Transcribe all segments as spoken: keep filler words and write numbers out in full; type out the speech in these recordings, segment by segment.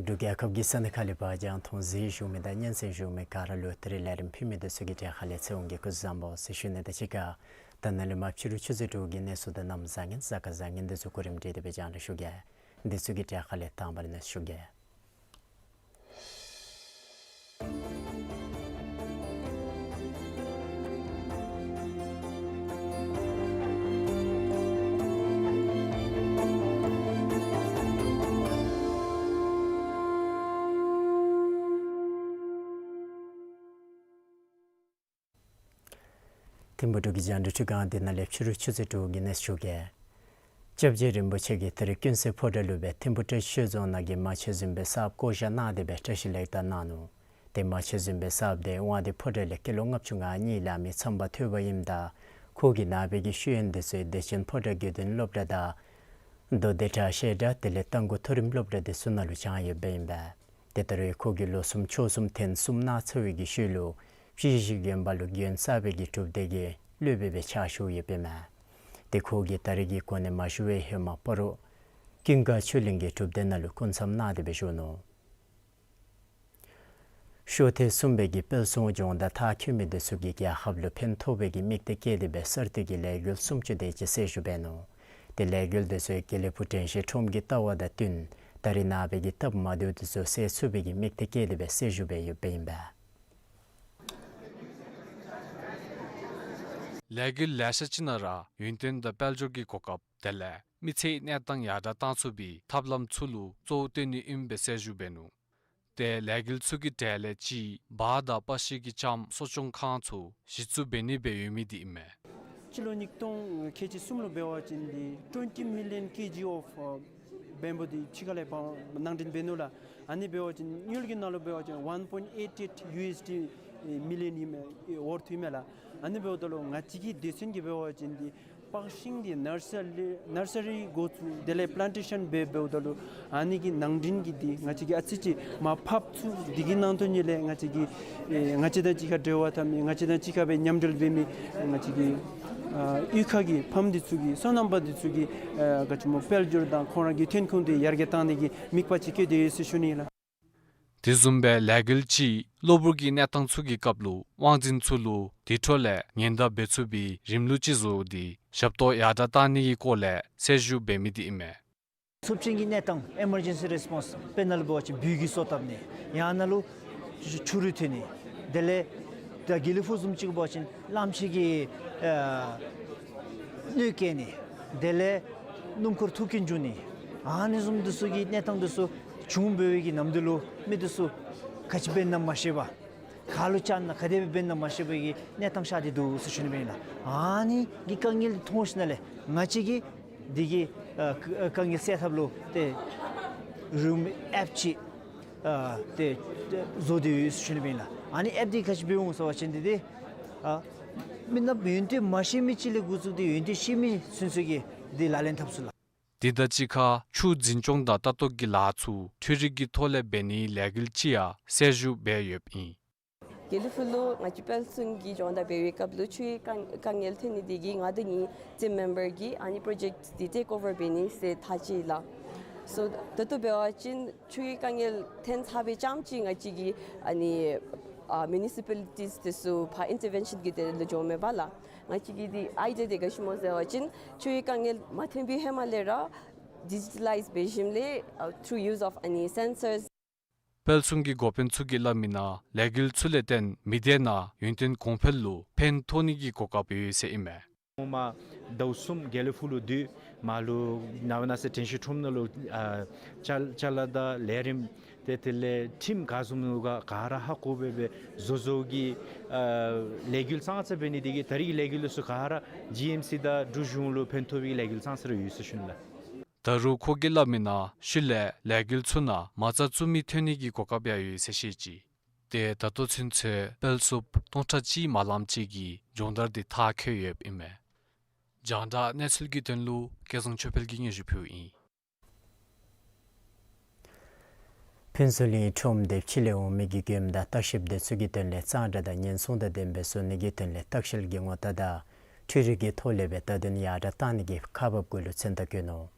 འབྲུག་རྒྱལ་ཁབ་ཀྱི་ས་གནས་ཁག་ལས་ཕར་རྒྱང་མཐོང་གཟིགས་བཞུགས་མི་དང་སྙན་གསན་བཞུགས་མི་ག་ར་ལུ་ད་རིས་ལས་རིམ་ཕུལ་མི་འདི་ཚུ་གི་གྲས་ཁ་ལས་ཚེ་དབང་གིས་སྐུ་གཟུགས་བཟང་པོ་ཟེར་ཞུ་ནི་དང་གཅིག་ཁར་ད་ནཱ་ལས་མར་ཕྱི་རུ་ཆུ་ཚོད་དྲུག་གི་གནས་ཚུལ་དང་གནམ་བཟང་ངན་གཟའ་སྐར་བཟང་ངན་འདི་ཚུ་གོ་རིམ་སྒྲིག་སྟེ་སྦེ་རྒྱང་བསྒྲགས་ཞུ་གེ། འདི་ཚུ་གི་གྲས་ཁ་ལས་དང་པ་ར་གནས་ཚུལ་ཞུ་གེ། ཐིམ་ཕུག་འབྲུག་གི་རྒྱང་བསྒྲགས་ཁྲི་ཁང་འདི་ནང་ལས་ཕྱི་རུ་ཆུ་ཚོད་དྲུག་གི་གནས་ཚུལ་ཞུ་གེ། སྐྱབས་རྗེ་རིན་པོ་ཆེ་གིས་ད་རིས་ཀུན་གསལ་ཕོ་བྲང་ལུ་སྦེ་ཐིམ་ཕུག་བཀྲ་ཤིས་ཆོས་རྫོང་ནང་གི་མ་ཆེན་གཟིམ་དཔོན་གསརཔ་བསྐོ་བཞག་གནང་སྟེ་སྦེ་བཀྲ་ཤིས་ལེགས་དར་གནང་ནུག། ཏེ་མ་ཆེན་གཟིམ་དཔོན་གསརཔ་འདི་དབང་འདུས་ཕོ་བྲང་ལས་སྐྱེས་ལོ་ལྔ་བཅུ་ང་གཉིས་ལང་མི་མཚམས་པ་ཐོས་པ་ཨིནམ་ད་ཁོ་གིས་ནཱ་སྦེ་གི་ཤེས་ཡོན་འདི་ཚུ་བདེ་ཆེན་ཕོ་བྲང་དགེ་ལྡན་སློབ་གྲྭ་དང་མདོ་སྡེ་བྲག་བཤད་གྲྭ་དེ་ལས་རྟ་མགོ་མཐོ་རིམ་སློབ་གྲྭ་འདི་ཚུ་ནང་ལུ་སྦྱངས་ཡོདཔ་ཨིན་པས། ཏེ་ད་རིས་ཁོ་གིས་ལོ་གསུམ་ཕྱོགས་གསུམ་ཐེངས་གསུམ་གནང་ཚར་བའི་གི་ཤུལ་ལུ་ཕྱི་གཞིས་དགོན་པ་ལུ་དགོན་གསར་པའི་གི་སྒྲུབ་སྡེ་གི་སློབ་དཔོན་སྦེ་ཕྱག་ཞུ་ཡོདཔ་ཨིན་མས། ཏེ་ཁོ་གིས་ད་རིས་ཀྱི་གོ་གནས་མ་ཞུ་བའི་ཧེ་མ་སྤ་རོ་ཀུན་དགའ་ཆོས་གླིང་གི་སྒྲུབ་སྡེ་ནང་ལུ་སྐུ་མཚམས་གནང་སྟེ་སྦེ་བཞུགས་ནུག། ཤོག་ཐེངས་གསུམ་པའི་གི་དཔལ་བསུང་སྦྱོང་བརྡར་མཐར་འཁྱོལ་མི་འདི་ཚུ་གིས་རྒྱལ་ཁབ་ལུ་ཕན་ཐོགས་པའི་གི་དམིགས་གཏད་བསྐྱེད་དེ་སྦེ་གསར་གཏོད་ཀྱི་ལས་འགུལ་སུམ་ཅུ་དེ་ཅིག་གསལ་ཞུ་འབད་ནུག། ཏེ་ལས་འགུལ་འདི་ཚུ་དགེ་ལེགས་ཕུག་དྲན་ཤེས་ཁྲོམ་གྱི་ལྟ་བ་དང་བསྟུན་ད་རིས་ནཱ་སྦེ་གི་སྟབས་མ་བདེཝ་འདི་ཚུ་སེལ་ཚུགས་པའི་གི་དམིགས་གཏད་བསྐྱེད་དེ་སྦེ་གསལ་ཞུ་འབད་ཡོདཔ་ཨིན་པས། ལས་འགུལ་ལེ་ཤ་ཅིག་ནང་ར་ཡུན་བརྟན་དང་དཔལ་འབྱོར་གྱི་གོ་སྐབས་དེ་ལས་མི་ཚེའི་གནས་སྟངས་ཡར་དྲག་གཏང་ཚུགས་པའི་ཐབས་ལམ་ཚུ་ལུ་གཙོ་བོ་བཏོན་ནི་ཨིནམ་སྦེ་གསལ་ཞུ་འབད་ནུག། ཏེ་ལས་འགུལ་ཚུ་གི་གྲས་ལས་གཅིག་འབའ་དང་པ་ཤི་གི་ལྕངམ་གསོ་སྐྱོང་ཁང་ཚུ་གཞི་བཙུགས་འབད་ནི་སྦེ་ཡོད་མི་འདི་ཨིན་མས། སྤྱི་ལོ་ཉིས་སྟོང་ཁལ་གཅིག་གསུམ་ལུ་འབད་བ་ཅིན་འདི་twenty million kg of, uh, bamboo འདི་ཕྱི་ཁ་ལས་ཕར་ནང་འདྲེན་འབད་ནུག་ལགས། ཨ་ནི་འབད་བ་ཅིན་དངུལ་གྱི་ནང་ལུ་འབད་བ་ཅིན་one point eight eight U S D million ཨིན་མས། ཨེ་ཝརཐ་ཨིན་མས་ལགས། ཨ་ནི་འབདཝ་ད་ལུ་ང་བཅས་ཀྱི་སྡེ་ཚན་གྱིས་འབད་བ་ཅིན་འདི་པགས་ཤིང་འདི་ནར་སི་རི་ནར་སི་རི་འགོ་བཙུགས་དེ་ལས་པླན་ཊེ་ཤཱན་འབད་འབདཝ་ད་ལུ་ཨ་ནི་གི་ནང་འདྲེན་གྱི་འདི་ང་བཅས་ཀྱིས་ཨ་ཙི་ཅིག་མར་ཕབ་ཚུགས། འདི་གི་ནང་དོན་ཉིད་ལས་ང་བཅས་ཀྱི་ཨེ་ང་བཅས་དང་གཅིག་ཁར་འབྲེལ་བ་འཐབ་མི་ང་བཅས་དང་གཅིག་ཁར་སྦེ་མཉམ་འབྲེལ་འབད་མི་ང་བཅས་ཀྱི་ཨ་གཡུས་ཁ་གི་ཕམ་འདི་ཚུ་གི་སོ་ནམ་པ་འདི་ཚུ་གི་ཨ་ག་ཅི་སྨོ་དཔལ་འབྱོར་དང་ཁོང་ར་གི་ཐོན་ཁུངས་འདི་ཡར་རྒྱས་གཏང་ནི་གི་དམིགས་པ་ཅིག་བསྐྱེད་དེ་ཡོད་ཟེར་ཞུ་ནི་ཨིན་ལགས། དེ་བཟུམ་སྦེ་ལས་འགུལ་གཅིག་གློ་བུར་གྱི་གནས་སྟངས་ཚུ་གི་སྐབས་ལུ་དབང་འཛིན་ཚུ་ལུ་དེ་འཕྲོ་ལས་ཉེན་བརྡ་འབད་ཚུགས་པའི་རིམ་ལུགས་ཅིག་བཟོ་སྟེ་ཞབས་ཏོག་ཡར་དྲག་གཏང་ནི་གི་སྐོར་ལས་གསལ་ཞུ་འབད་མི་འདི་ཨིན་མས། ཚབས་ཆེན་གྱི་གནས་སྟངས་ཨི་མར་ཇེན་སི་རེས་པོནསི་དཔེར་ན་ལུ་འབད་བ་ཅིན་སྦུལ་གྱིས་སོ་བཏབ་ནི་ཡང་ན་ལུ་ཆུ་རུད་ཐོན་ནི་དེ་ལས་ད་དགེ་ལེགས་ཕུག་བཟུམ་ཅིག་འབད་བ་ཅིན་གླངམོ་ཆེ་གི་ཨ་གནོད་བཀལ་ནི་དེ་ལས་སྣུམ་འཁོར་འཐུ་འཁྱིད་འགྱོ་ནི་ཨ་ནི་བཟུམ་འདི་ཚུ་གི་གནས་སྟངས་འདི་ཚུ་བྱུང་འབད་བའི་གི་ནམ་དུས་ལུ་མི་འདི་ཚུ་ག་ཅི་འབད་ན་མ་ཤེས་པར་ག་ལུ་བཅར་ན་ག་དེ་སྦེ་འབད་ན་མ་ཤེས་པའི་གི་གནས་སྟངས་ཤར་ཏེ་འདུག་ཟེར་ཞུ་ནི་ཨིན་ལགས། ཨ་ནི་གི་དཀའ་ངལ་འདི་མཐོང་ཞིནམ་ལས་ང་བཅས་ཀྱིས་འདི་གི་ཨ་དཀའ་ངལ་སེལ་ཐབས་ལུ་ཏེ་རུམ་ཨེཔ་ཅིག་ཨ་ཏེ་བཟོ་སྟེ་ཡོད་ཟེར་ཞུ་ནི་ཨིན་ལགས། ཨ་ནི་ཨེཔ་འདི་ག་ཅི་འབད་འོང་ཟེར་བ་ཅིན་འདི་ཏེ་ཨ་མི་ནག་ཡོན་ཏན་མ་ཤེས་མི་ཅིག་ལས་འགོ་བཙུགས་ཏེ་ཡོན་ཏན་ཤེས་མི་ཚུན་ཚོད་ཀྱིས་འདི་ལག་ལེན་འཐབ་ཚུགས་ལགས། དེ་དང་གཅིག་ཁར་ཆུ་འཛིན་སྐྱོང་དང་ལྟ་རྟོག་གི་ལཱ་ཚུ་འཕྲུལ་རིག་གི་ཐོག་ལས་འབད་ནིའི་ལས་འགུལ་ཅིག་ཡང་གསལ་ཞུ་འབད་ཡོདཔ་ཨིན། དགེ་ལེགས་ཕུག་ལུ་ང་བཅས་དཔལ་བསུང་གི་སྦྱོང་བརྡར་འབད་བའི་སྐབས་ལུ་ཆུའི་དཀའ་དཀའ་ངལ་ཐོན་ནི་དེ་གིས་ང་དང་ངེའི་ཊིམ་མེམ་བར་གྱིས་ཨ་ནི་པྲོ་ཇེཀཊ་འདི་ཊེཀ་ཨོ་བར་འབད་ནི་ཟེར་ཐག་བཅད་ལགས། སོ་ད་ལྟོ་འབད་བ་ཅིན་ཆུའི་དཀའ་ངལ་ཐོན་ཚར་བའི་ཙམ་ཅིག་ང་བཅས་ཀྱིས་ཨ་ནི་ཨ་མུ་ནི་སི་པ་ལི་ཊིས་འདི་ཚུ་ཕར་ཨིན་ཊར་བེན་ཤཱན་གྱི་དོན་ལུ་འགྱོཝ་མེན་པ་ལགས། ང་བཅས་ཀྱི་འདི་ཨའི་ཌི་ཡ་འདི་ག་ཅི་སྨོ་ཟེར་བ་ཅིན་ཆུའི་དཀའ་ངལ་མ་ཐོན་པའི་ཧེ་མ་ལས་ར་ཌི་ཇི་ཊ་ལའིཛ་འབད་ཞིནམ་ལས་ཨ་ཐུ་རུ་ཡུ་ཛི་ཨོཕ་ཨ་ནི་སེན་སརས། དཔལ་བསུང་གི་འགོ་དཔོན་ཚུ་གིས་སླབ་མི་ནང་ལས་འགུལ་ཚུ་ལས་བརྟེན་མི་སྡེ་ནང་ཡུན་བརྟན་གོང་འཕེལ་ལུ་ཕན་ཐོགས་ནི་གི་གོ་སྐབས་ཡོད་ཟེར་ཨིན་མས། ངོ་མ་ ཟླཝ་གསུམ་དགེ་ལེགས་ཕུག་ལུ་སྡོད། མར་ལུ་ནངས་པ་གནངས་ཚེ་དྲན་ཤེས་ཁྲོམ་ནང་ལུ་ཨ་ཅ་ཅ་ལ་དང་ལས་རིམ་ཏེ་དེ་ལས་ཁྲིམས་ག་བཟུམ་ནུག་ག་ག་ར་ཧ་གོ་སྦེ་སྦེ་བཟོ་བཟོཝ་གི་ཨ་ལས་འགུལ་ཙང་ཙ་འབད་ནི་དེ་གིས་ད་རིས་ཀྱི་ལས་འགུལ་ཚུ་ག་ར་ཇི་ཨེམ་སི་དང་འབྲུག་གཞུང་ལུ་ཕན་ཐོགས་པའི་ལས་འགུལ་ཙང་ཙ་ར་ཡོད་ཟེར་ཞུ་ནི་ལགས། ད་རུང་ཁོ་གིས་སླབ་མི་ནང་ཤུལ་ལས་ལས་འགུལ་ཚུ་ནང་མ་རྩ་བཙུགས་མི་ཐོན་ནི་གི་གོ་སྐབས་ཡང་ཡོད་ཟེར་བཤད་ཅི། ཏེ་ད་ལྟོ་ཚུན་ཚོད་དཔལ་འཚོབ་སྟོང་ཕྲག་གཅིག་མ་ལངམ་ཅིག་གིས་སྦྱོང་བརྡར་འདི་མཐར་འཁྱོལ་ཡོདཔ་ཨིན་མས། རྒྱང་བསྒྲགས་གནས་ཚུལ་གྱི་དོན་ལུ་སྐལ་བཟང་ཆོས་འཕེལ་གྱིས་སྙན་ཞུ་ཕུལཝ་ཨིན། ཕུན་ཚོགས་གླིང་ཁྲོམ་སྡེ་ཕྱི་ལས་འོང་མི་གི་མགྱོནམ་དང་ལྟ་བཤལཔ་དེ་ཚུ་གི་དོན་ལས་གཙང་སྦྲ་དང་ཉེན་སྲུང་དང་ལྡནམ་སྦེ་བཟོ་ནི་གི་དོན་ལས་ལྟ་བཤལ་གྱི་ངོ་རྟགས་དང་འཕྲུལ་རིག་གི་ཐོག་ལས་སྦེ་བརྡ་དོན་ཡར་དྲག་བཏང་ནི་གི་ཁག་འབགཔ་གུ་ལུ་མཚན་རྟགས་བཀོད་ནུག།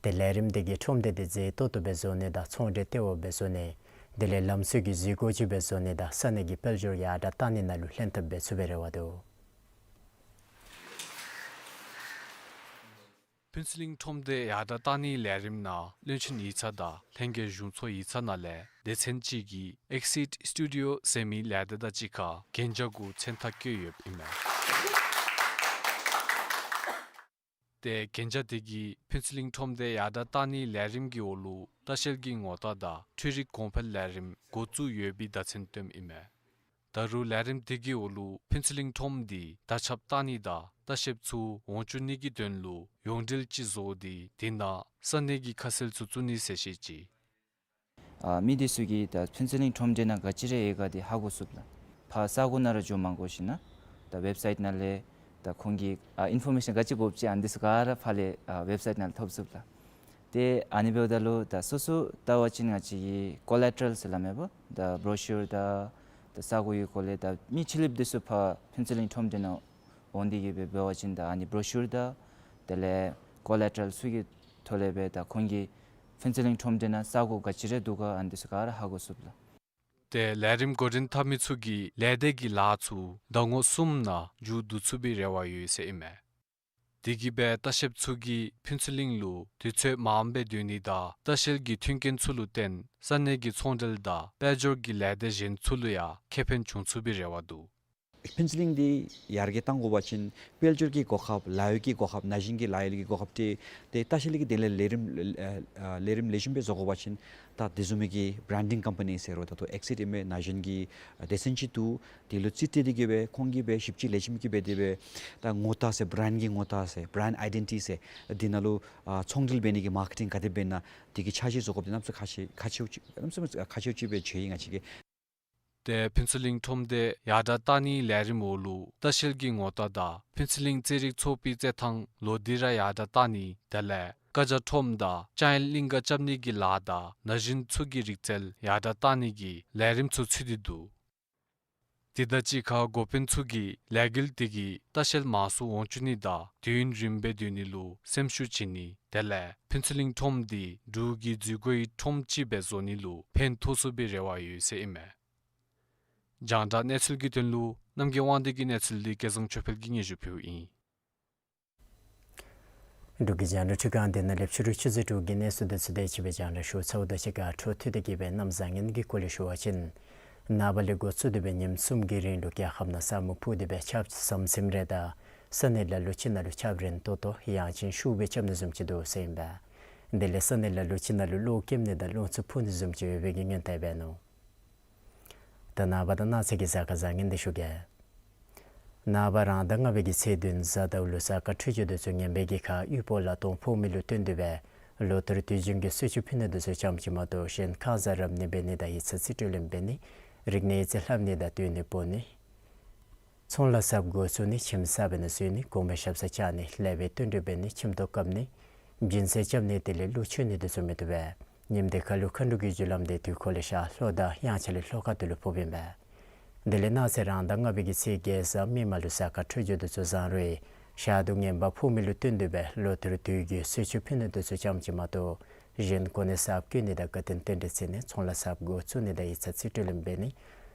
ཏེ་ལས་རིམ་དེ་གིས་ཁྲོམ་སྡེ་དེ་མཛེས་ཏོག་ཏོ་སྦེ་བཟོ་ནི་དང་ཚོང་འབྲེལ་ལྟེ་བ་སྦེ་བཟོ་ནི་དེ་ལས་ལམ་སྲོལ་གྱི་འཛུལ་སྒོ་ཅིག་སྦེ་བཟོ་ནི་དང་ས་གནས་ཀྱི་དཔལ་འབྱོར་ཡར་དྲག་བཏང་ནི་ནང་ལུ་ལྷན་ཐབས་འབད་ཚུགས་པའི་རེ་བ་འདུག། ཕུན་ཚོགས་གླིང་ཁྲོམ་སྡེ་ཡར་དྲག་བཏང་ནིའི་ལས་རིམ་ནང་བློན་ཆེན་ཡིག་ཚང་དང་ལྷན་རྒྱས་གཞུང་ཚོགས་ཡིག་ཚང་ནང་ལས་སྡེ་ཚན་ཅིག་གིས་ཨེག་སིཊ་སི་ཊུ་ཌི་ཡོ་ཟེར་མི་ལས་སྡེ་དང་གཅིག་ཁར་གན་རྒྱ་གུ་མཚན་རྟགས་བཀོད་ཡོདཔ་ཨིན་མས། ཏེ་གན་རྒྱ་དེ་གིས་ཕུན་ཚོགས་གླིང་ཁྲོམ་སྡེ་ཡར་དྲག་བཏང་ནིའི་ལས་རིམ་གྱི་འོག་ལུ་ལྟ་བཤལ་གྱི་ངོ་རྟགས་དང་འཕྲུལ་རིག་གོང་འཕེལ་ལས་རིམ་འགོ་བཙུགས་ཡོད་པའི་བརྡ་མཚོན་སྟོནམ་ཨིན་མས། ད་རུང་ལས་རིམ་དེ་གི་འོག་ལུ་ཕུན་ཚོགས་གླིང་ཁྲོམ་འདི་དར་ཁྱབ་བཏང་ནི་དང་ལྟ་བཤལཔ་ཚུ་འོང་བཅུག་ནི་གི་དོན་ལུ་ཡོངས་འབྲེལ་ཅིག་བཟོ་སྟེ་དེ་ནང་ས་གནས་ཀྱི་ཁ་གསལ་ཚུ་བཙུགས་ནི་ཟེར་བཤད་ཅི། ཨ་མི་དེ་ཚུ་གིས་ད་ཕུན་ཚོགས་གླིང་ཁྲོམ་སྡེ་ནང་ག་ཅི་ར་ཡོད་ག་དེ་ཧ་གོ་ཚུགས་ལགས། ཕར་ས་གོ་ནང་ར་འགྱོ་མ་དགོ་ཞིན་ན་ད་ཝེབ་སའིཊ་ནང་ལས་ད་ཁོང་གིས་ཨ་ཨིན་ཕོར་མེ་ཤཱན་ག་ཅི་དགོཔ་ཅིག་ཨ་ནི་དེ་ཚུ་ག་ར་ཕར་ལས་ཨ་ཝེབ་སའིཊ་ནང་ལས་ཐོབ་ཚུགས་ལགས། ཏེ་ཨ་ནི་འབདཝ་ད་ལུ་ད་སོ་སོ་བལྟ་བ་ཅིན་ང་བཅས་ཀྱི་ཀོ་ལེ་ཊ་རཱལ་ཟེར་སླབ་མས་པ། ད་བྲོ་ཤུར་དང་ད་ས་གོ་ཡོད་སྐོར་ལས་ད་མི་ཕྱི་གླིངཔ་དེ་ཚུ་ཕར་ཕུན་ཚོགས་གླིང་ཁྲོམ་སྡེ་ནང་འོང་སྟེ་གིས་སྦེ་འབད་བ་ཅིན་ད་ཨ་ནི་བྲོ་ཤུར་དང་དེ་ལས་ཀོ་ལེ་ཊ་རཱལ་ཚུ་གི་ཐོག་ལས་སྦེ་ད་ཁོང་གིས་ཕུན་ཚོགས་གླིང་ཁྲོམ་སྡེ་ནང་ས་གོ་ག་ཅི་ར་འདུག་ག་ཨ་ནི་དེ་ཚུ་ག་ར་ཧ་གོ་ཚུགས་ལགས། ཏེ་ལས་རིམ་འགོ་འདྲེན་འཐབ་མི་ཚུ་གིས་ལས་སྡེ་གི་ལཱ་ཚུ་ཟླ་ངོ་གསུམ་ནང་མཇུག་བསྡུ་ཚུགས་པའི་རེ་བ་ཡོད་ཟེར་ཨིན་མས། དེ་གིས་སྦེ་ལྟ་བཤལཔ་ཚུ་གིས་ཕུན་ཚོགས་གླིང་ལུ་དུས་ཚོད་མངམ་སྦེ་སྡོད་ནི་དང་ལྟ་བཤལ་གྱི་མཐུན་རྐྱེན་ཚུ་ལུ་བརྟེན་ས་གནས་ཀྱི་ཚོང་འབྲེལ་དང་དཔལ་འབྱོར་གྱི་ལས་སྡེ་གཞན་ཚུ་ལུ་ཡང་ཁེ་ཕན་བྱུང་ཚུགས་པའི་རེ་བ་འདུག། ཕུན་ཚོགས་གླིང་འདི་ཡར་རྒྱས་གཏང་དགོ་པ་ཅིན་དཔལ་འབྱོར་གྱི་གོ་སྐབས་ལཱ་གཡོག་གི་གོ་སྐབས་ན་གཞོན་གྱི་ལཱ་གཡོག་གི་གོ་སྐབས་ཏེ་ཏེ་ལྟ་བཤལ་གྱི་དེ་ལས་ལས་རིམ་ཨ་ཨ་ལས་རིམ་ལེགས་ཤོམ་སྦེ་བཟོ་དགོ་པ་ཅིན་ད་དེ་བཟུམ་མའི་གི་བྲཱན་ཌིང་ཀམ་པ་ནི་ཟེར་རུང་ད་ལྟོ་ཨེག་སིཊ་ཨིན་མས་ན་གཞོན་གྱི་ཨ་སྡེ་ཚན་ཅིག་འདུག། དེ་ལུ་རྩིས་སྤྲོད་དེ་གིས་སྦེ་ཁོང་གིས་སྦེ་ཞིབ་དཔྱད་ལེགས་ཤོམ་གྱིས་འབད་དེ་སྦེ་ད་ངོ་རྟགས་ཟེར་བྲཱནཌ་གི་ངོ་རྟགས་ཟེར་བྲཱནཌ་ཨའི་ཌེན་ཊི་ཊི་ཟེར་དེ་ནང་ལུ་ཨ་ཚོང་འབྲེལ་འབད་ནི་གི་མར་ཀེ་ཊིང་ག་དེ་འབད་ན་དེ་གི་འཆར་གཞི་བཟོ་དགོཔ་དེ་གནམ་མེད་ས་མེད་ཁག་ཆེཝ་ཁག་ཆེཝ་ཁག་ཆེཝ་ཅིག་སྦེ་ཆེ་ཡི་ང་བཅས་ཀྱིས། ཏེ་ཕུན་ཚོགས་གླིང་ཁྲོམ་སྡེ་ཡར་དྲག་གཏང་ནིའི་ལས་རིམ་འོག་ལུ་ལྟ་བཤལ་གྱི་ངོ་རྟགས་དང་ཕུན་ཚོགས་གླིང་རྩེད་རིགས་ཚོགས་པའི་རྩེད་ཐང་ལོག་སྟེ་ར་ཡར་དྲག་གཏང་ནི་དེ་ལས་ཀ་ཇ་ཁྲོམ་དང་ལྕང་ཡང་གླིང་ག་རྐྱབ་ནི་གི་ལཱ་དང་ན་གཞོན་ཚུ་གི་རིག་རྩལ་ཡར་དྲག་གཏང་ནི་གི་ལས་རིམ་ཚུ་ཚུད་དེ་འདུག། དེ་དང་གཅིག་ཁར་འགོ་དཔོན་ཚུ་གིས་ལས་འགུལ་དེ་གིས་ལྟ་བཤལ་མང་སུ་འོང་བཅུག་ནི་དང་དུས་ཡུན་རིངམོ་སྦེ་སྡོད་ནི་ལུ་སེམས་ཤུགས་བྱིན་ནི་དེ་ལས་ཕུན་ཚོགས་གླིང་ཁྲོམ་འདི་འབྲུག་གི་འཛུལ་སྒོའི་ཁྲོམ་ཅིག་སྦེ་བཟོ་ནི་ལུ་ཕན་ཐོགས་ཚུགས་པའི་རེ་བ་ཡོད་ཟེར་ཨིན་མས། རྒྱང་བསྒྲགས་གནས་ཚུལ་གྱི་དོན་ལུ་རྣམ་རྒྱལ་དབང་འདུས་ཀྱི་གནས་ཚུལ་འདི་སྐལ་བཟང་ཆོས་འཕེལ་གྱིས་སྙན་ཞུ་ཕུལཝ་ཨིན། འབྲུག་གི་རྒྱང་བསྒྲགས་ཁྲི་ཁང་འདི་ནང་ལས་ཕྱི་རུ་ཆུ་ཚོད་དྲུག་གི་གནས་ཚུལ་འདི་ཚུ་དེ་ཅིག་སྦེ་རྒྱང་བསྒྲགས་ཞུ་ཚརཝ་ད་གཅིག་ཁར་འཕྲོ་མཐུད་དེ་གིས་སྦེ་གནམ་བཟང་ངན་གྱི་སྐོར་ལས་ཞུ་བ་ཅིན་ནངས་པ་ལས་འགོ་བཙུགས་ཏེ་སྦེ་ཉིནམ་གསུམ་གྱི་རིང་ལུ་རྒྱལ་ཁབ་ནང་ས་སྨུག་ཕུབ་སྟེ་སྦེ་ཆརཔ་ཟམ་ཟིམ་རེ་དང་ས་གནས་ལ་ལུ་ཅིག་ནང་ལུ་ཆརཔ་རན་ཏོག་ཏོ་ཡང་ཅིན་ཤུགས་སྦེ་རྐྱབ་ནི་བཟུམ་ཅིག་འདུག་ཟེར་ཨིན་པས། དེ་ལས་ས་གནས་ལ་ལུ་ཅིག་ནང་ལུ་གློག་ཀེམ་ནི་དང་རླུང་འཚུབ་འཕུ་ནི་བཟུམ་ཅིག་ཡོད་པའི་གི་སྔོན་བརྡ་འབད་ནུག། ད་ནངས་པ་དང་གནངས་ཚེ་གི་གཟའ་སྐར་བཟང་ངན་འདི་ཞུ་གེ། ནངས་པ་རང་ཟླ་ལྔ་པའི་གི་ཚེས་བདུན་གཟའ་ཟླཝ་ལུ་གཟའ་སྐར་འཕྲོད་སྦྱོར་དེ་ཚུ་ངན་པའི་གི་ཁར་དབུལ་པོ་ལ་དོན་ཕོག་མི་ལུ་བརྟེན་ཏེ་སྦེ་ལོ་ལྟར་དུས་རྒྱུན་གྱི་གསོལ་མཆོད་ཕུལ་ནི་དེ་ཚུ་ཙམ་ཅིག་མ་གཏོགས་གཞན་ཁང་བཟང་རབ་གནས་འབད་ནི་དང་ཡིག་ཚང་རྩིས་སྤྲོད་ལེན་འབད་ནི་རིག་གནས་ཡིག་རྩིས་ལྷབ་ནི་དང་སྡོད་ནི་སྤོ་ནི་ཚོང་ལཱ་གསརཔ་འགོ་བཙུགས་ནི་ཁྱིམ་གསརཔ་ནང་བཞུགས་ནི་གོང་མའི་ཞབས་སར་བཅར་ནི་ལེགས་པའི་བསྟུན་གྲོས་འབད་ནི་ཁྱིམ་ཐོག་བཀབ་ནི་སྦྱིན་སྲེག་རྐྱབ་ནི་དེ་ལས་གླུ་མཆོད་ནི་དེ་ཚུ་མི་བཏུབ་པས། ཉིནམ་དེ་ཁར་ལུ་མཁའ་འགྲོ་གི་རྒྱུ་ལམ་དེ་དུས་འཁོར་ལས་ཤར་ལྷོ་དང་དབྱངས་འཆར་ལས་ལྷོ་ཁ་ཐུག་ལུ་ཕོགཔ་ཨིན་པས། དེ་ལས་གནངས་ཚེ་རང་ཟླ་ལྔ་པའི་གི་ཚེས་བརྒྱད་གཟའ་མིག་དམར་ལུ་གཟའ་སྐར་འཕྲོད་སྦྱོར་དེ་ཚུ་བཟང་རུང་ཤར་དུ་ངན་པ་ཕོག་མི་ལུ་བརྟེན་ཏེ་སྦེ་ལོ་ལྟར་དུས་རྒྱུན་གསོལ་མཆོད་ཕུལ་ནི་དེ་ཚུ་ཙམ་ཅིག་མ་གཏོགས་གཞན་གོ་གནས་གསརཔ་བསྐོ་ནི་དང་དགའ་སྟོན་རྟེན་འབྲེལ་བརྩི་ནི་ཚོང་ལཱ་གསརཔ་འགོ་བཙུགས་ནི་དང་ཡིག་ཚང་རྩིས་སྤྲོད་ལེན་འབད་ནི་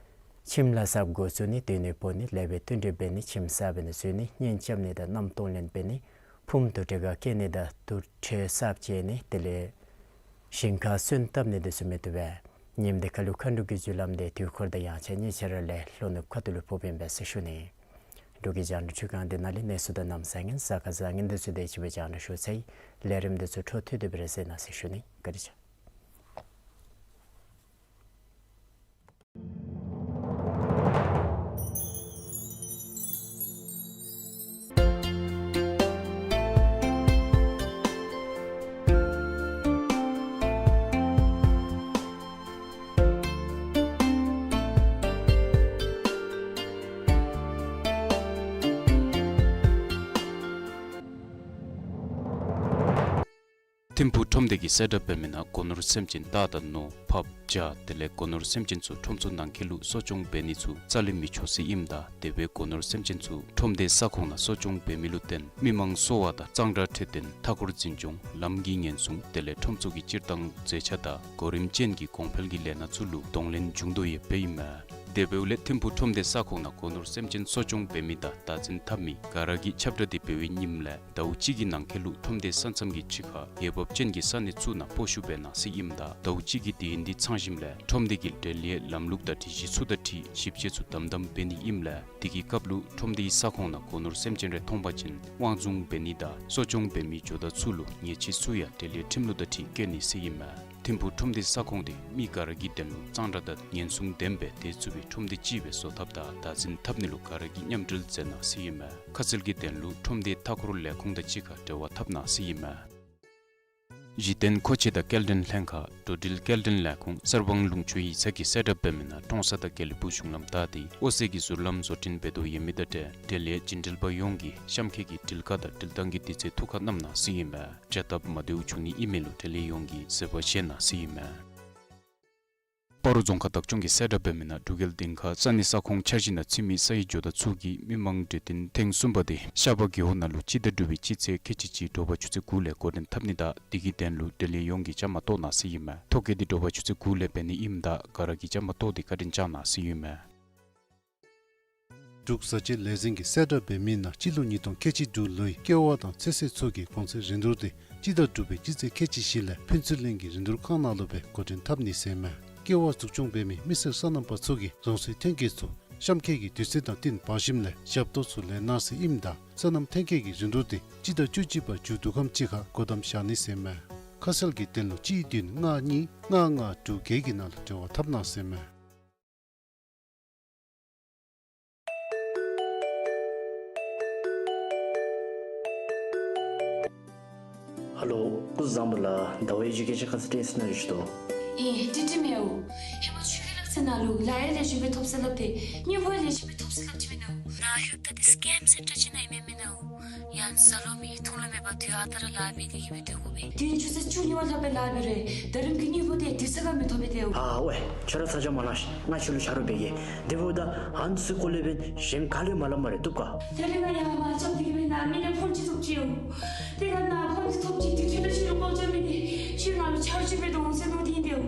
ཁྱིམ་ལཱ་གསརཔ་འགོ་བཙུགས་ནི་སྡོད་ནི་སྤོ་ནི་ལེགས་པའི་བསྟུན་གྲོས་འབད་ནི་ཁྱིམ་གསརཔ་ནང་བཞུགས་ནི་གཉེན་རྐྱབ་ནི་དང་མནའམ་གཏོང་ལེན་འབད་ནི་ཕུངམ་དུར་ཁྲོད་ཁར་བསྐྱལ་ནི་དང་དུར་ཁྲོད་གསརཔ་བཅད་ནི་དེ་ལས་ཞིང་ཁར་སོན་བཏབ་ནི་དེ་ཚུ་མི་བཏུབ་པས། ཉིནམ་དེ་ཁར་ལུ་མཁའ་འགྲོ་གི་རྒྱུ་ལམ་དེ་དུས་འཁོར་དང་དབྱངས་འཆར་གཉིས་ཆ་ར་ལས་ལྷོ་ནུབ་ཁ་ཐུག་ལུ་ཕོགཔ་ཨིན་པས་ཟེར་ཞུ་ནི། འབྲུག་གི་རྒྱང་བསྒྲགས་ཁྲི་ཁང་འདི་ནང་ལས་གནས་ཚུལ་དང་གནམ་ས་གནས་གཟའ་སྐར་གཟའ་ཉིམ་དུས་ཚོད་དེ་ཅིག་སྦེ་རྒྱང་བསྒྲགས་ཞུ་ཚར་ཡི། ལས་རིམ་འདི་ཚུ་འཕྲོ་མཐུད་དེ་སྦེ་ར་གསན་གནང་ཟེར་ཞུ་ནི། བཀའ་དྲིན་ཆེ། ཐིམ་ཕུག་ཁྲོམ་སྡེ་གིས་གསལ་བསྒྲགས་འབད་མི་ནང་སྒོ་ནོར་སེམས་ཅན་རྟ་དང་ནོར་ཕགཔ་བྱ་དེ་ལས་སྒོ་ནོར་སེམས་ཅན་ཚུ་ཁྲོམ་ཚུ་ནང་འཁོད་ལུ་གསོ་སྐྱོང་འབད་ནི་ཚུ་རྩ་ལས་མི་ཆོག་ཟེར་ཨིནམ་ད་དེ་སྦེ་སྒོ་ནོར་སེམས་ཅན་ཚུ་ཁྲོམ་སྡེའི་ས་ཁོངས་ནང་གསོ་སྐྱོང་འབད་མི་ལུ་བརྟེན་མི་མང་གསོ་བ་དང་གཙང་སྦྲ་འཕྲོད་བསྟེན་མཐའ་འཁོར་འཛིན་སྐྱོང་ལམ་གྱི་ཉེན་སྲུང་དེ་ལས་ཁྲོམ་ཚུ་གི་སྤྱིར་བཏང་མཛེས་ཆ་དང་གོ་རིམ་ཅན་གྱི་གོང་འཕེལ་གྱི་ལས་སྣ་ཚུ་ལུ་གདོང་ལེན་འབྱུང་དོ་ཡོདཔ་ཨིན་མས། དེ་འབདཝ་ལས་ཐིམ་ཕུག་ཁྲོམ་སྡེའི་ས་ཁོངས་ནང་སྒོ་ནོར་སེམས་ཅན་གསོ་སྐྱོང་འབད་མི་དང་བདག་འཛིན་འཐབ་མི་ག་ར་གིས་ཁྱབ་བསྒྲགས་འདི་འབད་བའི་ཉིནམ་ལས་ཟླཝ་གཅིག་གི་ནང་འཁོད་ལུ་ཁྲོམ་སྡེའི་ས་མཚམས་ཀྱི་ཕྱི་ཁར་འོས་འབབ་ཅན་གྱི་ས་གནས་ཚུ་ནང་སྤོ་བཤུད་འབད་གནང་ཟེར་ཨིནམ་ད་ཟླཝ་གཅིག་གི་དུས་ཡུན་འདི་ཚང་ཞིནམ་ལས་ཁྲོམ་སྡེ་གི་འབྲེལ་ཡོད་ལམ་ལུགས་དང་སྒྲིག་གཞི་ཚུ་དང་འཁྲིལ་ཞིབ་དཔྱད་ཚུ་དམ་དམ་འབད་ནི་ཨིནམ་ལས་དེ་གི་སྐབས་ལུ་ཁྲོམ་སྡེའི་ས་ཁོངས་ནང་སྒོ་ནོར་སེམས་ཅན་རེ་མཐོང་པ་ཅིན་དབང་བཟུང་འབད་ནི་དང་གསོ་སྐྱོང་འབད་མི་ཇོ་བདག་ཚུ་ལུ་ཉེས་ཆད་ཚུ་ཡང་འབྲེལ་ཡོད་ཁྲིམས་ལུགས་དང་འཁྲིལ་བཀལ་ནི་ཟེར་ཨིན་མས། ཐིམ་ཕུག་ཁྲོམ་སྡེའི་ས་ཁོངས་འདི་མི་ག་ར་གི་དོན་ལུ་གཙང་སྦྲ་དང་ཉེན་སྲུང་ལྡན་པའི་སྡོད་ཚུགས་པའི་ཁྲོམ་སྡེ་ཅིག་སྦེ་བཟོ་ཐབས་དང་བདག་འཛིན་འཐབ་ནི་ལུ་ག་ར་གིས་མཉམ་འབྲེལ་མཛད་གནང་ཟེར་ཨིན་མས། ཁ་གསལ་གྱི་དོན་ལུ་ཁྲོམ་སྡེའི་མཐའ་འཁོར་ལས་ཁུངས་དང་གཅིག་ཁར་འབྲེལ་བ་འཐབ་གནང་ཟེར་ཨིན་མས། གཞི་རྟེན་མཁོ་ཆས་དང་སྐྱེལ་འདྲེན་ལྷན་ཁག་འགྲོ་འགྲུལ་སྐྱེལ་འདྲེན་ལས་ཁུངས་གསར་སྤང་ལུང་ཕྱོགས་ཡིག་ཚང་གིས་གསལ་བསྒྲགས་འབད་མི་ནང་ཀྲོང་གསར་དང་དགེ་ལེགས་སྦུག་གཞུང་ལམ་བདའ་སྟེ་ཨོ་སེ་གི་ཟུར་ལམ་བཟོ་སྐྲུན་འབད་དོ་ཡོད་མི་དང་འབྲེལ་འབྲེལ་ཡོད་རྒྱུན་འགྲུལ་པ་ཡོངས་ཀྱིས་གཤམ་འཁོད་ཀྱི་འགྲུལ་ཁ་དང་འགྲུལ་ཐང་གི་དུས་ཚོད་ཐུགས་ཁར་བསྣམ་གནང་ཟེར་ཨིན་མས། བྱ་སྟབས་མ་བདེཝ་བྱུང་ནི་ཨིན་མས་ལུ་འབྲེལ་ཡོད་ཡོངས་ཀྱིས་བཟོད་པ་བཞེས་གནང་ཟེར་ཨིན་མས། སྤ་རོ་རྫོང་ཁག་བདག་སྐྱོང་གིས་གསལ་བསྒྲགས་འབད་མི་ནང་འབྲུག་རྒྱལ་སྡིངས་ཁ་ས་གནས་ས་ཁོངས་འཆར་གཞི་ནང་ཚུད་མི་ས་ཡི་ཇོ་བདག་ཚུ་གིས་མི་མང་གྲོས་བསྟུན་ཐེངས་གསུམ་པ་དེ་ཤར་པ་རྒེད་འོག་ནང་ལུ་སྤྱི་ཟླ་དྲུག་པའི་སྤྱི་ཚེས་ཁལ་གཅིག་གཅིག་དྲོ་པ་ཆུ་ཚོད་དགུ་ལས་འགོ་འདྲེན་འཐབ་ནི་དང་དེ་གི་དོན་ལུ་འབྲེལ་ཡོད་ཡོངས་ཀྱིས་བཅའ་མར་གཏོགས་གནང་ཟེར་ཨིན་མས། ཐོ་བཀོད་འདི་དྲོ་པ་ཆུ་ཚོད་དགུ་ལས་འབད་ནི་ཨིནམ་ད་ག་ར་གིས་བཅའ་མར་གཏོགས་ཏེ་བཀའ་དྲིན་བསྐྱང་གནང་ཟེར་ཨིན་མས། འབྲུག་བཟའ་བཅའ་ལས་འཛིན་གྱིས་གསལ་བསྒྲགས་འབད་མི་ནང་སྤྱི་ལོ་ཉིས་སྟོང་ཁལ་གཅིག་དྲུག་ལོའི་ཀེ་བ་དང་ཚོད་བསྲེ་ཚུ་གི་གོང་ཚད་རིན་བསྡུར་དེ་སྤྱི་ཟླ་དྲུག་པའི་སྤྱི་ཚེས་ཁལ་གཅིག་བཞི་ལས་ཕུན་ཚོགས་གླིང་གི་རིན་བསྡུར་ཁང་ནང་ལུ་སྦེ་འགོ་འདྲེན་འཐབ་ནི་ཟེར་ཨིན་མས། ཀེ་བ་འཛུགས་སྐྱོང་འབད་མི་མི་སེར་སོ་ནམ་པ་ཚུ་གིས་རང་སོའི་ཐོན་སྐྱེད་ཚུ་གཤམ་འཁོད་ཀྱི་དུས་ཚོད་དང་བསྟུན་འབག་ཞིནམ་ལས་ཞབས་ཏོག་ཚུ་ལེན་གནང་ཟེར་ཨིནམ་ད་སོ་ནམ་ཐོན་སྐྱེད་ཀྱི་རིན་བསྡུར་དེ་སྤྱི་ཟླ་བཅུ་གཅིག་པ་མཇུག་བསྡུ་ཁམས་ཅིག་ཁར་སྒོ་བསྡམ་བཞག་ནི་ཟེར་ཨིན་མས། ཁ་གསལ་གྱི་དོན་ལུ་གཅིག་བདུན་ལྔ་གཉིས་ལྔ་ལྔ་དྲུག་བརྒྱད་ཀྱི་ནང་ལུ་འབྲེལ་བ་འཐབ་གནང་ཟེར་ཨིན་མས། ཧེ་ལོ། སྐུ་གཟུགས་བཟང་པོ་ལགས། ཟླ་བ་ཨེ་ཇུ་ཀེ་ཤཱན་ཁང་ཚུ་བཀྲིན་གནང་ཞུ་དོ། ཨིན། བཀྲིན་བཀྲིན་མེད་འོ། ཧེ་མ་ཆོས་རྒྱལ་ལགས་ཚེ་ནང་ལུ་ལཱ་ཡང་ལེགས་ཤོམ་སྦེ་ཐོབ་ཟེར་སླབ་སྟེ་སྨྱོ་ཧོང་ལེགས་ཤོམ་སྦེ་ཐོབ་ཟེར་སླབ་ཅི་མེན་ན། ང་ལྷོདཔ་ད་འདི་སི་ཀེམ་ཟེར་འདྲ་ཅིག་ནང་ཨིན་མས་མེན་ན་འོ། ཡང་ཟ་ལོང་མེད་འཐུང་ལོང་མེད་པར་དུས་ཨ་རྟག་ར་ལཱ་འབད་དེ་གི་སྦེ་སྡོད་དགོ་པས། དུས་ཡུན་ཆུ་ཚོད་བཅུ་གཉིས་པ་ལྷག་སྦེ་ལཱ་འབད་རུང་དེ་རིམ་གྱི་དངུལ་ཕོགས་དེ་དེ་ས་ག་མི་ཐོབ་པས་ཏེ་འོ། ཨ་ཝའེ། ཁྱོད་ར་ཚ་གྱང་མ་གནང་ཤིག། ང་ཁྱོད་ལུ་ཆ་རོགས་འབད་གེ། དེ་འབདཝ་ད་ཨ་ནི་ཚུ་སྐོར་ལས་འབདན་གཞན་ག་ལུ་ཡང་མ་སླབ་སྨ་རེ། བཏུབ་ག། ད་རིས་ང་ཡར་མར་རྐྱབ་སྟེ་གི་སྦེ་ནཱ་མི་ལས་ཕོན་ཅིག་ཐོབ་ཅི་འོ། དེ་ཁར་ནཱ་ཕོན་ཅིག་ཐོབ་ཅི། དེ་འཕྲོ་ལུ་ཁྱོད་ར་དཀོན་མཆོག་མེད་དེ་ཁྱོད་ང་ལུ་ཆ་རོགས་ཅིག་འབད་དོ་འོང་ཟེར་མནོ་སྟེ་ཨིན་ཏེ་འོ།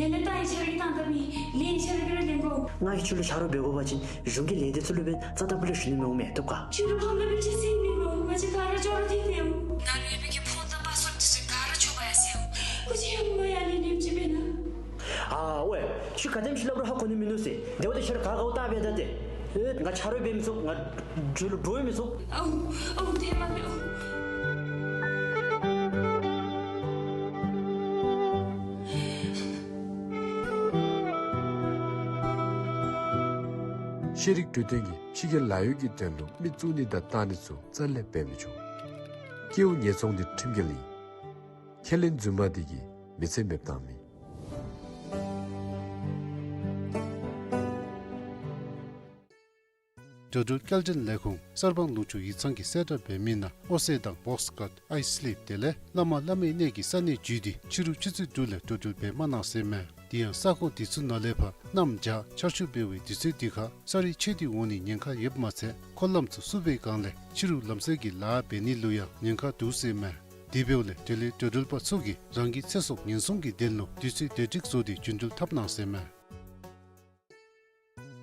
ཡར་ལས་རྟ་ཡང་ཁྱོད་ར་གིས་བཏང་བཏངམ་ཨིན། ལས་ཡང་ཁྱོད་ར་གིས་ར་ལེན་དགོ། ང་གིས་ཁྱོད་ལུ་ཆ་རོགས་འབད་དགོ་པ་ཅིན་གཞུང་གི་ལས་སྡེ་ཚུ་ལུ་འབདན་རྩ་དང་པོ་ལས་ཞུ་ནི་མི་འོང་མས། བཏུབ་ག། ཁྱོད་ར་ཕམ་ལུ་སྦེ་ཅིག་ཟེར་མི་དགོ། ང་བཅས་ག་ར་ཅོག་ར་འཐད་དེ་འོ། ནཱ་ལུ་ཡོད་པའི་གི་ཕོན་དང་པཱསི་ཝརཌ་འདི་ཚུ་ག་ར་འཕྱོག་འབག་ཡར་སོང་ཡི་འོ། སྐུ་མཁྱེན་ཡང་མ་ཡར་ལས་ཉེས་ཅིག་འབད་ན། ཨ་ཝའེ། ཁྱོད་ག་དེམ་ཅིག་སླབ་རུང་ཧ་གོ་ནི་མིན་ནུག་ཟེར། དེ་འབདཝ་ད་ཁྱོད་ར་ག་དགའཝ་བལྟ་འབད་ད་ཏེ། ཨེ་ང་ཆ་རོགས་འབད་མི་ཚུགས། ང་རྒྱུ་ལུ་འདྲོག་མི་ཚུགས། ཨོ་ཨོ་དེ་མ་འབད་ཨོ། ཤེས་རིག་གྲོས་སྟོན་གྱིས་ཕྱི་རྒྱལ་ལཱ་གཡོག་གི་དོན་ལུ་མི་བཙུགས་ནི་དང་བཏང་ནི་ཚུ་རྩ་ལས་འབད་མི་ཆོག། སྐྱེ་བོ་ཉེས་ཚོང་འདི་ཁྲིམས་འགལ་ཨིན། ཁས་ལེན་རྫུན་མ་འདི་གིས་མི་ཚེ་མེདཔ་བཏང་མི། འགྲོ་འགྲུལ་སྐྱེལ་འདྲེན་ལས་ཁུངས་གསར་སྤང་ལུང་ཕྱོགས་ཡིག་ཚང་གིས་གསལ་བསྒྲགས་འབད་མི་ནང་ཨོ་སེ་དང་བོགས་ཀཊ་ཨའི་སི་ལིབ་དེ་ལས་བླ་མ་བླ་མའི་གནས་ཀྱི་ས་གནས་བརྒྱུད་དེ་ཕྱི་རུ་ཆུ་ཚོད་དྲུག་ལས་འགྲོ་འགྲུལ་འབད་མ་གནང་ཟེར་མས། དེ་ཡང་ས་ཁོངས་དེ་ཚུ་ནང་ལས་ཕར་གནམ་བྱཱར་ཆར་ཤུགས་འབེལ་བའི་དུས་ཚོད་དེ་ཁར་ས་རུད་ཆད་དེ་འོང་ནི་ཉེན་ཁ་ཡོདཔ་མ་ཚད་འཁོར་ལམ་ཚུ་བསུབ་པའི་སྒང་ལས་ཕྱི་རུ་ལམ་བསལ་གྱི་ལཱ་འབད་ནི་ལུ་ཡང་ཉེན་ཁ་འདུག་ཟེར་མས། དེ་འབདཝ་ལས་འབྲེལ་ཡོད་འགྲོ་འགྲུལ་པ་ཚུ་གིས་རང་གི་ཚེ་སྲོག་ཉེན་སྲུང་གི་དོན་ལུ་དུས་ཚོད་བདེ་སྒྲིག་བཟོ་སྟེ་རྒྱུ་འགྲུལ་འཐབ་གནང་ཟེར་མས།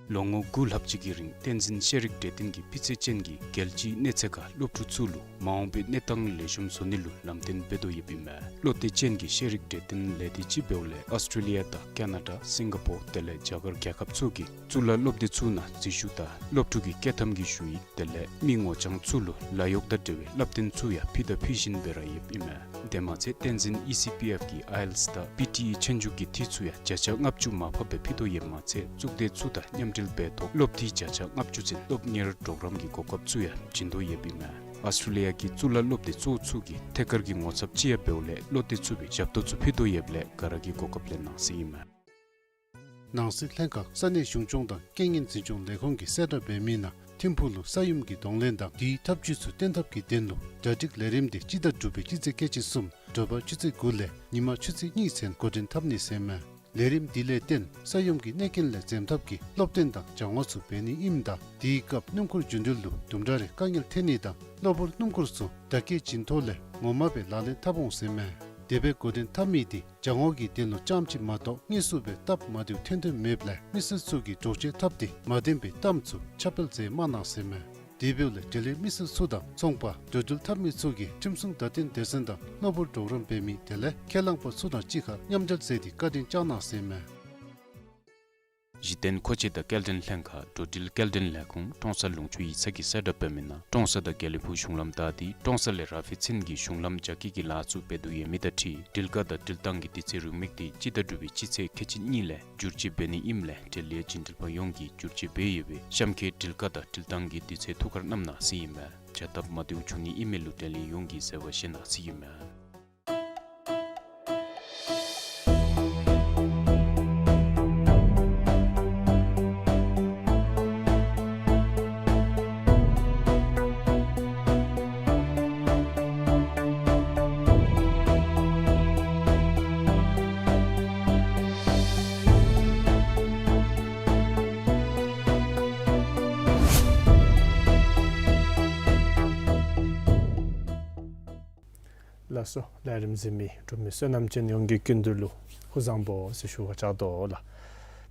ལོ་ངོ་དགུ་ལྷག་ཅིག་གི་རིང་བསྟན་འཛིན་ཤེས་རིག་གྲོས་སྟོན་གྱིས་སྤུས་ཚད་ཅན་གྱི་རྒྱལ་སྤྱིའི་གནས་ཚད་ཁར་སློབ་ཕྲུག་ཚུ་ལུ་མ་འོངས་པའི་གནས་སྟངས་ལེགས་ཤོམ་བཟོ་ནི་ལུ་ལམ་སྟོན་འབད་དོ་ཡོདཔ་ཨིན་མས། བློ་གཏད་ཅན་གྱི་ཤེས་རིག་གྲོས་སྟོན་ལས་སྡེ་ཅིག་འབདཝ་ལས་ཨཱོས་ཊྲེ་ལི་ཡ་དང་ཀ་ན་ཌ་སིང་ག་པོར་དེ་ལས་རྒྱ་གར་རྒྱལ་ཁབ་ཚུ་གི་གཙུག་ལག་སློབ་སྡེ་ཚུ་ནང་འཛུལ་ཞུགས་དང་སློབ་ཕྲུག་གི་བསྐྱོད་ཐམ་གྱི་ཞུ་ཡིག་དེ་ལས་མི་ངོ་རྐྱང་ཚུ་ལུ་ལཱ་གཡོག་དང་འབྲེལ་བའི་བསླབ་སྟོན་ཚུ་ཡང་ཕུལ་དང་ཕུལ་བཞིན་སྦེ་ར་ཡོདཔ་ཨིན་མས། དེ་མ་ཚད་བསྟན་འཛིན་ཨི་སི་པི་ཨེཕ་གིས་ཨའི་ཨེལ་ཊི་ཨེས་དང་པི་ཊི་ཨི་ཆོས་རྒྱུགས་ཀྱི་འཐུས་ཚུ་ཡང་བརྒྱ་ཆ་ལྔ་བཅུ་མར་ཕབ་སྦེ་ཕུལ་དོ་ཡོདཔ་མ་ཚད་གཙུག་སྡེ་ཚུ་དང་མཉམ་འབྲེལ་འབད་ཐོག་སློབ་འཐུས་བརྒྱ་ཆ་ལྔ་བཅུ་ཚུན་སློབ་གཉེར་གྲོགས་རམ་གྱི་གོ་སྐབས་ཚུ་ཡང་བྱིན་དོ་ཡོདཔ་ཨིན་མས། ཨཱོས་ཊྲེ་ལི་ཡ་གི་གཙུག་ལག་སློབ་སྡེ་གཙོ་བོ་ཚུ་གི་ཐད་ཀར་གྱི་ངོ་ཚབ་ཅིག་ཡང་འབདཝ་ལས་བློ་གཏད་ཚུགས་པའི་ཞབས་ཏོག་ཚུ་ཕུལ་དོ་ཡོདཔ་ལས་ག་ར་གིས་གོ་སྐབས་ལེན་གནང་ཟེར་ཨིན་མས། ནང་སྲིད་ལྷན་ཁག་ས་གནས་གཞུང་སྐྱོང་དང་རྐྱེན་ངན་འཛིན་སྐྱོང་ལས་ཁུངས་ཀྱིས་གསལ་བསྒྲགས་འབད་མི་ནང་ཐིམ་ཕུག་ལུ་ས་ཡོམ་གྱི་གདོང་ལེན་དང་དེའི་ཐབས་ཇུས་ཚུ་བརྟན་ཐབས་ཀྱི་དོན་ལུ་གྲ་སྒྲིག་ལས་རིམ་དེ་སྤྱི་ཟླ་དྲུག་པའི་སྤྱི་ཚེས་ཁལ་གཅིག་གསུམ་དྲོ་པ་ཆུ་ཚོད་དགུ་ལས་ཉིན་མ་ཆུ་ཚོད་གཉིས་ཚུན་འགོ་འདྲེན་འཐབ་ནི་ཟེར་མས། ལས་རིམ་འདི་ལས་བརྟེན་ས་ཡོམ་གྱི་གནོད་རྐྱེན་ལས་འཛེམ་ཐབས་ཀྱི་སློབ་སྟོན་དང་སྦྱང་བ་ཚུ་འབད་ནི་ཨིནམ་ད་དེའི་སྐབས་སྣུམ་འཁོར་རྒྱུ་འགྲུལ་ལུ་དུམ་གྲ་རེ་དཀའ་ངལ་འཕྲད་ནི་དང་གློ་བུར་སྣུམ་འཁོར་ཚུ་བརྡ་སྐད་བྱིན་ཐོག་ལས་ངོ་མ་སྦེ་ལག་ལེན་འཐབ་འོང་ཟེར་མས། དེ་སྦེ་འགོ་འདྲེན་འཐབ་མི་དེ་སྦྱང་བ་གི་དོན་ལུ་རྐྱངམ་ཅིག་མ་གཏོགས་དངོས་སུ་སྦེ་སྟབས་མ་བདེཝ་ཐོན་དོན་མེདཔ་ལས་མི་སེར་ཚུ་གིས་འདྲོག་བྱེལ་འཐབ་སྟེ་མ་བདེན་པའི་གཏམ་ཚུ་ཁྱབ་སྤེལ་མཛད་མ་གནང་ཟེར་མས། དེ་འབདཝ་ལས་འབྲེལ་ཡོད་མི་སེར་ཚུ་དང་ཚོང་པ་འགྲོ་འགྲུལ་འཐབ་མི་ཚུ་གིས་ཁྲིམས་སྲུང་བརྡ་སྟོན་སྡེ་ཚན་དང་གློ་བུར་གྲོགས་རམ་འབད་མི་དེ་ལས་ཁས་བླངས་པ་ཚུ་དང་གཅིག་ཁར་མཉམ་འབྲེལ་མཛད་དེ་བཀའ་དྲིན་བསྐྱང་གནང་ཟེར་མས། གཞི་རྟེན་མཁོ་ཆས་དང་སྐྱེལ་འདྲེན་ལྷན་ཁག་འགྲོ་འགྲུལ་སྐྱེལ་འདྲེན་ལས་ཁུངས་ཀྲོང་གསར་ལུང་ཕྱོགས་ཡིག་ཚང་གིས་གསལ་བསྒྲགས་འབད་མི་ནང་ཀྲོང་གསར་དང་དགེ་ལེགས་ཕུག་གཞུང་ལམ་བདའ་སྟེ་ཀྲོང་གསར་ལས་ར་ཕི་ཚུན་གྱི་གཞུང་ལམ་རྒྱ་སྐྱེད་ཀྱི་ལཱ་ཚུ་འབད་དོ་ཡོད་མི་དང་འཁྲིལ་སྒྲིལ་དཀའ་དང་སྒྲིལ་གཏང་གི་དུས་ཚོད་རིང་མོ་དེ་སྤྱི་ཟླ་དྲུག་པའི་སྤྱི་ཚེས་ཁལ་གཅིག་གཉིས་ལས་བསྒྱུར་བཅོས་འབད་ནི་ཨིནམ་ལས་འབྲེལ་ཡོད་བྱིན་འགྲུལ་པ་ཡོངས་ཀྱིས་བསྒྱུར་བཅོས་འབད་ཡོད་པའི་གཤམ་འཁོད་སྒྲིལ་དཀའ་དང་སྒྲིལ་གཏང་གི་དུས་ཚོད་ཐུགས་ཁར་བསྣམ་གནང་ཟེར་ཨིན་མས། བྱ་སྟབས་མ་བདེཝ་བྱུང་ནི་ཨིན་མི་ལུ་འབྲེལ་ཡོད་ཡོངས་ཀྱིས་བཟོད་པ་བཞེས་གནང་ཟེར་ཨིན་མས། ལགས་སོ། ལས་རིམ་གཟིགས་མི་འབྲུག་མི་བསོད་ནམས་ཅན་ཡོངས་ཀྱི་སྐུ་མདུན་ལུ་སྐུ་གཟུགས་བཟང་པོ་ཟེར་ཞུ་བར་བཅར་དོ་ལགས།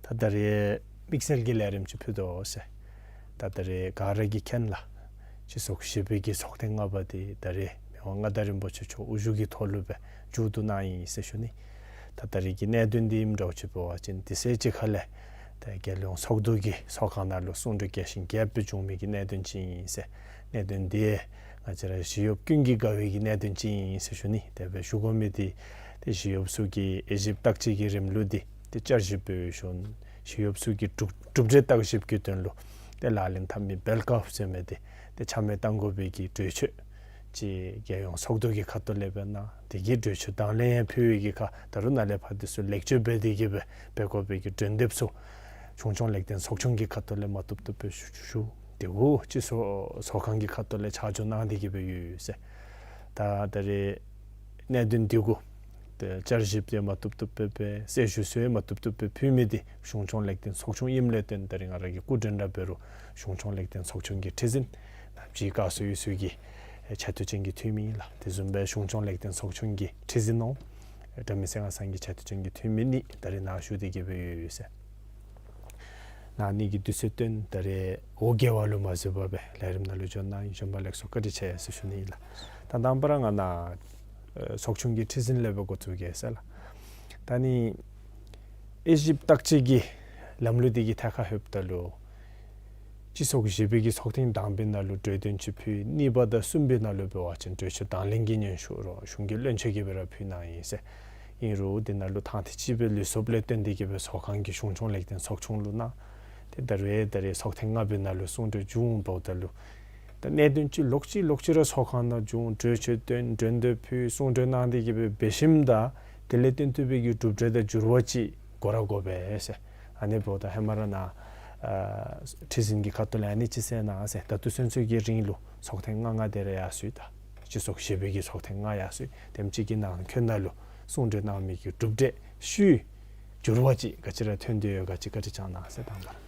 ད་ད་རེས་དམིགས་བསལ་གྱི་ལས་རིམ་ཅིག་ཕུལ་དོ་ཟེར། ད་ད་རེས་ག་ར་གིས་མཁྱེན་ལགས། སྤྱི་ཚོགས་བཞི་པའི་གི་ཚོགས་ཐེངས་ལྔ་པ་དེ་ད་རེས་མི་དབང་མངའ་བདག་རིན་པོ་ཆེ་མཆོག་དབུ་བཞུགས་ཀྱི་ཐོག་ལུ་སྦེ་མཇུག་བསྡུ་གནང་ཡི་ཟེར་ཞུ་ནི། ད་ད་རེས་ཀྱི་གནད་དོན་འདི་ཨིནམ་འདྲཝ་ཅིག་འབད་བ་ཅིན་དེ་ཚེ་གཅིག་ཁ་ལས་ཏེ་རྒྱལ་ཡོངས་ཚོགས་འདུ་གི་ཚོགས་ཁང་ནང་ལུ་གསུང་གྲོས་རྒྱས་ཤིང་རྒྱསཔ་སྦེ་བྱུང་མི་གི་གནད་དོན་ཅིག་ཨིན་ཟེར། གནད་དོན་འདི་ང་བཅས་ར་ཞི་གཡོགཔ་ཀུན་གྱིས་དགའ་བའི་གི་གནད་དོན་ཅིག་ཨིན་ཟེར་ཞུ་ནི། དེ་སྦེ་ཞུ་དགོ་མི་འདི་ཏེ་ཞི་གཡོགཔ་ཚུ་གིས་དབྱེ་ཞིབ་བརྟག་དཔྱད་ཀྱི་རིམ་ལུགས་འདི་ཏེ་བསྐྱར་ཞིབ་འབད་ཞིནམ་ཞི་གཡོགཔ་ཚུ་གི་གྲུབ་གྲུབ་འབྲས་བརྟག་ཞིབ་ཀྱི་དོན་ལུ་ཏེ་ལག་ལེན་འཐབ་མི་བེལ་ཀོབ་ཟེར་མི་འདི་ཏེ་ཆ་མེད་གཏང་དགོ་པའི་གི་གྲོས་ཆོད་ཅིག་རྒྱལ་ཡོངས་ཚོགས་འདུ་གི་ཁ་ཐུག་ལས་སྦེ་གནང་། དེ་གི་གྲོས་ཆོད་དང་ལེན་ཡང་ཕུལ་བའི་གི་ཁར་ད་རུང་ནཱ་ལས་ཕར་འདི་ཚུ་ལེགས་བཅོས་འབད་དེ་གི་སྦེ་འབད་དགོ་པའི་གི་གྲོས་འདེབས་ཚུ་གཞུང་སྐྱོང་ལེགས་ལྡན་ཚོགས་ཆུང་གི་ཁ་ཐུག་ལས་མ་བཏུབ་བཏུབ་སྦེ་ཞུ་ཞུ་ཞུ། དེ་གུ་སྤྱི་ཚོགས་ཚོགས་ཁང་གི་ཁ་ཐུག་ལས་ཆ་འཇོག་གནང་སྟེ་གི་སྦེ་ཡོད་ཟེར། ད་ད་རེས་གནད་དོན་འདི་གུ་ཏེ་བསྐྱར་ཞིབ་དེ་མ་བཏུབ་བཏུབ་སྦེ་སྦེ་གསལ་ཞུ་ཚུ་ཡང་མ་བཏུབ་བཏུབ་སྦེ་ཕུལ་མི་འདི་གཞུང་སྐྱོང་ལེགས་ལྡན་ཚོགས་ཆུང་ཨིནམ་ལས་བརྟེན་ད་རེས་ང་ར་གིས་སྐུ་མགྲོན་ར་འབད་རུང་གཞུང་སྐྱོང་ལེགས་ལྡན་ཚོགས་ཆུང་གི་ཁྲི་འཛིན་ནམ་ཅིག་བཀའ་ཟུར་ཡོད་ཚུ་གི་ཨེ་ཆེ་བསྟོད་ཅན་གྱི་འཐུས་མི་ཨིན་ལགས། དེ་བཟུམ་སྦེ་གཞུང་སྐྱོང་ལེགས་ལྡན་ཚོགས་ཆུང་གི་ཁྲི་འཛིན་འོག་ཨེ་དགྲ་མེད་གསལ་ངག་ཚང་གི་ཆེ་བསྟོད་ཅན་གྱི་འཐུས་མི་གཉིས་ད་རེས་ནཱ་བཞུགས་ཏེ་གི་སྦེ་ཡོད་ཡོད་ཟེར། ནཱ་གནས་ཀྱི་དུས་ཚོད་བཏོན་ད་རེས་འོ་བརྒྱལ་བ་ལུ་མ་བཟོད་པར་སྦེ་ལས་རིམ་ནང་ལུ་འབྱོན་གནང་ཡི། བྱོན་པ་ལེགས་སོ་བཀའ་དྲིན་ཆེ་ཟེར་ཞུ་ནི་ཨིན་ལགས། ད་དང་པ་ར་ང་ནཱ་ཨེ་ཚོགས་ཆུང་གི་ཁྲི་འཛིན་ལས་སྦེ་འགོ་བཙུགས་གེ་ཟེར་ལགས། ད་ནི་དབྱེ་ཞིབ་བརྟག་དཔྱད་ཀྱི་ལམ་ལུགས་འདི་གི་ཐད་ཁར་ལྷོདཔ་ད་ལུ་སྤྱི་ཚོགས་བཞི་པའི་གི་ཚོགས་ཐེངས་དང་པའི་ནང་ལུ་གྲོས་དོན་ཅིག་ཕུལ། གཉིས་པ་དང་གསུམ་པའི་ནང་ལུ་འབད་བ་ཅིན་གྲོས་ཆོད་དང་ལེན་གྱི་སྙན་ཞུ་རོགས་གཞུང་གི་བློན་ཆེན་གྱིས་སྦེ་ར་ཕུལ་གནང་ཡི་ཟེར། ཨིན་རུང་དེ་ནང་ལུ་ཐང་ཐིག་ཅིག་སྦེ་ལུས་སོཔ་ལས་བརྟེན་ཏེ་གི་སྦེ་ཚོགས་ཁང་གིས་གཞུང་སྐྱོང་ལེགས་ལྡན་ཚོགས་ཆུང་ལུ་གནང་། ཏེ་ད་རེས་ད་རེས་ཚོགས་ཐེངས་ལྔ་པའི་ནང་ལུ་གསུང་གྲོས་བྱུང་འབདཝ་ད་ལུ་ད་གནད་དོན་ཅིག་ལོག་ཅི་ལོག་ཅི་ར་ཚོགས་ཁང་ནང་བྱུང་། གྲོས་ཆོད་བཏོན། གྲོས་འདེབས་ཕུལ། གསུང་གྲོས་གནང་སྟེ་གི་སྦེ་འབད་ཞིནམ་ད་དེ་ལས་བཏོན་ཐུབ་པའི་གི་གྲུབ་འབྲས་དང་འགྱུར་བ་ཅིག་དགོ་ར་དགོ་པས་ཟེར། ཨ་ནི་འབདཝ་ད་ཧེ་མ་ར་ནཱ་ཨ་ཁྲི་འཛིན་གྱི་ཁ་ཐུག་ལས་ཨ་ནི་ཅིག་གསན་གནང་ཟེར། ད་ལྟོ་ཚུན་ཚོད་ཀྱི་རིང་ལུ་ཚོགས་ཐེངས་ལྔ་ལྔ་དེ་ར་ཡར་སོ་ཡི། ད་སྤྱི་ཚོགས་བཞི་པའི་གི་ཚོགས་ཐེངས་ལྔ་ཡར་སོ་ཡི། དེམ་ཅིག་གི་ནང་འཁོད་ནང་ལུ་གསུང་གྲོས་གནང་མི་གི་གྲུབ་འབྲས་ཤུལ་འགྱུར་བ་ཅིག་ག་ཅི་ར་ཐོན་ཏེ་ཡོད་ག་ཅིག་བཀའ་དྲིན་བསྐྱང་གནང་ཟེར། དང་པ་ར།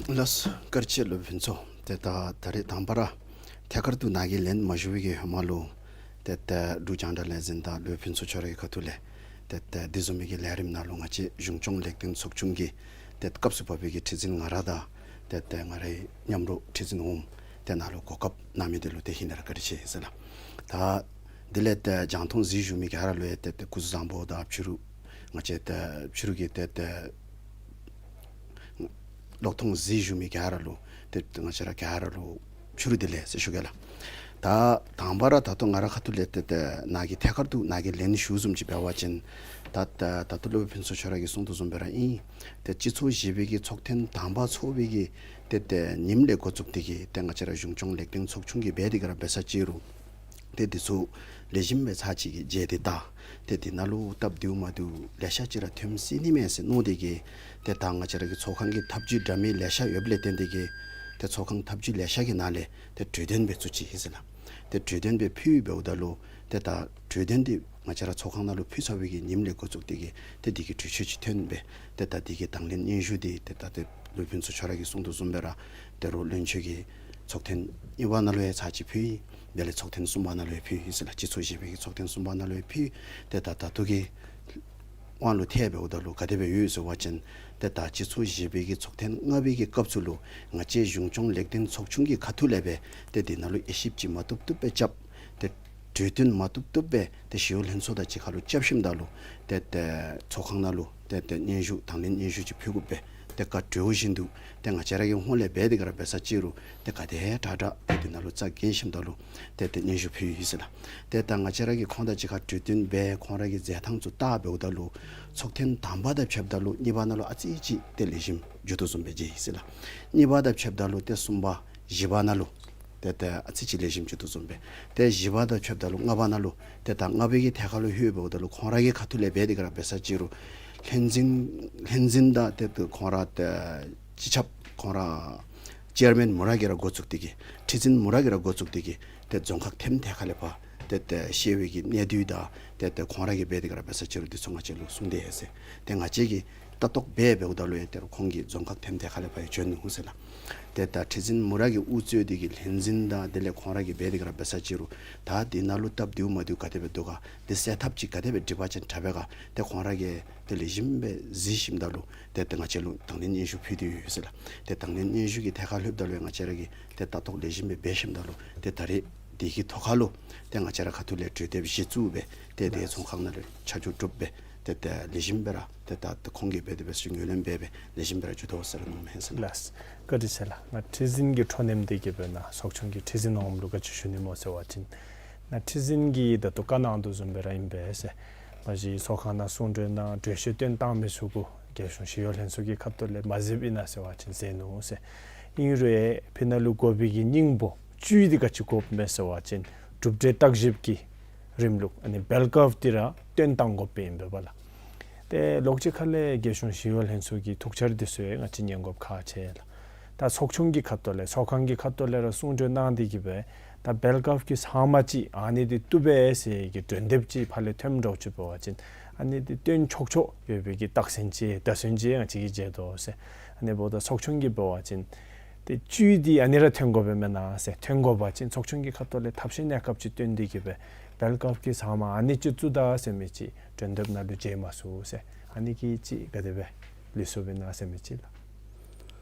ལགས་སོ། བཀའ་དྲིན་ཆེ་སློབ་དཔོན་མཚོ། ཏེ་ད་ད་རེས་དང་པ་ར་ཐད་ཀར་དུ་ནཱ་གིས་ལན་མ་ཞུ་བའི་གི་ཧེ་མ་ལུ་ཏེ་ད་འབྲུག་རྒྱང་བསྒྲགས་ལས་འཛིན་དང་སློབ་དཔོན་མཚོ་ཁྱོད་ར་གི་ཁ་ཐུག་ལས་ཏེ་ད་དེ་བཟུམ་མའི་གི་ལས་རིམ་ནང་ལུ་ང་བཅས་གཞུང་སྐྱོང་ལེགས་ལྡན་ཚོགས་ཆུང་གི་ ཏེ་སྐབས་སུ་བབ་པའི་གི་ཁྲི་འཛིན་ང་ར་དང་ཏེ་ཏེ་ང་རའི་མཉམ་རོགས་ཁྲི་འཛིན་འོགམ་ཏེ་ནཱ་ལུ་གོ་སྐབས་གནང་མི་འདི་ལུ་ཏེ་ཧིང་ནང་ར་བཀའ་དྲིན་ཆེ་ཟེར་ལགས། ད་དེ་ལས་ཏེ་རྒྱང་མཐོང་གཟིགས་བཞུགས་མི་ག་ར་ལུ་ཡང་ཏེ་ཏེ་སྐུ་གཟུགས་བཟང་པོ་དང་ཕྱི་རུ་ང་བཅས་ཏེ་ཕྱི་རུ་གི་ཏེ་ཏེ་གློག་ཐོག་གཟིགས་བཞུགས་མི་ག་ར་ལུ་ཏེ་ང་བཅས་ར་ག་ར་ལུ་ཕྱི་རུ་བདེ་ལེགས་ཟེར་ཞུ་གེ་ལགས། ད་དང་པ་ར་ད་ལྟོ་ང་ར་ཁ་ཐུག་ལས་ཏེ་ཏེ་ནཱ་གི་ཐད་ཀར་དུ་ནཱ་གི་ལན་ཞུ་བཟུམ་ཅིག་འབད་བ་ཅིན་ད་ད་ད་ལྟོ་སློབ་དཔོན་ཕུན་ཚོགས་ཁྱོད་ར་གིས་གསུང་དོ་བཟུམ་སྦེ་ར་ཨིན། ཏེ་སྤྱི་ཚོགས་བཞི་པའི་གི་ཚོགས་ཐེངས་དང་པ་ཚོགས་པའི་གི་ཏེ་ཏེ་ཉིནམ་ལས་འགོ་བཙུགས་ཏེ་གི་ཏེ་ང་བཅས་ར་གཞུང་སྐྱོང་ལེགས་ལྡན་ཚོགས་ཆུང་གིས་འབད་དེ་ག་ར་འབད་ས་ཅིག་རུང་ཏེ་འདི་ཚུ་ལེགས་ཤོམ་སྦེ་ཚར་གཅིག་གི་མཇལ་ཏེ་ད་ཏེ་འདི་ནང་ལུ་སྟབས་བདེཝ་མ་བདེཝ་ལེ་ཤ་ཅིག་ར་ཐོན་སྲིད་ནི་མས་ཟེར་མནོ་སྟེ་གི་ཏེ་ད་ང་བཅས་ར་གི་ཚོགས་ཁང་གི་ཐབས་བྱུས་འདྲ་མིན་ལེ་ཤ་ཡོདཔ་ལས་བརྟེན་ཏེ་གི་ཏེ་ཚོགས་ཁང་ཐབས་བྱུས་ལེ་ཤ་གི་ནང་ལས་ཏེ་གྲོས་དོན་སྦེ་བཙུགས་ཅི་ཨིན་ཟེར་ལགས། ཏེ་གྲོས་དོན་སྦེ་ཕུལ་འབདཝ་ད་ལུ་ཏེ་ད་གྲོས་དོན་འདི་ང་བཅས་ར་ཚོགས་ཁང་ནང་ལུ་ཕུལ་ཚར་བའི་གི་ཉིནམ་ལས་འགོ་བཙུགས་ཏེ་གི་ཏེ་འདི་གི་གྲོས་ཆོད་ཅིག་ཐོན་སྦེ་ཏེ་ད་འདི་གི་དང་ལེན་སྙན་ཞུ་འདི་ཏེ་ད་ཏེ་སློབ་དཔོན་ཚུ་ཁྱོད་ར་གིས་གསུང་དོ་བཟུམ་སྦེ་ར་ཏེ་རོགས་བློན་ཆེན་གྱི་ཚོགས་ཐེངས་གཉིས་པ་ནང་ལུ་ཡང་ཚར་གཅིག་ཕུལ་ཡི། དེ་ལས་ཚོགས་ཐེངས་གསུམ་པ་ནང་ལུ་ཡང་ཕུལ་ཡི་ཟེར་ལགས། སྤྱི་ཚོགས་བཞི་པའི་གི་ཚོགས་ཐེངས་གསུམ་པ་ནང་ལུ་ཡང་ཕུལ་ཡི། ཏེ་ད་ད་ལྟོ་གི་དབང་ལུ་ཐལ་འབདཝ་ད་ལུ་ག་དེ་སྦེ་ཡོད་ཟེར་བ་ཅིན་ཏེ་ད་སྤྱི་ཚོགས་བཞི་པའི་གི་ཚོགས་ཐེངས་ལྔ་པའི་གི་སྐབས་སུ་ལུ་ང་བཅས་གཞུང་སྐྱོང་ལེགས་ལྡན་ཚོགས་ཆུང་གི་ཁ་ཐུག་ལས་སྦེ་ཏེ་འདི་ནང་ལུ་དབྱེ་ཞིབ་ཅིག་མ་བཏུབ་བཏུབ་སྦེ་རྐྱབ། ཏེ་གྲོས་དོན་མ་བཏུབ་བཏུབ་སྦེ་ཏེ་ཞི་གཡོག་ལྷན་ཚོགས་དང་གཅིག་ཁར་ལུ་རྐྱབ་ཞིནམ་ད་ལུ་ཏེ་ཏེ་ཚོགས་ཁང་ནང་ལུ་ཏེ་ཏེ་སྙན་ཞུ་དང་ལེན་སྙན་ཞུ་ཅིག་ཕུལ་དགོ་པས། ཏེ་བཀའ་གྲོས་བཞིན་དུ་ཏེ་ང་བཅས་ར་གི་ཧོངས་ལས་འབད་དེ་ག་ར་འབད་ས་ཅིག་རུང་ཏེ་ག་དེ་དྲག་དྲག་ཏེ་འདི་ནང་ལུ་རྩ་འགེངས་ཞིནམ་ད་ལུ་ཏེ་ཏེ་སྙན་ཞུ་ཕུལ་ཡི་ཟེར་ལགས། ཏེ་ད་ང་བཅས་ར་གིས་ཁོང་དང་གཅིག་ཁར་གྲོས་དོན་འབད་ཁོང་ར་གི་མཛད་ཐངས་ཚུ་བལྟ་འབདཝ་ད་ལུ་ཚོགས་ཐེངས་དང་པ་དང་ཕྱདཔ་ད་ལུ་གཉིས་པ་ནང་ལུ་ཨ་ཙི་ཅིག་ཏེ་ལེགས་ཤོམ་འགྱོ་དོ་བཟུམ་སྦེ་མཇལ་ཡི་ཟེར་ལགས། གཉིས་པ་དང་ཕྱདཔ་ད་ལུ་ཏེ་གསུམ་པ་བཞི་པ་ནང་ལུ་ཏེ་ཏེ་ཨ་ཙི་ཅིག་ལེགས་ཤོམ་འགྱོ་དོ་བཟུམ་སྦེ། ཏེ་བཞི་པ་དང་ཕྱདཔ་ད་ལུ་ལྔ་པ་ནང་ལུ་ཏེ་ད་ལྔ་པའི་གི་ཐད་ཁར་ལུ་ལྷོད་འབདཝ་ད་ལུ་ཁོང་ར་གི་ཁ་ཐུག་ལས་འབད་དེ་ག་ར་འབད་ས་ཅིག་རུང་ལྷན་འཛིན་ལྷན་འཛིན་དང་ཏེ་ཏེ་ཁོང་ར་ཏེ་སྤྱི་ཁྱབ་ཁོང་ར་ཅེར་མེན་མོ་ར་གིས་ར་འགོ་བཙུགས་ཏེ་གི་ཁྲི་འཛིན་མོ་ར་གིས་ར་འགོ་བཙུགས་ཏེ་གི་ཏེ་རྫོང་ཁག་ཐེམ་ཐད་ཁ་ལས་ཕར་ཏེ་ཏེ་ཤེས་པའི་གི་གནད་བསྡུས་དང་ཏེ་ཏེ་ཁོང་ར་གིས་འབད་དེ་ག་ར་འབད་ས་ཅིག་རུང་འདི་ཚུ་ང་བཅས་ལུ་གསུངས་ཏེ་ཡོད་ཟེར། ཏེ་ང་བཅས་ཀྱིས་ལྟ་རྟོག་འབད་འབདཝ་ད་ལུ་ཡང་ཏེ་རུང་ཁོང་གིས་རྫོང་ཁག་ཐེམ་ཐད་ཁ་ལས་ཕར་ཡང་བྱོན་ནུག་ཟེར་ལགས། ཏེ་ད་ཁྲི་འཛིན་མོ་ར་གིས་དབུ་གཙོས་ཏེ་གི་ལྷན་འཛིན་དང་དེ་ལས་ཁོང་ར་གིས་འབད་དེ་ག་ར་འབད་ས་ཅིག་རུང་ད་འདི་ནང་ལུ་སྟབས་བདེཝ་མ་བདེཝ་ག་དེ་སྦེ་འདུག་ག། ཏེ་སེལ་ཐབས་ཅིག་ག་དེ་སྦེ་སྒྲིག་པ་ཅིན་དྲག་པས་ག། ཏེ་ཁོང་ར་གིས་ཏེ་ལེགས་ཤོམ་སྦེ་གཟིགས་ཞིནམ་ད་ལུ་ཏེ་ཏེ་ང་བཅས་ལུ་དང་ལེན་སྙན་ཞུ་ཕུལ་ཏེ་ཡོད་ཟེར་ལགས། ཏེ་དང་ལེན་སྙན་ཞུ་གི་ཐད་ཁར་ལྷོདཔ་ད་ལུ་ཡང་ང་བཅས་ར་གིས་ཏེ་ལྟ་རྟོག་ལེགས་ཤོམ་སྦེ་འབད་ཞིནམ་ད་ལུ་ཏེ་ད་རེས་འདི་གི་ཐོག་ཁར་ལུ་ཏེ་ང་བཅས་ར་ཁ་ཐུག་ལས་གྲོས་དེབ་གཞི་བཙུགས་སྦེ་ཏེ་ཏེ་ཚོགས་ཁང་ནང་ལུ་ཆ་འཇོག་གྲུབ་སྦེ་ཏེ་ཏེ་ལེགས་ཤོམ་སྦེ་ར་ཏེ་ད་ཏེ་ཁོང་གིས་འབད་དེ་འབད་ས་ཅིག་ངོས་ལེན་འབད་སྦེ་ལེགས་ཤོམ་སྦེ་ར་འགྱོ་དོ་ཟེར་མནོཝ་མས་ཟེར་ལགས། ལགས། བཀའ་དྲིན་ཆེ་ལགས། ང་ཁྲི་འཛིན་གྱི་འཕྲོ་མཉམ་འདི་གིས་འབད་ན་ཚོགས་ཆུང་གི་ཁྲི་འཛིན་འོགམ་ལུ་ག་ཅི་ཞུ་ནི་སྨོ་ཟེར་བ་ཅིན་ང་ཁྲི་འཛིན་གྱིས་ད་ལྟོ་བཀའ་གནང་དོ་བཟུམ་སྦེ་ར་ཨིན་པས་ཟེར། མ་གཞི་ཚོགས་ཁང་ནང་གསུང་གྲོས་གནང་གྲོས་ཆོད་བཏོན་བཏང་མི་ཚུ་གུ་རྒྱལ་གཞུང་ཞི་གཡོག་ལྷན་ཚོགས་ཀྱི་ཁ་ཐུག་ལས་མ་གཟིགསཔ་ཨིན་ན་ཟེར་བ་ཅིན་གཟིགས་ནུག་ཟེར། ཨིན་རུང་ཡང་ཕི་ནང་ལུ་དགོ་པའི་གི་སྙིང་པོ་བཅུད་འདི་ག་ཅི་དགོཔ་མས་ཟེར་བ་ཅིན་གྲུབ་འབྲས་བརྟག་ཞིབ་ཀྱི་རིམ་ལུགས་ཨ་ནི་བེལ་ཀརབ་འདི་ར་བཏོན་བཏང་དགོཔ་ཨིན་པས་ལགས། ཏེ་ལོགས་ཅིག་ཁ་ལས་རྒྱལ་གཞུང་ཞི་གཡོག་ལྷན་ཚོགས་ཀྱི་ཐུགས་འཆར་འདི་ཚུ་ཡང་ང་བཅས་ཉན་དགོཔ་ཁག་ཆེ་ལགས། ད་ཚོགས་ཆུང་གི་ཁ་ཐུག་ལས་ཚོགས་ཁང་གི་ཁ་ཐུག་ལས་ར་གསུང་གྲོས་གནང་སྟེ་གི་སྦེ་ད་བེལ་ཀརབ་ཀྱི་ཚབ་མ་ཅིག་ཨ་ནི་འདི་བཏུབ་པས་ཟེར་གྱི་གྲོས་འདེབས་ཅིག་ཕར་ལས་ཐོནམ་འདྲཝ་ཅིག་འབད་བ་ཅིན་ཨ་ནི་འདི་བཏོན་ཆོག་ཆོག་ཡོད་པའི་གི་རྟགས་མཚན་ཅིག་བརྡ་མཚོན་ཅིག་ང་བཅས་ཀྱིས་མཇལ་དོ་ཟེར། ཨ་ནི་འབདཝ་ད་ཚོགས་ཆུང་གིས་འབད་བ་ཅིན་ཏེ་བཅུད་འདི་ཨ་ནི་ར་ཐོན་དགོ་པས་མེན་ན་ཟེར། ཐོན་དགོ་པ་ཅིན་ཚོགས་ཆུང་གི་ཁ་ཐུག་ལས་ཐབས་ཤེས་གནས་སྐབས་ཅིག་བཏོན་ཏེ་གི་སྦེ་བེལ་ཀརབ་ཀྱི་ཚབ་མ་ཨ་ནི་ཅིག་བཙུགས་ད་ཟེར་མི་ཅིག་གྲོས་འདེབས་ནང་ལུ་མཇལ་མ་ཚུགས་ཟེར། ཨ་ནི་གི་ཅིག་ག་དེ་སྦེ་ལུས་སོཔ་ཨིན་ན་ཟེར་མི་ཅིག་ལགས།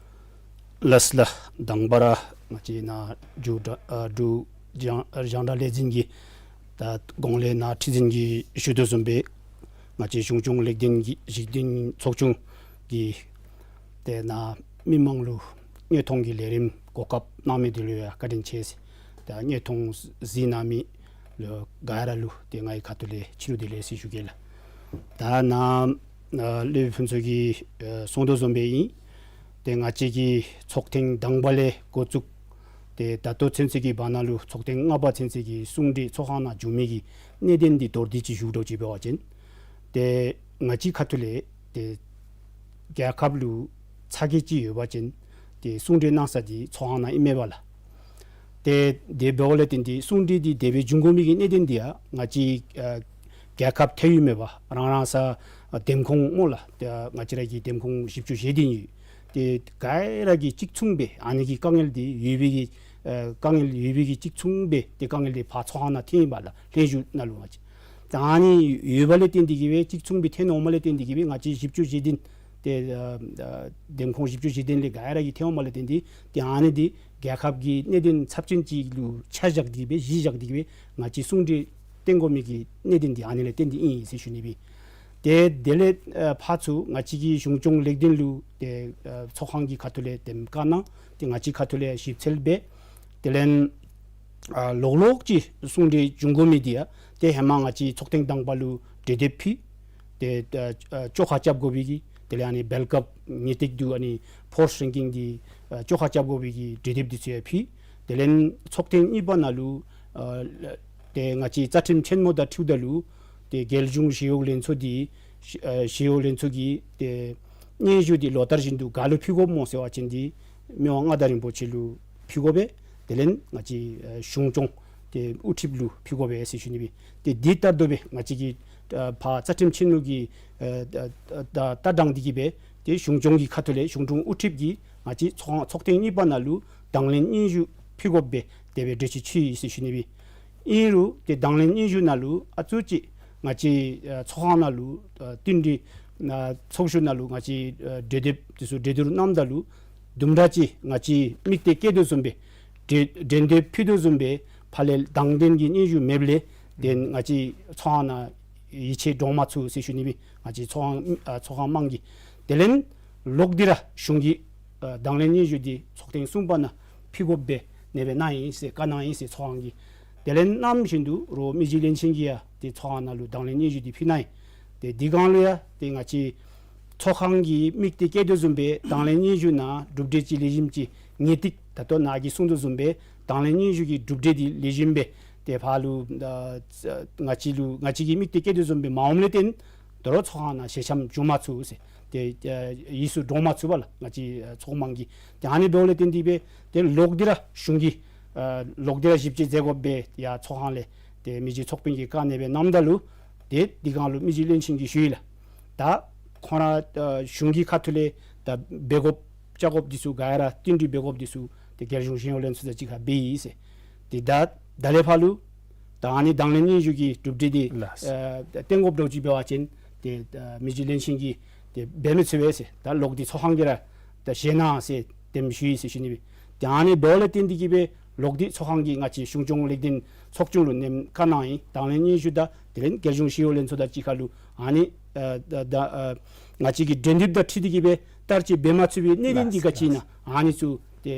ལགས་ལགས། དང་པ་ར་ང་བཅས་ནཱ་འབྲུག་ཨ་འབྲུག་རྒྱང་རྒྱང་བསྒྲགས་ལས་འཛིན་གྱི་ད་གོང་ལས་ནཱ་ཁྲི་འཛིན་གྱིས་ཞུ་དོ་བཟུམ་སྦེ་ང་བཅས་གཞུང་སྐྱོང་ལེགས་ལྡན་གྱི་ལེགས་ལྡན་ཚོགས་ཆུང་གི་ཏེ་ནཱ་མི་མང་ལུ་དངོས་མཐོང་གི་ལས་རིམ་གོ་སྐབས་གནང་མི་འདི་ལུ་ཡང་བཀའ་དྲིན་ཆེ་ཟེར། ད་དངོས་མཐོང་གཟིགས་གནང་མི་ལུ་ག་ར་ལུ་ཏེ་ངེའི་ཁ་ཐུག་ལས་ཕྱི་རུ་བདེ་ལེགས་ཟེར་ཞུ་གེ་ལགས། ད་ནཱ་ཨ་སློབ་དཔོན་ཕུན་ཚོགས་ཀྱིས་ཨ་གསུང་དོ་བཟུམ་སྦེ་ཨིན། ཏེ་ང་བཅས་ཀྱི་ཚོགས་ཐེངས་དང་པ་ལས་འགོ་བཙུགས་ཏེ་ད་ལྟོ་ཚུན་ཚོད་ཀྱི་བར་ན་ལུ་ཚོགས་ཐེངས་ལྔ་པ་ཚུན་ཚོད་ཀྱི་གསུང་གྲོས་ཚོགས་ཁང་ནང་བྱུང་མི་གི་གནད་དོན་འདི་མདོར་བསྡུས་ཅིག་ཞུ་འདྲཝ་ཅིག་འབད་བ་ཅིན་ཏེ་ང་བཅས་ཁ་ཐུག་ལས་ཏེ་རྒྱལ་ཁབ་ལུ་ཚ་གྱང་ཅིག་ཡོད་པ་ཅིན་ཏེ་གསུང་གྲོས་གནང་ས་འདི་ཚོགས་ཁང་ནང་ཨིན་མས་པ་ལགས། ཏེ་དེ་འབདཝ་ལས་བརྟེན་ཏེ་གསུང་གྲོས་འདི་དེ་སྦེ་འབྱུང་དགོ་མི་གི་གནད་དོན་འདི་ཡང་ང་བཅས་ཨ་རྒྱལ་ཁབ་ཐལ་ཡོདཔ་མེན་པར་རང་རང་ས་ཨ་འདེམས་ཁོངས་སྨོ་ལགས། ཏེ་ང་བཅས་ར་གི་འདེམས་ཁོངས་བཞི་བཅུ་ཞེ་བདུན་ཡོད། ཏེ་ག་ར་གིས་གཅིག་མཚུངས་སྦེ་ཨ་ནི་གི་དཀའ་ངལ་འདི་ཡོད་པའི་གི་ཨ་དཀའ་ངལ་ཡོད་པའི་གི་གཅིག་མཚུངས་སྦེ་ཏེ་དཀའ་ངལ་འདི་ཕར་ཚོགས་ཁང་ནང་ཐོན་ཡི་པ་ལགས། ལྷན་བཞུགས་ནང་ལུ་ང་བཅས་ད་ཨ་ནི་ཡོད་པ་ལས་བརྟེན་ཏེ་གི་སྦེ་གཅིག་མཚུངས་སྦེ་ཐོན་འོངམ་ལས་བརྟེན་ཏེ་གི་སྦེ་ང་བཅས་བཞི་བཅུ་ཞེ་བདུན་ ཏེ་ཨ་ཨ་འདེམས་ཁོངས་བཞི་བཅུ་ཞེ་བདུན་ལས་ག་ར་གིས་ཐོནམ་ལས་བརྟེན་ཏེ་ཏེ་ཨ་ནི་འདི་རྒྱལ་ཁབ་ཀྱི་གནད་དོན་ཚབས་ཆེན་ཅིག་ལུ་ཆ་བཞག་སྟེ་གི་སྦེ་གཞི་བཞག་སྟེ་གི་སྦེ་ང་བཅས་གསུང་གྲོས་བཏོན་དགོ་མི་གི་གནད་དོན་འདི་ཨ་ནི་ལས་བརྟེན་ཏེ་ཨིན་ཟེར་ཞུ་ནི་སྦེ། ཏེ་དེ་ལས་ཨ་ཕར་ཚུར་ང་བཅས་ཀྱི་གཞུང་སྐྱོང་ལེགས་ལྡན་ལུ་ཏེ་ཨ་ཚོགས་ཁང་གི་ཁ་ཐུག་ལས་དེམ་བཀའ་གནང་། ཏེ་ང་བཅས་ཁ་ཐུག་ལས་ཞིབ་འཚོལ་འབད། དེ་ལས་ཨ་ལོག་ལོག་ཅིག་གསུང་གྲོས་འབྱུང་དགོ་མི་འདི་ཡང་ཏེ་ཧེ་མ་ང་བཅས་ཚོགས་ཐེངས་དང་པ་ལུ་གྲོས་འདེབས་ཕུལ། ཏེ་ཨ་ཨ་བཅོ་ཁ་རྐྱབ་དགོ་པའི་གི་དེ་ལས་ཨ་ནི་སྦེལ་ཀོབ་ཉེས་སྟེགས་འདི་ཨ་ནི་ཕོརསི་རེང་ཀིང་འདི་ཨ་བཅོ་ཁ་རྐྱབ་དགོ་པའི་གི་གྲོས་འདེབས་འདི་ཚུ་ཡང་ཕུལ། དེ་ལས་ཚོགས་ཐེངས་གཉིས་པ་ནང་ལུ་ཨ་ཏེ་ང་བཅས་རྩ་ཁྲིམས་ཆེན་མོ་དང་འཁྲིལཝ་ད་ལུ་ཏེ་རྒྱལ་གཞུང་ཞི་གཡོག་ལྷན་ཚོགས་འདི་ཨ་ཞི་གཡོག་ལྷན་ཚོགས་ཀྱི་ཏེ་སྙན་ཞུ་འདི་ལོ་ལྟར་བཞིན་དུ་ག་ལུ་ཕུལ་དགོཔ་སྨོ་ཟེར་བ་ཅིན་འདི་མི་དབང་མངའ་བདག་རིན་པོ་ཆེ་ལུ་ཕུལ་དགོ་པས། དེ་ལས་ང་བཅས་ཨ་གཞུང་སྐྱོང་ཏེ་དབུ་ཁྲིདཔ་ལུ་ཕུལ་དགོ་པས་ཟེར་ཞུ་ནི་སྦེ། ཏེ་འདི་ལྟར་དུ་སྦེ་ང་བཅས་ཀྱི་ཨ་ཕར་རྩ་ཁྲིམས་ཆེན་མོ་གི་ཨ་ཨ་ཨ་ད་ལྟ་དྲངས་ཏེ་གི་སྦེ་ཏེ་གཞུང་སྐྱོང་གི་ཁ་ཐུག་ལས་གཞུང་སྐྱོང་དབུ་ཁྲིདཔ་གིས་ང་བཅས་ཚོགས་ཚོགས་ཐེངས་གཉིས་པ་ནང་ལུ་དང་ལེན་སྙན་ཞུ་ཕུལ་དགོཔ་སྦེ་དེ་སྦེ་གྲོས་ཆོད་ཕུལ་ཡི་ཟེར་ཞུ་ནི་སྦེ། ཨིན་རུང་ཏེ་དང་ལེན་སྙན་ཞུ་ནང་ལུ་ཨ་ཙུ་ཅིག་ང་བཅས་ཨ་ཚོགས་ཁང་ནང་ལུ་ཨ་བསྟུན་གྲོས་ཨ་ཚོགས་བཞུགས་ནང་ལུ་ང་བཅས་ཨ་གྲོས་འདེབས་འདི་ཚུ་གྲོས་བསྡུར་གནངམ་ད་ལུ་དུམ་གྲ་ཅིག་ང་བཅས་དམིགས་གཏད་བསྐྱེད་དོ་བཟུམ་སྦེ་གྲོས་གྲོས་འདེབས་ཕུལ་དོ་བཟུམ་སྦེ་ཕར་ལས་དང་ལེན་གྱི་སྙན་ཞུ་མེདཔ་ལས་ཏེ་ང་བཅས་ཚོགས་ཁང་ནང་ཡིད་ཆེས་འདྲོངས་མ་ཚུགས་ཟེར་ཞུ་ནི་སྦེ། ང་བཅས་ཚོགས་ཁང་ཨ་ཚོགས་ཁང་དམངས་ཀྱིས། དེ་ལས་ལོག་སྟེ་ར་གཞུང་གིས་ཨ་དང་ལེན་སྙན་ཞུ་འདི་ཚོགས་ཐེངས་གསུམ་པ་ནང་ཕུལ་དགོཔ་སྦེ་ཨ་ནེ་སྦེ་གནང་ཡི་ཟེར་བཀའ་གནང་ཡི་ཟེར་ཚོགས་ཁང་གིས། དེ་ལས་ནམ་བཞིན་དུ་རོགས་མི་རྗེ་བློན་ཆེན་གྱིས་ཡང་ཏེ་ཚོགས་ཁང་ནང་ལུ་དང་ལེན་སྙན་ཞུ་འདི་ཕུལ་གནང་ཡི། ཏེ་འདི་སྒང་ལུ་ཡང་ཏེ་ང་བཅས་ཚོགས་ཁང་གི་དམིགས་གཏད་བསྐྱེད་དོ་བཟུམ་སྦེ་དང་ལེན་སྙན་ཞུ་ནང་གྲུབ་འབྲས་ཅིག་ལེགས་ཤོམ་ཅིག་ངེས་ཏིག་ད་ལྟོ་ནཱ་གིས་གསུང་དོ་བཟུམ་སྦེ་དང་ལེན་སྙན་ཞུ་གི་གྲུབ་འབྲས་འདི་ལེགས་ཤོམ་སྦེ་ཏེ་ཕར་ལུ་ཨ་ང་བཅས་ལུ་ང་བཅས་ཀྱི་དམིགས་གཏད་བསྐྱེད་དོ་བཟུམ་སྦེ་མ་འོངམ་ལས་བརྟེན་ད་རུང་ཚོགས་ཁང་ནང་ཞལ་འཆམ་འབྱུང་མ་ཚུགས་ཟེར། ཏེ་ཨ་ཡིད་སུ་འདྲོངས་མ་ཚུགས་པས་ལགས། ང་བཅས་ཨ་ཚོགས་དམངས་ཀྱིས། ཏེ་ཨ་ནི་འབདཝ་ལས་བརྟེན་ཏེ་སྦེ་ཏེ་ལོག་སྟེ་ར་གཞུང་གིས་ཨ་ལོག་སྟེ་ར་ཞིབ་དཔྱད་མཛད་དགོཔ་སྦེ་ཡར་ཚོགས་ཁང་ལས་ཏེ་མི་རྗེ་ཚོགས་དཔོན་གྱིས་བཀའ་ཨ་ནེ་སྦེ་གནངམ་ད་ལུ་ཏེ་འདི་སྒང་ལུ་མི་རྗེ་བློན་ཆེན་གྱིས་ཞུ་ཡི་ལགས། ད་ཁོང་ར་ཨ་གཞུང་གི་ཁ་ཐུག་ལས་ད་འབད་དགོཔ་བཅའ་དགོཔ་འདི་ཚུ་ག་ར་བསྟུན་གྲོས་འབད་དགོཔ་འདི་ཚུ་ཏེ་རྒྱལ་གཞུང་ཞི་གཡོག་ལྷན་ཚོགས་དང་གཅིག་ཁར་འབད་ཡི་ཟེར། ཏེ་ད་ད་ལས་ཕར་ལུ་ད་ཨ་ནི་དང་ལེན་སྙན་ཞུ་གི་གྲུབ་འབྲས་འདི་ལགས། ཨ་བཏོན་དགོཔ་འདྲཝ་ཅིག་འབད་བ་ཅིན་ཏེ་ཨ་མི་རྗེ་བློན་ཆེན་གྱིས་ཏེ་འབད་མི་ཚུགས་པས་ཟེར། ད་ལོག་སྟེ་ཚོགས་ཁང་གིས་ར་ད་བཞེས་གནང་ཟེར་དེམ་ཞུ་ཡི་ཟེར་ཞུ་ནི་སྦེ། ཏེ་ཨ་ནི་འབདཝ་ལས་བརྟེན་ཏེ་གི་སྦེ་ལོག་སྟེ་ཚོགས་ཁང་གིས་ང་བཅས་གཞུང་སྐྱོང་ལེགས་ལྡན་ཚོགས་ཆུང་ལུ་ཨ་ནེམ་བཀའ་གནང་ཡི། དང་ལེན་སྙན་ཞུ་དང་དེ་ལས་རྒྱལ་གཞུང་ཞི་གཡོག་ལྷན་ཚོགས་དང་གཅིག་ཁར་ལུ་ཨ་ནི་ཨ་ད་ད་ཨ་ང་བཅས་ཀྱི་གྲོས་འདེབས་དང་འཁྲིལ་ཏེ་གི་སྦེ་བསྟར་སྤྱོད་འབད་མ་ཚུགས་པའི་གནད་དོན་འདི་ལགས་ག་ཅི་ཨིན་ན། ལགས། ཨ་ནི་ཚུ་ཏེ་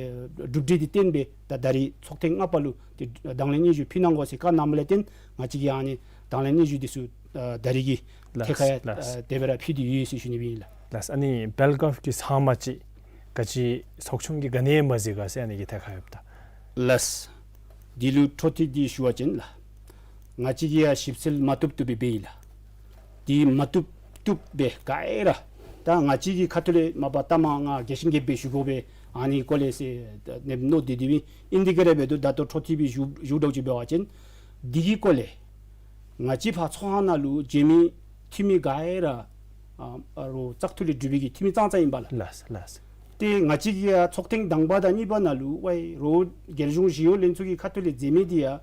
གྲུབ་འབྲས་འདི་བཏོན་སྦེ་ད་ད་རིས་ཚོགས་ཐེངས་ལྔ་པ་ལུ་ཏེ་དང་ལེན་སྙན་ཞུ་ཕུལ་གནང་དགོ་ཟེར་བཀའ་གནངམ་ལས་བརྟེན་ང་བཅས་ཀྱིས་ཨ་ནི་དང་ལེན་སྙན་ཞུ་འདི་ཚུ་ཨ་ད་རིས་ཀྱི་ལགས། ཐད་ཁར་ལགས། ཨ་དེ་སྦེ་ར་ཕུལ་ཏེ་ཡོད་ཟེར་ཞུ་ནི་སྦེ་ཨིན་ལགས། ལགས། ཨ་ནི་སྦེལ་ཀོབ་ཀྱི་ཚབ་མ་ཅིག་ག་ཅི་ཚོགས་ཆུང་གིས་ག་ནི་མ་གཟིགས་ག་ཟེར་ཨ་ནི་གི་ཐད་ཁར་ཡོདཔ་ད། ལགས། འདི་ལུ་འཕྲོ་མཐུད་དེ་ཞུ་བ་ཅིན་ལགས། ང་བཅས་ཀྱིས་ཡང་ཞིབ་འཚོལ་མ་བཏུབ་བཏུབ་སྦེ་འབད་ཡི་ལགས། འདི་མ་བཏུབ་བཏུབ་སྦེ་ག་ར་ད་ང་བཅས་ཀྱི་ཁ་ཐུག་ལས་མ་པ་ལྟ་མ་ང་རྒྱས་ཤིང་རྒྱསཔ་སྦེ་ཞུ་དགོ་པས་ཨ་ནི་སྐོར་ལས་ཟེར་ཨ་ནེམ་མནོ་སྟེ་སྡོད་པའི་ཨིན། དེ་ག་ར་འབད་དོ་ད་ལྟོ་འཕྲོ་མཐུད་སྦེ་ཞུ་ཞུ་འདྲཝ་ཅིག་འབད་བ་ཅིན་འདི་གི་སྐོར་ལས་ང་བཅས་ཕར་ཚོགས་ཁང་ནང་ལུ་མཇལ་མི་འཐུས་མི་ག་ར་ཨ་ཨ་རོགས་བཙག་འཐུ་ལས་གྲུབ་པའི་གི་འཐུས་མི་ཙང་ཙང་ཨིན་པས་ལགས། ལགས་ལགས། ཏེ་ང་བཅས་ཀྱིས་ཡང་ཚོགས་ཐེངས་དང་པ་དང་གཉིས་པ་ནང་ལུ་ཝའི་རོགས་རྒྱལ་གཞུང་ཞི་གཡོག་ལྷན་ཚོགས་ཀྱི་ཁ་ཐུག་ལས་མཛད་མི་འདི་ཡང་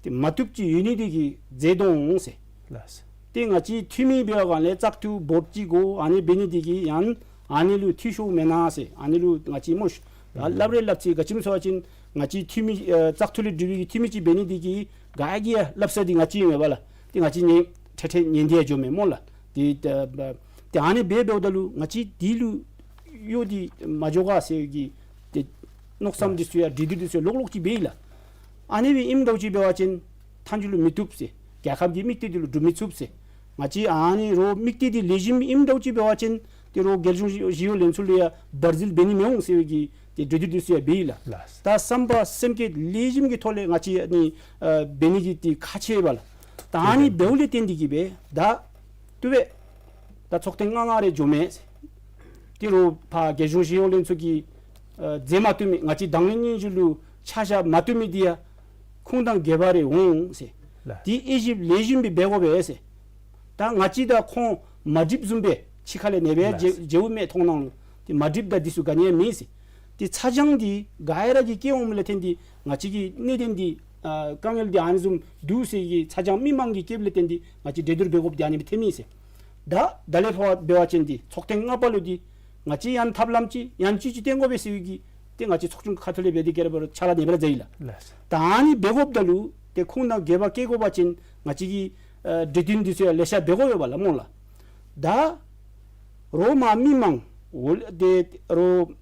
ཏེ་མ་བཏུབ་ཅིག་ཡོད་ནི་འདི་གིས་མཛད་དོ་འོང་ཟེར། ལགས། ཏེ་ང་བཅས་འཐུས་མི་འབད་བའི་སྒང་ལས་བཙག་འཐུ་བོཊ་ཅིག་དགོ་ཨ་ནི་འབད་ནི་འདི་གིས་ཡང་ཨ་ནི་ལུ་འཐུས་ཤོར་མེན་ན་ཟེར་ཨ་ནི་ལུ་ང་བཅས་སྨོ་ཤ་ལགས་སླབ་རེ་སླབ་ཚེ་ག་ཅི་སྨོ་ཟེར་བ་ཅིན་ང་བཅས་འཐུས་མི་ཨ་བཙག་འཐུ་ལས་གྲུབ་པའི་གི་འཐུས་མི་ཅིག་འབད་ནི་འདི་གིས་ག་གིས་ཡང་སླབ་ས་འདི་ང་བཅས་ཨིན་མས་པ་ལགས། ཏེ་ང་བཅས་ཉན་ཁྲེ་ཁྲེ་ཉན་ཏེ་ཡང་འགྱོཝ་མས་སྨོ་ལགས། ཏེ་ད་ཏེ་ཨ་ནི་སྦེ་འབདཝ་ད་ལུ་ང་བཅས་འདི་ལུ་གཡོག་འདི་མ་འགྱོ་ག་ཟེར་གྱི་ཏེ་མནོ་བསམ་འདི་ཚུ་ཡང་གྲོས་བསྡུར་འདི་ཚུ་ཡང་ལོག་ལོག་ཅིག་འབད་ཡི་ལགས། ཨ་ནི་སྦེ་ཨིནམ་འདྲཝ་ཅིག་འབད་བ་ཅིན་མཐའ་མཇུག་ལུ་མི་བཏུབ་ཟེར་རྒྱལ་ཁབ་ཀྱི་དམིགས་གཏད་འདི་ལུ་འགྲུབ་མི་ཚུགས་ཟེར་ང་བཅས་ཨ་ནི་རོགས་དམིགས་གཏད་འདི་ལེགས་ཤོམ་ཨིནམ་འདྲཝ་ཅིག་འབད་བ་ཅིན་ཏེ་རོགས་རྒྱལ་གཞུང་ཞི་གཡོག་ལྷན་ཚོགས་ལུ་ཡང་བར་འཛུལ་འབད་ནི་མི་འོང་ཟེར་བའི་གི་ཏེ་གྲོས་བསྡུར་འདི་ཚུ་ཡང་འབད་ཡི་ལགས། ལགས། ད་བསམ་པ་སེམས་བསྐྱེད་ལེགས་ཤོམ་གྱི་ཐོག་ལས་ང་བཅས་ཨ་ནི་ཨ་འབད་ནི་གི་ཏེ་ཁག་ཆེ་བས་ལགས། ད་ཨ་ནི་འབདཝ་ལས་བརྟེན་ཏེ་གི་སྦེ་ད་བཏུབ་པས། ད་ཚོགས་ཐེངས་ལྔ་ལྔ་རེ་འགྱོཝ་མས། ཏེ་རོགས་ཕར་རྒྱལ་གཞུང་ཞི་གཡོག་ལྷན་ཚོགས་ཀྱིས་ཨ་མཛད་མ་བཏུབ་མི་ང་བཅས་དང་ལེན་སྙན་ཞུ་ལུ་ཆ་བཞག་མ་བཏུབ་མི་འདི་ཡང་ཁུངས་དང་འགལ་བ་རེ་འོང་ཟེར། ལགས། ཏེ་དབྱེ་ཞིབ་ལེགས་ཤོམ་སྦེ་འབད་དགོ་པས་ཟེར། ད་ང་བཅས་དང་ཁོང་མ་འགྲིགཔ་བཟུམ་སྦེ་ཕྱི་ཁ་ལས་ཨ་ནེ་སྦེ་ལགས། མཇལ་མཇལཝ་མས་མཐོང་སྣང་ལུ། ཏེ་མ་འགྲིགཔ་དང་འདི་ཚུ་ག་ནི་ཡང་མེད་ཟེར། ཏེ་ཚ་གྱང་འདི་ག་ར་གིས་བསྐྱེད་འོངམ་ལས་བརྟེན་ཏེ་ང་བཅས་ཀྱི་གནད་དོན་འདི་ཨ་དཀའ་ངལ་འདི་ཨ་ནི་བཟུམ་འདུག་ཟེར་གྱི་ཚ་གྱང་མི་མང་གིས་བསྐྱེདཔ་ལས་བརྟེན་ཏེ་ང་བཅས་གྲོས་བསྡུར་འབད་དགོཔ་འདི་ཨ་ནི་སྦེ་ཐོནམ་ཨིན་ཟེར། ད་ད་ལས་ཕར་འབད་བ་ཅིན་འདི་ཚོགས་ཐེངས་ལྔ་པ་ལུ་འདི་ང་བཅས་ཡང་ཐབས་ལམ་ཅིག་ཡང་ཅིག་ཅིག་སྟོན་དགོ་པས་ཟེར་བའི་གི་ཏེ་ང་བཅས་ཚོགས་ཆུང་ཁ་ཐུག་ལས་འབད་དེ་གི་ར་འབད་རུང་ཕྱག་ལཱ་ནི་འབད་ར་མཛད་ཡི་ལགས། ལགས། ད་ཨ་ནི་འབད་དགོཔ་ད་ལུ་ཏེ་ཁུངས་དང་འགལ་བ་བཀལ་དགོ་པ་ཅིན་ང་བཅས་ཀྱིས་ཨ་གྲོས་བསྟུན་འདི་ཚུ་ཡང་ལེ་ཤ་འབད་དགོ་ཡོད་པ་ལགས་སྨོ་ལགས། ད་རོགས་མ་མི་མང་འོ་ལ་ཏེ་རོགས་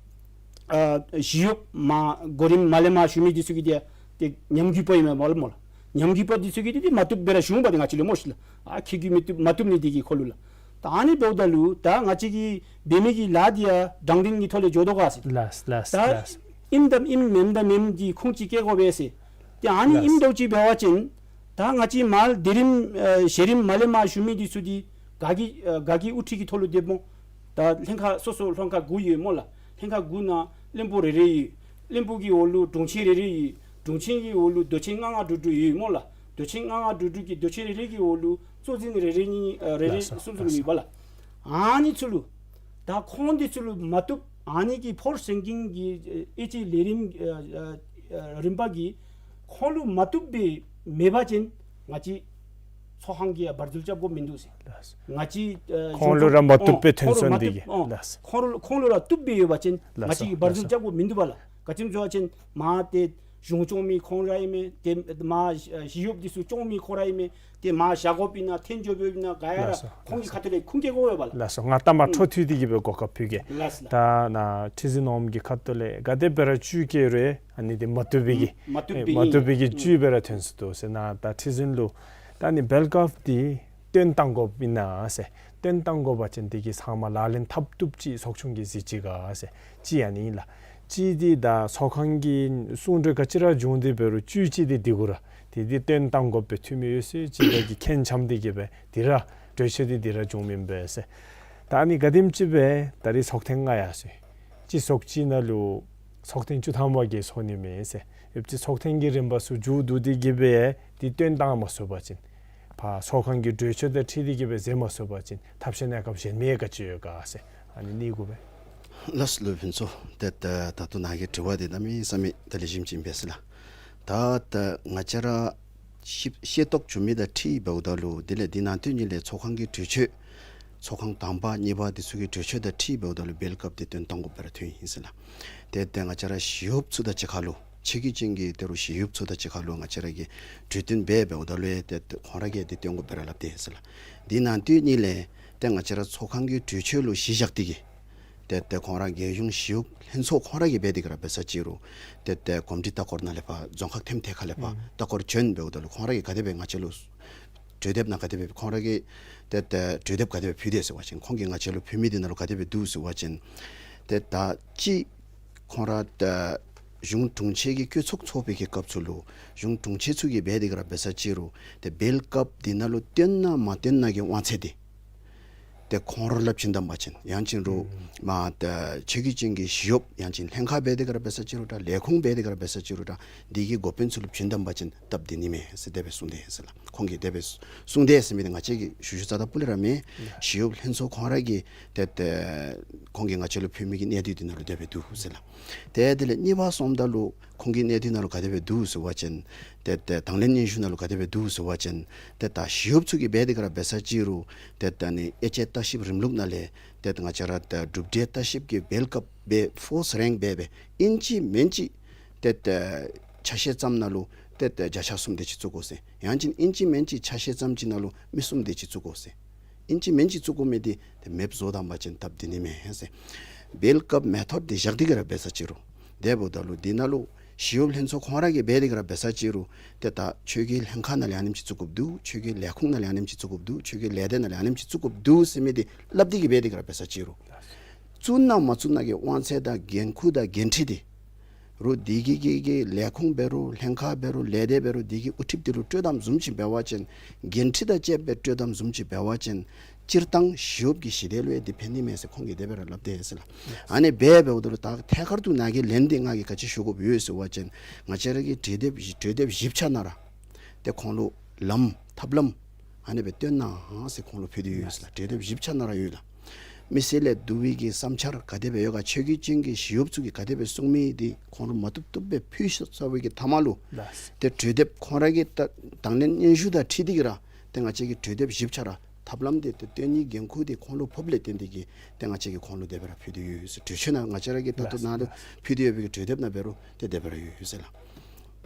ཨ་ཞི་གཡོགཔ་མ་གོ་རིམ་མ་ལས་མར་ཞུ་མི་འདི་ཚུ་གིས་ཏེ་ཏེ་ཉམས་རྒུད་པ་ཨིན་མས་ལགས་སྨོ་ལགས། ཉམས་རྒུད་པ་འདི་ཚུ་གིས་ཏེ་ཏེ་མ་བཏུབ་སྦེ་ར་ཞུ་འོང་པ་ཏེ་ང་བཅས་ལུ་སྨོ་ཤིག་ལགས། ཨ་ཁྱོད་ཀྱིས་མི་བཏུབ་མ་བཏུབ་ནི་འདི་གིས་ཁོ་ལུ་ལགས། ད་ཨ་ནི་འབདཝ་ད་ལུ་ད་ང་བཅས་ཀྱིས་འབད་མི་གི་ལཱ་འདི་ཡང་དྲང་བདེན་གྱི་ཐོག་ལས་འགྱོ་དོ་ག་ཟེར། ལགས་ལགས་ད་ལགས། ཨིནམ་དང་ཨིནམ་མེནམ་དང་མེནམ་གྱི་ཁུངས་ཅིག་བཀལ་དགོ་པས་ཟེར། ཏེ་ཨ་ནི་ལགས། ཨིནམ་འདྲཝ་ཅིག་འབད་བ་ཅིན་ད་ང་བཅས་མར་སྡེ་རིམ་ཨ་གཞི་རིམ་མ་ལས་མར་ཞུ་མི་འདི་ཚུ་འདི་ག་གི་ཨ་ག་གི་དབུ་ཁྲིད་ཀྱི་ཐོག་ལུ་སྡོདཔ་སྨོ། ད་ལྷན་ཁག་སོ་སོ་ལྷན་ཁག་དགུ་ཡོད་སྨོ་ལགས། ལྷན་ཁག་དགུ་ནང་བློན་པོ་རེ་རེ་ཡོད། བློན་པོ་གི་འོག་ལུ་དྲུང་ཆེན་རེ་རེ་ཡོད། དྲུང་ཆེན་གྱི་འོག་ལུ་མདོ་ཆེན་ལྔ་ལྔ་དྲུག་དྲུག་ཡོད་སྨོ་ལགས། མདོ་ཆེན་ལྔ་ལྔ་དྲུག་དྲུག་གི་མདོ་ཆེན་རེ་རེ་གི་འོག་ལུ་གཙོ་འཛིན་རེ་རེ་གཉིས་ཨ་རེ་རེ་ལགས་སོ། གསུམ་གསུམ་ཡོད་པ་ལགས། ཨ་ནི་ཚུ་ལུ་ད་ཁོང་འདི་ཚུ་ལུ་མ་བཏུབ་ཨ་ནི་གི་ཕོར་སེང་གིང་གི་ཨེ་ཅིག་ལས་རིམ་ཨ་ཨ་ཨ་རིམ་པ་གིས་ཁོང་ལུ་མ་བཏུབ་སྦེ་མེད་པ་ཅིན་ང་བཅས་ཚོགས་ཁང་གིས་ཡང་འབད་རྩོལ་རྐྱབ་དགོཔ་མིན་འདུག་ཟེར། ལགས། ང་བཅས་ཨ་ཁོང་ལུ་ར་མ་བཏུབ་སྦེ་ཨོ་ཐོན་ཁོང་ལུ་སོང་མ་འདི་བཏུབ་གིས། ཨོ་ལགས། ཁོང་ལུ་ཁོང་ལུ་ར་བཏུབ་སྦེ་ཡོད་པ་ཅིན་ང་ལགས་སོ། བཅས་ཀྱིས་འབད་རྩོལ་རྐྱབ་དགོཔ་མིན་འདུག་པ་ལགས། ག་ཅི་སྨོ་ཟེར་བ་ཅིན་མར་ཏེ་གཞུང་སྐྱོང་མི་ཁོང་ར་ཨིན་མས། ཏེ་མར་ཞི་གཡོགཔ་འདི་ཚུ་སྐྱོང་མི་ཁོང་ར་ཨིན་མས། ཏེ་མར་བཞག་དགོཔ་ཨིན་ན་འཐེན་འགྱོ་དགོཔ་ཨིན་ན་ག་ཡ་ར་ལགས་སོ། ཁོང་གི་ཁ་ཐུག་ལས་ཁུངས་བཀལ་དགོ་པས་ལགས། ལགས་སོ། ང་ལྟ་མ་ཨུམ་འཕྲོ་མཐུད་དེ་གི་སྦེ་གོ་སྐབས་ཕུལ་གེ། ལགས་ལགས། ད་ནཱ་ཁྲི་འཛིན་ནོར་བུ་གི་ཁ་ཐུག་ལས་ག་དེ་སྦེ་ར་བཅུད་བཀལ་རུང་ཨ་ནི་འདི་མ་བཏུབ་པའི་གི་མ་བཏུབ་པའི་ཨེ་མ་བཏུབ་པའི་གི་ཨུམ་བཅུད་སྦེ་ར་ཐོན་སོ་ནུག་ཟེར། ནཱ་ད་ཁྲི་འཛིན་ལུ་ད་ཨ་ནི་བེལ་ཀབ་འདི་བཏོན་བཏང་དགོཔ་ཨིན་ན་ཟེར། བཏོན་བཏང་དགོ་པ་ཅིན་འདི་གི་ཚབ་མ་ལག་ལེན་འཐབ་བཏུབ་ཅིག་ཚོགས་ཆུང་གིས་གཟིགས་ཅི་ག་ཟེར། གཅིག་ཨ་ནི་ཨིན་ལགས། གཅིག་འདི་ད་ཚོགས་ཁང་གི་གསུང་གྲོས་ག་ཅི་ར་བྱུང་སྟེ་འབད་རུང་བཅུད་ཅིག་འདི་འདི་གུ་ར་འདི་འདི་བཏོན་བཏང་དགོཔ་སྦེ་འཐུས་མི་ཡོད་ཚད་ཅིག་འདི་གིས་མཁྱེན་འཆམ་སྟེ་གི་སྦེ་འདི་ར་གྲོས་ཆོད་འདི་འདི་ར་བྱུངམ་ཨིན་པས་ཟེར། ད་ཨ་ནི་ག་དེམ་ཅིག་སྦེ་ད་རིས་ཚོགས་ཐེངས་ལྔ་ཡར་སོ་ཡི། སྤྱི་ཚོགས་ཅིག་ནང་ལུ་ཚོགས་ཐེངས་བཅུ་ཐམ་པ་གི་ཚོགས་ནི་མས་ཟེར། ཡོད་ཅིག་ཚོགས་ཐེངས་ཀྱི་རིམ་པ་ཚུ་མཇུག་བསྡུ་སྟེ་གི་སྦེ་འདི་བཏོན་བཏང་མ་ཚུགས་པ་ཅིན་ཕར་ཚོགས་ཁང་གི་གྲོས་ཆོད་དང་འཁྲིལ་ཏེ་གི་སྦེ་མཛད་མ་ཚུགས་པ་ཅིན་ཐབས་ཤེས་གནས་སྐབས་གཞན་མི་ག་ཅི་ཡོད་ག་ཟེར། ཨ་ནི་གཉིས་གུ་སྦེ། ལགས་སོ་ལུ་ཕུན་ཚོགས། ཏེ་ད་ད་ལྟོ་ནཱ་གི་དྲི་བ་འདི་གནམ་མེད་ས་མེད་ད་ལེགས་ཤོམ་ཅིག་ཨིན་པས་ཟེར་ལགས། ད་ད་ང་བཅས་ར་ཤེས་ཤེས་རྟོགས་བྱུང་མི་དང་འཁྲིལ་འབདཝ་ད་ལུ་དེ་ལས་འདི་ནང་དོན་ཉིད་ལས་ཚོགས་ཁང་གི་གྲོས་ཆོད་ཚོགས་ཁང་དང་པ་གཉིས་པ་འདི་ཚུ་གི་གྲོས་ཆོད་དང་འཁྲིལ་འབདཝ་ད་ལུ་བེལ་ཀབ་འདི་བཏོན་བཏང་དགོཔ་སྦེ་ར་ཐོན་ཡི་ཟེར་ལགས། ཏེ་ད་ང་བཅས་ར་ཞི་གཡོགཔ་ཚུ་དང་གཅིག་ཁར་ལུ་ཆེ་བསྐྱེད་ཅན་གྱི་ད་རུང་ཞི་གཡོགཔ་ཚུ་དང་གཅིག་ཁར་ལུ་ང་བཅས་ར་གིས་གྲོས་བསྟུན་འབད་འབདཝ་ད་ལུ་ཡང་ཏེ་ཁོང་ར་གིས་འདི་བཏོན་དགོཔ་སྦེ་ར་སླབ་སྟེ་ཟེར་ལགས། འདི་ནང་དོན་ཉིད་ལས་ཏེ་ང་བཅས་ར་ཚོགས་ཁང་གི་གྲོས་ཆོད་ལུ་གཞི་བཞག་སྟེ་གི་ཏེ་ཏེ་ཁོང་ར་རྒྱལ་གཞུང་ཞི་གཡོགཔ་ལྷན་ཚོགས་ཁོང་ར་གིས་འབད་དེ་གི་ར་འབད་ས་ཅིག་རུང་ཏེ་ཏེ་གོམས་འདྲིས་ལྟ་སྐོར་ནང་ལས་ཕར་རྫོང་ཁག་ཐེམ་ཐད་ཁ་ལས་ཕར་ཨུམ་ལྟ་སྐོར་བྱོན་འབདཝ་ད་ལུ་ཁོང་ར་གིས་ག་དེ་སྦེ་ང་བཅས་ལུ་གྲོས་འདེབས་ནང་ག་དེ་སྦེ་ཁོང་ར་གིས་ཏེ་ཏེ་གྲོས་འདེབས་ག་དེ་སྦེ་ཕུལ་དེས་ཟེར་བ་ཅིན་ཁོང་གིས་ང་བཅས་ལུ་ཕུལ་མི་འདི་ནང་ལུ་ག་དེ་སྦེ་འདུག་ཟེར་བ་ཅིན་ཏེ་ད་ཅི་ཁོང་ར་ཏེ་གཞུང་དྲུང་ཆེ་གི་བཀོད་ཚོགས་ཚོགས་པའི་གི་སྐབས་སུ་ལུ་གཞུང་དྲུང་ཆེ་ཚུ་གིས་འབད་དེ་གི་ར་འབད་ས་ཅིག་རུང་ཏེ་བེལ་ཀབ་འདི་ནང་ལུ་བཏོན་ན་མ་བཏོན་ན་གི་དབང་ཚད་འདི་ཏེ་ཁོང་ར་ལུ་བྱིན་དམ་པ་ཅིན་ཡང་ཅིན་རུང་ཨུམ་མར་ཏེ་ཆེ་བསྐྱེད་ཅན་གྱི་ཞི་གཡོགཔ་ཡང་ཅིན་ལྷན་ཁག་འབད་དེ་གི་ར་འབད་ས་ཅིག་རུང་འདྲ་ལས་ཁུངས་འབད་དེ་གི་ར་འབད་ས་ཅིག་རུང་འདྲ་འདི་གི་འགོ་དཔོན་ཚུ་ལུ་བྱིན་དམ་པ་ཅིན་སྟབས་བདེ་ནི་མས་ཟེར་དེ་སྦེ་གསུངས་ཏེ་ཟེར་ལགས། ཁོང་གིས་དེ་སྦེ་གསུངས་ཏེ་ཟེར་མི་འདི་ང་བཅས་ཀྱིས་ཞུ་ཞུ་རྩ་དང་སྤུ་ལས་ར་མེན། ཞི་གཡོགཔ་ལྷན་ཚོགས་ཁོང་ར་གིས་ཏེ་ཏེ་ཁོང་གིས་ང་བཅས་ལུ་ཕུལ་མི་གི་གནད་དོན་འདི་ནང་ལུ་དེ་སྦེ་འདུག་ཟེར་ལགས། ཏེ་དེ་ལས་གཉིས་པ་སོངམ་ད་ལུ་ཁོང་གི་གནད་དོན་ནང་ལུ་ག་དེ་སྦེ་འདུག་ཟེར་བ་ཅིན་ཏེ་ཏེ་དང་ལེན་སྙན་ཞུ་ནང་ལུ་ག་དེ་སྦེ་འདུག་ཟེར་བ་ཅིན་ཏེ་ད་ཞི་གཡོགཔ་ཚུ་གིས་འབད་དེ་གི་ར་འབད་ས་ཅིག་རུང་ཏེ་ད་ཨ་ནི་དབྱེ་དཔྱད་ལྟ་ཞིབ་རིམ་ལུགས་ནང་ལས་ཏེ་ང་བཅས་ར་ད་གྲུབ་འབྲས་ལྟ་ཞིབ་ཀྱི་བེལ་ཀབ་སྦེ་ཕོར་སི་རེངཀ་འབད་སྦེ་ཨིན་ཅི་མིན་ཅི་ཏེ་ད་ཆ་ཤས་ཙམ་ནང་ལུ་ཏེ་ད་བརྒྱ་ཆ་གསུམ་དེ་ཅིག་བཙུགས་དགོ་ཟེར། ཡང་ཅིན་ཨིན་ཅི་མིན་ཅི་ཆ་ཤས་ཙམ་ཅིག་ནང་ལུ་མི་གསུམ་དེ་ཅིག་བཙུགས་དགོ་ཟེར། ཨིན་ཅི་མིན་ཅི་བཙུགས་དགོ་མི་འདི་ཏེ་མེདཔ་བཟོ་དམ་པ་ཅིན་སྟབས་བདེ་ནི་མས་ཟེར། བེལ་ཀབ་མེ་ཐོཌ་འདི་བཞག་སྟེ་གི་ར་འབད་ས་ཅིག་རུང་དེ་འབདཝ་ད་ལུ་འདི་ནང་ལུ་ཞི་གཡོགཔ་ལྷན་ཚོགས་ཁོང་ར་གིས་འབད་དེ་གི་ར་འབད་ས་ཅིག་རུང་ཏེ་ད་ཆོས་ཀྱི་ལྷན་ཁག་ནང་ལས་ཨ་ནེམ་ཅིག་བཙུགས་དགོཔ་འདུག། ཆོས་ཀྱི་ལས་ཁུངས་ནང་ལས་ཨ་ནེམ་ཅིག་བཙུགས་དགོཔ་འདུག། ཆོས་ཀྱི་ལས་སྡེ་ནང་ལས་ཨ་ནེམ་ཅིག་བཙུགས་དགོཔ་འདུག་ཟེར་མི་འདི་སླབ་སྟེ་གི་འབད་དེ་གི་ར་འབད་ས་ཅིག་རུང་བཙུགས་ན་མ་བཙུགས་ན་གི་དབང་ཚད་དང་འགན་ཁུར་དང་འགན་འཁྲི་འདི་རུང་འདི་གི་གི་གི་ལས་ཁུངས་འབད་རུང་ལྷན་ཁག་འབད་རུང་ལས་སྡེ་འབད་རུང་འདི་གི་དབུ་ཁྲིདཔ་འདི་ལུ་སྤྲོད་དམ་བཟུམ་ཅིག་འབད་བ་ཅིན་འགན་འཁྲི་དང་བཅསཔ་སྦེ་སྤྲོད་དམ་བཟུམ་ཅིག་འབད་བ་ཅིན་སྤྱིར་བཏང་ཞི་གཡོགཔ་གི་ཞི་བདེ་ལུ་ཡང་འདི་ཕན་ནི་མས་ཟེར་ཁོང་གིས་དེ་སྦེ་ར་སླབ་སྟེ་ཟེར་ལགས། ཨ་ནི་འབད་འབདཝ་ད་ལུ་ད་ཐད་ཀར་དུ་ནཱ་གི་ལན་འདི་ང་གིས་ག་ཅི་ཞུ་དགོཔ་ཡོད་ཟེར་བ་ཅིན་ང་བཅས་ར་གི་གྲོས་འདེབས་གྲོས་འདེབས་བཞི་ཆ་ནང་ར་ཏེ་ཁོང་ལུ་ལམ་ཐབས་ལམ་ཨ་ནི་སྦེ་སྟོན་གནང་ཟེར་ཁོང་ལུ་ཕུལ་ཏེ་ཡོད་ཟེར་ལགས། གྲོས་འདེབས་བཞི་ཆ་ནང་ར་ཡོད་ལགས། མི་སེར་ལས་བསྡུ་བའི་གི་བསམ་འཆར་ག་དེ་སྦེ་ཡོད་ག། ཆོས་བརྒྱུད་ཅན་གྱི་ཞི་གཡོགཔ་ཚུ་གིས་ག་དེ་སྦེ་གསུང་མི་འདི་ཁོང་ལུ་མ་བཏུབ་བཏུབ་སྦེ་ཕུལ་ཚར་བའི་གི་མཐའ་མ་ལུ་ལགས། ཏེ་གྲོས་འདེབས་ཁོང་ར་གི་ད་དང་ལེན་སྙན་ཞུ་དང་འཁྲིལ་ཏེ་གི་ར་ཏེ་ང་བཅས་ཀྱིས་གྲོས་འདེབས་བཞི་ཆ་ར་ ཐབས་ལམ་འདི་ཏེ་སྟོན་ནིའི་འགན་ཁུར་འདི་ཁོང་ལུ་ཕོགཔ་ལས་བརྟེན་ཏེ་གིས་ཏེ་ང་བཅས་ཀྱིས་ཁོང་ལུ་དེ་སྦེ་ར་ཕུལ་ཏེ་ཡོད་ཟེར། གྲོས་ཆོད་ནང་ང་བཅས་ར་གིས་ད་ལྟོ་ལགས་ནཱ་ལུ་ལགས། ཕུལ་ཏེ་ཡོད་པའི་གྲོས་དེབ་ནང་འབད་རུང་ཏེ་དེ་སྦེ་ར་ཡོད་ཟེར་ལགས།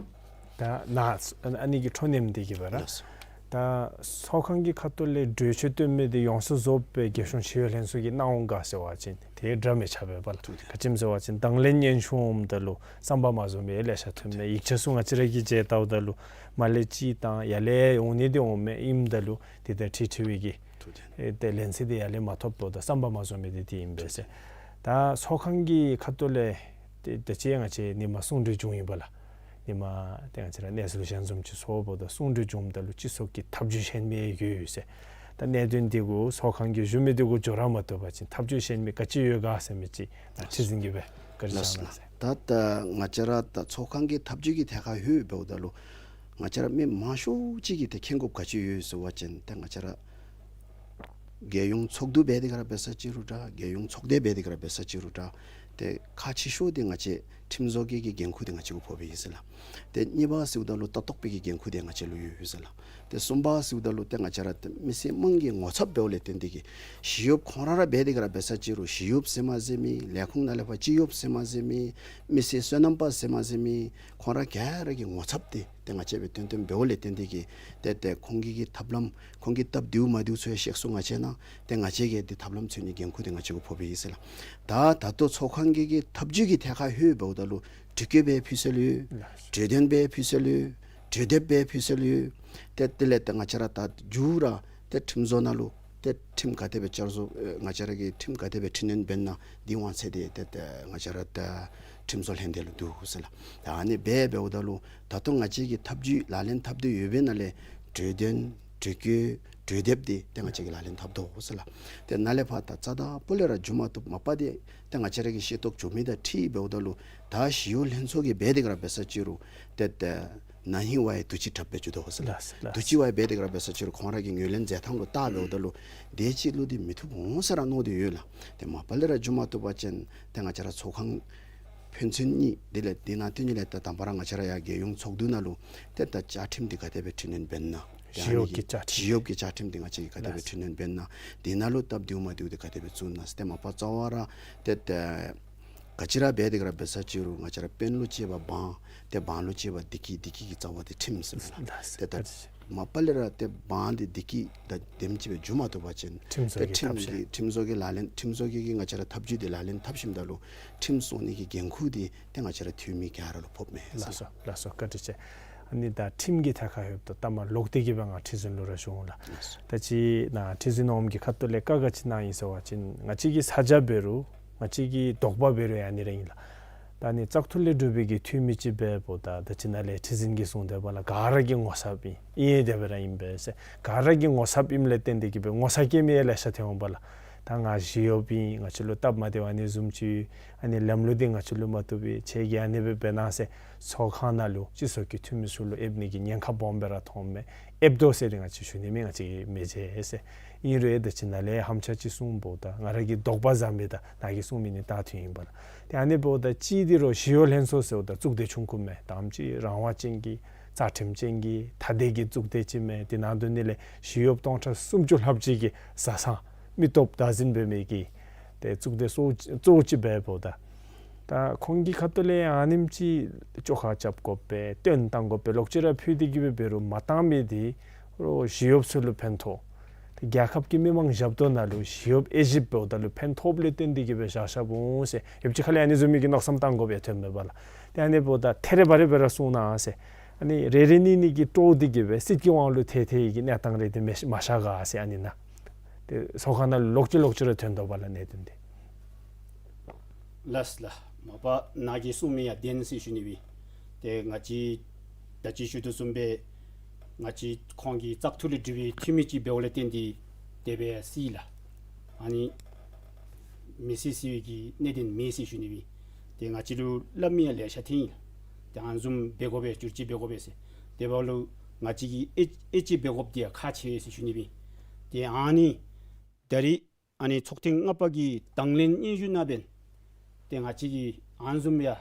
ད་ནཱ་ཨ་ནི་གི་འཕྲོ་མཉམ་འདི་གིས་སྦེ་ར། ལགས་སོ། ད་ཚོགས་ཁང་གི་ཁ་ཐུག་ལས་གྲོས་ཆོད་བཏོན་མི་འདི་ཡོངས་སུ་རྫོགས་པའི་རྒྱལ་གཞུང་ཞི་གཡོག་ལྷན་ཚོགས་ཀྱིས་གནང་འོང་ག་ཟེར་བ་ཅིན་དེ་འདྲ་མི་ཆགས་པས་པ་ལགས། ཐུགས་རྗེ་ཆེ། ག་ཅི་སྨོ་ཟེར་བ་ཅིན་དང་ལེན་སྙན་ཞུ་འོངམ་ད་ལུ་བསམ་པ་མ་བཟོ་མི་ལེ་ཤ་ཐོནམ་མས། ཡིག་ཆ་ཚུ་ང་བཅས་ར་གིས་མཇལ་བལྟཝ་ད་ལུ་མར་ལས་ཅིག་དང་ཡར་ལས་འོང་ནི་འདི་འོངམ་མས། ཨིནམ་ད་ལུ་དེ་ད་ཁྲིག་ཁྲི་བའི་གི་ཐུགས་རྗེ་ཆེ། ཨེ་ཏེ་ལན་གསལ་འདི་ཡར་ལས་མ་ཐོབ་ད་བསམ་པ་མ་བཟོ་མི་འདི་དེ་ཨིན་པས་ཟེར། ད་ཚོགས་ཁང་གི་ཁ་ཐུག་ལས་ཏེ་ད་ཅི་ང་བཅས་ཉིན་མ་གསུང་གྲོས་བྱུང་ཡི་པ་ལགས། ཉིན་མ་ཏེ་ང་བཅས་ར་གནས་ཚུལ་གཞན་བཟུམ་ཅིག་ཚོགསཔ་ད་གསུང་གྲོས་བྱུངམ་ད་ལུ་སྤྱི་ཚོགས་ཀྱི་ཐབས་བྱུས་གཞན་མི་ཡོད་ཟེར། ད་གནད་དོན་འདི་གུ་ཚོགས་ཁང་གིས་ཞུ་མི་འདི་གུ་འགྱོ་ར་མ་བཏུབ་པ་ཅིན་ཐབས་བྱུས་གཞན་མི་ག་ཅི་ཡོད་ག་ཟེར་མི་ཅིག་ད་ཁྲི་འཛིན་གྱིས་སྦེ་བཀའ་དྲིན་ལགས་སོ་ལགས། ད་ད་ང་བཅས་ར་ད་ཚོགས་ཁང་གི་ཐབས་བྱུས་ཀྱི་ཐད་ཁར་ལྷོད་འབདཝ་ད་ལུ་ང་བཅས་ར་མི་མང་ཤོས་ཅིག་གིས་ཏེ་མཁྱེན་དགོཔ་ག་ཅི་ཡོད་ཟེར་བ་ཅིན་ཏེ་ང་བཅས་ར་རྒྱལ་ཡོངས་ཚོགས་འདུ་འབད་དེ་ག་ར་འབད་ས་ཅིག་རུང་འདྲ། རྒྱལ་ཡོངས་ཚོགས་སྡེ་འབད་དེ་ག་ར་འབད་ས་ཅིག་རུང་འདྲ། ཏེ་ཁག་ཆེ་ཤོས་འདི་ང་བཅས་ཁྲིམས་བཟོ་བཀོད་ཀྱི་འགན་ཁུར་འདི་ང་བཅས་གུ་ཕོགཔ་ཨིན་ཟེར་ལགས། ཏེ་གཉིས་པ་ཟེརཝ་ད་ལུ་ལྟ་རྟོག་པའི་གི་འགན་ཁུར་འདི་ང་བཅས་ལུ་ཡོད་ཟེར་ལགས། ཏེ་གསུམ་པ་ཟེརཝ་ད་ལུ་ཏེ་ང་བཅས་ར་ཏེ་མི་སེར་དམངས་ཀྱི་ངོ་ཚབ་འབདཝ་ལས་བརྟེན་ཏེ་གིས་ཞི་གཡོགཔ་ཁོང་ར་ར་འབད་དེ་ག་ར་འབད་ས་ཅིག་རུང་ཞི་གཡོགཔ་ཟེར་མ་ཟེར་མི་ལས་ཁུངས་ནང་ལས་ཕར་སྤྱི་གཡོགཔ་ཟེར་མ་ཟེར་མི་མི་སེར་སོ་ནམ་པ་ཟེར་མ་ཟེར་མི་ཁོང་ར་ག་ར་གི་ངོ་ཚབ་འདི་ཏེ་ང་བཅས་སྦེ་སྟོན་སྟོནམ་འབདཝ་ལས་བརྟེན་ཏེ་གིས་ཏེ་ཏེ་ཁོང་གི་གི་ཐབས་ལམ་ཁོང་གི་སྟབས་བདེཝ་མ་བདེཝ་ཚུ་ཡང་བཤད་སྲོལ་ང་བཅས་ནང་ཏེ་ང་བཅས་ཀྱིས་འདི་ཐབས་ལམ་འཚོལ་ནིའི་འགན་ཁུར་འདི་ང་བཅས་གུ་ཕོགཔ་ཨིན་ཟེར་ལགས། ད་ད་ལྟོ་ཚོགས་ཁང་གི་གི་ཐབས་བྱུས་ཀྱི་ཐད་ཁར་ལྷོད་འབདཝ་ད་ལུ་དྲི་བཀོད་འབད་ཕུལ་སྲོལ་ཡོད། གྲོས་དོན་འབད་ཕུལ་སྲོལ་ཡོད། གྲོས་དེབ་འབད་ཕུལ་སྲོལ་ཡོད། ཏེ་དེ་ལས་ཏེ་ང་བཅས་ར་ད་མཇུག་ར་ཏེ་ཁྲིམས་བཟོ་ནང་ལུ་ཏེ་ཁྲིམས་ག་དེ་སྦེ་བསྐྱར་བཟོ་ཨེ་ང་བཅས་ར་གིས་ཁྲིམས་ག་དེ་སྦེ་འཕྲི་སྣོན་འབད་ན་འདི་དབང་ཚད་འདི་ཏེ་ཏེ་ང་བཅས་ར་ད་ཁྲིམས་བཟོ་ལྷན་སྡེ་ལུ་འདུག་ཟེར་ལགས། ད་ཨ་ནི་འབད་འབདཝ་ད་ལུ་ད་ལྟོ་ང་བཅས་ཀྱིས་ཐབས་བྱུས་ལག་ལེན་འཐབ་སྟེ་ཡོད་པའི་ནང་ལས་གྲོས་དོན་དྲི་བཀོད་གྲོས་དེབ་འདི་ཏེ་ང་བཅས་ཀྱིས་ལག་ལེན་འཐབ་དོ་ཟེར་ལགས། ཏེ་ནཱ་ལས་ཕར་ད་རྩ་དང་སྤུ་ལས་ར་འགྱོ་མ་བཏུབ། མ་པ་འདི་ཏེ་ང་བཅས་ར་གིས་ཤེས་རྟོགས་བྱུང་མི་དང་འཁྲིལ་འབདཝ་ད་ལུ་ད་ཞི་གཡོག་ལྷན་ཚོགས་ཀྱིས་འབད་དེ་ག་ར་འབད་ས་ཅིག་རུང་ཏེ་ཏེ་ན་ཧིང་བ་ཡི་དུས་ཅི་དྲགཔ་སྦེ་འགྱོ་དོ་ཟེར་ལགས། ལགས། དུས་ཅི་བ་ཡི་འབད་དེ་ག་ར་འབད་ས་ཅིག་རུང་ཁོང་ར་གི་ངོས་ལེན་མཛད་ཐངས་ལུ་བལྟ་འབདཝ་ད་ལུ་དེ་ཅིག་ལུ་འདི་མི་བཏུབ་འོང་ཟེར་ར་མནོ་སྟེ་ཡོད་ལགས། ཏེ་མ་པ་ལས་ར་འགྱོ་མ་བཏུབ་པ་ཅིན་ཏེ་ང་བཅས་ར་ཚོགས་ཁང་ཕན་ཚུན་གཉིས་དེ་ལས་འདི་ནང་དེ་གཉིས་ལས་ཏེ་དང་པ་ར་ང་བཅས་ར་ཡར་རྒྱལ་ཡོངས་ཚོགས་འདུ་ནང་ལུ་ཏེ་ད་བཅའ་ཁྲིམས་འདི་ག་དེ་སྦེ་འཕྲི་སྣོན་འབད་ན། ཞི་གཡོག་གི་བཅའ་ཁྲིམས། ཞི་གཡོག་གི་བཅའ་ཁྲིམས་འདི་ང་བཅས་ཀྱིས་ག་དེ་སྦེ་འཕྲི་སྣོན་འབད་ན། དེ་ནང་ལུ་སྟབས་བདེཝ་མ་བདེཝ་འདི་ག་དེ་སྦེ་བཙུགས་ན་ཟེར། ཏེ་མ་པ་རྩ་བ་ར་ཏེ་ཏེ་ག་ཅི་ར་འབད་དེ་ག་ར་འབད་ས་ཅིག་རུང་ང་བཅས་ར་དཔོན་ལུ་གཅེས་པ་འབངས། ཏེ་འབངས་ལུ་གཅེས་པ་བདེ་སྐྱིད། བདེ་སྐྱིད་ཀྱི་རྩ་བ་འདི་ཁྲིམས་ཟེར་ལགས། ཏེ་ད་མ་པ་ལས་ར་ཏེ་འབངས་འདི་བདེ་སྐྱིད་དང་ལྡནམ་ཅིག་སྦེ་འགྱོ་མ་བཏུབ་པ་ཅིན་ཏེ་ཁྲིམས་ཀྱི་ཁྲིམས་བཟོ་གི་ལག་ལེན་ཁྲིམས་བཟོ་གི་གི་ང་བཅས་ར་ཐབས་བྱུས་འདི་ལག་ལེན་འཐབ་ཞིནམ་ད་ལུ་ཁྲིམས་སྲུང་ནི་གི་འགན་ཁུར་འདི་ཏེ་ང་བཅས་ར་འཐུས་མི་ག་ར་ལུ་ཕོགཔ་མས་ཟེར། ལགས་སོ་ལགས་སོ། བཀའ་དྲིན་ཆེ། ཨ་ནི་ད་ཁྲིམས་ཀྱི་ཐད་ཁར་ལྷོདཔ་ད་ད་མ་ལོག་སྟེ་གི་སྦེ་ང་ཁྲི་འཛིན་ལུ་ར་ཞུ་འོང་ལགས། ལགས་སོ། ད་ཅི་ནཱ་ཁྲི་འཛིན་འོགམ་གི་ཁ་ཐུག་ལས་བཀའ་ག་ཅི་གནང་ཡི་ཟེར་བ་ཅིན་ང་བཅས་ཀྱི་ས་ཆ་འབད་རུང་ང་བཅས་ཀྱི་དོགས་པ་འབད་རུང་ཡང་ཨ་ནི་ར་ཨིན་ལགས། ད་ཨ་ནི་བཙག་འཐུ་ལས་གྲུབ་པའི་གི་འཐུས་མི་ཅིག་འབདཝ་ད་ད་ཅི་ནཱ་ལས་ཁྲི་འཛིན་གྱིས་གསུངས་དོ་བ་ལགས། ག་ར་གི་ངོ་ཚབ་ཨིན། ཨིན་ཡང་དེ་སྦེ་ར་ཨིན་པས་ཟེར། ག་ར་གི་ངོ་ཚབ་ཨིནམ་ལས་བརྟེན་ཏེ་གི་སྦེ་ངོ་ཚ་སྐྱེ་མི་ཡང་ལེ་ཤ་ཐོན་འོང་བ་ལགས། ད་ང་ཞི་གཡོགཔ་ཨིན། ང་བཅས་ལུ་སྟབས་མ་བདེཝ་ཨ་ནི་བཟུམ་ཅིག་ཨ་ནི་ལམ་ལུགས་འདི་ང་བཅས་ལུ་མ་བཏུབ་པས། ཁྱེད་ཀྱིས་ཨ་ནི་སྦེ་འབད་གནང་ཟེར་ཚོགས་ཁང་ནང་ལུ་སྤྱི་ཚོགས་ཀྱི་འཐུས་མི་ཚུ་ལུ་ཨེབ་ནི་གི་ཉེན་ཁ་སྦོམ་སྦེ་ར་མཐོངམ་མས། ཨེབ་དོ་ཟེར་འདི་ང་བཅས་ཞུ་ནི་མེད། ང་བཅས་མི་བྱེད་ཟེར། ཨིན་རུང་ཨེ་ད་ཅི་ནཱ་ལས་ཧམ་ཆ་ཅིག་གསུངམ་འབདཝ་ད་ང་ར་གི་དོགས་པ་ཟ་མི་དང་ནཱ་གིས་གསུང་མི་ནི་ད་ཐུན་ཨིན་པས་ལགས། ཏེ་ཨ་ནི་འབདཝ་ད་ཅིག་འདི་རུང་ཞི་གཡོག་ལྷན་ཚོགས་ཟེརཝ་ད་གཙུག་སྡེ་ཆུང་ཀུ་མས། དང་པ་ཅིག་རང་དབང་ཅན་གྱི་རྩ་ཁྲིམས་ཅན་གྱི་ཐ་དད་ཀྱི་གཙུག་སྡེ་ཅིག་མས། དེ་ནང་དོན་ནི་ལས་ཞི་གཡོགཔ་སྟོང་ཕྲག་སུམ་ཅུ་ལྷགཔ་ཅིག་གི་བཟའ་ཚང་མི་སྟོབས་བདག་འཛིན་འབད་མི་གི་ཏེ་གཙུག་སྡེ་གཙོ་གཙོ་བོ་ཅིག་འབདཝ་ད་ད་ཁོང་གི་ཁ་ཐུག་ལས་ཨ་ནེམ་ཅིག་བཅོ་ཁ་རྐྱབ་དགོ་པས་སྟོན་བཏང་དགོ་པས་ལོག་ཅི་ར་ཕུལ་ཏེ་གི་སྦེ་འབད་རུང་མ་བཏང་མི་འདི་རོགས་ཞི་གཡོགཔ་ཚུ་ལུ་ཕན་ཐོགས། ཏེ་རྒྱལ་ཁབ་ཀྱི་མི་མང་ཞབས་ཏོག་ནང་ལུ་ཞི་གཡོགཔ་དབྱེ་ཞིབ་འབདཝ་ད་ལུ་ཕན་ཐོགསཔ་ལས་བརྟེན་ཏེ་གི་སྦེ་བཞག་བཞགཔ་འོང་ཟེར། ཡོདཔ་ཅིག་ཁ་ལས་ཨ་ནི་བཟུམ་མའི་གི་མནོ་བསམ་བཏང་དགོ་པས་ཐོནམ་མས་པ་ལགས། ཏེ་ཨ་ནི་འབདཝ་ད་ཐེ་རེ་བ་རེ་སྦེ་ར་གསུང་གནང་ཟེར། ཨ་ནི་རེ་རེ་གཉིས་གཉིས་ཀྱིས་དཀྲོགས་ཏེ་གི་སྦེ་སྲིད་ཀྱི་དབང་ལུ་ཐལ་ཐལ་བའི་གི་གནས་སྟངས་རེ་འདི་མེད་མ་བཞག་ག་ཟེར། ཨ་ནི་ནཱ་ཏེ་ཚོགས་ཁང་ནང་ལོག་ཅི་ལོག་ཅི་ར་ཐོན་དོ་བ་ལགས་གནད་དོན་འདི། ལགས་ལགས། མ་པ་ནཱ་གིས་གསུང་མི་ཡང་བདེན་ཟེར་ཞུ་ནི་སྦེ། ཏེ་ང་བཅས་ད་ཅི་ཞུ་དོ་བཟུམ་སྦེ་ང་བཅས་ཁོང་གི་བཙག་འཐུ་ལས་གྲུབ་པའི་འཐུས་མི་ཅིག་འབདཝ་ལས་བརྟེན་ཏེ་དེ་སྦེ་སྲིད་ལགས། ཨ་ནི་མི་སྲིད་སྲིད་པའི་གི་གནད་དོན་མེད་ཟེར་ཞུ་ནི་སྦེ། ཏེ་ང་བཅས་ལུ་སླབ་མི་ཡང་ལེ་ཤ་ཐོན་ཡི་ལགས། ཏེ་ཨ་ནི་བཟུམ་འབད་དགོ་པས་བསྒྱུར་བཅོས་འབད་དགོ་པས་ཟེར། དེ་འབདཝ་ལུ་ང་བཅས་ཀྱིས་ཨེ་ཨེ་ཅིག་འབད་དགོཔ་འདི་ཡང་ཁག་ཆེ་བས་ཟེར་ཞུ་ནི་སྦེ། ཏེ་ཨ་ནི་ད་རིས་ཨ་ནི་ཚོགས་ཐེངས་ལྔ་པ་གི་དང་ལེན་སྙན་ཞུ་ནང་འབདན་ཏེ་ང་བཅས་ཀྱིས་ཨ་ནི་བཟུམ་ཡང་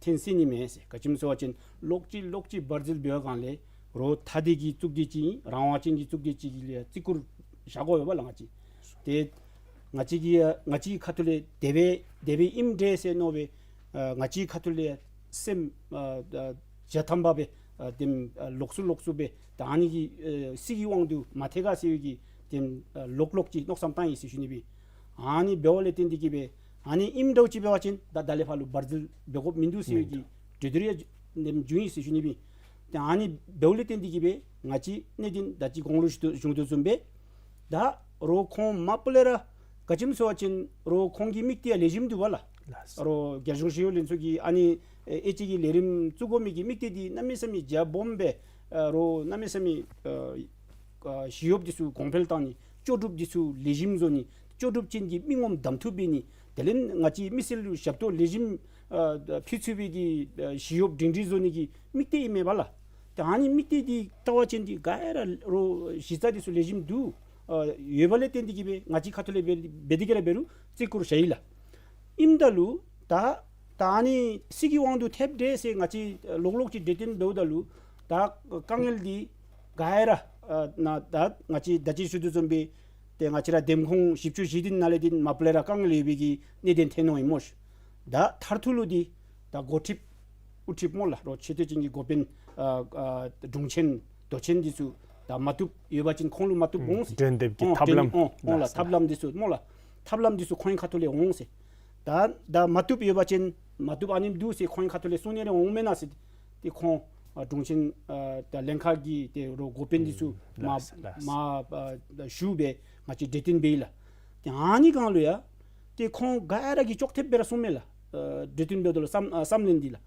ཐོན་སྲིད་ནི་མས་ཟེར། ག་ཅི་སྨོ་ཟེར་བ་ཅིན་ལོག་ཅི་ལོག་ཅི་བར་འཛུལ་འབད་བའི་སྒང་ལས་རོགས་ཐ་དད་ཀྱི་གཙུག་སྡེ་ཅིག་ཨིན། རང་དབང་ཅན་གྱི་གཙུག་སྡེ་ཅིག་གི་ལས་བརྩི་བཀུར་ བཞག་དགོ་པས་ལགས་ང་བཅས། ཏེ་ང་བཅས་ཀྱི་ང་བཅས་ཁ་ཐུག་ལས་དེ་སྦེ་དེ་སྦེ་ཨིནམ་འདྲས་ཟེར་མནོ་སྦེ་ཨ་ང་བཅས་ཁ་ཐུག་ལས་སེམས་ཨ་ཨ་བརྒྱ་ཐམ་པ་སྦེ་ཨ་དེམ་ཨ་ལོག་སུ་ལོག་སུ་སྦེ་ད་ཨ་ནི་གི་ཨ་སྲིད་ཀྱི་དབང་དུ་མ་ཐལ་ག་ཟེར་བའི་གི་དེམ་ཨ་ལོག་ལོག་ཅིག་མནོ་བསམ་བཏང་ཡི་ཟེར་ཞུ་ནི་སྦེ། ཨ་ནི་འབདཝ་ལས་བརྟེན་ཏེ་གིས་སྦེ་ཨ་ནི་ཨིནམ་འདྲཝ་ཅིག་འབད་བ་ཅིན་ད་ད་ལས་ཕར་ལུ་བར་འཛུལ་འབད་དགོཔ་མིན་འདུག་ཟེར་བའི་གི་གྲོས་བསྡུར་ཡང་དེམ་བྱུང་ཡི་ཟེར་ཞུ་ནི་སྦེ། ཏེ་ཨ་ནི་འབདཝ་ལས་བརྟེན་ཏེ་གིས་སྦེ་ང་བཅས་གནད་དོན་ད་ཅི་གོང་ལུ་ཞུ་དོ་ཞུ་དོ་བཟུམ་སྦེ་ད་རོགས་ཁོང་མ་པ་ལས་ར་ག་ཅི་སྨོ་ཟེར་བ་ཅིན་རོགས་ཁོང་གི་དམིགས་གཏད་ཡང་ལེགས་ཤོམ་འདུག་པ་ལགས། ལགས། རོགས་རྒྱལ་གཞུང་ཞི་གཡོག་ལྷན་ཚོགས་ཀྱི་ཨ་ནི་ཨེ་ཨེ་ཅིག་གི་ལས་རིམ་བཙུགས་དགོ་མི་གི་དམིགས་གཏད་འདི་གནམ་མེད་ས་མེད་རྒྱ་སྦོམ་སྦེ་ཨ་རོགས་གནམ་མེད་ས་མེད་ཨ་ཨ་ཞི་གཡོགཔ་འདི་ཚུ་གོང་འཕེལ་བཏང་ནི། ལྕོགས་གྲུབ་འདི་ཚུ་ལེགས་ཤོམ་བཟོ་ནི། ལྕོགས་གྲུབ་ཅན་གྱི་མི་ངོམ་གདམ་འཐུ་འབད་ནི། དེ་ལས་ང་བཅས་མི་སེར་ལུ་ཞབས་ཏོག་ལེགས་ཤོམ་ཨ་ཕུལ་ཚུགས་པའི་གི་ཨ་ཞི་གཡོགཔ་སྒྲིང་སྒྲིང་བཟོ་ནི་གི་དམིགས་གཏད་ཨིན་མས་པ་ལགས། ཏེ་ཨ་ནི་དམིགས་གཏད་འདི་ལྟ་བ་ཅིན་འདི་ག་ར་རོགས་གཞི་རྩ་འདི་ཚུ་ལེགས་ཤོམ་འདུག། ཨ་ཡོད་པ་ལས་བརྟེན་ཏེ་གིས་སྦེ་ང་བཅས་ཁ་ཐུག་ལས་འབད་འབད་དེ་གི་ར་འབད་རུང་བརྩི་བཀུར་ཞུ་ཡི་ལགས། ཨིནམ་ད་ལུ་ད་ད་ཨ་ནི་སྲིད་ཀྱི་དབང་དུ་ཐལ་འདྲས་ཟེར་ང་བཅས་ལོག་ལོག་ཅིག་གྲོས་བསྟུན་འབདཝ་ད་ལུ་ད་དཀའ་ངལ་འདི་ག་ར་ཨ་ནཱ་ད་ང་བཅས་ད་ཅི་ཞུ་དོ་བཟུམ་སྦེ་ཏེ་ང་བཅས་ར་འདེམས་ཁོངས་བཞི་བཅུ་ཞེ་བདུན་ནང་ལས་འདི་མ་པ་ལས་ར་དཀའ་ངལ་ཡོད་པའི་གི་གནད་དོན་ཐོན་འོང་ཡི་སྨོ་ཤིག། ད་མཐར་ཐུག་ལུ་འདི་ད་འགོ་ཁྲིདཔ་དབུ་ཁྲིདཔ་སྨོ་ལགས། རོགས་ཆེ་བསྟོད་ཅན་གྱི་འགོ་དཔོན་ཨ་ཨ་དྲུང་ཆེན་མདོ་ཆེན་འདི་ཚུ་ད་མ་བཏུབ་ཡོད་པ་ཅིན་ཁོང་ལུ་མ་བཏུབ་འོང་ཟེར། འགྲན་འདེབས་ཀྱི་ཨོ་ཐབས་ལམ། འགྲན་ཨོ་ཨོ་ལགས། ལགས། ཐབས་ལམ་འདི་ཚུ་སྨོ་ལགས། ཐབས་ལམ་འདི་ཚུ་ཁོང་གི་ཁ་ཐུག་ལས་འོང་ཟེར། ད་ད་མ་བཏུབ་ཡོད་པ་ཅིན་མ་བཏུབ་ཨ་ནེམ་འདུག་ཟེར་ཁོང་གི་ཁ་ཐུག་ལས་གསུང་ནི་རེ་འོང་མེན་ན་ཟེར། ཏེ་ཁོང་ཨ་དྲུང་ཆེན་ཨ་ད་ལྷན་ཁག་གི་ཏེ་རོགས་འགོ་དཔོན་འདི་ཚུ་ཨུམ་མ་ལགས་ལགས། མ་ཨ་ཞུ་སྦེ་ང་བཅས་གྲོས་བསྟུན་འབད་ཡི་ལགས། ཏེ་ཨ་ནི་སྒང་ལུ་ཡང་ཏེ་ཁོང་ག་ར་གིས་ཅོག་འཐདཔ་སྦེ་ར་གསུངམ་མས་ལགས། ཨ་གྲོས་བསྟུན་འབདཝ་ད་ལུ་བསམ་ཨ་བསམ་ལན་འདི་ལགས།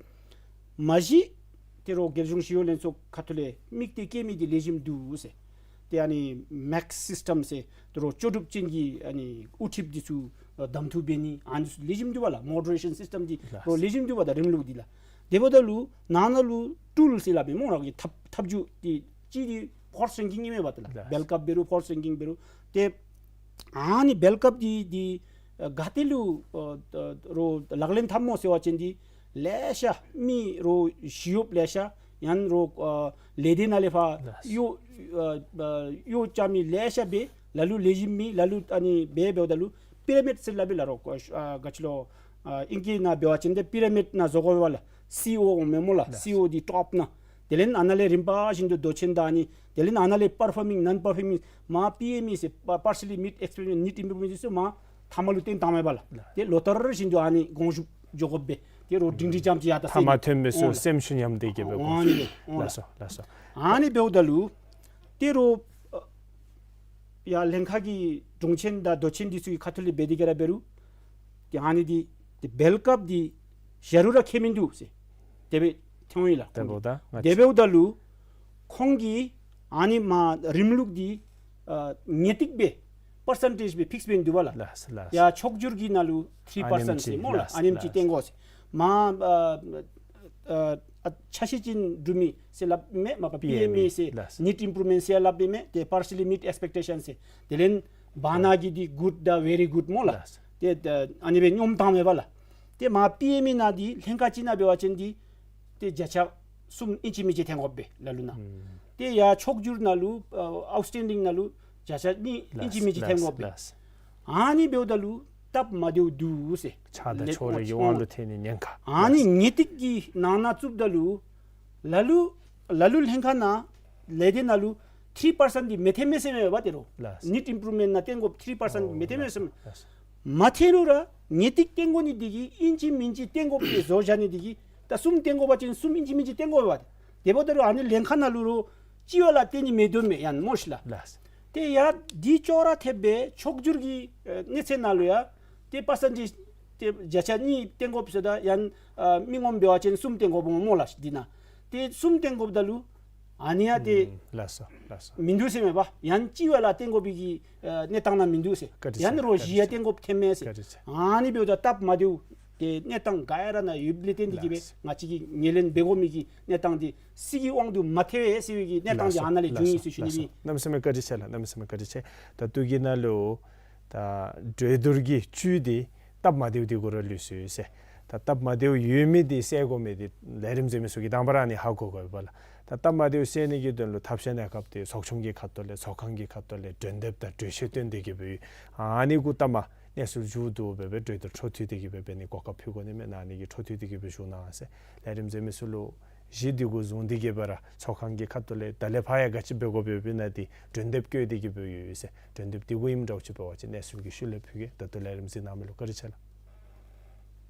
མ་གཞི་ཏེ་རོགས་རྒྱལ་གཞུང་ཞི་གཡོག་ལྷན་ཚོགས་ཁ་ཐུག་ལས་དམིགས་གཏད་བསྐྱེད་མི་འདི་ལེགས་ཤོམ་འདུག་ཟེར། ཏེ་ཨ་ནི་མེག་སིསི་ཊམ་ཟེར་ཏེ་རོགས་ལྕོགས་གྲུབ་ཅན་གྱི་ཨ་ནི་དབུ་ཁྲིདཔ་འདི་ཚུ་ཨ་གདམ་འཐུ་འབད་ནི་ཨ་ནི་ཚུ་ལེགས་ཤོམ་འདུག་པ་ལགས། མོ་ཌི་རེ་ཤཱན་སིསི་ཊམ་འདི་ལགས། རོགས་ལེགས་ཤོམ་འདུག་པ་ད་རིམ་ལུགས་འདི་ལགས། དེ་འབདཝ་ད་ལུ་ནང་ན་ལུ་ཊུལ་ཟེར་སླབ་མས་སྨོ་ར་གི་ཐབས་ཐབས་བྱུས་འདི་གཅིག་འདི་ཕོརསི་རེང་ཀིང་ཨིན་མས་པ་ད་ལགས། ལགས། བེལ་ཀབ་འབད་རུང་ཕོརསི་རེང་ཀིང་འབད་རུང་ཏེ་ཨ་ནི་བེལ་ཀབ་འདི་འདི་ཨ་ག་ཏེ་ལུ་ཨ་ཨ་རོགས་ལག་ལེན་འཐབ་སྨོ་ཟེར་བ་ཅིན་འདི་ལེ་ཤ་མི་རོགས་ཞི་གཡོགཔ་ལེ་ཤ་ཡང་རོགས་ཨ་ལས་སྡེ་ནང་ལས་ཕར་ལགས། གཡོག་ཨ་ཨ་གཡོག་རྐྱབ་མི་ལེ་ཤ་སྦེ་ལ་ལུ་ལེགས་ཤོམ་མི་ལ་ལུ་ཨ་ནི་སྦེ་འབདཝ་ད་ལུ་པི་ར་མིཌ་ཟེར་སླབ་ཨིན་ལགས། རོགས་ཨ་ག་ཅི་ལོ་ཨ་ཨིང་སྐད་ནང་འབད་བ་ཅིན་འདི་པི་ར་མིཌ་ནང་བཟོ་དགོ་པས་ལགས། སི་ཨི་ཨོ་འོང་མས་སྨོ་ལགས། ལགས། སི་ཨི་ཨོ་འདི་ཊོཔ་ནང་དེ་ལས་ཨ་ནཱ་ལས་རིམ་པ་བཞིན་དུ་མདོ་ཆེན་དང་ཨ་ནི་དེ་ལས་ཨ་ནཱ་ལས་པར་ཕོར་མིང་ནཱན་པར་ཕོར་མིང་མར་པི་ཨེམ་ཨི་ཟེར་པར་སི་ལི་མིཊ་ཨེགསི་པི་རི་མེནཊ་ནིཌ་ཨིམ་པྲུབ་མེནཊ་ཟེར་མར་ཐ་མ་ལུ་བཏོན་བཏངམ་མས་པ་ལགས། ལགས། ཏེ་ལོ་ལྟར་བཞིན་དུ་ཨ་ནི་དགོངས་ཞུ་འགྱོ་དགོ་པས། ཏེ་རོགས་སྒྲིང་སྒྲིང་རྐྱངམ་ཅིག་ཡར་ད་ཐ་མ་ཐོན་མི་ཚུ་སེམས་ཤུགས་ཉམས་ཏེ་གི་འབད་དགོ། ཨ་ནི་ལགས། ལགས་སོ་ལགས་སོ། ཨ་ནི་འབདཝ་ད་ལུ་ཏེ་རོགས་ཨ་ཡར་ལྷན་ཁག་གི་དྲུང་ཆེན་དང་མདོ་ཆེན་འདི་ཚུ་གི་ཁ་ཐུག་ལས་འབད་དེ་གི་ར་འབད་རུང་ཏེ་ཨ་ནི་འདི་ཏེ་བེལ་ཀབ་འདི་བཞག་རུང་ར་ཁྱད་མིན་འདུག་ཟེར་དེ་སྦེ་ཐོན་ཡི་ལགས། དེ་འབདཝ་ད་ང་དེ་འབདཝ་ད་ལུ་ཁོང་གིས་ཨ་ནི་མར་རིམ་ལུགས་འདི་ཨ་ངེས་ཏིག་སྦེ་པར་སེན་ཊེཇ་སྦེ་ཕིགསི་སྦེ་འདུག་པ་ལགས། ལགས་ལགས། ཡར་ཕྱོགས་བསྒྱུར་གྱི་ནང་ལུ་ཐི་རི་པར་སེནཊ་ཟེར་སྨོ་ལགས། ཨ་ནེམ་ཅིག་བཏོན་དགོ་ཟེར། མར་ཨ་ཨ་ཨ་ཆ་ཤས་ཅིག་འབྲུག་མི་ཟེར་སླབ་མས། མ་པ་པི་ཨེམ་ཨི་ཟེར་ནིཌ་ཨིམ་པྲུབ་མེནཊ་ཟེར་སླབ་མས། ཏེ་པར་སི་ལི་མིཊ་ཨེགསི་པེག་ཊེ་ཤཱན་ཟེར། དེ་ལས་བར་ན་གི་འདི་གུཌ་དང་ཝེ་རི་གུཌ་སྨོ་ལགས། ཏེ་ཨ་ནི་སྦེ་སྙོམས་བཏངམ་མས་པ་ལགས། ཏེ་མར་པི་ཨེམ་ཨི་ནང་འདི་ལྷན་ཁག་ཅིག་ནང་འབད་བ་ཅིན་འདི་ཏེ་བརྒྱ་ཆ་གསུམ་ཨིན་ཅི་མིན་ཅི་བཏོན་དགོ་པས་ལ་ལུ་ནང་། ཏེ་ཡར་ཕྱོགས་བསྒྱུར་ནང་ལུ་ཨ་ཨའུཊ་སི་ཊེན་ཌིང་ནང་ལུ་བརྒྱ་ཆ་གཉིས་ཨིན་ཅི་མིན་ཅི་བཏོན་དགོ་པས། ཨ་ནི་འབདཝ་ད་ལུ་སྟབས་མ་བདེཝ་འདུག་ཟེར། ཆགས་སྡང་ཕྱོགས་རིས་ཀྱི་དབང་དུ་ཐལ་ནི་ཉེན་ཁ། ཨ་ནི་ངེས་ཏིག་གི་ནང་ན་བཙུགསཔ་ད་ལུ་ལ་ལུ་ལ་ལུ་ལྷན་ཁག་ནང་ལས་སྡེ་ནང་ལུ་ཐི་རི་པར་སེནཊ་འདི་མི་ཐོན་མས་ཟེར་མས་པ་ཏེ་རོགས། ལགས། ནིཌ་ཨིམ་པྲུབ་མེནཊ་ནང་བཏོན་དགོཔ་ཐི་རི་པར་སེནཊ་འདི་མི་ཐོན་མས་ཟེར་མས། ལགས། མ་ཐོན་རུང་ར་ངེས་ཏིག་བཏོན་དགོ་ནི་འདི་གིས་ཨིན་ཅི་མིན་ཅི་བཏོན་དགོཔ་ཏེ་བཟོ་བཞག་ནི་འདི་གིས་ད་གསུམ་བཏོན་དགོ་པ་ཅིན་གསུམ་ཨིན་ཅི་མིན་ཅི་བཏོན་དགོ་པས། དེ་འབདཝ་ད་རུང་ཨ་ནི་ལྷན་ཁག་ནང་ལུ་རོགས་གཅིག་བ་ལ་བཏོན་ནི་མིན་འདུག་མས་ཡང་སྨོ་ཤིག་ལགས། ལགས། ཏེ་ཡར་འདི་ཅོག་ར་འཐདཔ་སྦེ་ཕྱོགས་བསྒྱུར་གྱི་ཨེ་གནས་ཚད་ནང་ལུ་ཡང་ཏེ་པར་སེན་ཊེཇ་ཏེ་བརྒྱ་ཆ་གཉིས་བཏོན་དགོཔ་ཟེརཝ་ད་ཡང་ཨ་མི་ངོམ་འབད་བ་ཅིན་གསུམ་བཏོན་དགོཔ་སྨོ་ལགས་འདི་ནང་། ཏེ་གསུམ་བཏོན་དགོཔ་ད་ལུ་ཨ་ནི་ཡང་ཏེ་ཨུམ་ལགས་སོ་ལགས་སོ། མིན་འདུག་ཟེར་མས་པ། ཡང་གཅིག་བ་ལ་བཏོན་དགོ་པའི་གི་ཨ་གནས་སྟངས་ནང་མིན་འདུག་ཟེར། བཀའ་དྲིན་ཆེ། ཡང་རོགས་བཀའ་དྲིན་ཆེ། གཞི་ཡང་བཏོན་དགོཔ་ཐོན་མས་ཟེར། བཀའ་དྲིན་ཆེ། ཨ་ནི་འབདཝ་ད་སྟབས་མ་བདེཝ་ཏེ་གནས་སྟངས་ག་ར་ནང་ཡོདཔ་ལས་བརྟེན་ཏེ་གིས་སྦེ་ལགས། ང་བཅས་ཀྱིས་ངོས་ལེན་འབད་དགོ་མི་གི་གནས་སྟངས་འདི་སྲིད་ཀྱི་དབང་དུ་མ་ཐལ་བས་ཟེར་བའི་གི་གནས་སྟངས་འདི་ལགས་སོ་ཨ་ནཱ་ལས་ལགས་བྱུང་ཡི་ཟེར་ཞུ་ནི་ལགས་སོ། ཨིན། གནམ་མེད་ས་མེད་བཀའ་དྲིན་ཆེ་ལགས། གནམ་མེད་ས་མེད་བཀའ་དྲིན་ཆེ། ད་ཏེ་གི་ནང་ལུ་ད་གྲོས་བསྡུར་གྱི་བཅུད་འདི་སྟབས་མ་བདེཝ་འདི་གུ་ར་ལུས་སོ་ཡི་ཟེར། ད་སྟབས་མ་བདེཝ་ཡོད་མི་འདི་སེལ་དགོ་མི་འདི་ལས་རིམ་འཛིན་མི་ཚུ་གིས་དང་པ་ར་ནི་ཧ་གོ་དགོ་པས་ལགས། ད་སྟབས་མ་བདེཝ་སེལ་ནི་གི་དོན་ལུ་ཐབས་ཤེས་གནས་སྐབས་འདི་ཚོགས་ཆུང་གི་ཁ་ཐུག་ལས་ཚོགས་ཁང་གི་ཁ་ཐུག་ལས་གྲོས་འདེབས་དང་གྲོས་ཆོད་བཏོན་ཏེ་གི་སྦེ་ཨ་ནི་གུ་ལྟ་མ་གནས་ཚུལ་མཇུག་བསྡུ་སྦེ་སྦེ་གྲོས་བསྡུར་འཕྲོ་མཐུད་དེ་གི་སྦེ་འབད་ནི་གོ་སྐབས་ཕུལ་དགོ་ནི་མས། ཨ་ནི་གི་འཕྲོ་མཐུད་དེ་གི་སྦེ་ཞུ་གནང་ཟེར། ལས་རིམ་མཛད་མི་ཚུ་ལུ་གཞི་འདི་གུ་བཟུང་སྟེ་གི་སྦེ་ར་ཚོགས་ཁང་གི་ཁ་ཐུག་ལས་ད་ལས་ཕར་ཡང་ག་ཅི་འབད་དགོཔ་ཡོདཔ་ཨིན་ན་འདི་གྲོས་འདེབས་བཀོད་དེ་གི་སྦེ་ཡོད་ཟེར། གྲོས་འདེབས་འདི་གུ་ཨིནམ་འདྲཝ་ཅིག་འབད་བ་ཅིན་གནས་ཚུལ་གྱི་ཤུལ་ལས་ཕུལ་གེ། ད་ལྟོ་ལས་རིམ་གཟིགས་གནང་མི་ལུ་བཀའ་དྲིན་ཆེ་ལགས།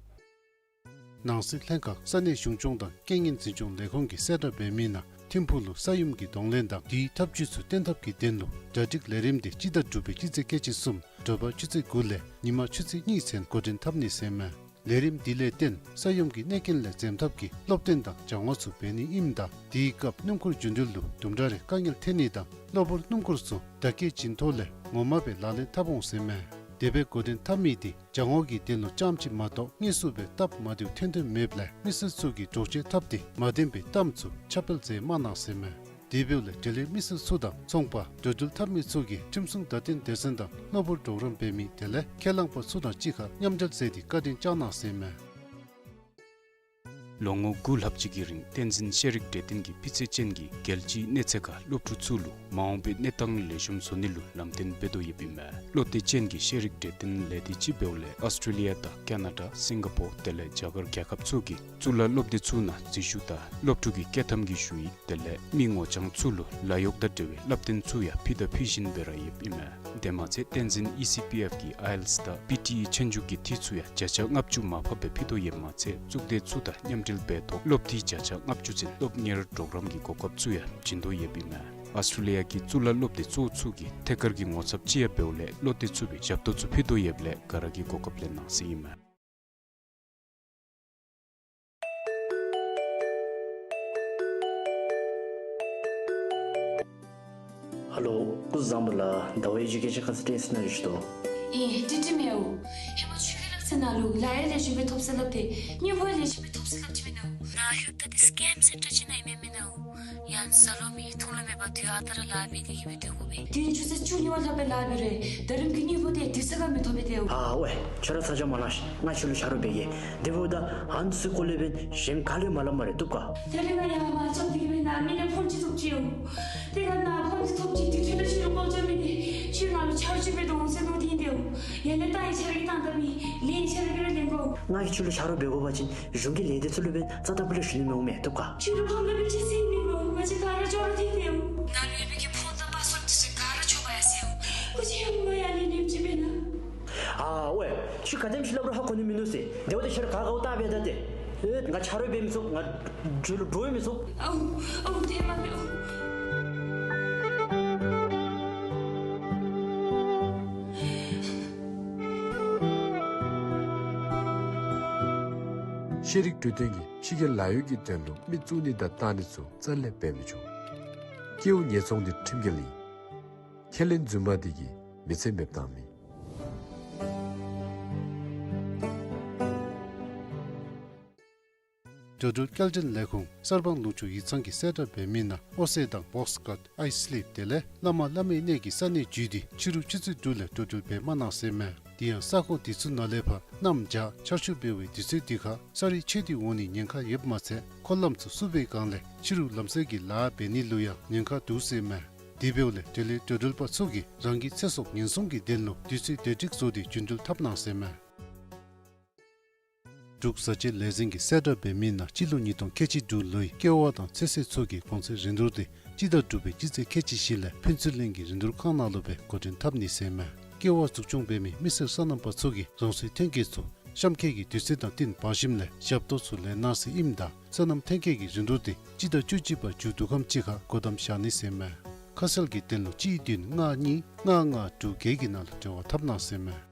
ནང་སྲིད་ལྷན་ཁག་ས་གནས་གཞུང་སྐྱོང་དང་རྐྱེན་ངན་འཛིན་སྐྱོང་ལས་ཁུངས་ཀྱིས་གསལ་བསྒྲགས་འབད་མི་ནང་ཐིམ་ཕུག་ལུ་ས་ཡོམ་གྱི་གདོང་ལེན་དང་དེའི་ཐབས་བྱུས་ཚུ་བསྟེན་ཐབས་ཀྱི་དོན་ལུ་གྲ་སྒྲིག་ལས་རིམ་འདི་སྤྱི་ཟླ་དྲུག་པའི་སྤྱི་ཚེས་ཁལ་གཅིག་གསུམ་དྲོ་པ་ཆུ་ཚོད་དགུ་ལས་ཉིན་མ་ཆུ་ཚོད་གཉིས་ཚུན་འགོ་འདྲེན་འཐབ་ནི་ཟེར་མས། ལས་རིམ་འདི་ལས་བརྟེན་ས་ཡོམ་གྱི་གནོད་རྐྱེན་ལས་འཛེམ་ཐབས་ཀྱི་སློབ་སྟོན་དང་སྦྱང་བ་ཚུ་འབད་ནི་ཨིནམ་ད་དེའི་སྐབས་སྣུམ་འཁོར་རྒྱུ་འགྲུལ་ལུ་དུམ་གྲ་རེ་དཀའ་ངལ་འཕྲད་ནི་དང་གློ་བུར་སྣུམ་འཁོར་ཚུ་བརྡ་སྐད་བྱིན་ཐོག་ལས་ངོ་མ་སྦེ་ལག་ལེན་འཐབ་འོང་ཟེར་མས། དེ་སྦེ་འགོ་འདྲེན་འཐབ་མི་འདི་སྦྱང་བ་གི་དོན་ལུ་རྐྱངམ་ཅིག་མ་གཏོགས་དངོས་སུ་སྦེ་སྟབས་མ་བདེཝ་ཐོན་དོན་མེདཔ་ལས་མི་སེར་ཚུ་གིས་འདྲོག་བྱེལ་འཐབ་སྟེ་མ་བདེན་པའི་གཏམ་ཚུ་ཁྱབ་སྤེལ་མཛད་མ་གནང་ཟེར་མས། དེ་འབདཝ་ལས་འབྲེལ་ཡོད་མི་སེར་ཚུ་དང་ཚོང་པ་འགྲོ་འགྲུལ་འཐབ་མི་ཚུ་གིས་ཁྲིམས་སྲུང་བརྡ་སྟོན་སྡེ་ཚན་དང་གློ་བུར་གྲོགས་རམ་འབད་མི་དེ་ལས་ཁས་བླངས་པ་ཚུ་དང་གཅིག་ཁར་མཉམ་འབྲེལ་མཛད་དེ་བཀའ་དྲིན་བསྐྱང་གནང་ཟེར་མས། ལོ་ངོ་དགུ་ལྷག་ཅིག་གི་རིང་བསྟན་འཛིན་ཤེས་རིག་གྲོས་སྟོན་གྱིས་སྤུས་ཚད་ཅན་གྱི་རྒྱལ་སྤྱིའི་གནས་ཚད་ཁར་སློབ་ཕྲུག་ཚུ་ལུ་མ་འོངས་པའི་གནས་སྟངས་ལེགས་ཤོམ་བཟོ་ནི་ལུ་ལམ་སྟོན་འབད་དོ་ཡོདཔ་ཨིན་མས། བློ་གཏད་ཅན་གྱི་ཤེས་རིག་གྲོས་སྟོན་ལས་སྡེ་ཅིག་འབདཝ་ལས་ཨོསི་ཊྲེ་ལི་ཡ་དང་ཀེ་ན་ཌ་སིང་ག་པོར་དེ་ལས་རྒྱ་གར་རྒྱལ་ཁབ་ཚུ་གི་གཙུག་ལག་སློབ་སྡེ་ཚུ་ནང་འཛུལ་ཞུགས་དང་སློབ་ཕྲུག་གི་བསྐྱོད་ཐམ་གྱི་ཞུ་ཡིག་དེ་ལས་མི་ངོ་རྐྱང་ཚུ་ལུ་ལཱ་གཡོག་དང་འབྲེལ་བའི་བསླབ་སྟོན་ཚུ་ཡང་ཕུལ་དང་ཕུལ་བཞིན་སྦེ་ར་ཡོདཔ་ཨིན་མས། དེ་མ་ཚད་བསྟན་འཛིན་ཨི་སི་པི་ཨེཕ་གི་ཨའི་ཨེལ་ཊི་ཨེསི་དང་པི་ཊི་ཨི་ཆོས་རྒྱུགས་ཀྱི་འཐུས་ཚུ་ཡང་བརྒྱ་ཆ་ལྔ་བཅུ་མར་ཕབ་སྦེ་ཕུལ་དོ་ཡོདཔ་མ་ཚད་གཙུག་སྡེ་ཚུ་དང་མཉམ་འབྲེལ་འབད་ཐོག་སློབ་འཐུས་བརྒྱ་ཆ་ལྔ་བཅུ་ཚུན་སློབ་གཉེར་གྲོགས་རམ་གྱི་གོ་སྐབས་ཚུ་ཡང་བྱིན་དོ་ཡོདཔ་ཨིན་མས། ཨོསི་ཊྲེ་ལི་ཡ་གི་གཙུག་ལག་སློབ་སྡེ་གཙོ་བོ་ཚུ་གིས་ཐད་ཀར་གྱི་ངོ་ཚབ་ཅིག་ཡང་འབདཝ་ལས་བློ་གཏད་ཚུགས་པའི་ཞབས་ཏོག་ཚུ་ཕུལ་དོ་ཡོདཔ་ལས་ག་ར་གིས་གོ་སྐབས་ལེན་གནང་ཟེར་ཨིན་མས། ཧེ་ལོ། སྐུ་གཟུགས་བཟང་པོ་ལགས། ཟླ་བ་ཡི་གི་སྐད་ཆ་ཁ་ཙ་དྲན་ཟེར་ན་རེ་ཞུ་དོ། ཨིན། དྲི་དྲི་མེད་འོ། ཧེ་མ་ཁྱོད་ཀྱི་ལག་རྩལ་ནང་ལུ་ལཱ་ཡང་ལེགས་ཤོམ་སྦེ་ཐོབ་ཟེར་སླབ་སྟེ་སྨྱུ་གུ་ཡང་ལེགས་ཤོམ་སྦེ་ཐོབ་ཟེར་སླབ་ཅི་མེན་ན་འོ། ནཱ་ལྷོདཔ་ད་འདི་སི་ཀེམ་སེན་ཊར་ཅིག་ཨིན་ན་མེན་ན་འོ། ཡང་ཟ་ལོང་མེད་འཐུང་ལོང་མེད་པར་དུས་ཨ་རྟག་ར་ལཱ་འབད་དེ་གི་སྦེ་སྡོད་དགོ་པས། དུས་ཡུན་ཆུ་ཚོད་བཅུ་གཉིས་པ་ལྷག་སྦེ་ལཱ་འབད་རུང་ད་རིམ་གྱི་དངུལ་ཕོགས་དེ་དུས་ཚོད་ཁར་མི་ཐོབ་པས་ཏེ་འོ། ཨ་ཝེ། ཁྱོད་ར་ཚ་གྱང་མ་གནང་ཤིག། ང་ཁྱོད་ལུ་ཆ་རོགས་འབད་གེ། དེ་འབདཝ་ད་ཨ་ནི་ཚུ་སྐོར་ལས་འབདན་གཞན་ག་ལས་མ་སླབ་སྨ་རེ། བཏུབ་ག། དེ་ལས་ང་ཡར་མར་རྐྱབ་སྟེ་གི་སྦེ་ནཱ་མི་ལས་ཕོན་ཅིག་ཐོབ་ཅི་འོ། དེ་ཁར་ནཱ་ཕོན་ཅིག་ཐོབ་ཅི། དེ་འཕྲོ་ལས་ཁྱོད་ལུ་བཀོལ་སྤྱོད་མི་དེ་ཁྱོད་ང་ལུ་ཆ་རོགས་ཅིག་འབད་དོ་འོང་ཟེར་མནོ་སྟེ་ཨིན་ཏེ་འོ། ཡར་ལས་རྟ་ཡང་ཁྱོད་ར་གིས་བཏང་དཔ་ཨིན། ལས་ཡང་ཁྱོད་ར་གིས་ར་ལེན་དགོ། ང་གིས་ཁྱོད་ལུ་ཆ་རོགས་འབད་དགོ་པ་ཅིན་གཞུང་གི་ལས་སྡེ་ཚུ་ལུ་འབདན་རྩ་དང་པོ་ལས་ཞུ་ནི་མི་འོང་མས། བཏུབ་ག། ཁྱོད་ར་ཕམ་ལུ་འབད་ཅི་ཟེར་མི་འོང་། ང་བཅས་ག་ར་ཅོག་ར་འཐད་དེ་འོ། ནཱ་ལུ་ཡོད་པའི་གི་ཕོན་དང་པ་སོགས་འདི་ཚུ་ག་ར་འཕྱོག་འབག་ཡར་སོ་ཡི་འོ། ཁྱོད་ཀྱིས་ཧེ་མ་ཡར་ལས་ཉེས་ཅིག་འབད་ན། ཨ་ཝེ། ཁྱོད་ག་དེམ་ཅིག་སླབ་རུང་ཧ་གོ་ནི་མིན་འདུག་ཟེར། དེ་འབདཝ་ད་ཁྱོད་ར་ག་དགའཝ་བལྟ་འབད་ད་ཏེ། ཨེ་ང་ཆ་རོགས་འབད་མི་ཚུགས། ང་འགྱོ་ལུ་འགྱོ་མི་ཚུགས། ཨོ་ཨོ་དེ་མ་འབད་ཨོ། ཤེས་རིག་གྲོས་སྟོན་གྱིས་ཕྱི་རྒྱལ་ལཱ་གཡོག་གི་དོན་ལུ་མི་བཙུགས་ནི་དང་བཏང་ནི་ཚུ་རྩ་ལས་འབད་མི་ཆོག། སྐྱེ་བོ་ཉེས་ཚོང་འདི་ཁྲིམས་འགལ་ཨིན། ཁས་ལེན་རྫུན་མ་འདི་གིས་མི་ཚེ་མེདཔ་བཏང་མི། འགྲོ་འགྲུལ་སྐྱེལ་འདྲེན་ལས་ཁུངས་གསར་སྤང་ལུང་ཕྱོགས་ཡིག་ཚང་གིས་གསལ་བསྒྲགས་འབད་མི་ནང་ཨོ་སེ་དང་བོགས་ཀཊ་ཨའི་སི་ལིབ་དེ་ལས་བླ་མ་བླ་མའི་གནས་ཀྱི་ས་གནས་བརྒྱུད་དེ་ཕྱི་རུ་ཆུ་ཚོད་དྲུག་ལས་འགྲོ་འགྲུལ་འབད་མ་གནང་ཟེར་མས། དེ་ཡང་ས་ཁོངས་དེ་ཚུ་ནང་ལས་ཕར་གནམ་བྱཱར་ཆར་ཤུགས་འབད་བའི་དུས་ཚོད་འདི་ཁར་ས་རུད་ཆད་དེ་འོང་ནི་ཉེན་ཁ་ཡོདཔ་མ་ཚད་འཁོར་ལམ་ཚུ་བསུབ་པའི་སྒང་ལས་ཕྱི་རུ་ལམ་བསལ་གྱི་ལཱ་འབད་ནི་ལུ་ཡང་ཉེན་ཁ་འདུག་ཟེར་མས། དེ་འབདཝ་ལས་དེ་ལས་འགྲོ་འགྲུལ་པ་ཚུ་གིས་རང་གི་ཚེ་སྲོག་ཉེན་སྲུང་གི་དོན་ལུ་དུས་ཚོད་བདེ་སྒྲིག་བཟོ་སྟེ་རྒྱུ་འགྲུལ་འཐབ་གནང་ཟེར་མས། འབྲུག་བཟའ་བཅའ་ལས་འཛིན་གྱིས་གསལ་བསྒྲགས་འབད་མི་ནང་སྤྱི་ལོ་ཉིས་སྟོང་ཁལ་གཅིག་དྲུག་ལོའི་ཀེ་བ་དང་ཚོད་བསྲེ་ཚུ་གི་གོང་ཚད་རིན་བསྡུར་དེ་སྤྱི་ཟླ་དྲུག་པའི་སྤྱི་ཚེས་ཁལ་གཅིག་བཞི་ལས་ཕུན་ཚོགས་གླིང་གི་རིན་བསྡུར་ཁང་ནང་ལུ་སྦེ་འགོ་འདྲེན་འཐབ་ནི་ཟེར་མས། ཀེ་བ་འཛུགས་སྐྱོང་འབད་མི་མི་སེར་སོ་ནམ་པ་ཚུ་གིས་རང་སོའི་ཐོན་སྐྱེད་ཚུ་གཤམ་འཁོད་ཀྱི་དུས་ཚོད་དང་བསྟུན་འབག་ཞིནམ་ལས་ཞབས་ཏོག་ཚུ་ལེན་གནང་ཟེར་ཨིནམ་ད་སོ་ནམ་ཐོན་སྐྱེད་ཀྱི་རིན་བསྡུར་དེ་སྤྱི་ཟླ་བཅུ་གཅིག་པ་མཇུག་བསྡུ་ཁམས་ཅིག་ཁར་སྒོ་བསྡམ་བཞག་ནི་ཟེར་མས། ཁ་གསལ་གྱི་དོན་ལུ་གཅིག་བདུན་ལྔ་གཉིས་ལྔ་ལྔ་དྲུག་བརྒྱད་ཀྱི་ནང་ལུ་འབྲེལ་བ་འཐབ་གནང་ཟེར་མས།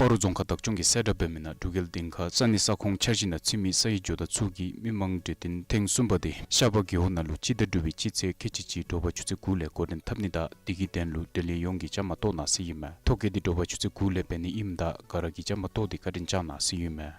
སྤ་རོ་རྫོང་ཁག་བདག་སྐྱོང་གིས་གསལ་བསྒྲགས་འབད་མི་ནང་འབྲུག་རྒྱལ་སྡིངས་ཁ་ས་གནས་ས་ཁོངས་འཆར་གཞི་ནང་ཚུད་མི་ས་ཡི་ཇོ་བདག་ཚུ་གི་མི་མང་གྲོས་བསྟུན་ཐེངས་གསུམ་པ་དེ་ཤར་པ་རྒེད་འོག་ནང་ལུ་སྤྱི་ཟླ་དྲུག་པའི་སྤྱི་ཚེས་ཁལ་གཅིག་གཅིག་དྲོ་པ་ཆུ་ཚོད་དགུ་ལས་འགོ་འདྲེན་འཐབ་ནི་དང་དེ་གི་དོན་ལུ་འབྲེལ་ཡོད་ཡོངས་ཀྱིས་བཅའ་མར་གཏོགས་གནང་ཟེར་ཨིན་མས། ཐོ་བཀོད་འདི་དྲོ་པ་ཆུ་ཚོད་དགུ་ལས་འབད་ནི་ཨིནམ་ད་ག་ར་གིས་བཅའ་མར་གཏོགས་ཏེ་བཀའ་དྲིན་བསྐྱང་གནང་ཟེར་ཨིན་མས།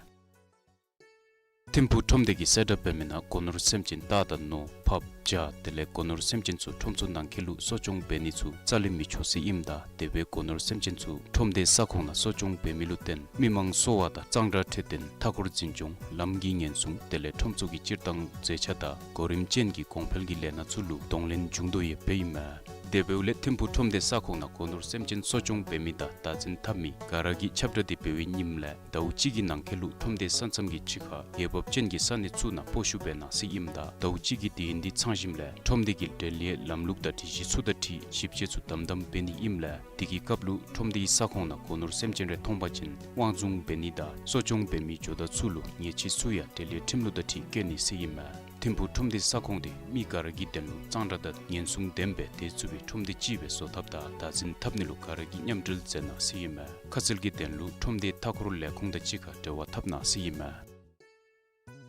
ཐིམ་ཕུག་ཁྲོམ་སྡེ་གིས་གསལ་བསྒྲགས་འབད་མི་ནང་སྒོ་ནོར་སེམས་ཅན་རྟ་དང་ནོར་ཕགཔ་བྱ་དེ་ལས་སྒོ་ནོར་སེམས་ཅན་ཚུ་ཁྲོམ་ཚུ་ནང་འཁོད་ལུ་གསོ་སྐྱོང་འབད་ནི་ཚུ་རྩ་ལས་མི་ཆོག་ཟེར་ཨིནམ་ད་དེ་སྦེ་སྒོ་ནོར་སེམས་ཅན་ཚུ་ཁྲོམ་སྡེའི་ས་ཁོངས་ནང་གསོ་སྐྱོང་འབད་མི་ལུ་བརྟེན་མི་མང་གསོ་བ་དང་གཙང་སྦྲ་འཕྲོད་བསྟེན་མཐའ་འཁོར་འཛིན་སྐྱོང་ལམ་གྱི་ཉེན་སྲུང་དེ་ལས་ཁྲོམ་ཚུ་གི་སྤྱིར་བཏང་མཛེས་ཆ་དང་གོ་རིམ་ཅན་གྱི་གོང་འཕེལ་གྱི་ལས་སྣ་ཚུ་ལུ་གདོང་ལེན་འབྱུང་དོ་ཡོདཔ་ཨིན་མས། དེ་འབདཝ་ལས་ཐིམ་ཕུག་ཁྲོམ་སྡེའི་ས་ཁོངས་ནང་སྒོ་ནོར་སེམས་ཅན་གསོ་སྐྱོང་འབད་མི་དང་བདག་འཛིན་འཐབ་མི་ག་ར་གིས་ཁྱབ་བསྒྲགས་འདི་འབད་བའི་ཉིནམ་ལས་ཟླཝ་གཅིག་གི་ནང་འཁོད་ལུ་ཁྲོམ་སྡེའི་ས་མཚམས་ཀྱི་ཕྱི་ཁར་འོས་འབབ་ཅན་གྱི་ས་གནས་ཚུ་ནང་སྤོ་བཤུད་འབད་གནང་ཟེར་ཨིནམ་ད་ཟླཝ་གཅིག་གི་དུས་ཡུན་འདི་ཚང་ཞིནམ་ལས་ཁྲོམ་སྡེ་གིས་འབྲེལ་ཡོད་ལམ་ལུགས་དང་སྒྲིག་གཞི་ཚུ་དང་འཁྲིལ་ཞིབ་དཔྱད་ཚུ་དམ་དམ་འབད་ནི་ཨིནམ་ལས་དེ་གི་སྐབས་ལུ་ཁྲོམ་སྡེའི་ས་ཁོངས་ནང་སྒོ་ནོར་སེམས་ཅན་རེ་མཐོང་པ་ཅིན་དབང་བཟུང་འབད་ནི་དང་གསོ་སྐྱོང་འབད་མི་ཇོ་བདག་ཚུ་ལུ་ཉེས་ཆད་ཚུ་ཡང་འབྲེལ་ཡོད་ཁྲིམས་ལུགས་དང་འཁྲིལ་བཀལ་ནི་ཟེར་ཨིན་མས། ཐིམ་ཕུག་ཁྲོམ་སྡེའི་ས་ཁོངས་འདི་མི་ག་ར་གི་དོན་ལུ་གཙང་སྦྲ་དང་ཉེན་སྲུང་ལྡན་པའི་སྡོད་ཚུགས་པའི་ཁྲོམ་སྡེ་ཅིག་སྦེ་བཟོ་ཐབས་དང་བདག་འཛིན་འཐབ་ནི་ལུ་ག་ར་གིས་མཉམ་འབྲེལ་མཛད་གནང་ཟེར་ཨིན་མས། ཁ་གསལ་གྱི་དོན་ལུ་ཁྲོམ་སྡེའི་མཐའ་འཁོར་ལས་ཁུངས་དང་གཅིག་ཁར་འབྲེལ་བ་འཐབ་གནང་ཟེར་ཨིན་མས།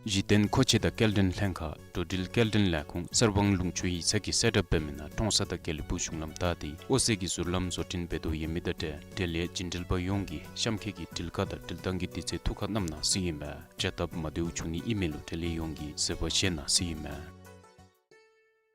གཞི་རྟེན་མཁོ་ཆས་དང་སྐྱེལ་འདྲེན་ལྷན་ཁག་འགྲོ་འགྲུལ་སྐྱེལ་འདྲེན་ལས་ཁུངས་གསར་སྤང་ལུང་ཕྱོགས་ཡིག་ཚང་གིས་གསལ་བསྒྲགས་འབད་མི་ནང་ཀྲོང་གསར་དང་དགེ་ལེགས་ཕུག་གཞུང་ལམ་བདའ་སྟེ་དབུ་རྩེ་གི་ཟུར་ལམ་བཟོ་སྐྲུན་འབད་དོ་ཡོད་མི་དང་འབྲེལ་འབྲེལ་ཡོད་རྒྱུན་འགྲུལ་པ་ཡོངས་ཀྱིས་གཤམ་འཁོད་ཀྱི་འགྲུལ་བཀག་དང་འགྲུལ་བཏང་གི་དུས་ཚོད་ཐུགས་ཁར་བསྣམ་གནང་ཟེར་ཨིན་མས། བྱ་སྟབས་མ་བདེཝ་བྱུང་ནི་ཨིན་མི་ལུ་འབྲེལ་ཡོད་ཡོངས་ཀྱིས་བཟོད་པ་བཞེས་གནང་ཟེར་ཨིན་མས།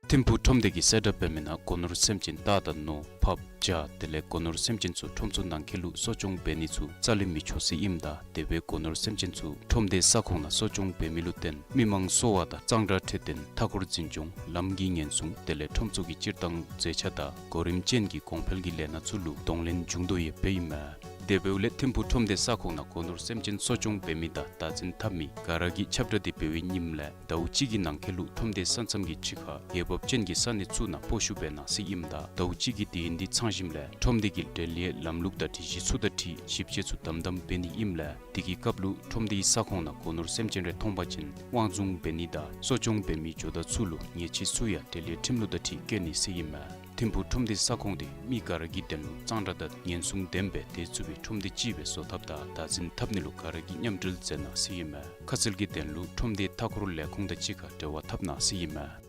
ཐིམ་ཕུག་ཁྲོམ་སྡེ་གིས་གསལ་བསྒྲགས་འབད་མི་ནང་སྒོ་ནོར་སེམས་ཅན་རྟ་དང་ནོར་ཕགཔ་བྱ་དེ་ལས་སྒོ་ནོར་སེམས་ཅན་ཚུ་ཁྲོམ་ཚུ་ནང་འཁོད་ལུ་གསོ་སྐྱོང་འབད་ནི་ཚུ་རྩ་ལས་མི་ཆོག་ཟེར་ཨིནམ་ད་དེ་སྦེ་སྒོ་ནོར་སེམས་ཅན་ཚུ་ཁྲོམ་སྡེའི་ས་ཁོངས་ནང་གསོ་སྐྱོང་འབད་མི་ལུ་བརྟེན་མི་མང་གསོ་བ་དང་གཙང་སྦྲ་འཕྲོད་བསྟེན་མཐའ་འཁོར་འཛིན་སྐྱོང་ལམ་གྱི་ཉེན་སྲུང་དེ་ལས་ཁྲོམ་ཚུ་གི་སྤྱིར་བཏང་མཛེས་ཆ་དང་གོ་རིམ་ཅན་གྱི་གོང་འཕེལ་གྱི་ལས་སྣ་ཚུ་ལུ་གདོང་ལེན་འབྱུང་དོ་ཡོདཔ་ཨིན་མས། དེ་འབདཝ་ལས་ཐིམ་ཕུག་ཁྲོམ་སྡེའི་ས་ཁོངས་ནང་སྒོ་ནོར་སེམས་ཅན་གསོ་སྐྱོང་འབད་མི་དང་བདག་འཛིན་འཐབ་མི་ག་ར་གིས་ཁྱབ་བསྒྲགས་འདི་འབད་བའི་ཉིནམ་ལས་ཟླཝ་གཅིག་གི་ནང་འཁོད་ལུ་ཁྲོམ་སྡེའི་ས་མཚམས་ཀྱི་ཕྱི་ཁར་འོས་འབབ་ཅན་གྱི་ས་གནས་ཚུ་ནང་སྤོ་བཤུད་འབད་གནང་ཟེར་ཨིནམ་ད་ཟླཝ་གཅིག་གི་དུས་ཡུན་འདི་ཚང་ཞིནམ་ལས་ཁྲོམ་སྡེ་གིས་འབྲེལ་ཡོད་ལམ་ལུགས་དང་སྒྲིག་གཞི་ཚུ་དང་འཁྲིལ་ཞིབ་དཔྱད་ཚུ་དམ་དམ་འབད་ནི་ཨིནམ་ལས་དེ་གི་སྐབས་ལུ་ཁྲོམ་སྡེའི་ས་ཁོངས་ནང་སྒོ་ནོར་སེམས་ཅན་རེ་མཐོང་པ་ཅིན་དབང་བཟུང་འབད་ནི་དང་གསོ་སྐྱོང་འབད་མི་ཇོ་བདག་ཚུ་ལུ་ཉེས་ཆད་ཚུ་ཡང་འབྲེལ་ཡོད་ཁྲིམས་ལུགས་དང་འཁྲིལ་བཀལ་ནི་ཟེར་ཨིན་མས། ཐིམ་ཕུག་ཁྲོམ་སྡེའི་ས་ཁོངས་འདི་མི་ག་ར་གི་དོན་ལུ་གཙང་སྦྲ་དང་ཉེན་སྲུང་ལྡན་པའི་སྡོད་ཚུགས་པའི་ཁྲོམ་སྡེ་ཅིག་སྦེ་བཟོ་ཐབས་དང་བདག་འཛིན་འཐབ་ནི་ལུ་ག་ར་གིས་མཉམ་འབྲེལ་མཛད་གནང་ཟེར་ཨིན་མས། ཁ་གསལ་གྱི་དོན་ལུ་ཁྲོམ་སྡེའི་མཐའ་འཁོར་ལས་ཁུངས་དང་གཅིག་ཁར་འབྲེལ་བ་འཐབ་གནང་ཟེར་ཨིན་མས།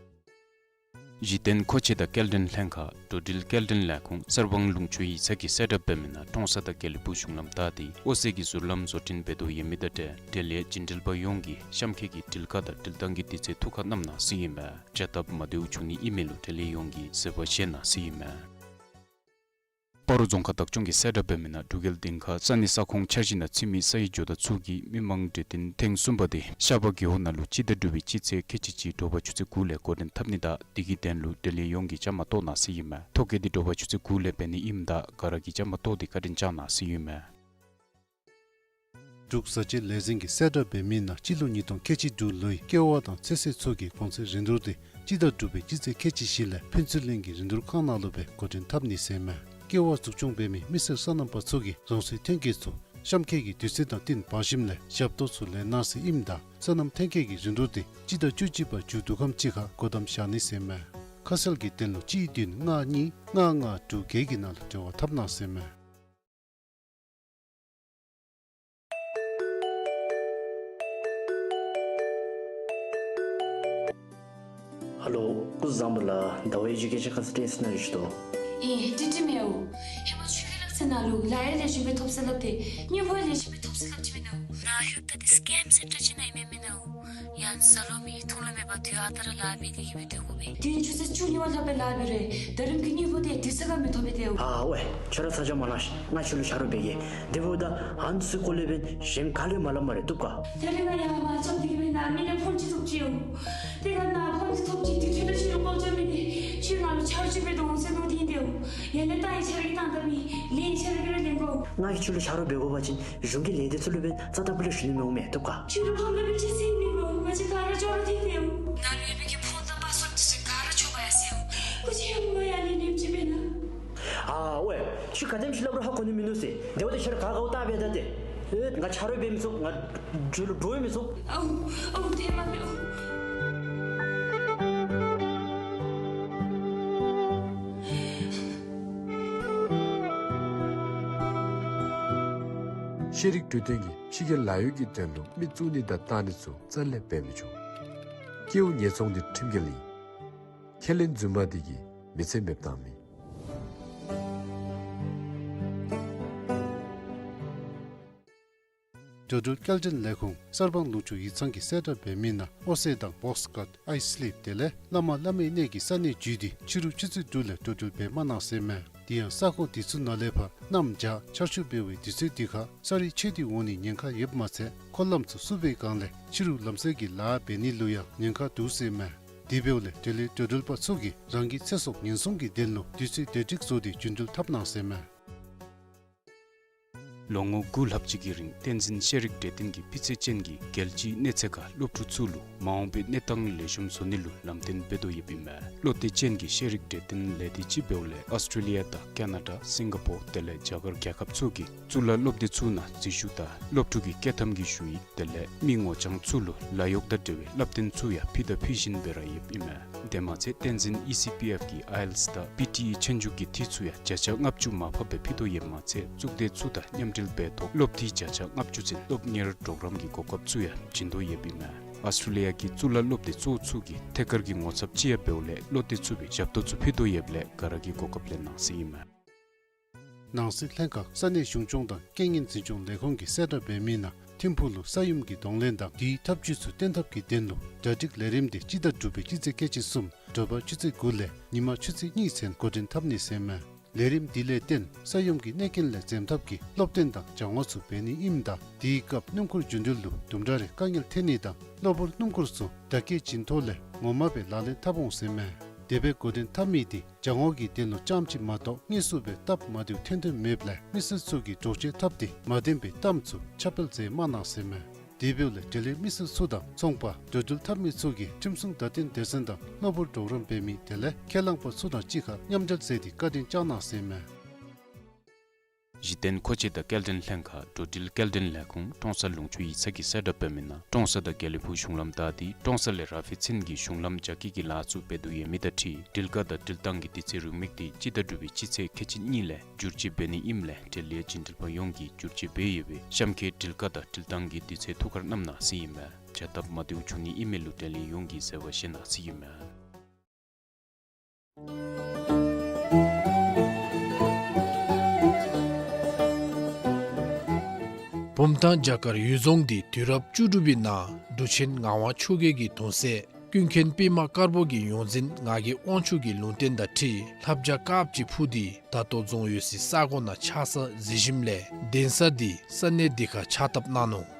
གཞི་རྟེན་མཁོ་ཆས་དང་སྐྱེལ་འདྲེན་ལྷན་ཁག་འགྲོ་འགྲུལ་སྐྱེལ་འདྲེན་ལས་ཁུངས་གསར་སྤང་ལུང་ཕྱོགས་ཡིག་ཚང་གིས་གསལ་བསྒྲགས་འབད་མི་ནང་ཀྲོང་གསར་དང་དགེ་ལེགས་ཕུག་གཞུང་ལམ་བདའ་སྟེ་དབུ་རྩེ་གི་ཟུར་ལམ་བཟོ་སྐྲུན་འབད་དོ་ཡོད་མི་དང་འབྲེལ་འབྲེལ་ཡོད་རྒྱུན་འགྲུལ་པ་ཡོངས་ཀྱིས་གཤམ་འཁོད་ཀྱི་འགྲུལ་བཀག་དང་འགྲུལ་བཏང་གི་དུས་ཚོད་ཐུགས་ཁར་བསྣམ་གནང་ཟེར་ཨིན་མས། བྱ་སྟབས་མ་བདེཝ་བྱུང་ནི་ཨིན་མི་ལུ་འབྲེལ་ཡོད་ཡོངས་ཀྱིས་བཟོད་པ་བཞེས་གནང་ཟེར་ཨིན་མས། སྤ་རོ་རྫོང་ཁག་བདག་སྐྱོང་གིས་གསལ་བསྒྲགས་འབད་མི་ནང་འབྲུག་རྒྱལ་སྡིངས་ཁ་ས་གནས་ས་ཁོངས་འཆར་གཞི་ནང་ཚུད་མི་ས་ཡི་ཇོ་བདག་ཚུ་གིས་མི་མང་གྲོས་བསྟུན་ཐེངས་གསུམ་པ་དེ་ཤར་པ་རྒེད་འོག་ནང་ལུ་སྤྱི་ཟླ་དྲུག་པའི་སྤྱི་ཚེས་ཁལ་གཅིག་གཅིག་དྲོ་པ་ཆུ་ཚོད་དགུ་ལས་འགོ་འདྲེན་འཐབ་ནི་དང་དེ་གི་དོན་ལུ་འབྲེལ་ཡོད་ཡོངས་ཀྱིས་བཅའ་མར་གཏོགས་གནང་ཟེར་ཨིན་མས། ཐོ་བཀོད་འདི་དྲོ་པ་ཆུ་ཚོད་དགུ་ལས་འབད་ནི་ཨིནམ་ད་ག་ར་གིས་བཅའ་མར་གཏོགས་ཏེ་བཀའ་དྲིན་བསྐྱང་གནང་ཟེར་ཨིན་མས། འབྲུག་བཟའ་བཅའི་ལས་འཛིན་གྱིས་གསལ་བསྒྲགས་འབད་མི་ནང་སྤྱི་ལོ་ཉིས་སྟོང་ཁལ་གཅིག་དྲུག་ལོའི་ཀེ་བ་དང་ཚོད་བསྲེ་ཚུ་གི་གོང་ཚད་རིན་བསྡུར་དེ་སྤྱི་ཟླ་དྲུག་པའི་སྤྱི་ཚེས་ཁལ་གཅིག་བཞི་ལས་ཕུན་ཚོགས་གླིང་གི་རིན་བསྡུར་ཁང་ནང་ལུ་སྦེ་འགོ་འདྲེན་འཐབ་ནི་ཟེར་ཨིན་མས། ཀེ་བ་འཛུགས་སྐྱོང་འབད་མི་མི་སེར་སོ་ནམ་པ་ཚུ་གིས་རང་སོའི་ཐོན་སྐྱེད་ཚུ་གཤམ་འཁོད་ཀྱི་དུས་ཚོད་དང་བསྟུན་འབག་ཞིནམ་ལས་ཞབས་ཏོག་ཚུ་ལེན་གནང་ཟེར་ཨིནམ་ད་སོ་ནམ་ཐོན་སྐྱེད་ཀྱི་རིན་བསྡུར་དེ་སྤྱི་ཟླ་བཅུ་གཅིག་པ་མཇུག་བསྡུ་ཁམས་ཅིག་ཁར་སྒོ་བསྡམ་བཞག་ནི་ཟེར་ཨིན་མས། ཁ་གསལ་གྱི་དོན་ལུ་གཅིག་བདུན་ལྔ་གཉིས་ལྔ་ལྔ་དྲུག་བརྒྱད་ཀྱི་ནང་ལུ་འབྲེལ་བ་འཐབ་གནང་ཟེར་ཨིན་མས། ཧ་ལོ། སྐུ་གཟུགས་བཟང་པོ་ལགས། ཟླ་བ་གཡས་ཀྱི་སྐད་ཆ་ཁ་ཙ་དྲི་ཟེར་གནང་ཞུ་དོ། ཨིན། དྲི་དྲི་མི་འོང་། ཧེ་མ་ཁྱོད་ཀྱི་ལག་རྩལ་ནང་ལུ་ལཱ་ཡང་ལེགས་ཤོམ་སྦེ་ཐོབ་ཟེར་སླབ་སྟེ་དངུལ་ཕོགས་ལེགས་ཤོམ་སྦེ་ཐོབ་ཟེར་སླབ་ཅི་མེན་ན། ནཱ་ལྷོདཔ་ད་འདི་སི་ཀེམ་སེན་ཊར་ཅིག་ནང་ཨིན་མས་མེན་ན། ཡང་ཟ་ལོང་མི་ཐུགས་ལུ་མེད་པར་དུས་ཨ་རྟག་ར་ལཱ་འབད་དེ་གི་སྦེ་སྡོད་དགོ་པས། དུས་ཡུན་ཆུ་ཚོད་བཅུ་གཉིས་པ་ལྷགཔ་སྦེ་ལཱ་འབད་རུང་ད་རིམ་གྱི་དངུལ་ཕོགས་དེ་དུས་ཚོད་ཁར་མི་ཐོབ་པས་ཏེ་འོང་། ཨ་ཝེ། ཁྱོད་ར་ཚ་གྱང་མ་གནང་ཤིག། ང་ཁྱོད་ལུ་ཆ་རོགས་འབད་གེ། དེ་འབདཝ་ད་ཨ་ནི་ཚུ་སྐོར་ལས་འབདན་གཞན་ག་ལས་མ་སླབ་སྨ་རེ་བཏུབ་ག། ད་རིས་ང་ཡར་མར་འཛོམས་ཏེ་གི་སྦེ་ནཱ་མི་ལས་ཕོན་ཅིག་ཐོབ་ཅི་འོང་། དེ་ཁར་ནཱ་ཕོན་ཅིག་ཐོབ་ཅི། དེ་ཁྱོད་ལུ་ཁྱོད་ལུ་དཀོན་མཆོག་མེད་དེ་ཁྱོད་ང་ལུ་ཆ་རོགས་ཅིག་འབད་དོ་འོང་ཟེར་མནོ་སྟེ་ཨིན་ཏེ་འོང་། ཡར་ལས་རྟ་ཡི་ཆ་རོགས་ཀྱིས་བཏང་ད་མི་ལས་ཡི་ཆ་རོགས་ཀྱིས་ར་ལེན་དགོ། ང་གིས་ཁྱོད་ལུ་ཆ་རོགས་འབད་དགོ་པ་ཅིན་གཞུང་གི་ལས་སྡེ་ཚུ་ལུ་འབདན་རྩ་དང་པོ་ལས་ཞུ་ནི་མི་འོང་མས། བཏུབ་ག། ཁྱོད་ལུ་ཕམ་ལུ་འབད་ཅི་ཟེར་ནི་མི་འོང་། ང་བཅས་ག་ར་ཅོག་ར་འཐད་དེ་འོང་། ནཱ་ལུ་ཡོད་པའི་གི་ཕོན་དང་པ་སོར་འདི་ཚུ་ག་ར་འཕྱོག་འབག་ཡར་སོང་། སྐུ་མཁྱེན་ཡང་མ་ཡར་ལས་ལེན་ཅི་འབད་ན། ཨ་ཝེ། ཁྱོད་ག་དེམ་ཅིག་སླབ་རུང་ཧ་གོ་ནི་མིན་འདུག་ཟེར། དེ་འབདཝ་ད་ཁྱོད་ར་ག་དགའཝ་བལྟ་འབད་ད་ཏེ། ཨེ་ང་ཆ་རོགས་འབད་མི་ཚུགས། ང་ཁྱོད་ལུ་འདྲོག་མི་ཚུགས། ཨོ་ཨོ་དེ་མ་འབད་ཨོ། ཤེས་རིག་གྲོས་སྟོན་གྱིས་ཕྱི་རྒྱལ་ལཱ་གཡོག་གི་དོན་ལུ་མི་བཙུགས་ནི་དང་བཏང་ནི་ཚུ་རྩ་ལས་འབད་མི་ཆོག། སྐྱེ་བོ་ཉེས་ཚོང་འདི་ཁྲིམས་འགལ་ཨིན། ཁས་ལེན་རྫུན་མ་འདི་གིས་མི་ཚེ་མེདཔ་བཏང་མི། འགྲོ་འགྲུལ་སྐྱེལ་འདྲེན་ལས་ཁུངས་གསར་སྤང་ལུང་ཕྱོགས་ཡིག་ཚང་གིས་གསལ་བསྒྲགས་འབད་མི་ནང་ཨོ་སེ་དང་བོགས་ཀཊ་ཨའི་སི་ལིབ་དེ་ལས་བླ་མ་བླ་མའི་གནས་ཀྱི་ས་གནས་བརྒྱུད་དེ་ཕྱི་རུ་ཆུ་ཚོད་དྲུག་ལས་འགྲོ་འགྲུལ་འབད་མ་གནང་ཟེར་མས། དེ་ཡང་ས་ཁོངས་དེ་ཚུ་ནང་ལས་ཕར་གནམ་བྱཱར་ཆར་ཆུ་འབབ་པའི་དུས་ཚོད་འདི་ཁར་ས་རུད་ཆད་དེ་འོང་ནི་ཉེན་ཁ་ཡོདཔ་མ་ཚད་འཁོར་ལམ་ཚུ་བསུབ་པའི་སྒང་ལས་ཕྱི་རུ་ལམ་བསལ་གྱི་ལཱ་འབད་ནི་ལུ་ཡང་ཉེན་ཁ་འདུག་ཟེར་མས། དེ་འབདཝ་ལས་འབྲེལ་ཡོད་འགྲོ་འགྲུལ་པ་ཚུ་གིས་རང་གི་ཚེ་སྲོག་ཉེན་སྲུང་གི་དོན་ལུ་དུས་ཚོད་བདེ་སྒྲིག་བཟོ་སྟེ་རྒྱུན་འགྲུལ་འཐབ་གནང་ཟེར་མས། ལོ་ངོ་དགུ་ལྷག་ཅིག་གི་རིང་བསྟན་འཛིན་ཤེས་རིག་གྲོས་སྟོན་གྱིས་སྤུས་ཚད་ཅན་གྱི་རྒྱལ་སྤྱིའི་གནས་ཚད་ཁར་སློབ་ཕྲུག་ཚུ་ལུ་མ་འོངས་པའི་གནས་སྟངས་ལེགས་ཤོམ་བཟོ་ནི་ལུ་ལམ་སྟོན་འབད་དོ་ཡོདཔ་ཨིན་མས། བློ་གཏད་ཅན་གྱི་ཤེས་རིག་གྲོས་སྟོན་ལས་སྡེ་ཅིག་འབདཝ་ལས་ཨོསི་ཊྲེ་ལི་ཡ་དང་ཀ་ན་ཌ་སིང་ག་པོར་དེ་ལས་རྒྱ་གར་རྒྱལ་ཁབ་ཚུ་གི་གཙུག་ལག་སློབ་སྡེ་ཚུ་ནང་འཛུལ་ཞུགས་དང་སློབ་ཕྲུག་གི་སྐྱོད་ཐམ་གྱི་ཞུ་ཡིག་དེ་ལས་མི་ངོ་རྐྱང་ཚུ་ལུ་ལཱ་གཡོག་དང་འབྲེལ་བའི་བསླབ་སྟོན་ཚུ་ཡང་ཕུལ་དང་ཕུལ་བཞིན་པའི་ར་ཡོདཔ་ཨིན་མས། དེ་མ་ཚད་བསྟན་འཛིན་ཨི་སི་པི་ཨེཕ་གི་ཨའི་ཨེལ་ཊི་ཨེས་དང་པི་ཊི་ཨི་ཆོས་རྒྱུགས་ཀྱི་འཐུས་ཚུ་ཡང་བརྒྱ་ཆ་ལྔ་བཅུ་མར་ཕབ་སྦེ་ཕུལ་དོ་ཡོདཔ་མ་ཚད་གཙུག་སྡེ་ཚུ་དང་མཉམ་འབྲེལ་འབད་ཐོག་སློབ་འཐུས་བརྒྱ་ཆ་ལྔ་བཅུ་ཚུན་སློབ་གཉེར་གྲོགས་རམ་གྱི་གོ་སྐབས་ཚུ་ཡང་བྱིན་དོ་ཡོདཔ་ཨིན་མས། ཨོསི་ཊྲེ་ལི་ཡ་གི་གཙུག་ལག་སློབ་སྡེ་གཙོ་བོ་ཚུ་གི་ཐད་ཀར་གྱི་ངོ་ཚབ་ཅིག་ཡང་འབདཝ་ལས་བློ་གཏད་ཚུགས་པའི་ཞབས་ཏོག་ཚུ་ཕུལ་དོ་ཡོདཔ་ལས་ག་ར་གིས་གོ་སྐབས་ལེན་གནང་ཟེར་ཨིན་མས། ནང་སྲིད་ལྷན་ཁག་ས་གནས་གཞུང་སྐྱོང་དང་རྐྱེན་ངན་འཛིན་སྐྱོང་ལས་ཁུངས་ཀྱིས་གསལ་བསྒྲགས་འབད་མི་ནང་ཐིམ་ཕུག་ལུ་ས་ཡོམ་གྱི་གདོང་ལེན་དང་དེའི་ཐབས་བྱུས་ཚུ་བརྟན་ཐབས་ཀྱི་དོན་ལུ་གྲ་སྒྲིག་ལས་རིམ་དེ་སྤྱི་ཟླ་དྲུག་པའི་སྤྱི་ཚེས་ཁལ་གཅིག་གསུམ་དྲོ་པ་ཆུ་ཚོད་དགུ་ལས་ཉིན་མ་ཆུ་ཚོད་གཉིས་ཚུན་འགོ་འདྲེན་འཐབ་ནི་ཟེར་མས། ལས་རིམ་འདི་ལས་བརྟེན་ས་ཡོམ་གྱི་གནོད་རྐྱེན་ལས་འཛེམ་ཐབས་ཀྱི་སློབ་སྟོན་དང་སྦྱང་བ་ཚུ་འབད་ནི་ཨིནམ་ད་དེའི་སྐབས་སྣུམ་འཁོར་རྒྱུན་འགྲུལ་ལུ་དུམ་གྲ་རེ་དཀའ་ངལ་འཐོན་ནི་དང་གློ་བུར་སྣུམ་འཁོར་ཚུ་བརྡ་སྐད་བྱིན་ཐོག་ལས་ངོ་མ་སྦེ་ལག་ལེན་འཐབ་འོང་ཟེར་མས། དེ་སྦེ་འགོ་འདྲེན་འཐབ་མི་དེ་སྦྱང་བ་གི་དོན་ལུ་རྐྱངམ་ཅིག་མ་གཏོགས་དངོས་སུ་སྦེ་སྟབས་མ་བདེཝ་འཐོན་དོན་མེདཔ་ལས་མི་སེར་ཚུ་གིས་འདྲོག་བྱེལ་འཐབ་སྟེ་མ་བདེན་པའི་གཏམ་ཚུ་ཁྱབ་སྤེལ་མཛད་མ་གནང་ཟེར་མས། དེ་འབདཝ་ལས་འབྲེལ་ཡོད་མི་སེར་ཚུ་དང་ཚོང་པ་འགྲོ་འགྲུལ་འཐབ་མི་ཚུ་གིས་ཁྲིམས་སྲུང་བརྡ་སྟོན་སྡེ་ཚན་དང་གློ་བུར་གྲོགས་རམ་འབད་མི་དེ་ལས་ཁས་བླངས་པ་ཚུ་དང་གཅིག་ཁར་མཉམ་འབྲེལ་མཛད་དེ་བཀའ་དྲིན་བསྐྱང་གནང་ཟེར་མས། གཞི་རྟེན་མཁོ་ཆས་དང་སྐྱེལ་འདྲེན་ལྷན་ཁག་འགྲོ་འགྲུལ་སྐྱེལ་འདྲེན་ལས་ཁུངས་ཀྲོང་གསར་ལུང་ཕྱོགས་ཡིག་ཚང་གིས་གསལ་བསྒྲགས་འབད་མི་ནང་ཀྲོང་གསར་དང་དགེ་ལེགས་ཕུག་གཞུང་ལམ་བདའ་སྟེ་ཀྲོང་གསར་ལས་ར་ཕེ་ཚུན་གྱི་གཞུང་ལམ་རྒྱ་སྐྱེད་ཀྱི་ལཱ་ཚུ་འབད་དོ་ཡོད་མི་དང་འཁྲིལ་འགྲུལ་བཀག་དང་འགྲུལ་བཏང་གི་དུས་ཚོད་རིང་མོ་དེ་སྤྱི་ཟླ་དྲུག་པའི་སྤྱི་ཚེས་ཁལ་གཅིག་གཉིས་ལས་བསྒྱུར་བཅོས་འབད་ནི་ཨིནམ་ལས་འབྲེལ་ཡོད་བྱིན་འདྲིས་པ་ཡོངས་ཀྱིས་བསྒྱུར་བཅོས་འབད་ཡོད་པའི་གཤམ་འཁོད་འགྲུལ་བཀག་དང་འགྲུལ་བཏང་གི་དུས་ཚོད་ཐུགས་ཁར་བསྣམ་གནང་ཟེར་ཨིན་མས། བྱ་སྟབས་མ་བདེཝ་བྱུང་ནི་ཨིན་མི་ལུ་འབྲེལ་ཡོད་ཡོངས་ཀྱིས་བཟོད་པ་བཞེས་གནང་ཟེར་ཨིན་མས། བུམ་ཐང་བྱ་དཀར་གཡུལ་རྫོང་འདི་དུས་རབས་བཅུ་དྲུག་པའི་ནང་འབྲུག་ཆེན་ངག་དབང་ཆོས་རྒྱལ་གྱི་གདུང་སྲས་ཀུན་མཁྱེན་པདྨ་དཀར་པོ་གི་ཡོངས་འཛིན་ངག་གི་དབང་ཕྱུག་གི་ལུང་བསྟན་དང་འཁྲིལ་ལྷ་བྱ་དཀརཔོ་ཅིག་འཕུར་ཏེ་ད་ལྟོ་རྫོང་ཡོད་སའི་ས་གོ་ནང་ཆགས་ས་གཟིགས་ཞིནམ་ལས་གདན་ས་འདི་ས་གནས་འདི་ཁར་ཕྱག་བཏབ་གནང་ནུག།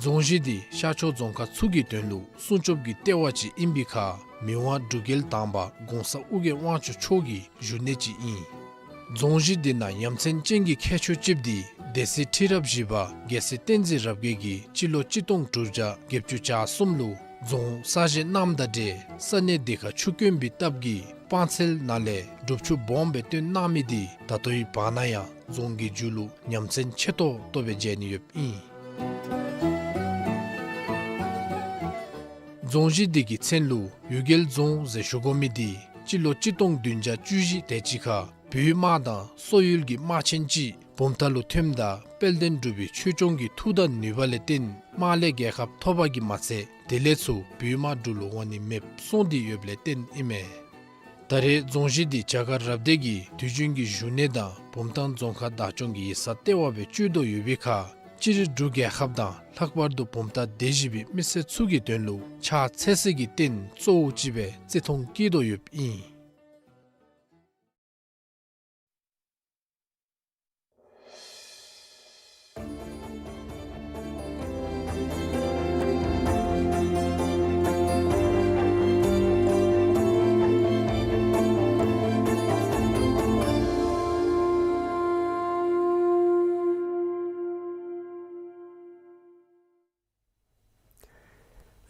རྫོང་གཞི་འདི་ཤར་ཕྱོགས་རྫོང་ཁག་ཚུ་གི་དོན་ལུ་སྲུང་སྐྱོབ་ཀྱི་ལྟེ་བ་ཅིག་ཨིན་པའི་ཁར་མི་དབང་འབྲུག་རྒྱལ་དང་པ་གོང་ས་ཨོ་རྒྱན་དབང་ཕྱུག་མཆོག་གི་བཞུགས་གནས་ཅིག་ཨིན། རྫོང་གཞི་འདི་ནང་ཡ་མཚན་ཅན་གྱི་ཁྱད་ཆོས་ཅིག་འདི་སྡེ་སྲིད་ཁྲི་རབས་བཞི་པ་རྒྱལ་སྲས་བསྟན་འཛིན་རབ་རྒྱས་ཀྱིས་སྤྱི་ལོ་གཅིག་སྟོང་དྲུག་བརྒྱ་བརྒྱད་ཅུ་གྱ་གསུམ་ལུ་རྫོང་གསར་བཞེངས་གནངམ་དང་འབྲེལ་ས་གནས་འདི་ཁར་ཆུ་དཀོན་པའི་སྟབས་ཀྱིས་སྤང་ཚལ་ནང་ལས་སྒྲུབ་ཆུ་སྦོམ་སྦེ་བཏོན་གནང་མི་འདི་ད་ལྟོའི་བར་ན་ཡང་རྫོང་གི་མཇུག་ལུ་ཡ་མཚན་ཆེ་ཏོག་ཏོ་སྦེ་མཇལ་ནི་ཡོདཔ་ཨིན། རྫོང་གཞི་འདི་གི་མཚན་ལུ་གཡུལ་རྒྱལ་རྫོང་ཟེར་ཞུ་དགོ་མི་འདི་སྤྱི་ལོ་གཅིག་སྟོང་བདུན་བརྒྱ་བཅུ་བཞི་དེ་ཅིག་ཁར་བོད་དམག་དང་སོག་ཡུལ་གྱི་དམག་ཆེན་ཅིག་བུམ་ཐང་ལུ་ཐོནམ་ད་དཔལ་ལྡན་འབྲུག་པའི་ཆོས་སྐྱོང་གི་མཐུ་དང་ནུས་པ་ལས་བརྟེན་དམག་ལས་རྒྱལ་ཁ་ཐོབ་པ་གིས་མ་ཚད་དེ་ལས་ཚུར་བོད་དམག་འབྲུག་ལུ་འོང་ནི་མེདཔ་སོང་སྟེ་ཡོདཔ་ལས་བརྟེན་ཨིན་མས། ད་རེས་རྫོང་གཞི་འདི་བྱ་དཀར་རབ་སྡེ་གི་དུས་རྒྱུན་གྱི་བཞུགས་གནས་དང་བུམ་ཐང་རྫོང་ཁག་བདག་སྐྱོང་གི་ཡིག་ཚང་ལྟེ་བ་སྦེ་སྤྱོད་དོ་ཡོད་པའི་ཁར་སྤྱིར་འབྲུག་རྒྱལ་ཁབ་དང་ལྷག་པར་དུ་བུམ་ཐང་སྡེ་བཞི་པའི་མི་སེར་ཚུ་གི་དོན་ལུ་ཕྱག་འཚལ་སའི་རྟེན་གཙོ་བོ་ཅིག་སྦེ་བརྩི་མཐོང་བསྐྱེད་དོ་ཡོདཔ་ཨིན།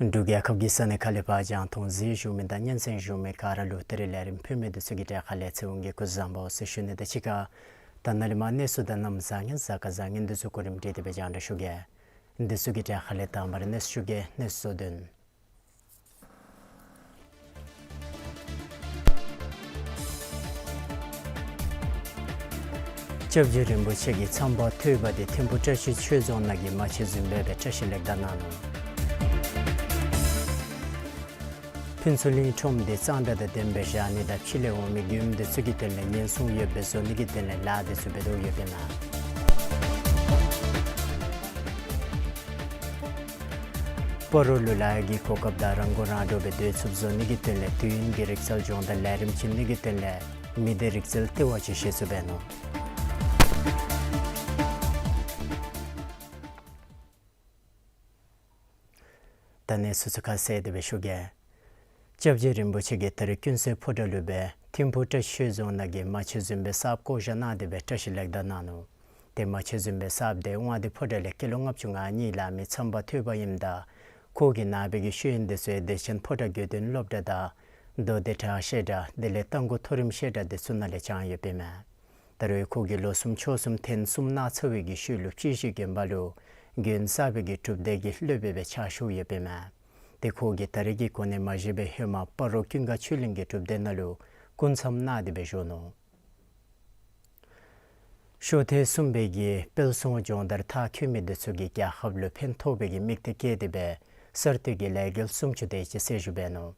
འབྲུག་རྒྱལ་ཁབ་ཀྱི་ས་གནས་ཁག་ལས་ཕར་རྒྱང་མཐོང་གཟིགས་བཞུགས་མི་དང་སྙན་གསན་བཞུགས་མི་ག་ར་ལུ་ད་རིས་ལས་རིམ་ཕུལ་མི་འདི་ཚུ་གི་གྲས་ཁ་ལས་ཚེ་དབང་གིས་སྐུ་གཟུགས་བཟང་པོ་ཟེར་ཞུ་ནི་དང་གཅིག་ཁར་ད་ནཱ་ལས་མར་གནས་ཚུལ་དང་གནམ་བཟང་ངན་གཟའ་སྐར་བཟང་ངན་འདི་ཚུ་གོ་རིམ་སྒྲིག་སྟེ་སྦེ་རྒྱང་བསྒྲགས་ཞུ་གེ། འདི་ཚུ་གི་གྲས་ཁ་ལས་དང་པ་ར་གནས་ཚུལ་ཞུ་གེ། གནས་ཚུལ་དོན། སྐྱབས་རྗེ་རིན་པོ་ཆེ་གི་མཚན་པ་ཐོས་པ་དེ་ཐིམ་ཕུག་བཀྲ་ཤིས་ཆོས་རྫོང་ནང་གི་མ་ཆེན་གཟིམ་དཔོན་སྦེ་བཀྲ་ཤིས་ལེགས་དར་གནང་ནུག། ཕུན་ཚོགས་གླིང་ཁྲོམ་འདི་གཙང་སྦྲ་དང་ལྡནམ་སྦེ་བཞག་ནི་དང་ཕྱི་ལས་འོང་མི་མགྱོནམ་འདི་ཚུ་གི་དོན་ལས་ཉེན་སྲུང་ཡོདཔ་སྦེ་བཟོ་ནི་གི་དོན་ལས་ལཱ་འདི་ཚུ་འབད་དོ་ཡོདཔ་ཨིན་མས། སྤ་རོ་ལུ་ལཱ་གི་གོ་སྐབས་དང་རང་མགོ་རང་འདྲོངས་སྦེ་སྡོད་ཚུགསཔ་བཟོ་ནི་གི་དོན་ལས་དུས་ཡུན་གྱི་རིག་རྩལ་སྦྱོང་བརྡར་ལས་རིམ་བྱིན་ནི་གི་དོན་ལས་མི་སྡེ་རིག་རྩལ་ལྟེ་བ་ཅིག་གཞི་བཙུགས་འབད་ནུག། ད་གནས་ཚུལ་ཚུ་ཁ་གསལ་དེ་སྦེ་ཞུ་གེ། སྐྱབས་རྗེ་རིན་པོ་ཆེ་གིས་ད་རིས་ཀུན་གསལ་ཕོ་བྲང་ལུ་སྦེ་ཐིམ་ཕུག་བཀྲ་ཤིས་ཆོས་རྫོང་ནང་གི་མ་ཆེན་བཟུམ་སྦེ་གསརཔ་བསྐོ་བཞག་གནང་སྟེ་སྦེ་བཀྲ་ཤིས་ལེགས་དར་གནང་ནུག། ཏེ་མ་ཆེན་བཟུམ་སྦེ་གསརཔ་དེ་དབང་འདུས་ཕོ་བྲང་ལས་ཀི་ལོ་ལྔ་བཅུ་ང་གཉིས་ལང་མི་མཚམས་པ་ཐོས་པ་ཨིནམ་ད་ཁོ་གི་ནང་པའི་གི་ཤེས་ཡོན་འདི་ཚུ་བདེ་ཆེན་ཕོ་བྲང་དགེ་འདུན་སློབ་གྲྭ་དང་མདོ་སྡེ་གྲྭ་བཤད་གྲྭ་དེ་ལས་རྟ་མགོ་མཐོ་རིམ་བཤད་གྲྭ་འདི་ཚུ་ནང་ལས་སྦྱངས་ཡོདཔ་ཨིན་མས། ད་རུང་ཁོ་གིས་ལོ་གསུམ་ཕྱོགས་གསུམ་ཐེངས་གསུམ་གནང་ཚར་བའི་གི་ཤུལ་ལུ་སྤྱི་གཞི་དགོན་པ་ལུ་དགོན་གསར་པའི་གི་སྒྲུབ་སྡེ་གི་སློབ་དཔོན་སྦེ་ཕྱག་ཞུ་ཡོདཔ་ཨིན་མས། ཏེ་ཁོ་གིས་ད་རིས་ཀྱི་གོ་གནས་མ་བཞེས་པའི་ཧེ་མ་སྤ་རོ་ཀུན་དགའ་ཆོས་གླིང་གི་སྒྲུབ་སྡེ་ནང་ལུ་སྐུ་མཚམས་གནང་སྟེ་སྦེ་བཞུགས་ནུག། ཤོ་ཐེངས་གསུམ་པའི་གི་དཔལ་སྲུང་སྦྱོང་བརྡར་མཐར་འཁྱོལ་མི་འདི་ཚུ་གིས་རྒྱལ་ཁབ་ལུ་ཕན་ཐོགས་པའི་གི་དམིགས་གཏད་བསྐྱེད་དེ་སྦེ་གསར་གཏོད་ཀྱི་ལས་འགུལ་སུམ་ཅུ་དེ་ཅིག་གསལ་ཞུ་འབད་ནུག།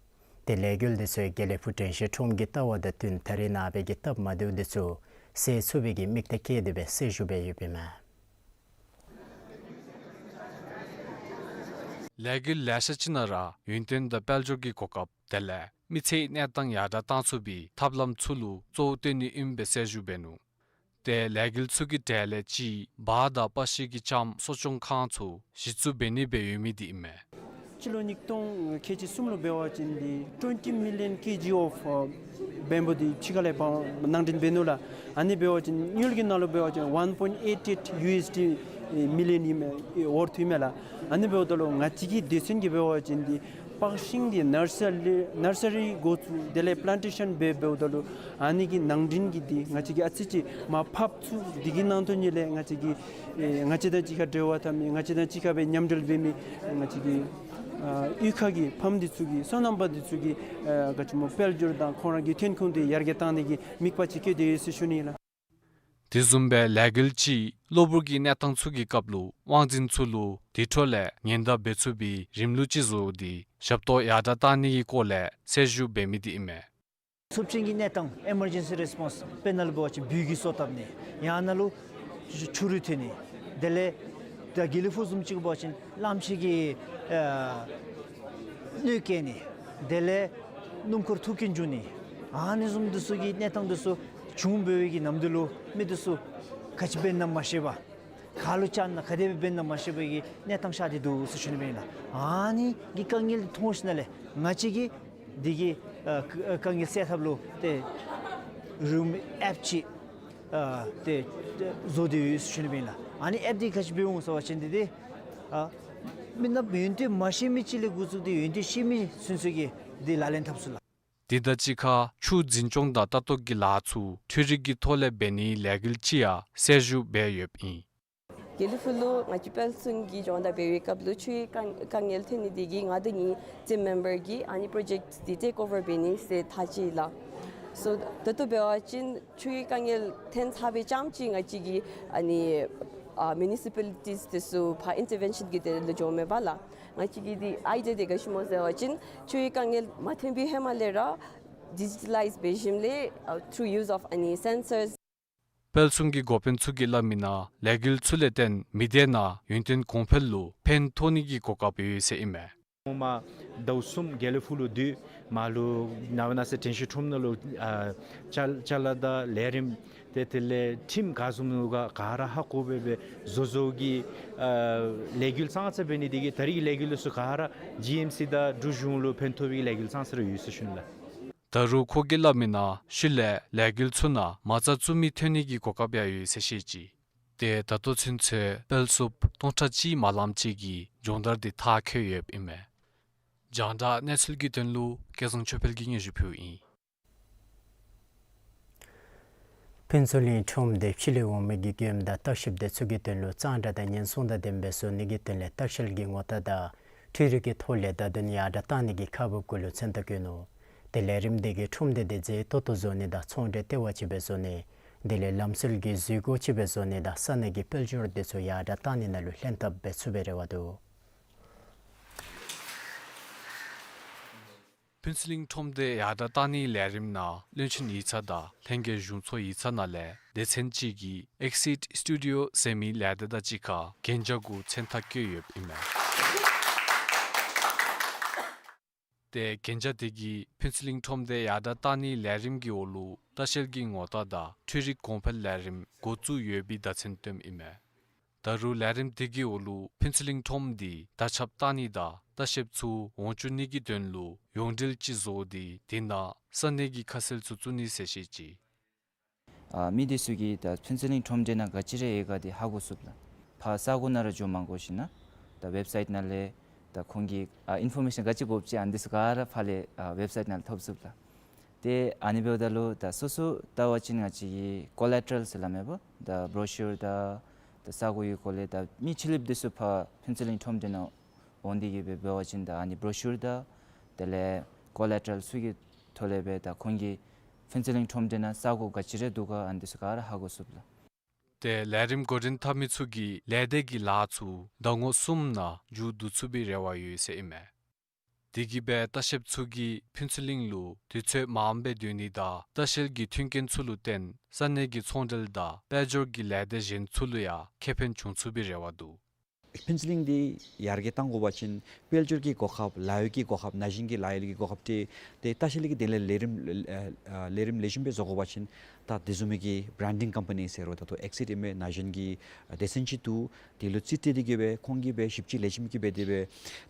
ཏེ་ལས་འགུལ་འདི་ཚུ་དགེ་ལེགས་ཕུག་དྲན་ཤེས་ཁྲོམ་གྱི་ལྟ་བ་དང་བསྟུན་ད་རེས་ནངས་པའི་གི་སྟབས་མ་བདེཝ་འདི་ཚུ་སེལ་ཚུགས་པའི་གི་དམིགས་གཏད་བསྐྱེད་དེ་སྦེ་གསལ་ཞུ་འབད་ཡོདཔ་ཨིན་མས། ལས་འགུལ་ལེ་ཤ་ཅིག་ནང་ར་ཡུན་བརྟན་དང་དཔལ་འབྱོར་གྱི་གོ་སྐབས་དེ་ལས་མི་ཚེའི་གནས་སྟངས་ཡར་དྲག་གཏང་ཚུགས་པའི་ཐབས་ལམ་ཚུ་ལུ་གཙོ་བོ་བཏོན་ནི་ཨིནམ་སྦེ་གསལ་ཞུ་འབད་ནུག། ཏེ་ལས་འགུལ་ཚུ་གི་གྲས་ལས་གཅིག་འབག་དང་པ་ཤི་གི་ལྕངམ་གསོ་སྐྱོང་ཁང་ཚུ་གཞི་བཙུགས་འབད་ནི་སྦེ་ཡོད་མི་འདི་ཨིན་མས། སྤྱི་ལོ་ཉིས་སྟོང་ཁལ་གཅིག་གསུམ་ལུ་འབད་བ་ཅིན་འདི་twenty million kg of, uh, bamboo འདི་ཕྱི་ཁ་ལས་ཕར་ནང་འདྲེན་འབད་ནུག་ལགས། ཨ་ནི་འབད་བ་ཅིན་དངུལ་གྱི་ནང་ལུ་འབད་བ་ཅིན་one point eight eight U S D million ཨིན་མས། ཨེ་ཝརཐ་ཨིན་མས་ལགས། ཨ་ནི་འབདཝ་ད་ལུ་ང་བཅས་ཀྱི་སྡེ་ཚན་གྱིས་འབད་བ་ཅིན་འདི་པག་ཤིང་འདི་ནར་སི་རི་ནར་སི་རི་འགོ་བཙུགས་དེ་ལས་པ་ལན་ཊེ་ཤཱན་འབད་འབདཝ་ད་ལུ་ཨ་ནི་གི་ནང་འདྲེན་གྱི་འདི་ང་བཅས་ཀྱིས་ཨ་ཙི་ཅིག་མར་ཕབ་ཚུགས། འདི་གི་ནང་དོན་ཉིད་ལས་ང་བཅས་ཀྱིས་ཨེ་ང་བཅས་དང་གཅིག་ཁར་འབྲེལ་བ་འཐབ་མི་ང་བཅས་དང་གཅིག་ཁར་སྦེ་མཉམ་འབྲེལ་འབད་མི་ང་བཅས་ཀྱི་ཨ་གཡུས་ཁ་གི་ཕམ་འདི་ཚུ་གི་སོ་ནམ་པ་འདི་ཚུ་གི་ཨ་ག་ཅི་སྨོ་དཔལ་འབྱོར་དང་ཁོང་ར་གི་ཐོན་ཁུངས་འདི་ཡར་རྒྱས་གཏང་ནི་གི་དམིགས་པ་ཅིག་བསྐྱེད་དེ་ཡོད་ཟེར་ཞུ་ནི་ལགས། དེ་བཟུམ་སྦེ་ལས་འགུལ་གཅིག་གློ་བུར་གྱི་གནས་སྟངས་ཚུ་གི་སྐབས་ལུ་དབང་འཛིན་ཚུ་ལུ་དེ་འཕྲོ་ལས་ཉེན་བརྡ་འབད་ཚུགས་པའི་རིམ་ལུགས་ཅིག་བཟོ་སྟེ་ཞབས་ཏོག་ཡར་དྲག་གཏང་ནི་གི་སྐོར་ལས་གསལ་ཞུ་འབད་མི་འདི་ཨིན་མས། ཚབས་ཆེན་གྱི་གནས་སྟངས་ཨི་མར་ཇེན་སི་རེས་པོནསི་དཔེར་ན་ལུ་འབད་བ་ཅིན་སྦུལ་གྱིས་སོ་བཏབ་ནི་ཡང་ན་ལུ་ཆུ་རུད་ཐོན་ནི་དེ་ལས་ད་དགེ་ལེགས་ཕུག་བཟུམ་ཅིག་འབད་བ་ཅིན་གླངམོ་ཅིག་གིས་ཨ་གནོད་བཀལ་ནི་དེ་ལས་སྣུམ་འཁོར་ཐུག་རྐྱེན་འབྱུང་ནི་ཨ་ནི་བཟུམ་འདི་ཚུ་གི་གནས་སྟངས་འདི་ཚུ་བྱུང་འབད་བའི་གི་ནམ་དུས་ལུ་མི་འདི་ཚུ་ག་ཅི་འབད་ན་མ་ཤེས་པར་ག་ལུ་བཅར་ན་ག་དེ་སྦེ་འབད་ན་མ་ཤེས་པའི་གི་གནས་སྟངས་ཤར་ཏེ་འདུག་ཟེར་ཞུ་ནི་ཨིན་ལགས། ཨ་ནི་གི་དཀའ་ངལ་འདི་མཐོང་ཞིནམ་ལས་ང་བཅས་ཀྱིས་འདི་གི་ཨ་དཀའ་ངལ་སེལ་ཐབས་ལུ་ཏེ་རིམ་ཨེཔ་ཅིག་ཨ་ཏེ་བཟོ་སྟེ་ཡོད་ཟེར་ཞུ་ནི་ཨིན་ལགས། ཨ་ནི་ཨེཔ་འདི་ག་ཅི་འབད་འོང་ཟེར་བ་ཅིན་འདི་ཏེ་ཨ་མི་ནགཔ་ཡོན་ཏན་མ་ཤེས་མི་ཅིག་ལས་འགོ་བཙུགས་ཏེ་ཡོན་ཏན་ཤེས་མི་ཚུན་ཚོད་ཀྱིས་འདི་ལག་ལེན་འཐབ་ཚུགས་ལགས། དེ་དང་གཅིག་ཁར་ཆུ་འཛིན་སྐྱོང་དང་ལྟ་རྟོག་གི་ལཱ་ཚུ་འཕྲུལ་རིག་གི་ཐོག་ལས་འབད་ནིའི་ལས་འགུལ་ཅིག་ཡང་གསལ་ཞུ་འབད་ཡོདཔ་ཨིན། དགེ་ལེགས་ཕུག་ལུ་ང་བཅས་དཔལ་སྲུང་གི་སྦྱོང་བརྡར་འབད་བའི་སྐབས་ལུ་ཆུའི་དཀའ་དཀའ་ངལ་ཐོན་ནི་དེ་གིས་ང་དང་ངེའི་ཊིམ་མེམ་བར་གིས་ཨ་ནི་པྲོ་ཇེཀཊ་འདི་ཊེཀ་ཨོ་ཝར་འབད་ནི་ཟེར་ཐག་བཅད་ཡི་ལགས། སོ་ད་ལྟོ་འབད་བ་ཅིན་ཆུའི་དཀའ་ངལ་ཐོན་ཚར་བའི་ཙམ་ཅིག་ང་བཅས་ཀྱིས་ཨ་ནི་ཨ་མུ་ནི་སི་པ་ལི་ཊིས་དེ་ཚུ་ཕར་ཨིན་ཊར་ཝེན་ཤཱན་གྱི་དོན་ལུ་འགྱོཝ་མས་པ་ལགས། ང་བཅས་ཀྱི་འདི་ཨའི་ཌི་ཡ་འདི་ག་ཅི་སྨོ་ཟེར་བ་ཅིན་ཆུའི་དཀའ་ངལ་མ་ཐོན་པའི་ཧེ་མ་ལས་ར་ཌི་ཇི་ཊ་ལའིཛ་འབད་ཞིནམ་ལས་ཨ་ཐུརུ་ཡུ་ཛི་ཨོཕ་ཨ་ནི་སེན་སརསི། དཔལ་སྲུང་གི་འགོ་དཔོན་ཚུ་གིས་སླབ་མིའི་ནང་ལས་འགུལ་ཚུ་ལས་བརྟེན་མི་སྡེ་ནང་ཡུན་བརྟན་གོང་འཕེལ་ལུ་ཕན་ཐོགས་ནི་གི་གོ་སྐབས་ཡོད་ཟེར་ཨིན་མས། ངོ་མ་ཟླཝ་གསུམ་དགེ་ལེགས་ཕུག་ལུ་སྡོད། མར་ལུ་ནངས་པ་གནངས་ཚེ་དྲན་ཤེས་ཁྲོམ་ནང་ལུ་ཨ་ཅ་ཅ་ལ་དང་ལས་རིམ་ཏེ་དེ་ལས་ཁྲིམས་ག་བཟུམ་ནུག་ག་ག་ར་ཧ་གོ་སྦེ་སྦེ་བཟོ་བཟོཝ་གི་ཨ་ལས་འགུལ་ཙང་ཙ་འབད་ནི་དེ་གིས་ད་རིས་ཀྱི་ལས་འགུལ་ཚུ་ག་ར་ཇི་ཨེམ་སི་དང་འབྲུག་གཞུང་ལུ་ཕན་ཐོགས་པའི་ལས་འགུལ་ཙང་ཙ་ར་ཡོད་ཟེར་ཞུ་ནི་ལགས། ད་རུང་ཁོ་གིས་སླབ་མིའི་ནང་ཤུལ་ལས་ལས་འགུལ་ཚུ་ནང་མ་རྩ་བཙུགས་མི་ཐོན་ནི་གི་གོ་སྐབས་ཡང་ཡོད་ཟེར་བཤད་ཅི། ཏེ་ད་ལྟོ་ཚུན་ཚོད་དཔལ་འཚོབ་སྟོང་ཕྲག་གཅིག་མ་ལངམ་ཅིག་གིས་སྦྱོང་བརྡར་འདི་མཐར་འཁྱོལ་ཡོདཔ་ཨིན་མས། རྒྱང་བསྒྲགས་གནས་ཚུལ་གྱི་དོན་ལུ་སྐལ་བཟང་ཆོས་འཕེལ་གྱིས་སྙན་ཞུ་ཕུལཝ་ཨིན། ཕུན་ཚོགས་གླིང་ཁྲོམ་འདི་ཕྱི་ལས་འོང་མི་གི་མགྱོནམ་དང་བརྟག་ཞིབ་དེ་ཚུ་གི་དོན་ལུ་གཙང་སྦྲ་དང་ཉེན་སྲུང་དང་ལྡནམ་སྦེ་བཟོ་ནི་གི་དོན་ལས་ལྟ་བཤལ་གྱི་ངོ་རྟགས་དང་འཕྲུལ་རིག་གི་ཐོག་ལས་བརྡ་དོན་ཡར་དྲག་གཏང་ནི་གི་ཁ་འབབ་གུ་ལུ་མཚན་རྟགས་བཀོད་ནུག། ཏེ་ལས་རིམ་འདི་གིས་ཁྲོམ་སྡེ་འདི་མཛེས་ཏོག་ཏོ་བཟོ་ནི་དང་ཚོང་འབྲེལ་ལྟེ་བ་ཅིག་སྦེ་བཟོ་ནི་དེ་ལས་ལམ་སྲོལ་གྱི་འཛུལ་སྒོ་ཅིག་སྦེ་བཟོ་ནི་དང་ས་གནས་ཀྱི་དཔལ་འབྱོར་དེ་ཚུ་ཡར་དྲག་གཏང་ནི་ནང་ལུ་ལྷན་ཐབས་འབད་ཚུགས་པའི་རེ་བ་འདུག། ཕུན་ཚོགས་གླིང་ཁྲོམ་སྡེ་ཡར་དྲག་གཏང་ནིའི་ལས་རིམ་ནང་བློན་ཆེན་ཡིག་ཚང་དང་ལྷན་རྒྱས་གཞུང་ཚོགས་ཡིག་ཚང་ནང་ལས་སྡེ་ཚན་ཅིག་གིས་ཨེག་སིཊ་སི་ཊུ་ཌི་ཡོ་ཟེར་མི་ལས་སྡེ་དང་གཅིག་ཁར་གན་རྒྱ་གུ་མཚན་རྟགས་བཀོད་ཡོདཔ་ཨིན་མས། ཏེ་གན་རྒྱ་དེ་གིས་ཕུན་ཚོགས་གླིང་ཁྲོམ་སྡེ་ཡར་དྲག་གཏང་ནིའི་ལས་རིམ་གྱི་འོག་ལུ་ལྟ་བཤལ་གྱི་ངོ་རྟགས་དང་འཕྲུལ་རིག་གོང་འཕེལ་ལས་རིམ་འགོ་བཙུགས་ཡོད་པའི་བརྡ་མཚོན་སྟོནམ་ཨིན་མས། ད་རུང་ལས་རིམ་དེ་གི་འོག་ལུ་ཕུན་ཚོགས་གླིང་ཁྲོམ་འདི་དར་ཁྱབ་གཏང་ནི་དང་ལྟ་བཤལཔ་ཚུ་འོང་བཅུག་ནི་གི་དོན་ལུ་ཡོངས་འབྲེལ་ཅིག་བཟོ་སྟེ་དེ་ནང་ས་གནས་ཀྱི་ཁ་གསལ་ཚུ་བཙུགས་ནི་ཟེར་བཤད་ཅི། ཨ་མི་འདི་ཚུ་གིས་ད་ཕུན་ཚོགས་གླིང་ཁྲོམ་སྡེ་ནང་ག་ཅི་ར་ཡོད་ག་འདི་ཧ་གོ་ཚུགསཔ་ལགས། ཕར་ས་གོ་ནང་ར་འགྱོ་མ་དགོ་ཞིན་ན་ད་ཝེབ་སའིཊ་ནང་ལས་ད་ཁོང་གིས་ཨ་ཨིན་ཕོར་མེ་ཤཱན་ག་ཅི་དགོཔ་ཅིག་ཨ་ནི་འདི་ཚུ་ག་ར་ཕར་ལས་ཨ་ཝེབ་སའིཊ་ནང་ལས་ཐོབ་ཚུགསཔ་ལགས། ཏེ་ཨ་ནི་འབདཝ་ད་ལུ་ད་སོ་སོ་བལྟ་བ་ཅིན་ང་བཅས་ཀྱི་ཀོ་ལེ་ཊ་རལ་ཟེར་སླབ་མས་པ། ད་བྲོ་ཤུར་དང་ད་ས་གོ་གི་སྐོར་ལས་ད་མི་ཆེ་ལེབ་འདི་ཚུ་ཕར་ཕུན་ཚོགས་གླིང་ཁྲོམ་སྡེ་ནང་འོང་སྟེ་གིས་སྦེ་འབད་བ་ཅིན་ད་ཨ་ནི་བྲོ་ཤུར་དང་དེ་ལས་ཀོ་ལེ་ཊ་རལ་ཚུ་གི་ཐོག་ལས་སྦེ་ད་ཁོང་གིས་ཕུན་ཚོགས་གླིང་ཁྲོམ་སྡེ་ནང་ས་གོ་ག་ཅི་ར་འདུག་ག་ཨ་ནི་འདི་ཚུ་ག་ར་ཧ་གོ་ཚུགསཔ་ལགས། ཏེ་ལས་རིམ་འགོ་འདྲེན་འཐབ་མི་ཚུ་གིས་ལས་སྡེ་གི་ལཱ་ཚུ་ཟླ་ངོ་གསུམ་ནང་མཇུག་བསྡུ་ཚུགས་པའི་རེ་བ་ཡོད་ཟེར་ཨིན་མས། དེ་གིས་སྦེ་ལྟ་བཤལཔ་ཚུ་གིས་ཕུན་ཚོགས་གླིང་ལུ་དུས་ཚོད་མངམ་སྦེ་སྡོད་ནི་དང་ལྟ་བཤལ་གྱི་མཐུན་རྐྱེན་ཚུ་ལུ་བརྟེན་ས་གནས་ཀྱི་ཚོང་འབྲེལ་དང་དཔལ་འབྱོར་གྱི་ལས་སྡེ་གཞན་ཚུ་ལུ་ཡང་ཁེ་ཕན་བྱུང་ཚུགས་པའི་རེ་བ་འདུག། ཕུན་ཚོགས་གླིང་འདི་ཡར་རྒྱས་གཏང་དགོ་པ་ཅིན་དཔལ་འབྱོར་གྱི་གོ་སྐབས་ལཱ་གཡོག་གི་གོ་སྐབས་ན་གཞོན་གྱི་ལཱ་གཡོག་གི་གོ་སྐབས་ཏེ་ཏེ་ལྟ་བཤལ་གྱི་དེ་ལས་ལས་རིམ་ཨ་ཨ་ལས་རིམ་ལེགས་ཤོམ་སྦེ་བཟོ་དགོ་པ་ཅིན་ད་དེ་བཟུམ་མའི་གི་བྲཱན་ཌིང་ཀམ་པ་ནི་ཟེར་རུང་ད་ལྟོ་ཨེག་སིཊ་ཨིན་མས་ན་གཞོན་གྱི་ཨ་སྡེ་ཚན་ཅིག་འདུག། དེ་ལུ་རྩིས་སྤྲོད་དེ་གིས་སྦེ་ཁོང་གིས་སྦེ་ཞིབ་དཔྱད་ལེགས་ཤོམ་གྱིས་འབད་དེ་སྦེ་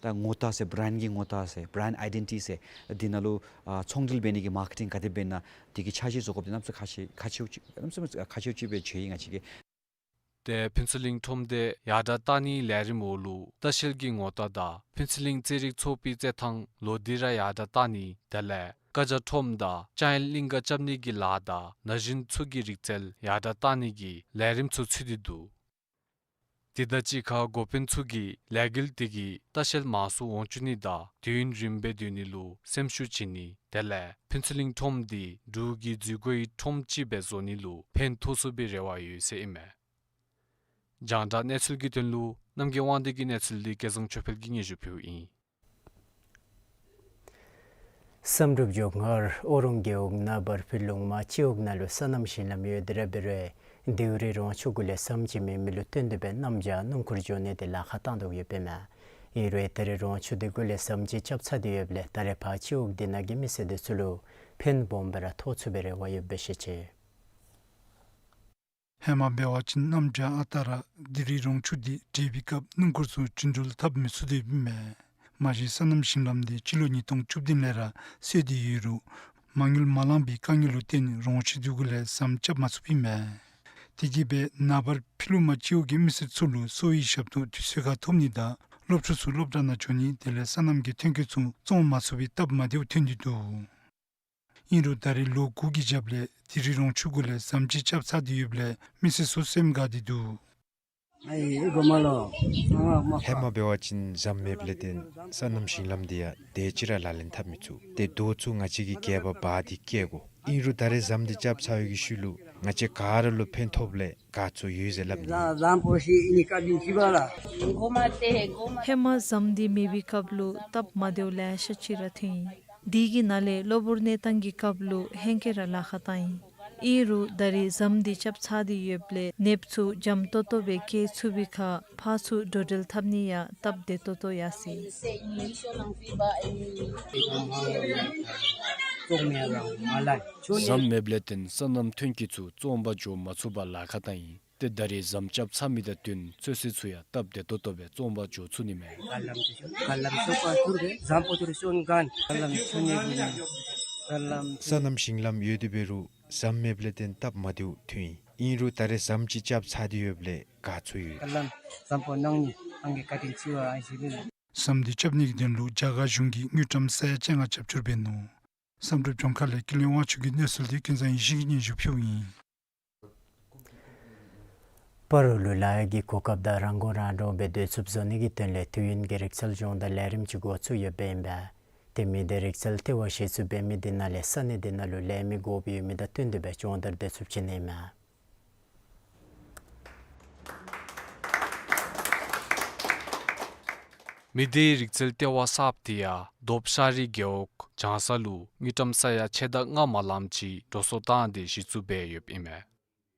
ད་ངོ་རྟགས་ཟེར་བྲཱནཌ་གི་ངོ་རྟགས་ཟེར་བྲཱནཌ་ཨའི་ཌེན་ཊི་ཊི་ཟེར་དེ་ནང་ལུ་ཨ་ཚོང་འབྲེལ་འབད་ནི་གི་མར་ཀེ་ཊིང་ག་དེ་འབད་ན་དེ་གི་འཆར་གཞི་བཟོ་དགོཔ་འདི་གནམ་མེད་ས་མེད་ཁག་ཆེ་ཁག་ཆེཝ་ཅིག་གནམ་མེད་ས་མེད་ཁག་ཆེཝ་ཅིག་སྦེ་བརྗོད་ཡི་ང་བཅས་ཀྱིས། ཏེ་ཕུན་ཚོགས་གླིང་ཁྲོམ་སྡེ་ཡར་དྲག་གཏང་ནིའི་ལས་རིམ་འོག་ལུ་ལྟ་བཤལ་གྱི་ངོ་རྟགས་དང་ཕུན་ཚོགས་གླིང་རྩེད་རིགས་ཚོགས་པའི་རྩེད་ཐང་ལོག་སྟེ་ར་ཡར་དྲག་གཏང་ནི་དེ་ལས་བཀའ་རྒྱ་ཁྲོམ་དང་ལྕང་ཡན་གླིང་ག་རྐྱབ་ནི་གི་ལཱ་དང་ན་གཞོན་ཚུ་གི་རིག་རྩལ་ཡར་དྲག་གཏང་ནི་གི་ལས་རིམ་ཚུ་ཚུད་དེ་འདུག། དེ་དང་གཅིག་ཁར་འགོ་དཔོན་ཚུ་གིས་ལས་འགུལ་དེ་གིས་ལྟ་བཤལ་མང་སུ་འོང་བཅུག་ནི་དང་དུས་ཡུན་རིངམོ་སྦེ་སྡོད་ནི་ལུ་སེམས་ཤུགས་བྱིན་ནི་དེ་ལས་ཕུན་ཚོགས་གླིང་ཁྲོམ་འདི་འབྲུག་གི་འཛུལ་སྒོའི་ཁྲོམ་ཅིག་སྦེ་བཟོ་ནི་ལུ་ཕན་ཐོགས་ཚུགས་པའི་རེ་བ་ཡོད་ཟེར་ཨིན་མས། རྒྱང་བསྒྲགས་གནས་ཚུལ་གྱི་དོན་ལུ་རྣམ་རྒྱལ་དབང་འདུས་ཀྱི་གནས་ཚུལ་འདི་སྐལ་བཟང་ཆོས་འཕེལ་གྱིས་སྙན་ཞུ་ཕུལཝ་ཨིན། བསམ་གྲུབ་མགྱོགས་སྔར་ཨོ་རོང་རྒེད་འོག་ན་བར་ཕུ་ལུང་མ་སྤྱི་འོག་ནང་ལུ་སོ་ནམ་ཞིང་ལམ་ཡོད་དེ་ར་འབད་རུང་ལྡེའུ་རི་རོང་ཆུ་གུ་ལས་ཟམ་ཅིག་མེད་མི་ལུ་བརྟེན་ཏེ་སྦེ་གནམ་བྱཱར་སྣུམ་འཁོར་འགྱོ་ནི་དེ་ལཱ་ཁག་བཏང་དོ་ཡོདཔ་ཨིན་མས། ཨིན་རུང་ད་རེས་རོང་ཆུ་དེ་གུ་ལས་ཟམ་ཅིག་རྐྱབ་ཚར་ཏེ་ཡོདཔ་ལས་ད་རེས་ཕར་སྤྱི་འོག་དེ་ནང་གི་མི་སེར་དེ་ཚུ་ལུ་ཕན་སྦོམ་སྦེ་ར་ཐོགས་ཚུགས་པའི་རེ་བ་ཡོདཔ་སྦེ་བཤད་ཅི། ཧེ་མ་འབད་བ་ཅིན་གནམ་བྱཱར་ཨ་རྟག་ར་ལྡེའུ་རི་རོང་ཆུ་འདི་འདྲེས་པའི་སྐབས་སྣུམ་འཁོར་ཚུ་བཅིངས་འགྲོལ་འཐབ་མི་ཚུགས་དོ་ཡོདཔ་ཨིན་མས། མ་གཞི་སོ་ནམ་ཞིང་ལམ་འདི་སྤྱི་ལོ་ཉིས་སྟོང་བཅུ་བདུན་ལས་ར་བཟོ་སྟེ་ཡོད་རུང་མ་དངུལ་མ་ལང་པའི་དཀའ་ངལ་ལུ་བརྟེན་རོང་ཆུ་དེ་གུ་ལས་ཟམ་རྐྱབ་མ་ཚུགསཔ་ཨིན་མས། དེ་གིས་སྦེ་ན་བར་ཕུ་ལུང་མ་སྤྱི་འོག་གི་མི་སེར་ཚུ་ལུ་གསོ་བའི་ཞབས་ཏོག་དུས་ཚོད་ཁར་ཐོབ་ནི་དང་སློབ་ཕྲུག་ཚུ་སློབ་གྲྭ་ནང་འགྱོ་ནི་དེ་ལས་སོ་ནམ་གྱི་ཐོན་སྐྱེད་ཚུ་བཙོང་མ་ཚུགས་པའི་སྟབས་མ་བདེཝ་ཐོན་ཏེ་འདུག། ཨིན་རུང་ད་རེས་ལོ་དགུ་གི་རྒྱབ་ལས་ལྡེའུ་རི་རོང་ཆུ་གུ་ལས་ཟམ་ཅིག་རྐྱབ་ཚར་ཏེ་ཡོདཔ་ལས་མི་སེར་ཚུ་སེམས་དགའ་སྟེ་འདུག། ཧེ་མ་འབད་བ་ཅིན་ཟམ་མེདཔ་ལས་བརྟེན་སོ་ནམ་ཞིང་ལམ་འདི་ཡང་དེ་ཅིག་ར་ལག་ལེན་འཐབ་མི་ཚུགས། ཏེ་རྡོ་ཚུ་ང་བཅས་ཀྱིས་སྒལ་པར་འབག་སྟེ་སྐྱེལ་དགོ། ཨིན་རུང་ད་རེས་ཟམ་འདི་རྐྱབ་ཚར་བའི་ཤུལ་ལུ་ང་བཅས་ག་ར་ལུ་ཕན་ཐོགས་ལས་དགའ་ཚོར་ཡོད་ཟེར་སླབ་ནི། ཧེ་མ་ཟམ་འདི་མེད་པའི་སྐབས་ལུ་སྟབས་མ་བདེཝ་ལེ་ཤ་ཅིག་ར་ཐོན་ཡི། དེ་གི་ནང་ལས་གློ་བུར་གནས་སྟངས་ཀྱི་སྐབས་ལུ་ཧེང་སྐལ་ར་ལཱ་ཁག་བཏང་ཡི། ཨིན་རུང་ད་རེས་ཟམ་འདི་རྐྱབ་ཚར་ཏེ་ཡོདཔ་ལས་གནོདཔ་ཚུ་འཇམ་ཏོག་ཏོ་སྦེ་བཀལ་ཚུགས་པའི་ཁར་ཕར་ཚུར་འགྲོ་འགྲུལ་འཐབ་ནི་ཡང་སྟབས་བདེ་ཏོག་ཏོ་ཡར་སོ་ཡི། ཟམ་མེདཔ་ལས་བརྟེན་སོ་ནམ་ཐོན་སྐྱེད་ཚུ་བཙོང་པར་འགྱོ་མ་ཚུགས་པར་ལཱ་ཁག་བཏང་ཡི། ཏེ་ད་རེས་ཟམ་རྐྱབ་ཚར་མི་དང་བསྟུན་ཚོད་བསྲེ་ཚུ་ཡང་སྟབས་བདེ་ཏོག་ཏོ་སྦེ་བཙོང་པར་འགྱོ་ཚུགས་ནི་མས། སོ་ནམ་ཞིང་ལམ་ཡོད་དེ་འབད་རུང་ཟམ་མེདཔ་ལས་བརྟེན་སྟབས་མ་བདེཝ་ཐོན་ཡི། ཨིན་རུང་ད་རེས་ཟམ་ཅིག་རྐྱབ་ཚར་ཏེ་ཡོདཔ་ལས་དགའ་ཚོར་ཡོད། ཟམ་འདི་རྐྱབ་ནི་གི་དོན་ལུ་རྒྱ་གར་གཞུང་གིས་དངུལ་ཀྲམ་ས་ཡ་བཅོ་ལྔ་རྒྱབ་སྐྱོར་འབད་ནུག། བསམ་གྲུབ་ལྗོངས་མཁར་ལས་ཀུན་ལེགས་དབང་ཕྱུག་གི་གནས་ཚུལ་འདི་ཀུན་བཟང་ཡེ་ཤེས་ཀྱིས་སྙན་ཞུ་ཕུལཝ་ཨིན། སྤ་རོ་ལུ་ལཱ་གཡོག་གི་གོ་སྐབས་དང་རང་མགོ་རང་འདྲོངས་སྦེ་སྡོད་ཚུགསཔ་བཟོ་ནི་གི་དོན་ལས་དུས་ཡུན་གྱི་རིག་རྩལ་སྦྱོང་བརྡར་ལས་རིམ་ཅིག་འགོ་བཙུགས་ཡོདཔ་ཨིན་པས། ཏེ་མི་སྡེ་རིག་རྩལ་ལྟེ་བ་གཞི་བཙུགས་འབད་མི་དེ་ནང་ལས་ས་གནས་དེ་ནང་ལུ་ལས་མི་དགོཔ་ཡོད་མི་དང་བསྟུན་ཏེ་སྦེ་སྦྱོང་བརྡར་སྡོད་ཚུགསཔ་བྱིན་ནི་ཨིན་མས། མི་སྡེའི་རིག་རྩལ་ལྟེ་བ་གསརཔ་དེ་ཡང་རྡོབ་ཤ་རི་རྒེད་འོག་བྱང་ས་ལུ་དངུལ་ཀྲམ་ས་ཡ་ཕྱེད་དང་ལྔ་མ་ལངམ་ཅིག་འགྲོ་སོང་བཏང་སྟེ་གཞི་བཙུགས་འབད་ཡོདཔ་ཨིན་མས།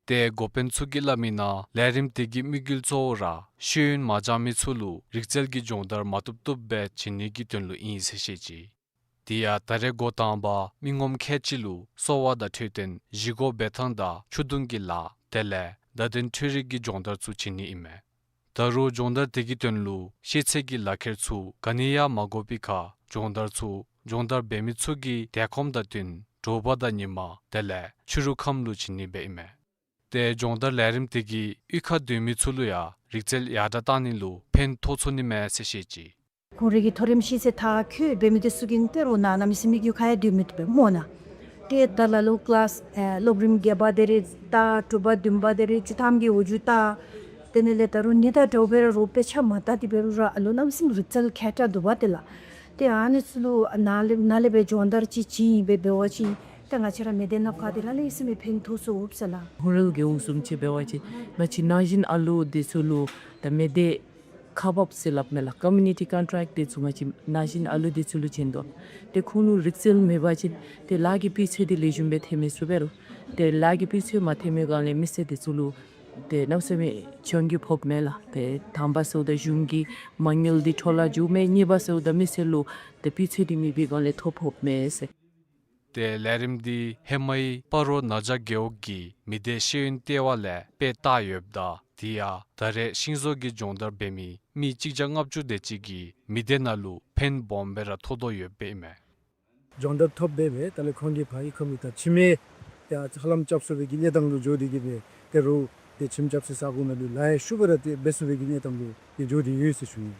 ཏེ་འགོ་དཔོན་ཚུ་གིས་སླབ་མིའི་ནང་ལས་རིམ་དེ་གི་དམིགས་ཡུལ་གཙོ་བོ་ར་ཤེས་ཡོན་མ་སྦྱང་མི་ཚུ་ལུ་རིག་རྩལ་གྱི་སྦྱོང་བརྡར་མ་བཏུབ་བཏུབ་སྦེ་བྱིན་ནི་གི་དོན་ལུ་ཨིན་ཟེར་བཤད་ཅི། དེ་ཡང་ད་རེས་འགོ་དང་པ་མི་ངོམ་ཁལ་གཅིག་ལུ་གསོ་བ་དང་འཕྲོད་བསྟེན་བཞེས་སྒོ་འབད་ཐངས་དང་ཆུ་དུང་གི་ལཱ་དེ་ལས་བརྡ་དོན་འཕྲུལ་རིག་གི་སྦྱོང་བརྡར་ཚུ་བྱིན་ནི་ཨིན་མས། ད་རུང་སྦྱོང་བརྡར་དེ་གི་དོན་ལུ་ཤེས་ཚད་ཀྱི་ལག་ཁྱེར་ཚུ་ག་ནི་ཡང་མ་དགོ་པའི་ཁར་སྦྱོང་བརྡར་ཚུ་སྦྱོང་བརྡར་འབད་མི་ཚུ་གི་དལ་ཁོམ་དང་བསྟུན་དྲོ་པ་དང་ཉིན་མ་དེ་ལས་ཕྱི་རུ་ཁམས་ལུ་བྱིན་ནི་སྦེ་ཨིན་མས། ཏེ་སྦྱོང་བརྡར་ལས་རིམ་དེ་གིས་གཡུས་ཁར་སྡོད་མི་ཚུ་ལུ་ཡང་རིག་རྩལ་ཡར་དྲག་བཏང་ནི་ལུ་ཕན་ཐོགས་ཚུགས་ནི་མས་ཟེར་བཤད་ཅི། ཁོང་རའི་གི་མཐོ་རིམ་ཤེས་ཚད་མཐར་འཁྱོལ་འབད་མི་དེ་ཚུ་གིས་ཏེ་རོགས་ནང་ན་མི་སེར་མི་རྒྱུ་ཁར་ཡང་སྡོད་མི་བཏུབ་པས་སྨོ་ན། ཏེ་ད་ལ་ལོ་ཀི་ལཱསི་ཨེ་སློབ་རིམ་བརྒྱད་པ་དེ་རེ་ད་དྲུག་པ་བདུན་པ་དེ་རེ་བཅུ་ཐམ་གྱི་འོག་འགྱོ་ད། དེ་ནང་ལས་ད་རུང་ནི་ད་དྲོ་པ་ར་རོགས་དཔེ་ཆ་མ་བལྟ་སྟེ་འབད་རུང་ར་ཨ་ལོ་གནམ་མེད་ས་མེད་རིག་རྩལ་མཁས་དྲགས་འདུག་པ་དེ་ལགས། ཏེ་ཨ་ནི་ཚུ་ལུ་ནཱ་ལས་ནཱ་ལས་སྦེ་སྦྱོང་བརྡར་ཅིག་བྱིན་ཡི་སྦེ་འབད་བ་ཅིན་ཏེ་ང་བཅས་ར་མི་སྡེ་ནང་ཁར་དེ་ལས་ལེགས་ཤོམ་སྦེ་ཕན་ཐོགས་ཚུགས་འོང་ཟེར་ལགས། ཧུང་རལ་རྒེད་འོག་བཟུམ་ཅིག་འབད་བ་ཅིན་ང་བཅས་ན་གཞོན་ཨ་ལུ་དེ་ཚུ་ལུ་ད་མི་སྡེ་ཁག་འབགཔ་ཟེར་སླབ་མས་ལགས། ཀོ་མིའུ་ནི་ཊི་ཀོན་ཊེཀཊ་དེ་ཚུ་ང་བཅས་ན་གཞོན་ཨ་ལུ་དེ་ཚུ་ལུ་བྱིན་དོ། ཏེ་ཁོང་ལུ་རིག་རྩལ་མེད་པ་ཅིན་ཏེ་ལཱ་གི་སྤུས་ཚད་དེ་ལེགས་ཤོམ་སྦེ་ཐོན་མི་ཚུགས་པས་རོགས། ཏེ་ལཱ་གི་སྤུས་ཚད་མ་ཐོན་མི་སྒང་ལས་མི་སེར་དེ་ཚུ་ལུ་ཏེ་གནམ་མེད་ས་མེད་གྱོང་གུད་ཕོགཔ་མས་ལགས། ཏེ་དང་པ་ཟེརཝ་ད་གཞུང་གི་མ་དངུལ་དེ་འཕྲོ་བརླག་འགྱོཝ་མས། གཉིས་པ་ཟེརཝ་ད་མི་སེར་ལུ་ཏེ་སྤུས་ཚད་དེ་མེད་པའི་སྒང་ལས་ཐོ་ཕོགཔ་མས་ཟེར། ཏེ་ལས་རིམ་འདི་ཧེ་མའི་སྤ་རོ་ན་བྱ་རྒེད་འོག་གི་མི་སྡེ་ཤེས་ཡོན་ལྟེ་བ་ལས་དཔེ་བལྟ་ཡོདཔ་ད་དེ་ཡང་ད་རེས་ཤིང་བཟོ་གི་སྦྱོང་བརྡར་འབད་མི་མི་གཅིག་བརྒྱ་ལྔ་བཅུ་དེ་ཅིག་གིས་མི་སྡེ་ནང་ལུ་ཕན་སྦོམ་སྦེ་ར་ཐོགས་དོ་ཡོདཔ་ཨིན་མས། སྦྱོང་བརྡར་ཐོབ་སྦེ་སྦེ་ད་ལས་ཁོང་གིས་ཕར་ཨི་ཁ་མི་ད་ཁྱིམ་ཡང་ཧ་ལམ་རྐྱབ་ཚུགས་པའི་གི་གནས་སྟངས་ལུ་འགྱོ་སྟེ་གི་སྦེ་ཏེ་རོགས་ཏེ་ཁྱིམ་རྐྱབ་སའི་ས་གོ་ནང་ལུ་ལཱ་ཡང་ཤུགས་སྦེ་ར་ཏེ་འབད་ཚུགས་པའི་གི་གནས་སྟངས་ལུ་ཏེ་འགྱོ་སྟེ་ཡོད་ཟེར་ཞུ་ནི།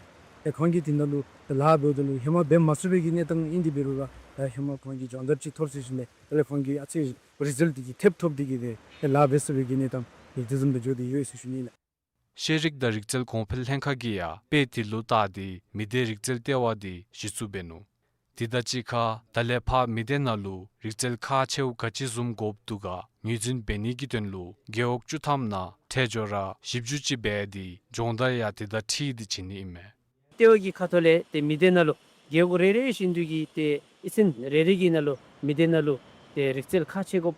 ཏེ་ཁོང་གིས་དེ་ནང་ལུ་ཏེ་ལཱ་འབདཝ་ད་ལུ་ཧེ་མ་འབད་མ་ཚུགས་པའི་གི་གནས་སྟངས་ཨིན་ཏེ་འབད་རུང་ར་ད་ཧེ་མ་ཁོང་གིས་སྦྱོང་བརྡར་ཅིག་ཐོབ་ཟེར་ཞུ་ནི། ད་ལས་ཁོང་གིས་ཨ་ཙི་རི་ཛལཊ་དེ་གི་ཐེབས་ཐོབ་སྟེ་གི་སྦེ་ཏེ་ལཱ་འབད་ཚུགས་པའི་གི་གནས་སྟངས་ཨིན་དེ་བཟུམ་སྦེ་འགྱོ་སྟེ་ཡོད་ཟེར་ཞུ་ནི་ལགས། ཤེས་རིག་དང་རིག་རྩལ་གོང་འཕེལ་ལྷན་ཁག་གིས་ཡང་དཔེ་དེ་ལུ་བལྟ་སྟེ་མི་སྡེ་རིག་རྩལ་ལྟེ་བ་དེ་གཞི་བཙུགས་འབད་ནུག། དེ་དང་གཅིག་ཁར་ད་ལས་ཕར་མི་སྡེ་ནང་ལུ་རིག་རྩལ་ཁག་ཆེཝ་ག་ཅི་བཟུམ་དགོཔ་འདུག་ག་ངོས་འཛིན་འབད་ནི་གི་དོན་ལུ་རྒེད་འོག་བཅུ་ཐམ་ནང་ཁྲལ་སྦྱོར་ར་ཞིབ་འཇུག་ཅིག་འབད་དེ་སྦྱོང་བརྡར་ཡང་དེ་དང་འཁྲིལ་ཏེ་བྱིན་ནི་ཨིན་མས། ལྟེ་བ་གི་ཁ་ཐུག་ལས་ཏེ་མི་སྡེ་ནང་ལུ་རྒེད་འོག་རེ་རེ་བཞིན་དུ་གི་ཏེ་ཨི་ཚན་རེ་རེ་གི་ནང་ལུ་མི་སྡེ་ནང་ལུ་ཏེ་རིག་རྩལ་ཁག་ཆེ་དགོཔ་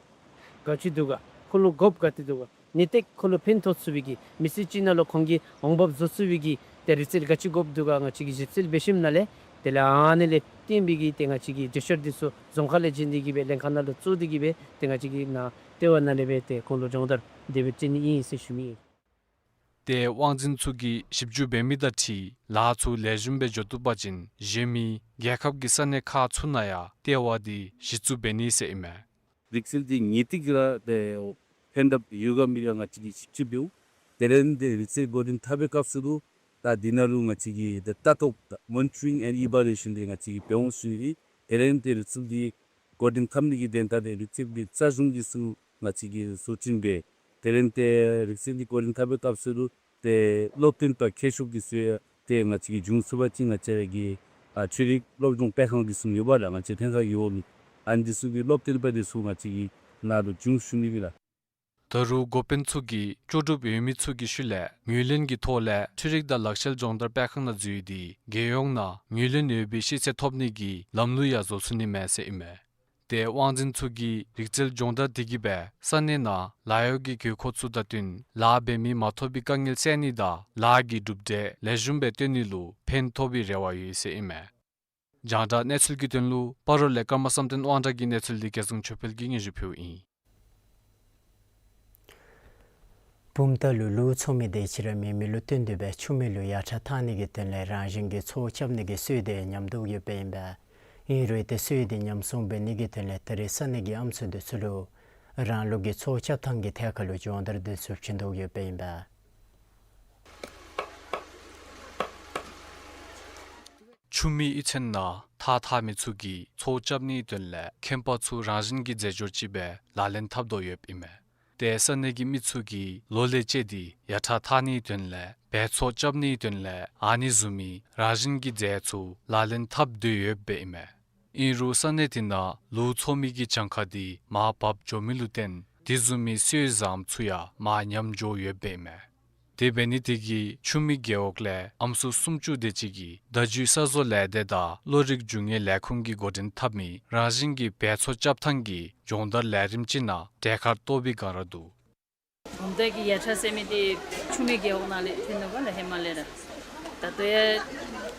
ག་ཅི་འདུག་ག་ཁོ་ལུ་དགོཔ་ག་ཏེ་འདུག་ག་ནི་ཏེ་ཁོ་ལུ་ཕན་ཐོགས་ཚུགས་པའི་གི་མི་ཚེ་གཅིག་ནང་ལུ་ཁོང་གིས་འོང་འབབ་བཟོ་ཚུགས་པའི་གི་ཏེ་རིག་རྩལ་ག་ཅི་དགོཔ་འདུག་ག་ང་བཅས་ཀྱིས་ཞིབ་འཚོལ་འབད་ཞིནམ་ལས་དེ་ལས་ཨ་ནི་ལས་བརྟེན་པའི་གི་ཏེ་ང་བཅས་ཀྱིས་འགྲེལ་བཤད་འདི་ཚུ་རྫོང་ཁག་ལས་བྱིན་ཏེ་གི་སྦེ་ལྷན་ཁག་ནང་ལུ་བཙུགས་ཏེ་གི་སྦེ་ཏེ་ང་བཅས་ཀྱིས་ནཱ་ལྟེ་བ་ནང་ལས་སྦེ་ཏེ་ཁོང་ལུ་སྦྱོང་བརྡར་དེ་སྦེ་བྱིན་ནི་ཨིན་ཟེར་ཞུ་མི་ཨིན། ཏེ་དབང་འཛིན་ཚུ་གིས་ཞིབ་འཇུག་འབད་མི་དང་འཁྲིལ་ལཱ་ཚུ་ལེགས་ཤོམ་སྦེ་འགྱོ་བཏུབ་པ་ཅིན་གཞན་མི་རྒྱལ་ཁབ་ཀྱི་ས་གནས་ཁག་ཚུ་ནང་ཡང་ལྟེ་བ་འདི་གཞི་བཙུགས་འབད་ནི་ཟེར་ཨིན་མས། རིག་རྩལ་འདི་ངེས་ཏིག་ར་ཏེ་ཕན་ཐབས་ཡོད་ག་མེད་ག་ང་བཅས་ཀྱིས་ཞིབ་འཚོལ་འབདཝ། དེ་ལས་ཏེ་རིག་རྩལ་འགོ་འདྲེན་འཐབ་པའི་སྐབས་སུ་ལུ་ད་འདི་ནང་ལུ་ང་བཅས་ཀྱིས་ཏེ་ལྟ་རྟོག་ད་མོ་ནི་ཊ་རིང་ཨེནཌ་ཨི་ཝཱ་ལུ་ཨེ་ཤཱན་འདི་ང་བཅས་ཀྱིས་འབད་འོང་ཟེར་ཞུ་ནི། དེ་ལས་ཏེ་རིག་རྩལ་འདི་འགོ་འདྲེན་འཐབ་ནི་གི་དོན་དག་ཏེ་རིག་རྩལ་འདི་རྩ་གཞུང་འདི་ཚུ་ང་བཅས་ཀྱིས་བཟོ་སྐྲུན་འབད། དེ་ལས་ཏེ་རིག་རྩལ་འདི་འགོ་འདྲེན་འཐབ་པའི་སྐབས་སུ་ལུ་ཏེ་སློབ་སྟོན་པ་མཁས་མཆོག་འདི་ཚུ་ཡང་ཏེ་ང་བཅས་ཀྱིས་བྱུང་ཚུགས་པ་ཅིན་ང་བཅས་ར་གི་ཨ་འཕྲུལ་རིག་སློབ་སྦྱོང་སྤེལ་ཁང་འདི་ཚུ་ཡོདཔ་ལགས། ང་བཅས་ལྷན་ཁག་གི་འོག་ལུ་ཨ་ནི་འདི་ཚུ་གི་སློབ་སྟོན་པ་འདི་ཚུ་ང་བཅས་ཀྱིས་ནཱ་ལུ་བྱུང་ཞུ་ནི་ཨིན་ལགས། ད་རུང་འགོ་དཔོན་ཚུ་གིས་ལྕོགས་གྲུབ་ཡོད་མི་ཚུ་གི་ཤུལ་ལས་ངོས་ལེན་གྱི་ཐོག་ལས་འཕྲུལ་རིག་དང་ལག་ཤེས་སྦྱོང་བརྡར་སྤེལ་ཁང་ནང་འཛུལ་ཏེ་རྒེད་འོག་ནང་ངོས་ལེན་ཡོད་པའི་ཤེས་ཚད་ཐོབ་ནི་གི་ལམ་ལུགས་ཡང་བཟོ་ཚུགས་ནི་མས་ཟེར་ཨིན་མས། ཏེ་དབང་འཛིན་ཚུ་གིས་རིག་རྩལ་སྦྱོང་བརྡར་དེ་གིས་སྦེ་ས་གནས་ནང་ལཱ་གཡོག་གི་དགོས་མཁོ་ཚུ་དང་བསྟུན་ལཱ་འབད་མི་མ་ཐོབ་པའི་དཀའ་ངལ་བསལ་ནི་དང་ལཱ་གི་གྲུབ་འབྲས་ལེགས་ཤོམ་སྦེ་སྟོན་ནི་ལུ་ཕན་ཐོགས་པའི་རེ་བ་ཡོད་ཟེར་ཨིན་མས། རྒྱང་བསྒྲགས་གནས་ཚུལ་གྱི་དོན་ལུ་སྤ་རོ་ལས་ཀརྨ་བསམ་གཏན་དབང་གྲགས་ཀྱི་གནས་ཚུལ་འདི་རྒྱལ་བཟང་ཆོས་འཕེལ་གྱིས་སྙན་ཞུ་ཕུལཝ་ཨིན། བུམ་ཐང་ལུ་ལུག་འཚོ་མི་དེ་ཅིག་ར་མེད་མི་ལུ་བསྟུན་ཏེ་སྦེ་ཆུ་མིག་ལུ་ཡར་ཐག་འཐག་ནི་གི་དོན་ལས་རང་བཞིན་གྱི་ཚོ་རྐྱབ་ནི་གི་སྲོལ་དེ་ཉམས་དོ་ཡོདཔ་ཨིན་པས། ཨིན་རུང་ཏེ་སྲོལ་དེ་ཉམས་སྲུང་འབད་ནི་གི་དོན་ལས་ད་རེས་ས་གནས་ཀྱི་ཨམ་སྲུ་དེ་ཚུ་ལུ་རང་ལུགས་ཀྱི་ཚོ་རྐྱབ་ཐངས་ཀྱི་ཐད་ཁར་ལུ་སྦྱོང་བརྡར་དེ་ཚུ་བྱིན་དོ་ཡོདཔ་ཨིན་པས། ཆུ་མིག་གཡུས་ཚན་ནང་ཐག་འཐག་མི་ཚུ་གིས་ཚོ་རྐྱབ་ནིའི་དོན་ལས་ཁྱིམ་པ་ཚུ་རང་བཞིན་གྱིས་རྩེད་འཇོར་ཅིག་སྦེ་ལག་ལེན་འཐབ་དོ་ཡོདཔ་ཨིན་མས། ཏེ་ས་གནས་ཀྱི་མི་ཚུ་གིས་ལོ་ལས་བཅད་དེ་ཡར་ཐག་འཐག་ནིའི་དོན་ལས་བལ་ཚོ་རྐྱབ་ནིའི་དོན་ལས་ཨ་ནི་བཟུམ་མའི་རང་བཞིན་གྱི་རྩེད་ཚུ་ལག་ལེན་འཐབ་དོ་ཡོདཔ་ཨིན་མས། ཨིན་རུང་ས་གནས་དེ་ནང་ལུག་འཚོ་མི་གི་གྱངས་ཁ་དེ་མར་བབས་འགྱོ་མི་ལུ་བརྟེན་དེ་བཟུམ་མའི་སྲོལ་བཟངམ་ཚུ་ཡང་མར་ཉམས་འགྱོ་ཡོདཔ་ཨིན་མས། དེ་འབད་ནི་དེ་གིས་ཆུ་མིག་རྒེད་འོག་ལས་ཨམ་སྲུ་སུམ་ཅུ་དེ་ཅིག་གིས་བརྡ་བརྒྱུད་གསར་བཟོ་ལས་སྡེ་དང་བློ་རིག་རྒྱུ་དངོས་ལས་ཁུངས་ཀྱིས་འགོ་འདྲེན་འཐབ་མི་རང་བཞིན་གྱི་འབད་མཚོ་རྐྱབ་ཐངས་ཀྱི་སྦྱོང་བརྡར་ལས་རིམ་ཅིག་ནང་གྲལ་ཁར་གཏོགས་པའི་སྒང་ར་འདུག། གྲོང་རྡལ་གྱི་ཡ་ཁྲ་ཟེར་མི་འདི་ཆུ་མིག་རྒེད་འོག་ནང་ལས་ཐོན་ནུག་པ་ལགས། ཧེ་མ་ལས་ར། ད་ལྟོ་ཡང་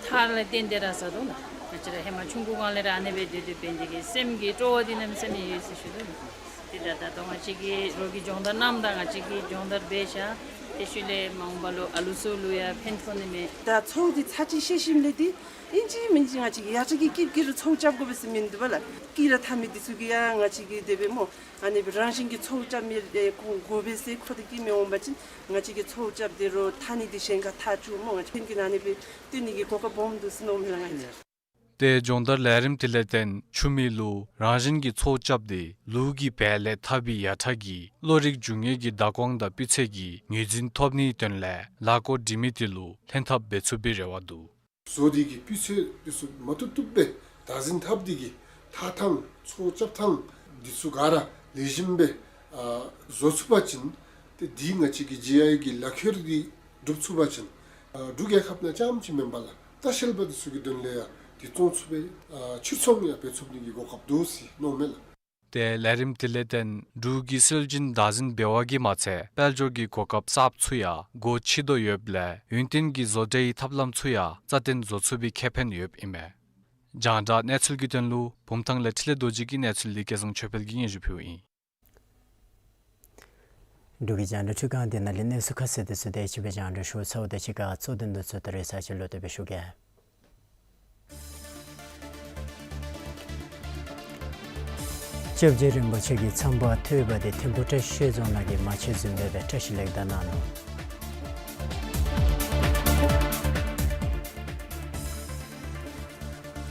ཐག་ལས་བཏོན་ཏེ་ར་ཟ་དོ་ལགས། ང་བཅས་ར་ཧེ་མ་ཆུང་ཀུའི་སྒང་ལས་ར་ཨ་ནི་སྦེ་སྡོད་སྡོད་འབད་ནི་དེ་གིས་སེམས་ཀྱི་སྤྲོ་བ་འདི་གནམ་མེད་ས་མེད་ཡོད་ཟེར་ཞུ་དོ་ལགས། དེ་ད་ད་ལྟོ་ང་བཅས་ཀྱི་རོགས་ཀྱིས་སྦྱོང་བརྡར་གནངམ་ད་ང་བཅས་ཀྱིས་སྦྱོང་བརྡར་འབད་བཞག། དེ་ཤུལ་ལས་མ་འོངས་པ་ལུ་ཨ་ལུ་ཚུ་ལུ་ཡང་ཕན་ཐོགས་ནི་མས། ད་ཚོགས་འདི་ཚར་གཅིག་བཤལ་ཞིནམ་ལས་འདི་ཨིན་ཅི་མིན་ཅི་ང་བཅས་ཀྱིས་ཡ་ཁྲ་གི་སྐྱིད་སྐྱིད་རུ་ཚོགས་རྐྱབ་དགོ་པས་ཟེར་མིན་འདུག་པ་ལགས། སྐྱིད་ར་ཐ་མི་འདི་ཚུ་གིས་ཡང་ང་བཅས་ཀྱིས་དེ་སྦེ་སྨོ། ཨ་ནི་སྦེ་རང་བཞིན་གྱི་ཚོགས་རྐྱབ་མི་ཨེ་ཁོང་དགོ་པས་ཟེར་ཁོ་ཐག་གིས་མི་འོང་པ་ཅིན་ང་བཅས་ཀྱིས་ཚོགས་རྐྱབ་དེ་རུ་ཐ་ནི་འདི་གཞན་ཁར་ཐག་བཅུག་སྨོ། ང་བཅས་ཀྱིས་ཨ་ནི་སྦེ་སྟོན་ནི་གི་གོ་སྐབས་སྦོམ་འདུག་ཟེར་མནོཝ་མས་ལགས་ང་ཨིན། ཏེ་སྦྱོང་བརྡར་ལས་རིམ་དེ་ལས་བརྟེན་ཆུ་མིག་ལུ་རང་བཞིན་གྱི་ཚོགས་རྐྱབ་སྟེ་ལུག་གི་བལ་ལས་འཐབ་པའི་ཡ་ཁྲ་གིས་བློ་རིག་རྒྱུ་དངོས་ཀྱི་བརྡ་དགོངས་དང་སྤུས་ཚད་ཀྱི་ངོས་འཛིན་ཐོབ་ནིའི་དོན་ལས་ལཱ་འགོ་འདྲི་མི་དེ་ལུ་ལྷན་ཐབས་འབད་ཚུགས་པའི་རེ་བ་འདུག། བཟོ་སྟེ་གི་སྤུས་ཚད་འདི་ཚུ་མ་བཏུབ་བཏུབ་སྦེ་བདག་འཛིན་འཐབ་སྟེ་གི་འཐག་ཐངས་ཚོགས་རྐྱབ་ཐངས་འདི་ཚུ་ག་ར་ལེགས་ཤོམ་སྦེ་ཨ་བཟོ་ཚུགས་པ་ཅིན་ཏེ་འདི་ང་བཅས་ཀྱི་ཇི་ཨའི་གི་ལག་ཁྱེར་འདི་སྒྲུབ་ཚུགས་པ་ཅིན་ཨ་འབྲུག་རྒྱལ་ཁབ་ནང་རྐྱངམ་ཅིག་མེན་པར་ལགས་ལྟ་བཤལ་པ་འདི་ཚུ་གི་དོན་ལས་ཡང་འདི་བཙོང་ཚུགས་པའི་ཨ་ཕྱིར་ཚོང་ཡང་འབད་ཚུགས་ནི་གི་གོ་སྐབས་འདུག་ཟེར་མནོཝ་མས་ལགས། ཏེ་ལས་རིམ་དེ་ལས་བརྟེན་འབྲུག་གི་སྲོལ་རྒྱུན་བདག་འཛིན་འབད་བ་གིས་མ་ཚད་དཔལ་འབྱོར་གྱི་གོ་སྐབས་གསརཔ་ཚུ་ཡང་སྒོ་ཕྱེ་དོ་ཡོདཔ་ལས་ཡུན་བརྟན་གྱི་བཟོ་གྲྭའི་ཐབས་ལམ་ཚུ་ཡང་རྩ་བརྟན་བཟོ་ཚུགས་པའི་ཁེ་ཕན་ཡོདཔ་ཨིན་མས། རྒྱང་བསྒྲགས་གནས་ཚུལ་གྱི་དོན་ལུ་བུམ་ཐང་ལས་འཕྲིན་ལས་རྡོ་རྗེ་གི་གནས་ཚུལ་འདི་སྐལ་བཟང་ཆོས་འཕེལ་གྱིས་སྙན་ཞུ་ཕུལཝ་ཨིན། འབྲུག་གི་རྒྱང་བསྒྲགས་ཁྲི་ཁང་འདི་ནང་ལས་གནས་ཚུལ་ཁ་གསལ་དེ་ཚུ་དེ་ཅིག་སྦེ་རྒྱང་བསྒྲགས་ཞུ་ཚརཝ་དང་གཅིག་ཁར་གཙོ་དོན་དེ་ཚུ་ད་རེས་ཚར་གཅིག་ལོག་སྟེ་སྦེ་ཞུ་གེ། སྐྱབས་རྗེ་རིན་པོ་ཆེ་གི་མཚམས་པ་ཐོས་པ་དེ་ཐིམ་ཕུག་བཀྲ་ཤིས་ཆོས་རྫོང་ནང་གི་མ་ཆེན་བཟུམ་སྦེ་བཀྲ་ཤིས་ལེགས་དར་གནང་ནུག།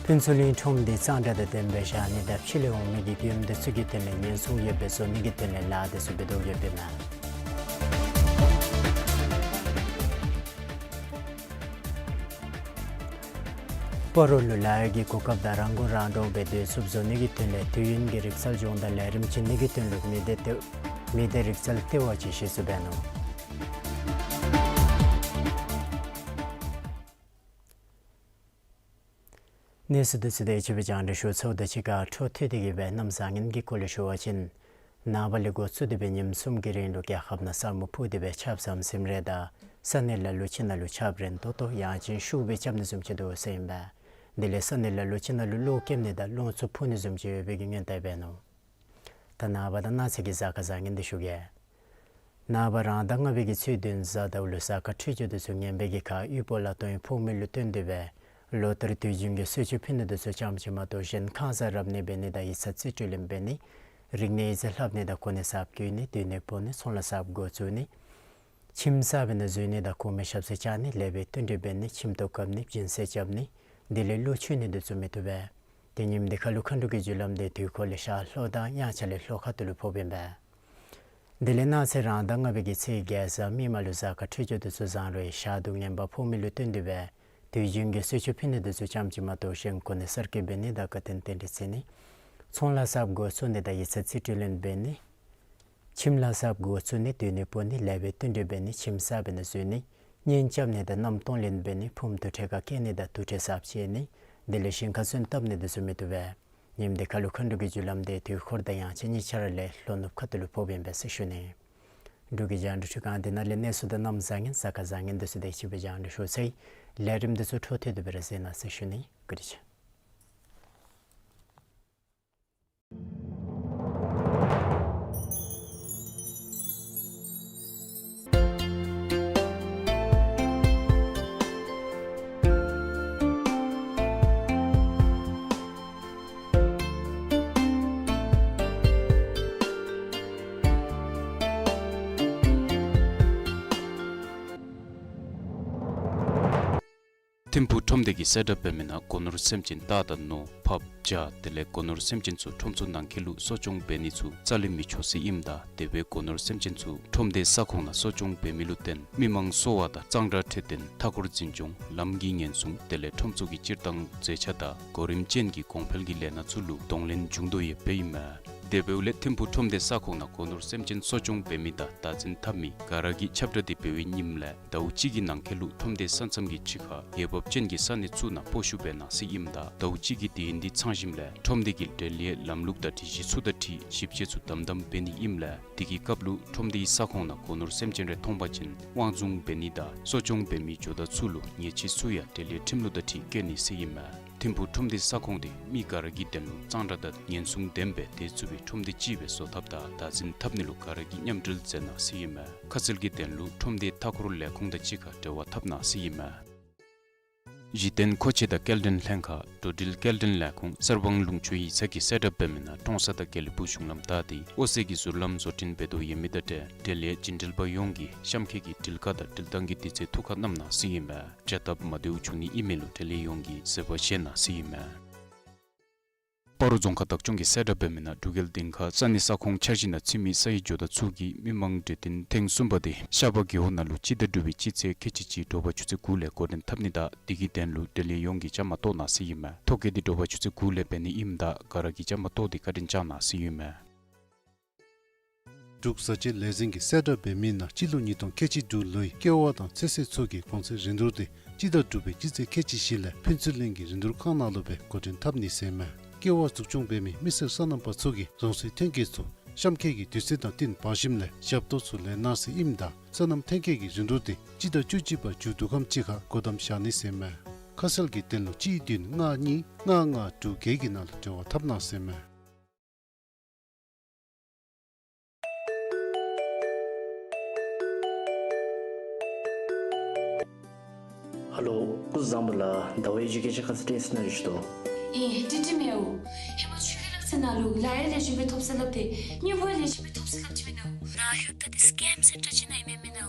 ཕུན་ཚོགས་གླིང་ཁྲོམ་འདི་གཙང་སྦྲ་དང་ལྡནམ་སྦེ་བཞག་ནི་དང་ཕྱི་ལས་འོང་མི་གི་མགྱོནམ་དེ་ཚུ་གི་དོན་ལས་ཉེན་སྲུང་ཡོདཔ་སྦེ་བཟོ་ནི་གི་དོན་ལས་ལཱ་དེ་ཚུ་འབད་དོ་ཡོདཔ་ཨིན་མས། སྤ་རོ་ལུ་ལཱ་གཡོག་གི་གོ་སྐབས་དང་རང་མགོ་རང་འདྲོངས་སྦེ་སྡོད་ཚུགསཔ་བཟོ་ནི་གི་དོན་ལས་དུས་ཡུན་གྱི་རིག་རྩལ་སྦྱོང་བརྡར་ལས་རིམ་བྱིན་ནི་གི་དོན་ལུ་མི་སྡེ་ལྟེ་མི་སྡེ་རིག་རྩལ་ལྟེ་བ་ཅིག་གཞི་བཙུགས་འབད་ནུག། གནས་ཚུལ་དེ་ཚུ་དེ་ཅིག་སྦེ་རྒྱང་བསྒྲགས་ཞུ་ཚརཝ་དང་གཅིག་ཁར་འཕྲོ་མཐུད་དེ་གི་སྦེ་གནམ་བཟང་ངན་གྱི་སྐོར་ལས་ཞུ་བ་ཅིན་ནངས་པ་ལས་འགོ་བཙུགས་ཏེ་སྦེ་ཉིནམ་གསུམ་གྱི་རིང་ལུ་རྒྱལ་ཁབ་ནང་ས་སྨུག་ཕུབ་སྟེ་སྦེ་ཆརཔ་ཟམ་ཟིམ་རེ་དང་ས་གནས་ལ་ལུ་ཅིག་ནང་ལུ་ཆརཔ་རན་ཏོག་ཏོ་ཡང་ཅིན་ཤུགས་སྦེ་རྐྱབ་ནི་བཟུམ་ཅིག་འདུག་ཟེར་ཨིན་པས། དེ་ལས་ས་གནས་ལ་ལུ་ཅིག་ནང་ལུ་གློག་སྐྱེམ་ནི་དང་རླུང་འཚུབ་འཕུ་ནི་བཟུམ་ཅིག་ཡོད་པའི་གི་སྔོན་བརྡ་འབད་ནུག། ད་ནངས་པ་དང་གནངས་ཚེ་གི་གཟའ་སྐར་བཟང་ངན་འདི་ཞུ་གེ། ནངས་པ་རང་ཟླ་ལྔ་པའི་གི་ཚེས་བདུན་གཟའ་ཟླཝ་ལུ་གཟའ་སྐར་འཕྲོད་སྦྱོར་དེ་ཚུ་ངན་པའི་གི་ཁར་དབུལ་པོ་ལ་དོན་ཕོག་མི་ལུ་བརྟེན་ཏེ་སྦེ་ལོ་ལྟར་དུས་རྒྱུན་གྱི་གསོལ་མཆོད་ཕུལ་ནི་དེ་ཚུ་ཙམ་ཅིག་མ་གཏོགས་གཞན་ཁང་བཟང་རབ་གནས་འབད་ནི་དང་ཡིག་ཚང་རྩིས་སྤྲོད་ལེན་འབད་ནི་རིག་གནས་ཡིག་ཚང་ལྷབ་ནི་དང་གོ་གནས་གསརཔ་བསྐོ་ནི་སྡོད་གནས་སྤོ་ནི་ཚོང་ལཱ་གསརཔ་འགོ་བཙུགས་ནི་ཁྱིམ་གསརཔ་ནང་འཛུལ་ནི་དང་གོང་མའི་ཞབས་སར་བཅར་ནི་ལེགས་པའི་བསྟུན་གྲོས་འབད་ནི་ཁྱིམ་ཐོག་བཀབ་ནི་སྦྱིན་སྲེག་རྐྱབ་ནི་དེ་ལས་གླུ་མཆོད་ནི་དེ་ཚུ་མི་བཏུབ་པས། ཏེ་ཉིནམ་འདི་ཁར་ལུ་མཁའ་འགྲོ་གི་རྒྱུ་ལམ་དེ་དུས་འཁོར་ལས་ཤར་ལྷོ་དང་དབྱངས་འཆར་ལས་ལྷོ་ཁ་ཐུག་ལུ་ཕོགཔ་ཨིན་པས། དེ་ལས་གནངས་ཚེ་རང་ཟླ་ལྔ་པའི་གི་ཚེས་བརྒྱད་གཟའ་མིག་དམར་ལུ་གཟའ་སྐར་འཕྲོད་སྦྱོར་དེ་ཚུ་བཟང་རུང་ཞག་དུས་ངན་པ་ཕོག་མི་ལུ་བརྟེན་ཏེ་སྦེ་དུས་རྒྱུན་གྱི་གསོལ་མཆོད་ཕུལ་ནི་དེ་ཚུ་ཙམ་ཅིག་མ་གཏོགས་གཞན་གོ་གནས་གསར་བསྐོ་འབད་ནི་དང་དགའ་སྟོན་རྟེན་འབྲེལ་བརྩི་ནི་ཚོང་ལཱ་གསརཔ་འགོ་བཙུགས་ནི་དང་ཡིག་ཚང་རྩིས་སྤྲོད་ལེན་འབད་ནི་ཁྱིམ་ལཱ་གསརཔ་འགོ་བཙུགས་ནི་སྡོད་གནས་སྤོ་ནི་ལེགས་པའི་བསྟུན་གྲོས་འབད་ནི་ཁྱིམ་གསརཔ་ནང་འཛུལ་ནི་གཉེན་རྐྱབ་ནི་དང་མནའམ་གཏོང་ལེན་འབད་ནི་ཕུངམ་དུར་ཁྲོད་ཁར་བསྐྱལ་ནི་དང་དུར་ཁྲོད་གསརཔ་བཅད་ནི་དེ་ལས་ཞིང་ཁར་སོན་བཏབ་ནི་དེ་ཚུ་མི་བཏུབ་པས། ཉིནམ་འདི་ཁར་ལུ་མཁའ་འགྲོ་གི་རྒྱུ་ལམ་དེ་དུས་འཁོར་དང་དབྱངས་འཆར་གཉིས་ཆ་ར་ལས་ལྷོ་ནུབ་ཁ་ཐུག་ལུ་ཕོགཔ་ཨིན་པས་ཟེར་ཞུ་ནི། འབྲུག་གི་རྒྱང་བསྒྲགས་ཁྲི་ཁང་འདི་ནང་ལས་གནས་ཚུལ་དང་གནམ་བཟང་ངན་གཟའ་སྐར་བཟང་ངན་དེ་ཚུ་དེ་ཅིག་སྦེ་རྒྱང་བསྒྲགས་ཞུ་ཚར་ཡི། ལས་རིམ་དེ་ཚུ་འཕྲོ་མཐུད་དེ་སྦེ་ར་གཟིགས་གནང་ཟེར་ཞུ་ནི། བཀའ་དྲིན་ཆེ། ཐིམ་ཕུག་ཁྲོམ་སྡེ་གིས་གསལ་བསྒྲགས་འབད་མི་ནང་སྒོ་ནོར་སེམས་ཅན་རྟ་དང་ནོར་ཕགཔ་བྱ་དེ་ལས་སྒོ་ནོར་སེམས་ཅན་ཚུ་ཁྲོམ་ཚུ་ནང་འཁོད་ལུ་གསོ་སྐྱོང་འབད་ནི་ཚུ་རྩ་ལས་མི་ཆོག་ཟེར་ཨིནམ་ད་དེ་སྦེ་སྒོ་ནོར་སེམས་ཅན་ཚུ་ཁྲོམ་སྡེའི་ས་ཁོངས་ནང་གསོ་སྐྱོང་འབད་མི་ལུ་བརྟེན་མི་མང་གསོ་བ་དང་གཙང་སྦྲ་འཕྲོད་བསྟེན་མཐའ་འཁོར་འཛིན་སྐྱོང་ལམ་གྱི་ཉེན་སྲུང་དེ་ལས་ཁྲོམ་ཚུ་གི་སྤྱིར་བཏང་མཛེས་ཆ་དང་གོ་རིམ་ཅན་གྱི་གོང་འཕེལ་གྱི་ལས་སྣ་ཚུ་ལུ་གདོང་ལེན་འབྱུང་དོ་ཡོདཔ་ཨིན་མས། དེ་འབདཝ་ལས་ཐིམ་ཕུག་ཁྲོམ་སྡེ་ས་ཁོངས་ནང་སྒོ་ནོར་སེམས་ཅན་གསོ་སྐྱོང་འབད་མི་དང་བདག་འཛིན་འཐབ་མི་ག་ར་གིས་ཁྱབ་བསྒྲགས་འདི་འབད་བའི་ཉིནམ་ལས་ཟླཝ་གཅིག་གི་ནང་འཁོད་ལུ་ཁྲོམ་སྡེ་ས་མཚམས་ཀྱི་ཕྱི་ཁར་འོས་འབབ་ཅན་གྱི་ས་གནས་ཚུ་ནང་སྤོ་བཤུད་འབད་གནང་ཟེར་ཨིནམ་ད་ཟླཝ་གཅིག་གི་དུས་ཡུན་འདི་ཚང་ཞིནམ་ལས་ཁྲོམ་སྡེ་གི་འབྲེལ་ཡོད་ལམ་ལུགས་དང་སྒྲིག་གཞི་ཚུ་དང་འཁྲིལ་ཞིབ་དཔྱད་ཚུ་དམ་དམ་འབད་ནི་ཨིནམ་ལས་དེ་གི་སྐབས་ལུ་ཁྲོམ་སྡེའི་ས་ཁོངས་ནང་སྒོ་ནོར་སེམས་ཅན་རེ་མཐོང་པ་ཅིན་དབང་བཟུང་འབད་ནི་དང་གསོ་སྐྱོང་འབད་མི་ཇོ་བདག་ཚུ་ལུ་ཉེས་ཆད་ཚུ་ཡང་འབྲེལ་ཡོད་ཁྲིམས་ལུགས་དང་འཁྲིལ་བཀལ་ནི་ཟེར་ཨིན་མས། ཐིམ་ཕུག་ཁྲོམ་སྡེ་ས་ཁོངས་འདི་མི་ག་ར་གི་དོན་ལུ་གཙང་སྦྲ་དང་ཉེན་སྲུང་ལྡན་པའི་སྡོད་ཚུགས་པའི་ཁྲོམ་སྡེ་ཅིག་སྦེ་བཟོ་ཐབས་དང་བདག་འཛིན་འཐབ་ནི་ལུ་ག་ར་གིས་མཉམ་འབྲེལ་མཛད་གནང་ཟེར་ཨིན་མས། ཁ་གསལ་གྱི་དོན་ལུ་ཁྲོམ་སྡེའི་མཐའ་འཁོར་ལས་ཁུངས་དང་གཅིག་ཁར་འབྲེལ་བ་འཐབ་གནང་ཟེར་ཨིན་མས། གཞི་རྟེན་མཁོ་ཆས་དང་སྐྱེལ་འདྲེན་ལྷན་ཁག་འགྲོ་འགྲུལ་སྐྱེལ་འདྲེན་ལས་ཁུངས་གསར་སྤང་ལུང་ཕྱོགས་ཡིག་ཚང་གིས་གསལ་བསྒྲགས་འབད་མི་ནང་ཀྲོང་གསར་དང་དགེ་ལེགས་ཕུག་གཞུང་ལམ་བདའ་སྟེ་ཨོ་སེ་གི་ཟུར་ལམ་བཟོ་སྐྲུན་འབད་དོ་ཡོད་མི་དང་འབྲེལ་འབྲེལ་ཡོད་བྱིན་འབྲེལ་པ་ཡོངས་ཀྱིས་གཤམ་འཁོད་ཀྱི་འགྲུལ་བཀག་དང་འགྲུལ་བཏང་གི་དུས་ཚོད་ཐུགས་ཁར་བསྣམ་གནང་ཟེར་ཨིན་མས། བྱ་སྟབས་མ་བདེཝ་བྱུང་ནི་ཨིན་མི་ལུ་འབྲེལ་ཡོད་ཡོངས་ཀྱིས་བཟོད་པ་བཞེས་གནང་ཟེར་ཨིན་མས། སྤ་རོ་རྫོང་ཁག་བདག་སྐྱོང་གིས་གསལ་བསྒྲགས་འབད་མི་ནང་འབྲུག་རྒྱལ་སྡིངས་ཁ་ས་གནས་ས་ཁོངས་འཆར་གཞི་ནང་ཚུད་མི་ས་ཡི་ཇོ་བདག་ཚུ་གིས་མི་མང་གྲོས་བསྟུན་ཐེངས་གསུམ་པ་དེ་ཤར་པ་རྒེད་འོག་ནང་ལུ་སྤྱི་ཟླ་དྲུག་པའི་སྤྱི་ཚེས་ཁལ་གཅིག་གཅིག་དྲོ་པ་ཆུ་ཚོད་དགུ་ལས་འགོ་འདྲེན་འཐབ་ནི་དང་དེ་གི་དོན་ལུ་འབྲེལ་ཡོད་ཡོངས་ཀྱིས་བཅའ་མར་གཏོགས་གནང་ཟེར་ཨིན་མས། ཐོ་བཀོད་འདི་དྲོ་པ་ཆུ་ཚོད་དགུ་ལས་འབད་ནི་ཨིནམ་ད་ག་ར་གིས་བཅའ་མར་གཏོགས་ཏེ་བཀའ་དྲིན་བསྐྱང་གནང་ཟེར་ཨིན་མས། འབྲུག་བཟའ་བཅའི་ལས་འཛིན་གྱིས་གསལ་བསྒྲགས་འབད་མི་ནང་སྤྱི་ལོ་ཉིས་སྟོང་ཁལ་གཅིག་དྲུག་ལོའི་ཀེ་བ་དང་ཚོད་བསྲེ་ཚུ་གི་གོང་ཚད་རིན་བསྡུར་དེ་སྤྱི་ཟླ་དྲུག་པའི་སྤྱི་ཚེས་ཁལ་གཅིག་བཞི་ལས་ཕུན་ཚོགས་གླིང་གི་རིན་བསྡུར་ཁང་ནང་ལུ་སྦེ་འགོ་འདྲེན་འཐབ་ནི་ཟེར་ཨིན་མས། ཀེ་བ་འཛུགས་སྐྱོང་འབད་མི་མི་སེར་སོ་ནམ་པ་ཚུ་གིས་རང་སོའི་ཐོན་སྐྱེད་ཚུ་གཤམ་འཁོད་ཀྱི་དུས་ཚོད་དང་བསྟུན་འབག་ཞིནམ་ལས་ཞབས་ཏོག་ཚུ་ལེན་གནང་ཟེར་ཨིནམ་ད་སོ་ནམ་ཐོན་སྐྱེད་ཀྱི་རིན་བསྡུར་དེ་སྤྱི་ཟླ་བཅུ་གཅིག་པ་མཇུག་བསྡུ་ཁམས་ཅིག་ཁར་སྒོ་བསྡམ་བཞག་ནི་ཟེར་ཨིན་མས། ཁ་གསལ་གྱི་དོན་ལུ་གཅིག་བདུན་ལྔ་གཉིས་ལྔ་ལྔ་དྲུག་བརྒྱད་ཀྱི་ནང་ལུ་འབྲེལ་བ་འཐབ་གནང་ཟེར་ཨིན་མས། ཧེ་ལོ། སྐུ་གཟུགས་བཟང་པོ་ལགས། ཟླ་བ་ཨེ་ཇུ་ཀེ་ཤཱན་ཁང་ཚང་ཏེ་ཨིན་ན་རེ་ཞུ་དོ། ཨིན། ཏེ་ཏེ་མེན་ནོ། ཧེ་མ་ཁྱོད་ཀྱི་ལག་རྩེད་ནང་ལུ་ལཱ་གཡོག་ལེགས་ཤོམ་སྦེ་ཐོབ་ཟེར་སླབ་སྟེ་དངུལ་ཕོགས་ལེགས་ཤོམ་སྦེ་ཐོབ་ཟེར་སླབ་ཅི་མེན་ནོ། ནཱ་ལྷོདཔ་ད་འདི་སི་ཀེམ་ཟེར་འདྲ་ཅིག་ཨིན་ན་མེན་མེན་ནོ།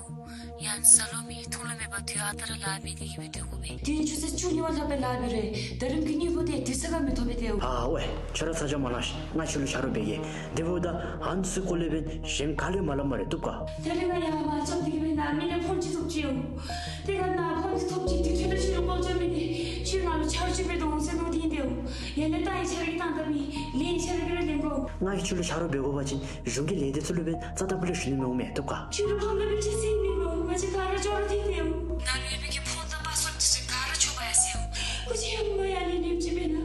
ཡང་ཟ་ལོང་མེད་འཐུང་ལོང་མེད་པར་དུས་ཨ་རྟག་ར་ལཱ་འབད་དེ་གི་སྦེ་སྡོད་དགོ་པས། དུས་ཡུན་ཆུ་ཚོད་བཅུ་གཉིས་པ་ལྷག་སྦེ་ལཱ་འབད་རུང་ད་རིས་ཀྱི་དངུལ་ཕོགས་དེ་དུས་ཚོད་ཁར་མི་ཐོབ་པས་ཏེ་འོ། ཨ་ཝེ། ཁྱོད་ར་ཚ་གྱང་མ་གནང་ཤིག། ང་ཁྱོད་ལུ་ཆ་རོགས་འབད་གེ། དེ་འབདཝ་ད་ཨ་ནི་ཚུ་སྐོར་ལས་འབདན་གཞན་ག་ལུ་ཡང་མ་སླབ་སྨ་རེ། བཏུབ་ག། ད་རིས་ང་ཡང་མ་ཆོག་དེ་གི་སྦེ་ནཱ་མི་ལས་ཕོན་ཅིག་ཐོབ་ཅི་ཡོད། དེ་ཁར་ནཱ་ཕོན་ཅིག་ཐོབ་ཅི། དེ་འཕྲོ་ད་ཁྱོད་ར་ཁོང་ཆ་མེད་དེ་ཁྱོད་ང་ལུ་ཆ་རོགས་ཅིག་འབད་དོ་འོང་ཟེར་མནོ་སྟེ་ཨིན་ཏེ་འོ། ཡ་ལས་ད་ཨའི་ཆ་རོགས་ཀྱིས་བཏང་ད་མི་ལན་ཆ་རོགས་ཀྱིས་ར་ལེན་དགོ། ང་གིས་ཁྱོད་ལུ་ཆ་རོགས་འབད་དགོ་པ་ཅིན་གཞུང་གི་ལས་སྡེ་ཚུ་ལུ་འབདན་རྩ་དང་པོ་ལས་ཞུ་ནི་མི་འོང་མས། བཏུབ་ག། ཁྱོད་ར་ཕམ་ལུ་སྦེ་ཅིག་ཟེར་མི་དགོ། ང་བཅས་ག་ར་ཅོག་ར་འཐད་དེ་འོ། ནཱ་ལུ་ཡོད་པའི་གི་ཕོན་དང་པཱསི་ཝརཌ་འདི་ཚུ་ག་ར་འཕྱོག་འབག་ཡར་སོ་ཡི་འོ། ཁོ་ཅིག་ཡང་མ་ཡར་ལེན་ནི་ཅིག་འབད་ན།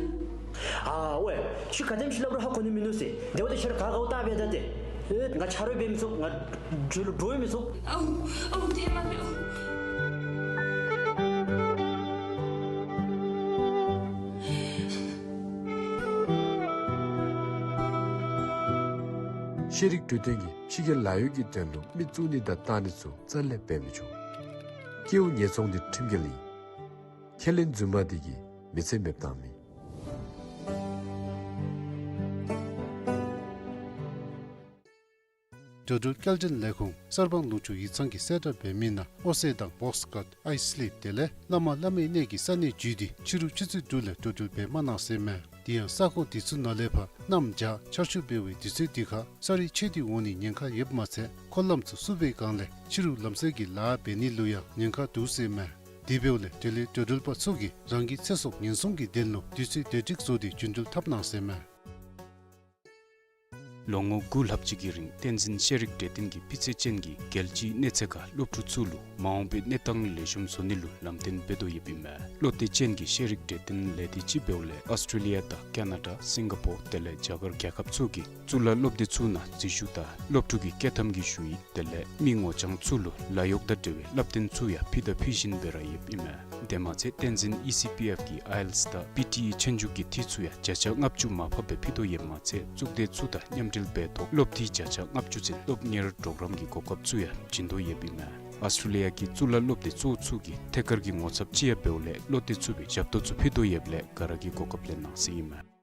ཨ་ཝེ། ཁྱོད་ག་དེམ་ཅིག་སླབ་རུང་ཧ་གོ་ནི་མིན་ནུག་ཟེར། དེ་འབདཝ་ད་ཁྱོད་ར་ག་དགའཝ་བལྟ་འབད་ད་ཏེ། ཨེ་ང་ཆ་རོགས་འབད་མི་ཚུགས། ང་རྒྱུ་ལུ་འདྲོག་མི་ཚུགས། ཨའུ་ཨའུ་དེ་མ་འབད་ཨའུ། ཤེས་རིག་གྲོས་སྟོན་གྱིས་ཕྱི་རྒྱལ་ལཱ་གཡོག་གི་དོན་ལུ་མི་བཙུགས་ནི་དང་བཏང་ནི་ཚུ་རྩ་ལས་འབད་མི་ཆོག། སྐྱེ་བོ་ཉེས་ཚོང་འདི་ཁྲིམས་འགལ་ཨིན། ཁས་ལེན་རྫུན་མ་འདི་གིས་མི་ཚེ་མེདཔ་བཏངམ་ཨིན། འགྲོ་འགྲུལ་སྐྱེལ་འདྲེན་ལས་ཁུངས་གསར་སྤང་ལུང་ཕྱོགས་ཡིག་ཚང་གིས་གསལ་བསྒྲགས་འབད་མི་ནང་ཨོ་སེ་དང་བོགས་ཀཊ་ཨའི་སི་ལིབ་དེ་ལས་བླ་མ་བླ་མའི་གནས་ཀྱི་ས་གནས་བརྒྱུད་དེ་ཕྱི་རུ་ཆུ་ཚོད་དྲུག་ལས་འགྲོ་འགྲུལ་འབད་མ་གནང་ཟེར་མས། དེ་ཡང་ས་ཁོངས་དེ་ཚུ་ནང་ལས་ཕར་གནམ་བྱཱར་ཆར་ཆུ་འབེལ་བའི་དུས་ཚོད་དེ་ཁར་ས་རུད་ཆད་དེ་འོང་ནི་ཉེན་ཁ་ཡོདཔ་མ་ཚད་འཁོར་ལམ་ཚུ་བསུབ་པའི་སྒང་ལས་ཕྱི་རུ་ལམ་བསལ་གྱི་ལཱ་འབད་ནི་ལུ་ཡང་ཉེན་ཁ་འདུག་ཟེར་མས། དེ་འབདཝ་ལས་འབྲེལ་ཡོད་འགྲོ་འགྲུལ་པ་ཚུ་གིས་རང་གི་ཚེ་སྲོག་ཉེན་སྲུང་གི་དོན་ལུ་དུས་ཚོད་བདེ་སྒྲིག་བཟོ་སྟེ་རྒྱུ་འགྲུལ་འཐབ་གནང་ཟེར་མས། ལོ་ངོ་དགུ་ལྷག་ཅིག་གི་རིང་བསྟན་འཛིན་ཤེས་རིག་གྲོས་སྟོན་གྱིས་སྤུས་ཚད་ཅན་གྱི་རྒྱལ་སྤྱིའི་གནས་ཚད་ཁར་སློབ་ཕྲུག་ཚུ་ལུ་མ་འོངས་པའི་གནས་སྟངས་ལེགས་ཤོམ་བཟོ་ནི་ལུ་ལམ་སྟོན་འབད་དོ་ཡོདཔ་ཨིན་མས། བློ་གཏད་ཅན་གྱི་ཤེས་རིག་གྲོས་སྟོན་ལས་སྡེ་ཅིག་འབདཝ་ལས་ཨོསི་ཊྲེ་ལི་ཡ་དང་ཀ་ན་ཌ་སིང་ག་པོར་དེ་ལས་རྒྱ་གར་རྒྱལ་ཁབ་ཚུ་གི་གཙུག་ལག་སློབ་སྡེ་ཚུ་ནང་འཛུལ་ཞུགས་དང་སློབ་ཕྲུག་གི་སྐྱོད་ཐམ་གྱི་ཞུ་ཡིག་དེ་ལས་མི་ངོ་རྐྱང་ཚུ་ལུ་ལཱ་གཡོག་དང་འབྲེལ་བའི་བསླབ་སྟོན་ཚུ་ཡང་ཕུལ་དང་ཕུལ་བཞིན་སྦེ་ར་ཡོདཔ་ཨིན་མས། དེ་མ་ཚད་བསྟན་འཛིན་ཨི་སི་པི་ཨེཕ་གི་ཨའི་ཨེལ་ཊི་ཨེསི་དང་པི་ཊི་ཨི་ཆོས་རྒྱུགས་ཀྱི་འཐུས་ཚུ་ཡང་བརྒྱ་ཆ་ལྔ་བཅུ་མར་ཕབ་སྦེ་ཕུལ་དོ་ཡོདཔ་མ་ཚད་གཙུག་སྡེ་ཚུ་དང་མཉམ་འབྲེལ་འབད་ཐོག་སློབ་འཐུས་བརྒྱ་ཆ་ལྔ་བཅུ་ཚུན་སློབ་གཉེར་གྲོགས་རམ་གྱི་གོ་སྐབས་ཚུ་ཡང་བྱིན་དོ་ཡོདཔ་ཨིན་མས། ཨོསི་ཊྲེ་ལི་ཡ་གི་གཙུག་ལག་སློབ་སྡེ་གཙོ་བོ་ཚུ་གི་ཐད་ཀར་གྱི་ངོ་ཚབ་ཅིག་ཡང་འབདཝ་ལས་བློ་གཏད་ཚུགས་པའི་ཞབས་ཏོག་ཚུ་ཕུལ་དོ་ཡོདཔ་ལས་ག་ར་གིས་གོ་སྐབས་ལེན་གནང་ཟེར་ཨིན་མས།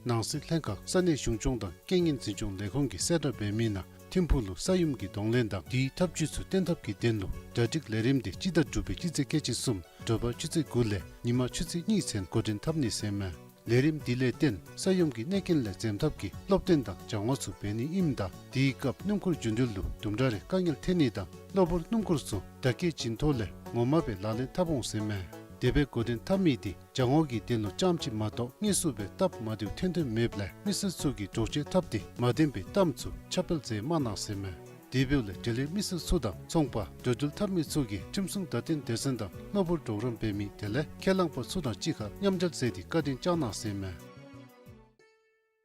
ནང་སྲིད་ལྷན་ཁག་ས་གནས་གཞུང་སྐྱོང་དང་རྐྱེན་ངན་འཛིན་སྐྱོང་ལས་ཁུངས་ཀྱིས་གསལ་བསྒྲགས་འབད་མི་ནང་ཐིམ་ཕུག་ལུ་ས་ཡོམ་གྱི་གདོང་ལེན་དང་དེའི་ཐབས་བྱུས་ཚུ་བརྟན་ཐབས་ཀྱི་དོན་ལུ་གྲ་སྒྲིག་ལས་རིམ་དེ་སྤྱི་ཟླ་དྲུག་པའི་སྤྱི་ཚེས་ཁལ་གཅིག་གསུམ་དྲོ་པ་ཆུ་ཚོད་དགུ་ལས་ཉིན་མ་ཆུ་ཚོད་གཉིས་ཚུན་འགོ་འདྲེན་འཐབ་ནི་ཟེར་མས། ལས་རིམ་དེ་ལས་བརྟེན་ས་ཡོམ་གྱི་གནོད་རྐྱེན་ལས་འཛེམ་ཐབས་ཀྱི་སློབ་སྟོན་དང་སྦྱང་བ་ཚུ་འབད་ནི་ཨིནམ་ད་དེའི་སྐབས་སྣུམ་འཁོར་རྒྱུ་འགྲུལ་ལུ་དུམ་གྲ་རེ་དཀའ་ངལ་འཕྲད་ནི་དང་གློ་བུར་སྣུམ་འཁོར་ཚུ་བརྡ་སྐད་བྱིན་ཐོག་ལས་ངོ་མ་སྦེ་ལག་ལེན་འཐབ་འོང་ཟེར་མས། དེ་སྦེ་འགོ་འདྲེན་འཐབ་མི་དེ་སྦྱང་བའི་གི་དོན་ལུ་རྐྱངམ་ཅིག་མ་གཏོགས་དངོས་སུ་སྦེ་སྟབས་མ་བདེཝ་ཐོན་དོན་མེདཔ་ལས་མི་སེར་ཚུ་གིས་འདྲོག་བྱེལ་འཐབ་སྟེ་མ་བདེན་པའི་གཏམ་ཚུ་ཁྱབ་སྤེལ་མཛད་མ་གནང་ཟེར་མས། དེ་འབདཝ་ལས་འབྲེལ་ཡོད་མི་སེར་ཚུ་དང་ཚོང་པ་འགྲོ་འགྲུལ་འཐབ་མི་ཚུ་གིས་ཁྲིམས་སྲུང་བརྡ་སྟོན་སྡེ་ཚན་དང་གློ་བུར་གྲོགས་རམ་འབད་མི་དེ་ལས་ཁས་བླངས་པ་ཚུ་དང་གཅིག་ཁར་མཉམ་འབྲེལ་མཛད་དེ་བཀའ་དྲིན་བསྐྱང་གནང་ཟེར་མས།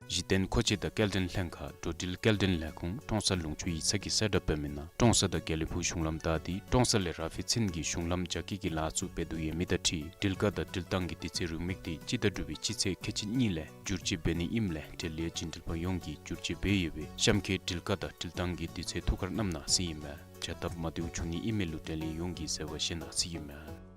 གཞི་རྟེན་མཁོ་ཆས་དང་སྐྱེལ་འདྲེན་ལྷན་ཁག་འགྲོ་འགྲུལ་སྐྱེལ་འདྲེན་ལས་ཁུངས་ཀྲོང་གསར་ལུང་ཕྱོགས་ཡིག་ཚང་གི་གསལ་བསྒྲགས་འབད་མི་ནང་ཀྲོང་གསར་དང་དགེ་ལེགས་ཕུག་གཞུང་ལམ་བདའ་སྟེ་ཀྲོང་གསར་ལས་ར་ཧྥི་ཚིན་གྱི་གཞུང་ལམ་རྒྱ་སྐྱེད་ཀྱི་ལཱ་ཚུ་འབད་དོ་ཡོད་མི་དང་འཁྲིལ་འགྲུལ་བཀག་དང་འགྲུལ་བཏང་གི་དུས་ཚོད་རེའུ་མིག་དེ་སྤྱི་ཟླ་དྲུག་པའི་སྤྱི་ཚེས་ཁལ་གཅིག་གཉིས་ལས་བསྒྱུར་བཅོས་འབད་ནི་ཨིནམ་ལས་འབྲེལ་ཡོད་བྱིན་འགྲུལ་པ་ཡོངས་ཀྱིས་བསྒྱུར་བཅོས་འབད་ཡོད་པའི་གཤམ་འཁོད་འགྲུལ་བཀག་དང་འགྲུལ་བཏང་གི་དུས་ཚོད་ཐུགས་ཁར་བསྣམ་གནང་ཟེར་ཨིན་མས། བྱ་སྟབས་མ་བདེཝ་བྱུང་ནི་ཨིན་མི་ལུ་འབྲེལ་ཡོད་ཡོངས་ཀྱིས་བཟོད་པ་བཞེས་གནང་ཟེར་ཨིན་མས།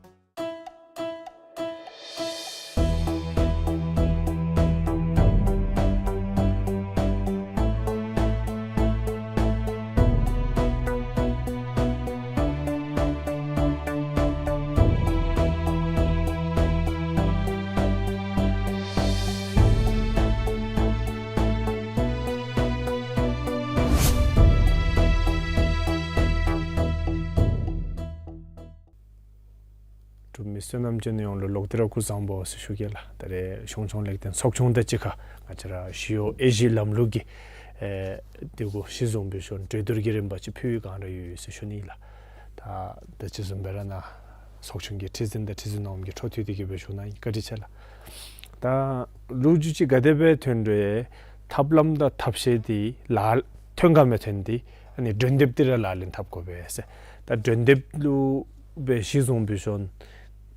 འབྲུག་མི་བསོད་ནམས་ཅན་ཡོངས་ལུ་ལོག་སྟེ་ར་སྐུ་གཟུགས་བཟང་པོ་ཟེར་ཞུ་གེ་ལགས། ད་རེས་གཞུང་སྐྱོང་ལེགས་ལྡན་ཚོགས་ཆུང་དང་གཅིག་ཁར་ང་བཅས་ར་ཞི་གཡོག་དབྱེ་ཞིབ་ལམ་ལུགས་ཀྱི་ཨེ་དེ་གུ་གཞི་བཟུང་འབད་ཞིནམ་གྲོས་བསྡུར་གྱི་རིམ་པ་ཅིག་ཕུལ་བའི་བསྒང་ར་ཡོད་ཡོད་ཟེར་ཞུ་ནི་ལགས། ད་ད་ཅི་བཟུམ་སྦེ་ར་ནཱ་ཚོགས་ཆུང་གི་ཁྲི་འཛིན་དང་ཁྲི་འཛིན་འོགམ་གྱི་འཕྲོ་མཐུད་དེ་གི་སྦེ་ཞུ་ནི་ཨིན། བཀའ་དྲིན་ཆེ་ལགས། ད་ལོ་རྒྱུས་ཅིག་ག་དེ་སྦེ་ཐོན་རུང་ཐབས་ལམ་དང་ཐབས་ཤེས་དེ་ལག་ཐོན་ག་མི་ཐོན་དེ་ཨ་ནི་གྲོས་འདེབས་དེ་ར་ལག་ལེན་འཐབ་དགོ་པས་ཟེར། ད་གྲོས་འདེབས་ལུ་སྦེ་གཞི་བཟུང་འབད་ཞིནམ་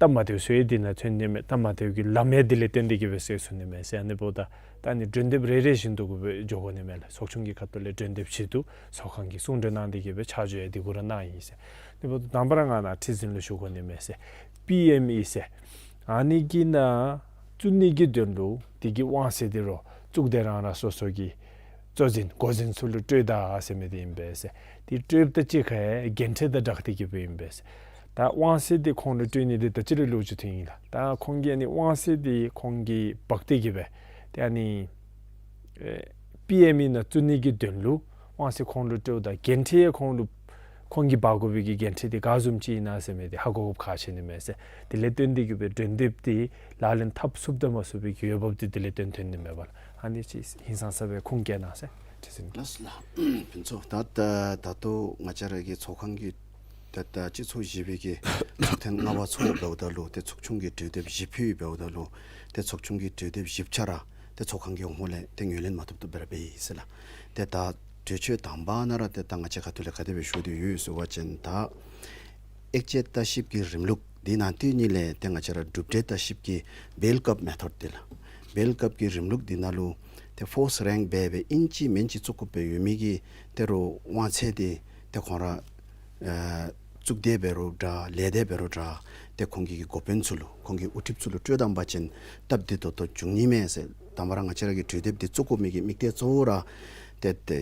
སྟབས་མ་བདེཝ་ཚུ་ཡང་དེ་ནང་ཐོན་ནི་མས། སྟབས་མ་བདེཝ་གི་ལམ་ཡང་དེ་ལས་བརྟེན་ཏེ་གི་སྦེ་སེལ་ཚུགས་ནི་མས་ཟེར། ཨ་ནི་འབདཝ་ད་ད་ཨ་ནི་གྲོས་འདེབས་རེ་རེ་བཞིན་དུ་གི་སྦེ་འགྱོ་དགོ་ནི་མས་ལགས། ཚོགས་ཆུང་གི་ཁ་ཐུག་ལས་གྲོས་འདེབས་ཞུ་དོ་ཚོགས་ཁང་གིས་གསུང་གྲོས་གནང་སྟེ་གི་སྦེ་ཆ་འཇོག་ཡང་དེ་གུ་ར་གནང་ཡི་ཟེར། ཨ་ནི་འབདཝ་ད་དང་པ་ར་ང་ནཱ་ཁྲི་འཛིན་ལུ་ཞུ་དགོ་ནི་མས་ཟེར། པི་ཨེམ་ཨི་ཟེར། ཨ་ནི་གི་ནང་བཙུགས་ནི་གི་དོན་ལུ་དེ་གི་དབང་ཚད་དེ་རུང་གཙུག་སྡེ་རང་རང་སོ་སོ་གི་གཙོ་འཛིན་འགོ་འཛིན་ཚུ་ལུ་སྤྲོད་ད་ཟེར་མི་དེ་ཨིན་པས་ཟེར། དེ་སྤྲོདཔ་དང་གཅིག་ཁར་འགན་འཁྲི་དང་སྦྲགས་ཏེ་གི་སྦེ་ཨིན་པས་ཟེར། ད་དབང་ཚད་དེ་ཁོང་ལུ་སྤྲོད་ནི་དེ་ད་ཅི་ར་ལོ་རྒྱུས་ཐོན་ཡི་ལགས། ད་ཁོང་གིས་ཨ་ནི་དབང་ཚད་དེ་ཁོང་གིས་འབག་སྟེ་གི་སྦེ་ཏེ་ཨ་ནི་ཨེ་པི་ཨེམ་ཨི་ནང་བཙུགས་ནི་གི་དོན་ལུ་དབང་ཚད་ཁོང་ལུ་སྤྲོདཔ་ད་འགན་འཁྲི་ཡང་ཁོང་ལུ་ཁོང་གིས་འབག་དགོ་པའི་གི་འགན་འཁྲི་དེ་ག་བཟུམ་ཅིག་ཨིན་ན་ཟེར་མི་དེ་ཧ་གོ་དགོཔ་ཁག་ཆེ་ནི་མས་ཟེར། དེ་ལས་བརྟེན་ཏེ་གི་སྦེ་གྲོས་འདེབས་དེ་ལག་ལེན་འཐབ་ཚུགསཔ་དང་མ་ཚུགས་པའི་གི་འོས་འབབ་དེ་དེ་ལས་བརྟེན་ཐོན་ནི་མས་པ་ལགས། ཨ་ནི་ཅིག་ཧིང་སངས་ས་སྦེ་ཁུངས་བཀལ་གནང་ཟེར་ཁྲི་འཛིན། ལགས་སོ་ལགས། ཕུན་ཚོགས། ད་ད་ད་ལྟོ་ང་བཅས་ར་གི་ཚོགས་ཁང་གི་ད་ལྟ་སྤྱི་ཚོགས་བཞི་པའི་གི་ཚོགས་ཐེངས་ལྔ་པ་ཚོགསཔ་འབདཝ་ད་ལུ་ཏེ་ཚོགས་ཆུང་གི་གྲོས་འདེབས་བཞི་ཕུལ་འབདཝ་ད་ལུ་ཏེ་ཚོགས་ཆུང་གི་གྲོས་འདེབས་བཞི་ཆ་ར་ཏེ་ཚོགས་ཁང་གི་འོག་མ་ལས་ཏེ་ངོས་ལེན་མ་ཐོབ་ཐོབ་སྦེ་ར་འབད་ཡི་ཟེར་ལགས། ཏེ་ད་གྲོས་ཆོད་དང་པ་ནང་ར་ཏེ་ད་ང་བཅས་ཁ་ཐུག་ལས་ག་དེ་སྦེ་ཞུ་དོ་ཡོད་ཟེར་བ་ཅིན་ད་དབྱེ་དཔྱད་ལྟ་ཞིབ་ཀྱི་རིམ་ལུགས་དེ་ནང་དོན་གཉིས་ལས་ཏེ་ང་བཅས་ར་གྲུབ་འབྲས་ལྟ་ཞིབ་ཀྱི་བེལ་ཀབ་མེ་ཐོཌ་དེ་ལགས། བེལ་ཀབ་ཀྱི་རིམ་ལུགས་དེ་ནང་ལུ་ཏེ་ཕོརསི་རེངཀ་འབད་སྦེ་ཨིན་ཅི་མེན་ཅི་བཙུགས་དགོཔ་སྦེ་ཡོད་མི་གི་ཏེ་རུང་དབང་ཚད་དེ་ཏེ་ཁོང་ར་ཨེ་གཙུག་སྡེ་འབད་རུང་འདྲ་ལས་སྡེ་འབད་རུང་འདྲ་ཏེ་ཁོང་གི་གི་འགོ་དཔོན་ཚུ་ལུ་ཁོང་གི་དབུ་ཁྲིདཔ་ཚུ་ལུ་སྤྲོད་བཏང་པ་ཅིན་སྟབས་བདེ་ཏོག་ཏོ་འབྱུང་ནི་མས་ཟེར། དང་པ་ར་ང་བཅས་ར་གི་གྲོས་འདེབས་འདི་བཙུགས་དགོ་མི་གི་དམིགས་གཏད་གཙོ་བོ་ར་ཏེ་ཏེ་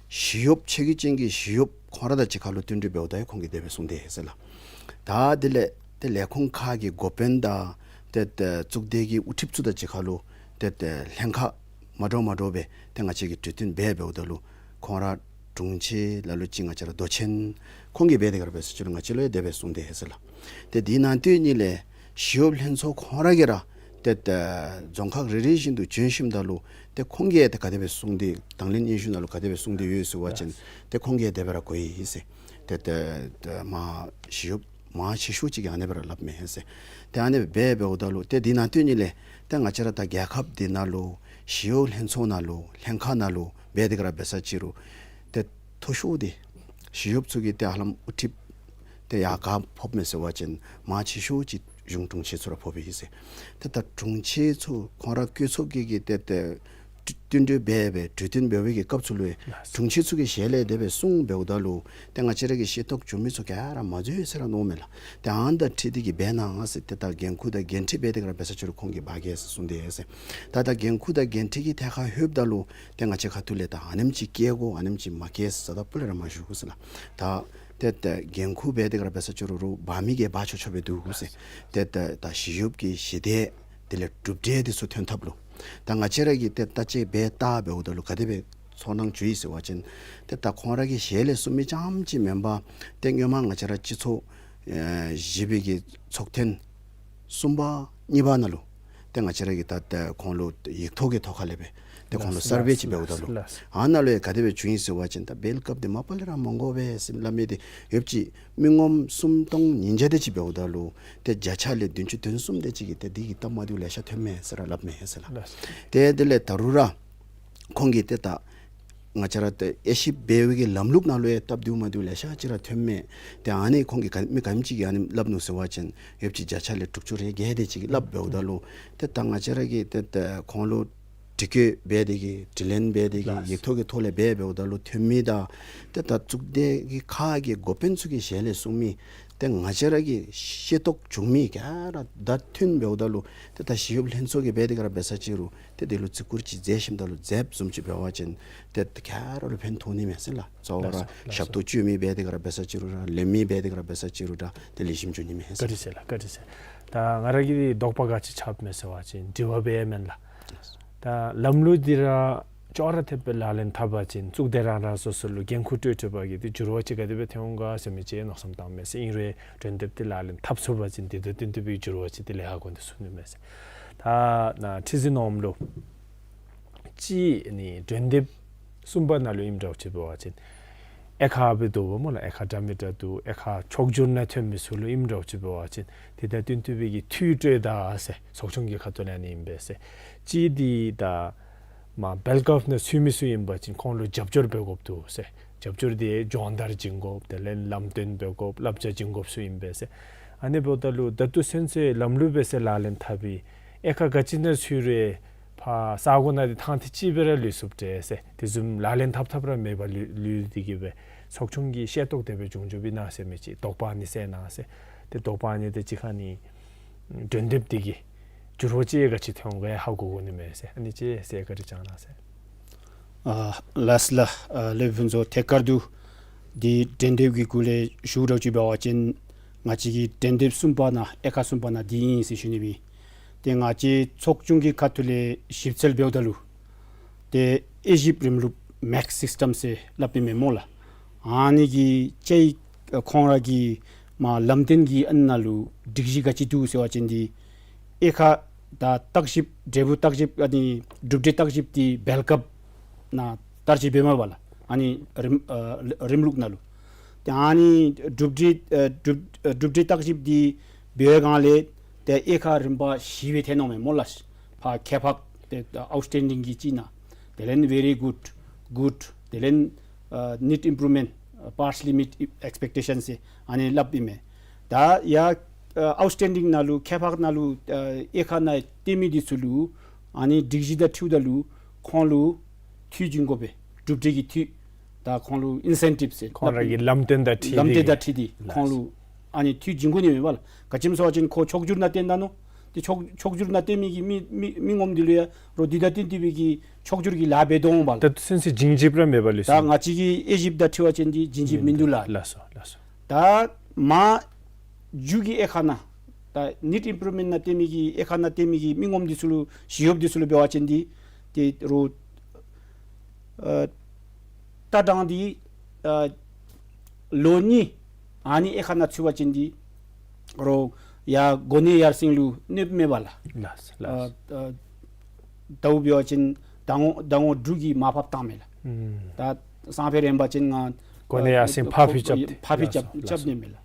ཞི་གཡོགཔ་ཆེ་བའི་ཅན་གྱི་ཞི་གཡོགཔ་ཁོང་ར་དང་གཅིག་ཁར་ལུ་བསྟུན་གྲོས་འབདཝ་ད་ཡང་ཁོང་གིས་དེ་སྦེ་གསུངས་དེས་ཟེར་ལགས། ད་དེ་ལས་ཏེ་ལས་ཁུངས་ཁག་གི་འགོ་དཔོན་དང་ཏེ་ཏེ་གཙུག་སྡེ་གི་དབུ་ཁྲིདཔ་ཚུ་དང་གཅིག་ཁར་ལུ་ཏེ་ཏེ་ལྷན་ཁག་མ་འདྲཝ་མ་འདྲཝ་སྦེ་ཏེ་ང་བཅས་ཀྱིས་གྲོས་བསྟུན་འབད་འབདཝ་ད་ལུ་ཁོང་ར་དྲུང་ཆེ་ལ་ལུ་ཅིག་ང་བཅས་ར་མདོ་ཆེན་ཁོང་གིས་འབད་དེ་ག་ར་འབད་ས་ཅི་རུང་ང་བཅས་ལུ་ཡང་དེ་སྦེ་གསུངས་དེས་ཟེར་ལགས། ཏེ་དེ་ནང་དོན་གཉིས་ལས་ཞི་གཡོགཔ་ལྷན་ཚོགས་ཁོང་ར་གིས་ར་ཏེ་ཏེ་རྫོང་ཁག་རེ་རེ་བཞིན་དུ་བྱོན་ཞིནམ་ད་ལུ་ཏེ་ཁོང་གིས་ཏེ་ག་དེ་སྦེ་གསུངས་དེ་དང་ལེན་སྙན་ཞུ་ནང་ལུ་ག་དེ་སྦེ་གསུངས་དེ་ཡོད་ཟེར་བ་ཅིན་ཏེ་ཁོང་གིས་དེ་སྦེ་ར་གོ་ཡི་ཟེར། ཏེ་ཏེ་ཏེ་མ་ཞི་གཡོགཔ་མང་ཆེ་ཤོས་ཅིག་གིས་ཨ་ནེ་སྦེ་ར་སླབ་མས་ཟེར། ཏེ་ཨ་ནེ་སྦེ་འབད་འབདཝ་ད་ལུ་ཏེ་དེ་ནང་དོན་གཉིས་ལས་ཏེ་ང་བཅས་ར་ད་རྒྱལ་ཁབ་འདི་ནང་ལུ་ཞི་གཡོག་ལྷན་ཚོགས་ནང་ལུ་ལྷན་ཁག་ནང་ལུ་འབད་དེ་ག་ར་འབད་ས་ཅི་རུང་ཏེ་མཐོ་ཤོས་འདི་ཞི་གཡོགཔ་ཚུ་གི་ཏེ་ཧ་ལམ་དབུ་ཁྲིདཔ་ཏེ་ཡར་ག་ཕོགཔ་མས་ཟེར་བ་ཅིན་མང་ཆེ་ཤོས་ཅིག་གཞུང་དྲུང་ཆེ་ཚུ་ར་ཕོགཔ་ཨིན་ཟེར། ཏེ་ད་དྲུང་ཆེ་ཚུ་ཁོང་ར་བཀོད་ཚོགས་ཀྱི་གི་ཏེ་ཏེ་བསྟུན་གྲོས་འབད་སྦེ་གྲོས་བསྟུན་འབད་བའི་གི་སྐབས་ཚུ་ལུ་དྲུང་ཆེ་ཚུ་གི་ཞལ་ལས་དེ་སྦེ་གསུངས་འབདཝ་ད་ལུ་ཏེ་ང་བཅས་ར་གི་ཤེས་རྟོགས་བྱུང་མི་ཚུ་ག་ར་མ་འཛོལ་ཟེར་ར་མནོཝ་མས་ལགས། ཏེ་ཨ་ནི་དང་འཁྲིལ་ཏེ་གི་འབད་གནང་ཟེར། ཏེ་ད་འགན་ཁུར་དང་འགན་འཁྲི་འབད་དེ་ག་ར་འབད་ས་ཅི་རུང་ཁོང་གིས་འབག་གེ་ཟེར་གསུངས་དེས་ཟེར། ད་ད་འགན་ཁུར་དང་འགན་འཁྲི་གི་ཐད་ཁར་ལྷོདཔ་ད་ལུ་ཏེ་ང་བཅས་ཁ་ཐུག་ལས་ད་ཨ་ནེམ་ཅིག་བཀལ་དགོ་ཨ་ནེམ་ཅིག་མ་བཀལ་ཟེར་ད་སྤུ་ལས་ར་མ་ཞུ་ཟེར་ལགས། ད་ཏེ་ད་འགན་ཁུར་འབད་དེ་ག་ར་འབད་ས་ཅི་རུང་རུང་འབག་མི་གིས་འབག་ཆོག་ཆོག་སྦེ་འདུག་གོ་ཟེར། ཏེ་ད་ད་ཞི་གཡོགཔ་གི་ཞི་བདེ་དེ་ལས་གྲུབ་འབྲས་དེ་ཚུ་ཐོན་ཐབས་ལུ་ད་ང་བཅས་ར་གིས་ཏེ་བརྟག་དཔྱད་འབད་བལྟ་འབདཝ་ད་ལུ་ག་དེ་སྦེ་ཚོར་སྣང་བྱུང་ཡི་ཟེར་བ་ཅིན་ཏེ་ད་ཁོང་ར་གི་ཞལ་ལས་གསུངས་མི་ཙམ་ཅིག་མེན་པར་ཏེ་སྔོན་མ་ང་བཅས་ར་སྤྱི་ཚོགས་ཨེ་བཞི་པའི་གི་ཚོགས་ཐེངས་ གསུམ་པ་གཉིས་པ་ནང་ལུ་ཏེ་ང་བཅས་ར་གིས་ད་ཏེ་ཁོང་ལུ་ཡིག་ཐོག་གི་ཐོག་ཁ་ལས་སྦེ་ཏེ་ཁོང་ལུ་ལགས། སར་ཝེ་ཅིག་འབདཝ་ད་ལུ་ལགས། ཨ་ནཱ་ལུ་ཡང་ག་དེ་སྦེ་བྱུང་ཡི་ཟེར་བ་ཅིན་ད་བེལ་ཀབ་འདི་མ་པ་ལས་ར་མི་དགོ་པས་ཟེར་སླབ་མི་འདི་ཡོདཔ་ཅིག་མི་ངོམ་སུམ་སྟོང་ཉིས་བརྒྱ་དེ་ཅིག་འབདཝ་ད་ལུ་ཏེ་བརྒྱ་ཆ་ལས་བདུན་ཅུ་དོན་གསུམ་དེ་ཅིག་གིས་ཏེ་འདི་གི་སྟབས་མ་བདེཝ་ལེ་ཤ་ཐོནམ་མས་ཟེར་ར་སླབ་མས་ཟེར་ལགས། ལགས། ཏེ་དེ་ལས་ད་རུང་ར་ཁོང་གིས་ཏེ་ད་ང་བཅས་ར་ཏེ་དབྱེ་ཞིབ་འབད་བའི་གི་ལམ་ལུགས་ནང་ལུ་ཡང་སྟབས་བདེཝ་མ་བདེཝ་ལེ་ཤ་ཅིག་ར་ཐོནམ་མས། ཏེ་ཨ་ནི་ཁོང་གིས་ག་མི་ག་དེམ་ཅིག་གིས་ཨ་ནི་སླབ་ནུག་ཟེར་བ་ཅིན་ཡོདཔ་ཅིག་བརྒྱ་ཆ་ལས་དྲུག་ཅུ་རེ་བརྒྱད་དེ་ཅིག་གིས་སླབ་འབདཝ་ད་ལུ་ཏེ་ད་ང་བཅས་ར་གིས་ཏེ་ད་ཁོང་ལུ་དྲི་བཀོད་འབད་དེ་གིས་དྲི་ལན་འབད་དེ་གིས་ལགས། ཡིག་ཐོག་གི་ཐོག་ལས་འབད་འབདཝ་ད་ལུ་ཐོན་མི་དང་ཏེ་ད་གཙུག་སྡེ་གི་ཁག་གི་འགོ་དཔོན་ཚུ་གི་ཞལ་ལས་གསུང་མི་ཏེ་ང་བཅས་ར་གི་ཤེས་རྟོགས་བྱུང་མི་ག་ར་ད་ཐོན་འབདཝ་ད་ལུ་ཏེ་ད་ཞི་གཡོགཔ་ལྷན་ཚོགས་ཀྱིས་འབད་དེ་ག་ར་འབད་ས་ཅིག་རུང་ཏེ་དེ་ལུ་བརྩི་བཀུར་ཅིག་མཛད་ཞིནམ་ད་ལུ་མཛདཔ་བཟུམ་ཅིག་འབད་བ་ཅིན་ཏེ་ག་ར་ལུ་ཕན་ཐོགས་ནི་མས་ཟེར་ལགས། གཙོ་བོ་ར་ལགས་སོ། ཞབས་ཏོག་སྤྱོད་མི་འབད་དེ་ག་ར་འབད་ས་ཅིག་རུང་ར་ལེན་མི་འབད་དེ་ག་ར་འབད་ས་ཅིག་རུང་ར་ཏེ་ལེགས་ཤོམ་འགྱོ་ནི་མས་ཟེར། བཀའ་དྲིན་ཆེ་ལགས། བཀའ་དྲིན་ཆེ། ད་ང་ར་གི་དོགས་པ་ག་ཅི་ཆགསཔ་མས་ཟེར་བ་ཅིན་དྲི་བ་འབད་མེན་ལགས། ད་ལམ་ལུགས་འདི་ར་ཅོག་ར་འཐདཔ་སྦེ་ལག་ལེན་འཐབ་པ་ཅིན་གཙུག་སྡེ་རང་རང་སོ་སོ་ལུ་འགན་ཁུར་སྤྲོད་སྤྲོདཔ་གིས་ཏེ་འགྱུར་བ་ཅིག་ག་དེ་སྦེ་ཐོན་འོང་ག་ཟེར་མི་ཅིག་མནོ་བསམ་བཏངམ་མས་ཟེར། ཨིན་རུང་གྲོས་འདེབས་འདི་ལག་ལེན་འཐབ་ཚུགས་པ་ཅིན་དེ་དང་བསྟུན་ཏེ་སྦེ་འགྱུར་བ་ཅིག་ཏེ་ལེགས་ཤོམ་འགྱོ་ཚུགས་ནི་མས་ཟེར། ད་ནཱ་ཁྲི་འཛིན་ནོར་བུ་ལུ་ཅིག་ནི་གྲོས་འདེབས་གསུམ་པ་ནང་ལུ་ཨིནམ་འདྲཝ་ཅིག་འབད་བ་ཅིན་དབྱེ་ཁག་སྦེ་འདུག་པ་སྨོ་ལགས། དབྱེ་ཁག་འདྲ་མི་འདྲ་འདུག། དབྱེ་ཁག་ཕྱོགས་བསྒྱུར་ནང་ཐོན་མི་ཚུ་ལུ་ཨིནམ་འདྲཝ་ཅིག་འབད་བ་ཅིན་དེ་དང་བསྟུན་ཏེ་སྦེ་གི་འཐུས་སྤྲོད་ད་ཟེར་ཚོགས་ཆུང་གི་ཁ་ཐུག་ལས་ཨ་ནི་ཨིན་པས་ཟེར། ཅིག་འདི་ད་མར་བེལ་ཀབ་ནང་ཚུད་མི་ཚུ་ཨིན་པ་ཅིན་ཁོང་ལུ་རྒྱབ་སྐྱོར་འབད་དགོཔ་འདུག་ཟེར། རྒྱབ་སྐྱོར་འདི་སྦྱོང་བརྡར་བྱིན་དགོཔ། དེ་ལས་ལམ་སྟོན་འབད་དགོཔ། བསླབ་བྱ་བྱིན་དགོཔ་ཚུ་ཨིན་པས་ཟེར། ཨ་ནི་འབདཝ་ད་ལུ་ད་ལྟོ་ཚུན་ཚོད་ལམ་ལུགས་སྦེ་ཟེར་ལག་ལེན་འཐབ་པའི་དབྱེ་ཁག་ག་ཅི་ནང་ཚུད་རུང་ཕར་ས་གོ་ནང་འདི་ཐང་འདི་གཅིག་སྦེ་ར་ལུས་ཚུགསཔ་འདྲས་ཟེར། དེ་བཟུམ་ལག་ལེན་འཐབ་འཐབ་ར་མེདཔ་ལུས་ལུས་ཏེ་གི་སྦེ་ཚོགས་ཆུང་གི་ཤེས་རྟོགས་དེ་སྦེ་བྱུང་བྱུངམ་ཨིན་ན་ཟེར་མི་ཅིག་དོགས་པ་ཨ་ནི་སེལ་གནང་ཟེར། ཏེ་དོགས་པ་ཨ་ནི་དེ་ཅིག་ཁར་ནི་གྲོས་འདེབས་འདི་གིས་འགྱུར་བ་ཅིག་ག་ཅི་ཐོན་འོང་ག་ཧ་གོ་དགོ་ནི་མས་ཟེར། ཨ་ནི་ཅིག་ཟེར་བཀའ་དྲིན་བསྐྱང་གནང་ཟེར། ཨ་ལགས་ལགས། ཨ་ལས་ཕུན་ཚོགས་ཐད་ཀར་དུ་འདི་གྲོས་འདེབས་ཀྱི་གུ་ལས་ཞུ་འདྲཝ་ཅིག་འབད་བ་ཅིན་ང་བཅས་ཀྱི་གྲོས་འདེབས་གསུམ་པ་ནང་དབྱེ་ཁག་གསུམ་པ་ནང་འདི་ཨིན་ཟེར་ཞུ་ནི་སྦེ། ཏེ་ང་བཅས་ཚོགས་ཆུང་གི་ཁ་ཐུག་ལས་ཞིབ་འཚོལ་འབདཝ་ད་ལུ་ཏེ་དབྱེ་ཞིབ་རིམ་ལུགས་མེག་སིསི་ཊམ་ཟེར་སླབ་ཨིན་མས་སྨོ་ལགས། ཨ་ནི་གི་ཅིག་ཁོང་ར་གི་མར་ལམ་སྟོན་གྱི་ཨ་ནཱ་ལུ་སྒྲིག་གཞི་ག་ཅི་འདུག་ཟེར་བ་ཅིན་འདི་དབྱེ་ཁག་ད་བརྟག་ཞིབ་འབྲས་བུ་བརྟག་ཞིབ་ཨ་ནི་གྲུབ་འབྲས་བརྟག་ཞིབ་འདི་བེལ་ཀབ་ནང་བསྟར་ཅིག་འབད་མས་པ་ལགས། ཨ་ནི་རིམ་ཨ་རིམ་ལུགས་ནང་ལུ། ཏེ་ཨ་ནི་གྲུབ་འབྲས་ཨ་གྲུབ་ཨ་གྲུབ་འབྲས་བརྟག་ཞིབ་འདི་འབད་བའི་སྒང་ལས་ཏེ་དབྱེ་ཁག་རིམ་པ་བཞི་སྦེ་ཐོན་འོང་མས་སྨོ་ལགས། ཕར་ཁྱད་འཕགས་ཏེ་ཨའུཊ་སི་ཊེན་ཌིང་གི་གཅིག་ནང་དེ་ལས་ཝེ་རི་གུཌ་གུཌ་དེ་ལས་ཨ་ནིཌ་ཨིམ་པུརུབ་མེནཊ་པཱརཊ་ལི་མིཊ་ཨེགསི་པེག་ཊེ་ཤཱན་ཟེར་ཨ་ནི་སླབ་ཨིན་མས། ད་ཡར་ཨ་ཨའུཊ་སི་ཊེན་ཌིང་ནང་ལུ་ཁྱད་འཕགས་ནང་ལུ་ཨ་དབྱེ་ཁག་ནང་བསྟེན་མི་འདི་ཚུ་ལུ་ཨ་ནི་སྒྲིག་གཞི་དང་འཁྲིལཝ་ད་ལུ་ཁོང་ལུ་འཐུས་བྱིན་དགོ་པས། གྲུབ་འབྲས་ཀྱི་འཐུས། ད་ཁོང་ལུ་ཨིན་སེན་ཊིབ་ཟེར་ཁོང་ར་གི་ལམ་སྟོན་དང་འཁྲིལ་ལམ་སྟོན་དང་འཁྲིལ་ཏེ་ཁོང་ལུ་ཨ་ནི་འཐུས་བྱིན་དགོ་ནི་མས་པ་ལགས། ག་ཅི་སྨོ་ཟེར་བ་ཅིན་ཁོ་ཕྱོགས་བསྒྱུར་ནང་བསྟེན་ད་ནུག། ཏེ་ཕྱོགས་ཕྱོགས་བསྒྱུར་ནང་བསྟེན་མི་གི་མི་མི་མི་ངོམ་འདི་ལུ་ཡང་རོགས་འདི་དང་བསྟུན་ཏེ་སྦེ་གི་ཕྱོགས་བསྒྱུར་གྱི་ལཱ་འབད་དོ་འོང་པ་ལགས། ད་ཚུན་ཚོད་བྱིན་ཅིག་ར་མེད་པ་ལུས་ད་སོ། ང་བཅས་ཀྱི་དབྱེ་ཞིབ་དང་འཁྲིལ་བ་ཅིན་འདི་བྱིན་ཅིག་མིན་འདུག་ལགས། ལགས་སོ་ལགས་སོ། ད་མར་མཇུག་གི་དབྱེ་ཁག་ནང་ད་ནིཌ་ཨིམ་པུརུབ་མེནཊ་ནང་བསྟེན་མི་གི་དབྱེ་ཁག་ནང་བསྟེན་མི་གི་མི་ངོམ་འདི་ཚུ་ལུ་ཞི་གཡོགཔ་འདི་ཚུ་ལུ་འབད་བ་ཅིན་འདི་ཏེ་རོགས་ཨ་ལྟ་སྟངས་འདི་ཨ་ལོ་གཉིས་ཨ་ནི་དབྱེ་ཁག་ནང་ཚུད་པ་ཅིན་འདི་རོགས་ཡར་གོ་གནས་ཡར་སེང་ལུ་གནོདཔ་མེད་པ་ལགས། ལགས་ལགས། ཨ་ཨ་ད་འབད་བ་ཅིན་ད་ངོ་ཟླ་ངོ་དྲུག་གི་མར་ཕབ་བཏངམ་མས་ལགས། ཨུམ། ད་སང་ཕོད་རན་པ་ཅིན་ང་གོ་གནས་ཡར་སེང་ཕར་འཕུལ་རྐྱབ་སྟེ་ཕར་འཕུལ་རྐྱབ་ལགས་སོ་རྐྱབ་ནི་མས་ལགས།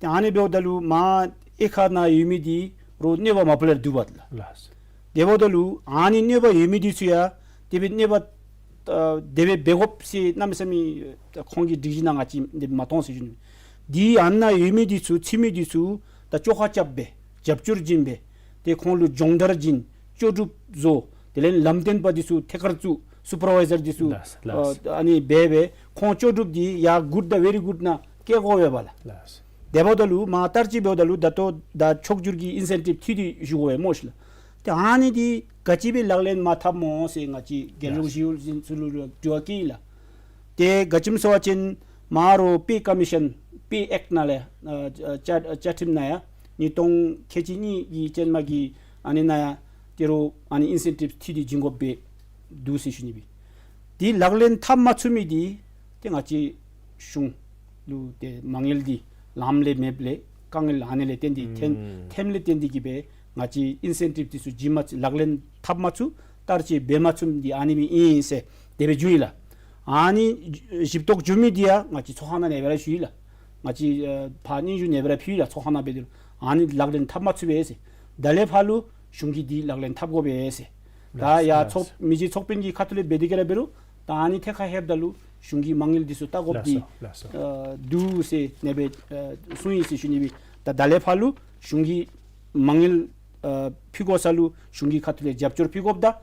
ཏེ་ཨ་ནི་འབདཝ་ད་ལུ་མར་དབྱེ་ཁག་ནང་ཡོད་མི་འདི་རོགས་གནོད་པ་མ་པ་ལས་ར་འདུག་པ་ལགས། ལགས། དེ་འབདཝ་ད་ལུ་ཨ་ནི་གནོད་པ་ཡོད་མི་འདི་ཚུ་ཡང་དེ་སྦེ་གནོད་པ་ཨ་དེ་སྦེ་འབད་དགོཔ་ཟེར་གནམ་མེད་ས་མེད་ཁོང་གི་སྒྲིག་གཞི་ནང་ང་བཅས་འདི་མ་མཐོང་ཟེར་ཞུ་ནི། འདི་ཨ་ནཱ་ཡོད་མི་འདི་ཚུ་ཚུད་མི་འདི་ཚུ་ད་བཅོ་ཁ་རྐྱབ་སྦེ་རྒྱབ་སྐྱོར་བྱིན་སྦེ་ཏེ་ཁོང་ལུ་སྦྱོང་བརྡར་བྱིན་ལྕོགས་གྲུབ་བཟོ། དེ་ལས་ལམ་སྟོན་པ་འདི་ཚུ་ཐད་ཀར་བཙུགས། སུ་པར་ཝའི་ཟར་འདི་ཚུ་ལགས་ལགས། ཨ་ཨ་ནི་འབད་སྦེ་ཁོང་ལྕོགས་གྲུབ་འདི་ཡར་གུཌ་དང་ཝེ་རི་གུཌ་ནང་བཀལ་དགོ་པས་པ་ལགས། ལགས། དེ་འབདཝ་ད་ལུ་མར་བསྟར་ཅིག་འབདཝ་ད་ལུ་ད་ལྟོ་ད་ཕྱོགས་བསྒྱུར་གྱི་ཨིན་སེན་ཊིབ་འཐུས་འདི་ཞུ་དགོ་པས་སྨོ་ཤིག་ལགས། ཏེ་ཨ་ནི་འདི་ག་ཅི་སྦེ་ལག་ལེན་མར་འཐབ་སྨོ་ཟེར་ང་བཅས་རྒྱལ་ཡོངས་ཞི་གཡོག་ལྷན་ཚོགས་ལུ་དྲི་བ་བཀོད་ཡི་ལགས། ཏེ་ག་ཅི་སྨོ་ཟེར་བ་ཅིན་མར་རོགས་པེ་ཀོ་མི་ཤཱན་པེ་ཨེཀཊ་ནང་ལས་ཨ་ཨ་བཅའ་བཅའ་ཁྲིམས་ནང་ཡང་ཉིས་སྟོང་ཁལ་གཅིག་གཉིས་ཀྱི་ཅན་མ་གི་ཨ་ནི་ནང་ཡང་ཏེ་རོགས་ཨ་ནི་ཨིན་སེན་ཊིབ་འཐུས་འདི་བྱིན་དགོཔ་སྦེ་འདུག་ཟེར་ཞུ་ནི་སྦེ། འདི་ལག་ལེན་འཐབ་མ་ཚུགས་མི་འདི་ཏེ་ང་བཅས་གཞུང་ལུ་ཏེ་མ་དངུལ་འདི་ལངམ་ལས་མེདཔ་ལས་ དཀའ་ངལ་ཨ་ནི་ལས་བརྟེན་ཏེ་ཐོན་ཐོནམ་ལས་བརྟེན་ཏེ་གིས་སྦེ་ང་བཅས་ཨིན་སེན་ཊིབ་འདི་ཚུ་བྱིན་མ་ཚུགས་ལག་ལེན་འཐབ་མ་ཚུགས་བསྟར་སྤྱོད་འབད་མ་ཚུགསཔ་འདི་ཨ་ནི་སྦེ་ཨིན་ཟེར་དེ་སྦེ་ཞུ་ཡི་ལགས། ཨ་ནི་ཞིབ་ཏོག་ཞུ་མི་འདི་ཡང་ང་བཅས་ཚོགས་ཁང་ནང་ལས་སྦེ་ར་ཞུ་ཡི་ལགས། ང་བཅས་ཨ་ཕར་སྙན་ཞུ་ལས་སྦེ་ར་ཕུལ་ཡི་ལགས། ཚོགས་ཁང་ནང་འབད་དེ་ཨ་ནི་ལག་ལེན་འཐབ་མ་ཚུགས་པས་ཟེར། ད་ལས་ཕར་ལུ་གཞུང་གིས་འདི་ལག་ལེན་འཐབ་དགོ་པས་ཟེར། ད་ལགས་ཡ་ལགས། ཚོགས་མི་རྗེ་ཚོགས་དཔོན་གྱི་ཁ་ཐུག་ལས་འབད་དེ་གི་ར་འབད་རུང་ད་ཨ་ནི་ཐད་ཁར་ལྷོདཔ་ད་ལུ་གཞུང་གི་མ་དངུལ་འདི་ཚུ་བལྟ་དགོཔ་འདི་ལགས་སོ་ལགས་སོ། ཨ་འདུག་ཟེར་ཨ་ནི་སྦེ་ཨ་གསུངས་ཡི་ཟེར་ཞུ་ནི་སྦེ། ད་ད་ལས་ཕར་ལུ་གཞུང་གི་མ་དངུལ་ཨ་ཕུལ་དགོ་ས་ལུ་གཞུང་གི་ཁ་ཐུག་ལས་རྒྱབ་སྐྱོར་ཕུལ་དགོཔ་དང་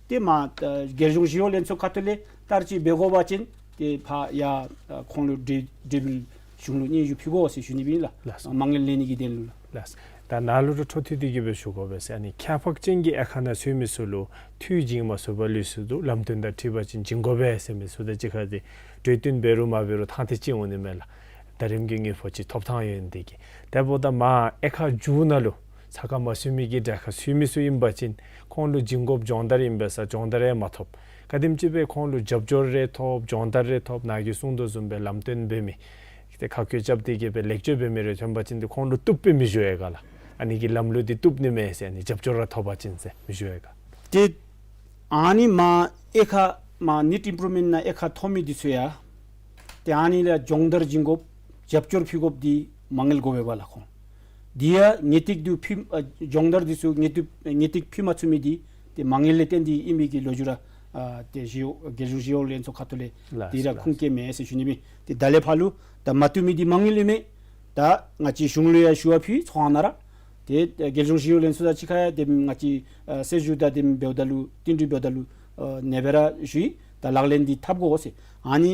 ཏེ་མ་ཨ་རྒྱལ་གཞུང་ཞི་གཡོག་ལྷན་ཚོགས་ཁ་ཐུག་ལས་བསྟར་སྤྱོད་འབད་དགོ་པ་ཅིན་ཏེ་ཕར་ཡ་ཨ་ཁོང་ལུ་འབྲེལ་འབྲེལ་འབྲེལ་གཞུང་ལུ་སྙན་ཞུ་ཕུལ་དགོ་ཟེར་ཞུ་ནི་སྦེ་ཨིན་ལགས། ལགས་སོ། མ་དངུལ་ལེན་ནི་གི་དོན་ལུ་ལགས། ལགས། ད་ནཱ་ལུ་ར་འཕྲོ་མཐུད་དེ་གིས་སྦེ་ཞུ་དགོ་པས་ཟེར། ཨ་ནི་ཁྱད་འཕགས་ཅན་གྱི་དབྱེ་ཁག་ནང་ཚུད་མི་ཚུ་ལུ་འཐུས་བྱིན་མ་ཚུགས་པར་ལུས་སུ་འདུག། ལམ་སྟོན་དང་འཁྲིལ་བ་ཅིན་བྱིན་དགོ་པས་ཟེར་མི་ཚུ་དང་གཅིག་ཁར་ཏེ་གྲོས་བསྟུན་འབད་རུང་མ་འབད་རུང་ཐང་ཐིག་ཅིག་འོང་ནི་མས་ལགས། ད་རིམ་གྱིས་དངུལ་ཕོགས་ཅིག་ཐོབ་ཐངས་ཡོད་ནི་དེ་གིས། དེ་འབདཝ་ད་མར་དབྱེ་ཁག་མཇུག་ནང་ལུ་ས་ཁར་མ་ཚུད་མི་གི་གྲལ་ཁར་ཚུད་མི་ཚུ་ཨིན་པ་ཅིན་ཁོང་ལུ་བྱིན་དགོཔ་སྦྱོང་བརྡར་ཨིན་པས་ས་སྦྱོང་བརྡར་ཡང་མ་ཐོབ། ག་དེམ་ཅིག་སྦེ་ཁོང་ལུ་རྒྱབ་སྐྱོར་རེ་ཐོབ་སྦྱོང་བརྡར་རེ་ཐོབ་ནཱ་གིས་གསུངས་དོ་བཟུམ་སྦེ་ལམ་སྟོན་འབད་མི་ཏེ་ཁ་བཀོད་རྐྱབ་སྟེ་གིས་སྦེ་ལེགས་བཅོས་འབད་མི་རེ་ཐོན་པ་ཅིན་ཏེ་ཁོང་ལུ་བཏུབ་སྦེ་མི་ཞུ་ཡི་ག་ལགས། ཨ་ནི་གི་ལམ་ལུགས་འདི་བཏུབ་ནི་མས་ཟེར་ཨ་ནི་རྒྱབ་སྐྱོར་ར་ཐོབ་པ་ཅིན་ཟེར་མི་ཞུ་ཡི་ག། ཏེ་ཨ་ནི་མར་དབྱེ་ཁག་མར་ནིཌ་ཨིམ་པུརུབ་མེནཊ་ནང་དབྱེ་ཁག་ཐོབ་མི་འདི་ཚུ་ཡང་ཏེ་ཨ་ནི་ལུ་སྦྱོང་བརྡར་བྱིན་དགོཔ་རྒྱབ་སྐྱོར་ཕུལ་དགོཔ་འདི་མ་དངུལ་དགོ་པས་ལགས་ཁོང་། འདི་ཡང་ངེས་ཏིག་འདི་ཕུལ་ཨ་སྦྱོང་བརྡར་འདི་ཚུ་ངེས་ཏིག་ངེས་ཏིག་ཕུལ་མ་ཚུགས་མི་འདི་ཏེ་མ་དངུལ་ལས་བརྟེན་ཏེ་ཨིན་མི་གི་ལོ་རྒྱུས་ར་ཨ་ཏེ་ཞི་གཡོག་རྒྱལ་གཞུང་ཞི་གཡོག་ལྷན་ཚོགས་ཁ་ཐུག་ལས་ལགས་འདི་ར་ལགས་ཁུངས་སྐྱེལ་མས་ཟེར་ཞུ་ནི་སྦེ། ཏེ་ད་ལས་ཕར་ལུ་ད་མ་བཏུབ་མི་འདི་མ་དངུལ་ལས་མེན། ད་ང་བཅས་གཞུང་ལུ་ཡང་ཞུ་བ་ཕུལ་ཚོགས་ཁང་ནང་ར། ཏེ་རྒྱལ་གཞུང་ཞི་གཡོག་ལྷན་ཚོགས་དང་གཅིག་ཁར་ཡང་དེམ་ང་བཅས་ཨ་གསལ་ཞུ་དང་དེམ་འབདཝ་ད་ལུ་བསྟུན་གྲོས་འབདཝ་ད་ལུ་ཨ་ཨ་ནི་སྦེ་ར་ཞུ་ཡི། ད་ལག་ལེན་འདི་འཐབ་དགོ་ཟེར། ཨ་ནི་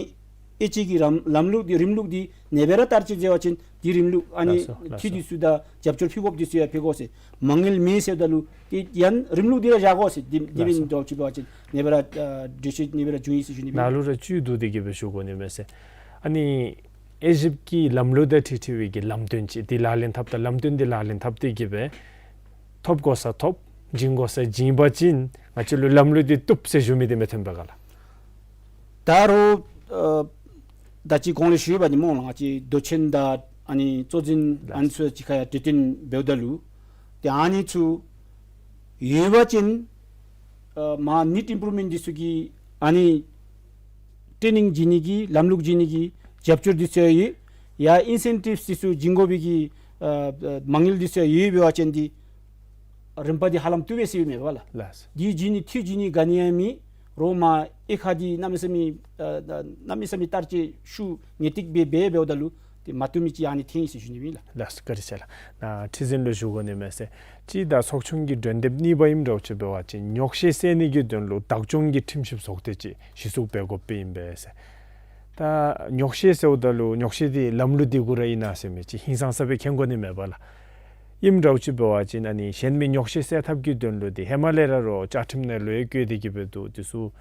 དབྱེ་དཔྱད་ཀྱི་རམ་ལམ་ལུགས་འདི་རིམ་ལུགས་འདི་ཨ་ནི་སྦེ་ར་བསྟར་སྤྱོད་མཛད་པ་ཅིན་འདི་རིམ་ལུགས་ཨ་ནི་ལགས་སོ་ལགས་འཐུས་འདི་ཚུ་དང་རྒྱབ་སྐྱོར་ཕུལ་དགོཔ་འདི་ཚུ་ཡང་ཕུལ་དགོ་ཟེར། མ་དངུལ་མེད་ཟེརཝ་ད་ལུ་ཏེ་ཡང་རིམ་ལུགས་འདི་ར་བཞག་དགོ་ཟེར། འདི་འདི་ལགས་སོ། མེན་འདྲཝ་ཅིག་འབད་བ་ཅིན་ཨ་ནི་སྦེ་ར་ཨ་འགྲེལ་བཤད་ཨ་ནི་སྦེ་ར་བྱུང་ཡི་ཟེར་ཞུ་ནི་སྦེ། ནཱ་ལུ་ར་བཅུད་བསྡུ་སྟེ་གིས་སྦེ་ཞུ་དགོ་ནི་མས་ཟེར། ཨ་ནི་དབྱེ་ཞིབ་ཀྱི་ལམ་ལུགས་དང་འཁྲིལ་འཁྲིལ་བའི་གི་ལམ་སྟོན་ཅིག་འདི་ལག་ལེན་འཐབ་ད་ལམ་སྟོན་འདི་ལག་ལེན་འཐབ་སྟེ་གིས་སྦེ་ཐོབ་དགོ་ས་ཐོབ་བྱིན་དགོ་ས་བྱིན་པ་ཅིན་ང་བཅས་ལུ་ལམ་ལུགས་འདི་བཏུབ་ཟེར་ཞུ་མི་འདི་མི་ཐོན་པས་ག་ལགས། ད་རུང་ཨ་ད་ཅི་གོང་ལས་ཞུ་བ་ནི་སྨོ་ལགས། ང་བཅས་མདོ་ཆེན་དང་ཨ་ནི་གཙོ་འཛིན་ལགས་ཨ་ནི་ཚུ་གཅིག་ཁར་ཡང་གྲོས་བསྟུན་འབདཝ་ད་ལུ་ཏེ་ཨ་ནི་ཚུ་ཡོད་པ་ཅིན་ཨ་མར་ནིཌ་ཨིམ་པུརུབ་མེནཊ་འདི་ཚུ་གི་ཨ་ནི་ཊེ་ནིང་བྱིན་ནི་གི་ལམ་ལུགས་བྱིན་ནི་གི་རྒྱབ་སྐྱོར་འདི་ཚུ་ཡང་ཡོད། ཡ་ཨིན་སེན་ཊིབསི་འདི་ཚུ་བྱིན་དགོ་པའི་གི་ཨ་ཨ་མ་དངུལ་འདི་ཚུ་ཡང་ཡོད་པ་ཅིན་འདི་རིམ་པ་འདི་ཧ་ལམ་བཏུབ་པས་ཟེར་མས་པ་ལགས། ལགས། འདི་བྱིན་ནི་འཐུས་བྱིན་ནི་ག་ནི་ཡང་མེད། རོགས་མར་དབྱེ་ཁག་འདི་གནམ་མེད་ས་མེད་ཨ་གནམ་མེད་ས་མེད་བསྟར་སྤྱོད་ཤུགས་ངེས་ཏིག་སྦེ་འབད་འབདཝ་ད་ལུ་ཏེ་མ་བཏུབ་མི་ཅིག་ཨ་ནི་ཐོན་ཡི་ཟེར་ཞུ་ནི་སྦེ་ཨིན་ལགས། ལགས་སོ། བཀའ་དྲིན་ཆེ་ལགས། ནཱ་ཁྲི་འཛིན་ལུ་ཞུ་དགོ་ནི་མས་ཟེར། སྤྱིར་ད་ཚོགས་ཆུང་གི་མགྲོན་དེབ་གཉིས་པ་ཨིནམ་འདྲཝ་ཅིག་འབད་བ་ཅིན་ཉོགས་བཤད་སེལ་ནི་གི་དོན་ལུ་བདག་སྐྱོང་གི་ཁྲིམས་ཞིབ་ཚོགས་སྡེ་ཅིག་གཞི་བཙུགས་འབད་དགོཔ་ཨིན་པས་ཟེར། ད་ཉོགས་བཤད་ཟེརཝ་ད་ལུ་ཉོགས་བཤད་འདི་ལམ་ལུགས་འདི་གུ་ར་ཨིན་ན་ཟེར་མི་ཅིག་ཧིང་སངས་ས་སྦེ་མཁྱེན་དགོ་ནི་མས་པ་ལགས། ཨིནམ་འདྲཝ་ཅིག་འབད་བ་ཅིན་ཨ་ནི་གཞན་མི་ཉོགས་བཤད་སེལ་ཐབས་ཀྱི་དོན་ལུ་འདི་ཧེ་མ་ལས་ར་རོགས་བཅའ་ཁྲིམས་ནང་ལུ་ཡང་བཀོད་དེ་གིས་སྦེ་འདུག། འདི་ཚུ་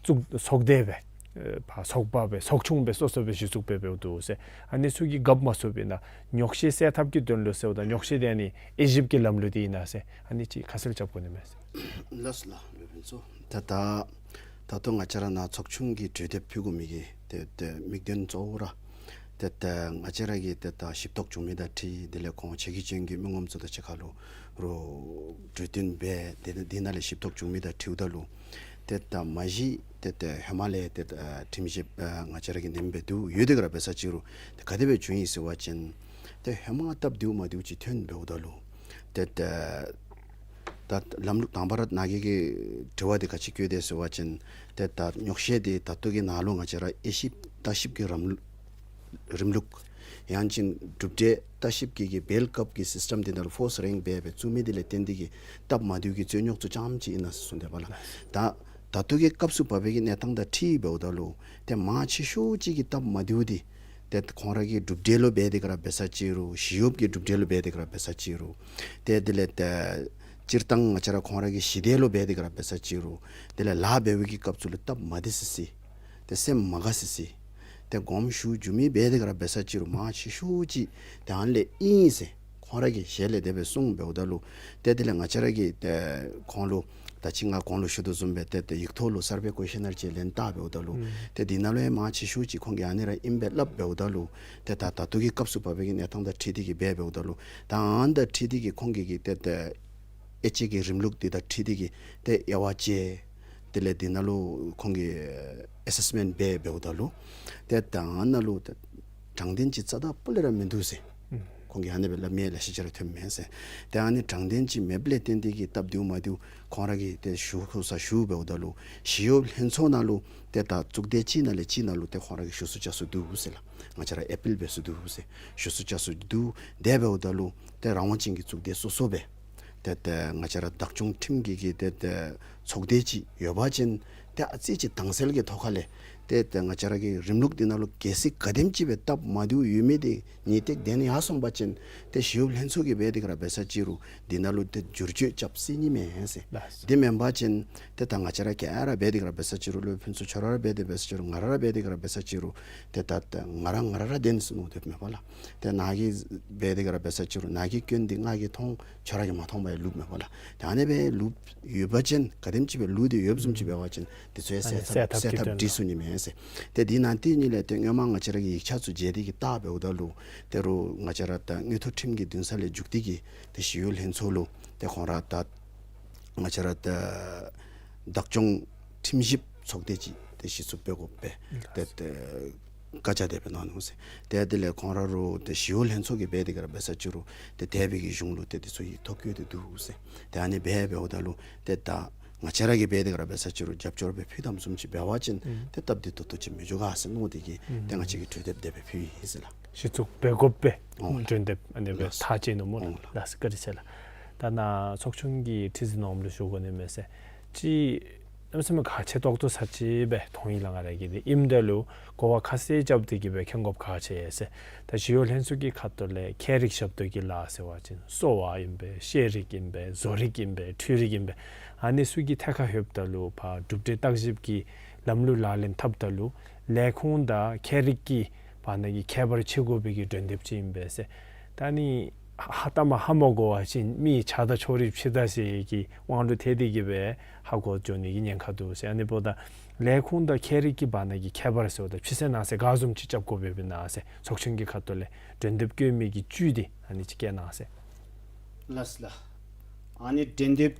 ཚོགས་ཚོགས་སྡེ་སྦེ་ཨེ་ཕར་ཚོགས་པ་སྦེ་ཚོགས་ཆུང་སྦེ་སོ་སོ་སྦེ་གཞི་བཙུགས་སྦེ་འབདཝ་འདུག་ཟེར། ཨ་ནི་ཚུ་གིས་རྒཔོ་མ་ཚུགས་པས་ན་ཉོགས་བཤད་སེལ་ཐབས་ཀྱི་དོན་ལུ་ཟེརཝ་ད་ཉོགས་བཤད་འདི་ཨ་ནི་དབྱེ་ཞིབ་ཀྱི་ལམ་ལུགས་འདི་ཨིན་ན་ཟེར་ཨ་ནི་ཅིག་ཁ་གསལ་རྐྱབ་དགོ་ནི་མས་ཟེར། ལགས་སོ་ལགས། ལུས་སྦྱིན་ཚོགས། ད་ད་ད་ལྟོ་ང་བཅས་ར་ནཱ་ཚོགས་ཆུང་གི་གྲོས་དེབ་ཕུལ་དགོ་མི་གི་ཏེ་ཏེ་དམིགས་དོན་གཙོ་བོ་ར་ཏེ་ད་ང་བཅས་ར་གི་ཏེ་ད་ཞིབ་ཏོག་བྱུང་མི་དང་འཁྲིལ་དེ་ལས་ཁོང་ཆེ་གི་ཅན་གྱི་མི་ངོམ་ཚུ་དང་གཅིག་ཁར་ལུ་རོགས་གྲོས་བསྟུན་འབད་དེ་དེ་ནང་ལས་ཞིབ་ཏོག་བྱུང་མི་དང་འཁྲིལཝ་ད་ལུ་ཏེ་ད་མ་གཞི་ཏེ་ད་ཧེ་མ་ལས་ཏེ་ད་ཁྲིམས་ཞིབ་ཨ་ང་བཅས་ར་གིས་ནེམ་སྦེ་འདུག་ཡོད། དེ་ག་ར་འབད་ས་ཅིག་རུང་ཏེ་ག་དེ་སྦེ་བྱུང་ཡི་ཟེར་བ་ཅིན་ཏེ་ཧེ་མ་སྟབས་བདེཝ་མ་བདེཝ་ཅིག་ཐོན་འབདཝ་ད་ལུ་ཏེ་ད་ད་ལམ་ལུགས་དང་པ་ར་ནཱ་གི་གི་དྲི་བ་འདི་ག་ཅི་བཀོད་དེ་ཟེར་བ་ཅིན་ཏེ་ད་ཉོགས་བཤད་འདི་ད་ལྟོ་གི་ནང་ལུ་ང་བཅས་ར་དབྱེ་ཞིབ་བརྟག་ཞིབ་ཀྱི་རམ་ལུགས་རིམ་ལུགས་ཡང་ཅིན་གྲུབ་འབྲས་བརྟག་ཞིབ་ཀྱི་གི་འབད་སྐབས་ཀྱི་སིསི་ཊེམ་འདི་ནང་ལུ་ཕོརསི་རེངས་འབད་སྦེ་བཙུགས་མི་འདི་ལས་བརྟེན་ཏེ་གིས་སྟབས་མ་བདེཝ་གི་རྩོད་རྙོགས་ཚུ་ཙམ་ཅིག་ཨིན་ན་ཟེར་གསུངས་དེས་པ་ལགས། ད་ད་ལྟོ་གི་སྐབས་སུ་བབས་པའི་གི་གནས་སྟངས་དང་འཁྲིལ་འབདཝ་ད་ལུ་ཏེ་མང་ཆེ་ཤོས་ཅིག་གི་སྟབས་མ་བདེཝ་འདི་ཏེ་ཁོང་ར་གི་གྲུབ་འབྲས་ལུ་འབད་དེ་ག་ར་འབད་ས་ཅིག་རུང་ཞི་གཡོགཔ་གི་གྲུབ་འབྲས་ལུ་འབད་དེ་ག་ར་འབད་ས་ཅིག་རུང་ཏེ་དེ་ལས་ཏེ་སྤྱིར་བཏང་ང་བཅས་ར་ཁོང་ར་གི་ཞི་བདེ་ལུ་འབད་དེ་ག་ར་འབད་ས་ཅིག་རུང་དེ་ལས་ལཱ་འབད་བའི་གི་སྐབས་སུ་ལུ་སྟབས་མ་བདེ་སི་སི་ཏེ་སེམས་མ་དགའ་སི་སི་ཏེ་དགོངསམ་ཞུ་འགྱོ་མི་འབད་དེ་ག་ར་འབད་ས་ཅིག་རུང་མང་ཆེ་ཤོས་ཅིག་ཏེ་ཨ་ནི་ལས་ཨིན་ཟེར་ཁོང་ར་གི་ཞལ་ལས་དེ་སྦེ་གསུངས་འབདཝ་ད་ལུ་ཏེ་དེ་ལས་ང་བཅས་ར་གིས་ཏེ་ཁོང་ལུ་ ད་ཅི་ང་གོང་ལུ་ཞུ་དོ་བཟུམ་སྦེ་ཏེ་ཏེ་ཡིག་ཐོག་ལུ་སར་བེ་ཀོ་ཤེ་ནར་ཅིག་ལེན་བལྟ་འབདཝ་ད་ལུ་ཨུམ་ཏེ་འདི་ནང་ལུ་ཡང་མང་ཆེ་ཤོས་ཅིག་ཁོང་གིས་ཨ་ནི་ར་ཨིན་པས་སླབ་འབདཝ་ད་ལུ་ཏེ་ད་ད་ལྟོ་གི་སྐབས་སུ་བབས་པའི་གི་གནས་སྟངས་དང་འཁྲིལ་ཏེ་གི་འབད་འབདཝ་ད་ལུ་ད་ཨ་ནི་དང་འཁྲིལ་ཏེ་གི་ཁོང་གིས་གི་ཏེ་ཏེ་དབྱེ་དཔྱད་ཀྱི་རིམ་ལུགས་འདི་དང་འཁྲིལ་ཏེ་གི་ཏེ་དབྱེ་བ་དཔྱད། དེ་ལས་འདི་ནང་ལུ་ཁོང་གིས་ཨེ་སེསི་མེནཊ་འབད་འབདཝ་ད་ལུ་ཏེ་ད་ཨ་ནཱ་ལུ་ཏེ་དྲང་བདེན་ཅིག་རྩ་དང་སྤུ་ལས་ར་མིན་འདུག་ཟེར། ཨུམ་ཁོང་གིས་ཨ་ནི་སྦེ་སླབ་མི་ལེ་ཤ་ཅིག་ར་ཐོནམ་མས་ཟེར། ཏེ་ཨ་ནི་དྲང་བདེན་ཅིག་མེདཔ་ལས་བརྟེན་ཏེ་གི་སྟབས་བདེཝ་མ་བདེཝ་ཁོང་ར་གིས་ཏེ་ཞུ་དགོ་ས་ཞུ་འབདཝ་ད་ལུ་ཞི་གཡོག་ལྷན་ཚོགས་ནང་ལུ་ཏེ་ད་གཙུག་སྡེ་གཅིག་ནང་ལས་གཅིག་ནང་ལུ་ཏེ་ཁོང་ར་གིས་ཞུ་སུ་བཅར་སུ་འདུག་ཟེར་ལགས། ང་བཅས་ར་ཨེ་པིལ་འབད་སུ་འདུག་ཟེར། ཞུ་སུ་བཅར་སུ་འདུག། དེ་འབདཝ་ད་ལུ་ཏེ་རང་དབང་ཅན་གྱི་གཙུག་སྡེ་སོ་སོ་སྦེ་ཏེ་ཏེ་ང་བཅས་ར་བདག་སྐྱོང་ཁྲིམས་ཀྱི་གི་ཏེ་ཏེ་ཚོགས་སྡེ་ཅིག་ཡོད་པ་ཅིན་ཏེ་ཨ་ཙི་ཅིག་དྭངས་གསལ་གྱི་ཐོག་ཁ་ལས་ཏེ་ཏེ་ང་བཅས་ར་གི་རིམ་ལུགས་འདི་ནང་ལུ་གལ་སྲིད་ག་དེམ་ཅིག་སྦེ་སྟབས་མ་བདེཝ་ཡོད་མི་འདི་ངེས་ཏིག་ལྡན་ཡར་སོང་པ་ཅིན་ཏེ་ཞི་གཡོག་ལྷན་ཚོགས་ཀྱིས་འབད་དེ་ག་ར་འབད་ས་ཅིག་རུང་འདི་ནང་ལུ་ཏེ་བསྒྱུར་བཅོས་རྐྱབ་སྲིད་ནི་མས་ཟེར། ལགས། དེ་མེན་པ་ཅིན་ཏེ་ད་ང་བཅས་ར་ག་ར་འབད་དེ་ག་ར་འབད་ས་ཅིག་རུང་སློབ་དཔོན་ཚུ་ཁྱོད་ར་ར་འབད་དེ་འབད་ས་ཅིག་རུང་ང་ར་ར་འབད་དེ་ག་ར་འབད་ས་ཅིག་རུང་ཏེ་ད་ད་ང་ར་ང་ར་ར་བདེན་ཟེར་མནོ་དོ་མས་པ་ལགས། ཏེ་ནཱ་གིས་འབད་དེ་ག་ར་འབད་ས་ཅིག་རུང་ནཱ་གི་སྐྱོན་འདི་ང་གིས་མཐོང་ཁྱོད་ར་གིས་མ་མཐོང་པར་ལུསཔ་མས་པ་ལགས། ཏེ་ཨ་ནི་སྦེ་ལུསཔ་ཡོད་པ་ཅིན་ག་དེམ་ཅིག་སྦེ་ལུས་ཏེ་ཡོདཔ་བཟུམ་ཅིག་འབད་བ་ཅིན་འདི་ཚུ་ཡང་ཨ་ནི་སེལ་ཐབས་སེལ་ཐབས་ཀྱི་དོན་ལུ་སྒྲིག་ཚུགས་ནི་མས་ཟེར། ཏེ་འདི་ནང་དེ་ཉིད་ལས་ཏེ་སྔོན་མ་ང་བཅས་ར་གིས་ཡིག་ཆ་ཚུ་མཇལ་ཏེ་གི་བལྟ་འབདཝ་ད་ལུ་ཏེ་རུང་ང་བཅས་ར་ད་དངོས་ཐོག་ཁྲིམས་ཀྱི་འདུན་ས་ལས་འཇུག་སྟེ་གི་ཏེ་ཞི་གཡོག་ལྷན་ཚོགས་ལུ་ཏེ་ཁོང་ར་ད་ང་བཅས་ར་ད་བདག་སྐྱོང་ཁྲིམས་ཞིབ་ཚོགས་སྡེ་ཅིག་ཏེ་གཞི་བཙུགས་འབད་དགོ་པས། ཏེ་ཏེ་བཀའ་རྒྱ་དེ་སྦེ་གནང་ནུག་ཟེར། ཏེ་དེ་ལས་ཁོང་ར་རུང་ཏེ་ཞི་གཡོག་ལྷན་ཚོགས་ཀྱིས་འབད་དེ་ག་ར་འབད་ས་ཅིག་རུང་ཏེ་འདས་པའི་གི་གཞུང་ལུ་ཏེ་འདི་ཚུ་ཡིག་ཐོག་བཀོད་དེ་འདུག་ཟེར། ཏེ་ཨ་ནི་སྦེ་འབདཝ་ད་ལུ་ཏེ་ད་ང་བཅས་ར་གིས་འབད་དེ་ག་ར་འབད་ས་ཅིག་རུང་རྒྱབ་སྐྱོར་སྦེ་ཕུལ་དོ་བཟུམ་ཅིག་འབད་བ་ཅིན་ཨུམ་ཏེ་སྟབས་བདེ་ཏོག་ཏོ་ཅིག་མི་འགྱོ་ག་ཟེར་མནོ་སྟེ་གི་ཨུམ་ཏེ་ང་བཅས་ཀྱིས་གྲོས་འདེབས་དེ་སྦེ་ཕུལ་ཡི་ཟེར་ལགས། གཞི་བཙུགས་འབད་དགོ་པའི་ཨོ་གྲོས་འདེབས་ཨ་ནི་སྦེ་ལགས། ཐག་བཅད་ནུག་སྨོ་ལགས། ཨོ་ལགས། ལགས་སོ། བཀའ་དྲིན་ཆེ་ལགས། ད་ནཱ་ཚོགས་ཆུང་གི་ཁྲི་འཛིན་ནང་ལུ་ཞུ་དགོ་ནི་མས་ཟེར། ཅིག་གནམ་མེད་ས་མེད་གལ་ཆེ་ཏོག་ཏོ་ས་ཅིག་སྦེ་མཐོང་ཡི་ལགས། ང་ར་གིས་འདི་ཨིནམ་ད་ལུ་གོ་བ་ཁ་གསལ་རྐྱབ་སྟེ་གི་སྦེ་མཁྱེན་དགོཔ་གལ་ཆེ་ཟེར། ད་ཞི་གཡོག་ལྷན་ཚོགས་ཀྱི་ཁ་ཐུག་ལས་ཁྱད་རིག་ཞབས་ཏོག་གི་ལཱ་ཟེར་བ་ཅིན་གསོ་བ་ཨིན་པས། ཤེས་རིག་ཨིན་པས། བཟོ་རིག་ཨིན་པས། འཕྲུལ་རིག་ཨིན་པས། ཨ་ནི་ཚུ་གི་ཐད་ཁར་ལྷོདཔ་ད་ལུ་ཕར་གྲུབ་འབྲས་བརྟག་ཞིབ་ཀྱི་ལམ་ལུགས་ལག་ལེན་འཐབ་ད་ལུ་ལས་ཁུངས་དང་ཁྱད་རིག་གི་བར་ན་གི་ཁྱད་པར་ཕྱེ་དགོ་པའི་གི་གྲོས་འདེབས་ཅིག་ཨིན་པས་ཟེར། ད་ཨ་ནི་ཧ་ལྟ་མ་ཧ་མ་གོ་བ་ཅིན་མི་ཆ་དང་ཕྱོགས་རིས་ཕྱེ་ད་ཟེར་གྱི་དབང་དུ་ཐལ་ཏེ་གི་སྦེ་ཧ་གོ་འགྱོ་ནི་གི་ཉེན་ཁ་འདུག་ཟེར། ཨ་ནི་འབདཝ་ད་ལས་ཁུངས་དང་ཁྱད་རིག་གི་བར་ན་གི་ཁྱད་པར་ཟེརཝ་ད་ཕྱི་གསལ་ནང་གསལ་ག་བཟུམ་ཅིག་རྐྱབ་དགོ་པས་ཨིན་ན་ཟེར། ཚོགས་ཆུང་གི་ཁ་ཐུག་ལས་གྲོས་འདེབས་བཀོད་མི་གི་བཅུད་འདི་ཨ་ནི་ཅིག་བཀོད་གནང་ཟེར། ལགས་ལགས། ཨ་ནི་གྲོས་འདེབས་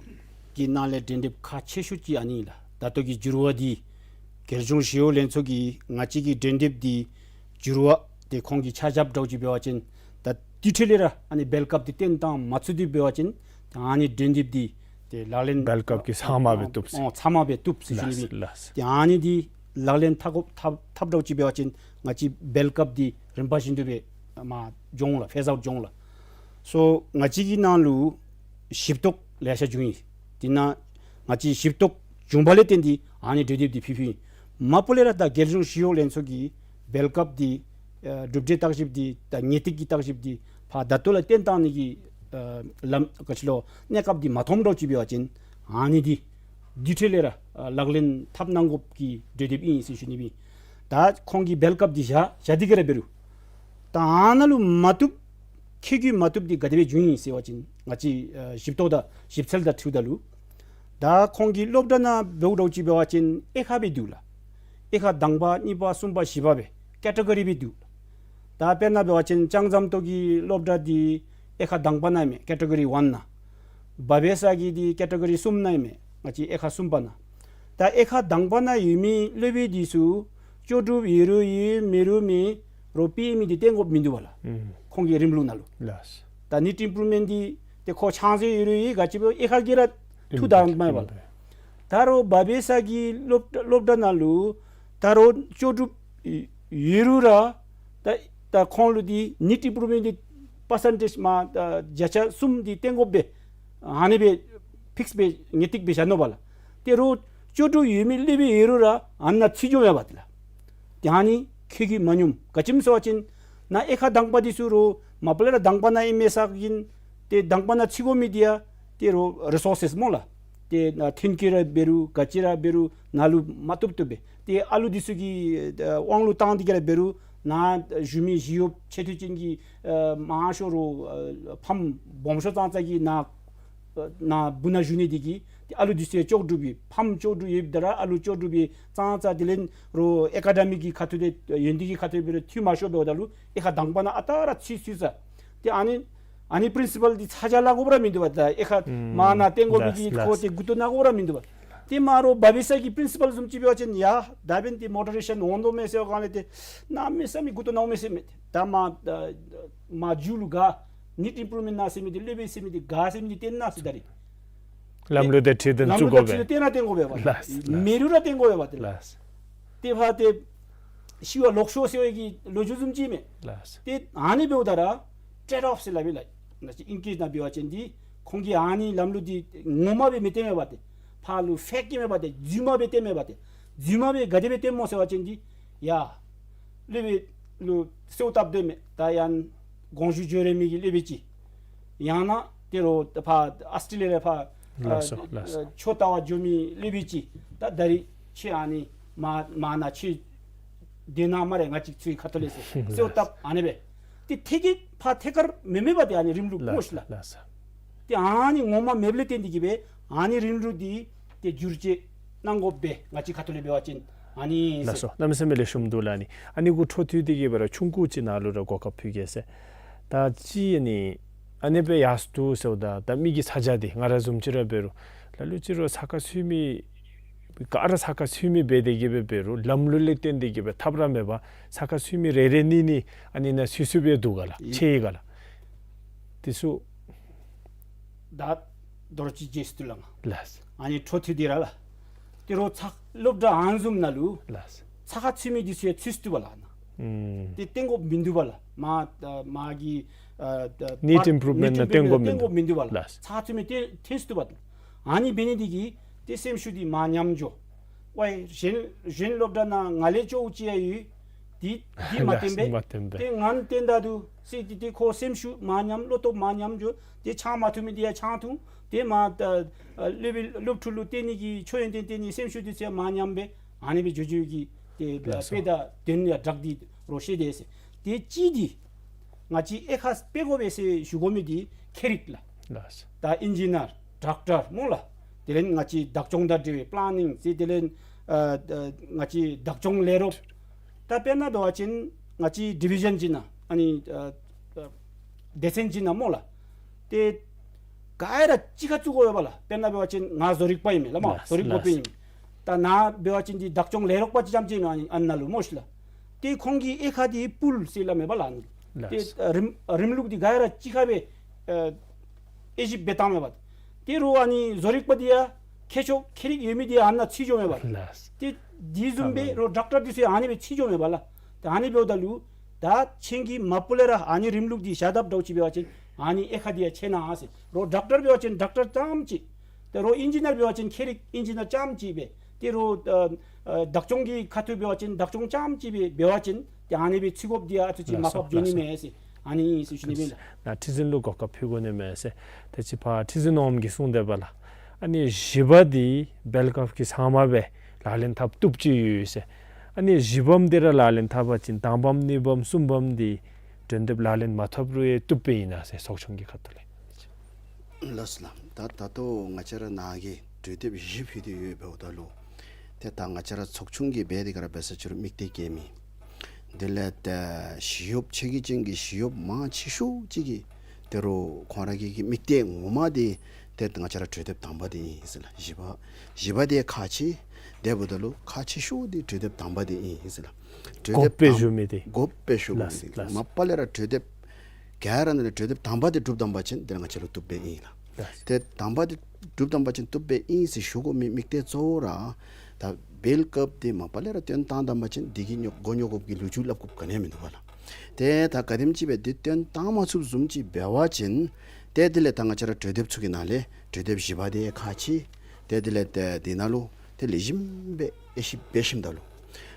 ཀྱི་ནང་ལས་གྲོས་འདེབས་ཁག་ཆེ་ཤོས་ཅིག་ཨ་ནི་ལགས། ད་ལྟོ་གི་འགྱུར་བ་འདི་རྒྱལ་གཞུང་ཞི་གཡོག་ལྷན་ཚོགས་ཀྱིས་ང་བཅས་ཀྱི་གྲོས་འདེབས་འདི་འགྱུར་བ་འདི་ཁོང་གིས་ཆ་བཞགཔ་འདྲཝ་ཅིག་འབད་བ་ཅིན་ད་དེ་འཕྲོ་ལས་ར་ཨ་ནི་བེལ་ཀབ་འདི་བཏོན་བཏང་མ་ཚུགས་ཏེ་འབད་བ་ཅིན་ད་ཨ་ནི་གྲོས་འདེབས་འདི་ཏེ་ལག་ལེན་བེལ་ཀབ་ཀྱིས་ཚབ་མ་འབད་བཏུབ་ཟེར། ཨོ་ཚབ་མ་འབད་བཏུབ་ཟེར་ཞུ་ནི་ལགས་ལགས། ཏེ་ཨ་ནི་འདི་ལག་ལེན་འཐབ་དགོཔ་འཐབ་འཐབ་འདྲཝ་ཅིག་འབད་བ་ཅིན་ང་བཅས་བེལ་ཀབ་འདི་རིམ་པ་བཞིན་དུ་སྦེ་མར་འགྱོ་འོང་ལགས། ཕེསི་ཨའུཊ་འགྱོ་འོང་ལགས། སོ་ང་བཅས་ཀྱི་ནང་ལུ་ཞིབ་རྟོག་ལེ་ཤ་བྱུང་ཡི། དེ་ནང་ང་བཅས་ཞིབ་རྟོག་བྱུང་བ་ལས་བརྟེན་ཏེ་ཨ་ནི་གྲོས་འདེབས་འདི་ཕུལ་ཕུལཝ་ཨིན། མ་པ་ལས་ར་ད་རྒྱལ་གཞུང་ཞི་གཡོག་ལྷན་ཚོགས་ཀྱིས་བེལ་ཀབ་འདི་ཨ་གྲུབ་འབྲས་བརྟག་ཞིབ་འདི་དང་ངེས་ཏིག་གི་བརྟག་ཞིབ་འདི་ཕར་ད་ལྟོ་ལས་བཏོན་བཏང་ནི་གི་ཨ་ལམ་ག་ཅི་ལོ་གནས་སྐབས་འདི་མ་མཐོངམ་འདྲཝ་ཅིག་འབད་བ་ཅིན་ཨ་ནི་འདི་དེ་འཕྲོ་ལས་ར་ཨ་ལག་ལེན་འཐབ་གནང་དགོཔ་གི་གྲོས་འདེབས་ཨིན་ཟེར་ཞུ་ནི་ཨིན། ད་ཁོང་གིས་བེལ་ཀབ་འདི་བཞག་བཞག་སྟེ་གི་ར་འབད་རུང་ད་ཨ་ནཱ་ལུ་མ་བཏུབ་ཁྱད་གུ་མ་བཏུབ་འདི་ག་དེ་སྦེ་བྱུང་ཡི་ཟེར་བ་ཅིན་ང་བཅས་ཨ་ཞིབ་རྟོག་དང་ཞིབ་འཚོལ་དང་འཁྲིལཝ་ད་ལུ་ད་ཁོང་གི་སློབ་གྲྭ་ནང་འབདཝ་འདྲཝ་ཅིག་འབད་བ་ཅིན་དབྱེ་ཁག་སྦེ་འདུག་ལགས། དབྱེ་ཁག་དང་པ་གཉིས་པ་གསུམ་པ་བཞི་པ་སྦེ་ཀེ་ཊེ་གོ་རི་སྦེ་འདུག། ད་དཔེར་ན་འབད་བ་ཅིན་ལྕང་ཟམ་ཏོག་གི་སློབ་གྲྭ་འདི་དབྱེ་ཁག་དང་པ་ནང་ཨིན་མས། ཀེ་ཊེ་གོ་རི་ཝན་ནང་། བ་བེ་ས་གི་འདི་ཀེ་ཊེ་གོ་རི་གསུམ་ནང་ཨིན་མས། ང་བཅས་དབྱེ་ཁག་གསུམ་པ་ནང་། ད་དབྱེ་ཁག་དང་པ་ནང་ཡོད་མི་སློབ་དཔོན་འདི་ཚུ་ལྕོགས་གྲུབ་ཡོད་རུང་ཡོད་མེད་རུང་མེད་རོགས་དཔེ་མི་འདི་བཏོན་དགོཔ་མིན་འདུག་པ་ལགས། ཨུམ་ཁོང་གི་རིམ་ལུགས་ནང་ལུ། ལགས། ད་ནིཊ་ཨིམ་པུ་རུབ་མེནཊ་འདི་ཏེ་ཁོ་ཆང་ས་ཡོད་རུང་ཡོད་ག་ཅི་འབད་དབྱེ་ཁག་གིས་ར་ཐུག་ད་མ་ཡོད་པ་ལགས། ད་རུང་བ་བེ་ས་གི་སློབ་སློབ་གྲྭ་ནང་ལུ་ད་རུང་ལྕོགས་གྲུབ་ཡོད་རུང་ར་ད་ད་ཁོང་ལུ་འདི་ནིཊ་ཨིམ་པུ་རུབ་མེནཊ་འདི་པར་སེན་ཊེཇ་མ་ད་བརྒྱ་ཆ་གསུམ་འདི་བཏོན་དགོཔ་སྦེ་ཨ་ནི་སྦེ་ཕིགསི་སྦེ་ངེས་ཏིག་སྦེ་བཞག་ནུག་པ་ལགས། ཏེ་རོགས་ལྕོགས་གྲུབ་ཡོད་མི་སློབ་དཔོན་ཡོད་རུང་ར་ཨ་ནཱ་ཚུད་འགྱོཝ་མས་པ་ཏེ་ལགས། ཏེ་ཨ་ནི་ཁྱད་གུ་མ་སྙོམས། ག་ཅི་སྨོ་ཟེར་བ་ཅིན་ནཱ་དབྱེ་ཁག་དང་པ་འདི་ཚུ་རོགས་མ་པ་ལས་ར་དང་པ་ནང་ཨིན་མས་ཟེར་གིན་ཏེ་དང་པ་ནང་ཚུད་དགོ་མི་འདི་ཡང་ཏེ་རོགས་རི་སོར་སེས་སྨོ་ལགས། ཏེ་ནཱ་ཐོན་སྐྱེད་ར་འབད་རུང་ག་ཅི་ར་འབད་རུང་ནཱ་ལུ་མ་བཏུབ་བཏུབ་སྦེ་ཏེ་ཨ་ལུ་འདི་ཚུ་གི་ཨ་དབང་ལུ་བཏང་སྟེ་གི་ར་འབད་རུང་ནཱ་བཞུགས་མི་ཞི་གཡོགཔ་ཆེ་འདོད་ཅན་གྱི་ཨ་མང་ཤོས་རོགས་ཨ་ཕམ་སྦོམ་ཤོས་ཙང་ཙང་གིས་ནཱ་ཨ་ནཱ་སྦུག་ནང་བཞུགས་ནི་འདི་གིས་ ཏེ་ཨ་ལུ་འདི་ཚུ་ཡང་ལྕོགས་གྲུབ་སྦེ་ཕམ་ལྕོགས་གྲུབ་ཡོདཔ་ད་ར་ཨ་ལུ་ལྕོགས་གྲུབ་སྦེ་ཙང་ཙང་དེ་ལས་རོགས་ཨེ་ཀ་ཌེ་མི་གི་ཁ་ཐུག་ལས་ཡོན་ཏན་གྱི་ཁ་ཐུག་ལས་འབད་རུང་འཐུས་མ་ཤོར་འབདཝ་ད་ལུ་དབྱེ་ཁག་དང་པ་ནང་ཨ་རྟག་ར་ཚུད་ཚུད་ས། ཏེ་ཨ་ནི་ཨ་ནི་པིརིན་སི་པཱལ་འདི་ཚ་གྱང་ལང་དགོཔ་ར་མིན་འདུག་པ། ད་དབྱེ་ཁག་ཨུམ་མར་ནང་བཏོན་དགོ་པའི་ལགས་གི་ཁོ་ལགས། ཏེ་མགུ་ཏོ་ན་དགོཔ་ར་མིན་འདུག་པ། ཏེ་མར་རོགས་བ་བི་ས་གི་པིརིན་སི་པཱལ་བཟུམ་ཅིག་འབད་བ་ཅིན་ཡ་ད་འབདན་ཏེ་མོ་ཊི་རེ་ཤཱན་འོང་དོ་མས་ཟེར་བ་གང་ལས་ཏེ་གནམ་མེད་ས་མེད་མགུ་ཏོ་ན་དགོ་མས་ཟེར་མས། ད་མར་ཨ་མར་མཇུག་ལུ་ག་ནིཊ་ཨིམ་པུརུབ་མེནཊ་གནང་ཟེར་མི་འདི་སློབ་དཔོན་ཟེར་མི་འདི་ག་ཟེར་མི་འདི་བསྟེན་གནང་ཟེར། ད་རིས་ལམ་ལུགས་དང་འཁྲིལ་ཏེ་ལམ་ལུགས་བཙུགས་དགོ་དང་འཁྲིལ་པས། ཏེ་བསྟེན་གནང་བསྟེན་དགོ་པས་པ། ལགས་ལགས། མེ་རུ་ར་བསྟེན་དགོ་པས་པ། ཏེ་ལགས། ཏེ་ཕར་ཏེ་ཤི་བ་ལོག་ཤོག་ཟེར་བའི་གི་ལོ་རྒྱུས་བཟུམ་ཅིག་མས། ལགས། ཏེ་ཨ་ནི་འབདཝ་ད་ར་ཊེཌ་ཨོཕ་ཟེར་སླབ་ཨིན་ལགས། ནཱ་ཅིག་ཨིང་ལིཤ་ནང་འབད་བ་ཅིན་འདི་ཁོང་གིས་ཨ་ནི་ལམ་ལུགས་འདི་ངོ་མ་སྦེ་མི་བསྟེན་མས་པ། ཏེ་ཕར་ལུ་ཕེཀ་ཨིན་མས་པ། ཏེ་རྫུན་མ་སྦེ་བསྟེན་མས་པ། ཏེ་རྫུན་མ་སྦེ་ག་དེ་སྦེ་བསྟེནམ་སྨོ་ཟེར་བ་ཅིན་འདི་ཡ་སློབ་དཔོན་ལུ་གསོལཝ་བཏབ་སྡོད་མི་ད་ཡང་དགོངས་ཞུ་འབྱོན་རན་མི་གི་སློབ་དཔོན་ཅིག། ཡང་ན་ཏེ་རོགས་ཕར་ཨཱོས་ཊྲེ་ལི་ཡ་ཕར་ལགས་སོ། ལགས་སོ། ཨ་ཆོས་ལྟ་བར་འགྱོ་མི་སློབ་དཔོན་ཅིག། ད་ད་རིས་ཁྱོད་ཨ་ནི་མར་མར་ནང་ཁྱོད་སྡོད་གནང་སྨ་རེ། ང་བཅས་ཚུའི་ཁ་ཐུག་ལས་ཟེར་གསོལཝ་བཏབ། ཨ་ནི་སྦེ་ཏེ་ཐད་ཀར་ཕར་ཐད་ཀར་མེན་མས་པ། ཏེ་ཨ་ནི་རིམ་ལུགས་སྨོ་ཤིག་ལགས། ལགས་སོ། ཏེ་ཨ་ནི་ངོ་མ་མེདཔ་ལས་བརྟེན་ཏེ་གིས་སྦེ་ཨ་ནི་རིམ་ལུགས་འདི་ཏེ་བསྒྱུར་བཅོས་གནང་དགོ་པས། ང་བཅས་ཁ་ཐུག་ལས་འབད་བ་ཅིན་ཨ་ནི་ལགས་སོ། གནམ་མེད་ས་མེད་ལེགས་ཤོམ་འདུག་ལགས། ཨ་ནི་ཨ་ནི་གུ་འཕྲོ་མཐུད་དེ་གིས་སྦེ་ར་ཆུང་ཀུ་ཅིག་ནཱ་ལུ་ར་གོ་སྐབས་ཕུལ་གེ་ཟེར། ད་ཅི་ཨ་ནི་ཨ་ནི་སྦེ་ཡར་སོང་འདུག་ཟེརཝ་ད་ད་མི་གི་ཚ་གྱང་འདི་ང་ར་བཟུམ་ཅིག་ར་འབད་རུང་ལ་ལུ་ཅིག་རོགས་ས་ཁར་ཚུད་མི་ག་ར་ས་ཁར་ཚུད་མི་སྦེ་དེ་གིས་སྦེ་འབད་རུང་ལམ་ལུགས་ལས་བརྟེན་ཏེ་གིས་སྦེ་ཐབས་ར་མེད་པར་ས་ཁར་ཚུད་མི་རེ་རེ་གཉིས་གཉིས་ཨ་ནི་ནང་ཚུད་ཚུདཔ་སྦེ་འདུག་ག་ལགས། ཨིན། ཆེ་ག་ལགས། དེ་ཚུ་ད་དོ་རུང་ཅིག་རྗེས་སུ་ལང་། ལགས། ཨ་ནི་འཕྲོ་མཐུད་དེ་ར་ལགས། ཏེ་རོགས་ཚ་སློབ་གྲྭ་ཨ་ནི་བཟུམ་ནང་ལུ་ལགས། ཚ་ཁར་ཚུད་མི་འདི་ཚུ་ཡང་ཚུད་ཚུདཔ་ལགས་ནཱ། ཨུམ། ཏེ་བསྟེན་དགོཔ་མིན་འདུག་པ་ལགས། མར་ཨ་མར་གྱི་ཨ་ད་ནིཊ་ཨིམ་པུརུབ་མེནཊ་ནཱ་བསྟེན་དགོཔ་མིན་འདུག། བསྟེན་དགོཔ་མིན་འདུག་པ་ལགས། ལགས། ཚ་ཁར་ཚུད་མི་ཏེ་ཚུད་ཚུདཔ་ལགས། ཨ་ནི་འབད་ནི་འདི་གིས་ཏེ་སེམས་ཤུགས་འདི་མར་ཉམས་འགྱོ། ཝའི་གཞན་གཞན་སློབ་གྲྭ་ནང་ང་ལས་སྐྱོ་བོ་ཅིག་ཡང་ཡོད། དེ་དེ་མ་བསྟེན་པས། མ་བསྟེན་པས། ཏེ་ང་བསྟེན་ད་འདུག་ཟེར་ཏེ་ཏེ་ཁོ་སེམས་ཤུགས་མར་ཉམས། བློ་སྟོབས་མར་ཉམས་འགྱོ། ཏེ་ཆང་མ་འཐུང་མི་འདི་ཡང་ཆང་འཐུང་། ཏེ་མར་ད་ཨ་སློབ་དཔོན་སློབ་ཕྲུག་ལུ་བསྟེན་ནི་གི་ཆོས་ཡོན་ཏན་བསྟེན་ནི་སེམས་ཤུགས་འདི་ཚུ་མར་ཉམས་པས། ཨ་ནི་སྦེ་འགྱོ་འགྱོ་གི་ཏེ་ལགས་སོ། དཔེ་དང་དོན་ཡང་སྦྲགས་ཏེ་རོགས་ཤེས་དེས་ཟེར། ཏེ་གཅིག་འདི་ང་བཅས་དབྱེ་ཁག་སྤེལ་དགོ་པས་ཟེར་ཞུ་དགོ་མི་འདི་ཁྱད་རིག་ལགས། ལགས་སོ། ད་ཨིན་ཇི་ནིར་ཌོག་ཊར་སྨོ་ལགས། དེ་ལས་ང་བཅས་བདག་སྐྱོང་དང་འབྲེལ་བའི་པ་ལེ་ནིང་ཟེར། དེ་ལས་ཨ་ཨ་ང་བཅས་བདག་སྐྱོང་ལས་རོགས། ད་དཔེར་ན་འབད་བ་ཅིན་ང་བཅས་ཌི་བི་ཤཱན་ཅིག་ནང་ཨ་ནི་ཨ་ཨ་སྡེ་ཚན་ཅིག་ནང་སྨོ་ལགས། ཏེ་ག་ར་གཅིག་ཁར་བཙུགས་དགོ་པས་ལགས། དཔེར་ན་འབད་བ་ཅིན་ང་བཟོ་རིག་པ་ཨིན་མས་ལགས། མ་ལགས་བཟོ་རིག་པ་ལགས། ཨིན་མས། ད་ནཱ་འབད་བ་ཅིན་འདི་བདག་སྐྱོང་ལས་རོགས་པ་ཅིག་རྐྱངམ་ཅིག་ཨིན་མས་ཨ་ནཱ་ལུ་སྨོ་ཤིག་ལགས། ཏེ་ཁོང་གི་དབྱེ་ཁག་འདི་པུལ་ཟེར་སླབ་མས་པ་ལགས། ལགས། ཏེ་ཨ་རིམ་རིམ་ལུགས་འདི་ག་ར་གཅིག་ཁར་སྦེ་ཨ་དབྱེ་ཞིབ་འབད་བཏངམ་མས་པ། ཏེ་རོགས་ཨ་ནི་བཟོ་རིག་པ་འདི་ཡང་ཁྱད་ཆོས་ཁྱད་རིག་ཡོད་མི་འདི་ཨ་ནཱ་ཚུད་འགྱོཝ་མས་པ། ལགས། ཏེ་དེ་བཟུམ་སྦེ་རོགས་ཌོག་ཊར་འདི་ཚུ་ཡང་ཨ་ནི་སྦེ་ཚུད་འགྱོཝ་མས་པ་ལགས། ཏེ་ཨ་ནི་འབདཝ་ད་ལུ་ད་ཁྱེད་ཀྱིས་མ་པ་ལས་ར་ཨ་ནི་རིམ་ལུགས་འདི་བཞག་དཔ་འདྲཝ་ཅིག་འབད་བ་ཅིན་ཨ་ནི་དབྱེ་ཁག་འདི་ཡང་ཕྱེ་གནང་ཟེར། རོགས་ཌོག་ཊར་འབད་བ་ཅིན་ཌོག་ཊར་རྐྱངམ་ཅིག། ཏེ་རོགས་ཨིན་ཇི་ནིར་འབད་བ་ཅིན་ཁྱད་རིག་ཨིན་ཇི་ནིར་རྐྱངམ་ཅིག་སྦེ། ཏེ་རོགས་ཨ་ཨ་བདག་སྐྱོང་གི་ཁ་ཐུག་འབད་བ་ཅིན་བདག་སྐྱོང་རྐྱངམ་ཅིག་སྦེ་འབད་བ་ཅིན་ཏེ་ཨ་ནི་སྦེ་ཚུད་དགོཔ་འདི་ཡང་ཨ་ཙི་ཅིག་ལགས་སོ། མར་ཕབ་འགྱོ་ནི་ལགས་སོ། མས་ཟེར། ཨ་ནི་ཨིན་ཟེར་ཞུ་ནི་ཨིན་ལགས། ནཱ་ཁྲི་འཛིན་ལུ་གོ་སྐབས་ཕུལ་དགོ་ནི་མས་ཟེར། ད་ཅི་ཕར་ཁྲི་འཛིན་འོགམ་གིས་གསུངས་དེས་པ་ལགས། ཨ་ནི་བཞི་པ་འདི་བེལ་ཀབ་ཀྱི་ཚབ་མ་སྦེ་ལག་ལེན་འཐབ་བཏུབ་ཅི་ཡོད་ཟེར། ཨ་ནི་བཞི་པམ་འདི་ར་ལག་ལེན་འཐབ་པ་ཅིན་དང་པམ་གཉིས་པམ་གསུམ་པམ་འདི་གྲོས་འདེབས་ལག་ལེན་མ་འཐབ་རུང་ཡང་བཏུབ་པས་ཨིན་ན་ཟེར་ཚོགས་ཆུང་གི་ཁ་ཐུག་ལས། ལགས་སོ་ལགས། ད་ད་ལྟོ་ང་བཅས་ར་ནཱ་གིས་གྲོས་འདེབས་བཞི་ཕུལ་ཏེ་ཡོདཔ་འབདཝ་ད་ལུ་ཏེ་ད་ང་བཅས་ར་ཚོགས་ཆུང་གིས་འབད་དེ་ག་ར་འབད་ས་ཅིག་རུང་དམིགས་གཏད་བསྐྱེད་མི་དེ་ལས་ཏེ་ཞི་གཡོགཔ་ཆེ་གི་ཅན་གྱི་ཞི་གཡོགཔ་མང་ཆེ་ཤོས་ཅིག་གིས་ཏེ་རོགས་ཁོང་ར་གི་གི་དམིགས་གཏད་ངོ་མ་འདི་ཏེ་ང་བཅས་ར་གྲོས་འདེབས་དང་པ་འདི་ཨིན་ཟེར་ལགས། བཞི་པ་བཞི་པ་འདི་ཁག་ཆེ། དེ་འབདཝ་ད་ལུ་ཁག་ཆེ་ཤོས་འདི་གྲོས་འདེབས་དང་པ་འདི་ཨིན་ཟེར་ལགས། གྲོས་འགོ་འདེབས་དཔེ་དང་ཞུ་མི་འདི། གོ་དཔེ་ཞུ་མི་ལགས་འདི། ལགས། མ་པ་ལས་ར་གྲོས་འདེབས་ག་ར་ནང་ལས་གྲོས་འདེབས་དང་པ་འདི་གྲུབ་བཏང་པ་ཅིན་དེ་ལས་ང་བཅས་ལུ་བཏུབ་པས་ཨིན་ལགས། ལགས། ཏེ་དང་པ་འདི་གྲུབ་བཏང་པ་ཅིན་བཏུབ་པས་ཨིན་ཟེར་ཞུ་དགོ་མི་དམིགས་གཏད་གཙོ་བོ་ར་ད་བེལ་ཀབ་འདི་མ་པ་ལས་ར་བཏོན་བཏང་བཏང་པ་ཅིན་འདི་གི་ཉོ་མགོ་ཉོ་དགོཔ་གི་ལོ་རྒྱུས་སླབ་དགོཔ་ག་ནི་ཡང་མིན་འདུག་པ་ལགས། ཏེ་ད་ག་དེམ་ཅིག་སྦེ་འདི་བཏོན་བཏང་མ་ཚུགསཔ་བཟུམ་ཅིག་འབད་བ་ཅིན་ཏེ་དེ་ལས་ད་ང་བཅས་ར་གྲོས་འདེབས་ཚུ་གི་ནང་ལས་གྲོས་འདེབས་བཞི་པ་འདི་ཁག་ཆེ། ཏེ་དེ་ལས་ཏེ་འདི་ནང་ལུ་ཏེ་ལེགས་ཤོམ་སྦེ་དབྱེ་ཞིབ་འབད་ཞིནམ་ད་ལུ་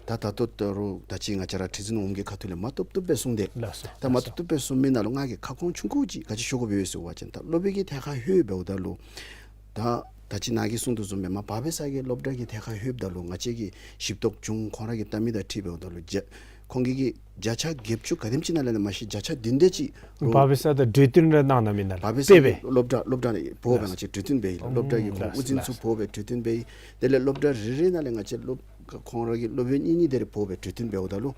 ད་ད་ལྟོ་ད་རུང་ད་ཅི་ང་བཅས་ར་ཁྲི་འཛིན་འོགམ་གྱི་ཁ་ཐུག་ལས་མ་བཏུབ་བཏུབ་སྦེ་གསུངས་ཏེ། ལགས་སོ། ད་མ་ལགས་སོ། བཏུབ་བཏུབ་སྦེ་གསུངས་མི་ནང་ལུ་ང་གིས་ཁ་སྐོང་ཆུང་ཀུ་ཅིག་ག་ཅི་ཞུ་དགོཔ་ཡོད་ཟེར་བ་ཅིན་ད་སློབ་དཔོན་གྱི་ཐད་ཁར་ལྷོད་འབདཝ་ད་ལུ་ད་ད་ཅི་ནཱ་གིས་གསུངས་དོ་བཟུམ་སྦེ་མ་བ་བེ་ས་གི་སློབ་གྲྭ་གི་ཐད་ཁར་ལྷོདཔ་ད་ལུ་ང་བཅས་ཀྱི་ཞིབ་འཚོལ་བྱུང་ཁོང་ར་གིས་བལྟ་མི་དང་འཁྲིལ་འབདཝ་ད་ལུ་རྒྱ་ ཁོང་གིས་ཀྱིས་བརྒྱ་ཆ་བརྒྱད་ཅུ་ག་དེམ་ཅིག་ནང་ལས་ནི་མ་གཞི་བརྒྱ་ཆ་བདུན་དེ་ཅིག་རོགས། འབད་བ་ཅིན་ད་གྲོས་བསྟུན་རེ་གནང་གནངམ་ཨིན་ན་ལགས། འབད་བ་ཅིན་དཔེ་སྦེ་སློབ་གྲྭ་སློབ་གྲྭ་ནང་འབོ་སྦེ་ལགས། ང་བཅས་གྲོས་བསྟུན་འབད་ཡི་ལགས། སློབ་གྲྭ་གི་ཁོང་ཨུ་རྫིན་ཚུ་འབོ་སྦེ་གྲོས་བསྟུན་འབད་ཡི། དེ་ལས་སློབ་གྲྭ་རེ་རེ་ནང་ལས་ང་བཅས་སློབ་ཁོང་ར་གི་སློབ་དཔོན་གཉིས་གཉིས་དེ་རེ་འབོ་སྦེ་གྲོས་བསྟུན་འབདཝ་ད་ལུ་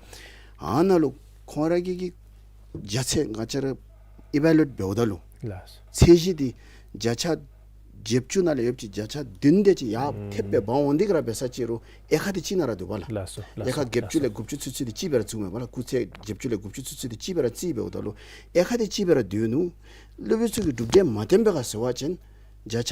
ཨ་ནཱ་ལུ་ཁོང་ར་གིས་ཀྱིས་བརྒྱ་ཆ་ང་བཅས་ར་ཨི་བཱ་ལུ་ཨེཊ་འབདཝ་ད་ལུ་ལགས། ཚད་གཞི་འདི་བརྒྱ་ཆ་བརྒྱད་ཅུ་ནང་ལས་ཡོདཔ་ཅིག་བརྒྱ་ཆ་བདུན་དེ་ཅིག་ཡར་ཐེབས་སྦེ་འབག་འོང་དེ་ག་ར་འབད་ས་ཅིག་རུང་དབྱེ་ཁག་འདི་གཅིག་ནང་ར་འདུག་པ་ལགས། ལགས་སོ། ལགས་སོ། དབྱེ་ཁག་བརྒྱད་ཅུ་ལས་དགུ་བཅུ་ཚུན་ཚོད་འདི་གཅིག་སྦེ་ར་བརྩིཝ་མས་པ་ལགས། སྐུགས་ཚད་བརྒྱད་ཅུ་ལས་དགུ་བཅུ་ཚུན་ཚོད་འདི་གཅིག་སྦེ་ར་བརྩིཝ་འབདཝ་ད་ལུ་དབྱེ་ཁག་འདི་གཅིག་སྦེ་ར་འདུག་ནུག། སློབ་དཔོན་ཚུ་གིས་གྲུབ་འབྲས་མ་བཏོན་པའི་ཁར་ཟེར་བ་ཅིན་བརྒྱ་ཆ་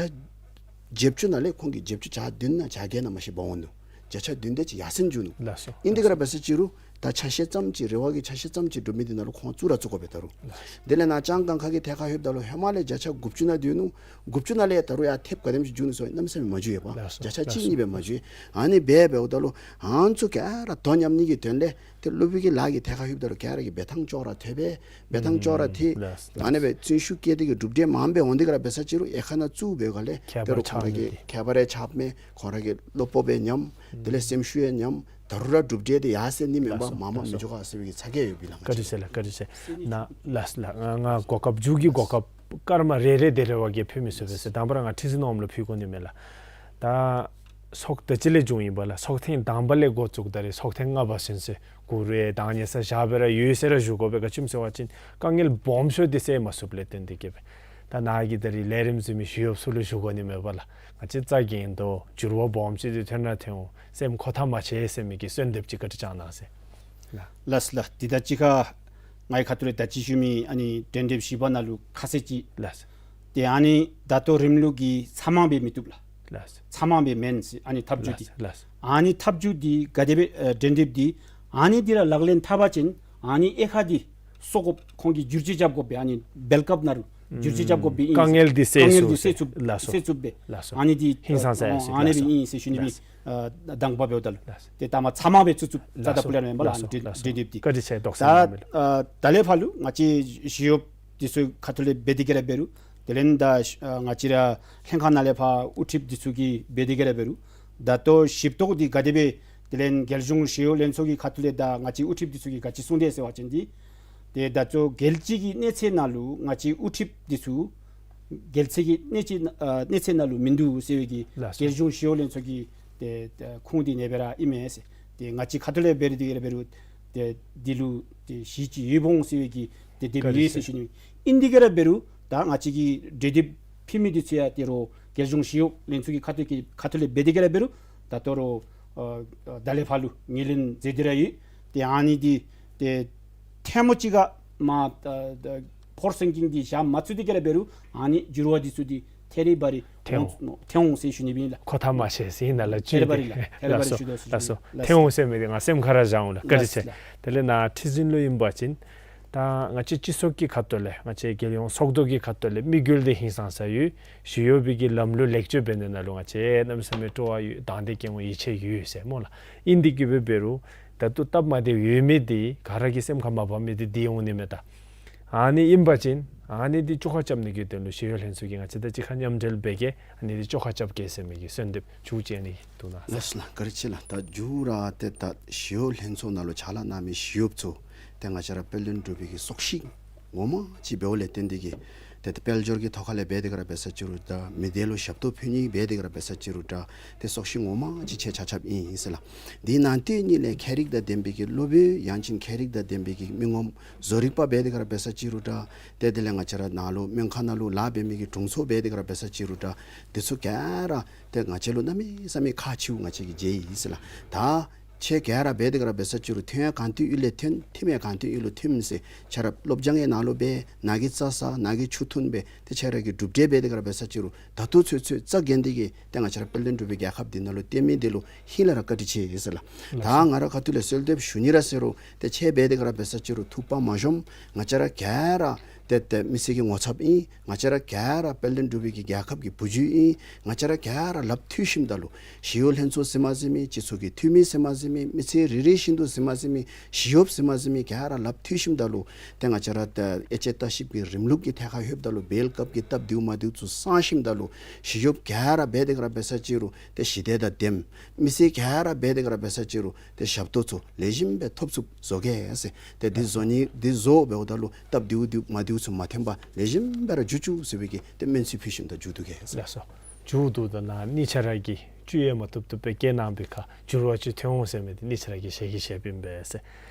བརྒྱད་ཅུ་ནང་ལས་ཁོང་གིས་བརྒྱད་ཅུ་གྱ་བདུན་ན་གྱ་བརྒྱད་ན་མ་གཞི་འབག་འོང་ནུག། བརྒྱ་ཆ་བདུན་དེ་ཅིག་ཡར་སེང་འགྱོ་ནུག། ལགས་སོ། ཨིན་དེ་ག་ར་འབད་ས་ཅིག་རུང་ད་ཆ་ཤས་ཙམ་ཅིག་རེ་བ་གི་ཆ་ཤས་ཙམ་ཅིག་འགྲུབ་མི་འདི་ནང་ལུ་ཁོང་བཙུགས་ར་བཙུགས་དགོ་པས་ད་རུང་། ལགས། དེ་ལས་ནཱ་ལྕང་སྒང་ཁ་གི་ཐད་ཁར་ལྷོདཔ་ད་ལུ་ཧེ་མ་ལས་བརྒྱ་ཆ་དགུ་བཅུ་ནང་འདུག་ནུག། དགུ་བཅུ་ནང་ལས་ད་རུང་ཡར་ཐེབས་ག་དེམ་ཅིག་འགྱོ་ནུག་ཟེར་གནམ་མེད་ས་མེད་མ་འགྱོ་ཡོད་པ། ལགས་སོ། བརྒྱ་ཆ་གཅིག་གཉིས་སྦེ་མ་འགྱོ། ཨ་ནི་སྦེ་འབདཝ་ད་ལུ་ཨ་ནི་ཚུ་ག་ར་དོ་མཉམ་ནི་གི་དོན་ལས་ཏེ་སློབ་དཔོན་གྱི་ལཱ་གི་ཐད་ཁར་ལྷོདཔ་ད་ལུ་ག་ར་གིས་འབད་ཐངས་ཅོག་ར་འཐད་པས། འབད་ཐངས་ཅོག་ར་འཐད། ལགས། ཨ་ནི་སྦེ་བརྩོན་ཤུགས་བསྐྱེད་དེ་གིས་གྲུབ་འབྲས་མངམ་སྦེ་འོང་དེ་ག་ར་འབད་ས་ཅིག་རུང་དབྱེ་ཁག་ནང་བཙུགས་པའི་སྒང་ལས་ཁྱད་པར་ཏེ་རུང་ཁོང་ར་གི་ཆགས་ཁྱད་པར་རེ་ཆགསཔ་མས། ཁོང་ར་གི་བློ་སྤོབས་ཡང་ཉམས། དེ་ལས་སེམས་ཤུགས་ཡང་ཉམས། ད་རུང་ར་གྲུབ་འབྲས་འདི་ཡར་སེང་ནི་མེན་པར་ལགས་སོ། མར་མར་ལགས་སོ། མི་འགྱོ་ག་ཟེར་བའི་ཚ་གྱང་ཡོད་པས་ལགས། བཀའ་དྲིན་ཆེ་ལགས། བཀའ་དྲིན་ཆེ། ན་ལགས་ལགས། ང་ང་གོ་སྐབས་མཇུག་གི་གོ་སྐབས་སྐར་མ་རེ་རེ་དེ་རེ་བ་གིས་ཕུལ་མི་ཚུགས་པས་ཟེར། དང་པ་ར་ང་ཁྲི་འཛིན་འོགམ་ལུ་ཕུལ་དགོ་ནི་མས་ལགས། ད་ཚོགས་ད་ཅི་ལས་བྱུང་ཡི་པ་ལགས། ཚོགས་ཐེངས་དང་པ་ལས་འགོ་བཙུགས་ད་རེས་ཚོགས་ཐེངས་ལྔ་པ་ཚུན་ཚོད་གུ་རུ་ཡང་ད་ཉེ་ས་བཞག་སྦེ་ར་ཡོད་ཟེར་ར་ཞུ་དགོ་པས། ག་ཅི་སྨོ་ཟེར་བ་ཅིན་དཀའ་ངལ་སྦོམ་ཤོས་འདི་སེལ་མ་ཚུགསཔ་ལས་བརྟེན་ཏེ་གིས་སྦེ། ད་ནཱ་གིས་ད་རེས་ལས་རིམ་གཟིགས་མི་ཞི་གཡོགཔ་ཚུ་ལུ་ཞུ་དགོ་ནི་མས་པ་ལགས། ང་བཅས་རྩ་འགེངས་དོ་འགྱུར་བ་སྦོམ་ཅིག་འདི་ཐོན་ར་ཐོན་འོང་། སེམས་ཁོ་ཐག་མ་ཆོད་ཟེར་མི་གི་གསོལ་འདེབས་ཅིག་བཀའ་དྲིན་བསྐྱང་གནང་ཟེར། ལགས། ལགས་ལགས། འདི་དང་གཅིག་ཁར་ངེའི་ཁ་ཐུག་ལས་ད་ཅི་ཞུ་མི་ཨ་ནི་གྲོས་འདེབས་བཞི་པ་ནང་ལུ་ཁ་གསལ་ཅིག། ལགས། ཏེ་ཨ་ནི་ད་ལྟོ་རིམ་ལུགས་ཀྱི་ཚབ་མ་སྦེ་མི་བཏུབ་ལགས། ལགས། ཚབ་མ་སྦེ་མེན་ཟེར་ཨ་ནི་ཐབས་བྱུས་འདི། ལགས། ལགས། ཨ་ནི་ཐབས་བྱུས་འདི་ག་དེ་སྦེ་ཨ་གྲོས་འདེབས་འདི་ཨ་ནི་འདི་ར་ལག་ལེན་འཐབ་པ་ཅིན་ཨ་ནི་དབྱེ་ཁག་འདི་སོར་དགོཔ་ཁོང་གིས་བསྒྱུར་བཅོས་རྐྱབ་དགོ་པས། ཨ་ནི་བེལ་ཀབ་ནང་ལུ་བསྒྱུར་བཅོས་རྐྱབ་དགོ་པས་ཨིན། དཀའ་ངལ་འདི་སེལ་དཀའ་ངལ་འདི་ཚུགས། སེལ་ཚུགས། ལགས་སོ། སེལ་ཚུགས་པས། ལགས་སོ། ཨ་ནི་འདི་ཧིང་སངས་ས་ཡི་ཟེར། ཨ་ནི་ལགས་སོ། ཨིན་ཟེར་ཞུ་ནི་མས། ལགས་སོ། ཨ་དང་པ་འབདཝ་ད་ལུ། ལགས་སོ། ཏེ་ད་མ་ཚབ་མ་སྦེ་བཙུགས་བཙུགསཔ་རྩ་ལགས་དང་སོ། པོ་ལས་མེན་པ་ལགས། ལགས་སོ། ཨ་ནི་ལགས་སོ། གྲོས་འདེབས་འདི། བཀའ་དྲིན་ཆེ། དོགས་ཟོན་ད་གནང་མས་ལགས། ཨ་ད་ལས་ཕར་ལུ་ང་བཅས་ཞི་གཡོགཔ་འདི་ཚུ་ཁ་ཐུག་ལས་འབད་དེ་གིས་ར་འབད་རུང་དེ་ལས་ད་ཨ་ང་བཅས་ར་ལྷན་ཁག་ནང་ལས་ཕར་དབུ་ཁྲིདཔ་འདི་ཚུ་གིས་འབད་དེ་གིས་ར་འབད་རུང་ད་ལྟོ་ཞིབ་ཏོག་འདི་ག་དེ་སྦེ་དེ་ལས་རྒྱལ་གཞུང་ཞི་གཡོག་ལྷན་ཚོགས་ཀྱི་ཁ་ཐུག་ལས་ད་ང་བཅས་དབུ་ཁྲིདཔ་འདི་ཚུ་གིས་ག་ཅི་གསུངས་དེས་ཟེར་བ་ཅིན་འདི་ཏེ་ད་ལྟོ་རྒྱལ་སྤྱི་གི་གནས་ཚད་ནང་ལུ་ང་བཅས་དབུ་ཁྲིདཔ་འདི་ཚུ་རྒྱལ་སྤྱི་གི་གནས་ཚད་ཨ་གནས་ཚད་ནང་ལུ་མིན་འདུག་ཟེར་བའི་གི་ལགས་སོ། རྒྱལ་གཞུང་ཞི་གཡོག་ལྷན་ཚོགས་ཀྱི་ཏེ་ཏེ་ཁུངས་འདི་ཨ་ནེ་སྦེ་ར་ཨིན་མས་ཟེར། ཏེ་ང་བཅས་ཁ་ཐུག་ལས་འབད་དེ་གིས་ར་འབད་རུང་ཏེ་འདི་ལུ་ཏེ་གཞི་ཅིག་ཡོདཔ་འོང་ཟེར་བའི་གི་ཏེ་དེ་སྦེ་ཡོད་ཟེར་ཞུ་ནི། ཨིན་དེ་གིས་ར་འབད་རུང་ད་ང་བཅས་ཀྱིས་གྲོས་འདེབས་ཕུལ་མི་འདི་ཚུ་ཡང་ཏེ་རོགས་རྒྱལ་གཞུང་ཞི་གཡོག་ལྷན་ཚོགས་ཀྱི་ཁ་ཐུག་གི་ཁ་ཐུག་ལས་འབད་དེ་གིས་ར་འབད་རུང་ད་ལྟོ་རོགས་ཨ་ཨ་ད་ལས་ཕར་ལུ་ངོས་ལེན་མཛད་དེ་ར་ཡོད། ཏེ་ཨ་ནི་འདི་ཏེ་ཐེངས་མ་གཅིག་ཁར་མ་ད་ད་ཕོར་སེང་ཀིང་འདི་བཞག་མ་ཚུགས་དེ་གིས་ར་འབད་རུང་ཨ་ནི་འགྱུར་བ་འདི་ཚུ་འདི་ཐེ་རི་བ་རི་ཐོན་འོང་། འོང་ཐོན་འོང་ཟེར་ཞུ་ནི་ཨིན་ལགས། ཁོ་ཐག་མ་ཆོད་ཟེར་ཨིན་ན་ལགས། ཐེ་རི་བ་རི་ལགས། ཐེ་རི་བ་རི་ལགས་སོ། ཞུ་དོ་ཟེར་ཞུ་ནི། ལགས་སོ། ལགས་སོ། ཐོན་འོང་ཟེར་མི་འདི་ང་སེམས་ཁར་ར་བཞག་འོང་ལགས། བཀའ་དྲིན་ཆེ། ལགས་སོ། དེ་ལས་ནཱ་ཁྲི་འཛིན་ལུ་ཨིན་པ་ཅིན་ད་ང་བཅས་སྤྱི་ཚོགས་ཀྱི་ཁ་ཐུག་ལས་ང་བཅས་རྒྱལ་ཡོངས་ཚོགས་འདུ་གི་ཁ་ཐུག་ལས་དམིགས་ཡུལ་འདི་ཧིང་སངས་ས་ཡོད། ཞི་གཡོག་པའི་གི་ལམ་ལུགས་ལེགས་བཅོས་འབད་ནི་ནང་ལུ་ང་བཅས་གནམ་མེད་ས་མེད་སྤྲོ་བ་ཡོད། དང་འདོད་སྐྱེ་འོང་། ཡིད་ཆེས་ཡོད་ཟེར་སྨོ་ལགས། ཨིན་དེ་གིས་སྦེ་འབད་རུང་ད་ལྟོ་སྟབས་མ་བདེཝ་ཡོད་མི་འདི་ག་ར་གི་སེམས་ཁར་མ་བབ་མི་འདི་འདི་འོང་ནི་མས། ད་ཨ་ནི་ཨིན་པ་ཅིན་ཨ་ནི་འདི་བཅོ་ཁ་རྐྱབ་ནི་གི་དོན་ལུ་ཞི་གཡོག་ལྷན་ཚོགས་ཀྱིས་ང་བཅས་དང་གཅིག་ཁར་མཉམ་འབྲེལ་འབད་གེ། ཨ་ནི་འདི་བཅོ་ཁ་རྐྱབ་གེ་ཟེར་མི་གི་གསོལ་འདེབས་མཇུག་ཅིག་ཨ་ནི་འདུག་གནང་ཟེར། ལགས་སོ་ལགས། བཀའ་དྲིན་ཆེ་ལགས། ད་མཇུག་ར་ཏེ་ད་ཞི་གཡོག་ལྷན་ཚོགས་ནང་ལུ་ཕྱག་ལཱ་གནང་མི་ཞི་གཡོགཔ་ཚུ་ཏེ་ང་བཅས་ར་དཔལ་ལྡན་འབྲུག་པའི་གི་ཚོགས་ཞིང་ངོ་མ་ཅིག་འབདཝ་ལས་བརྟེན་ཏེ་གིས་ཏེ་ད་དཔལ་འབྱོར་གྱི་ཐོག་ཁ་ལས་འབད་དེ་གིས་ར་འབད་ས་ཅིག་རུང་ད་མི་སྡེ་ལུ་ཞབས་ཏོག་ཕུལ་ནི་འབད་དེ་གིས་ར་འབད་ས་ཅིག་རུང་ད་ཏེ་ཚོགས་ཞིང་ངོ་མ་ཅིག་ཁྱེད་ཆ་ཁྱབ་ཨིན་ཨིན་ཟེར་ལགས། དེ་ནང་དེ་ཉིད་ལས་མཁས་རིག་དང་ལྡན་པའི་གི་སློབ་དཔོན་ཡང་ཅིན་མཁས་རིག་དང་ལྡན་པའི་གི་མི་ངོམ་བཟོ་རིག་པ་འབད་དེ་གིས་ར་འབད་ས་ཅིག་རུང་ད་ཏེ་དེ་ལས་ང་བཅས་ར་ནཱ་ལུ་སྨན་ཁང་ནང་ལུ་ལཱ་འབད་མི་གི་དྲུང་འཚོ་འབད་དེ་གིས་ར་འབད་ས་ཅིག་རུང་ད་འདི་ཚུ་ག་ར་ཏེ་ང་བཅས་ལུ་གནམ་མེད་ས་མེད་ཁག་ཆེཝ་ང་བཅས་ཀྱིས་མཇལ་ཡི་ཟེར་ལགས། ད་ཁྱེད་ག་ར་འབད་དེ་གིས་ར་འབད་ས་ཅིག་རུང་ཐོན་ཡང་གངས་སྟོད་ཡུལ་ལས་ཐོན། ཐིམ་ཡང་གངས་སྟོད་ཡུལ་ལུ་ཐིམ་ཟེར། ཁྱེད་ར་སློབ་སྦྱང་ཡང་ནཱ་ལུ་འབད། ནཱ་གི་རྩྭ་ཟ། ནཱ་གི་ཆུ་འཐུང་འབད། ཏེ་ཁྱེད་ར་གིས་གྲུབ་འབྲས་འབད་དེ་གིས་ར་འབད་ས་ཅིག་རུང་ད་ལྟོ་ཚུན་ཚོད་རྩ་འགེངས་ཏེ་གིས་ཏེ་ང་བཅས་ར་དཔལ་ལྡན་འབྲུག་པའི་རྒྱལ་ཁབ་འདི་ནང་ལུ་བརྟེན་མི་འདི་ལུ་ཧིང་ལས་ར་བཀའ་དྲིན་ཆེ་ཟེར་ལགས། ད་ང་རའི་ཁ་ཐུག་ལས་གསོལ་འདེབས་ཞུ་ནི་ར་ཟེར་རུང་ཏེ་ཁྱེད་འབད་དེ་གིས་ར་འབད་ས་ཅིག་རུང་ཐུགས་ཕམ་མ་བྱིནམ། ང་བཅས་ར་ག་ར་ཏེ་ ཏེ་ཏེ་མི་སེར་གྱི་ངོ་ཚབ་ཨིན། ང་བཅས་ར་ག་ར་དཔལ་ལྡན་འབྲུག་པའི་གི་རྒྱལ་ཁབ་ཀྱི་བུ་རྒྱུད་ཨིན། ང་བཅས་ར་ག་ར་ལགཔ་མཐུད་ཞིནམ་ད་ལུ་ཞི་གཡོག་ལྷན་ཚོགས་ཟེར་མ་ཟེར་མི་སྤྱི་ཚོགས་ཀྱི་འཐུས་མི་ཟེར་མ་ཟེར་མི་མི་སེར་རེ་རེ་བཞིན་དུ་ཟེར་མ་ཟེར་མི་ཞི་གཡོགཔ་ཟེར་མ་ཟེར་མི་ག་ར་ལགཔ་མཐུད་ཞིནམ་ད་ལུ་ཏེ་ང་བཅས་ར་ཏེ་དབྱེ་དཔྱད་ལྟ་ཞིབ་ཀྱི་རིམ་ལུགས་ཀྱི་ཐད་ཁར་ལྷོདཔ་ད་ལུ་འབད་སྐབས་ཀྱི་སྟབས་བདེཝ་མ་བདེཝ་ཚུ་སངས་ཞིནམ་ད་ལུ་ཞི་གཡོགཔ་ག་ར་འབད་དེ་ག་ར་འབད་ས་ཅིག་རུང་ཏེ་ཞི་བདེ་དང་ལྡནམ། མི་སེར་ག་ར་འབད་དེ་ག་ར་འབད་ས་ཅིག་རུང་ཏེ་ཞབས་ཏོག་ཚུ་ལེགས་ཤོམ་སྦེ་ཐོབ་ཚུགསཔ་བཟོ་གེ་ཟེར། ཏེ་འདི་བཟོ་ནི་འདི་བཟོ་འབདཝ་ད་ལུ་སྟབས་བདེཝ་བདེཝ་མ་བདེཝ་ཚུ་མ་ཐོན་པར་ལེགས་ཤོམ་སྦེ་ར་མཇུག་བསྡུ་ཟེར་བའི་གི་ཏེ་སྨོན་ཚིག་ཕུལ་ཞིནམ་ད་མཇུག་བསྡུ་གེ་ཟེར། ལགས་སོ། མཇུག་བསྡུཝ་ད་ནཱ་གཉིས་ཆ་ར་གིས་བཅུད་ཡང་མ་བཏུབ་བཏུབ་སྦེ་བཀལ་གནང་བའི་ཁར་འགྱུར་བ་ཅིག་ཐོན་འོང་ཟེར་མི་འདི་གཉིས་ཆ་ར་གིས་ཞལ་གྱིས་བཞེསཔ་ཨིན་པས་ཟེར།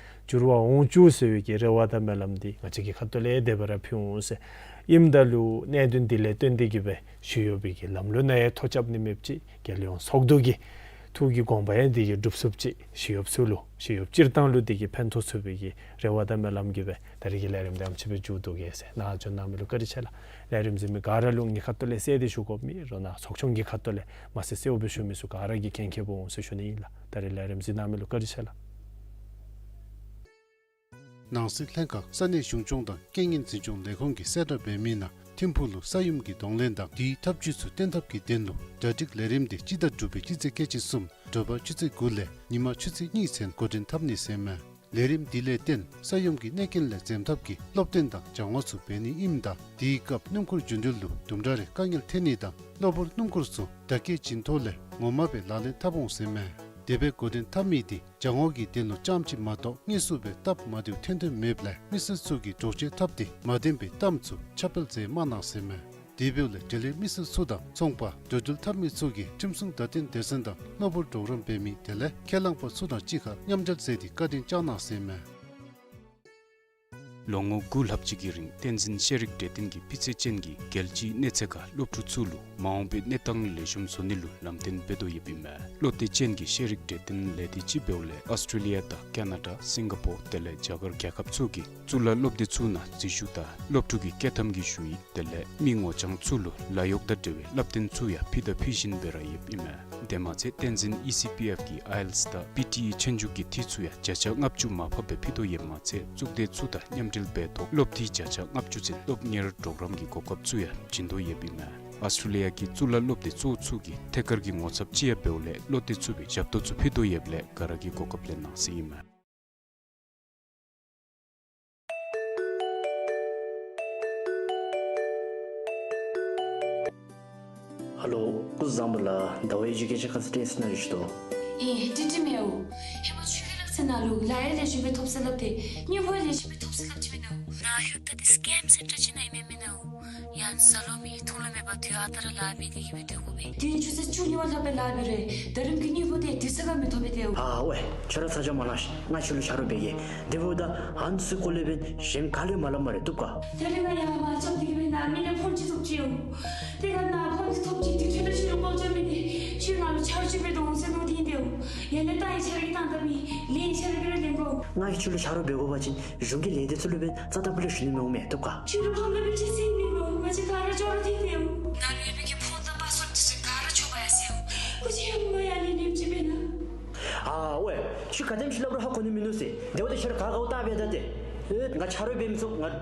འགྱུར་བ་འོང་བཅུག་ཟེར་བའི་གི་རེ་བ་དང་སྨོན་ལམ་འདི་ང་བཅས་ཀྱི་ཁ་ཐུག་ལས་དེ་སྦེ་ར་ཕུལ་འོང་ཟེར། ཨིནམ་ད་ལུ་གནད་དོན་འདི་ལས་བརྟེན་ཏེ་གིས་སྦེ་ཞི་གཡོགཔ་གི་ལམ་ལུགས་ནང་ཡང་ཐོ་རྐྱབ་ནི་མེདཔ་ཅིག། རྒྱལ་ཡོངས་ཚོགས་འདུ་གི་ཐུགས་ཀྱི་དགོངས་པ་ཡང་འདི་གིས་འགྲུབ་ཚུགསཔ་ཅིག། ཞི་གཡོགཔ་ཚུ་ལུ་ཞི་གཡོགཔ་སྤྱིར་བཏང་ལུ་འདི་གིས་ཕན་ཐོགས་ཚུགས་པའི་གི་རེ་བ་དང་སྨོན་ལམ་གྱིས་སྦེ་ད་རིས་ཀྱི་ལས་རིམ་འདི་ཨ་ནེམ་ཅིག་སྦེ་མཇུག་བསྡུ་གེ་ཟེར། ནཱ་འབྱོན་གནང་མི་ལུ་བཀའ་དྲིན་ཆེ་ལགས། ལས་རིམ་གཟིགས་མི་ག་ར་ལུ་ངེའི་ཁ་ཐུག་ལས་གསལ་ཏེ་ཞུ་དགོ་མི་རོགས་ནཱ་ཚོགས་ཆུང་གི་ཁ་ཐུག་ལས་མ་གསལ་གསལཝ་སྦེ་ཞུ་མི་ཚུ་ག་ར་གིས་མཁྱེན་མཁྱེནམ་འོང་ཟེར་ཞུ་ནི་ཨིན་ལགས། ད་རིས་ལས་རིམ་གཟིགས་གནང་མི་ལུ་བཀའ་དྲིན་ཆེ་ལགས། ནང་སྲིད་ལྷན་ཁག་ས་གནས་གཞུང་སྐྱོང་དང་རྐྱེན་ངན་འཛིན་སྐྱོང་ལས་ཁུངས་ཀྱི་གསལ་བསྒྲགས་འབད་མི་ནང་ཐིམ་ཕུག་ལུ་ས་ཡོམ་གྱི་གདོང་ལེན་དང་དེའི་ཐབས་བྱུས་ཚུ་བརྟན་ཐབས་ཀྱི་དོན་ལུ་གྲ་སྒྲིག་ལས་རིམ་འདི་སྤྱི་ཟླ་དྲུག་པའི་སྤྱི་ཚེས་ཁལ་གཅིག་གསུམ་དྲོ་པ་ཆུ་ཚོད་དགུ་ལས་ཉིན་མ་ཆུ་ཚོད་གཉིས་ཚུན་འགོ་འདྲེན་འཐབ་ནི་ཟེར་མས། ལས་རིམ་འདི་ལས་བརྟེན་ས་ཡོམ་གྱི་གནོད་རྐྱེན་ལས་འཛེམ་ཐབས་ཀྱི་སློབ་སྟོན་དང་སྦྱང་བ་ཚུ་འབད་ནི་ཨིནམ་ད་དེའི་སྐབས་སྣུམ་འཁོར་རྒྱུ་འགྲུལ་ལུ་དུམ་གྲ་རེ་དཀའ་ངལ་འཕྲད་ནི་དང་གློ་བུར་སྣུམ་འཁོར་ཚུ་བརྡ་སྐད་བྱིན་ཐོག་ལས་ངོ་མ་སྦེ་ལག་ལེན་འཐབ་འོང་ཟེར་མས། དེ་སྦེ་འགོ་འདྲེན་འཐབ་མི་འདི་སྦྱང་བའི་དོན་ལུ་ཙམ་ཅིག་མ་གཏོགས་དངོས་སུ་སྦེ་སྟབས་མ་བདེཝ་ཐོན་དོན་མེདཔ་ལས་མི་སེར་ཚུ་གིས་འདྲོག་བྱེལ་འཐབ་སྟེ་མ་བདེན་པའི་གཏམ་ཚུ་ཁྱབ་སྤེལ་མཛད་མ་གནང་ཟེར་མས། དེ་འབདཝ་ལས་འབྲེལ་ཡོད་མི་སེར་ཚུ་དང་ཚོང་པ་འགྲོ་འགྲུལ་འཐབ་མི་ཚུ་གིས་ཁྲིམས་སྲུང་བརྡ་སྟོན་སྡེ་ཚན་དང་གློ་བུར་གྲོགས་རམ་འབད་མི་དེ་ལས་ཁས་བླངས་པ་ཚུ་དང་གཅིག་ཁར་མཉམ་འབྲེལ་མཛད་དེ་བཀའ་དྲིན་བསྐྱང་གནང་ཟེར་མས། ལོ་ངོ་དགུ་ལྷག་ཅིག་གི་རིང་བསྟན་འཛིན་ཤེས་རིག་གྲོས་སྟོན་གྱིས་སྤུས་ཚད་ཅན་གྱི་རྒྱལ་སྤྱིའི་གནས་ཚད་ཁར་སློབ་ཕྲུག་ཚུ་ལུ་མ་འོངས་པའི་གནས་སྟངས་ལེགས་ཤོམ་བཟོ་ནི་ལུ་ལམ་སྟོན་འབད་དོ་ཡོདཔ་ཨིན་མས། བློ་གཏད་ཅན་གྱི་ཤེས་རིག་གྲོས་སྟོན་ལས་སྡེ་ཅིག་འབདཝ་ལས་ཨཱོས་ཊྲེ་ལི་ཡ་དང་ཀེ་ན་ཌ་སིང་ག་པོར་དེ་ལས་རྒྱ་གར་རྒྱལ་ཁབ་ཚུ་གི་གཙུག་ལག་སློབ་སྡེ་ཚུ་ནང་འཛུལ་ཞུགས་དང་སློབ་ཕྲུག་གི་སྐྱོད་ཐམ་གྱི་ཞུ་ཡིག་དེ་ལས་མི་ངོ་རྐྱང་ཚུ་ལུ་ལཱ་གཡོག་དང་འབྲེལ་བའི་བསླབ་སྟོན་ཚུ་ཡང་ཕུལ་དང་ཕུལ་བཞིན་སྦེ་ར་ཡོདཔ་ཨིན་མས། དེ་མ་ཚད་བསྟན་འཛིན་ཨི་སི་པི་ཨེཕ་གི་ཨའི་ཨེལ་ཊི་ཨེས་དང་པི་ཊི་ཨི་ཆོས་རྒྱུགས་ཀྱི་འཐུས་ཚུ་ཡང་བརྒྱ་ཆ་ལྔ་བཅུ་མར་ཕབ་སྦེ་ཕུལ་དོ་ཡོདཔ་མ་ཚད་གཙུག་སྡེ་ཚུ་དང་མཉམ་འབྲེལ་འབད་ཐོག་སློབ་འཐུས་བརྒྱ་ཆ་ལྔ་བཅུ་ཚུན་སློབ་གཉེར་གྲོགས་རམ་གྱི་གོ་སྐབས་ཚུ་ཡང་བྱིན་དོ་ཡོདཔ་ཨིན་མས། ཨཱོས་ཊྲེ་ལི་ཡ་གི་གཙུག་ལག་སློབ་སྡེ་གཙོ་བོ་ཚུ་གི་ཐད་ཀར་གྱི་ངོ་ཚབ་ཅིག་ཡང་འབདཝ་ལས་བློ་གཏད་ཚུགས་པའི་ཞབས་ཏོག་ཚུ་ཕུལ་དོ་ཡོདཔ་ལས་ག་ར་གིས་གོ་སྐབས་ལེན་གནང་ཟེར་ཨིན་མས། ཧ་ལོ། སྐུ་གཟུགས་བཟང་པོ་ལགས། ཟླ་བ་ཨེ་ཌུ་ཀེ་ཤཱན་ཁ་ཙ་ཏེ་ཨིན་ན་རེ་ཞུ་དོ། ཨེ་ཏི་ཏི་མེའོ། ཧེ་མ་ཁྱོད་ཀྱི་ལག་རྩལ་ནང་ལུ་ལཱ་ཡང་ལེགས་ཤོམ་སྦེ་ཐོབ་ས་སླབ་སྟེ་དངུལ་ཕོགས་ཡང་ལེགས་ཤོམ་སྦེ་ཐོབ་ས་སླབ་ཅི་མེན་ན། ནཱ་ལྷོདཔ་ད་འདི་སི་ཀེམ་སེན་ཊར་ཅིག་ནང་ཨིན་མས་མེན་ན། ཡང་བཟའ་ལོང་མེད་འཐུང་ལོང་མེད་པར་དུས་ཨ་རྟག་ར་ལཱ་འབད་དེ་གིས་སྦེ་སྡོད་དགོ་པས། དུས་ཡུན་ཆུ་ཚོད་བཅུ་གཉིས་པ་ལྷག་སྦེ་ལཱ་འབད་རུང་ད་རིས་ཀྱི་དངུལ་ཕོགས་འདི་དུས་ཚོད་ཁར་མི་ཐོབ་པས་ཏེ། ཨ་ཝེ། ཁྱོད་ར་ཚ་གྱང་མ་ལང་ཤིག། ང་ཁྱོད་ལུ་ཆ་རོགས་འབད་གེ། དེ་འབདཝ་ད་ཨ་ནི་ཚུ་སྐོར་ལས་འབདན་གཞན་ག་ལུ་ཡང་མ་སླབ་སྨ་རེ། བཏུབ་ག། ད་རིས་ང་ཡར་མར་འགྱོ་སྟེ་གིས་སྦེ་ནཱ་མི་ལས་ཕོན་ཅིག་ཐོབ་ཅི་ཡོད། ཏེ་ང་ནཱ་ཕོན་ཅིག་ཐོབ་ཅི། དེ་ཁར་ད་ཁྱོད་ལུ་ཕོན་ཅིག་ཐོབ་ཅི་མི་འདི་ཁྱོད་ང་ལུ་ཆ་རོགས་ཅིག་འབད་དོ་འོང་ཟེར་མནོ་སྟེ་ཨིན་ཏེ། ཡང་ན་ད་ཨིན་ཆ་རོགས་ཀྱིས་བཏང་ད་མི་ལན་ཆ་རོགས་ཀྱིས་ར་ལེན་དགོ། ང་གིས་ཁྱོད་ལུ་ཆ་རོགས་འབད་དགོ་པ་ཅིན་གཞུང་གི་ལས་སྡེ་ཚུ་ལུ་འབདན་རྩ་དང་པོ་ལས་ཞུ་ནི་མི་འོང་མས། བཏུབ་ག། ཁྱོད་ལུ་ཕམ་ད་འབད་ཅི་ཟེར་མི་འོང་། ང་བཅས་ག་ར་ཅོག་ར་འཐད་དེ་འོང་། ནཱ་ལུ་ཡོད་པའི་གི་ཕོན་དང་པཱསི་ཝརཌ་འདི་ཚུ་ག་ར་འཕྱོག་འབག་ཡར་སོ་ཡི། ཁོ་ཅིག་ཡང་མ་ཡར་ལེན་ནི་ཅིག་འབད་ན། ཨ་ཝེ། ཁྱོད་ག་དེམ་ཅིག་སླབ་རུང་ཧ་གོ་ནི་མིན་ནུག་ཟེར། དེ་འབདཝ་ད་ཁྱོད་ར་ག་དགའཝ་བལྟ་འབད་ད་ཏེ། ཨེ་ང་ཆ་རོགས་འབད་མི་ཚུགས། ང་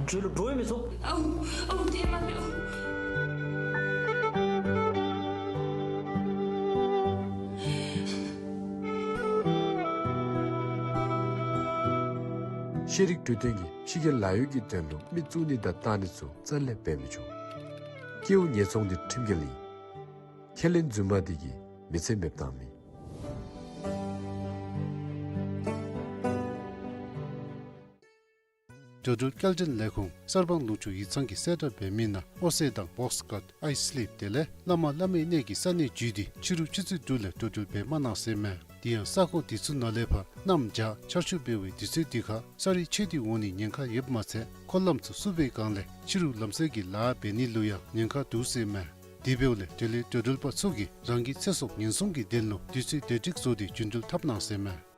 འགྱོ་ལུ་འགྱོ་མི་ཚུགས། ཨའུ་ཨའུ་དེ་མ་འབད་ཨའུ། ཤེས་རིག་གྲོས་སྟོན་གྱིས་ཕྱི་རྒྱལ་ལཱ་གཡོག་གི་དོན་ལུ་མི་བཙུགས་ནི་དང་བཏང་ནི་ཚུ་རྩ་ལས་འབད་མི་ཆོག། སྐྱེ་བོ་ཉེས་ཚོང་འདི་ཁྲིམས་འགལ་ཨིན། ཁས་ལེན་རྫུན་མ་འདི་གིས་མི་ཚེ་མེདཔ་བཏང་མི། འགྲོ་འགྲུལ་སྐྱེལ་འདྲེན་ལས་ཁུངས་གསར་སྤང་ལུང་ཕྱོགས་ཡིག་ཚང་གིས་གསལ་བསྒྲགས་འབད་མི་ནང་ཨོ་སེ་དང་བོགས་ཀཊ་ཨའི་སི་ལིབ་དེ་ལས་བླ་མ་བླ་མའི་གནས་ཀྱི་ས་གནས་བརྒྱུད་དེ་ཕྱི་རུ་ཆུ་ཚོད་དྲུག་ལས་འགྲོ་འགྲུལ་འབད་མ་གནང་ཟེར་མས། དེ་ཡང་ས་ཁོངས་དེ་ཚུ་ནང་ལས་ཕར་གནམ་བྱཱར་ཆར་ཆུ་འབབ་པའི་དུས་ཚོད་དེ་ཁར་ས་རུད་ཆད་དེ་འོང་ནི་ཉེན་ཁ་ཡོདཔ་མ་ཚད་འཁོར་ལམ་ཚུ་བསུབ་པའི་སྒང་ལས་ཕྱི་རུ་ལམ་བསལ་གྱི་ལཱ་འབད་ནི་ལུ་ཡང་ཉེན་ཁ་འདུག་ཟེར་མས། དེ་འབདཝ་ལས་འབྲེལ་ཡོད་འགྲོ་འགྲུལ་པ་ཚུ་གིས་རང་གི་ཚེ་སྲོག་ཉེན་སྲུང་གི་དོན་ལུ་དུས་ཚོད་བདེ་སྒྲིག་བཟོ་སྟེ་རྒྱུ་འགྲུལ་འཐབ་གནང་ཟེར་མས།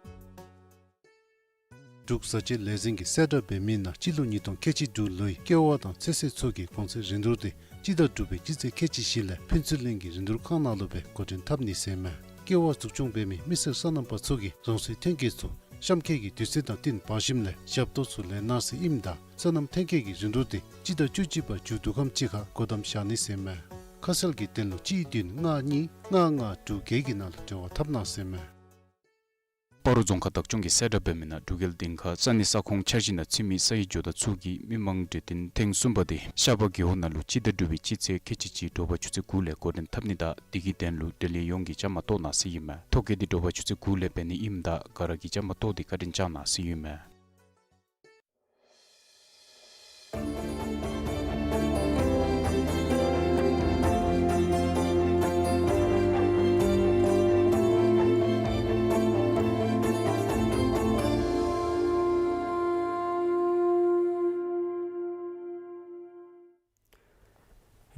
འབྲུག་བཟའ་སྤྱོད་ལས་འཛིན་གྱིས་གསལ་བསྒྲགས་འབད་མི་ནང་སྤྱི་ལོ་ཉིས་སྟོང་ཁལ་གཅིག་དྲུག་ལོའི་ཀེ་བ་དང་ཚོད་བསྲེ་ཚུ་གི་གོང་ཚད་རིན་བསྡུར་འདི་སྤྱི་ཟླ་དྲུག་པའི་སྤྱི་ཚེས་ཁལ་གཅིག་བཞི་ལས་ཕུན་ཚོགས་གླིང་གི་རིན་བསྡུར་ཁང་ནང་ལུ་སྦེ་འགོ་འདྲེན་འཐབ་ནི་ཟེར་མས། ཀེ་བ་འཛུགས་སྐྱོང་འབད་མི་མི་སེར་སོ་ནམ་པ་ཚུ་གིས་རང་སོའི་ཐོན་སྐྱེད་ཚུ་ གཤམ་འཁོད་ཀྱི་དུས་ཚོད་དང་བསྟུན་འབག་ཞིནམ་ལས་ཞབས་ཏོག་ཚུ་ལེན་གནང་ཟེར་ཨིནམ་ད་སོ་ནམ་ཐོན་སྐྱེད་ཀྱི་རིན་བསྡུར་དེ་སྤྱི་ཟླ་བཅུ་གཅིག་པ་མཇུག་བསྡུ་ཁམས་ཅིག་ཁར་སྒོ་བསྡམ་བཞག་ནི་ཟེར་མས། ཁ་གསལ་གྱི་དོན་ལུ་གཅིག་བདུན་ལྔ་གཉིས་ལྔ་ལྔ་དྲུག་བརྒྱད་ཀྱི་ནང་ལུ་འབྲེལ་བ་འཐབ་གནང་ཟེར་མས། སྤ་རོ་རྫོང་ཁག་བདག་སྐྱོང་གིས་གསལ་བསྒྲགས་འབད་མི་ནང་འབྲུག་རྒྱལ་སྡིངས་ཁ་ས་གནས་ས་ཁོངས་འཆར་གཞི་ནང་ཚུད་མི་ས་ཡི་ཇོ་བདག་ཚུ་གིས་མི་མང་གྲོས་བསྟུན་ཐེངས་གསུམ་པ་དེ་ཤར་པ་རྒེད་འོག་ནང་ལུ་སྤྱི་ཟླ་དྲུག་པའི་སྤྱི་ཚེས་ཁལ་གཅིག་གཅིག་དྲོ་པ་ཆུ་ཚོད་དགུ་ལས་འགོ་འདྲེན་འཐབ་ནི་དང་དེ་གི་དོན་ལུ་འབྲེལ་ཡོད་ཡོངས་ཀྱིས་བཅའ་མར་གཏོགས་གནང་ཟེར་ཨིན་མས། ཐོ་བཀོད་དེ་དྲོ་པ་ཆུ་ཚོད་དགུ་ལས་འབད་ནི་ཨིནམ་ད་ག་ར་གིས་བཅའ་མར་གཏོགས་ཏེ་བཀའ་དྲིན་བསྐྱང་གནང་ཟེར་ཨིན་མས།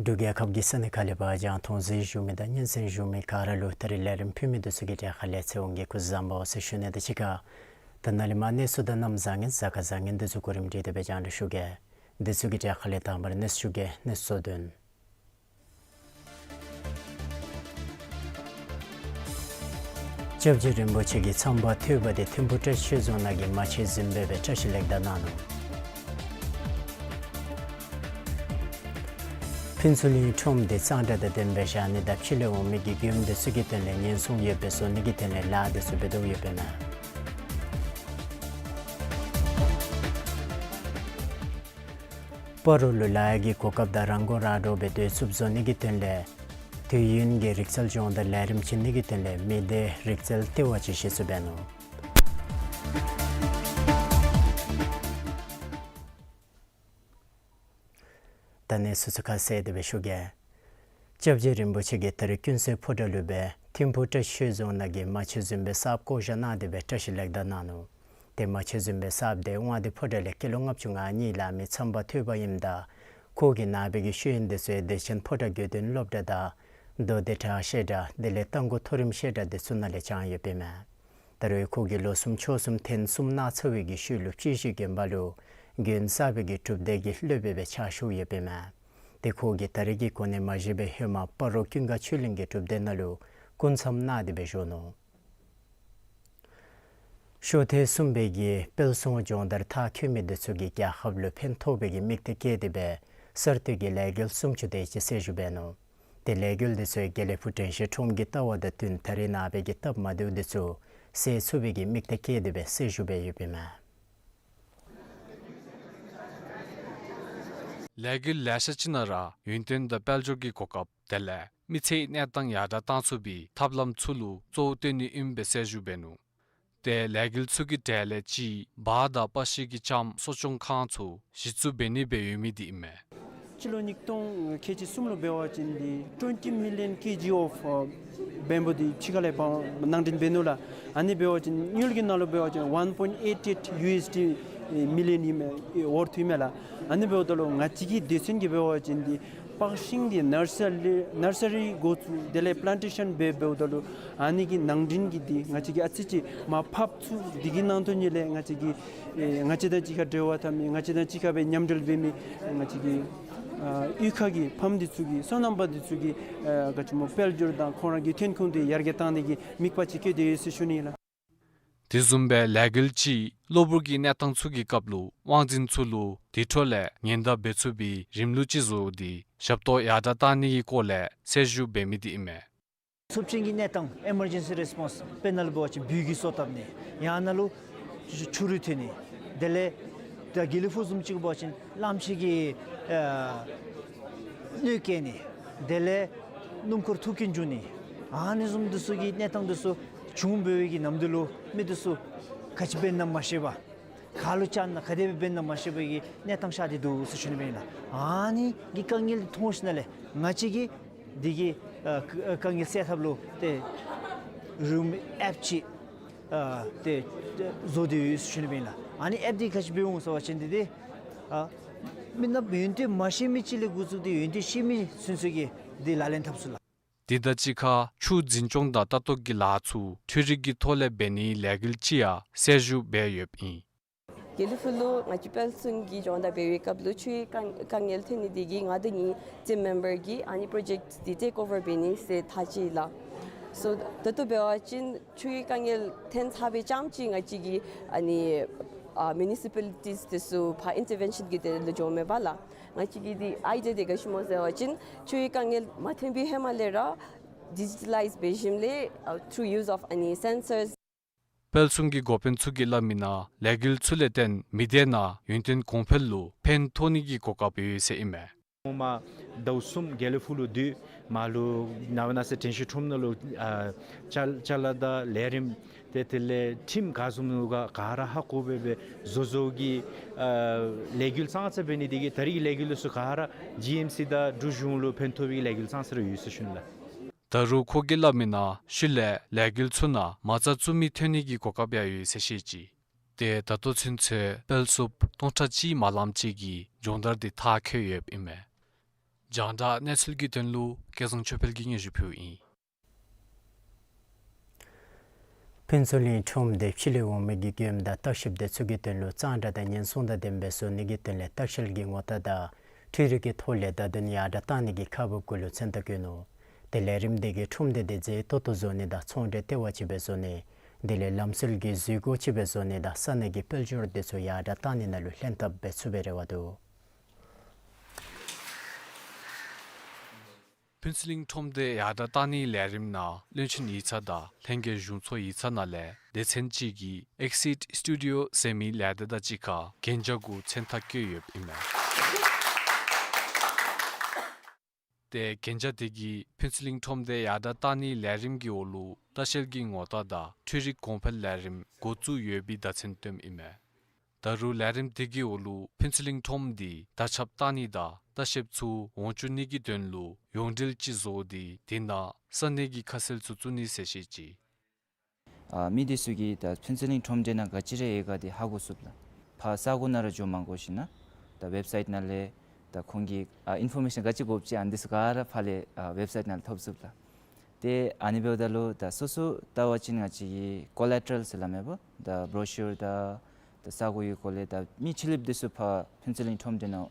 འབྲུག་རྒྱལ་ཁབ་ཀྱི་ས་གནས་ཁག་ལས་ཕར་རྒྱང་མཐོང་གཟིགས་བཞུགས་མི་དང་སྙན་གསན་བཞུགས་མི་ག་ར་ལུ་ད་རིས་ལས་རིམ་ཕུལ་མི་འདི་ཚུ་གི་གྲས་ཁ་ལས་ཚེ་དབང་གིས་སྐུ་གཟུགས་བཟང་པོ་ཟེར་ཞུ་ནི་དང་གཅིག་ཁར་ད་ནཱ་ལས་མར་གནས་ཚུལ་དང་གནམ་བཟང་ངན་གཟའ་སྐར་བཟང་ངན་འདི་ཚུ་གོ་རིམ་སྒྲིག་སྟེ་སྦེ་སྙན་ཞུ་གེ། འདི་ཚུ་གི་གྲས་ཁ་ལས་དང་པ་ར་གནས་ཚུལ་ཞུ་གེ། གནས་ཚུལ་དོན། སྐྱབས་རྗེ་རིན་པོ་ཆེ་གི་མཚམས་པ་ཐོས་པ་དེ་ཐིམ་ཕུག་བཀྲ་ཤིས་ཆོས་རྫོང་ནང་གི་མ་ཆེན་གཟིམ་དཔོན་སྦེ་བཀྲ་ཤིས་ལེགས་དར་གནང་ནུག། ཕུན་ཚོགས་གླིང་ཁྲོམ་དེ་གཙང་སྦྲ་དང་ལྡནམ་སྦེ་བཞག་ནི་དང་ཕྱི་ལས་འོང་མི་གི་མགྱོནམ་འདི་ཚུ་གི་དོན་ལས་ཉེན་སྲུང་ཡོདཔ་སྦེ་བཟོ་ནི་གི་དོན་ལས་ལཱ་འདི་ཚུ་འབད་དོ་ཡོདཔ་ཨིན་མས། སྤ་རོ་ལུ་ལཱ་གི་གོ་སྐབས་དང་རང་མགོ་རང་འདྲོངས་སྦེ་སྡོད་ཚུགསཔ་བཟོ་ནི་གི་དོན་ལས་དུས་ཡུན་གྱི་རིག་རྩལ་སྦྱོང་བརྡར་ལས་རིམ་བྱིན་ནི་གི་དོན་ལས་མི་སྡེ་རིག་རྩལ་ལྟེ་བ་ཅིག་གཞི་བཙུགས་འབད་ནུག། ད་གནས་ཚུལ་ཚུ་ཁ་གསལ་ཏེ་སྦེ་ཞུ་གེ། སྐྱབས་རྗེ་རིན་པོ་ཆེ་གིས་ད་རིས་ཀུན་གསལ་ཕོ་བྲང་ལུ་སྦེ་ཐིམ་ཕུག་བཀྲ་ཤིས་ཆོས་རྫོང་ནང་གི་མ་ཆེན་གཟིམ་དཔོན་གསརཔ་བསྐོ་བཞག་གནང་སྟེ་སྦེ་བཀྲ་ཤིས་ལེགས་དར་གནང་ནུག། ཏེ་མ་ཆེན་གཟིམ་དཔོན་གསརཔ་དེ་དབང་འདུས་ཕོ་བྲང་ལས་སྐྱེས་ལོ་ལྔ་བཅུ་ང་གཉིས་ལང་མི་མཚམས་པ་ཐོས་པ་ཨིནམ་ད་ཁོ་གི་ནང་པའི་གི་ཤེས་ཡོན་འདི་ཚུ་བདེ་ཆེན་ཕོ་བྲང་དགེ་འདུན་སློབ་གྲྭ་དང་མདོ་སྡེ་དྲག་བཤད་གྲྭ་དེ་ལས་རྟ་མགོ་མཐོ་རིམ་བཤད་གྲྭ་འདི་ཚུ་ནང་ལས་སྦྱངས་ཡོདཔ་ཨིན་མས། ད་རུང་ཁོ་གིས་ལོ་གསུམ་ཕྱོགས་གསུམ་ཐེངས་གསུམ་ནགས་ཚལ་བའི་གི་ཤུལ་ལུ་སྤྱི་བཞི་དགོན་པ་ལུ་དགོན་གསར་པའི་གི་སྒྲུབ་སྡེ་གི་སློབ་དཔོན་སྦེ་ཕྱག་ཞུ་ཡོདཔ་ཨིན་མས། ཏེ་ཁོ་གིས་ད་རིས་ཀྱི་གོ་གནས་མ་བཞེས་པའི་ཧེ་མ་སྤ་རོ་ཀུན་དགའ་ཆོས་གླིང་གི་སྒྲུབ་སྡེ་ནང་ལུ་སྐུ་མཚམས་གནང་སྟེ་སྦེ་བཞུགས་ནུག། ཤོག་ཐེངས་གསུམ་པའི་གི་དཔལ་སྲུང་སྦྱོང་བརྡར་མཐར་འཁྱོལ་མི་འདི་ཚུ་གིས་རྒྱལ་ཁབ་ལུ་ཕན་ཐོགས་པའི་གི་དམིགས་གཏད་བསྐྱེད་དེ་སྦེ་གསར་གཏོད་ཀྱི་ལས་འགུལ་སུམ་ཅུ་དེ་ཅིག་གསལ་ཞུ་འབད་ནུག། ཏེ་ལས་འགུལ་འདི་ཚུ་དགེ་ལེགས་ཕུག་དྲན་ཤེས་ཁྲོམ་གྱི་ལྟ་བ་དང་བསྟུན་ད་རིས་ནངས་པའི་གི་སྟབས་མ་བདེཝ་འདི་ཚུ་སེལ་ཚུགས་པའི་གི་དམིགས་གཏད་བསྐྱེད་དེ་སྦེ་གསལ་ཞུ་འབད་ཡོདཔ་ཨིན་མས། ལས་འགུལ་ལེ་ཤ་ཅིག་ནང་ར་ཡུན་བརྟན་དང་དཔལ་འབྱོར་གྱི་གོ་སྐབས་དེ་ལས་མི་ཚེའི་གནས་སྟངས་ཡར་དྲག་བཏང་ཚུགས་པའི་ཐབས་ལམ་ཚུ་ལུ་གཙོ་བོ་བཏོན་ནི་ཨིནམ་སྦེ་གསལ་ཞུ་འབད་ནུག། ཏེ་ལས་འགུལ་ཚུ་གི་གྲས་ལས་གཅིག་འབའ་དང་པ་ཤི་གི་ལྕངམ་གསོ་སྐྱོང་ཁང་ཚུ་གཞི་བཙུགས་འབད་ནི་སྦེ་ཡོད་མི་འདི་ཨིན་མས། སྤྱི་ལོ་ཉིས་སྟོང་ཁལ་གཅིག་གསུམ་ལུ་འབད་བ་ཅིན་འདི་twenty million kg of, uh, bamboo འདི་ཕྱི་ཁ་ལས་ཕར་ནང་འདྲེན་འབད་ནུག་ལགས། ཨ་ནི་འབད་བ་ཅིན་དངུལ་གྱི་ནང་ལུ་འབད་བ་ཅིན་one point eight eight U S D million ཨིན་མས། ཨེ་ཝརཐ་ཨིན་མས་ལགས། ཨ་ནི་འབདཝ་ད་ལུ་ང་བཅས་ཀྱི་སྡེ་ཚན་གྱིས་འབད་བ་ཅིན་འདི་པགས་ཤིང་འདི་ནར་སི་རི་ནར་སི་རི་འགོ་བཙུགས་དེ་ལས་པླན་ཊེ་ཤཱན་འབད་འབདཝ་ད་ལུ་ཨ་ནི་གི་ནང་འདྲེན་གྱི་འདི་ང་བཅས་ཀྱིས་ཨ་ཙི་ཅིག་མར་ཕབ་ཚུགས། འདི་གི་ནང་དོན་ཉིད་ལས་ང་བཅས་ཀྱི་ཨེ་ང་བཅས་དང་གཅིག་ཁར་འབྲེལ་བ་འཐབ་མི་ང་བཅས་དང་གཅིག་ཁར་སྦེ་མཉམ་འབྲེལ་འབད་མི་ང་བཅས་ཀྱི་ཨ་གཡུས་ཁ་གི་ཕམ་འདི་ཚུ་གིས་སོ་ནམ་པ་འདི་ཚུ་གིས་ཨ་ག་ཅི་སྨོ་དཔལ་འབྱོར་དང་ཁོང་ར་གི་ཐོན་ཁུངས་འདི་ཡར་རྒྱས་བཏང་ནི་གི་དམིགས་པ་ཅིག་བསྐྱེད་དེ་ཡོད་ཟེར་ཞུ་ནི་ལགས། དེ་བཟུམ་སྦེ་ལས་འགུལ་གཅིག་གློ་བུར་གྱི་གནས་སྟངས་ཚུ་གི་སྐབས་ལུ་དབང་འཛིན་ཚུ་ལུ་དེ་འཕྲོ་ལས་ཉེན་བརྡ་འབད་ཚུགས་པའི་རིམ་ལུགས་ཅིག་བཟོ་སྟེ་ཞབས་ཏོག་ཡར་དྲག་བཏང་ནི་གི་སྐོར་ལས་གསལ་ཞུ་འབད་མི་འདི་ཨིན་མས། ཚབས་ཆེན་གྱི་གནས་སྟངས་ཨི་མར་ཇེན་སི་རེས་པོནསི་དཔེར་ན་ལུ་འབད་བ་ཅིན་སྦུལ་གྱིས་སོ་བཏབ་ནི་ཡང་ན་ལུ་ཆུ་རུད་ཐོན་ནི་དེ་ལས་ད་དགེ་ལེགས་ཕུག་བཟུམ་ཅིག་འབད་བ་ཅིན་གླངམོ་ཆེ་གིས་ཨ་གནོད་བཀལ་ནི་དེ་ལས་སྣུམ་འཁོར་ཐུག་རྐྱེན་འབྱུང་ནི་ཨ་ནི་བཟུམ་འདི་ཚུ་གི་གནས་སྟངས་འདི་ཚུ་བྱུང་འབད་བའི་གི་ནམ་དུས་ལུ་མི་འདི་ཚུ་ག་ཅི་འབད་ན་མ་ཤེས་པར་ག་ལུ་བཅར་ན་ག་དེ་སྦེ་འབད་ན་མ་ཤེས་པའི་གི་གནས་སྟངས་ཤར་ཏེ་འདུག་ཟེར་ཞུ་ནི་ཨིན་ལགས། ཨ་ནི་གི་དཀའ་ངལ་འདི་མཐོང་ཞིནམ་ལས་ང་བཅས་ཀྱིས་འདི་གི་ཨ་དཀའ་ངལ་སེལ་ཐབས་ལུ་ཏེ་རིམ་ཨེཔ་ཅིག་ཨ་ཏེ་བཟོ་སྟེ་ཡོད་ཟེར་ཞུ་ནི་ཨིན་ལགས། ཨ་ནི་ཨེཔ་འདི་ག་ཅི་འབད་འོང་ཟེར་བ་ཅིན་འདི་ཏེ་ཨ་མི་ནགཔ་ཡོན་ཏན་མ་ཤེས་མི་ཅིག་ལས་འགོ་བཙུགས་ཏེ་ཡོན་ཏན་ཤེས་མི་ཚུན་ཚོད་ཀྱིས་འདི་ལག་ལེན་འཐབ་ཚུགས་ལགས། དེ་དང་གཅིག་ཁར་ཆུ་འཛིན་སྐྱོང་དང་ལྟ་རྟོག་གི་ལཱ་ཚུ་འཕྲུལ་རིག་གི་ཐོག་ལས་འབད་ནིའི་ལས་འགུལ་ཅིག་ཡང་གསལ་ཞུ་འབད་ཡོདཔ་ཨིན། དགེ་ལེགས་ཕུག་ལུ་ང་བཅས་དཔལ་སྲུང་གི་སྦྱོང་བརྡར་འབད་བའི་སྐབས་ལུ་ཆུའི་དཀའ་དཀའ་ངལ་ཐོན་ནི་དེ་གིས་ང་དང་ངེའི་ཊིམ་མེམ་བར་གྱིས་ཨ་ནི་པྲོ་ཇེཀཊ་འདི་ཊེཀ་ཨོ་བར་འབད་ནི་ཟེར་ཐག་བཅད་ལགས། So ད་ལྟོ་འབད་བ་ཅིན་ཆུའི་དཀའ་ངལ་ཐོན་ཚར་བའི་ཙམ་ཅིག་ང་བཅས་ཀྱི་ཨ་ནི་ཨ་མུ་ནི་སི་པ་ལི་ཊིས་དེ་ཚུ་ཕར་ཨིན་ཊར་བེན་ཤཱན་གྱི་དོན་ལུ་འགྱོཝ་མས་པ་ལགས། ང་བཅས་ཀྱི་འདི་ཨའི་ཌི་ཡ་དེ་ག་ཅི་སྨོ་ཟེར་བ་ཅིན་ཆུའི་དཀའ་ངལ་མ་ཐོན་པའི་ཧེ་མ་ལས་ར་ཌི་ཇི་ཊ་ལའིཛ་འབད་ཞིནམ་ལས་ཨ་ཐུརུ་ཡུ་ཛི་ཨོཕ་ཨ་ནི་སེན་སརས། དཔལ་གསུམ་གྱི་འགོ་དཔོན་ཚུ་གིས་སླབ་མི་ནང་ལས་འགུལ་ཚུ་ལས་བརྟེན་མི་སྡེ་ནང་ཡུན་བརྟན་གོང་འཕེལ་ལུ་ཕན་ཐོགས་ནི་གི་གོ་སྐབས་ཡོད་ཟེར་ཨིན་མས། ངོ་མ་ཟླཝ་གསུམ་དགེ་ལེགས་ཕུག་ལུ་སྡོད། མར་ལུ་ནངས་པ་གནངས་ཚེ་དྲན་ཤེས་ཁྲོམ་ནང་ལུ་ཨ་ཅ་ཅ་ལ་དང་ལས་རིམ་ཏེ་དེ་ལས་ཁྲིམས་ག་བཟུམ་ནུག་ག་ག་ར་ཧ་གོ་སྦེ་སྦེ་བཟོ་བཟོཝ་གི་ཨ་ལས་འགུལ་ཙང་ཙ་འབད་ནི་དེ་གིས་ད་རིས་ཀྱི་ལས་འགུལ་ཚུ་ག་ར་ཇི་ཨེམ་སི་དང་འབྲུག་གཞུང་ལུ་ཕན་ཐོགས་པའི་ལས་འགུལ་ཙང་ཙ་ར་ཡོད་ཟེར་ཞུ་ནི་ལགས། ད་རུང་ཁོ་གིས་སླབ་མི་ནང་ཤུལ་ལས་ལས་འགུལ་ཚུ་ནང་མ་རྩ་བཙུགས་མི་ཐོན་ནི་གི་གོ་སྐབས་ཡང་ཡོད་ཟེར་བཤད་ཅི། ཏེ་ད་ལྟོ་ཚུན་ཚོད་དཔལ་འབྱོར་སྟོང་ཕྲག་གཅིག་མ་ལངམ་ཅིག་གི་སྦྱོང་བརྡར་འདི་མཐར་འཁྱོལ་ཡོདཔ་ཨིན་མས། རྒྱང་བསྒྲགས་གནས་ཚུལ་གྱི་དོན་ལུ་སྐལ་བཟང་ཆོས་འཕེལ་གྱིས་སྙན་ཞུ་ཕུལཝ་ཨིན། ཕུན་ཚོགས་གླིང་ཁྲོམ་སྡེ་ཕྱི་ལས་འོང་མི་གི་མགྱོནམ་དང་ལྟ་བཤལཔ་དེ་ཚུ་གི་དོན་ལུ་གཙང་སྦྲ་དང་ཉེན་སྲུང་དང་ལྡནམ་སྦེ་བཟོ་ནི་གི་དོན་ལས་ལྟ་བཤལ་གྱི་ངོ་རྟགས་དང་འཕྲུལ་རིག་གི་ཐོག་ལས་བརྡ་དོན་ཡར་དྲགས་གཏང་ནི་གི་ཁ་འབབ་གུ་ལུ་མཚན་རྟགས་བཀོད་ནུག། ཏེ་ལས་རིམ་དེ་གིས་ཁྲོམ་སྡེ་དེ་མཛེས་ཏོག་ཏོ་བཟོ་ནི་དང་ཚོང་འབྲེལ་ལྟེ་བ་ཅིག་སྦེ་བཟོ་ནི་དེ་ལས་ལམ་སྲོལ་གྱི་འཛུལ་སྒོ་ཅིག་སྦེ་བཟོ་ནི་དང་ས་གནས་ཀྱི་དཔལ་འབྱོར་དེ་ཚུ་ཡར་དྲགས་གཏང་ནི་ནང་ལུ་ལྷན་ཐབས་འབད་ཚུགས་པའི་རེ་བ་འདུག། ཕུན་ཚོགས་གླིང་ཁྲོམ་སྡེ་ཡར་དྲགས་གཏང་ནིའི་ལས་རིམ་ནང་བློན་ཆེན་ཡིག་ཚང་དང་ལྷན་རྒྱས་གཞུང་ཚོགས་ཡིག་ཚང་ནང་ལས་སྡེ་ཚན་ཅིག་གིས་ཨེག་སིཊ་སི་ཊུ་ཌི་ཨོ་ཟེར་མི་ལས་སྡེ་དང་གཅིག་ཁར་གན་རྒྱ་གུ་མཚན་རྟགས་བཀོད་ཡོདཔ་ཨིན་མས། ཏེ་གན་རྒྱ་དེ་གིས་ཕུན་ཚོགས་གླིང་ཁྲོམ་སྡེ་ཡར་དྲགས་གཏང་ནིའི་ལས་རིམ་གྱི་འོག་ལུ་ལྟ་བཤལ་གྱི་ངོ་རྟགས་དང་འཕྲུལ་རིག་གོང་འཕེལ་ལས་རིམ་འགོ་བཙུགས་ཡོད་པའི་བརྡ་མཚོན་སྟོནམ་ཨིན་མས། ད་རུང་ལས་རིམ་དེ་གི་འོག་ལུ་ཕུན་ཚོགས་གླིང་ཁྲོམ་འདི་དར་ཁྱབ་གཏང་ནི་དང་ལྟ་བཤལཔ་ཚུ་འོང་བཅུག་ནི་གི་དོན་ལུ་ཡོངས་འབྲེལ་ཅིག་བཟོ་སྟེ་དེ་ནང་ས་གནས་ཀྱི་ཁ་གསལ་ཚུ་བཙུགས་ནི་ཟེར་བཤད་ཅི། ཨ་མི་དེ་ཚུ་གིས་ད་ཕུན་ཚོགས་གླིང་ཁྲོམ་སྡེ་ནང་ག་ཅི་ར་ཡོད་ག་དེ་ཧ་གོ་ཚུགས་ལགས། ཕར་ས་གོ་ནང་ར་འགྱོ་མ་དགོ་ཞིན་ན་ད་ཝེབ་སའིཊ་ནང་ལས་ད་ཁོང་གིས་ཨ་ཨིན་ཕོར་མེ་ཤཱན་ག་ཅི་དགོཔ་ཅིག་ཨ་ནི་དེ་ཚུ་ག་ར་ཕར་ལས་ཨ་ཝེབ་སའིཊ་ནང་ལས་ཐོབ་ཚུགས་ལགས། ཏེ་ཨ་ནི་འབདཝ་ད་ལུ་ད་སོ་སོ་ལྟ་བ་ཅིན་ང་བཅས་ཀྱི་ཀོ་ལེ་ཊ་རལ་ཟེར་སླབ་མས་པ། ད་བྲོ་ཤུར་དང་ད་ས་གོ་གི་སྐོར་ལས་ད་མི་ཕྱི་གླིངཔ་དེ་ཚུ་ཕར་ཕུན་ཚོགས་གླིང་ཁྲོམ་སྡེ་ནང་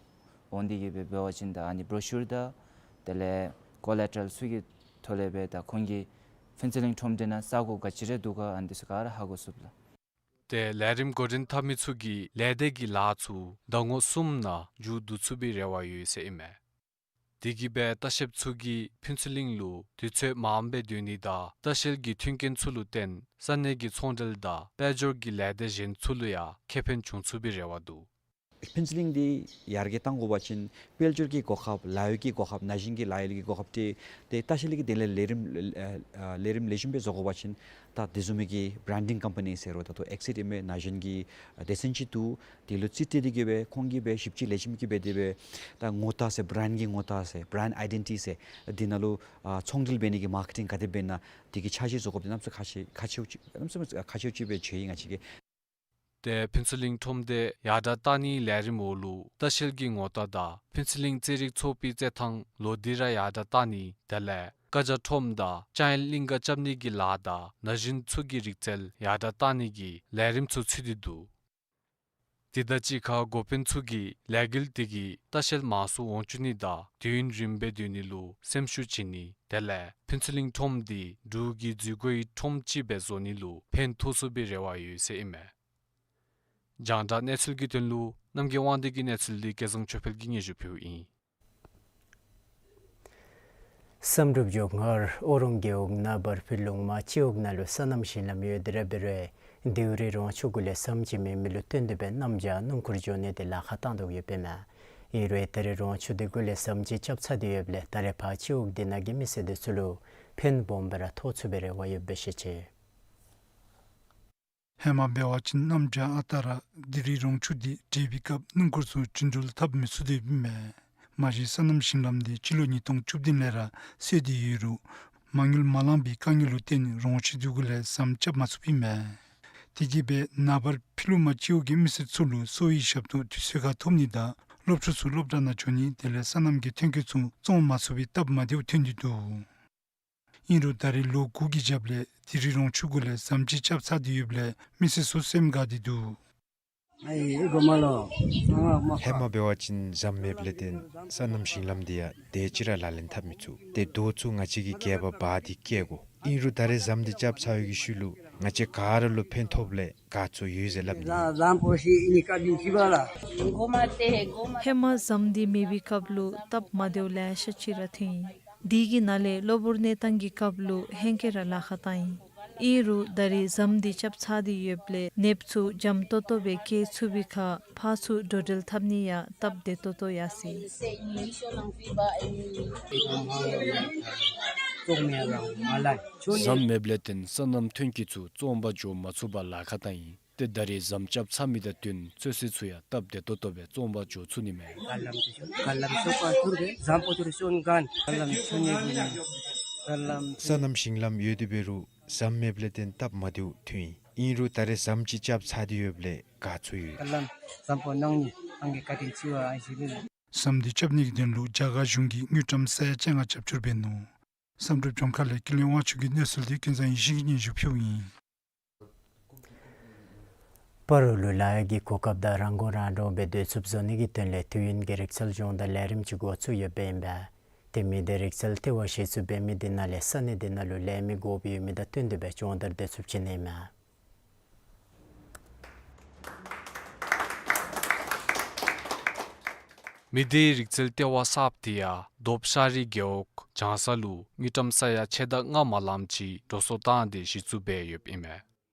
འོང་སྟེ་གིས་སྦེ་འབད་བ་ཅིན་ད་ཨ་ནི་བྲོ་ཤུར་དང་དེ་ལས་ཀོ་ལེ་ཊ་རལ་ཚུ་གི་ཐོག་ལས་སྦེ་ད་ཁོང་གིས་ཕུན་ཚོགས་གླིང་ཁྲོམ་སྡེ་ནང་ས་གོ་ག་ཅི་ར་འདུག་ག་ཨ་ནི་དེ་ཚུ་ག་ར་ཧ་གོ་ཚུགས་ལགས། ཏེ་ལས་རིམ་འགོ་འདྲེན་འཐབ་མི་ཚུ་གིས་ལས་སྡེ་གི་ལཱ་ཚུ་ཟླ་ངོ་གསུམ་ནང་མཇུག་བསྡུ་ཚུགས་པའི་རེ་བ་ཡོད་ཟེར་ཨིན་མས། དེ་གིས་སྦེ་ལྟ་བཤལཔ་ཚུ་གིས་ཕུན་ཚོགས་གླིང་ལུ་དུས་ཚོད་མངམ་སྦེ་སྡོད་ནི་དང་ལྟ་བཤལ་གྱི་མཐུན་རྐྱེན་ཚུ་ལུ་བརྟེན་ས་གནས་ཀྱི་ཚོང་འབྲེལ་དང་དཔལ་འབྱོར་གྱི་ལས་སྡེ་གཞན་ཚུ་ལུ་ཡང་ཁེ་ཕན་བྱུང་ཚུགས་པའི་རེ་བ་འདུག། ཕུན་ཚོགས་གླིང་འདི་ཡར་རྒྱས་གཏང་དགོ་པ་ཅིན་དཔལ་འབྱོར་གྱི་གོ་སྐབས་ལཱ་གཡོག་གི་གོ་སྐབས་ན་གཞོན་གྱི་ལཱ་གཡོག་གི་གོ་སྐབས་ཏེ་ཏེ་ལྟ་བཤལ་གྱི་དེ་ལས་ལས་རིམ་ཨ་ལས་རིམ་ལེགས་ཤོམ་སྦེ་བཟོ་དགོ་པ་ཅིན་ད་དེ་བཟུམ་མའི་གི་བྲཱན་ཌིང་ཀམ་པ་ནི་ཟེར་རུང་ད་ལྟོ་ཨེག་སིཊ་ཨིན་མས་ན་གཞོན་གྱི་སྡེ་ཚན་ཅིག་འདུག། དེ་ལུ་རྩིས་སྤྲོད་དེ་གིས་སྦེ་ཁོང་གིས་སྦེ་ཞིབ་དཔྱད་ལེགས་ཤོམ་གྱིས་འབད་དེ་སྦེ་ད་ངོ་རྟགས་ཟེར་བྲཱན་གྱི་ངོ་རྟགས་ཟེར་བྲཱན་ཨའི་ཌེན་ཊི་ཊི་ཟེར་དེ་ནང་ལུ་ཨ་ཚོང་འབྲེལ་འབད་ནི་གི་མར་ཀེ་ཊིང་ག་དེ་འབད་ན་དེ་གི་འཆར་གཞི་བཟོ་དགོཔ་དེ་གནམ་མེད་ས་མེད་ཁག་ཆེ་ཁག་ཆེཝ་ཅིག་གནམ་མེད་ས་མེད་ཁག་ཆེཝ་ཅིག་སྦེ་ཆེ་ཡི་ང་བཅས་ཀྱིས། ཏེ་ཕུན་ཚོགས་གླིང་ཁྲོམ་སྡེ་ཡར་དྲགས་གཏང་ནིའི་ལས་རིམ་འོག་ལུ་ལྟ་བཤལ་གྱི་ངོ་རྟགས་དང་ཕུན་ཚོགས་གླིང་རྩེད་རིགས་ཚོགས་པའི་རྩེད་ཐང་ལོག་སྟེ་ར་ཡར་དྲགས་གཏང་ནི་དེ་ལས་ཀ་ཇ་ཁྲོམ་དང་ལྕང་ཡན་གླིང་ག་རྐྱབ་ནི་གི་ལཱ་དང་ན་གཞོན་ཚུ་གི་རིག་རྩལ་ཡར་དྲགས་གཏང་ནི་གི་ལས་རིམ་ཚུ་ཚུད་དེ་འདུག། དེ་དང་གཅིག་ཁར་འགོ་དཔོན་ཚུ་གིས་ལས་འགུལ་དེ་གིས་ལྟ་བཤལ་མང་སུ་འོང་བཅུག་ནི་དང་དུས་ཡུན་རིངམོ་སྦེ་སྡོད་ནི་ལུ་སེམས་ཤུགས་བྱིན་ནི་དེ་ལས་ཕུན་ཚོགས་གླིང་ཁྲོམ་འདི་འབྲུག་གི་འཛུལ་སྒོའི་ཁྲོམ་ཅིག་སྦེ་བཟོ་ནི་ལུ་ཕན་ཐོགས་ཚུགས་པའི་རེ་བ་ཡོད་ཟེར་ཨིན་མས། རྒྱང་བསྒྲགས་གནས་ཚུལ་གྱི་དོན་ལུ་རྣམ་རྒྱལ་དབང་འདུས་ཀྱི་གནས་ཚུལ་འདི་སྐལ་བཟང་ཆོས་འཕེལ་གྱིས་སྙན་ཞུ་ཕུལཝ་ཨིན། བསམ་གྲུབ་མགྱོགས་སྔར་ཨོ་རོང་རྒེད་འོག་ནངས་པར་ཕུ་ལུང་མ་སྤྱི་འོག་ནང་ལུ་སོ་ནམ་ཞིང་ལམ་ཡོད་དེ་ར་འབད་རུང་དིའུ་རི་རོང་ཆུ་གུ་ལས་ཟམ་ཅིག་མེད་མི་ལུ་བརྟེན་ཏེ་སྦེ་གནམ་བྱཱར་སྣུམ་འཁོར་འགྱོ་ནི་དེ་ལཱ་ཁག་བཏང་དོ་ཡོདཔ་ཨིན་མས། ཨིན་རུང་ད་རེས་རོང་ཆུ་དེ་གུ་ལས་ཟམ་ཅིག་རྐྱབ་ཚར་ཏེ་ཡོདཔ་ལས་ད་རེས་ཕར་སྤྱི་འོག་དེ་ནང་གི་མི་སེར་དེ་ཚུ་ལུ་ཕན་སྦོམ་སྦེ་ར་ཐོགས་ཚུགས་པའི་རེ་བ་ཡོདཔ་སྦེ་བཤད་ཅི། ཧེ་མ་འབད་བ་ཅིན་གནམ་བྱཱར་ཨ་རྟག་ར་དིའུ་རི་རོང་ཆུ་དེ་འདྲེས་པའི་སྐབས་སྣུམ་འཁོར་ཚུ་བཅིངས་འགྲོལ་འཐབ་མི་ཚུགས་དོ་ཡོདཔ་ཨིན་མས། མ་གཞི་སོ་ནམ་ཞིང་ལམ་དེ་སྤྱི་ལོ་ཉིས་སྟོང་བཅུ་བདུན་ལས་ར་སེལ་ཏེ་ཡོད་རུང་མ་དངུལ་མ་ལང་པའི་དཀའ་ངལ་ལུ་བརྟེན་རོང་ཆུ་དེ་གུ་ལས་ཟམ་རྐྱབ་མ་ཚུགསཔ་ཨིན་མས། དེ་གིས་སྦེ་ནངས་པར་ཕུ་ལུང་མ་སྤྱི་འོག་གི་མི་སེར་ཚུ་ལུ་གསོ་བའི་ཞབས་ཏོག་དུས་ཚོད་ཁར་ཐོབ་ནི་དང་སློབ་ཕྲུག་ཚུ་སློབ་གྲྭ་ནང་འགྱོ་ནི་དེ་ལས་སོ་ནམ་གྱི་ཐོན་སྐྱེད་ཚུ་བཙོང་མ་ཚུགས་པའི་སྟབས་མ་བདེཝ་ཐོན་ཏེ་འདུག། ཨིན་རུང་ད་རེས་ལོ་དགུ་གི་རྒྱབ་ལས་དིའུ་རི་རོང་ཆུ་གུ་ལས་ཟམ་ཅིག་རྐྱབ་ཚར་ཏེ་ཡོདཔ་ལས་མི་སེར་ཚུ་སེམས་དགའ་སྟེ་འདུག། ཧེ་མ་འབད་བ་ཅིན་ཟམ་མེདཔ་ལས་བརྟེན་སོ་ནམ་ཞིང་ལམ་དེ་ཡང་དེ་ཅིག་ར་ལག་ལེན་འཐབ་མི་ཚུགས། ཏེ་རྡོ་ཚུ་ང་བཅས་ཀྱིས་སྒལ་པར་འབག་སྟེ་སྐྱེལ་དགོ། ཨིན་རུང་ད་རེས་ཟམ་འདི་རྐྱབ་ཚར་བའི་གི་ཤུལ་ལུ་ང་བཅས་ག་ར་ལུ་ཕན་ཐོགས་ལས་དགའ་ཚོར་ཡོད་ཟེར་སླབ་ནི། ཟམ་པོ་ཤི་ཨིན་ནི་བཀའ་དྲིན་ཆེ་བ་ལ། ཧེ་མ་ཟམ་འདི་མེད་པའི་སྐབས་ལུ་སྟབས་མ་བདེཝ་ལེ་ཤ་ཅིག་ར་ཐོན་ཡི། དེ་གི་ནང་ལས་གློ་བུར་གནས་སྟངས་ཀྱི་སྐབས་ལུ་ཧེང་སྐལ་ར་ལཱ་ཁག་བཏང་ཡི། ཨིན་རུང་ད་རེས་ཟམ་འདི་རྐྱབ་ཚར་ཏེ་ཡོདཔ་ལས་ནདཔ་ཚུ་འཇམ་ཏོང་ཏོ་སྦེ་བསྐྱལ་ཚུགས་པའི་ཁར་ཕར་ཚུར་འགྲོ་འགྲུལ་འཐབ་ནི་ཡང་སྟབས་བདེ་ཏོག་ཏོ་ཡར་སོ་ཡི། ཟམ་མེདཔ་ལས་བརྟེན་སོ་ནམ་ཐོན་སྐྱེད་ཚུ་བཙོང་པར་འགྱོ་མ་ཚུགས་པར་ལཱ་ཁག་བཏང་ཡི། ཏེ་ད་རེས་ཟམ་རྐྱབ་ཚར་མི་དང་བསྟུན་ཚོད་བསྲེ་ཚུ་ཡང་སྟབས་བདེ་ཏོག་ཏོ་སྦེ་བཙོང་པར་འགྱོ་ཚུགས་ནི་མས། སོ་ནམ་ཞིང་ལམ་ཡོད་དེ་འབད་རུང་ཟམ་མེདཔ་ལས་བརྟེན་སྟབས་མ་བདེཝ་ཐོན་ཡི། ཨིན་རུང་ད་རེས་ཟམ་ཅིག་རྐྱབ་ཚར་ཏེ་ཡོདཔ་ལས་དགའ་ཚོར་ཡོད། ཟམ་འདི་རྐྱབ་ནི་གི་དོན་ལུ་རྒྱ་གར་གཞུང་གིས་དངུལ་ཀྲམ་ས་ཡ་བཅོ་ལྔ་རྒྱབ་སྐྱོར་འབད་ནུག། བསམ་གྲུབ་ལྗོངས་མཁར་ལས་ཀུན་ལེགས་དབང་ཕྱུག་གིས་གནས་ཚུལ་འདི་ཀུན་བཟང་ཡེ་ཤེས་ཀྱིས་སྙན་ཞུ་ཕུལཝ་ཨིན། སྤ་རོ་ལུ་ལཱ་གཡོག་གི་གོ་སྐབས་དང་རང་མགོ་རང་འདྲོངས་སྦེ་སྡོད་ཚུགསཔ་བཟོ་ནི་གི་དོན་ལས་དུས་ཡུན་གྱི་རིག་རྩལ་སྦྱོང་བརྡར་ལས་རིམ་ཅིག་འགོ་བཙུགས་ཡོདཔ་ཨིན་པས། ཏེ་མི་སྡེ་རིག་རྩལ་ལྟེ་བ་གཞི་བཙུགས་འབད་མི་དེ་ནང་ལས་ས་གནས་དེ་ནང་ལུ་ལས་མི་དགོཔ་ཡོད་མི་དང་བསྟུན་ཏེ་སྦེ་སྦྱོང་བརྡར་སྡོད་ཚུགསཔ་བྱིན་ནི་ཨིན་མས། མི་སྡེའི་རིག་རྩལ་ལྟེ་བ་གསརཔ་དེ་ཡང་རྡོབ་ཤ་རི་རྒེད་འོག་བྱང་ས་ལུ་དངུལ་ཀྲམ་ས་ཡ་ཕྱེད་དང་ལྔ་མ་ལངམ་ཅིག་འགྲོ་སོང་བཏང་སྟེ་གཞི་བཙུགས་འབད་ཡོདཔ་ཨིན་མས།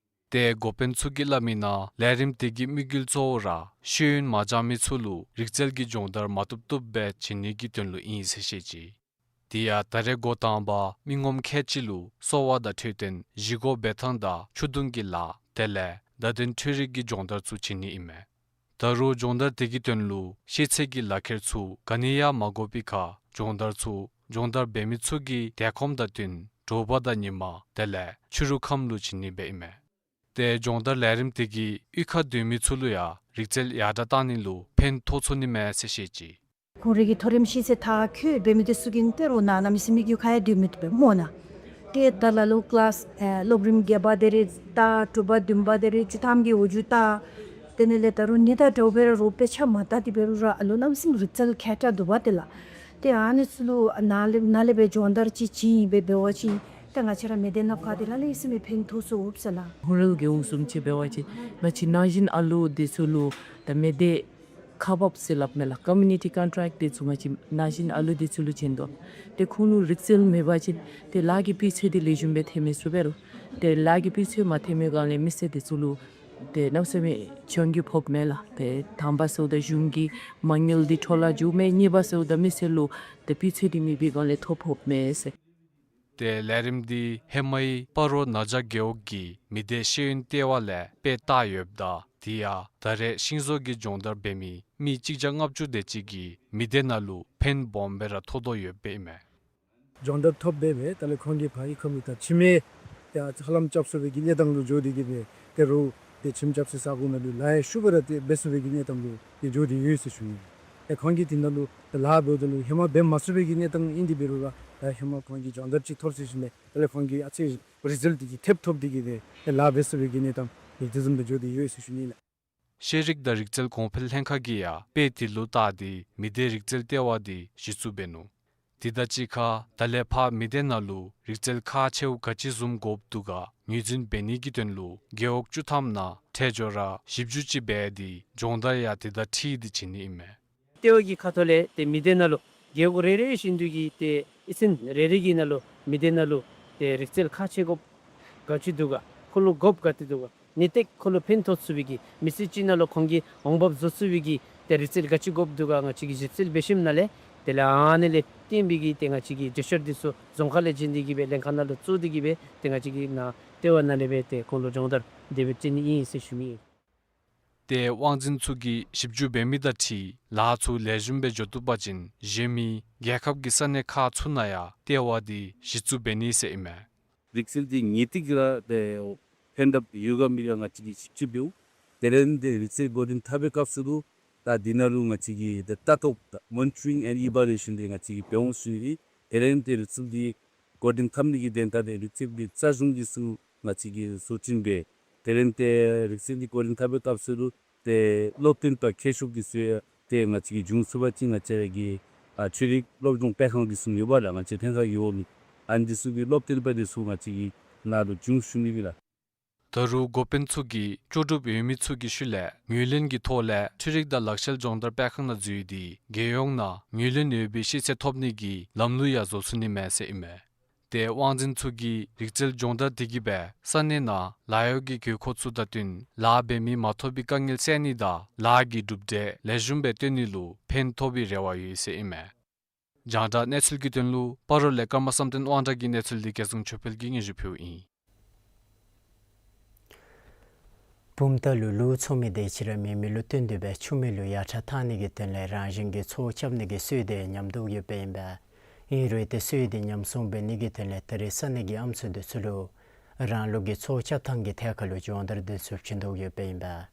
ཏེ་འགོ་དཔོན་ཚུ་གིས་སླབ་མི་ནང་ལས་རིམ་དེ་གི་དམིགས་ཡུལ་གཙོ་བོ་ར་ཤེས་ཡོན་མ་སྦྱང་མི་ཚུ་ལུ་རིག་རྩལ་གྱི་སྦྱོང་བརྡར་མ་བཏུབ་བཏུབ་སྦེ་བྱིན་ནི་གི་དོན་ལུ་ཨིན་ཟེར་བཤད་ཅི། དེ་ཡང་ད་རེས་འགོ་དང་པ་མི་ངོམ་ཁལ་གཅིག་ལུ་གསོ་བ་དང་འཕྲོད་བསྟེན་བཞེས་སྒོ་འབད་ཐངས་དང་ཆུ་དུང་གི་ལཱ་དེ་ལས་བརྡ་དོན་འཕྲུལ་རིག་གི་སྦྱོང་བརྡར་ཚུ་བྱིན་ནི་ཨིན་མས། ད་རུང་སྦྱོང་བརྡར་དེ་གི་དོན་ལུ་ཤེས་ཚད་ཀྱི་ལག་ཁྱེར་ཚུ་ག་ནི་ཡང་མ་དགོ་པའི་ཁར་སྦྱོང་བརྡར་ཚུ་སྦྱོང་བརྡར་འབད་མི་ཚུ་གི་དལ་ཁོམ་དང་བསྟུན་དྲོ་པ་དང་ཉིན་མ་དེ་ལས་ཕྱི་རུ་ཁམས་ལུ་བྱིན་ནི་སྦེ་ཨིན་མས། ཏེ་སྦྱོང་བརྡར་ལས་རིམ་དེ་གིས་གཡུས་ཁར་སྡོད་མི་ཚུ་ལུ་ཡང་རིག་རྩལ་ཡར་དྲག་བཏང་ནི་ལུ་ཕན་ཐོགས་ཚུགས་ནི་མས་ཟེར་བཤད་ཅི། ཁོང་རའི་གི་མཐོ་རིམ་ཤེས་ཚད་མཐར་འཁྱོལ་འབད་མི་དེ་ཚུ་གིས་ཏེ་རོགས་ནང་ན་མི་སེར་མི་རྒྱུ་ཁ་ཡང་སྡོད་མི་བཏུབ་པས་སྨོ་ན། ཏེ་ད་ལ་ལུ་ཀི་ལཱསི་ཨེ་སློབ་རིམ་བརྒྱད་པ་དེ་རེ་ད་དྲུག་པ་བདུན་པ་དེ་རེ་བཅུ་ཐམ་གྱི་འོག་འགྱོ་ད། དེ་ནང་ལས་ད་རུང་ནི་ད་དྲོ་པ་ར་རོགས་དཔེ་ཆ་མ་ལྟ་སྟེ་འབད་རུང་ར་ཨ་ལོ་གནམ་མེད་ས་མེད་རིག་རྩལ་མཁས་དྲགས་འདུག་པ་དེ་ལགས། ཏེ་ཨ་ནི་ཚུ་ལུ་ནཱ་ལས་ནཱ་ལས་སྦེ་སྦྱོང་བརྡར་ཅིག་བྱིན་ཡི་སྦེ་འབད་བ་ཅིན་ཏེ་ང་བཅས་ར་མི་སྡེ་ནང་ཁར་དེ་ལས་ལེགས་ཤོམ་སྦེ་ཕན་ཐོགས་ཚུགས་འོང་ཟེར་ལགས། ཧུན་རོལ་རྒེད་འོག་བཟུམ་ཅིག་འབད་བ་ཅིན་ང་བཅས་ན་གཞོན་ཨ་ལུ་དེ་ཚུ་ལུ་ད་མི་སྡེ་ཁག་འབགཔ་ཟེར་སླབ་མས་ལགས། ཀོ་མིའུ་ནི་ཊི་ཀོན་ཊེཀཊ་དེ་ཚུ་ང་བཅས་ན་གཞོན་ཨ་ལུ་དེ་ཚུ་ལུ་བྱིན་དོ། ཏེ་ཁོང་ལུ་རིག་རྩལ་མེད་པ་ཅིན་ཏེ་ལཱ་གི་སྤུས་ཚད་དེ་ལེགས་ཤོམ་སྦེ་ཐོན་མི་ཚུགས་པས་རུང་། ཏེ་ལཱ་གི་སྤུས་ཚད་མ་ཐོན་མི་སྒང་ལས་མི་སེར་དེ་ཚུ་ལུ་ཏེ་གནམ་མེད་ས་མེད་གྱོང་གུད་ཕོགཔ་མས་ལགས། ཏེ་དང་པ་ཟེརཝ་ད་གཞུང་གི་མ་དངུལ་འདི་འཕྲོ་བརླག་འགྱོཝ་མས། གཉིས་པ་ཟེརཝ་ད་མི་སེར་ལུ་ཏེ་སྤུས་ཚད་འདི་མེད་པའི་སྒང་ལས་ཐོ་ཕོགཔ་མས་ཟེར། ཏེ་ལས་རིམ་འདི་ཧེ་མའི་སྤ་རོ་ན་བྱ་རྒེད་འོག་གི་མི་སྡེ་ཤེས་ཡོན་ལྟེ་བ་ལས་དཔེ་བལྟ་ཡོདཔ་ད་དེ་ཡང་ད་རེས་ཤིང་བཟོ་གི་སྦྱོང་བརྡར་འབད་མི་མི་གཅིག་བརྒྱ་ལྔ་བཅུ་དེ་ཅིག་གིས་མི་སྡེ་ནང་ལུ་ཕན་སྦོམ་སྦེ་ར་ཐོགས་དོ་ཡོདཔ་ཨིན་མས། སྦྱོང་བརྡར་ཐོབ་སྦེ་སྦེ་ད་ལས་ཁོང་གིས་ཕར་གཡུས་ཁ་ལུ་ད་ཁྱིམ་ཡང་ཧ་ལམ་རྐྱབ་ཚུགས་པའི་གི་གནས་སྟངས་ལུ་འགྱོ་སྟེ་གི་སྦེ་ཏེ་རོགས་ཏེ་ཁྱིམ་རྐྱབ་སའི་ས་གོ་ནང་ལུ་ལཱ་ཡང་ཤུགས་སྦེ་ར་ཏེ་འབད་ཚུགས་པའི་གི་གནས་སྟངས་ལུ་ཏེ་འགྱོ་སྟེ་ཡོད་ཟེར་ཞུ་ནི། ཏེ་ཁོང་གིས་དེ་ནང་ལུ་ཏེ་ལཱ་འབདཝ་ད་ལུ་ཧེ་མ་འབད་མ་ཚུགས་པའི་གི་གནས་སྟངས་ཨིན་ཏེ་འབད་རུང་ར་ད་ཧེ་མ་ཁོང་གིས་སྦྱོང་བརྡར་ཅིག་ཐོབ་ཟེར་ཞིནམ་ལས་ད་ལས་ཁོང་གིས་ཨ་ཙི་རི་ཛལཊ་འདི་གི་ཐེབས་ཐོབ་སྟེ་གི་སྦེ་ཏེ་ལཱ་འབད་ཚུགས་པའི་གི་གནས་སྟངས་ཏེ་དེ་བཟུམ་སྦེ་འགྱོ་སྟེ་ཡོད་ཟེར་ཞུ་ནི་ལགས། ཤེས་རིག་དང་རིག་རྩལ་གོང་འཕེལ་ལྷན་ཁག་གིས་ཡང་དཔེ་དེ་ལུ་བལྟ་སྟེ་མི་སྡེ་རིག་རྩལ་ལྟེ་བ་འདི་གཞི་བཙུགས་འབད་ནུག། དེ་དང་གཅིག་ཁར་ད་ལས་ཕར་མི་སྡེ་ནང་ལུ་རིག་རྩལ་ཁག་ཆེཝ་ག་ཅི་བཟུམ་དགོཔ་འདུག་ག་ངོས་འཛིན་འབད་ནི་གི་དོན་ལུ་རྒེད་འོག་བཅུ་ཐམ་ནང་ཁྲལ་འབྱོར་ར་བཞི་བཅུ་ཅིག་འབད་དེ་སྦྱོང་བརྡར་ཡང་དེ་དང་འཁྲིལ་ཏེ་བྱིན་ནི་ཨིན་མས། ལྟེ་བ་གི་ཁ་ཐུག་ལས་ཏེ་མི་སྡེ་ནང་ལུ་རྒེད་འོག་རེ་རེ་བཞིན་དུ་གི་ཏེ་ཨི་ཙི་རེ་རེ་གི་ནང་ལུ་མི་སྡེ་ནང་ལུ་ཏེ་རིག་རྩལ་ཁག་ཆེ་དགོཔ་ག་ཅི་འདུག་ག་ཁོ་ལུ་དགོཔ་ག་ཏེ་འདུག་ག་ནི་ཏེ་ཁོ་ལུ་ཕན་ཐོགས་ཚུགས་པའི་གི་མི་ཚེ་གཅིག་ནང་ལུ་ཁོང་གི་འོང་འབབ་བཟོ་ཚུགས་པའི་གི་ཏེ་རིག་རྩལ་ག་ཅི་དགོཔ་འདུག་ག་ང་བཅས་ཀྱིས་ཞིབ་འཚོལ་འབད་ཞིནམ་ལས་དེ་ལས་ཨ་ནི་ལས་བརྟེན་པའི་གི་ཏེ་ང་བཅས་ཀྱིས་འགྲེལ་བཤད་འདི་ཚུ་རྫོང་ཁག་ལས་བྱིན་ཏེ་གི་སྦེ་ལྷན་ཁག་ནང་ལུ་བཙུགས་ཏེ་གི་སྦེ་ཏེ་ང་བཅས་ཀྱིས་ནཱ་ལྟེ་བ་ནང་ལས་སྦེ་ཏེ་ཁོང་ལུ་སྦྱོང་བརྡར་དེ་སྦེ་སྤྲོད་ནི་ཨིན་ཟེར་ཞུ་ནི་ཨིན། ཏེ་དབང་འཛིན་ཚུ་གིས་ཞིབ་འཇུག་འབད་མི་དང་འཁྲིལ་ལཱ་ཚུ་ལེགས་ཤོམ་སྦེ་འགྱོ་བཏུབ་པ་ཅིན་གཞན་མི་རྒྱལ་ཁབ་ཀྱི་ས་གནས་ཁག་ཚུ་ནང་ཡང་ལྟེ་བ་འདི་གཞི་བཙུགས་འབད་ནི་ཟེར་ཨིན་མས། རིག་རྩལ་འདི་ངེས་ཏིག་ར་ཏེ་ཕན་ཐབས་ཡོད་ག་མེད་ག་ང་བཅས་ཀྱིས་ཞིབ་འཇུག་འབདཝ། དེ་ལས་ཏེ་རིག་རྩལ་འགོ་འདྲེན་འཐབ་པའི་སྐབས་སུ་ལུ་ད་འདི་ནང་ལུ་ང་བཅས་ཀྱིས་ཏེ་ལྟ་རྟོག་ད་མོ་ནི་ཊ་རིང་ཨེནཌ་ཨི་ཝཱ་ལུ་ཨེ་ཤཱན་འདི་ང་བཅས་ཀྱིས་འབད་འོང་ཟེར་ཞུ་ནི། དེ་ལས་ཏེ་རིག་རྩལ་འདི་འགོ་འདྲེན་འཐབ་ནི་གི་དོན་དག་ཏེ་རིག་རྩལ་འདི་རྩ་གཞུང་གི་ཚུ་ང་བཅས་ཀྱིས་བཟོ་སྐྲུན་འབད། དེ་ལས་ཏེ་རིག་རྩལ་འདི་འགོ་འདྲེན་འཐབ་པའི་སྐབས་སུ་ལུ་ཏེ་སློབ་སྟོན་དང་མཁས་མཆོག་འདི་ཚུ་ཡང་ཏེ་ང་བཅས་ཀྱིས་འབྱུང་ཚུགས་པ་ཅིན་ང་བཅས་ར་གི་ཨ་ཆོས་རིག་སློབ་སྦྱོང་སྤེལ་ཁང་འདི་ཚུ་ཡོད་པ་ལགས། ང་བཅས་ལྷན་ཁག་གི་འོག་ལུ་ ཨ་ནི་ཚུ་གི་སློབ་སྟོན་པ་འདི་ཚུ་ང་བཅས་ཀྱི་ནང་ལུ་བྱུང་བྱུངམ་ཨིན་ལགས། ད་རུང་འགོ་དཔོན་ཚུ་གིས་ལྕོགས་གྲུབ་ཡོད་མི་ཚུ་གི་ཤུལ་ལས་ངོས་ལེན་གྱི་ཐོག་ལས་འཕྲུལ་རིག་དང་ལག་ཤེས་སྦྱོང་བརྡར་སྤེལ་ཁང་ནང་འཛུལ་ཏེ་རྒྱལ་ཡོངས་ནང་ངོས་ལེན་ཡོད་པའི་ཤེས་ཚད་ཐོབ་ནི་གི་ལམ་ལུགས་ཡང་བཟོ་ཚུགས་ནི་མས་ཟེར་ཨིན་མས། ཏེ་དབང་འཛིན་ཚུ་གིས་རིག་རྩལ་སྦྱོང་བརྡར་དེ་གིས་སྦེ་ས་གནས་ནང་ལཱ་གཡོག་གི་དགོས་མཁོ་ཚུ་དང་བསྟུན་ལཱ་འབད་མི་མ་ཐོབ་པའི་དཀའ་ངལ་བསལ་ནི་དང་ལཱ་གི་གྲུབ་འབྲས་ལེགས་ཤོམ་སྦེ་སྟོན་ནི་ལུ་ཕན་ཐོགས་པའི་རེ་བ་ཡོད་ཟེར་ཨིན་མས། རྒྱང་བསྒྲགས་གནས་ཚུལ་གྱི་དོན་ལུ་སྤ་རོ་ལས་ཀརྨ་བསམ་གཏན་དབང་གྲགས་ཀྱི་གནས་ཚུལ་འདི་སྐལ་བཟང་ཆོས་འཕེལ་གྱིས་སྙན་ཞུ་ཕུལཝ་ཨིན། བུམ་ཐང་ལུ་ལུག་འཚོ་མི་དེ་ཅིག་ར་མེད་མི་ལུ་བསྟུན་ཏེ་སྦེ་ཆུ་མིག་ལུ་ཡར་ཁྲག་འཐག་ནི་གི་དོན་ལས་རང་བཞིན་གྱི་ཚོགས་རྐྱབ་ནི་གི་སྲོལ་དེ་ཉམས་དོ་ཡོདཔ་ཨིན་པས། ཨིན་རུང་ཏེ་སྲོལ་དེ་ཉམས་སྲུང་འབད་ནི་གི་དོན་ལས་ད་རེས་ས་གནས་ཀྱི་ཨམ་སྲུ་དེ་ཚུ་ལུ་རང་ལུགས་ཀྱི་ཚོགས་རྐྱབ་ཐངས་ཀྱི་ཐད་ཁར་ལུ་སྦྱོང་བརྡར་དེ་ཚུ་བྱིན་དོ་ཡོདཔ་ཨིན་པས།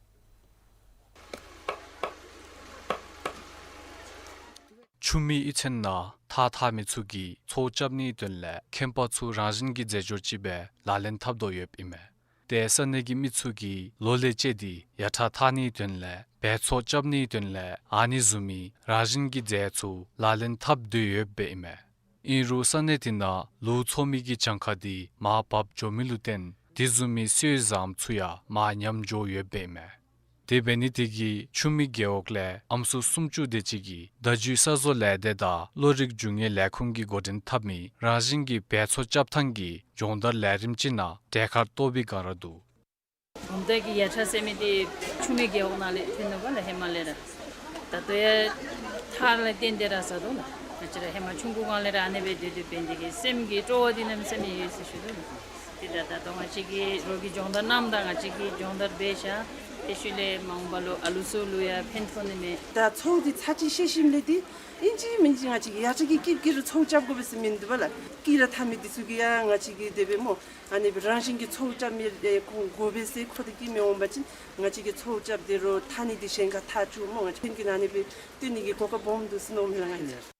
ཆུ་མིག་གཡུས་ཚན་ནང་ཐགས་འཐག་མི་ཚུ་གིས་ཚོགས་རྐྱབ་ནིའི་དོན་ལས་མཁན་པ་ཚུ་རང་བཞིན་གྱི་རྫས་སྦྱོར་ཅིག་སྦེ་ལག་ལེན་འཐབ་དོ་ཡོདཔ་ཨིན་མས། ཏེ་ས་གནས་ཀྱི་མི་ཚུ་གིས་ལོ་ལས་བཅད་དེ་ཡར་ཁྲག་འཐག་ནིའི་དོན་ལས་འབད་ཚོགས་རྐྱབ་ནིའི་དོན་ལས་ཨ་ནི་བཟུམ་མའི་རང་བཞིན་གྱི་རྫས་ཚུ་ལག་ལེན་འཐབ་དོ་ཡོདཔ་ཨིན་མས། ཨིན་རུང་ས་གནས་དེ་ནང་ལུག་འཚོ་མི་གི་གྱངས་ཁ་དེ་མར་བབས་འགྱོ་མི་ལུ་བརྟེན་དེ་བཟུམ་མའི་སྲོལ་བཟངམ་ཚུ་ཡང་མར་ཉམས་འགྱོ་ཡོདཔ་ཨིན་མས། དེ་འབད་ནི་དེ་གིས་ཆུ་མིག་རྒེད་འོག་ལས་ཨམ་སྲུ་སུམ་ཅུ་དེ་ཅིག་གིས་བརྡ་བརྒྱུད་གསར་བཟོ་ལས་སྡེ་དང་བློ་རིག་རྒྱུ་དངོས་ལས་ཁུངས་ཀྱིས་འགོ་འདྲེན་འཐབ་མི་རང་བཞིན་གྱི་འབད་ཚོགས་རྐྱབ་ཐངས་ཀྱི་སྦྱོང་བརྡར་ལས་རིམ་ཅིག་ནང་གྲལ་ཁར་གཏོགས་པའི་བསྒང་ར་འདུག། བུམ་ཐང་གི་ཡར་ཁྲག་ཟེར་མི་དེ་ཆུ་མིག་རྒེད་འོག་ནང་ལས་ཐོན་ནུག་པ་ལགས། ཧེ་མ་ལས་ར། ད་ལྟོ་ཡང་ཐགས་ལས་བརྟེན་ཏེ་ར་ཟ་དོ་ལགས། ང་བཅས་ར་ཧེ་མ་ཆུང་ཀུ་སྒང་ལས་ར་ཨ་ནི་སྦེ་སྡོད་སྡོདཔ་འབད་ནི་དེ་གིས་སེམས་ཀྱི་སྤྲོ་བ་འདི་གནམ་མེད་ས་མེད་ཡོད་ཟེར་ཞུ་དོ་ལགས། དེ་ད་ད་ལྟོ་ང་བཅས་ཀྱི་རོགས་ཀྱིས་སྦྱོང་བརྡར་གནངམ་ད་ང་བཅས་ཀྱིས་སྦྱོང་བརྡར་འབད་ཤ། དེ་ཤུལ་ལས་མ་འོངས་པ་ལུ་ཨ་ལུ་ཚུ་ལུ་ཡང་ཕན་ཐོགས་ནི་མས། ད་ཚོགས་འདི་ཚར་གཅིག་བཤལ་ཞིནམ་ལས་འདི་ཨིན་ཅི་མིན་ཅི་ང་བཅས་ཀྱིས་ཡར་ཁྲག་གི་སྐྱིད་སྐྱིད་རུ་ཚོགས་རྐྱབ་དགོ་པས་ཟེར་མིན་འདུག་པ་ལགས། སྐྱིད་ར་འཐག་མི་འདི་ཚུ་གིས་ཡང་ང་བཅས་ཀྱི་དེ་སྦེ་སྨོ། ཨ་ནི་སྦེ་རང་བཞིན་གྱི་ཚོགས་རྐྱབ་མི་ཨེ་ཁོང་དགོ་པས་ཟེར་ཁོ་ཐག་གིས་མི་འོང་པ་ཅིན་ང་བཅས་ཀྱིས་ཚོགས་རྐྱབ་དེ་རུང་འཐག་ནི་འདི་གཞན་ཁར་འཐག་བཅུག་སྨོ། ང་བཅས་ཀྱིས་ཨ་ནི་སྦེ་སྟོན་ནི་གི་གོ་སྐབས་སྦོམ་འདུག་ཟེར་མནོཝ་མས་ལགས་ང་བཅས།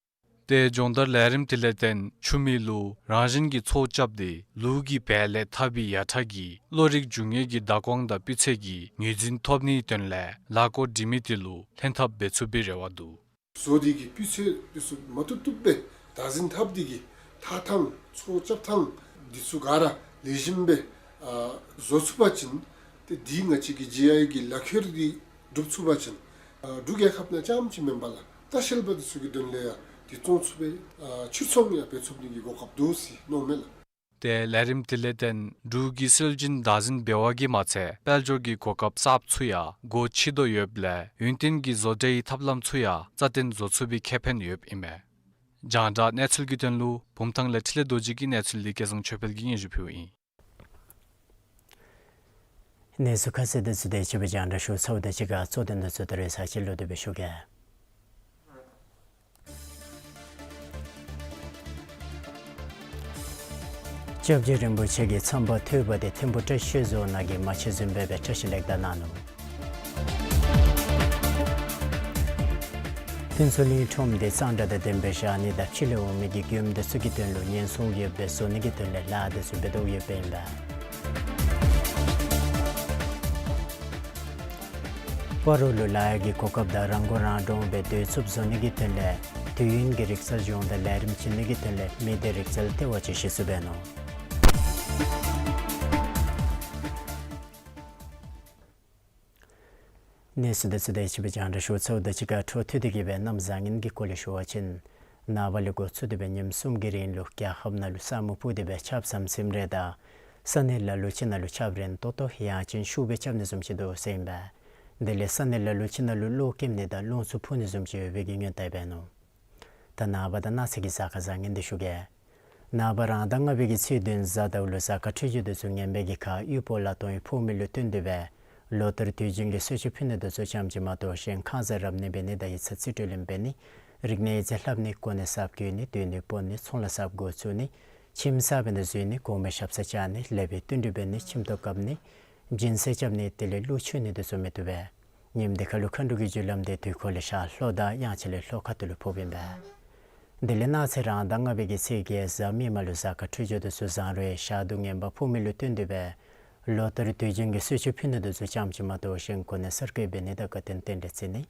ཏེ་སྦྱོང་བརྡར་ལས་རིམ་དེ་ལས་བརྟེན་ཆུ་མིག་ལུ་རང་བཞིན་གྱི་ཚོགས་རྐྱབ་སྟེ་ལུག་གི་བལ་ལས་འཐག་པའི་ཡར་ཁྲག་གིས་བློ་རིག་རྒྱུ་དངོས་ཀྱི་བརྡ་དགོངས་དང་སྤུས་ཚད་ཀྱི་ངོས་འཛིན་ཐོབ་ནིའི་དོན་ལས་ལཱ་འགོ་འདྲེན་མི་དེ་ལུ་ལྷན་ཐབས་འབད་ཚུགས་པའི་རེ་བ་འདུག། བཟོ་དེ་གི་སྤུས་ཚད་དེ་ཚུ་མ་བཏུབ་བཏུབ་སྦེ་བདག་འཛིན་འཐབ་སྟེ་གི་འཐག་ཐངས་ཚོགས་རྐྱབ་ཐངས་དེ་ཚུ་ག་ར་ལེགས་ཤོམ་སྦེ་ཨ་བཟོ་ཚུགས་པ་ཅིན་ཏེ་འདི་ང་བཅས་ཀྱི་ཇི་ཨའི་གི་ལག་ཁྱེར་འདི་སྒྲུབ་ཚུགས་པ་ཅིན་ཨ་འབྲུག་རྒྱལ་ཁབ་ནང་རྐྱངམ་ཅིག་མེན་པར་ལགས་ལྟ་བཤལ་པ་དེ་ཚུ་གི་དོན་ལས་ཡང་དེ་བཙོང་ཚུགས་པའི་ཨ་ཕྱིར་ཚོང་ཡང་འབད་ཚུགས་ནི་གི་གོ་སྐབས་འདུག་ཟེར་མནོཝ་མས་ལགས། ཏེ་ལས་རིམ་དེ་ལས་བརྟེན་འབྲུག་གི་སྲོལ་རྒྱུན་བདག་འཛིན་འབད་བ་གིས་མ་ཚད་དཔལ་འབྱོར་གྱི་གོ་སྐབས་གསརཔ་ཚུ་ཡང་སྒོ་ཕྱེ་དོ་ཡོདཔ་ལས་ཡུན་བརྟན་གྱི་བཟོ་གྲྭའི་ཐབས་ལམ་ཚུ་ཡང་རྩ་བརྟན་བཟོ་ཚུགས་པའི་ཁེ་ཕན་ཡོདཔ་ཨིན་མས། རྒྱང་བསྒྲགས་གནས་ཚུལ་གྱི་དོན་ལུ་བུམ་ཐང་ལས་འཕྲིན་ལས་རྡོ་རྗེ་གི་གནས་ཚུལ་འདི་སྐལ་བཟང་ཆོས་འཕེལ་གྱིས་སྙན་ཞུ་ཕུལཝ་ཨིན། གནས་ཚུལ་ཁ་གསལ་དེ་ཚུ་དེ་ཅིག་སྦེ་རྒྱང་བསྒྲགས་ཞུ་ཚརཝ་དང་གཅིག་ཁར་གཙོ་དོན་དེ་ཚུ་ད་རེས་ཚར་གཅིག་ལོག་སྟེ་སྦེ་ཞུ་གེ། སྐྱབས་རྗེ་རིན་པོ་ཆེ་གི་མཚམས་པ་ཐོས་པ་དེ་ཐིམ་ཕུ་བཀྲ་ཤིས་ཆོས་རྫོང་ནང་གི་མ་ཆེན་བཟུམ་སྦེ་སྦེ་བཀྲ་ཤིས་ལེགས་དར་གནང་ནུག། ཕུན་ཚོགས་གླིང་ཁྲོམ་དེ་གཙང་སྦྲ་དང་ལྡནམ་སྦེ་བཞག་ནི་དང་ཕྱི་ལས་འོང་མི་གི་མགྱོནམ་དེ་ཚུ་གི་དོན་ལུ་ཉེན་སྲུང་ཡོདཔ་སྦེ་བཟོ་ནི་གི་དོན་ལས་ལཱ་དེ་ཚུ་འབད་དོ་ཡོདཔ་ཨིན་པས། སྤ་རོ་ལུ་ལཱ་གཡོག་གི་གོ་སྐབས་དང་རང་མགོ་རང་འདྲོངས་སྦེ་སྡོད་ཚུགསཔ་བཟོ་ནི་གི་དོན་ལས་དུས་ཡུན་གྱི་རིག་རྩལ་སྦྱོང་བརྡར་ལས་རིམ་བྱིན་ནི་གི་དོན་ལས་མི་སྡེ་རིག་རྩལ་ལྟེ་བ་ཅིག་གཞི་བཙུགས་འབད་ནུག། གནས་ཚུལ་དེ་ཚུ་དེ་ཅིག་སྦེ་རྒྱང་བསྒྲགས་ཞུ་ཚརཝ་དང་གཅིག་ཁར་འཕྲོ་མཐུད་དེ་གི་སྦེ་གནམ་བཟང་ངན་གྱི་སྐོར་ལས་ཞུ་བ་ཅིན་ནངས་པ་ལས་འགོ་བཙུགས་ཏེ་སྦེ་ཉིནམ་གསུམ་གྱི་རིང་ལུ་རྒྱལ་ཁབ་ནང་ལུ་ས་སྨུག་སྤུབས་ཏེ་སྦེ་ཆརཔ་ཟམ་ཟིམ་རེ་དང་ས་གནས་ལ་ལུ་ཅིག་ནང་ལུ་ཆརཔ་རན་ཏོག་ཏོ་ཡང་ཅིན་ཤུགས་སྦེ་རྐྱབ་ནི་བཟུམ་ཅིག་འདུག་ཟེར་ཨིན་པས། དེ་ལས་ས་གནས་ལ་ལུ་ཅིག་ནང་ལུ་གློག་ཀེམ་ནི་དང་རླུང་འཚུབ་འཕུ་ནི་བཟུམ་ཅིག་ཡོད་པའི་གི་སྙན་ཐོ་ཡང་འབད་ནུག། ད་ནངས་པ་དང་གནངས་ཚེ་གི་གཟའ་སྐར་བཟང་ངན་འདི་ཞུ་གེ། ནངས་པ་རང་ཟླ་ལྔ་པའི་གི་ཚེས་བདུན་གཟའ་ཟླཝ་ལུ་གཟའ་སྐར་འཕྲོད་སྦྱོར་དེ་ཚུ་ངན་པའི་གི་ཁར་དབུལ་པོ་ལ་དོན་ཕོག་མི་ལུ་བསྟུན་ཏེ་སྦེ་ལོ་ལྟར་དུས་རྒྱུན་གྱི་གསོལ་མཆོད་ཕུལ་ནི་དེ་ཚུ་ཙམ་ཅིག་མ་གཏོགས་གཞན་ཁང་གསར་རབ་གནས་འབད་ནི་དང་ཡིག་ཚང་རྩིས་སྤྲོད་ལེན་འབད་ནི་རིག་གནས་ཡིག་རྩིས་ལྷབ་ནི་གོ་གནས་གསརཔ་བསྐོ་ནི་སྡོད་གནས་སྤོ་ནི་ཚོང་ལཱ་གསརཔ་འགོ་བཙུགས་ནི་ཁྱིམ་གསར་འབད་ནི་བཟོ་ནི་གོང་མའི་ཞབས་སར་བཅར་ནི་ལེགས་པའི་བསྟུན་གྲོས་འབད་ནི་ཁྱིམ་ཐོག་བཀབ་ནི་སྦྱིན་སྲེག་རྐྱབ་ནི་དེ་ལས་གླུ་མཆོད་ནི་དེ་ཚུ་མི་བཏུབ་པས། ཉིནམ་དེ་ཁར་ལུ་མཁའ་འགྲོ་གི་རྒྱུ་ལམ་དེ་དུས་འཁོར་ལས་ཤར་ལྷོ་དང་དབྱངས་འཆར་ལས་ལྷོ་ཁ་ཐུག་ལུ་ཕོགཔ་ཨིན་པས། དེ་ལས་གནངས་ཚེ་རང་ཟླ་ལྔ་པའི་གི་ཚེས་བརྒྱད་གཟའ་མིག་དམར་ལུ་གཟའ་སྐར་འཕྲོད་སྦྱོར་དེ་ཚུ་བཟང་རུང་ཞག་དུས་ངན་པ་ཕོག་མི་ལུ་བསྟུན་ཏེ་སྦེ་ལོ་ལྟར་དུས་རྒྱུན་གྱི་གསོལ་མཆོད་ཕུལ་ནི་དེ་ཚུ་ཙམ་ཅིག་མ་གཏོགས་གཞན་གོ་གནས་གསར་བསྐོ་འབད་ནི་དང་དགའ་སྟོན་རྟེན་འབྲེལ་བརྩི་ནི་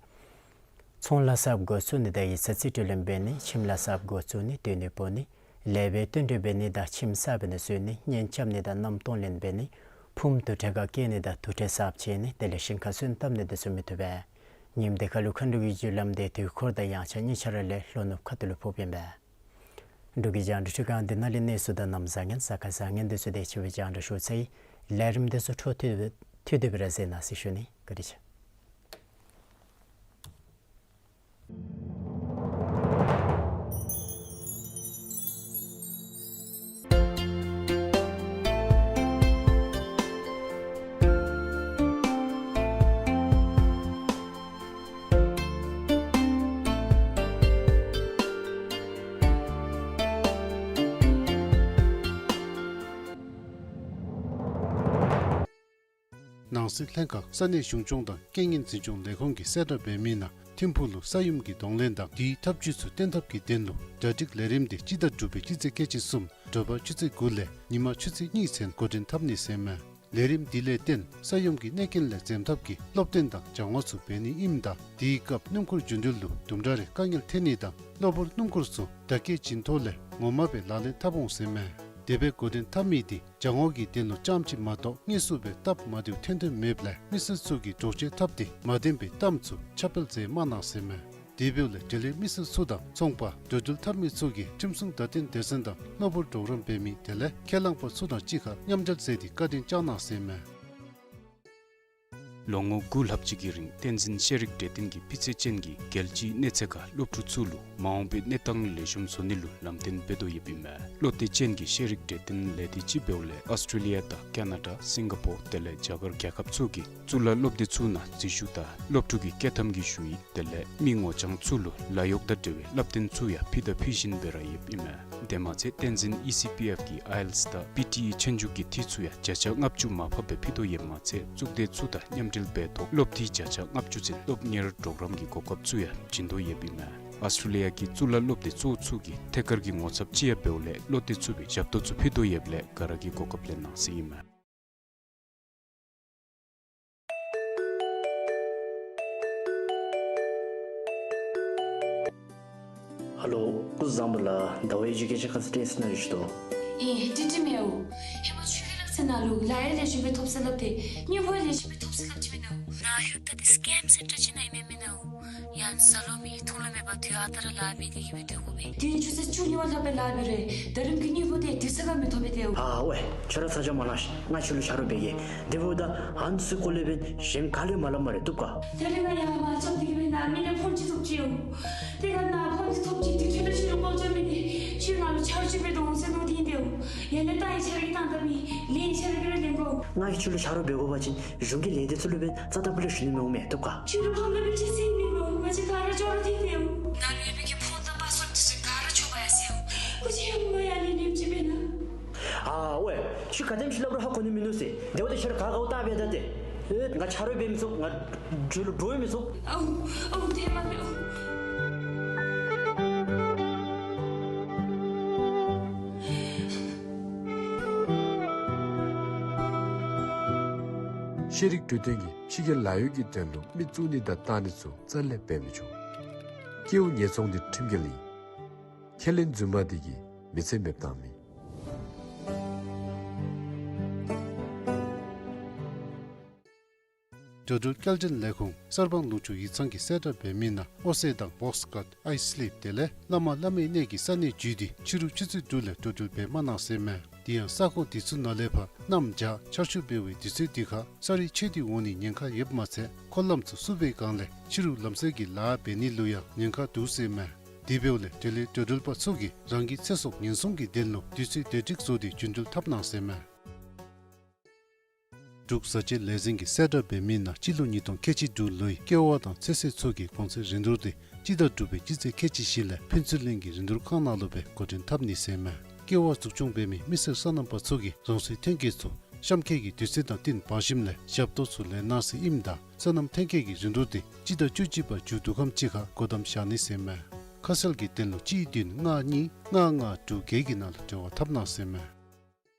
ཚོང་ལཱ་གསརཔ་འགོ་བཙུགས་ནི་དང་ཡིག་ཚང་རྩིས་སྤྲོད་ལེན་འབད་ནི་ཁྱིམ་ལཱ་གསརཔ་འགོ་བཙུགས་ནི་སྡོད་གནས་སྤོ་ནི་ ལེགས་པའི་བསྟུན་གྲོས་འབད་ནི་དང་ཁྱིམ་གསར་འབད་ནི་བཟོ་ནི་གཉེན་རྐྱབ་ནི་དང་མནའམ་གཏོང་ལེན་འབད་ནི་ཕུངམ་དུར་ཁྲོད་ཁར་སྐྱེལ་ནི་དང་དུར་ཁྲོད་གསརཔ་ཕྱེ་ནི་དེ་ལས་ཞིང་ཁར་སོན་བཏབ་ནི་དེ་ཚུ་མི་བཏུབ་པས། ཉིནམ་དེ་ཁར་ལུ་མཁའ་འགྲོ་གི་རྒྱུ་ལམ་དེ་དུས་འཁོར་དང་ཡང་ཆ་གཉིས་ཆ་ར་ལས་ལྷོ་ནུབ་ཁ་ཐུག་ལུ་ཕོགཔ་ཨིན་པས། འབྲུག་གི་རྒྱང་བསྒྲགས་ཁྲི་ཁང་འདི་ནང་ལས་གནས་ཚུལ་དང་གནམ་བཟང་ངན་གཟའ་སྐར་བཟང་ངན་དེ་ཚུ་དེ་ཅིག་སྦེ་རྒྱང་བསྒྲགས་ཞུ་ཚར་ཡི། ལས་རིམ་དེ་ཚུ་འཕྲོ་མཐུད་མཐུད་དེ་སྦེ་ར་གཟིགས་གནང་ཟེར་ཞུ་ནི། བཀའ་དྲིན་ཆེ། ནང་སྲིད་ལྷན་ཁག་ས་གནས་གཞུང་སྐྱོང་དང་རྐྱེན་ངན་འཛིན་སྐྱོང་ལས་ཁུངས་ཀྱིས་གསལ་བསྒྲགས་འབད་མི་ནང་ཐིམ་ཕུག་ལུ་ས་ཡོམ་གྱི་གདོང་ལེན་དང་དེའི་ཐབས་བྱུས་ཚུ་བརྟན་ཐབས་ཀྱི་དོན་ལུ་གྲ་སྒྲིག་ལས་རིམ་དེ་སྤྱི་ཟླ་དྲུག་པའི་སྤྱི་ཚེས་ཁལ་གཅིག་གསུམ་དྲོ་པ་ཆུ་ཚོད་དགུ་ལས་ཉི་མ་ཆུ་ཚོད་གཉིས་ཚུན་འགོ་འདྲེན་འཐབ་ནི་ཟེར་མས། ལས་རིམ་འདི་ལས་བརྟེན་ས་ཡོམ་གྱི་གནོད་རྐྱེན་ལས་འཛེམ་ཐབས་ཀྱི་སློབ་སྟོན་དང་སྦྱང་བ་ཚུ་འབད་ནི་ཨིནམ་ད་དེའི་སྐབས་སྣུམ་འཁོར་རྒྱུ་འགྲུལ་ལུ་དུམ་གྲ་རེ་དཀའ་ངལ་འཐོན་ནི་དང་གློ་བུར་སྣུམ་འཁོར་ཚུ་བརྡ་སྐད་བྱིན་ཐོག་ལས་ངོ་མ་སྦེ་ལག་ལེན་འཐབ་འོང་ཟེར་མས། དེ་སྦེ་འགོ་འདྲེན་འཐབ་མི་དེ་སྦྱང་བ་གི་དོན་ལུ་རྐྱངམ་ཅིག་མ་གཏོགས་དངོས་སུ་སྦེ་སྟབས་མ་བདེཝ་འཐོན་དོན་མེདཔ་ལས་མི་སེར་ཚུ་གིས་འདྲོག་བྱེལ་འཐབ་སྟེ་མ་བདེན་པའི་གཏམ་ཚུ་ཁྱབ་སྤེལ་མཛད་མ་གནང་ཟེར་མས། དེ་འབདཝ་ལས་འབྲེལ་ཡོད་མི་སེར་ཚུ་དང་ཚོང་པ་འགྲོ་འགྲུལ་འཐབ་མི་ཚུ་གིས་ཁྲིམས་སྲུང་བརྡ་སྟོན་སྡེ་ཚན་དང་གློ་བུར་གྲོགས་རམ་འབད་མི་དེ་ལས་ཁས་བླངས་པ་ཚུ་དང་གཅིག་ཁར་མཉམ་འབྲེལ་མཛད་དེ་བཀའ་དྲིན་བསྐྱངས་གནང་ཟེར་མས། ལོ་ངོ་དགུ་ལྷག་ཅིག་གི་རིང་བསྟན་འཛིན་ཤེས་རིག་གྲོས་སྟོན་གྱིས་སྤུས་ཚད་ཅན་གྱི་རྒྱལ་སྤྱིའི་གནས་ཚད་ཁར་སློབ་ཕྲུག་ཚུ་ལུ་མ་འོངས་པའི་གནས་སྟངས་ལེགས་ཤོམ་བཟོ་ནི་ལུ་ལམ་སྟོན་འབད་དོ་ཡོདཔ་ཨིན་མས། བློ་གཏད་ཅན་གྱི་ཤེས་རིག་གྲོས་སྟོན་ལས་སྡེ་ཅིག་འབདཝ་ལས་ཨཱོས་ཊྲེ་ལི་ཡ་དང་ཀ་ན་ཌ་སིང་ག་པོར་དེ་ལས་རྒྱ་གར་རྒྱལ་ཁབ་ཚུ་གི་གཙུག་ལག་སློབ་སྡེ་ཚུ་ནང་འཛུལ་ཞུགས་དང་སློབ་ཕྲུག་གི་སྐྱེལ་ཐམ་གྱི་ཞུ་ཡིག་དེ་ལས་མི་ངོ་རྐྱང་ཚུ་ལུ་ལཱ་གཡོག་དང་འབྲེལ་བའི་བསླབ་སྟོན་ཚུ་ཡང་ཕུལ་དང་ཕུལ་བཞིན་སྦེ་ར་ཡོདཔ་ཨིན་མས། དེ་མ་ཚད་བསྟན་འཛིན་ཨི་སི་པི་ཨེཕ་གིས་ཨའི་ཨེལ་ཊི་ཨེས་དང་པི་ཊི་ཨི་ཆོས་རྒྱུགས་ཀྱི་འཐུས་ཚུ་ཡང་བརྒྱ་ཆ་ལྔ་བཅུ་མར་ཕབ་སྦེ་ཕུལ་དོ་ཡོདཔ་མ་ཚད་གཙུག་སྡེ་ཚུ་དང་མཉམ་འབྲེལ་འབད་ཐོག་སློབ་འཐུས་བརྒྱ་ཆ་ལྔ་བཅུ་ཚུན་སློབ་གཉེར་གྲོགས་རམ་གྱི་གོ་སྐབས་ཚུ་ཡང་བྱིན་དོ་ཡོདཔ་ཨིན་མས། ཨཱོས་ཊྲེ་ལི་ཡ་གི་གཙུག་ལག་སློབ་སྡེ་གཙོ་བོ་ཚུ་གི་ཐད་ཀར་གྱི་ངོ་ཚབ་ཅིག་ཡང་འབདཝ་ལས་བློ་གཏད་ཚུགས་པའི་ཞབས་ཏོག་ཚུ་ཕུལ་དོ་ཡོདཔ་ལས་ག་ར་གིས་གོ་སྐབས་ལེན་གནང་ཟེར་ཨིན་མས། ཧེ་ལོ། སྐུ་གཟུགས་བཟང་པོ་ལགས། ཟླ་བ་ཨེ་ཇུ་ཀེ་ཤཱན་ཁང་ཚུ་བཀྲིན་ཆེ་གནང་ཞུ་དོ། ཨེ་བཀྲིན་ཆེ་མེན་ན། ཧེ་མ་ཁྱོད་ཀྱི་ལག་རྩལ་ནང་ལུ་ལཱ་ཡང་ལེགས་ཤོམ་སྦེ་ཐོབ་ས་སླབ་སྟེ་དངུལ་ཕོགས་ལེགས་ཤོམ་སྦེ་ཐོབ་ས་སླབ་ཅི་མེན་ན། ང་ལྷོདཔ་ད་འདི་སི་ཀེམ་སེན་ཊར་ཅིག་ནང་ཨིན་མས་མེན་ན། ཡང་ཟ་ལོང་མེད་འཐུང་ལོང་མེད་པར་དུས་ཨ་རྟག་ར་ལཱ་འབད་དེ་གི་སྦེ་སྡོད་དགོ་པས། དུས་ཡུན་ཆུ་ཚོད་བཅུ་གཉིས་པ་ལྷག་སྦེ་ལཱ་འབད་རུང་ད་རིས་ཀྱི་དངུལ་ཕོགས་དེ་དུས་ཚོད་ཁར་མི་ཐོབ་པས་ཏེ། ཨ་ཝེ། ཁྱོད་ར་ཚ་གྱང་མ་གནང་ཤིག། ང་ཁྱོད་ལུ་ཆ་རོགས་འབད་གེ། དེ་འབདཝ་ད་ཨ་ནི་ཚུ་སྐོར་ལས་འབདན་གཞན་ག་ལུ་ཡང་མ་སླབ་སྨ་རེ། བཏུབ་ག། ད་རིས་ང་ཡར་མར་འགྱོ་སྟེ་གི་སྦེ་ནཱ་མི་ནང་ཕོན་ཅིག་བཙུགས་ཅི་ཡོད། དེ་ཁར་ནཱ་ཕོན་འདི་ཐོབ་ཅི། དེ་ཚུ་ལུ་ཁྱོད་ར་སྐོར་ར་འགྱོ་མི་འདི་ཁྱོད་ང་ལུ་ཆ་རོགས་ཅིག་འབད་དོ་འོང་ཟེར་མནོ་སྟེ་ཨིན་ཏེ། ཡར་ལས་ད་ཡི་ཆ་རོགས་ཀྱིས་བཏང་ད་མི་ལན་ཆ་རོགས་ཀྱིས་ར་ལེན་དགོ། ང་གིས་ཁྱོད་ལུ་ཆ་རོགས་འབད་དགོ་པ་ཅིན་གཞུང་གི་ལས་སྡེ་ཚུ་ལུ་འབདན་རྩ་དང་པོ་ལས་ཞུ་ནི་མི་འོང་མས། བཏུབ་ག། ཁྱོད་ལུ་ཕམ་ལུ་སྦེ་ཅིག་ཟེར་མི་འོང་། ང་བཅས་ག་ར་ཅོག་ར་འཐད་དེ་འོང་། ནཱ་ལུ་ཡོད་པའི་གི་ཕོན་དང་པཱསི་ཝརཌ་འདི་ཚུ་ག་ར་འཕྱོག་འབག་ཡར་སོང་ཡི། སྐུ་མཁྱེན་ཡ་ང་ཡར་ལས་ལེནམ་ཅིག་འབད་གནང་། ཨ་ཝེ། ཁྱོད་ག་དེམ་ཅིག་སླབ་རུང་ཧ་གོ་ནི་མིན་འདུག་ཟེར། དེ་འབདཝ་ད་ཁྱོད་ར་ག་དགའཝ་བལྟ་འབད་ད་ཏེ། ཨེ་ང་ཆ་རོགས་འབད་མི་ཚུགས། ང་འགྱོ་ལོ་འགྱོ་མི་ཚུགས། ཨོ་ཨོ་དེ་མ་རེད་ཨོ། ཤེས་རིག་འཕྲོད་བསྟེན་གྱིས་ཕྱི་རྒྱལ་ལཱ་གཡོག་གི་དོན་ལུ་མི་བཙུགས་ནི་དང་བཏང་ནི་ཚུ་རྩ་ལས་འབད་མི་ཆོག། སྐྱེ་བོ་ཉེས་ཚོང་འདི་ཁྲིམས་འགལ་ཨིན། ཁས་ལེན་རྫུན་མ་འདི་གིས་མི་ཚེ་མེདཔ་བཏང་མི། འགྲོ་འགྲུལ་སྐྱེལ་འདྲེན་ལས་ཁུངས་གསར་སྤང་ལུང་ཕྱོགས་ཡིག་ཚང་གིས་གསལ་བསྒྲགས་འབད་མི་ནང་ཨོ་སེ་དང་བོགས་ཀཊ་ཨའི་སི་ལིབ་དེ་ལས་བླ་མ་བླ་མའི་གནས་ཀྱི་ས་གནས་བརྒྱུད་དེ་ཕྱི་རུ་ཆུ་ཚོད་དྲུག་ལས་འགྲོ་འགྲུལ་འབད་མ་གནང་ཟེར་མས། དེ་ཡང་ས་ཁོངས་དེ་ཚུ་ནང་ལས་ཕར་གནམ་བྱཱར་ཆར་ཆུ་འབེལ་བའི་དུས་ཚོད་འདི་ཁར་ས་རུད་ཆད་དེ་འོང་ནིའི་ཉེན་ཁ་ཡོདཔ་མ་ཚད་འཁོར་ལམ་ཚུ་བསུབ་པའི་སྒང་ལས་ཕྱི་རུ་ལམ་བསལ་གྱི་ལཱ་འབད་ནི་ལུ་ཡང་ཉེན་ཁ་འདུག་ཟེར་མས། དེ་འབདཝ་ལས་འབྲེལ་ཡོད་འགྲོ་འགྲུལ་པ་ཚུ་གིས་རང་གི་ཚེ་སྲོག་ཉེན་སྲུང་གི་དོན་ལུ་དུས་ཚོད་བདེ་སྒྲིག་བཟོ་སྟེ་རྒྱུ་འགྲུལ་འཐབ་གནང་ཟེར་མས། འབྲུག་བཟའ་བཅའ་ལས་འཛིན་གྱིས་གསལ་བསྒྲགས་འབད་མི་ནང་སྤྱི་ལོ་ཉིས་སྟོང་ཁལ་གཅིག་དྲུག་ལོའི་ཀེ་བ་དང་ཚོད་བསྲེ་ཚུ་གི་གོང་ཚད་རིན་བསྡུར་དེ་སྤྱི་ཟླ་དྲུག་པའི་སྤྱི་ཚེས་ཁལ་གཅིག་བཞི་ལས་ཕུན་ཚོགས་གླིང་གི་རིན་བསྡུར་ཁང་ནང་ལུ་སྦེ་འགོ་འདྲེན་འཐབ་ནི་ཟེར་མས། ཀེ་བ་འཛུགས་སྐྱོང་འབད་མི་མི་སེར་སོ་ནམ་པ་ཚུ་གིས་རང་སོའི་ཐོན་སྐྱེད་ཚུ་གཤམ་འཁོད་ཀྱི་དུས་ཚོད་དང་བསྟུན་འབག་ཞིནམ་ལས་ཞབས་ཏོག་ཚུ་ལེན་གནང་ཟེར་ཨིནམ་ད་སོ་ནམ་ཐོན་སྐྱེད་ཀྱི་རིན་བསྡུར་དེ་སྤྱི་ཟླ་བཅུ་གཅིག་པ་མཇུག་བསྡུ་ཁམས་ཅིག་ཁར་སྒོ་བསྡམ་བཞག་ནི་ཟེར་མས། ཁ་གསལ་གྱི་དོན་ལུ་གཅིག་བདུན་ལྔ་གཉིས་ལྔ་ལྔ་དྲུག་བརྒྱད་ཀྱི་ནང་ལུ་འབྲེལ་བ་འཐབ་གནང་ཟེར་མས།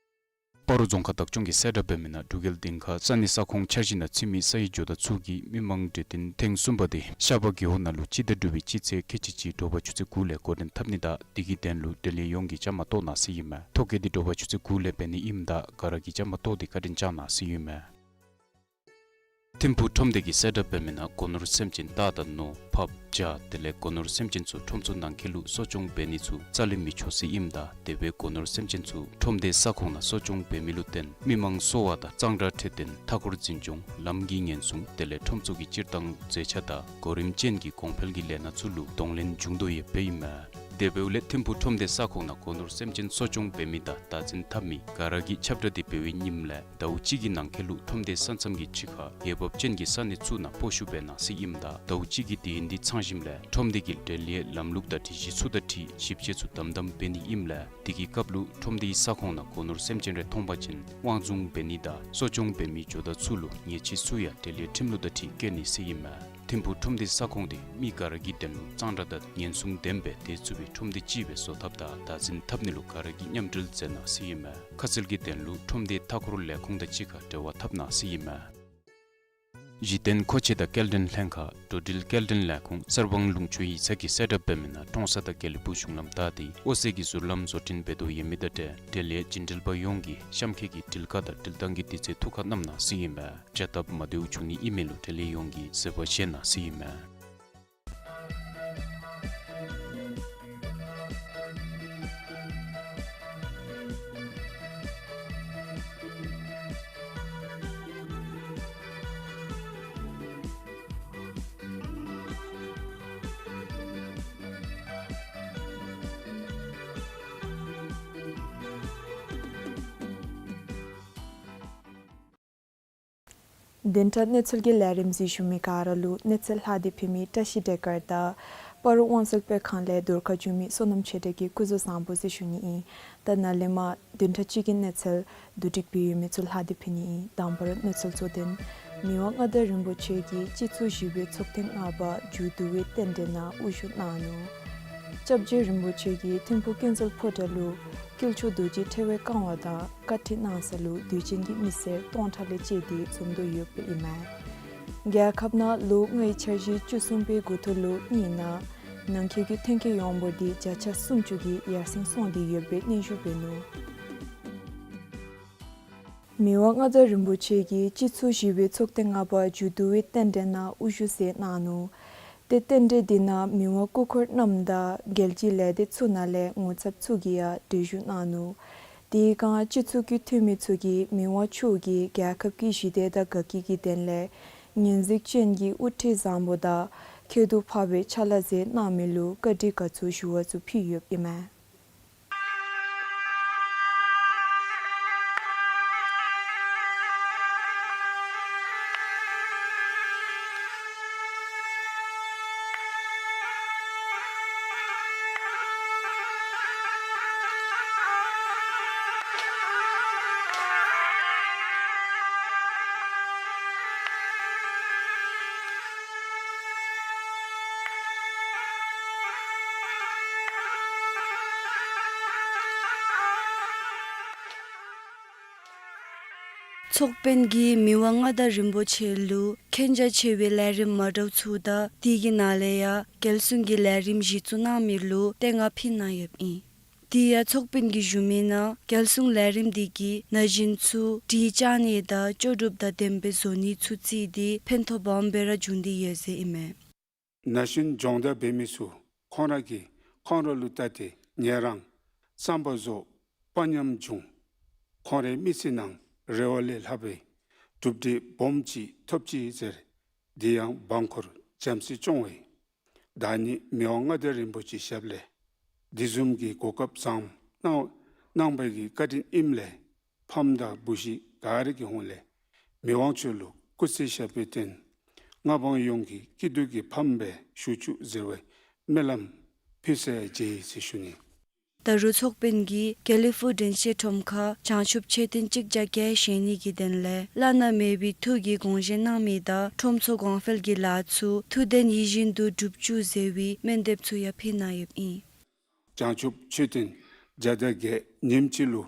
ཨ་རོ་རྫོང་ཁག་བདག་སྐྱོང་གི་གསལ་བསྒྲགས་འབད་མི་ནང་འབྲུག་རྒྱལ་སྡིངས་ཁ་ས་གནས་ས་ཁོངས་འཆར་གཞི་ནང་ཚུད་མི་ས་ཡི་ཇོ་བདག་ཚུ་གིས་མི་མང་གྲོས་བསྟུན་ཐེངས་གསུམ་པ་དེ་ཤར་པ་རྒེད་འོག་ནང་ལུ་སྤྱི་ཟླ་དྲུག་པའི་སྤྱི་ཚེས་ཁལ་གཅིག་གཅིག་དྲོ་པ་ཆུ་ཚོད་དགུ་ལས་འགོ་འདྲེན་འཐབ་ནི་དང་དེ་གི་དོན་ལུ་འབྲེལ་ཡོད་ཡོངས་ཀྱིས་བཅའ་མར་གཏོགས་གནང་ཟེར་ཨིན་མས། ཐོ་བཀོད་དེ་དྲོ་པ་ཆུ་ཚོད་དགུ་ལས་འབད་ནི་ཨིནམ་ད་ག་ར་གིས་བཅའ་མར་གཏོགས་ཏེ་བཀའ་དྲིན་བསྐྱང་གནང་ཟེར་ཨིན་མས། ཐིམ་ཕུག་ཁྲོམ་སྡེ་གི་གསལ་བསྒྲགས་འབད་མི་ནང་སྒོ་ནོར་སེམས་ཅན་རྟ་དང་ནོར་ཕགཔ་བྱ་དེ་ལས་སྒོ་ནོར་སེམས་ཅན་ཚུ་ཁྲོམ་ཚུ་ནང་འཁོད་ལུ་གསོ་སྐྱོང་འབད་ནི་ཚུ་རྩ་ལས་མི་ཆོག་ཟེར་ཨིནམ་ད་དེ་སྦེ་སྒོ་ནོར་སེམས་ཅན་ཚུ་ཁྲོམ་སྡེ་ས་ཁོངས་ནང་གསོ་སྐྱོང་འབད་མི་ལུ་བརྟེན་མི་མང་གསོ་བ་དང་གཙང་སྦྲ་འཕྲོད་བསྟེན་མཐའ་འཁོར་འཛིན་སྐྱོང་ལམ་གྱི་ཉེན་སྲུང་དེ་ལས་ཁྲོམ་ཚུ་གི་སྤྱིར་བཏང་མཛེས་ཆ་དང་གོ་རིམ་ཅན་གྱི་གོང་འཕེལ་གྱི་ལས་སྣ་ཚུ་ལུ་གདོང་ལེན་འབྱུང་དོ་ཡོདཔ་ཨིན་མས། དེ་འབདཝ་ལས་ཐིམ་ཕུག་ཁྲོམ་སྡེ་ས་ཁོངས་ནང་སྒོ་ནོར་སེམས་ཅན་གསོ་སྐྱོང་འབད་མི་དང་བདག་འཛིན་འཐབ་མི་ག་ར་གིས་ཁྱབ་བསྒྲགས་དེ་འབད་བའི་ཉིནམ་ལས་ཟླཝ་གཅིག་གི་ནང་འཁོད་ལུ་ཁྲོམ་སྡེ་ས་མཚམས་ཀྱི་ཕྱི་ཁར་འོས་འབབ་ཅན་གྱི་ས་གནས་ཚུ་ནང་སྤོ་བཤུད་འབད་གནང་ཟེར་ཨིནམ་ད་ཟླཝ་གཅིག་གི་དུས་ཡུན་འདི་ཚང་ཞིནམ་ལས་ཁྲོམ་སྡེ་གི་འབྲེལ་ཡོད་ལམ་ལུགས་དང་སྒྲིག་གཞི་ཚུ་དང་འཁྲིལ་ཞིབ་དཔྱད་ཚུ་དམ་དམ་འབད་ནི་ཨིནམ་ལས་དེ་གི་སྐབས་ལུ་ཁྲོམ་སྡེའི་ས་ཁོངས་ནང་སྒོ་ནོར་སེམས་ཅན་རེ་མཐོང་པ་ཅིན་དབང་བཟུང་འབད་ནི་དང་གསོ་སྐྱོང་འབད་མི་ཇོ་བདག་ཚུ་ལུ་ཉེས་ཆད་ཚུ་ཡང་འབྲེལ་ཡོད་ཁྲིམས་ལུགས་དང་འཁྲིལ་བཀལ་ནི་ཟེར་ཨིན་མས། ཐིམ་ཕུག་ཁྲོམ་སྡེ་ས་ཁོངས་དེ་མི་ག་ར་གི་དོན་ལུ་གཙང་སྦྲ་དང་ཉེན་སྲུང་ལྡན་པའི་སྡོད་ཚུགས་པའི་ཁྲོམ་སྡེ་ཅིག་སྦེ་བཟོ་ཐབས་དང་བདག་འཛིན་འཐབ་ནི་ལུ་ག་ར་གིས་མཉམ་འབྲེལ་མཛད་གནང་ཟེར་ཨིན་མས། ཁ་གསལ་གྱི་དོན་ལུ་ཁྲོམ་སྡེ་མཐའ་འཁོར་ལས་ཁུངས་དང་གཅིག་ཁར་འབྲེལ་བ་འཐབ་གནང་ཟེར་ཨིན་མས། གཞི་རྟེན་མཁོ་ཆས་དང་སྐྱེལ་འདྲེན་ལྷན་ཁག་འགྲོ་འགྲུལ་སྐྱེལ་འདྲེན་ལས་ཁུངས་གསར་སྤང་ལུང་ཕྱོགས་ཡིག་ཚང་གི་གསལ་བསྒྲགས་འབད་མི་ནང་ཀྲོང་གསར་དང་དགེ་ལེགས་ཕུག་གཞུང་ལམ་བདའ་སྟེ་ཨོ་སེ་གི་ཟུར་ལམ་བཟོ་སྐྲུན་འབད་དོ་ཡོད་མི་དང་འབྲེལ་འབྲེལ་ཡོད་བྱིན་འབྲེལ་པ་ཡོངས་ཀྱིས་གཤམ་འཁོད་ཀྱི་འགྲུལ་བཀག་དང་འགྲུལ་བཏང་གི་དུས་ཚོད་ཐུགས་ཁར་བསྣམས་གནང་ཟེར་ཨིན་མས། བྱ་སྟབས་མ་བདེཝ་བྱུང་ནི་ཨིན་མས་ལུ་འབྲེལ་ཡོད་ཡོངས་ཀྱིས་གཟིགས་པར་བཞེས་གནང་ཟེར་ཨིན་མས། བདུན་ཕྲག་གནས་ཚུལ་གྱི་ལས་རིམ་གཟིགས་བཞུགས་མི་ག་ར་ལུ་གནས་ཚུལ་ལྷག་སྟེ་ཕུལ་མི་བཀྲ་ཤིས་བདེ་སྐར་དང་སྤ་རོ་དབང་གསལ་དཔེ་ཁང་ལས་བརྡ་དཀར་བརྒྱུད་མི་བསོད་ནམས་ཆོས་གྲགས་ཀྱིས་སྐུ་གཟུགས་བཟང་པོ་ཟེར་ཞུ་ནི་ཨིན། ད་ནཱ་ལས་མར་བདུན་ཕྲག་གཅིག་གི་གནས་ཚུལ་བསྡུ་སྒྲིག་འབད་ཡོད་མི་ཚུ་ལྷག་སྟེ་ཕུལ་ནི་ཨིན། དང་པ་ར་གནས་ཚུལ་གཙོ་དོན། མི་དབང་མངའ་བདག་རིན་པོ་ཆེ་གིས་སྤྱི་ཚོགས་བཞི་པའི་ཚོགས་ཐེངས་ལྔ་པ་མཇུག་བསྡུ་བའི་རྟེན་འབྲེལ་ནང་དབུ་བཞུགས་གནང་ནུག། སྐྱབས་རྗེ་རིན་པོ་ཆེ་གིས་ཐིམ་ཕུག་ཀུན་གསལ་ཕོ་བྲང་ལུ་དཀྱིལ་ཆོག་རྡོ་རྗེ་ཕྲེང་བའི་བཀའ་དབང་དང་བཀའ་ཁྲིད་གནང་ས་ལུ་དད་ཅན་གྱི་མི་སེར་སྟོང་ཕྲག་ལས་བཅད་དེ་འཛོམས་དོ་ཡོདཔ་ཨིན་མས། རྒྱལ་ཁབ་ནང་ལོ་ལྔའི་འཆར་གཞི་བཅུ་གསུམ་པའི་འགོ་ཐོག་ལོ་གཉིས་ནང་ནང་འཁོད་ཀྱི་ཐོན་སྐྱེད་ཡོངས་འབོར་འདི་བརྒྱ་ཆ་སུམ་ཅུ་གིས་ཡར་སེང་སོང་སྟེ་ཡོད་པའི་སྙན་ཞུ་འབད་ནུག། མི་དབང་མངའ་བདག་རིན་པོ་ཆེ་གིས་སྤྱི་ཚོགས་བཞི་པའི་ཚོགས་ཐེངས་ལྔ་པ་མཇུག་བསྡུ་བའི་རྟེན་འབྲེལ་ནང་དབུ་བཞུགས་མཛད་གནང་ནུག། ཏེ་རྟེན་འབྲེལ་འདི་ནང་མི་དབང་སྐུ་འཁོར་རྣམས་དང་རྒྱལ་སྤྱིའི་ལས་སྡེ་ཚུ་ནང་ལས་ངོ་ཚབ་ཚུ་གིས་ཡང་གྲལ་བཞུགས་གནང་ནུག། དེ་སྒང་སྤྱི་ཚོགས་ཀྱི་འཐུས་མི་ཚུ་གིས་མི་དབང་མཆོག་གིས་རྒྱལ་ཁབ་ཀྱི་ཞི་བདེ་དང་དགའ་སྐྱིད་ཀྱི་དོན་ལས་ཉོན་འཛིན་ཅན་གྱི་དབུ་ཁྲིད་བཟང་པོ་དང་ཁྱད་དུ་འཕགས་པའི་ཕྱག་ལཱ་མཛད་གནང་མི་ལུ་བཀའ་དྲིན་དགའ་ཚོར་ཞུ་བ་ཚུ་ཕུལ་ཡོདཔ་ཨིན་མས། ཚོགས་དཔོན་གྱིས་མི་དབང་མངའ་བདག་རིན་པོ་ཆེ་ལུ་མཁྱེན་རྒྱ་ཆེ་བའི་ལས་རིམ་མ་འདྲཝ་ཚུ་དང་དེ་གི་ནང་ལས་ཡང་རྒྱལ་སྲུང་གི་ལས་རིམ་གཞི་བཙུགས་གནང་མི་ལུ་བསྟོད་བསྔགས་ཕུལ་གནང་ཡོདཔ་ཨིན། དེ་ཡང་ཚོགས་དཔོན་གྱིས་ཞུ་མི་ནང་རྒྱལ་སྲུང་ལས་རིམ་འདི་གིས་ན་གཞོན་ཚུ་སྒྲིག་བཅའ་ནི་དང་ལྕོགས་གྲུབ་དང་ལྡན་པའི་བཟོ་ནི་ཚུ་བརྩིས་ཏེ་ཕན་ཐོགས་སྦོམ་སྦེ་ར་འབྱུང་སྟེ་ཡོད་ཟེར་ཨིན་མས། ན་གཞོན་སྦྱོང་བརྡར་འབད་མི་ཚུ་ཁོང་ར་གི་ཁོང་ར་ལུ་བལྟ་སྟེ་ངལ་རངས་བསམ་པ་རྫོགས་དཔའ་ཉམས་འབྱུང་། ཁོང་རའི་མི་ཚེ་ནང་རེ་བ་ལས་ལྷག་པའི་གྲུབ་འབྲས་སྦོམ་ཅིག་ཐོབ་ཅི་ཟེར། འདི་ཡང་འབངས་འཁོར་བྱམས་བརྩེས་སྐྱོང་བའི་བདག་ཉིད་མི་དབང་མངའ་བདག་རིན་པོ་ཆེའི་ཞབས་ལས་འདི་བཟུམ་གྱི་གོ་སྐབས་བཟང་གནང་གནང་བའི་གི་བཀའ་དྲིན་ཨིནམ་ལས་ཕམ་དང་བུ་གཞི་ག་ར་གི་ཧོངས་ལས་མི་དབང་མཆོག་ལུ་སྐུ་ཚེ་ཞབས་པད་བརྟན། མངའ་འབངས་ཡོངས་ཀྱི་སྐྱིད་སྡུག་གི་ཕམ་སྦེ་བཞུགས་བཅུག་ཟེར་བའི་སྨོན་ལམ་ཕུལ་ས་མཇལ་ཡི་ཟེར་ཞུ་ནི། ད་རུང་ཚོགས་དཔོན་གྱིས་དགེ་ལེགས་ཕུག་དྲན་ཤེས་ཁྲོམ་ཁར་བྱང་ཆུབ་མཆོད་རྟེན་གཅིག་བརྒྱ་བརྒྱད་བཞེངས་ནི་གི་དོན་ལས་བླ་ན་མེད་པའི་ཐུགས་ཀྱི་དགོངས་བཞེད་གནང་མི་དང་ཁྲོམ་ཚོགས་གོང་འཕེལ་གྱི་ལཱ་ཚུ་ཐུགས་དོན་ཡིད་བཞིན་དུ་འགྲུབ་བཅུག་ཟེར་བའི་སྨོན་འདེབས་ཚུ་ཡང་ཕུལ་གནང་ཡོདཔ་ཨིན། བྱང་ཆུབ་མཆོད་རྟེན་བརྒྱ་དང་བརྒྱད་ཉིནམ་གཅིག་ལུ་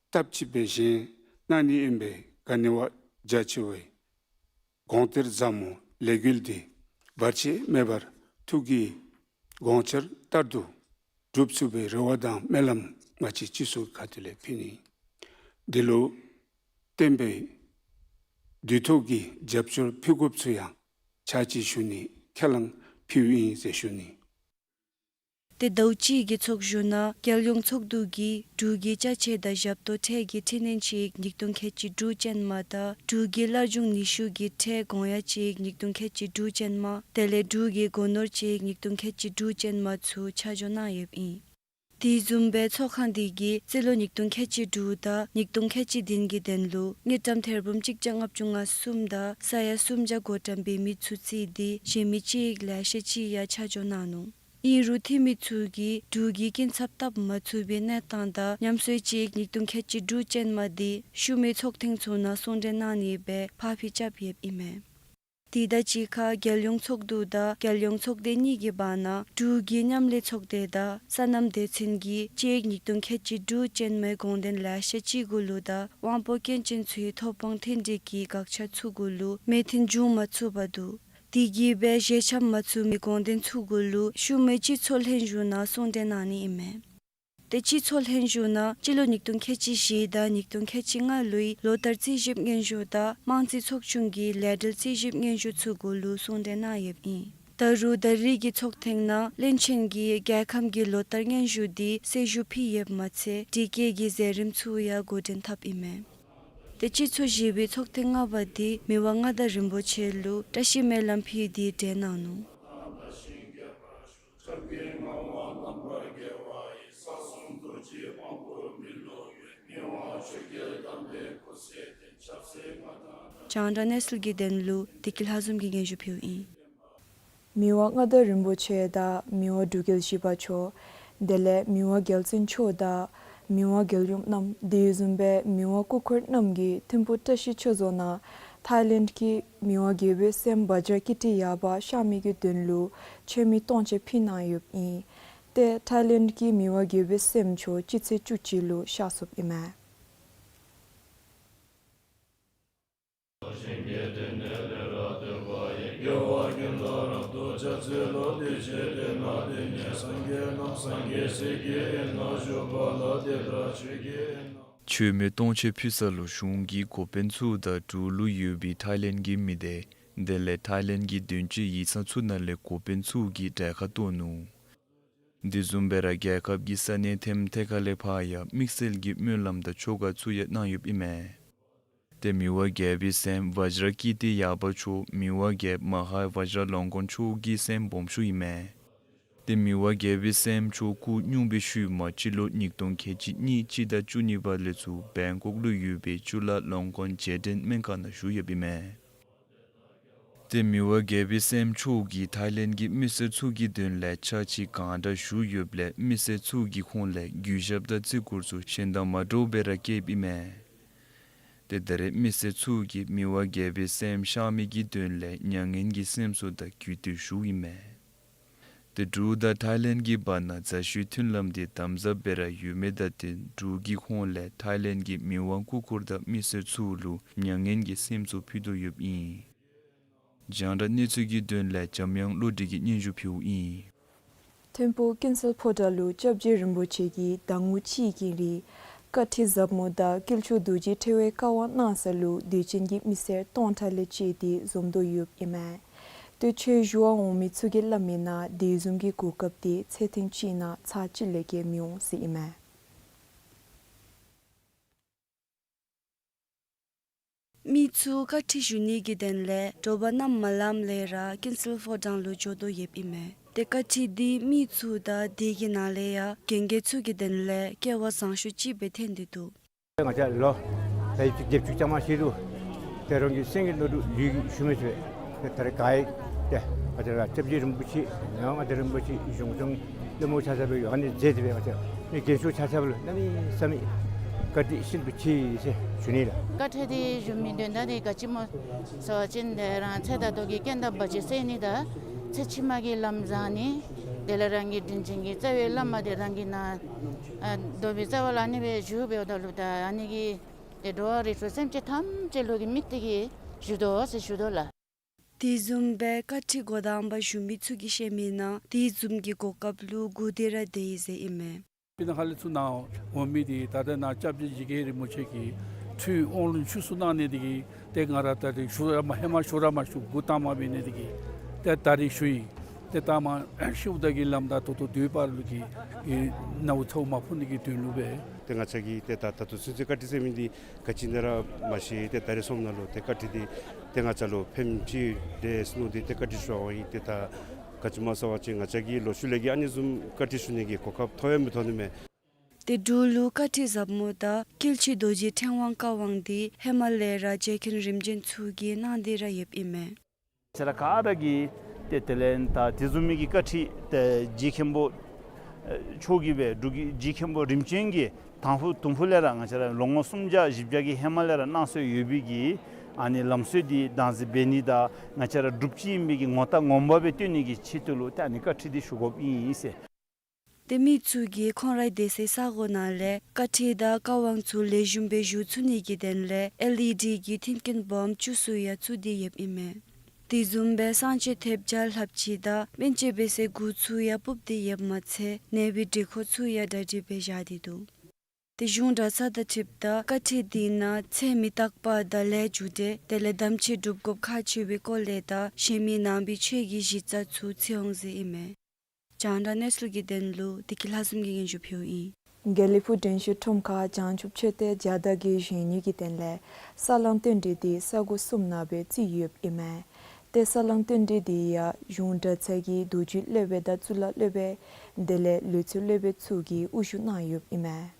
སྟབས་གཅིག་སྦེ་བཞེངས་ གནང་ནི་ཨིན་པས། ག་ནི་བ་རྒྱ་ཆེ་བའི་དགོངས་གཏེར་ཟབ་མོ་ལས་འགུལ་འདི་བར་ཆད་མེད་པར་ཐུགས་ཀྱི་དགོངས་འཆར་ལྟར་དུ་འགྲུབ་ཚུགས་པའི་རེ་བ་དང་སྨོན་ལམ་ང་བཅས་སྤྱི་ཚོགས་ཁ་ཐུག་ལས་ཕུལ་ནི། འདི་ལུ་བརྟེན་པའི་དུས་ཐོག་གི་རྒྱབ་སྐྱོར་ཕུལ་དགོཔ་ཚུ་ཡང་ཕྱག་ཕྱིད་ཞུ་ནི་ཁས་བླངས་ཕུལཝ་ཨིན་ཟེར་ཞུ་ནི། ཏེ་ཟླཝ་གཅིག་གི་ཚོགས་བཞུགས་ནང་རྒྱལ་ཡོངས་ཚོགས་འདུ་གིས་འབྲུག་གི་ཅ་ཆས་དང་ཞབས་ཏོག་ཁྲལ་གྱི་འཕྲི་སྣོན་ཅིག་ཉིས་སྟོང་ཁལ་གཅིག་དྲུག་ཅན་མ་དང་འབྲུག་གི་སླར་འབྱུང་ནུས་ཤུགས་ཀྱི་ཁྲལ་དགོངས་ཡངས་ཅིག་ཉིས་སྟོང་ཁལ་གཅིག་དྲུག་ཅན་མ་དེ་ལས་འབྲུག་གི་སྒོ་ནོར་ཅིག་ཉིས་སྟོང་ཁལ་གཅིག་དྲུག་ཅན་མ་ཚུ་ཆ་འཇོག་གནང་ཡོདཔ་ཨིན། དེ་བཟུམ་སྦེ་ཚོགས་ཁང་འདི་གིས་རྩིས་ལོ་ཉིས་སྟོང་ཁལ་གཅིག་དྲུག་དང་ཉིས་སྟོང་ཁལ་གཅིག་བདུན་གྱི་དོན་ལུ་དངུལ་ཀྲམ་ཐེར་འབུམ་གཅིག་བརྒྱ་ལྔ་བཅུ་ང་གསུམ་དང་ས་ཡ་སུམ་བརྒྱ་བགོ་བཀྲམ་པའི་མི་ཚུ་བརྩིས་ཏེ་གཞན་མི་ཅིག་ལེ་ཤ་ཅིག་ཡང་ཆ་འཇོག་གནང་ནུག། ཨིན་རུང་འཐུས་མི་ཚུ་གིས་འབྲུག་གི་སྐྱིན་ཚབ་བཏབ་མ་ཚུགས་པའི་གནས་སྟངས་དང་ཉམས་གསོ་ཅིག་ཉིས་སྟོང་ཁལ་གཅིག་དྲུག་ཅན་མ་འདི་ཤུལ་མའི་ཚོགས་ཐེངས་ཚུ་ནང་གསུང་གྲོས་གནང་ནི་སྦེ་ཕར་འགྱངས་རྐྱབ་ཡོདཔ་ཨིན་མས། དེ་དང་གཅིག་ཁར་རྒྱལ་ཡོངས་ཚོགས་འདུ་དང་རྒྱལ་ཡོངས་ཚོགས་སྡེ་གཉིས་ཀྱི་བར་ན་འབྲུག་གི་མཉམ་ལས་ཚོགས་སྡེ་དང་སོ་ནམ་སྡེ་ཚན་གྱིས་ཅིག་ཉིས་སྟོང་ཁལ་གཅིག་དྲུག་ཅན་མའི་དགོངས་དོན་ལེ་ཤ་ཅིག་གུ་ལུ་དང་དབང་པོ་སྐྱོན་ཅན་ཚུའི་ཐོབ་དབང་མཐུན་སྒྲིག་གི་དགག་བྱ་ཚུ་གུ་ལུ་མོས་མཐུན་འབྱུང་མ་ཚུགས་པར་འདུག། དེ་གིས་སྦེ་བཞེས་ཆ་མ་ཚུགས་མི་དགོངས་དོན་ཚུ་གུ་ལུ་ཤུལ་མའི་སྤྱི་ཚོགས་ལྷན་བཞུགས་ནང་གསུང་གྲོས་གནང་ནི་ཨིན་མས། ཏེ་སྤྱི་ཚོགས་ལྷན་བཞུགས་ནང་སྤྱི་ལོ་ཉིས་སྟོང་ཁལ་གཅིག་བཞི་དང་ཉིས་སྟོང་ཁལ་གཅིག་ལྔ་ལོའི་ལོ་བསྟར་རྩིས་ཞིབ་སྙན་ཞུ་དང་དམངས་རྩིས་ཚོགས་ཆུང་གི་ལས་འབྲེལ་རྩིས་ཞིབ་སྙན་ཞུ་ཚུ་གུ་ལུ་གསུང་གྲོས་གནང་ཡོདཔ་ཨིན། ད་རུང་ད་རེས་ཀྱི་ཚོགས་ཐེངས་ནང་བློན་ཆེན་གྱིས་རྒྱལ་ཁམས་ཀྱི་ལོ་བསྟར་སྙན་ཞུ་འདི་གསལ་ཞུ་ཕུལ་ཡོདཔ་མ་ཚད་དྲི་བཀོད་ཀྱི་མཛད་རིམ་ཚུ་ཡང་འགོ་འདྲེན་འཐབ་ཨིན་མས། ཏེ་སྤྱི་ཚོགས་བཞི་པའི་ཚོགས་ཐེངས་ལྔ་པ་འདི་མི་དབང་མངའ་བདག་རིན་པོ་ཆེ་ལུ་བཀྲ་ཤིས་སྨོན་ལམ་ཕུལ་ཏེ་གྲོལ་གནང་ནུག། རྒྱང་བསྒྲགས་གནས་ཚུལ་གྱི་དོན་ལུ་བདེ་སྐྱིད་ལྷ་འཛོམས་ཀྱིས་སྙན་ཞུ་ཕུལཝ་ཨིན། མི་དབང་མངའ་བདག་རིན་པོ་ཆེ་དང་མི་དབང་འབྲུག་རྒྱལ་བཞི་པ་མཆོག་དེ་ལས་མི་དབང་རྒྱལ་བཙུན་མཆོག་དང་མི་དབང་རྒྱལ་ཡུམ་རྣམས་དེ་བཟུམ་སྦེ་མི་དབང་སྐུ་འཁོར་རྣམས་ཀྱིས་ཐིམ་ཕུག་བཀྲ་ཤིས་ཆོས་རྫོང་ནང་ཐའི་ལེནཌ་གི་མི་དབང་རྒྱལ་པོའི་སྲསམོ་བཛྲ་ཀི་ཏི་ཡ་པ་གཤེགས་མི་གི་དོན་ལུ་མཆོད་མེ་སྟོང་མཆོད་ཕུལ་གནང་ཡོདཔ་ཨིན། ཏེ་ཐའི་ལེནཌ་གི་མི་དབང་རྒྱལ་པོའི་སྲསམོ་མཆོག་སྤྱི་ཚེས་བཅུ་གཅིག་ལུ་གཤེགས་སོཔ་ཨིན་མས། མཆོད་མེ་སྟོང་མཆོད་ཕུལ་ས་ལུ་གཞུང་གི་འགོ་དཔོན་ཚུ་དང་འབྲུག་ལུ་ཡོད་པའི་ཐའི་ལེནཌ་གི་མི་སྡེ་དེ་ལས་ཐའི་ལེནཌ་གི་དོན་གཅོད་ཡིག་ཚང་ཚུ་ནང་ལས་འགོ་དཔོན་ཚུ་གིས་གྲལ་ཁར་གཏོགས་ནུག། དེ་བཟུམ་སྦེ་ར་རྒྱལ་ཁབ་ཀྱི་ས་གནས་ཐེམ་ཐེ་ཁ་ལས་ཕར་ཡང་དམིགས་བསལ་གྱི་སྨོན་ལམ་དང་ཆོ་ག་ཚུ་ཡང་གནང་ཡོདཔ་ཨིན་མས། ཏེ་མི་དབང་རྒྱལ་པོའི་སྲསམོ་བཛྲ་ཀི་ཏི་ཡ་པ་མཆོག་མི་དབང་རྒྱལཔོ་མ་ཧཱ་བཛྲ་ལོང་ཀོན་མཆོག་གི་སྲསམོ་སྦོམ་ཤོས་ཨིན་མས། ཏེ་མི་དབང་རྒྱལ་པོའི་སྲསམོ་མཆོག་སྐུ་སྙུང་པའི་ཤུལ་མ་སྤྱི་ལོ་ཉིས་སྟོང་ཁལ་གཅིག་གཉིས་སྤྱི་ཟླ་བཅུ་གཉིས་པ་ལས་ཚུར་བེང་ཀོག་ལུ་ཡོད་པའི་ཅུ་ལ་ལོང་ཀོན་རྗེས་དྲན་སྨན་ཁང་ནང་བཞུགས་ཡོདཔ་ཨིན་མས། ཏེ་མི་དབང་རྒྱལ་པོའི་སྲསམོ་མཆོག་གིས་ཐའི་ལེནཌ་གི་མི་སེར་ཚུ་གི་དོན་ལས་ཕྱག་ཕྱིད་གང་དྲག་ཞུ་ཡོདཔ་ལས་མི་སེར་ཚུ་གིས་ཁོང་ལས་གུས་ཞབས་དང་བརྩི་བཀུར་ཚུ་གཞན་དང་མ་འདྲཝ་སྦེ་ར་བསྐྱེདཔ་ཨིན་མས། ཏེ་ད་རེས་མི་སེར་ཚུ་གིས་མི་དབང་རྒྱལ་པོའི་སྲསམོ་གཤེགས་མི་གི་དོན་ལས་མྱ་ངན་གྱི་སེམས་གསོ་དང་གུས་བཏུད་ཞུཝ་ཨིན་མས། ཏེ་འབྲུག་དང་ཐའི་ལེནཌ་གི་བར་ན་མཛའ་བཤེས་མཐུན་ལམ་འདི་དམ་ཟབ་སྦེ་ར་ཡོད་མི་དང་བསྟུན་འབྲུག་གིས་ཁོང་ལས་ཐའི་ལེནཌ་གི་མི་དབང་སྐུ་འཁོར་དང་མི་སེར་ཚུ་ལུ་མྱ་ངན་གྱི་སེམས་གསོ་ཕུལ་དོ་ཡོདཔ་ཨིན། རྒྱང་བསྒྲགས་གནས་ཚུལ་གྱི་དོན་ལས་འཇམ་དབྱངས་བློ་གྲོས་ཀྱིས་སྙན་ཞུ་ཕུལཝ་ཨིན། ཐིམ་ཕུག་ཀུན་གསལ་ཕོ་བྲང་ལུ་སྐྱབས་རྗེ་རིན་པོ་ཆེ་གིས་ཟླ་ངོ་གཅིག་གི་རིང་བཀའ་ཁྲིད་ཟབ་མོ་དང་དཀྱིལ་ཆོག་རྡོ་རྗེ་ཕྲེང་བའི་བཀའ་དབང་གནང་ས་ལུ་དད་ཅན་གྱི་མི་སེར་སྟོང་ཕྲག་ལས་བཅད་དེ་འཛོམས་དོ་ཡོདཔ་ཨིན་མས། ཏེ་ཆོས་ཞུ་བར་འོང་མི་ཚུ་གིས་སླབ་མིའི་ནང་དེ་བཟུམ་གྱི་གོ་སྐབས་དེ་ཚེ་ཐེངས་གཅིག་ནང་ཚར་གཅིག་ལས་བརྒལ་མི་འོང་ཟེར་ཨིན་མས། མི་ཚུ་བཀའ་ཁྲིད་ཞུ་ནི་གི་དོན་ལས་དྲོ་པ་གནམ་མ་ལངམ་ལས་ར་ཀུན་གསལ་ཕོ་བྲང་ལུ་འགྱོ་དོ་ཡོདཔ་ཨིན་མས། ཏེ་བཀའ་ཁྲིད་འདི་མི་ཚུ་དང་དེ་གི་ནང་ལས་ཡང་རྒན་རྒས་ཚུ་གི་དོན་ལས་སྐལ་བ་བཟང་ཤོས་ཅིག་སྦེ་ཐོན་ཏེ་འདུག། ང་བཅས་ལོ་ད་ཡིག་བརྒྱད་ཅུ་རྐྱང་མ་ཤེས་རུང་དེ་རང་གི་སེམས་ཀྱི་བློ་གྲོས་ལུས་ཀྱིས་ཞུ་མི་ཚུགས། ད་རེས་ག་ཡི་ཏེ་ང་བཅས་ར་སྐྱབས་རྗེ་རིན་པོ་ཆེ་མི་དབང་མངའ་བདག་རིན་པོ་ཆེ་གཞུང་སྐྱོང་སློབ་མ་ཆ་ཁྱབ་ཡོད་ཨ་ནི་མཛད་དེ་སྦེ་ང་བཅས་མི་རྒན་ཤོས་ཆ་ཁྱབ་ལུ་གནམ་མེད་ས་མེད་བཀའ་དྲིན་ཤིན་ཏུ་ཆེ་ཟེར་ཞུ་ནི་ལགས། བཀའ་ཁྲིད་འདི་ཞུ་མི་དོན་དག་འདི་ག་ཅི་སྨོ་ཟེར་བ་ཅིན་དེ་རང་ཚེ་དང་བདེ་བའི་རྐྱེན་དང་བར་ཆད་སེལ་ནི་དང་ཚེ་ཕྱི་མ་གི་ལམ་བཟང་ནི་དེ་ལས་རང་གི་དྲིན་ཅན་གྱི་རྩ་བའི་བླ་མ་དེ་རང་གི་ནང་ཨ་སྡོམ་པའི་རྩ་བ་ལ་ཨ་ནི་སྦེ་བཞུགས་པའི་འོག་ལུ་ད་ཨ་ནི་གི་ འགྲོ་བ་རིགས་དྲུག་སེམས་ཅན་ཐམས་ཅད་ལུ་གི་དམིགས་ཏེ་གིས་ཞུ་དོ་ཟེར་ཞུ་དོ་ལགས། དེ་བཟུམ་སྦེ་བཀའ་ཁྲིད་འགོ་དང་པ་ཞུ་མི་ཚུ་གིས་བཤད་མི་ནང་དེ་བཟུམ་གྱི་གོ་སྐབས་ལུ་སྒུག་སྟེ་ར་སྡོད་ཡི་ཟེར་ཨིན་མས། སྤུ་ན་ཁ་ལས་ཚུར་ནཱ་འོང་མི་འདི་ད་ལྟོ་ནཱ་སྐྱབས་རྗེ་ཇི་ལྐོག་རིན་པོ་ཆེ་གིས་ཁྲུས་དབང་ལུང་ཆོས་གསུང་གནང་ནི་འདི་གིས་ཏེ་ང་ར་ད་རིས་ཞུ་ར་མ་ཧེ་མ་ཞུ་ར་མ་ཞུ་འགོ་དང་པ་འབད་ནི་འདི་གིས་ཏེ་ད་རིས་ཞུ་ཡི། ཏེ་ད་མ་ཤིཝ་ད་གི་ལམ་ད་ད་ལྟོ་དུས་བར་ལུ་གི་ཨེ་ནཝ་ཚཝ་མ་ཕོག་ནི་གི་དོན་ལུ་སྦེ། ཏེ་ང་བཅས་ཀྱིས་ཏེ་ད་ད་ལྟོ་ཚུན་ཚོད་བཀའ་ཁྲིད་ཟེར་མི་འདི་ག་ཅི་ཨིན་ན་ར་མ་ཤེས། ཏེ་ད་རིས་སོངམ་ད་ལུ་ཏེ་བཀའ་ཁྲིད་འདི་ཏེ་ང་བཅས་ལུ་ཕནམ་ཅིག་འདུག་ཟེར་མནོ་སྟེ་ཏེ་བཀའ་ཁྲིད་ཞུ་བ་ཨིན། ཏེ་ད་ག་ཅི་སྨོ་ཟེར་བ་ཅིན་ང་བཅས་ཀྱིས་ལོག་ཤུལ་ལས་ཀྱི་ཨ་ནི་བཟུམ་བཀའ་ཁྲིད་ཞུ་ནི་གི་གོ་སྐབས་ཐོབ་ཡང་མི་ཐོབ་ནི་མས། ཏེ་འབྲུག་ལུ་བཀའ་ཁྲིད་ཟབ་མོ་དང་དཀྱིལ་ཆོག་རྡོ་རྗེ་ཕྲེང་བའི་བཀའ་དབང་འདི་ཧེ་མ་ལས་ར་རྗེ་མཁན་རིམ་བྱོན་ཚུ་གིས་གནང་སྟེ་ར་ཡོདཔ་ཨིན་མས། ང་བཅས་ར་ག་ར་གིས་ཏེ་དེ་ལས་ད་དེ་བཟུམ་མའི་གི་བཀའ་ཁྲིད་ཏེ་རྗེ་མཁན་པོ་ཨེ་མཆོག་གིས་སྦེ་འབྲུག་གི་རྗེ་མཁན་པོ་རིམ་བྱོན་གྱིས་དང་ཕུ་དུམ་ཕུ་ལས་ར་ང་བཅས་ར་ལོ་ངོ་སུམ་བརྒྱ་བཞི་བརྒྱ་གི་ཧེ་མ་ལས་ར་གནང་སྲོལ་ཡོད་པའི་གི་ཨ་ནི་ལམ་སྲོལ་འདི་བདག་འཛིན་འབད་ནི་དང་ང་བཅས་ར་སྒྲུབ་ཅི་ཨིན་པའི་གི་ངོ་རྟགས་ངོ་མ་སྦེ་སྟོན་ནི་གི་ཆེད་དུ་ལུ་ཏེ་ཨ་ནི་བཀའ་ཁྲིད་འདི་ཞུ་དགོཔ་ཨིན་ཟེར། ཏེ་མི་ཚུ་གིས་ཁོང་རའི་སྡོད་སའི་ས་གོ་ནང་ལས་བཀའ་ཁྲིད་དང་བཀའ་དབང་ཚུ་ལེགས་ཤོམ་སྦེ་ཞུ་ཚུགས་ནི་གི་དོན་ལས་ཨེལ་ཨི་ཌི་གི་མཐུན་རྐྱེན་སྦོམ་བཅུ་ཚུ་ཡང་བཙུགས་ཏེ་ཡོདཔ་ཨིན་མས། དེ་བཟུམ་སྦེ་གསང་སྤྱོད་ཐེབས་རྒྱ་ལྷབ་ཅིག་དང་སྨན་བཅོས་འབད་སའི་གུར་ཚུ་ཡང་སྤུབས་ཏེ་ཡོདཔ་མ་ཚད་ནད་པའི་སྒྲིག་ཁང་ཚུ་ཡང་གྲ་སྒྲིག་འབད་བཞག་སྟེ་འདུག། ཏེ་གཞུང་གྲྭ་ཚང་དང་འཁྲིལཝ་ད་བཀའ་ཁྲིད་འདི་ནང་ཚེ་མི་རྟག་པ་དང་ལས་རྒྱུ་འབྲས་དེ་ལས་དམ་ཆོས་སྒྲུབ་དགོཔ་ཁག་ཆེ་བའི་སྐོར་ལས་དང་གཞན་མི་ནང་པའི་ཆོས་ཀྱི་གཞི་རྩ་ཚུ་ཚུད་འོང་ཟེར་ཨིན་མས། རྒྱང་བསྒྲགས་གནས་ཚུལ་གྱི་དོན་ལུ་བདེ་སྐྱིད་ལྷ་འཛོམས་ཀྱིས་སྙན་ཞུ་ཕུལཝ་ཨིན། དགེ་ལེགས་ཕུག་དྲན་ཤེས་ཁྲོམ་ཁར་བྱང་ཆུབ་མཆོད་རྟེན་བརྒྱ་དང་བརྒྱད་བཞེངས་ནི་གི་དོན་ལས་ས་བསླང་རྟེན་འབྲེལ་འདི་ས་གོ་གསུམ་ནང་སྦེ་བརྩིས་ཡོདཔ་ཨིན་མས། ཏེ་ས་བསླང་རྟེན་འབྲེལ་འདི་ཡང་གཞུང་གྲྭ་ཚང་གི་རྡོ་རྗེ་སློབ་དཔོན་དང་གཙུག་ལག་སློབ་དཔོན་དེ་ལས་ལུས་རྩལ་སློབ་དཔོན་ཚུ་གིས་དབུ་བཞུགས་གནང་ཡོདཔ་ཨིན་མས།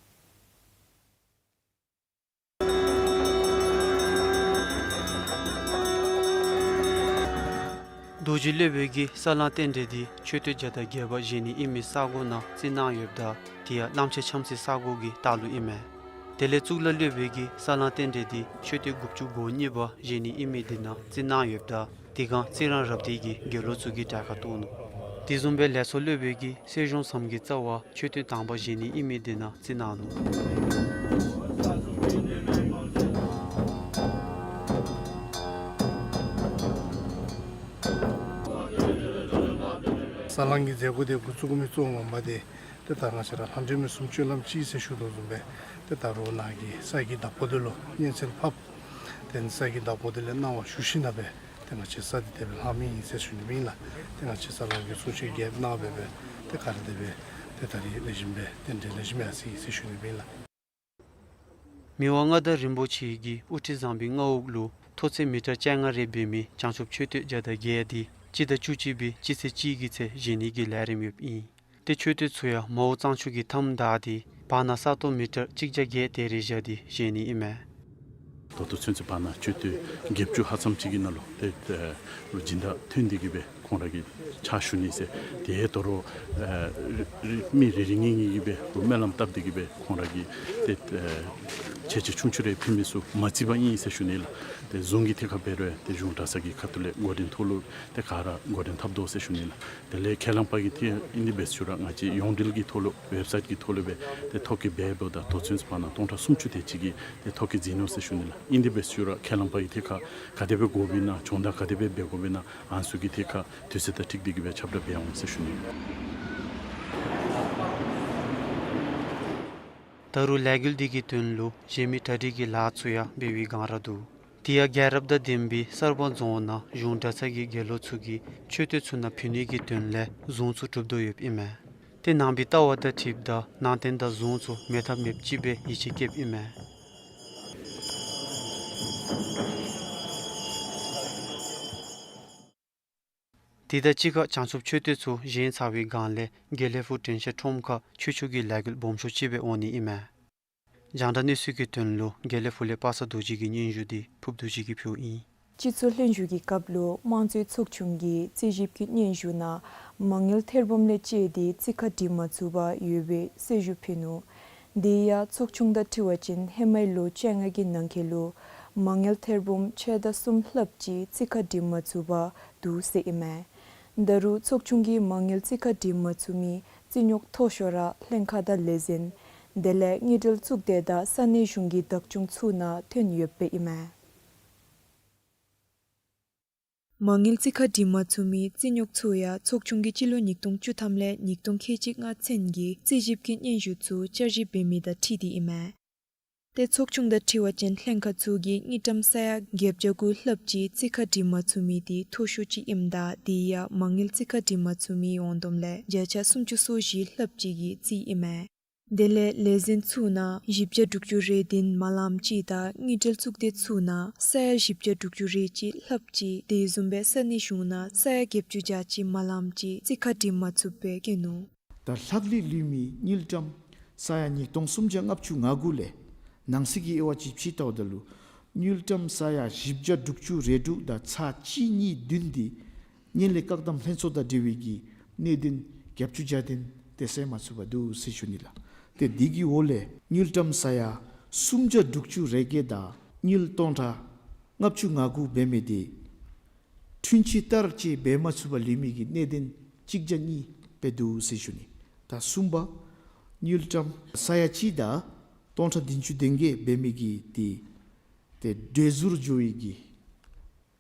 རྡོ་རྗེ་སློབ་དཔོན་གྱིས་ས་བསླང་རྟེན་འབྲེལ་འདི་མཆོད་རྟེན་བརྒྱ་དང་བརྒྱད་པ་བཞེངས་ནི་ཨིན་མི་ས་གོ་ནང་བརྩིས་གནང་ཡོདཔ་ད་དེ་ཡང་གླང་ཆེན་འཆམ་སའི་ས་གོ་གི་ལྟག་ལུ་ཨིན་མས། དེ་ལས་གཙུག་ལག་སློབ་དཔོན་གྱིས་ས་བསླང་རྟེན་འབྲེལ་འདི་མཆོད་རྟེན་དགུ་བཅུ་གོ་གཉིས་པ་བཞེངས་ནི་ཨིན་མི་འདི་ནང་བརྩིས་གནང་ཡོདཔ་ད་དེ་སྒང་རྩི་རང་རབ་སྡེ་གི་དགེ་སློང་ཚུ་གིས་གྲལ་ཁར་གཏོགས་ནུག། དེ་བཟུམ་སྦེ་ལས་ཚོགས་སློབ་དཔོན་གྱིས་སྲས་གཞུང་བཟངམོ་གི་རྩ་བར་མཆོད་རྟེན་དང་པ་བཞེངས་ནི་ཨིན་མི་འདི་ནང་བརྩིས་གནང་ནུག། ས་བསླང་གི་མཛད་སྒོ་དེ་འགོ་བཙུགས་མི་གཙོ་བོ་ངོ་མ་དེ་ཏེ་ད་ང་བཅས་ར་ལྷ་འདྲེ་མི་གསུམ་སྤྱོད་ལམ་གཅིག་ཟེར་ཞུ་དོ་བཟུམ་སྦེ་ཏེ་ད་རུང་ནཱ་གི་ས་ཡི་བདག་པོ་འདི་ལུ་སྙན་གསན་ཕབ། ཏེ་ས་ཡི་བདག་པོ་འདི་ལས་གནང་བ་ཞུ་ཞིནམ་ལས་ཏེ་ང་བཅས་ས་འདི་དེ་སྦེ་ལྷག་མི་ཨིན་ཟེར་ཞུ་ནི་ཨིན་ལགས། ཏེ་ང་བཅས་ས་བསླང་གི་གསུང་ཆོག་རྒྱས་གནང་སྦེ་སྦེ་ཏེ་ག་ར་དེ་སྦེ་ཏེ་ད་རིས་ལེགས་ཤོམ་སྦེ་རྟེན་འབྲེལ་ལེགས་ཤོམ་ཡར་སོ་ཡི་ཟེར་ཞུ་ནི་ཨིན་ལགས། མི་དབང་མངའ་བདག་རིན་པོ་ཆེ་གིས་དབུ་ཁྲིད་བཟང་པོའི་མངའ་འོག་ལུ་མཐོ་ཚད་མི་ཊར་བཅོ་ལྔ་རེ་འབད་མི་བྱང་ཆུབ་མཆོད་རྟེན་བརྒྱ་དང་བརྒྱད་འདི་སྤྱི་ཟླ་བཅུ་གཅིག་པའི་སྤྱི་ཚེས་གཅིག་གི་ཚེ་བཞེངས་ནི་གི་ལས་རིམ་ཡོདཔ་ཨིན། ཏེ་མཆོད་རྟེན་ཚུ་ཡང་མ་འོངས་གཙང་ཆུ་གི་མཐའམ་བདའ་སྟེ་བར་ན་ས་སྟོང་མི་ཊར་གཅིག་བརྒྱ་བརྒྱད་དེ་རེ་བཞག་སྟེ་བཞེངས་ནི་ཨིན་མས། ད་ལྟོ་ཚུན་ཚོད་བར་ན་མཆོད་རྟེན་བརྒྱད་ཅུ་ཧ་ཙམ་ཅིག་གི་ནང་ལུ་ཏེ་ཏེ་སྦྱིན་བདག་ཐོན་ཏེ་གི་སྦེ་ཁོང་ར་གིས་ཕྱག་ཞུ་ནི་ཟེར་ཏེ་ད་རུང་ཨེ་རི་རི་མི་རེ་རེ་གཉིས་གཉིས་ཀྱིས་སྦེ་རུང་སྨོན་ལམ་བཏབ་སྟེ་གི་སྦེ་ཁོང་ར་གིས་ཏེ་ཨེ་ཆེ་ཆེ་ཆུང་ཆུང་རེ་ཕུལ་མི་ཚུ་མ་བརྩིས་པ་ཨིན་ཟེར་ཞུ་ནི་ལགས། ཏེ་གཞུང་གི་ཐད་ཁར་འབད་རུང་ཏེ་གཞུང་གྲྭ་ཚང་གི་ཁ་ཐུག་ལས་འགོ་འདྲེན་ཐོག་ལུ་ཏེ་ག་ར་འགོ་འདྲེན་འཐབ་དོ་ཟེར་ཞུ་ནི་ལགས། དེ་ལས་ཁས་བླངས་པ་གི་ཐད་ཨིན་དེ་འབད་ཞུ་ར་ང་བཅས་ཡོངས་འབྲེལ་གྱི་ཐོག་ལུ་ཝེབ་སའིཊ་གི་ཐོག་ལུ་སྦེ་ཏེ་ཐོ་བཀོད་འབད་འབདཝ་ད་ད་ལྟོ་ཚུན་ཚོད་བར་ན་སྟོང་ཕྲག་སུམ་ཅུ་དེ་ཅིག་གིས་ཏེ་ཐོ་བཀོད་མཛད་ནུག་ཟེར་ཞུ་ནི་ལགས། ཨིན་དེ་འབད་ཞུ་ར་ཁས་བླངས་པ་གི་ཐད་ཁར་ག་དེ་སྦེ་དགོཔ་ཨིན་ན་སྦྱོང་བརྡར་ག་དེ་སྦེ་འབད་དགོཔ་ཨིན་ན་ཨ་ནི་ཚུ་གི་ཐད་ཁར་དུས་ཚོད་དང་འཁྲིལ་ཏེ་གི་སྦེ་ཁྱབ་བསྒྲགས་འབད་འོང་ཟེར་ཞུ་ནི། ད་རུང་ལས་འགུལ་འདི་གི་དོན་ལུ་གཞན་མི་གྲ་སྒྲིག་གི་ལཱ་ཚུ་ཡང་འབད་བའི་སྒང་ར་འདུག། དེ་ཡང་རྒྱལ་རབས་དང་ལྡན་པའི་གསར་སྤང་རྫོང་ནང་གཞུང་གྲྭ་ཚང་གི་དགེ་སློང་ཚུ་གིས་མཆོད་རྟེན་ཚུ་ནང་ཕུལ་ནི་གི་དོན་ལས་གཟུངས་ཚུ་སྒྲུབ་དོ་ཡོདཔ་ཨིན་མས། ཏེ་ནང་པའི་ལྟ་བ་དང་འཁྲིལཝ་ད་ནང་རྟེན་དང་གཟུངས་ཚུ་མེད་ཐབས་མེདཔ་ཅིག་སྦེ་ཡིད་ཆེས་བསྐྱེདཔ་ཨིན་མས། དེ་དང་གཅིག་ཁར་བྱང་ཆུབ་མཆོད་རྟེན་ཚུ་བཞེངས་ཚར་བའི་སྒང་ལས་དགེ་ལེགས་ཕུག་དྲན་ཤེས་ཁྲོམ་ཁར་ཆོས་ཕྱོགས་ཀྱི་ལས་འགུལ་སྦོམ་ཤོས་ཅིག་སྦེ་འོང་ནི་ཨིན་མས། རྒྱང་བསྒྲགས་གནས་ཚུལ་གྱི་དོན་ལུ་དགེ་ལེགས་ཕུག་ལས་པ་སངས་རྡོ་རྗེ་གི་སྙན་ཞུ་འདི་ཕུབ་རྡོ་རྗེ་གིས་ཕུལཝ་ཨིན། སྤྱི་ཚོགས་ལྷན་བཞུགས་ཀྱི་སྐབས་ལུ་དམངས་གཙོའི་ཚོགས་ཆུང་གིས་རྩིས་ཞིབ་ཀྱི་སྙན་ཞུ་ནང་མ་དངུལ་ཐེར་འབུམ་ལས་བཅད་དེ་རྩིས་ཁ་སྒྲིག་མ་ཚུགས་པར་ཡོད་པའི་གསལ་ཞུ་ཕུལ་ནུག། དེ་ཡང་ཚོགས་ཆུང་དང་འཁྲིལ་བ་ཅིན་ཧེ་མའི་ལོ་བཅོ་ལྔ་གི་ནང་འཁོད་ལུ་མ་དངུལ་ཐེར་འབུམ་ཕྱེད་དང་གསུམ་ལྷགཔ་ཅིག་རྩིས་ཁ་སྒྲིག་མ་ཚུགས་པར་འདུག་ཟེར་ཨིན་མས། ད་རུང་ཚོགས་ཆུང་གིས་མ་དངུལ་རྩིས་ཁ་སྒྲིག་མ་ཚུགས་མི་རྩིས་རྙོག་མཐོ་ཤོས་ར་ལྷན་ཁག་དང་ལས་འཛིན་ དེ་ལས་དངུལ་འབྲེལ་གཙུག་སྡེ་དང་ས་གནས་གཞུང་གི་བདག་སྐྱོང་ཚུ་ནང་ཐོན་ཡོདཔ་ཨིན་མས། མ་དངུལ་རྩིས་ཁ་སྒྲིག་མ་ཚུགས་མི་རྩིས་རྙོག་ཚུ་ཡང་ཚོགས་ཆུང་གིས་སྤྱི་ལོ་ཉིས་སྟོང་བཅུ་ཐམ་ལས་ཉིས་སྟོང་ཁལ་གཅིག་ལྔ་ཚུན་གྱི་རྩིས་ཞིབ་ཀྱི་སྙན་ཞུ་ཚུ་བསྐྱར་ཞིབ་འབད་མི་དང་འཁྲིལ་ཏེ་ཨིན་མས། ཏེ་ཚོགས་ཆུང་དང་འཁྲིལ་བ་ཅིན་ལྷན་ཁག་ཚུ་གིས་དངུལ་ཀྲམ་ས་ཡ་བརྒྱད་བརྒྱ་དགུ་ལྷགཔ་ཅིག་རྩིས་ཁ་སྒྲིག་མ་ཚུགས་མི་དེ་མཐོ་ཤོས་ཅིག་ཨིནམ་ད་དེ་ཡང་མ་དངུལ་རྩིས་ཁ་སྒྲིག་མ་ཚུགས་མི་ཡོངས་བསྡོམས་ལས་བརྒྱ་ཆ་སུམ་ཅུ་སོ་བཞི་ལྷགཔ་ཅིག་གི་རྩིས་ཨིན་མས། དེ་ལས་ལས་འཛིན་ཚུ་ནང་བཞི་བརྒྱ་དྲུག་ཅུ་རེ་བདུན་མ་ལངམ་ཅིག་དང་དངུལ་འབྲེལ་གཙུག་སྡེ་ཚུ་ནང་ས་ཡ་བཞི་བརྒྱ་དྲུག་ཅུ་རེ་གཅིག་ལྷགཔ་ཅིག་དེ་བཟུམ་སྦེ་ས་གནས་གཞུང་ནང་ས་ཡ་བརྒྱད་ཅུ་གྱ་གཅིག་མ་ལངམ་ཅིག་རྩིས་ཁ་སྒྲིག་མ་ཚུགསཔ་སྦེ་བཀོད་ནུག། ད་ལྷག་ལུས་ལུས་མི་དངུལ་ཀྲམ་ས་ཡ་ཉིས་སྟོང་སུམ་བརྒྱ་ལྔ་བཅུ་ང་དགུ་ལས་ནང་གསེས་ཀྱི་དབྱེ་བ་ཅིག་ཕྱེ་བལྟཝ་ད་ལུ་དངུལ་ཀྲམ་ས་ཡ་བཞི་བརྒྱ་དྲུག་ཅུ་རེ་དྲུག་དང་ཚག་གཅིག་གཉིས་བདུན་དེ་ངན་ལྷད་བཀག་སྡོམ་ལྷན་ཚོགས་དང་འབྲེལ་བའི་གི་གནད་དོན་བརྒྱད་ཅུ་གྱ་བདུན་དེ་སེལ་མ་ཚུགས་པར་འདུག་ཟེར་ཞུ་ནི་ལགས། ཏེ་དེ་གི་འོག་ལས་དངུལ་ཀྲམ་ས་ཡ་སུམ་བརྒྱ་དྲུག་ཅུ་རེ་བརྒྱད་དང་དངུལ་སྟོང་ཕྲག་ལྔ་བཅུ་ང་དགུ་འབད་མི་དེ་འཁྲུན་ཆོད་བསྟར་བཅོས་འབད་མ་ཚུགས་པར་ལུས་མི་གི་གནད་དོན་གཅིག་བརྒྱ་གཉིས་སྦེ་འདུག་ཟེར་ཞུ་ནི། ད་གསུམ་པ་དངུལ་ཀྲམ་ས་ཡ་གཅིག་དང་སྟོང་ཕྲག་བདུན་ཅུ་དོན་བརྒྱད་འབད་མི་གི་དེ་ཏེ་གྲོས་ཟུར་འགྱོ་བའི་གི་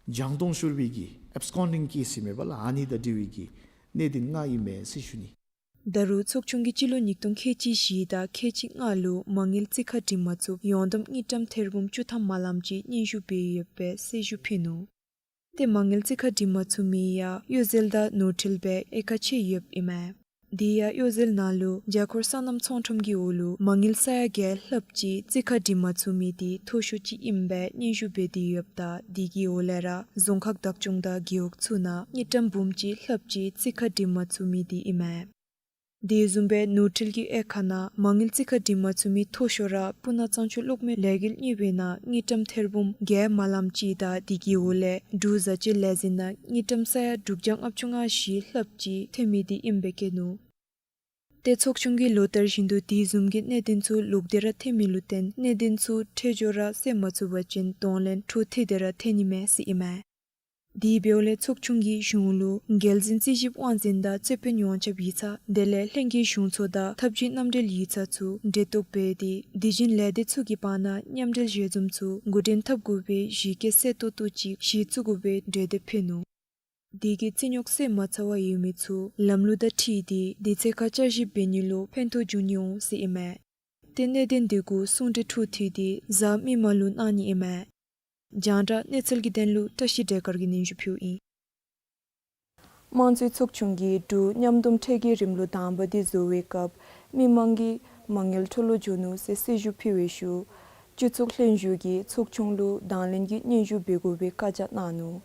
བྱང་སྟོང་ཤོར་བའི་གི་ཨེབ་སི་ཀོན་ཌིང་ཀེསི་ཨིན་མས་པ་ལགས། ཨ་ནི་དང་འབྲེལ་བའི་གི་གནད་དོན་ལྔ་ཨིན་མས་ཟེར་ཞུ་ནི། ད་རུང་ཚོགས་ཆུང་གིས་སྤྱི་ལོ་ཉིས་སྟོང་ཁལ་གཅིག་བཞི་དང་ཁལ་གཅིག་ལྔ་ལུ་མ་དངུལ་རྩིས་ཁ་སྒྲིག་མ་ཚུགསཔ་ཡོངས་བསྡོམས་དངུལ་ཀྲམ་ཐེར་འབུམ་བཅུ་ཐམ་མ་ལངམ་ཅིག་སྙན་ཞུ་འབད་ཡོདཔ་སྦེ་གསལ་ཞུ་ཕུལ་ནུག། ཏེ་མ་དངུལ་རྩིས་ཁ་སྒྲིག་མ་ཚུགས་མི་ཡང་གཡོ་ཟོལ་དང་ནོར་འཁྲུལ་སྦེ་དབྱེ་ཁག་ཕྱེ་ཡོདཔ་ཨིན་མས། དེ་ཡང་གཡོ་ཟོལ་ནང་ལུ་རྒྱ་སྒོར་སོ་ནམ་ཚོང་ཁྲོམ་གྱི་འོག་ལུ་མ་དངུལ་ས་ཡ་བརྒྱད་ལྷགཔ་ཅིག་རྩིས་ཁ་སྒྲིག་མ་ཚུགས་མི་དེ་མཐོ་ཤོས་ཅིག་ཨིནམ་སྦེ་སྙན་ཞུ་འབད་དེ་ཡོདཔ་ད་དེ་གི་འོག་ལས་ར་རྫོང་ཁག་བདག་སྐྱོང་དང་རྒེད་འོག་ཚུ་ནང་དངུལ་ཀྲམ་འབུམ་གཅིག་ལྷགཔ་ཅིག་རྩིས་ཁ་སྒྲིག་མ་ཚུགས་མི་དེ་ཨིན་མས། དེ་བཟུམ་སྦེ་ནོར་འཁྲུལ་གྱི་དབྱེ་ཁག་ནང་མ་དངུལ་རྩིས་ཁ་སྒྲིག་མ་ཚུགས་མི་མཐོ་ཤོས་ར་སྤུ་ན་གཙང་ཆུ་གློག་མེ་ལས་འགུལ་གཉིས་པའི་ནང་དངུལ་ཀྲམ་ཐེར་འབུམ་བརྒྱད་མ་ལངམ་ཅིག་དང་དེ་གི་འོག་ལས་འབྲུག་བཟའ་སྤྱོད་ལས་འཛིན་ནང་དངུལ་ཀྲམ་ས་ཡ་དྲུག་བརྒྱ་ལྔ་བཅུ་ང་བཞི་ལྷགཔ་ཅིག་ཐོན་མི་དེ་ཨིནམ་སྦེ་བཀོད་ནུག། ཏེ་ཚོགས་ཆུང་གིས་ལོ་ལྟར་བཞིན་དུ་དེ་བཟུམ་གྱི་གནད་དོན་ཚུ་ལོག་སྟེ་ར་ཐོན་མི་ལུ་བརྟེན་གནད་དོན་ཚུ་འཕྲལ་མགྱོགས་ར་སེལ་མ་ཚུགས་པ་ཅིན་གདོང་ལེན་འཕྲོ་མཐུད་དེ་ར་ཐོན་ནི་མས་ཟེར་ཨིན་མས། དེ་འབདཝ་ལས་ཚོགས་ཆུང་གིས་གཞུང་ལུ་རྒྱལ་འཛིན་རྩིས་ཞིབ་དབང་འཛིན་དང་རྩོད་དཔོན་ཡོངས་ཁྱབ་ཡིག་ཚང་དེ་ལས་ལྷན་རྒྱས་གཞུང་ཚོགས་དང་ཐབས་ཇུས་མནའ་འབྲེལ་ཡིག་ཚང་ཚུ་འབྲེལ་གཏོགས་འབད་དེ་དེ་བཞིན་ལས་སྡེ་ཚུ་གི་བར་ན་མཉམ་འབྲེལ་ཞལ་འཛོམས་ཚུ་འགོ་འདྲེན་འཐབ་དགོ་པའི་གཞི་བཀོད་གསལ་ཏོག་ཏོ་ཅིག་གཞི་བཙུགས་དགོ་པའི་གྲོས་འདེབས་ཕུལ་ནུག། དེ་གིས་རྩིས་རྙོག་སེལ་མ་ཚར་བར་ཡོད་མི་ཚུ་ལམ་ལུགས་དང་འཁྲིལ་ཏེ་དུས་ཚོད་ཁར་བསྐྱར་ཞིབ་འབད་ནི་ལུ་ཕན་ཐོགས་འབྱུང་ནི་འོང་ཟེར་ཨིན་མས། ཏེ་གནད་དོན་དེ་གུ་གསུང་གྲོས་འཕྲོ་མཐུད་དེ་གཟའ་མིག་དམར་ལུ་གནང་ནི་ཨིན་མས། རྒྱང་བསྒྲགས་གནས་ཚུལ་གྱི་དོན་ལུ་བཀྲ་ཤིས་བདེ་དཀར་གྱིས་སྙན་ཞུ་ཕུལཝ་ཨིན། དམངས་གཙོའི་ཚོགས་ཆུང་གིས་འབྲུག་མཉམ་འདོམས་ཁྲལ་གྱི་རིམ་ལུགས་དང་པ་དེ་བཟོ་བའི་སྐབས་མི་མང་གིས་མ་དངུལ་འཕྲོ་བརླག་འགྱོ་ནུག་ཟེར་གསལ་ཞུ་ཕུལ་བའི་ཤུལ་སྤྱི་ཚོགས་ལྷན་བཞུགས་ཀྱིས་ཚོགས་ཆུང་ལུ་དང་ལེན་གྱི་སྙན་ཞུ་འབད་དགོ་པའི་བཀའ་རྒྱ་གནང་ནུག།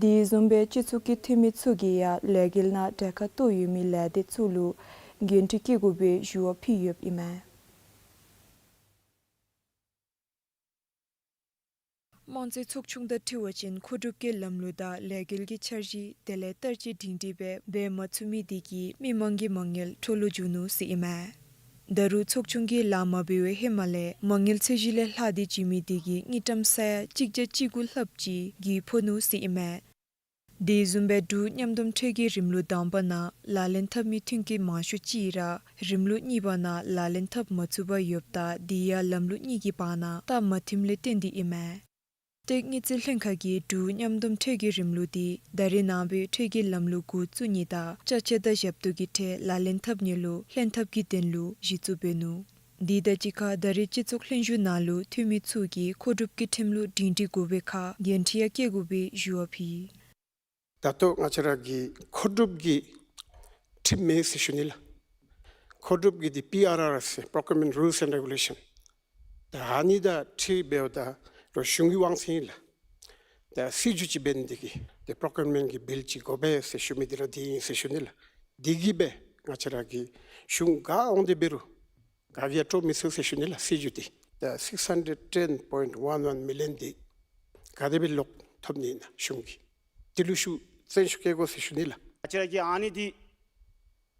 དེ་བཟུམ་སྦེ་སྤྱི་ཚོགས་ཀྱི་འཐུས་མི་ཚུ་གིས་ཡང་ལས་འགུལ་ནང་གྲལ་ཁར་གཏོགས་ཡོད་མི་ལས་སྡེ་ཚུ་ལུ་འགན་འཁྲི་བཀལ་དགོ་པའི་ཞུ་བ་ཕུལ་ཡོདཔ་ཨིན་མས། དམངས་གཙོའི་ཚོགས་ཆུང་དང་འཁྲིལ་བ་ཅིན་མཁོ་སྒྲུབ་ཀྱི་ལམ་ལུགས་དང་ལས་འགུལ་གྱི་འཆར་གཞི་དེ་ལས་བསྟར་སྤྱོད་སྒྲིང་སྒྲིང་སྦེ་འབད་མ་ཚུགས་མི་དེ་གིས་མི་མང་གི་མ་དངུལ་འཕྲོ་བརླག་འགྱོ་ནུག་ཟེར་ཨིན་མས། ད་རུང་ཚོགས་ཆུང་གིས་ལཱ་མ་འབད་བའི་ཧེ་མ་ལས་མ་དངུལ་ཚད་གཞི་ལས་ལྷག་སྟེ་བྱིན་མི་དེ་གིས་དངུལ་ཀྲམ་ས་ཡ་གཅིག་བརྒྱ་བཅུ་དགུ་ལྷགཔ་ཅིག་གིས་ཕོག་ནུག་ཟེར་ཨིན་མས། དེ་བཟུམ་སྦེ་འབྲུག་མཉམ་འདོམས་ཁྲལ་གྱི་རིམ་ལུགས་དང་པ་ནང་ལག་ལེན་འཐབ་མི་མཐུན་རྐྱེན་མང་ཤོས་ཅིག་ར་རིམ་ལུགས་གཉིས་པ་ནང་ལག་ལེན་འཐབ་མ་ཚུགས་པར་ཡོདཔ་ད་དེ་ཡང་ལམ་ལུགས་གཉིས་ཀྱི་བར་ན་སྟབས་མ་མཐུནམ་ལས་བརྟེན་ཏེ་ཨིན་མས། ཏེ་དངུལ་རྩིས་ལྷན་ཁག་གིས་འབྲུག་མཉམ་འདོམས་ཁྲལ་གྱི་རིམ་ལུགས་དེ་ད་རེས་ནངས་པའི་ཁྲལ་གྱི་ལམ་ལུགས་འགོ་བཙུགས་ནི་དང་ཅ་ཆས་དང་ཞབས་ཏོག་གི་ཁྲལ་ལག་ལེན་འཐབ་ནི་ལུ་ལྷན་ཐབས་ཀྱི་དོན་ལུ་གཞི་བཙུགས་འབད་ནུག། དེ་དང་གཅིག་ཁར་ད་རེས་སྤྱི་ཚོགས་ལྷན་བཞུགས་ནང་ལུ་འཐུས་མི་ཚུ་གིས་མཁོ་སྒྲུབ་ཀྱི་ཁྲིམས་ལུགས་སྒྲིང་སྒྲིང་དགོ་པའི་ཁར་འགན་འཁྲི་ཡང་བཀལ་དགོ་པའི་ཞུ་བ་ཕུལ། ད་ལྟོ་ང་བཅས་ར་གི་མཁོ་སྒྲུབ་ཀྱི་ཁྲིམས་མེད་ཟེར་ཞུ་ནི་ལགས། མཁོ་སྒྲུབ་ཀྱི་འདི་པི་ཨར་ཨར་ཟེར་Procurement Rules and Regulation། ད་ཨ་ནི་དང་འཁྲིལ་འབདཝ་ད་རུང་གཞུང་གི་དབང་ཚད་ཨིན་ལགས། ད་སྲིད་བྱུས་ཅིག་འབད་ནི་དེ་གིས་ཏེ་པོརོ་ཀིའུར་མེནཊ་གི་བིལ་ཅིག་དགོ་པས་ཟེར་ཞུ་མི་འདི་ར་འདི་ཨིན་ཟེར་ཞུ་ནི་ལགས། འདི་གིས་སྦེ་ང་བཅས་ར་གི་གཞུང་ག་འོང་སྟེ་འབད་རུང་ག་ཡང་སྤྲོ་མི་ཚུགས་ཟེར་ཞུ་ནི་ལགས། སྲིད་བྱུས་འདི་ད་six hundred ten point one one million འདི་ག་དེ་སྦེ་ལོག་ཐོབ་ནི་ཨིན་ན་གཞུང་གིས་འདི་ལུ་ཤུགས་བཙན་ཤུགས་བསྐྱེད་དགོ་ཟེར་ཞུ་ནི་ལགས། ང་བཅས་ར་གིས་ཨ་ནི་འདི་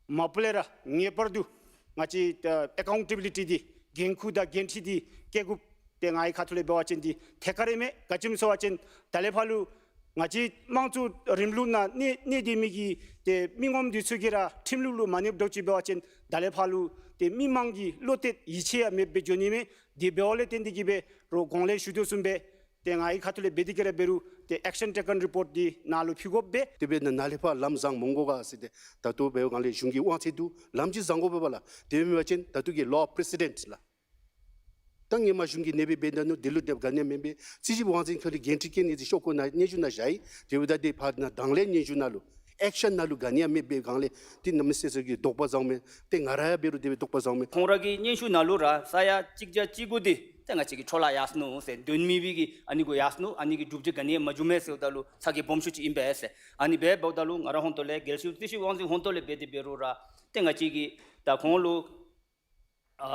མ་པ་ལས་ར་ངེས་པར་དུ་ང་བཅས་ཨ་ཨེ་ཀའུན་ཊེ་བི་ལི་ཊི་འདི་འགན་ཁུར་དང་འགན་འཁྲི་འདི་བཀལ་དགོཔ་འདི་ངེའི་ཁ་ཐུག་ལས་འབད་བ་ཅིན་འདི་ཐད་ཀར་ཨིན་མས། ག་ཅི་སྨོ་ཟེར་བ་ཅིན་ད་ལས་ཕར་ལུ་ ང་བཅས་དམངས་གཙོའི་རིང་ལུགས་ནང་གནས་གནས་སྡོད་མི་གི་ཏེ་མི་ངོམ་འདི་ཚུ་གིས་ར་ཁྲིམས་ལུགས་ལུ་མ་གནས་དོ་ཅིག་འབད་བ་ཅིན་ད་ལས་ཕར་ལུ་ཏེ་མི་མང་གི་བློ་གཏད་ཡིད་ཆེས་ཡང་མེདཔ་སྦེ་འགྱོ་ནི་མས། དེ་འབདཝ་ལས་བརྟེན་ཏེ་གིས་འབད་རུང་གོང་ལས་ཞུ་དོ་བཟུམ་སྦེ་ཏེ་ང་གི་ཁ་ཐུག་ལས་འབད་དེ་གིས་ར་འབད་རུང་ཏེ་ཨེག་ཤན་ཊེ་ཀཱན་རི་པོརཊ་འདི་ནཱ་ལུ་ཕུལ་དགོཔ་སྦེ། དེ་འབདཝ་ད་ནཱ་ལས་ཕར་ལམ་བཟང་མི་འོང་ག་ཟེར་ཏེ་ད་ལྟོ་འབད་བའི་སྒང་ལས་གཞུང་གི་དབང་ཚད་འདུག། ལམ་ཅིག་བཟང་དགོ་པས་ལགས། དེ་མེན་པ་ཅིན་ད་ལྟོ་གི་ལོ་པི་རེ་སི་ཌེནཊ་ལགས། ད་ཧེ་མ་གཞུང་གིས་གནསཔ་འབདཝ་ད་ནུག། དེ་ལུ་དེ་སྦེ་ག་ནི་ཡང་མེན་པས། རྩིས་ཞིབ་དབང་འཛིན་ཁོ་ལུ་འགན་འཁྲི་བཀལ་ནི་འདི་ཤོག་ཁོ་ནཱ་སྙན་ཞུ་ནང་བཞག་ཡི། དེ་འབདཝ་ད་ཏེ་ཕར་ནཱ་དང་ལེན་སྙན་ཞུ་ནང་ལུ་ཨེག་ཤན་ནང་ལུ་ག་ནི་ཡང་མེདཔ་སྦེ་སྒང་ལས་ཏེ་གནམ་མེད་ས་མེད་ཀྱི་དོགས་པ་བཟུམ་མས། ཏེ་ང་ར་ཡང་འབད་རུང་དེ་སྦེ་དོགས་པ་བཟུམ་མས། ཁོང་ར་གི་སྙན་ཞུ་ནང་ལུ་ར་ས་ཡ་གཅིག་བརྒྱ་གཅིག་དགུ་འདི་ཏེ་ང་བཅས་ཀྱི་འཕྲོ་བརླག་ཡར་སོ་ནུག་ཟེར། དོན་མེད་པའི་གི་ཨ་ནི་གུ་ཡར་སོ་ནུག། ཨ་ནི་གི་གྲུབ་འབྲས་ག་ནི་ཡང་མ་བྱུང་མས་ཟེརཝ་ད་ལུ་ཚ་གྱང་སྦོམ་ཤོས་ཅིག་ཨིན་པས་ཟེར། ཨ་ནི་འབདཝ་ད་ལུ་ང་རའི་ཧོངས་ཏོ་ལས་རྒྱལ་སྤྱིའི་རྩིས་ཞིབ་དབང་འཛིན་ཧོངས་ཏོ་ལས་འབད་དེ་འབད་རུང་ར་ཏེ་ང་བཅས་ཀྱིས་ད་ཁོང་ལུ་ཨ་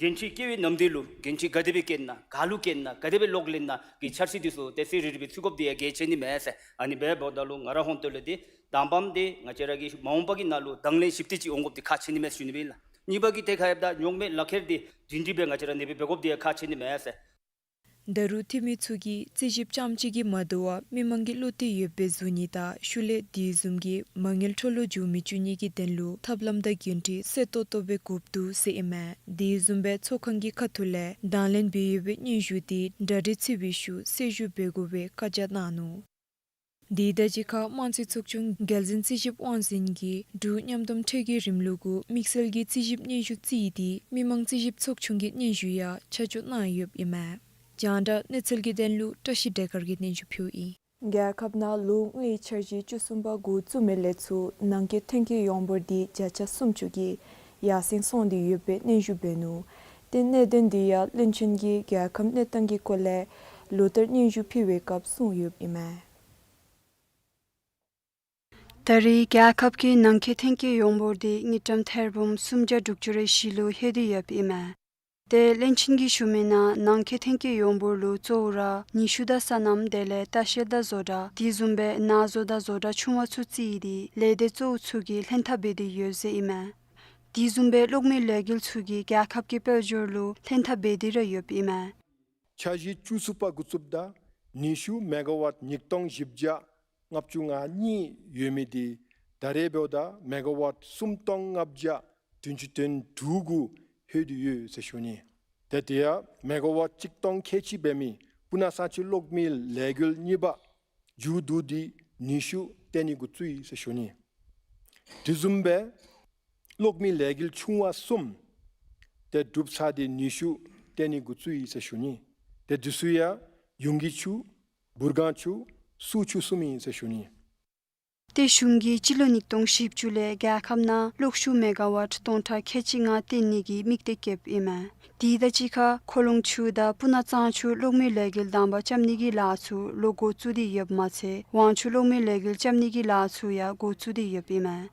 འགན་འཁྲི་བཀལ་བའི་ནམ་དུས་ལུ་འགན་འཁྲི་ག་དེ་སྦེ་བཀལ་ན་ག་ལུ་བཀལ་ན་ག་དེ་སྦེ་ལོག་ལེན་ན་གི་འཆར་གཞི་འདི་ཚུ་ཏེ་གསལ་རི་རི་སྦེ་ཚུད་དགོཔ་འདི་ཡང་གལ་ཆེ་ནི་མས་ཟེར། ཨ་ནི་འབདཝ་ད་ལུ་ང་རའི་ཧོངས་ཏོ་ལས་ཏེ་དང་པམ་འདི་ང་བཅས་ར་གི་མ་འོངས་པ་གི་ནང་ལུ་དང་ལེན་ཞིབ་ཏིག་ཅིག་འོང་དགོཔ་འདི་ཁག་ཆེ་ནི་མས་ཟེར་ཞུ་ནི་ཨིན་ལགས། གཉིས་པ་གི་ཐད་ཁར་ཡོདཔ་ད་རྙོག་མེད་ལག་ཁྱེར་འདི་འདྲི་འདྲི་སྦེ་ང་བཅས་ར་གནསཔ་འབད་དགོཔ་འདི་ཡང་ཁག་ཆེ་ནི་མས་ཟེར། ད་རུང་འཐུས་མི་ཚུ་གིས་རྩིས་ཞིབ་རྐྱངམ་གཅིག་གིས་མ་དོ་བར་མི་མང་གི་བློ་གཏད་ཡོདཔ་སྦེ་བཟོ་ནི་དང་ཤུལ་ལས་དེ་བཟུམ་གྱི་མ་དངུལ་འཕྲོ་བརླག་འགྱོ་མི་བཅུག་ནི་གི་དོན་ལུ་ཐབས་ལམ་དང་འགན་འཁྲི་གསལ་ཏོག་ཏོ་སྦེ་དགོཔ་འདུག་ཟེར་ཨིན་མས། དེ་བཟུམ་སྦེ་ཚོགས་ཁང་གི་ཁ་ཐུག་ལས་དང་ལེན་འབད་ཡོད་པའི་སྙན་ཞུ་འདི་གྲ་སྒྲིག་ཚུད་པའི་ཤུལ་གསལ་ཞུ་འབད་དགོ་པའི་བཀའ་རྒྱ་གནང་ནུག། དེ་དང་གཅིག་ཁར་དམངས་གཙོའི་ཚོགས་ཆུང་རྒྱལ་འཛིན་རྩིས་ཞིབ་དབང་འཛིན་གྱིས་འབྲུག་མཉམ་བསྡོམས་ཁྲལ་གྱི་རིམ་ལུགས་གུ་དམིགས་བསལ་གྱི་རྩིས་ཞིབ་སྙན་ཞུ་བརྩིས་ཏེ་མི་མང་རྩིས་ཞིབ་ཚོགས་ཆུང་གི་སྙན་ཞུ་ཡང་ཆ་འཇོག་གནང་ཡོདཔ་ཨིན་མས། རྒྱང་བསྒྲགས་གནས་ཚུལ་གྱི་དོན་ལུ་བཀྲ་ཤིས་བདེ་དཀར་གྱིས་སྙན་ཞུ་ཕུལཝ་ཨིན། རྒྱལ་ཁབ་ནང་ལོ་ལྔའི་འཆར་གཞི་བཅུ་གསུམ་པ་འགོ་བཙུགས་མི་ལས་ཚུར་ནང་འཁོད་ཐོན་སྐྱེད་ཡོངས་འབོར་འདི་བརྒྱ་ཆ་སུམ་ཅུ་གྱིས་ཡར་སེང་སོང་སྟེ་ཡོད་པའི་སྙན་ཞུ་འབད་ནུག། ཏེ་གནད་དོན་འདི་ཡང་བློན་ཆེན་གྱིས་རྒྱལ་ཁབ་གནས་སྟངས་ཀྱི་སྐོར་ལས་ལོ་ལྟར་སྙན་ཞུ་ཕུལ་བའི་སྐབས་གསུངས་ཡོདཔ་ཨིན་མས། ད་རེས་རྒྱལ་ཁབ་ཀྱི་ནང་འཁོད་ཐོན་སྐྱེད་ཡོངས་འབོར་འདི་དངུལ་ཀྲམ་ཐེར་འབུམ་སུམ་བརྒྱ་དྲུག་ཅུ་རེ་བཞི་ལུ་ལྷོད་དེ་ཡོདཔ་ཨིན་མས། ཏེ་བློན་ཆེན་གྱིས་ཞུ་མི་ནང་ནང་འཁོད་ཐོན་སྐྱེད་ཡོངས་འབོར་ལུ་གཙོ་བོ་ར་ནུས་ཤུགས་དང་སོ་ནམ་དེ་ལས་ལྟ་བཤལ་དང་བཟོ་གྲྭ་དེ་བཟུམ་སྦེ་ནང་བཟོ་དང་བཟོ་གྲྭ་ཆུང་བ་ཚུ་བརྩིས་ཏེ་ལས་སྡེ་གཙོ་བོ་ཚུ་གིས་ལྷན་ཐབས་འབད་དེ་ཡོད་ཟེར་ཨིན་མས། དེ་བཟུམ་སྦེ་གློག་མེ་ལས་འགུལ་ཚུ་གིས་རྒྱལ་ཁབ་ཀྱི་དཔལ་འབྱོར་ལུ་ལྷན་ཐབས་འབད་དེ་ར་ཡོདཔ་ཨིན་མས། འཆར་གཞི་བཅུ་གསུམ་པ་འགོ་བཙུགསཔ་ད་ནུས་ཤུགས་མེ་ག་ཝཊ་ཉིས་སྟོང་བཞི་བརྒྱ་ལྔ་བཅུ་ང་གཉིས་ཡོད་མི་འདི་ད་རེས་འབདཝ་ད་མེ་ག་ཝཊ་སུམ་སྟོང་ལྔ་བརྒྱ་བདུན་ཅུ་དོན་དྲུག་གུ་ལྷོད་དེ་ཡོད་ཟེར་ཞུ་ནི། ཏེ་དེ་ཡང་མེ་ག་ཝཊ་གཅིག་སྟོང་ཁལ་གཅིག་འབད་མི་སྤུ་ན་གཙང་ཆུ་གློག་མེ་ལས་འགུལ་གཉིས་པ་མཇུག་བསྡུ་སྟེ་ནུས་ཤུགས་བཏོན་ནི་འགོ་བཙུགས་ཡི་ཟེར་ཞུ་ནི། དེ་བཟུམ་སྦེ་གློག་མེ་ལས་འགུལ་ཆུང་བ་གསུམ་ཏེ་གྲུབ་ཚར་ཏེ་ནུས་ཤུགས་བཏོན་ནི་འགོ་བཙུགས་ཡི་ཟེར་ཞུ་ནི། ཏེ་དེ་ཚུ་ཡང་ཡུང་གི་ཆུ་བུར་སྒང་ཆུ་སུ་ཆུ་གསུམ་ཨིན་ཟེར་ཞུ་ནི། ཏེ་གཞུང་གིས་སྤྱི་ལོ་ཉིས་སྟོང་བཞི་བཅུ་ལས་རྒྱལ་ཁབ་ནང་གློག་ཤུགས་མེ་ག་ཝཊ་སྟོང་ཕྲག་ཁལ་གཅིག་ལྔ་བཏོན་ནི་གི་དམིགས་གཏད་བསྐྱེདཔ་ཨིན་མས། དེ་དང་གཅིག་ཁར་ཁོ་ལོང་ཆུ་དང་སྤུ་ན་གཙང་ཆུ་གློག་མེ་ལས་འགུལ་དང་པ་རྐྱབ་ནི་གི་ལཱ་ཚུ་ལོག་འགོ་བཙུགས་ཏེ་ཡོདཔ་མ་ཚད་ཝང་ཆུ་གློག་མེ་ལས་འགུལ་རྐྱབ་ནི་གི་ལཱ་ཚུ་ཡང་འགོ་བཙུགས་ཏེ་ཡོདཔ་ཨིན་མས།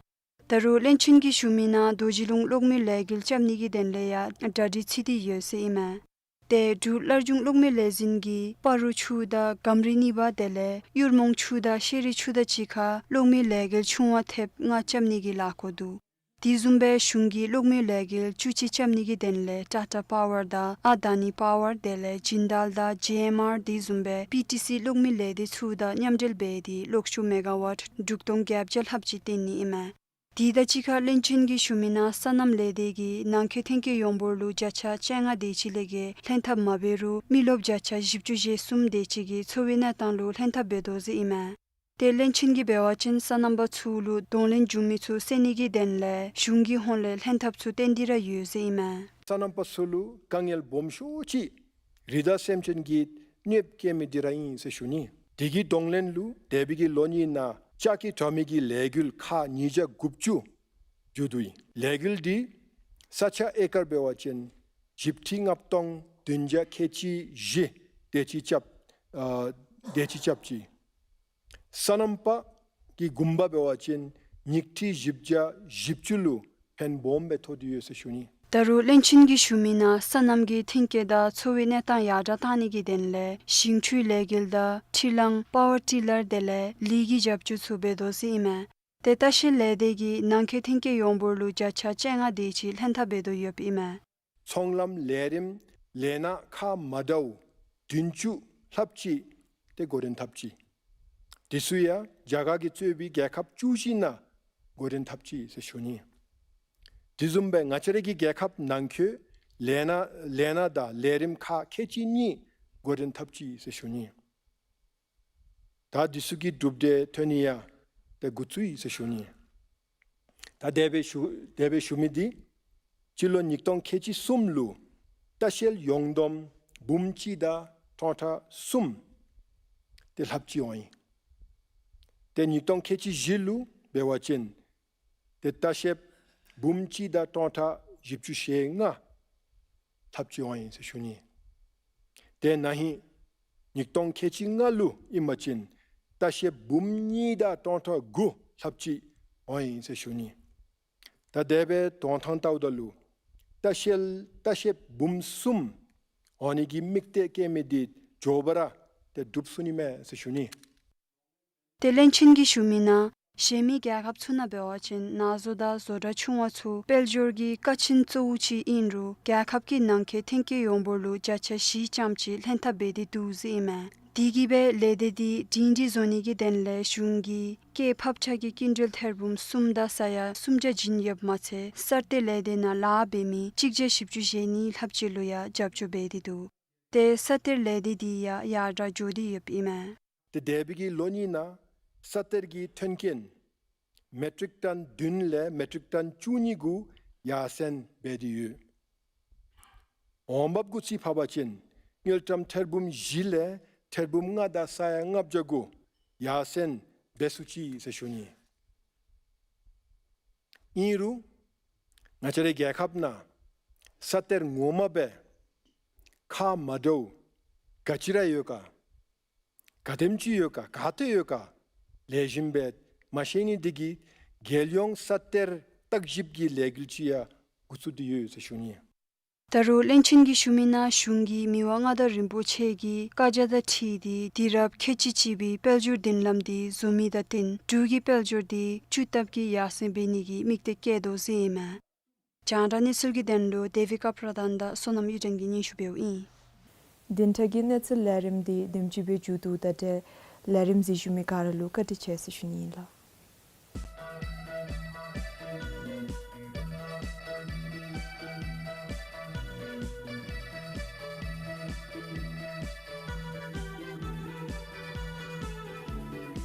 ད་རུང་བློན་ཆེན་གྱིས་ཞུ་མི་ནང་རྡོ་རྗེ་ལུང་གློག་མེ་ལས་འགུལ་རྐྱབ་ནི་གི་དོན་ལས་ཡང་གྲ་སྒྲིག་ཚུད་དེ་ཡོད་ཟེར་ཨིན་མས། ཏེ་འབྲུག་སླར་འབྱུང་གློག་མེ་ལས་འཛིན་གྱིས་སྤ་རོ་ཆུ་དང་སྒམ་རི་གཉིས་པ་དེ་ལས་གཡུར་མོང་ཆུ་དང་ཤེ་རི་ཆུ་དང་གཅིག་ཁར་གློག་མེ་ལས་འགུལ་ཆུང་བ་ཐེབས་ལྔ་རྐྱབ་ནི་གི་ལཱ་འགོ་འདུག། དེ་བཟུམ་སྦེ་གཞུང་གིས་གློག་མེ་ལས་འགུལ་བཅུ་གཅིག་རྐྱབ་ནི་གི་དོན་ལས་ཊ་ཊ་པ་ཝར་དང་ཨ་དཱ་ནི་པ་ཝར་དེ་ལས་ཇིན་དཱལ་དང་ཇེ་ཨེམ་ཨར་དེ་བཟུམ་སྦེ་པི་ཊི་སི་གློག་མེ་ལས་སྡེ་ཚུ་དང་མཉམ་འབྲེལ་འབད་དེ་གློག་ཤུགས་མེ་ག་ཝཊ་དྲུག་སྟོང་བརྒྱད་བརྒྱ་ལྷགཔ་ཅིག་བཏོན་ནི་ཨིན་མས། དེ་དང་གཅིག་ཁར་བློན་ཆེན་གྱིས་ཞུ་མི་ནང་སོ་ནམ་ལས་སྡེ་གིས་ནང་འཁོད་ཐོན་སྐྱེད་ཡོངས་འབོར་ལུ་བརྒྱ་ཆ་བཅོ་ལྔ་དེ་ཅིག་ལས་བརྒལ་ལྷན་ཐབས་མ་འབད་རུང་མི་རློབས་བརྒྱ་ཆ་བཞི་བཅུ་ཞེ་གསུམ་དེ་ཅིག་གིས་འཚོ་བའི་གནས་སྟངས་ལུ་ལྷན་ཐབས་འབད་དོ་ཟེར་ཨིན་མས། ཏེ་བློན་ཆེན་གྱིས་འབད་བ་ཅིན་སོ་ནམ་པ་ཚུ་ལུ་གདོང་ལེན་འབྱུང་མི་ཚུ་བསལ་ནི་གི་དོན་ལས་གཞུང་གི་ཧོངས་ལས་ལྷན་ཐབས་ཚུ་བཏོན་ཏེ་ར་ཡོད་ཟེར་ཨིན་མས། སོ་ནམ་པ་ཚུ་ལུ་དཀའ་ངལ་སྦོམ་ཤོས་ཅིག་རི་དྭགས་སེམས་ཅན་གྱིས་གནོདཔ་བཀལ་མི་འདི་ར་ཨིན་ཟེར་ཞུ་ནི། དེ་གི་གདོང་ལེན་ལུ་འདས་པའི་གི་ལོ་གཉིས་ནང་ལྕགས་ཀྱི་དྲ་མིག་གི་ལས་འགུལ་ཁག་ཉིས་བརྒྱ་དགུ་བཅུ་མཇུག་བསྡུ་ཡི། ལས་འགུལ་འདི་ས་ཆ་ཨེ་ཀར་འབད་བ་ཅིན་བཞི་ཁྲི་ལྔ་སྟོང་བདུན་བརྒྱ་ཁལ་གཅིག་བཞི་དེ་ཅིག་རྐྱབ་ཨ་དེ་ཅིག་རྐྱབ་ཅི། སོ་ནམ་པ་གི་གུང་པ་འབད་བ་ཅིན་ཉིས་ཁྲི་བཞི་བརྒྱ་བཞི་བཅུ་ལུ་ཕན་སྦོམ་སྦེ་ཐོགས་ཏེ་ཡོད་ཟེར་ཞུ་ནི། ད་རུང་བློན་ཆེན་གྱིས་ཞུ་མི་ནང་སོ་ནམ་གྱི་ཐོན་སྐྱེད་དང་འཚོ་བའི་གནས་སྟངས་ཡར་དྲགས་གཏང་ནི་གི་དོན་ལས་ཞིང་ཆུའི་ལས་འགུལ་དང་འཕྲུལ་གླང་པ་ཝར་ཊི་ལར་དེ་ལས་ལུད་ཀྱི་རྒྱབ་སྐྱོར་ཚུ་འབད་དོ་ཟེར་ཨིན་མས། ཏེ་ལྟ་བཤལ་ལས་སྡེ་གིས་ནང་འཁོད་ཐོན་སྐྱེད་ཡོངས་འབོར་ལུ་བརྒྱ་ཆ་བཅོ་ལྔ་དེ་ཅིག་ལྷན་ཐབས་འབད་དོ་ཡོདཔ་ཨིན་མས། ཚོང་ལམ་ལས་རིམ་ལས་སྣ་ཁག་མ་འདྲཝ་བདུན་ཅུ་ལྷགཔ་ཅིག་ཏེ་འགོ་འདྲེན་འཐབ་ཅི། དེ་ཚུ་ཡང་རྒྱ་གར་གྱིས་གཙོས་པའི་རྒྱལ་ཁབ་བཅུ་བཞི་ནང་འགོ་འདྲེན་འཐབ་ཅི་ཟེར་ཞུ་ནི། དེ་བཟུམ་སྦེ་ང་བཅས་རའི་གི་རྒྱལ་ཁབ་ནང་འཁོད་ལས་སྣ་ལས་སྣ་དང་ལས་རིམ་ཁག་ཁལ་གཅིག་གཉིས་འགོ་འདྲེན་འཐབ་ཅི་ཟེར་ཞུ་ནི། ད་དེ་ཚུ་གི་གྲུབ་འབྲས་ཐོན་ནི་ཡང་ཏེ་འགོ་བཙུགས་ཡི་ཟེར་ཞུ་ནི། ད་དེ་སྦེ་ཞུ་དེ་སྦེ་ཞུ་མི་འདི་སྤྱི་ལོ་ཉིས་སྟོང་ཁལ་གཅིག་གསུམ་ལུ་ལྟ་བཤལ་ཡོངས་བསྡོམས་འབུམ་གཅིག་དང་སྟོང་ཕྲག་གསུམ་ཏེ་ལྷགཔ་ཅིག་འོང་ཡི། ཏེ་ཉིས་སྟོང་ཁལ་གཅིག་བཞི་ལུ་འབད་བ་ཅིན་ཏེ་ལྟ་བཤལཔ་འབུམ་གཅིག་དང་སྟོང་ཕྲག་བཞི་བཅུ་ཞེ་ལྔ་ལྷགཔ་ཅིག་འོང་ཡི་ཟེར་ཞུ་ནི། ཏེ་ན་ཧིང་ཉིས་སྟོང་ཁལ་གཅིག་ལྔ་ལུ་ཨིན་པ་ཅིན་ལྟ་བཤལཔ་འབུམ་གཉིས་དང་སྟོང་ཕྲག་དགུ་ལྷགཔ་ཅིག་འོང་ཡི་ཟེར་ཞུ་ནི། ད་དེ་སྦེ་དོན་ཐང་བལྟཝ་ད་ལུ་ལྟ་བཤལ་ལྟ་བཤལཔ་འབུམ་གསུམ་འོང་ནི་གི་དམིགས་གཏད་བསྐྱེད་མི་འདི་མགྱོགས་པ་ར་ཏེ་འགྲུབ་ཚུགས་ནི་མས་ཟེར་ཞུ་ནི། ཏེ་བློན་ཆེན་གྱིས་ཞུ་མི་ནང་གཞན་མི་རྒྱལ་ཁབ་ཚུ་ནང་འབད་བ་ཅིན་ནང་བཟོ་དང་བཟོ་གྲྭ་ཆུང་བ་ཚུ་དཔལ་འབྱོར་གྱི་ཀ་ཆེན་གཙོ་བོ་ཅིག་ཨིན་རུང་རྒྱལ་ཁབ་ཀྱི་ནང་འཁོད་ཐོན་སྐྱེད་ཡོངས་འབོར་ལུ་བརྒྱ་ཆ་བཞི་ཙམ་ཅིག་ལྷན་ཐབས་འབད་དེ་འདུག་ཟེར་ཨིན་མས། དེ་གིས་སྦེ་ལས་སྡེ་འདི་སྒྲིང་སྒྲི་བཟོ་ནི་གི་དོན་ལས་གཞུང་གིས་སྐྱེད་ཕབ་ཆག་གི་སྐྱིན་འགྲུལ་ཐེར་འབུམ་གསུམ་དང་ས་ཡ་སུམ་བརྒྱ་བྱིན་ཡོདཔ་མ་ཚད་ས་གཏེར་ལས་སྡེ་ནང་ལཱ་འབད་མི་གཅིག་བརྒྱ་བཞི་བཅུ་ཞེ་གཉིས་ལྷགཔ་ཅིག་ལུ་ཡང་རྒྱབ་སྐྱོར་འབད་དེ་འདུག། ཏེ་ས་གཏེར་ལས་སྡེ་འདི་ཡང་ཡར་དྲག་འགྱོ་སྟེ་ཡོདཔ་ཨིན་མས། ཏེ་འདས་པའི་གི་ལོ་གཉིས་ནང་ས་གཏེར་གྱི་ཐོན་སྐྱེད་མེ་ཊིག་ཊོན་བདུན་ལས་མེ་ཊིག་ཊོན་བཅུ་གཉིས་གུ་ཡར་སེང་འབད་དེ་ཡོད། འོང་འབབ་གུ་ཅིག་འབད་བ་ཅིན་དངུལ་ཀྲམ་ཐེར་འབུམ་བཞི་ལས་ཐེར་འབུམ་ལྔ་དང་ས་ཡ་ལྔ་བརྒྱ་གུ་ཡར་སེང་འབད་ཚུགས་ཅི་ཟེར་ཞུ་ནི། ཨིན་རུང་ང་བཅས་རའི་རྒྱལ་ཁབ་ནང་ས་གཏེར་ངོ་མ་སྦེ་ཁ་མ་འདྲཝ་ག་ཅི་ར་ཡོད་ག་ག་དེམ་ཅིག་ཡོད་ག་ག་ཏེ་ཡོད་ག་ལེགས་ཤོམ་སྦེ་མ་ཤེས་ནི་འདི་གིས་རྒྱལ་ཡོངས་ས་གཏེར་བརྟག་ཞིབ་ཀྱི་ལས་འགུལ་ཅིག་ཡང་འགོ་བཙུགས་ཏེ་ཡོད་ཟེར་ཞུ་ནི། ད་རུང་བློན་ཆེན་གྱིས་ཞུ་མི་ནང་གཞུང་གིས་མི་དབང་མངའ་བདག་རིན་པོ་ཆེ་གི་བཀའ་རྒྱ་དང་འཁྲིལ་ཏེ་དུས་རབས་ཁལ་གཅིག་གཅིག་པའི་དཔལ་འབྱོར་མདུན་ལམ་འདི་བཟོ་མི་དང་བསྟུན་འབྲུག་གི་དཔལ་འབྱོར་འདི་བཅུ་ལྟབ་ཀྱིས་ཡར་སེང་འབད་ནི་གི་དམིགས་གཏད་བསྐྱེད་དོ་ཟེར་ཨིན་མས། རྒྱང་བསྒྲགས་གནས་ཚུལ་གྱི་དོན་ལུ་དེ་བི་ཀ་པྲ་དྷན་དང་བསོད་ནམས་གཡུ་སྒྲོན་གྱིས་སྙན་ཞུ་འབདཝ་ཨིན། བདུན་ཕྲག་གི་གནས་ཚུལ་ལས་རིམ་འདི་དེམ་ཅིག་སྦེ་མཇུག་བསྡུཝ་ད་ཏེ་ལས་རིམ་གཟིགས་ཞུ་མི་ག་ར་ལུ་བཀའ་དྲིན་ཆེ་ཟེར་ཞུ་ནི་ཨིན་ལགས།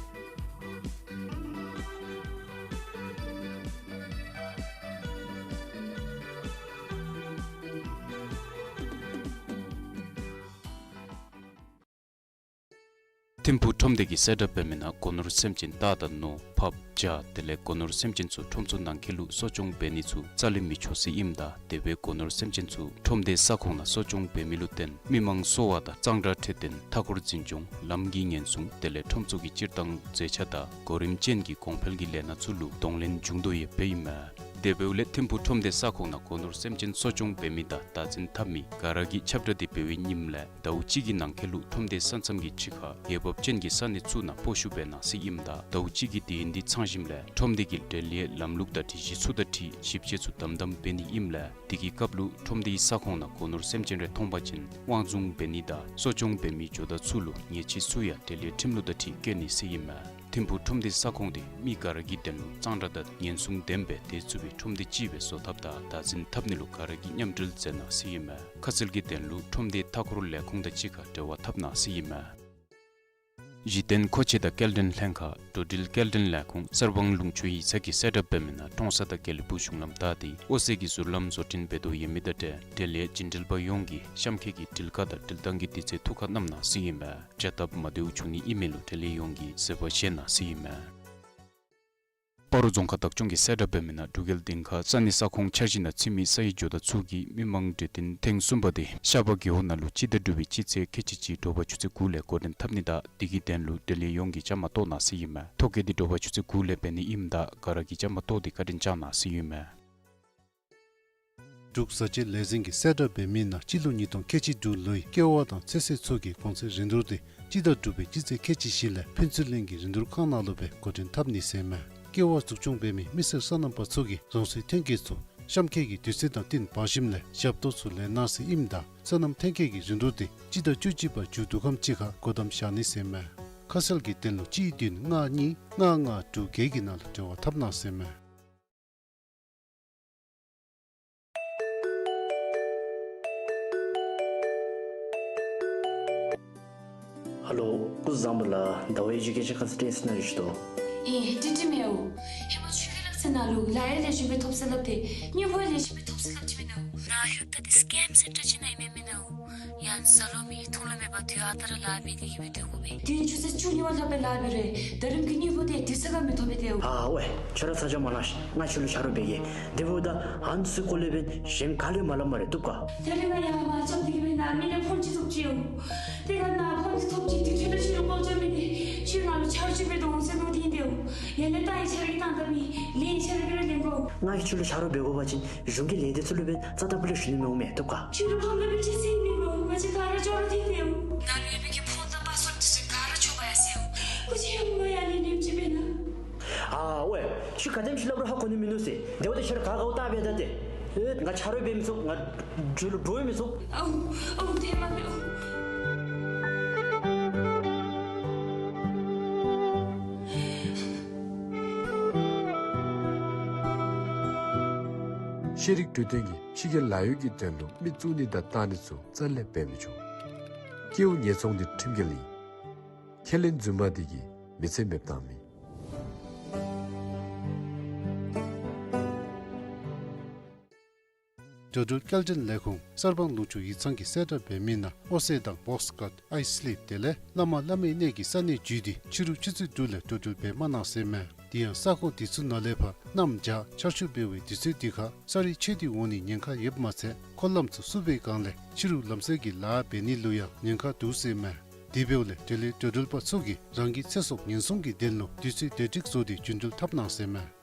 ཐིམ་ཕུག་ཁྲོམ་སྡེ་གིས་གསལ་བསྒྲགས་འབད་མི་ནང་སྒོ་ནོར་སེམས་ཅན་རྟ་དང་ནོར་ཕགཔ་བྱ་དེ་ལས་སྒོ་ནོར་སེམས་ཅན་ཚུ་ཁྲོམ་ཚུ་ནང་འཁོད་ལུ་གསོ་སྐྱོང་འབད་ནི་ཚུ་རྩ་ལས་མི་ཆོག་ཟེར་ཨིནམ་ད་དེ་སྦེ་སྒོ་ནོར་སེམས་ཅན་ཚུ་ཁྲོམ་སྡེའི་ས་ཁོངས་ནང་གསོ་སྐྱོང་འབད་མི་ལུ་བརྟེན་མི་མང་གསོ་བ་དང་གཙང་སྦྲ་འཕྲོད་བསྟེན་མཐའ་འཁོར་འཛིན་སྐྱོང་ལམ་གྱི་ཉེན་སྲུང་དེ་ལས་ཁྲོམ་ཚུ་གི་སྤྱིར་བཏང་མཛེས་ཆ་དང་གོ་རིམ་ཅན་གྱི་གོང་འཕེལ་གྱི་ལས་སྣ་ཚུ་ལུ་གདོང་ལེན་འབྱུང་དོ་ཡོདཔ་ཨིན་མས། དེ་འབདཝ་ལས་ཐིམ་ཕུག་ཁྲོམ་སྡེའི་ས་ཁོངས་ནང་སྒོ་ནོར་སེམས་ཅན་གསོ་སྐྱོང་འབད་མི་དང་བདག་འཛིན་འཐབ་མི་ག་ར་གིས་ཁྱབ་བསྒྲགས་འདི་འབད་བའི་ཉིནམ་ལས་ཟླཝ་གཅིག་གི་ནང་འཁོད་ལུ་ཁྲོམ་སྡེའི་ས་མཚམས་ཀྱི་ཕྱི་ཁར་འོས་འབབ་ཅན་གྱི་ས་གནས་ཚུ་ནང་སྤོ་བཤུད་འབད་གནང་ཟེར་ཨིནམ་ད་ཟླཝ་གཅིག་གི་དུས་ཡུན་འདི་ཚང་ཞིནམ་ལས་ཁྲོམ་སྡེ་གི་འབྲེལ་ཡོད་ལམ་ལུགས་དང་སྒྲིག་གཞི་ཚུ་དང་འཁྲིལ་ཞིབ་དཔྱད་ཚུ་དམ་དམ་འབད་ནི་ཨིནམ་ལས་དེ་གི་སྐབས་ལུ་ཁྲོམ་སྡེའི་ས་ཁོངས་ནང་སྒོ་ནོར་སེམས་ཅན་རེ་མཐོང་པ་ཅིན་དབང་བཟུང་འབད་ནི་དང་གསོ་སྐྱོང་འབད་མི་ཇོ་བདག་ཚུ་ལུ་ཉེས་ཆད་ཚུ་ཡང་འབྲེལ་ཡོད་ཁྲིམས་ལུགས་དང་འཁྲིལ་བཀལ་ནི་ཟེར་ཨིན་མས། ཐིམ་ཕུག་ཁྲོམ་སྡེའི་ས་ཁོངས་འདི་མི་ག་ར་གི་དོན་ལུ་གཙང་སྦྲ་དང་ཉེན་སྲུང་ལྡན་པའི་སྡོད་ཚུགས་པའི་ཁྲོམ་སྡེ་ཅིག་སྦེ་བཟོ་ཐབས་དང་བདག་འཛིན་འཐབ་ནི་ལུ་ག་ར་གིས་མཉམ་འབྲེལ་མཛད་གནང་ཟེར་ཨིན་མས། ཁ་གསལ་གྱི་དོན་ལུ་ཁྲོམ་སྡེའི་མཐའ་འཁོར་ལས་ཁུངས་དང་གཅིག་ཁར་འབྲེལ་བ་འཐབ་གནང་ཟེར་ཨིན་མས། གཞི་རྟེན་མཁོ་ཆས་དང་སྐྱེལ་འདྲེན་ལྷན་ཁག་འགྲོ་འགྲུལ་སྐྱེལ་འདྲེན་ལས་ཁུངས་གསར་སྤང་ལུང་ཕྱོགས་ཡིག་ཚང་གིས་གསལ་བསྒྲགས་འབད་མི་ནང་ཀྲོང་གསར་དང་དགེ་ལེགས་ཕུག་གཞུང་ལམ་བདའ་སྟེ་ཨོ་སེ་གི་ཟུར་ལམ་བཟོ་སྐྲུན་འབད་དོ་ཡོད་མི་དང་འབྲེལ་འབྲེལ་ཡོད་བྱིན་འགྲུལ་པ་ཡོངས་ཀྱིས་གཤམ་འཁོད་ཀྱི་འགྲུལ་བཀག་དང་འགྲུལ་བཏང་གི་དུས་ཚོད་ཐུགས་ཁར་བསྣམས་གནང་ཟེར་ཨིན་མས། བྱ་སྟབས་མ་བདེཝ་བྱུང་ནི་ཨིན་མི་ལུ་འབྲེལ་ཡོད་ཡོངས་ཀྱིས་བཟོད་པ་བཞེས་གནང་ཟེར་ཨིན་མས། སྤ་རོ་རྫོང་ཁག་བདག་སྐྱོང་གིས་གསལ་བསྒྲགས་འབད་མི་ནང་འབྲུག་རྒྱལ་སྡིངས་ཁ་ས་གནས་ས་ཁོངས་འཆར་གཞི་ནང་ཚུད་མི་ས་ཡི་ཇོ་བདག་ཚུ་གིས་མི་མང་གྲོས་བསྟུན་ཐེངས་གསུམ་པ་འདི་ཤར་པ་རྒེད་འོག་ནང་ལུ་སྤྱི་ཟླ་དྲུག་པའི་སྤྱི་ཚེས་ཁལ་གཅིག་གཅིག་དྲོ་པ་ཆུ་ཚོད་དགུ་ལས་འགོ་འདྲེན་འཐབ་ནི་དང་དེ་གི་དོན་ལུ་འབྲེལ་ཡོད་ཡོངས་ཀྱིས་བཅའ་མར་གཏོགས་གནང་ཟེར་ཨིན་མས། ཐོ་བཀོད་འདི་དྲོ་པ་ཆུ་ཚོད་དགུ་ལས་འབད་ནི་ཨིནམ་ད་ག་ར་གིས་བཅའ་མར་གཏོགས་ཏེ་བཀའ་དྲིན་བསྐྱང་གནང་ཟེར་ཨིན་མས། འབྲུག་བཟའ་བཅའ་ལས་འཛིན་གྱིས་གསལ་བསྒྲགས་འབད་མི་ནང་སྤྱི་ལོ་ཉིས་སྟོང་ཁལ་གཅིག་དྲུག་ལོའི་ཀེ་བ་དང་ཚོད་བསྲེ་ཚུ་གི་གོང་ཚད་རིན་བསྡུར་དེ་སྤྱི་ཟླ་དྲུག་པའི་སྤྱི་ཚེས་ཁལ་གཅིག་བཞི་ལས་ཕུན་ཚོགས་གླིང་གི་རིན་བསྡུར་ཁང་ནང་ལུ་སྦེ་འགོ་འདྲེན་འཐབ་ནི་ཟེར་མས། ཀེ་བ་འཛུགས་སྐྱོང་འབད་མི་མི་སེར་སོ་ནམ་པ་ཚུ་གིས་རང་སོའི་ཐོན་སྐྱེད་ཚུ་གཤམ་འཁོད་ཀྱི་དུས་ཚོད་དང་བསྟུན་འབག་ཞིནམ་ལས་ཞབས་ཏོག་ཚུ་ལེན་གནང་ཟེར་ཨིནམ་ད་སོ་ནམ་ཐོན་སྐྱེད་ཀྱི་རིན་བསྡུར་དེ་སྤྱི་ཟླ་བཅུ་གཅིག་པ་མཇུག་བསྡུ་ཁམས་ཅིག་ཁར་སྒོ་བསྡམ་བཞག་ནི་ཟེར་མས། ཁ་གསལ་གྱི་དོན་ལུ་གཅིག་བདུན་ལྔ་གཉིས་ལྔ་ལྔ་དྲུག་བརྒྱད་ཀྱི་ནང་ལུ་འབྲེལ་བ་འཐབ་གནང་ཟེར་མས། ཧ་ལོ། སྐུ་གཟུགས་བཟང་པོ་ལགས། ཟླ་བ་ཨེ་ཇུ་ཀེ་ཤཱན་ཁཱ་ས་ཊེ་སི་ནང་རེ་ཞུ་དོ། ཨེ་ཏི་ཏི་མེའུ། ཧེ་མ་ཁྱོད་ཀྱི་ལག་རྩལ་ནང་ལུ་ལཱ་ཡང་ལེགས་ཤོམ་སྦེ་ཐོབ་ཟེར་སླབ་སྟེ་དངུལ་ཕོགས་ལེགས་ཤོམ་སྦེ་ཐོབ་ཟེར་སླབ་ཅི་མེན་ན། ནཱ་ལྷོདཔ་ད་འདི་སི་ཀེམ་སེན་ཊར་ཅིག་ནང་ཨིན་མས་མེན་ན། ཡང་ཟ་ལོང་མེད་འཐུང་ལོང་མེད་པར་དུས་ཨ་རྟག་ར་ལཱ་འབད་དེ་གི་སྦེ་སྡོད་དགོ་པས། དུས་ཡུན་ཆུ་ཚོད་བཅུ་གཉིས་བ་ལྷག་སྦེ་ལཱ་འབད་རུང་ད་རིས་ཀྱི་དངུལ་ཕོགས་དེ་དུས་ཚོད་ཁར་མི་ཐོབ་པས་ཏེ་འོ། ཨ་ཝེ། ཁྱོད་ར་ཚ་གྱང་མ་ལང་ཤིག། ང་ཁྱོད་ལུ་ཆ་རོགས་འབད་གེ། དེ་འབདཝ་ད་ཨ་ནི་ཚུ་སྐོར་ལས་འབདན་གཞན་ག་ལུ་ཡང་མ་སླབ་སྨ་རེ། བཏུབ་ག། ད་རིས་ང་ཡར་མར་རྐྱབ་སྟེ་གི་སྦེ་ནཱ་མི་ནང་ཕོན་ཅིག་ཐོབ་ཅི་འོང་། དེ་ཁར་ནཱ་ཕོན་ཅིག་ཐོབ་ཅི། དེ་ཚུ་ལུ་ཁྱོད་ར་ཀོ་ཅོ་མི་དེ་ཁྱོད་ང་ལུ་ཆ་རོགས་ཅིག་འབད་དོ་འོང་ཟེར་མནོ་སྟེ་ཨིན་ཏེ་འོ། ཡར་ལས་རྟ་ཡང་ཆ་རོགས་ཀྱིས་བཏང་ད་མི་ལས་ཡང་ཆ་རོགས་ཀྱིས་ར་ལེན་དགོ། ང་གིས་ཁྱོད་ལུ་ཆ་རོགས་འབད་དགོ་པ་ཅིན་གཞུང་གི་ལས་སྡེ་ཚུ་ལུ་འབདན་རྩ་དང་པོ་ལས་ཞུ་ནི་མི་འོང་མས། བཏུབ་ག། ཁྱོད་ར་ཕམ་ལུ་སྦེ་ཅིག་ཟེར་མི་འོང་། ང་བཅས་ག་ར་ཅོག་ར་འཐད་དེ་འོང་། ནཱ་ལུ་ཡོད་པའི་གི་ཕོན་དང་པཱསི་ཝརཌ་དེ་ཚུ་ག་ར་ཆོག་པ་ཡ་ཟེར་འོང་། སྐུ་མཁྱེན་ཡ་ང་ཡར་ལས་ལེནམ་ཅིག་འབད་ན། ཨ་ཝེ། ཁྱོད་ག་དེམ་ཅིག་སླབ་རུང་ཧ་གོ་ནི་མིན་ནུག་ཟེར། དེ་འབདཝ་ད་ཁྱོད་ར་ག་དགའཝ་བལྟ་འབད་ད་ཏེ། ཨེ་ང་ཆ་རོགས་འབད་མི་ཚུགས། ང་འགྱོ་ལུ་འབྲོ་མི་ཚུགས། ཨོ་ཨོ་དེ་མ་འབད་ཨོ། ཤེས་རིག་གྲོས་སྟོན་གྱིས་ཕྱི་རྒྱལ་ལཱ་གཡོག་གི་དོན་ལུ་མི་བཙུགས་ནི་དང་བཏང་ནི་ཚུ་རྩ་ལས་འབད་མི་ཆོག། སྐྱེ་བོ་ཉེས་ཚོང་འདི་ཁྲིམས་འགལ་ཨིན། ཁས་ལེན་རྫུན་མ་འདི་གིས་མི་ཚེ་མེདཔ་བཏང་མི། འགྲོ་འགྲུལ་སྐྱེལ་འདྲེན་ལས་ཁུངས་གསར་སྤང་ལུང་ཕྱོགས་ཡིག་ཚང་གིས་གསལ་བསྒྲགས་འབད་མི་ནང་ཨོ་སེ་དང་བོགས་ཀཊ་ཨའི་སི་ལིབ་དེ་ལས་བླ་མ་བླ་མའི་གནས་ཀྱི་ས་གནས་བརྒྱུད་དེ་ཕྱི་རུ་ཆུ་ཚོད་དྲུག་ལས་འགྲོ་འགྲུལ་འབད་མ་གནང་ཟེར་མས། དེ་ཡང་ས་ཁོངས་དེ་ཚུ་ནང་ལས་ཕར་གནམ་བྱཱར་ཆར་ཤུགས་འབེལ་བའི་དུས་ཚོད་འདི་ཁར་ས་རུད་ཆད་དེ་འོང་ནིའི་ཉེན་ཁ་ཡོདཔ་མ་ཚད་འཁོར་ལམ་ཚུ་བསུབ་པའི་སྒང་ལས་ཕྱི་རུ་ལམ་བསལ་གྱི་ལཱ་འབད་ནི་ལུ་ཡང་ཉེན་ཁ་འདུག་ཟེར་མས། དེ་འབདཝ་ལས་འབྲེལ་ཡོད་འགྲོ་འགྲུལ་པ་ཚུ་གིས་རང་གི་ཚེ་སྲོག་ཉེན་སྲུང་གི་དོན་ལུ་དུས་ཚོད་བདེ་སྒྲིག་བཟོ་སྟེ་རྒྱུན་འགྲུལ་འཐབ་གནང་ཟེར་མས།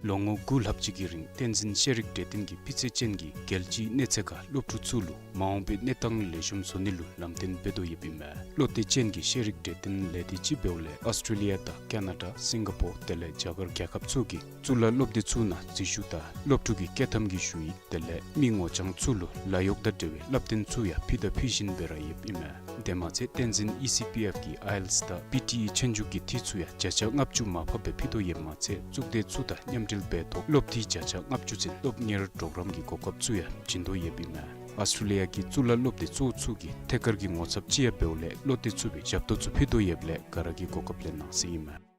ལོ་ངོ་དགུ་ལྷགཔ་ཅིག་གི་རིང་བསྟན་འཛིན་ཤེས་རིག་གྲོས་སྟོན་གྱིས་སྤུས་ཚད་ཅན་གྱི་རྒྱལ་སྤྱིའི་གནས་ཚད་ཁར་སློབ་ཕྲུག་ཚུ་ལུ་མ་འོངས་པའི་གནས་སྟངས་ལེགས་ཤོམ་བཟོ་ནི་ལུ་ལམ་སྟོན་འབད་དོ་ཡོདཔ་ཨིན་མས། བློ་གཏད་ཅན་གྱི་ཤེས་རིག་གྲོས་སྟོན་ལས་སྡེ་ཅིག་འབདཝ་ལས་ཨོསི་ཊྲེ་ལི་ཡ་དང་ཀ་ན་ཌ་སིང་ག་པོར་དེ་ལས་རྒྱ་གར་རྒྱལ་ཁབ་ཚུ་གི་གཙུག་ལག་སློབ་སྡེ་ཚུ་ནང་འཛུལ་ཞུགས་དང་སློབ་ཕྲུག་གི་སྐྱོད་ཐམ་གྱི་ཞུ་ཡིག་དེ་ལས་མི་ངོ་རྐྱང་ཚུ་ལུ་ལཱ་གཡོག་དང་འབྲེལ་བའི་བསླབ་སྟོན་ཚུ་ཡང་ཕུལ་དང་ཕུལ་བཞིན་སྦེ་ར་ཡོདཔ་ཨིན་མས། དེ་མ་ཚད་བསྟན་འཛིན་ཨི་སི་པི་ཨེཕ་གིས་ཨའི་ཨེལ་ཊི་ཨེསི་དང་པི་ཊི་ཨི་ཆོས་རྒྱུགས་ཀྱི་འཐུས་ཚུ་ཡང་བརྒྱ་ཆ་ལྔ་བཅུ་མར་ཕབ་སྦེ་ཕུལ་དོ་ཡོདཔ་མ་ཚད་གཙུག་སྡེ་ཚུ་དང་མཉམ་འབྲེལ་འབད་ཐོག་སློབ་འཐུས་བརྒྱ་ཆ་ལྔ་བཅུ་ཚུན་སློབ་གཉེར་གྲོགས་རམ་གྱི་གོ་སྐབས་ཚུ་ཡང་བྱིན་དོ་ཡོདཔ་ཨིན་མས། ཨོསི་ཊྲེ་ལི་ཡ་གི་གཙུག་ལག་སློབ་སྡེ་གཙོ་བོ་ཚུ་གི་ཐད་ཀར་གྱི་ངོ་ཚབ་ཅིག་ཡང་འབདཝ་ལས་བློ་གཏད་ཚུགས་པའི་ཞབས་ཏོག་ཚུ་ཕུལ་དོ་ཡོདཔ་ལས་ག་ར་གིས་གོ་སྐབས་ལེན་གནང་ཟེར་ཨིན་མས།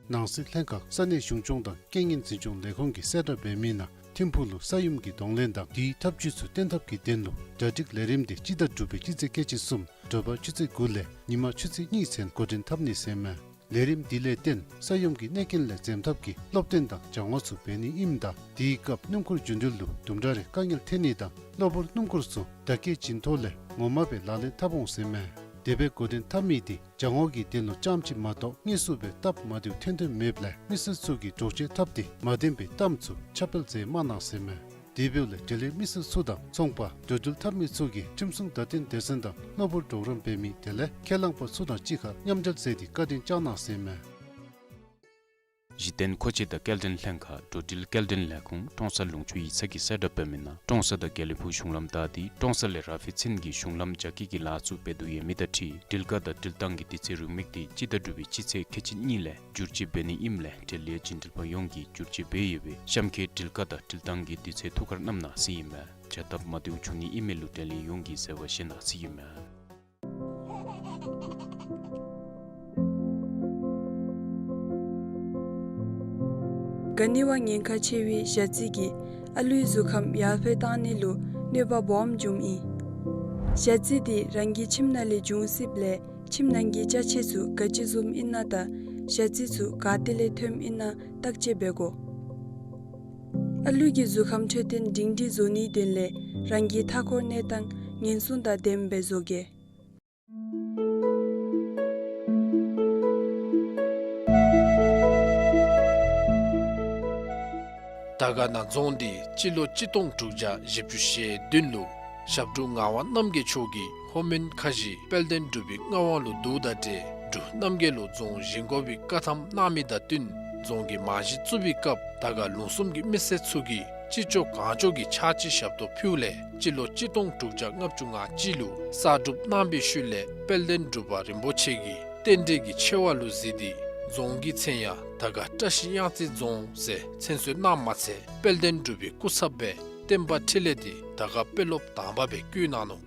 ནང་སྲིད་ལྷན་ཁག་ས་གནས་གཞུང་སྐྱོང་དང་རྐྱེན་ངན་འཛིན་སྐྱོང་ལས་ཁུངས་ཀྱིས་གསལ་བསྒྲགས་འབད་མི་ནང་ཐིམ་ཕུག་ལུ་ས་ཡོམ་གྱི་གདོང་ལེན་དང་དེའི་ཐབས་བྱུས་ཚུ་བརྟན་ཐབས་ཀྱི་དོན་ལུ་གྲ་སྒྲིག་ལས་རིམ་དེ་སྤྱི་ཟླ་དྲུག་པའི་སྤྱི་ཚེས་ཁལ་གཅིག་གསུམ་དྲོ་པ་ཆུ་ཚོད་དགུ་ལས་ཉིན་མ་ཆུ་ཚོད་གཉིས་ཚུན་འགོ་འདྲེན་འཐབ་ནི་ཟེར་མས། ལས་རིམ་དེ་ལས་བརྟེན་ས་ཡོམ་གྱི་གནོད་རྐྱེན་ལས་འཛེམ་ཐབས་ཀྱི་སློབ་སྟོན་དང་སྦྱང་བ་ཚུ་འབད་ནི་ཨིནམ་ད་དེའི་སྐབས་སྣུམ་འཁོར་རྒྱུ་འགྲུལ་ལུ་དུམ་གྲ་རེ་དཀའ་ངལ་འཐོན་ནི་དང་གློ་བུར་སྣུམ་འཁོར་ཚུ་བརྡ་སྐད་བྱིན་ཐོག་ལས་ངོ་མ་སྦེ་ལག་ལེན་འཐབ་འོང་ཟེར་མས། དེ་སྦེ་འགོ་འདྲེན་འཐབ་མི་དེ་སྦྱང་བ་གི་དོན་ལུ་རྐྱངམ་ཅིག་མ་གཏོགས་དངོས་སུ་སྦེ་སྟབས་མ་བདེཝ་ཐོན་དོན་མེདཔ་ལས་མི་སེར་ཚུ་གིས་འདྲོག་བྱེལ་འཐབ་སྟེ་མ་བདེན་པའི་གཏམ་ཚུ་ཁྱབ་སྤེལ་མཛད་མ་གནང་ཟེར་མས། དེ་འབདཝ་ལས་འབྲེལ་ཡོད་མི་སེར་ཚུ་དང་ཚོང་པ་འགྲོ་འགྲུལ་འཐབ་མི་ཚུ་གིས་ཁྲིམས་སྲུང་བརྡ་སྟོན་སྡེ་ཚན་དང་གློ་བུར་གྲོགས་རམ་འབད་མི་དེ་ལས་ཁས་བླངས་པ་ཚུ་དང་གཅིག་ཁར་མཉམ་འབྲེལ་མཛད་དེ་བཀའ་དྲིན་བསྐྱངས་གནང་ཟེར་མས། གཞི་རྟེན་མཁོ་ཆས་དང་སྐྱེལ་འདྲེན་ལྷན་ཁག་འགྲོ་འགྲུལ་སྐྱེལ་འདྲེན་ལས་ཁུངས་ཀྲོང་གསར་ལུང་ཕྱོགས་ཡིག་ཚང་གིས་གསལ་བསྒྲགས་འབད་མི་ནང་ཀྲོང་གསར་དང་དགེ་ལེགས་ཕུག་གཞུང་ལམ་བདའ་སྟེ་ཀྲོང་གསར་ལས་ར་ཕེ་ཚུན་གྱི་གཞུང་ལམ་རྒྱ་སྐྱེད་ཀྱི་ལཱ་ཚུ་འབད་དོ་ཡོད་མི་དང་འཁྲིལ་སྒྲིལ་ཁ་དང་སྒྲིལ་གཏང་གི་དུས་ཚོད་རེའུ་མིག་དེ་སྤྱི་ཟླ་དྲུག་པའི་སྤྱི་ཚེས་ཁལ་གཅིག་གཉིས་ལས་བསྒྱུར་བཅོས་འབད་ནི་ཨིནམ་ལས་འབྲེལ་ཡོད་རྒྱུན་འགྲུལ་པ་ཡོངས་ཀྱིས་བསྒྱུར་བཅོས་འབད་ཡོད་པའི་གཤམ་འཁོད་སྒྲིལ་ཁ་དང་སྒྲིལ་གཏང་གི་དུས་ཚོད་ཐུགས་ཁར་བསྣམ་གནང་ཟེར་ཨིན་མས། བྱ་སྟབས་མ་བདེཝ་བྱུང་ནི་ཨིན་མི་ལུ་འབྲེལ་ཡོད་ཡོངས་ཀྱིས་བཟོད་པ་བཞེས་གནང་ཟེར་ཨིན་མས། ག་ནི་བ་ཉེན་ཁ་ཆེ་བའི་ཞ་རྩི་གིས་ཨ་ལུའི་གཟུགས་ཁམས་ཡར་འཕེལ་བཏང་ནི་ལུ་གནོད་པ་སྦོམ་འབྱུངམ་ཨིན། ཞ་རྩི་དེ་རང་གི་ཁྱིམ་ནང་ལས་འབྱུང་སྲིདཔ་ལས་ཁྱིམ་ནང་གི་ཅ་ཆས་ཚུ་ག་ཅི་བཟུམ་ཨིན་ན་དང་ཞ་རྩི་ཚུ་ག་ཏེ་ལས་ཐོནམ་ཨིན་ན་བརྟག་དཔྱད་འབད་དགོ། ཨ་ལུ་གི་གཟུགས་ཁམས་འཕྲོད་བསྟེན་སྒྲིང་སྒྲི་བཟོ་ནིའི་དོན་ལས་རང་གི་མཐའ་འཁོར་གནས་སྟངས་ཉེན་སྲུང་དང་ལྡནམ་སྦེ་བཟོ་གེ། དར་དཀར་ན་རྫོང་འདི་སྤྱི་ལོ་གཅིག་སྟོང་དྲུག་བརྒྱ་བཞི་བཅུ་ཞེ་བདུན་ལུ་ཞབས་དྲུང་ངག་དབང་རྣམ་རྒྱལ་མཆོག་གིས་ལྷོ་མོན་ཁ་བཞི་དཔལ་ལྡན་འབྲུག་པའི་མངའ་དབང་ལུ་བསྡུཝ་ད་ཏེ་འབྲུག་རྣམ་རྒྱལ་ལུ་རྫོང་བཞེངས་དགོ་པའི་བཀའ་ཐམ་གནང་མི་དང་བསྟུན་རྫོང་གི་རྨང་གཞི་བཙུགས་པའི་སྐབས་དར་དཀར་ལུང་གསུམ་གྱི་མི་སེར་ཚུ་གིས་ ཅི་ལྕོགས་གང་ལྕོགས་ཀྱི་ཕྱག་ཕྱི་ཞབས་ཏོག་ཕུལཝ་ལས་སྤྱི་ལོ་གཅིག་སྟོང་དྲུག་བརྒྱ་ལྔ་བཅུ་ང་གཅིག་ལུ་གསར་སྒྲུབ་གནང་བའི་ཤུལ་ལས་དཔལ་ལྡན་འབྲུག་པ་རིན་པོ་ཆེ་གིས་རྟེན་འབྲེལ་གྱི་ཆེ་བ་ལུ་གཟིགས་ཏེ་རྫོང་གི་མཚན་ཡང་དར་དཀར་བཀྲ་ཤིས་གཡང་རྩེ་རྫོང་ཟེར་མཚན་གསོལ་གནངམ་མ་ཚད་དཔལ་ལྡན་འབྲུག་པའི་སྐུ་ཚབ་སྦེ་བསྟན་པ་འཕྲིན་ལས་འདི་དར་དཀར་དཔོན་སློབ་དང་པ་སྦེ་བསྐོ་གནང་ནུག།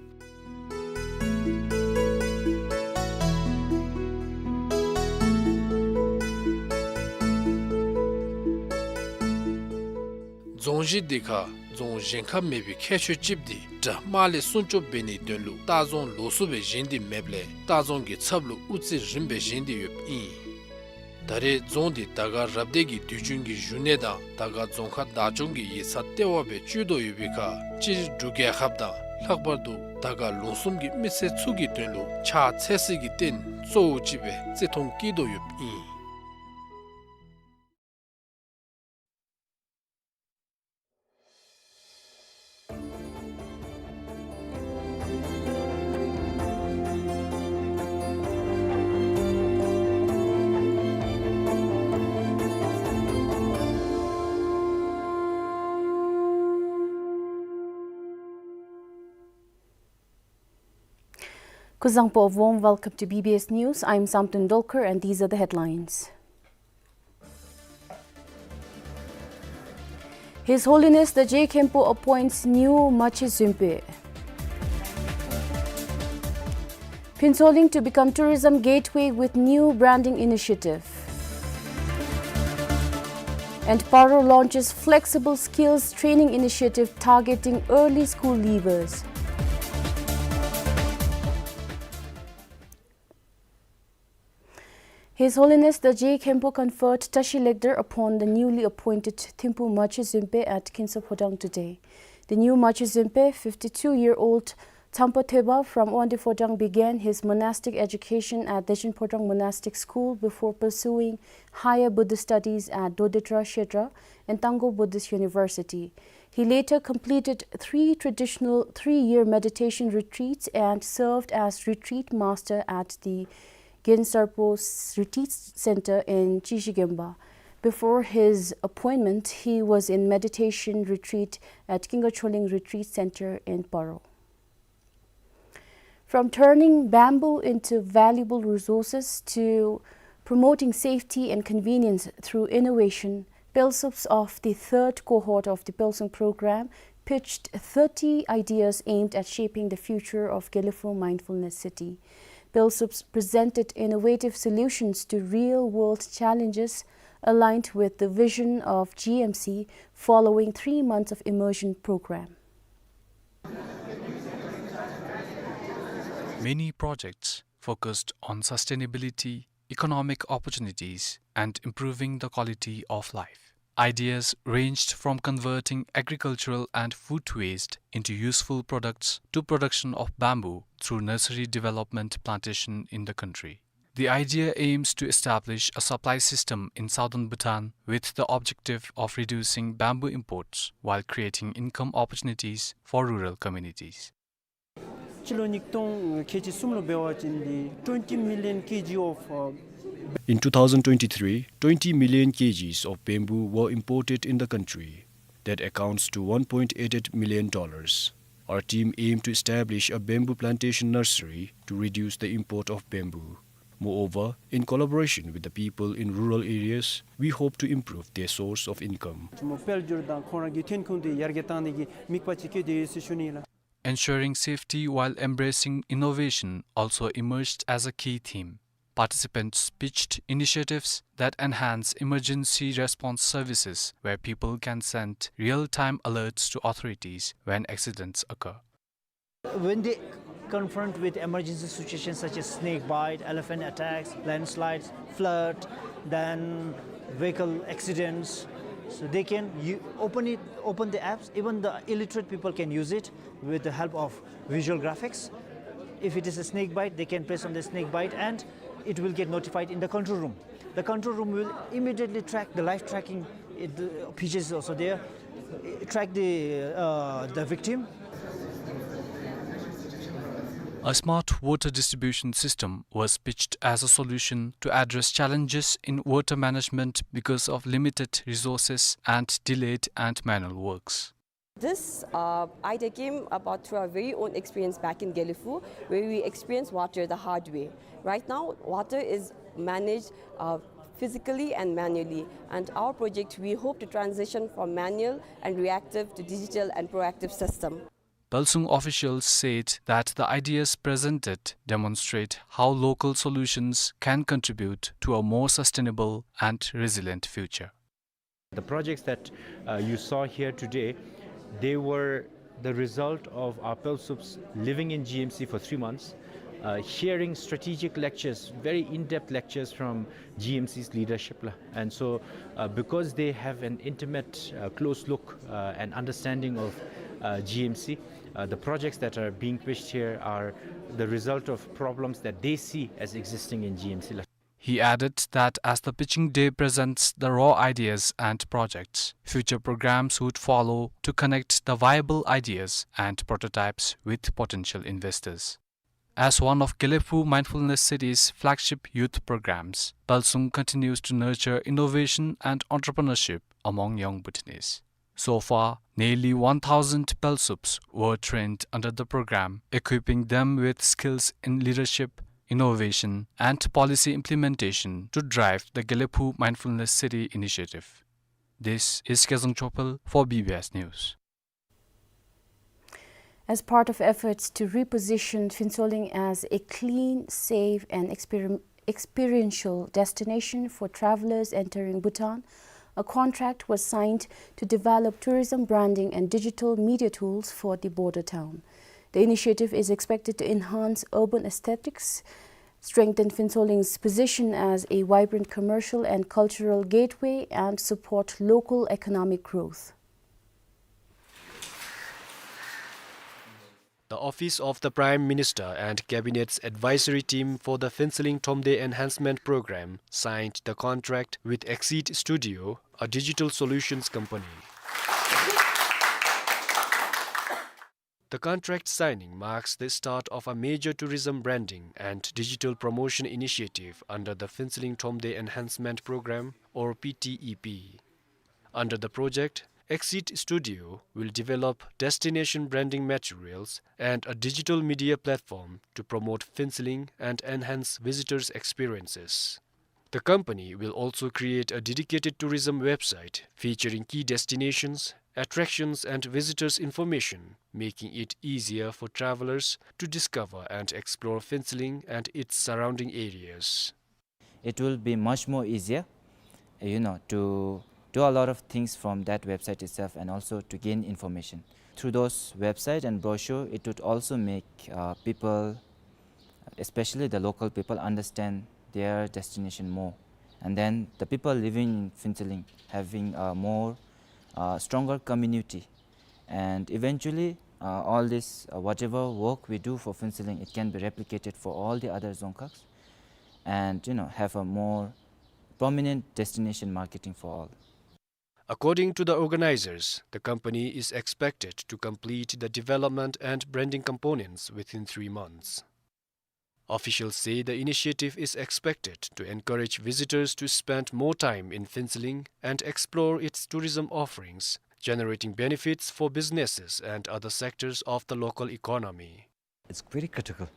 རྫོང་གཞི་འདི་ཁར་རྫོང་གཞན་ཁར་མེད་པའི་ཁྱད་ཆོས་ཅིག་འདི་དགྲ་དམག་ལས་སྲུང་སྐྱོབ་འབད་ནིའི་དོན་ལུ་ལྟ་རྫོང་ལོགས་སུ་སྦེ་བཞེངས་ཏེ་མེདཔ་ལས་ལྟ་རྫོང་གི་ཚབ་ལུ་དབུ་རྩེ་རིམ་པ་སྦེ་བཞེངས་ཏེ་ཡོདཔ་ཨིན། ད་རེས་རྫོང་འདི་དར་དཀར་རབ་སྡེ་གི་དུས་རྒྱུན་གྱི་བཞུགས་གནས་དང་དར་དཀར་རྫོང་ཁག་བདག་སྐྱོང་གི་ཡིག་ཚང་ལྟེ་བ་སྦེ་སྤྱོད་དོ་ཡོད་པའི་ཁར་སྤྱིར་འབྲུག་རྒྱལ་ཁབ་དང་ལྷག་པར་དུ་དར་དཀར་ལུང་གསུམ་གྱི་མི་སེར་ཚུ་གི་དོན་ལུ་ཕྱག་འཚལ་སའི་རྟེན་གཙོ་བོ་ཅིག་སྦེ་བརྩི་མཐོང་བསྐྱེད་དོ་ཡོདཔ་ཨིན། Kuzuzangpo, a warm welcome to B B S News. I'm Samten Dolkar and these are the headlines. His Holiness the Je Khenpo appoints new Machi Zunpe. Phuentsholing to become tourism gateway with new branding initiative. And Paro launches flexible skills training initiative targeting early school leavers. His Holiness the Je Khenpo conferred Tashi Lekdar upon the newly appointed Thimphu Machi Zunpe at Kinsa Phodrang today. The new Machi Zunpe, fifty-two-year-old Tsampa Thoeba from Wangdue Phodrang, began his monastic education at Dechen Phodrang Monastic School before pursuing higher Buddhist studies at Dodetra Kshetra and Tangkhul Buddhist University. He later completed three traditional three-year meditation retreats and served as retreat master at the Gensarpo Retreat Center in Chishi Gemba. Before his appointment, he was in meditation retreat at Kinga Choling Retreat Center in Paro. From turning bamboo into valuable resources to promoting safety and convenience through innovation, Pelsups of the third cohort of the Pelsung program pitched thirty ideas aimed at shaping the future of Gelephu Mindfulness City. Pelsups presented innovative solutions to real-world challenges aligned with the vision of G M C following three months of immersion program. Many projects focused on sustainability, economic opportunities, and improving the quality of life. Ideas ranged from converting agricultural and food waste into useful products to production of bamboo through nursery development plantation in the country. The idea aims to establish a supply system in southern Bhutan with the objective of reducing bamboo imports while creating income opportunities for rural communities. སྤྱི་ལོ་ཉིས་སྟོང་ཁལ་གཅིག་གསུམ་ལུ་འབད་བ་ཅིན་འདི་twenty million kg of, uh, In two thousand twenty-three, twenty million kgs of bamboo were imported in the country. That accounts to one point eight eight million dollars. Our team aimed to establish a bamboo plantation nursery to reduce the import of bamboo. Moreover, in collaboration with the people in rural areas, we hope to improve their source of income. ཁྱིམ་དཔལ་འབྱོར་དང་ཁོང་རང་གི་ཐོན་ཁུངས་དེ་ཡར་རྒྱས་བཏང་ནི་གི་དམིགས་པ་ཅིག་བསྐྱེད་དེ་ཡོད་ཟེར་ཞུ་ནི་ལགས། Ensuring safety while embracing innovation also emerged as a key theme. Participants pitched initiatives that enhance emergency response services, where people can send real-time alerts to authorities when accidents occur. When they confront with emergency situations such as snake bite, elephant attacks, landslides, flood, then vehicle accidents, so they can u-, open it, open the apps. Even the illiterate people can use it with the help of visual graphics. If it is a snake bite, they can press on the snake bite and it will get notified in the control room. The control room will immediately track the live tracking. It, the P J is also there. Track the, uh, the victim. A smart water distribution system was pitched as a solution to address challenges in water management because of limited resources and delayed and manual works. This, uh, idea came about through our very own experience back in Gelephu, where we experienced water the hard way. Right now, water is managed, uh, physically and manually, and our project, we hope to transition from manual and reactive to digital and proactive system. Pelsung officials said that the ideas presented demonstrate how local solutions can contribute to a more sustainable and resilient future. The projects that, uh, you saw here today, they were the result of our Pelsups living in G M C for three months, uh, hearing strategic lectures, very in-depth lectures from G M C's leadership la. And so, uh, because they have an intimate, uh, close look, uh, and understanding of, uh, G M C, uh, the projects that are being pitched here are the result of problems that they see as existing in G M C la. He added that as the pitching day presents the raw ideas and projects, future programs would follow to connect the viable ideas and prototypes with potential investors. As one of Gelephu Mindfulness City's flagship youth programs, Pelsung continues to nurture innovation and entrepreneurship among young Bhutanese. So far, nearly one thousand Pelsups were trained under the program, equipping them with skills in leadership, innovation, and policy implementation to drive the Gelephu Mindfulness City initiative. This is Kezang Chopal for B B S News. As part of efforts to reposition Phuentsholing as a clean, safe, and experim-, experiential destination for travelers entering Bhutan, a contract was signed to develop tourism branding and digital media tools for the border town. The initiative is expected to enhance urban aesthetics, strengthen Phuentsholing's position as a vibrant commercial and cultural gateway, and support local economic growth. The Office of the Prime Minister and Cabinet's Advisory Team for the Phuentsholing Thromde Enhancement Programme signed the contract with Exceed Studio, a digital solutions company. The contract signing marks the start of a major tourism branding and digital promotion initiative under the Phuentsholing Thromde Enhancement Programme, or P T E P. Under the project, Exceed Studio will develop destination branding materials and a digital media platform to promote Phuentsholing and enhance visitors' experiences. The company will also create a dedicated tourism website featuring key destinations, attractions, and visitors' information, making it easier for travelers to discover and explore Phuentsholing and its surrounding areas. It will be much more easier, you know, to do a lot of things from that website itself and also to gain information. Through those website and brochure, it would also make, uh, people, especially the local people, understand their destination more. And then the people living in Phuentsholing having a more, uh, stronger community. And eventually, uh, all this, uh, whatever work we do for Phuentsholing, it can be replicated for all the other dzongkhags and, you know, have a more prominent destination marketing for all. According to the organizers, the company is expected to complete the development and branding components within three months. Officials say the initiative is expected to encourage visitors to spend more time in Phuentsholing and explore its tourism offerings, generating benefits for businesses and other sectors of the local economy. It's very critical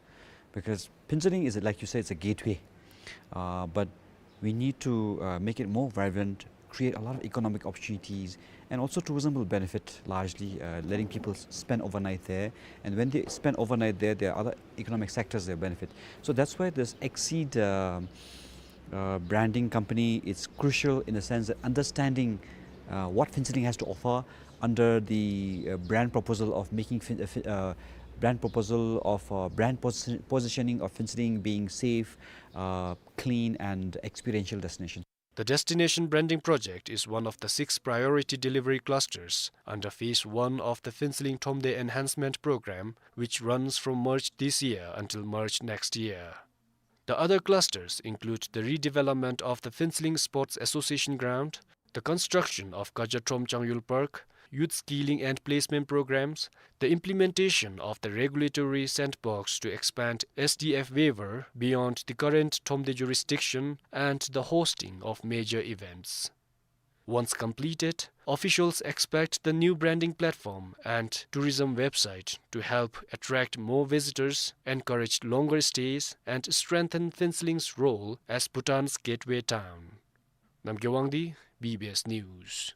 because Phuentsholing is, like you say, it's a gateway. Uh, but we need to, uh, make it more vibrant, create a lot of economic opportunities, and also tourism will benefit largely, uh, letting people s-, spend overnight there. And when they spend overnight there, there are other economic sectors that benefit. So that's why this Exceed, uh, uh, branding company is crucial in the sense that understanding, uh, what Phuentsholing has to offer under the, uh, brand proposal of making Phuentsholing, uh, Phuentsholing, uh, brand proposal of, uh, brand posi-, positioning of Phuentsholing being safe, uh, clean and experiential destination. The destination branding project is one of the six priority delivery clusters under phase one of the Phuentsholing Thromde Enhancement Program, which runs from March this year until March next year. The other clusters include the redevelopment of the Phuentsholing Sports Association ground, the construction of Kaja Thromchang Yul Park, youth skilling and placement programs, the implementation of the regulatory sandbox to expand S D F waiver beyond the current Thromde jurisdiction, and the hosting of major events. Once completed, officials expect the new branding platform and tourism website to help attract more visitors, encourage longer stays, and strengthen Phuentsholing's role as Bhutan's gateway town. Namgay Wangdi, B B S News.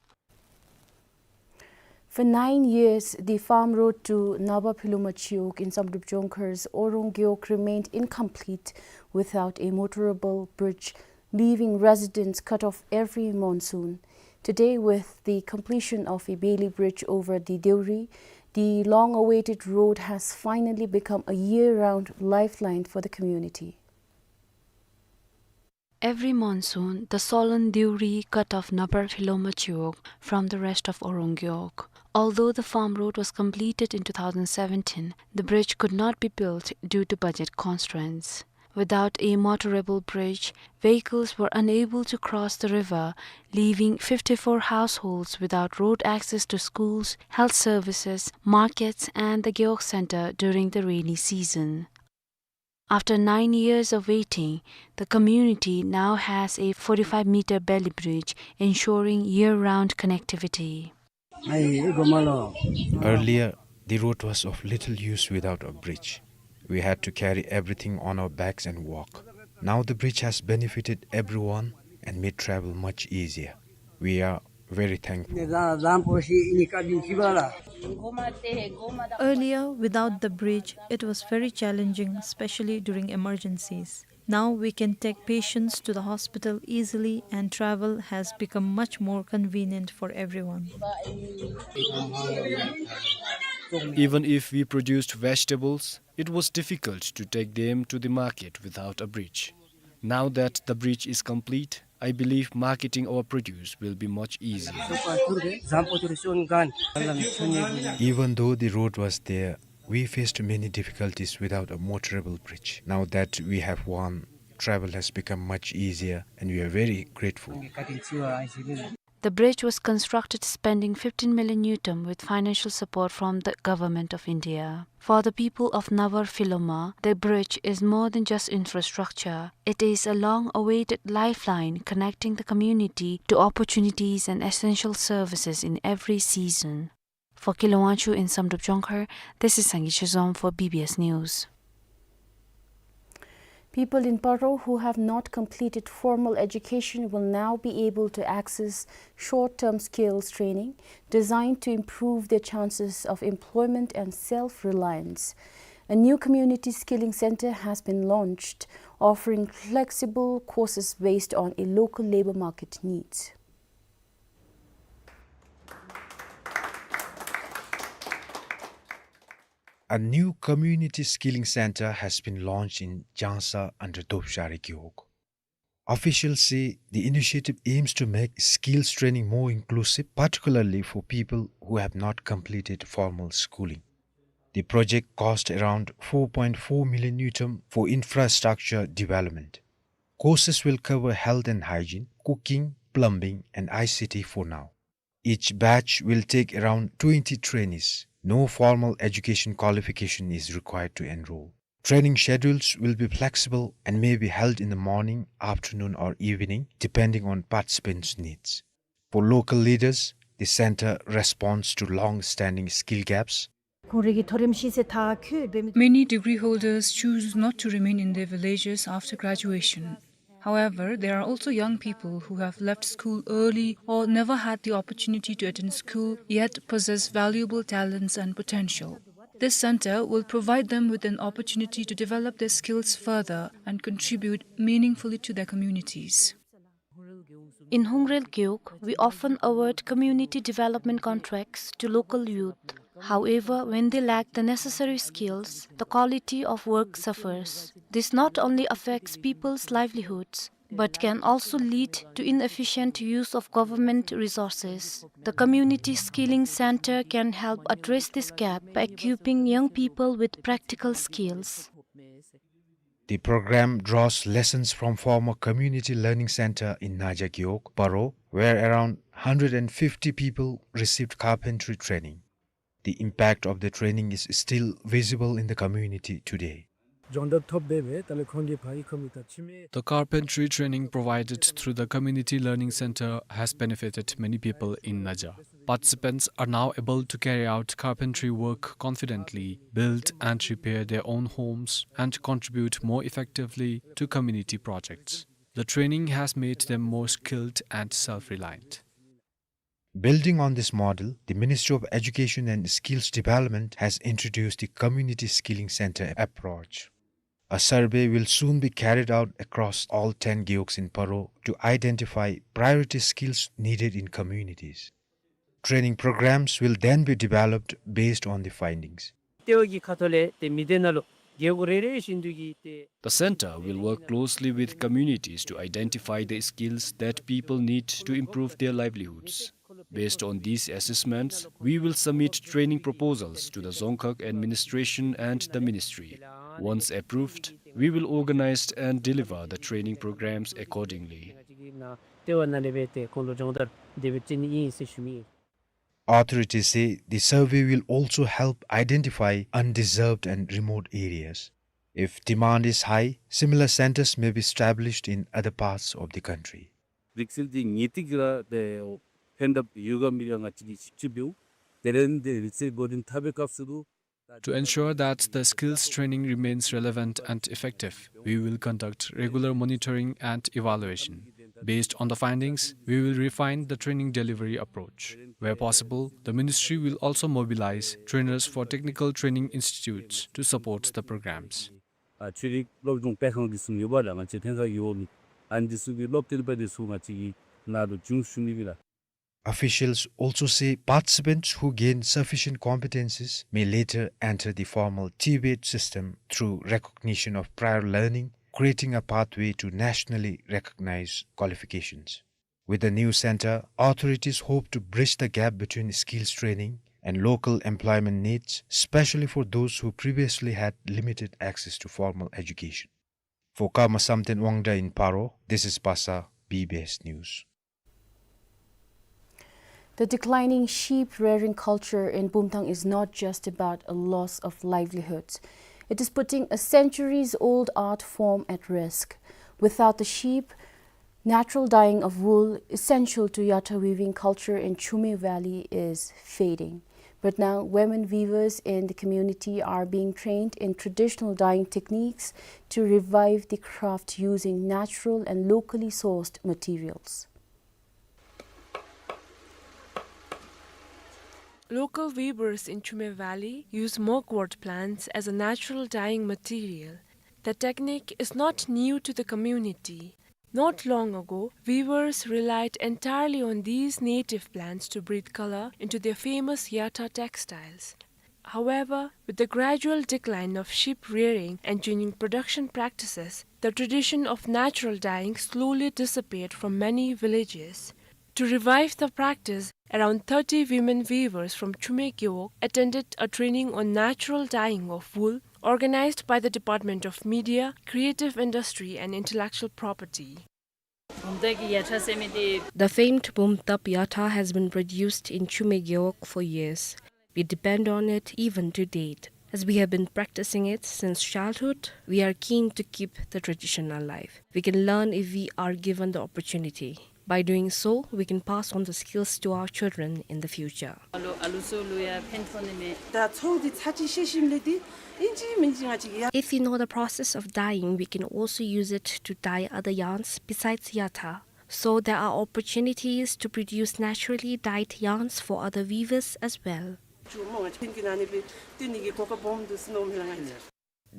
For nine years, the farm road to Nabar Pheloma Chiwog in Samdrup Jongkhar's Ohrong Gewog remained incomplete without a motorable bridge, leaving residents cut off every monsoon. Today, with the completion of a bailey bridge over the Deuri, the long-awaited road has finally become a year-round lifeline for the community. Every monsoon, the swollen Deuri cut off Nabar Pheloma Chiwog from the rest of Ohrong Gewog. Although the farm road was completed in two thousand seventeen, the bridge could not be built due to budget constraints. Without a motorable bridge, vehicles were unable to cross the river, leaving fifty-four households without road access to schools, health services, markets, and the Gewog Center during the rainy season. After nine years of waiting, the community now has a forty-five meter bailey bridge, ensuring year-round connectivity. Earlier, the road was of little use without a bridge. We had to carry everything on our backs and walk. Now the bridge has benefited everyone and made travel much easier. We are very thankful. Earlier, without the bridge, it was very challenging, especially during emergencies. Now we can take patients to the hospital easily and travel has become much more convenient for everyone. Even if we produced vegetables, it was difficult to take them to the market without a bridge. Now that the bridge is complete, I believe marketing our produce will be much easier. Even though the road was there, we faced many difficulties without a motorable bridge. Now that we have one, travel has become much easier and we are very grateful. The bridge was constructed spending fifteen million ngultrum with financial support from the Government of India. For the people of Nabar Pheloma, the bridge is more than just infrastructure. It is a long-awaited lifeline connecting the community to opportunities and essential services in every season. For Kilo Wangchuk in Samdrup Jongkhar, this is Sangay Chezom for B B S News. People in Paro who have not completed formal education will now be able to access short-term skills training designed to improve their chances of employment and self-reliance. A new community skilling center has been launched, offering flexible courses based on a local labor market needs. A new community skilling center has been launched in Jangsa under Dopshari Gewog. Officials say the initiative aims to make skills training more inclusive, particularly for people who have not completed formal schooling. The project cost around four point four million ngultrum for infrastructure development. Courses will cover health and hygiene, cooking, plumbing, and I C T for now. Each batch will take around twenty trainees. No formal education qualification is required to enroll. Training schedules will be flexible and may be held in the morning, afternoon, or evening, depending on participants' needs. For local leaders, the center responds to long-standing skill gaps. Many degree holders choose not to remain in their villages after graduation. However, there are also young people who have left school early or never had the opportunity to attend school, yet possess valuable talents and potential. This center will provide them with an opportunity to develop their skills further and contribute meaningfully to their communities. In Hungrel Gewog, we often award community development contracts to local youth. However, when they lack the necessary skills, the quality of work suffers. This not only affects people's livelihoods, but can also lead to inefficient use of government resources. The Community Skilling Center can help address this gap by equipping young people with practical skills. The program draws lessons from former Community Learning Center in Naja Gewog, Paro, where around hundred and fifty people received carpentry training. The impact of the training is still visible in the community today. སྦྱོང་བརྡར་ཐོབ་སྦེ་སྦེ་ད་ལས་ཁོང་གིས་ཕར་ཨི་ཁོམ་ད་ཕྱི་མི། The carpentry training provided through the community learning center has benefited many people in Naja. Participants are now able to carry out carpentry work confidently, build and repair their own homes, and contribute more effectively to community projects. The training has made them more skilled and self-reliant. Building on this model, the Ministry of Education and Skills Development has introduced the Community Skilling Center approach. A survey will soon be carried out across all ten gewogs in Paro to identify priority skills needed in communities. Training programs will then be developed based on the findings. ཏེ་འོ་གི་ཁ་ཐུག་ལས་ཏེ་མི་སྡེ་ནང་ལུ་རྒེད་འོག་རེ་རེ་བཞིན་དུ་གི་ཏེ། The center will work closely with communities to identify the skills that people need to improve their livelihoods. Based on these assessments, we will submit training proposals to the Dzongkhag administration and the ministry. Once approved, we will organize and deliver the training programs accordingly. ཏེ་འོ་ནཱ་ལས་སྦེ་ཏེ་ཁོང་ལུ་སྦྱོང་བརྡར་དེ་སྦེ་སྤྲོད་ནི་ཨིན་ཟེར་ཞུ་མི་ཨིན། Authorities say the survey will also help identify undeserved and remote areas. If demand is high, similar centers may be established in other parts of the country. རིག་རྩལ་འདི་ངེས་ཏིག་ར་ཏེ་ཕན་ཐབས་ཡོད་ག་མེད་ག་ང་བཅས་ཀྱིས་ཞིབ་དཔྱད་འབདཝ། དེ་ལས་འདི་རིག་རྩལ་འགོ་འདྲེན་འཐབ་པའི་སྐབས་སུ་ལུ། To ensure that the skills training remains relevant and effective, we will conduct regular monitoring and evaluation. Based on the findings, we will refine the training delivery approach. Where possible, the ministry will also mobilize trainers for technical training institutes to support the programs. ཨ་ཆོས་རིག་སློབ་སྦྱོང་སྤེལ་ཁང་འདི་ཚུ་ཡོད་པ་ལགས། ང་བཅས་ལྷན་ཁག་གི་འོག་ལུ་ཨ་ནི་འདི་ཚུ་གི་སློབ་སྟོན་པ་འདི་ཚུ་ང་བཅས་ཀྱི་ནང་ལུ་འབྱུང་ཞུ་ནི་ཨིན་ལགས། Officials also say participants who gain sufficient competencies may later enter the formal TVET system through recognition of prior learning, creating a pathway to nationally recognized qualifications. With the new center, authorities hope to bridge the gap between skills training and local employment needs, especially for those who previously had limited access to formal education. For Karma Samten Wangda in Paro, this is Pasa, B B S News. The declining sheep rearing culture in Bumthang is not just about a loss of livelihoods. It is putting a centuries-old art form at risk. Without the sheep, natural dyeing of wool, essential to Yatha weaving culture in Chumey Valley, is fading. But now, women weavers in the community are being trained in traditional dyeing techniques to revive the craft using natural and locally sourced materials. Local weavers in Chumey Valley use mugwort plants as a natural dyeing material. The technique is not new to the community. Not long ago, weavers relied entirely on these native plants to breathe color into their famous Yatha textiles. However, with the gradual decline of sheep rearing and changing production practices, the tradition of natural dyeing slowly disappeared from many villages. To revive the practice, around thirty women weavers from Chumey Gewog attended a training on natural dyeing of wool organized by the Department of Media, Creative Industry and Intellectual Property. The famed Bumtap Yatha has been produced in Chumey Gewog for years. We depend on it even to date. As we have been practicing it since childhood, we are keen to keep the tradition alive. We can learn if we are given the opportunity. By doing so, we can pass on the skills to our children in the future. If you know the process of dyeing, we can also use it to dye other yarns besides Yatha. So there are opportunities to produce naturally dyed yarns for other weavers as well.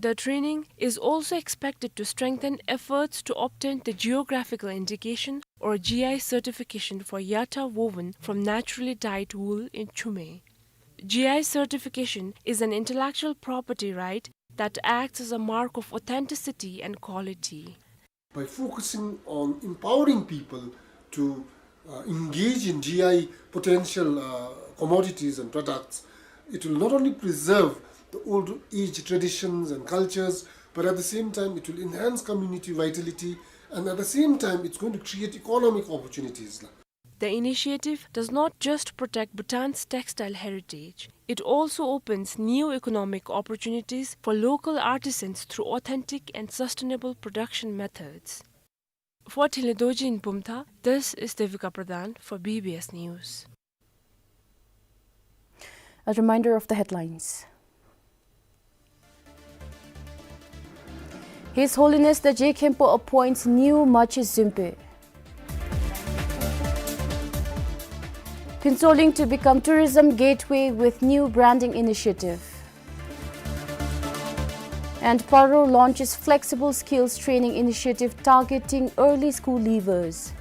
The training is also expected to strengthen efforts to obtain the geographical indication or G I certification for Yatha woven from naturally dyed wool in Chumey. G I certification is an intellectual property right that acts as a mark of authenticity and quality. By focusing on empowering people to, uh, engage in G I potential, uh, commodities and products, it will not only preserve the old age traditions and cultures, but at the same time, it will enhance community vitality, and at the same time, it's going to create economic opportunities. The initiative does not just protect Bhutan's textile heritage, it also opens new economic opportunities for local artisans through authentic and sustainable production methods. For Thinley Dorji in Bumthang, this is Devika Pradhan for B B S News. A reminder of the headlines. His Holiness the Je Khenpo appoints new Machi Zunpe. Phuentsholing to become tourism gateway with new branding initiative. And Paro launches flexible skills training initiative targeting early school leavers.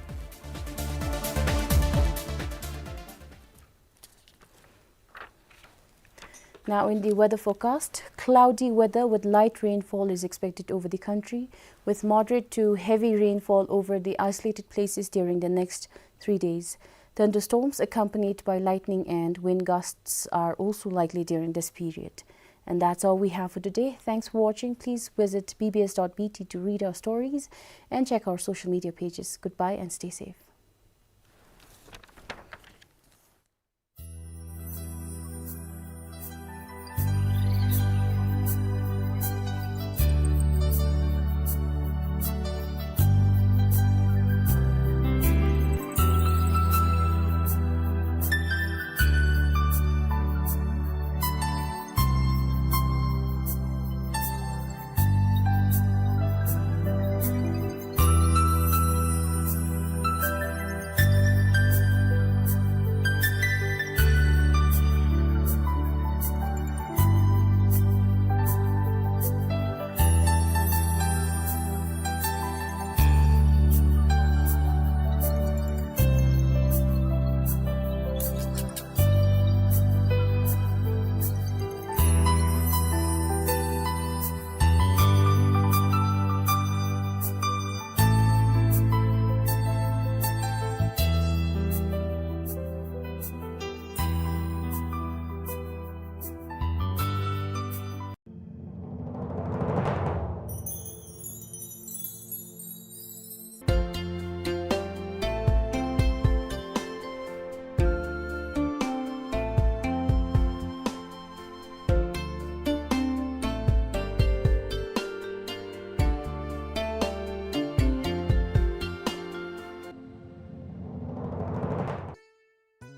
Now in the weather forecast, cloudy weather with light rainfall is expected over the country, with moderate to heavy rainfall over the isolated places during the next three days. Thunderstorms accompanied by lightning and wind gusts are also likely during this period. And that's all we have for today. Thanks for watching. Please visit B B S dot B T to read our stories and check our social media pages. Goodbye and stay safe.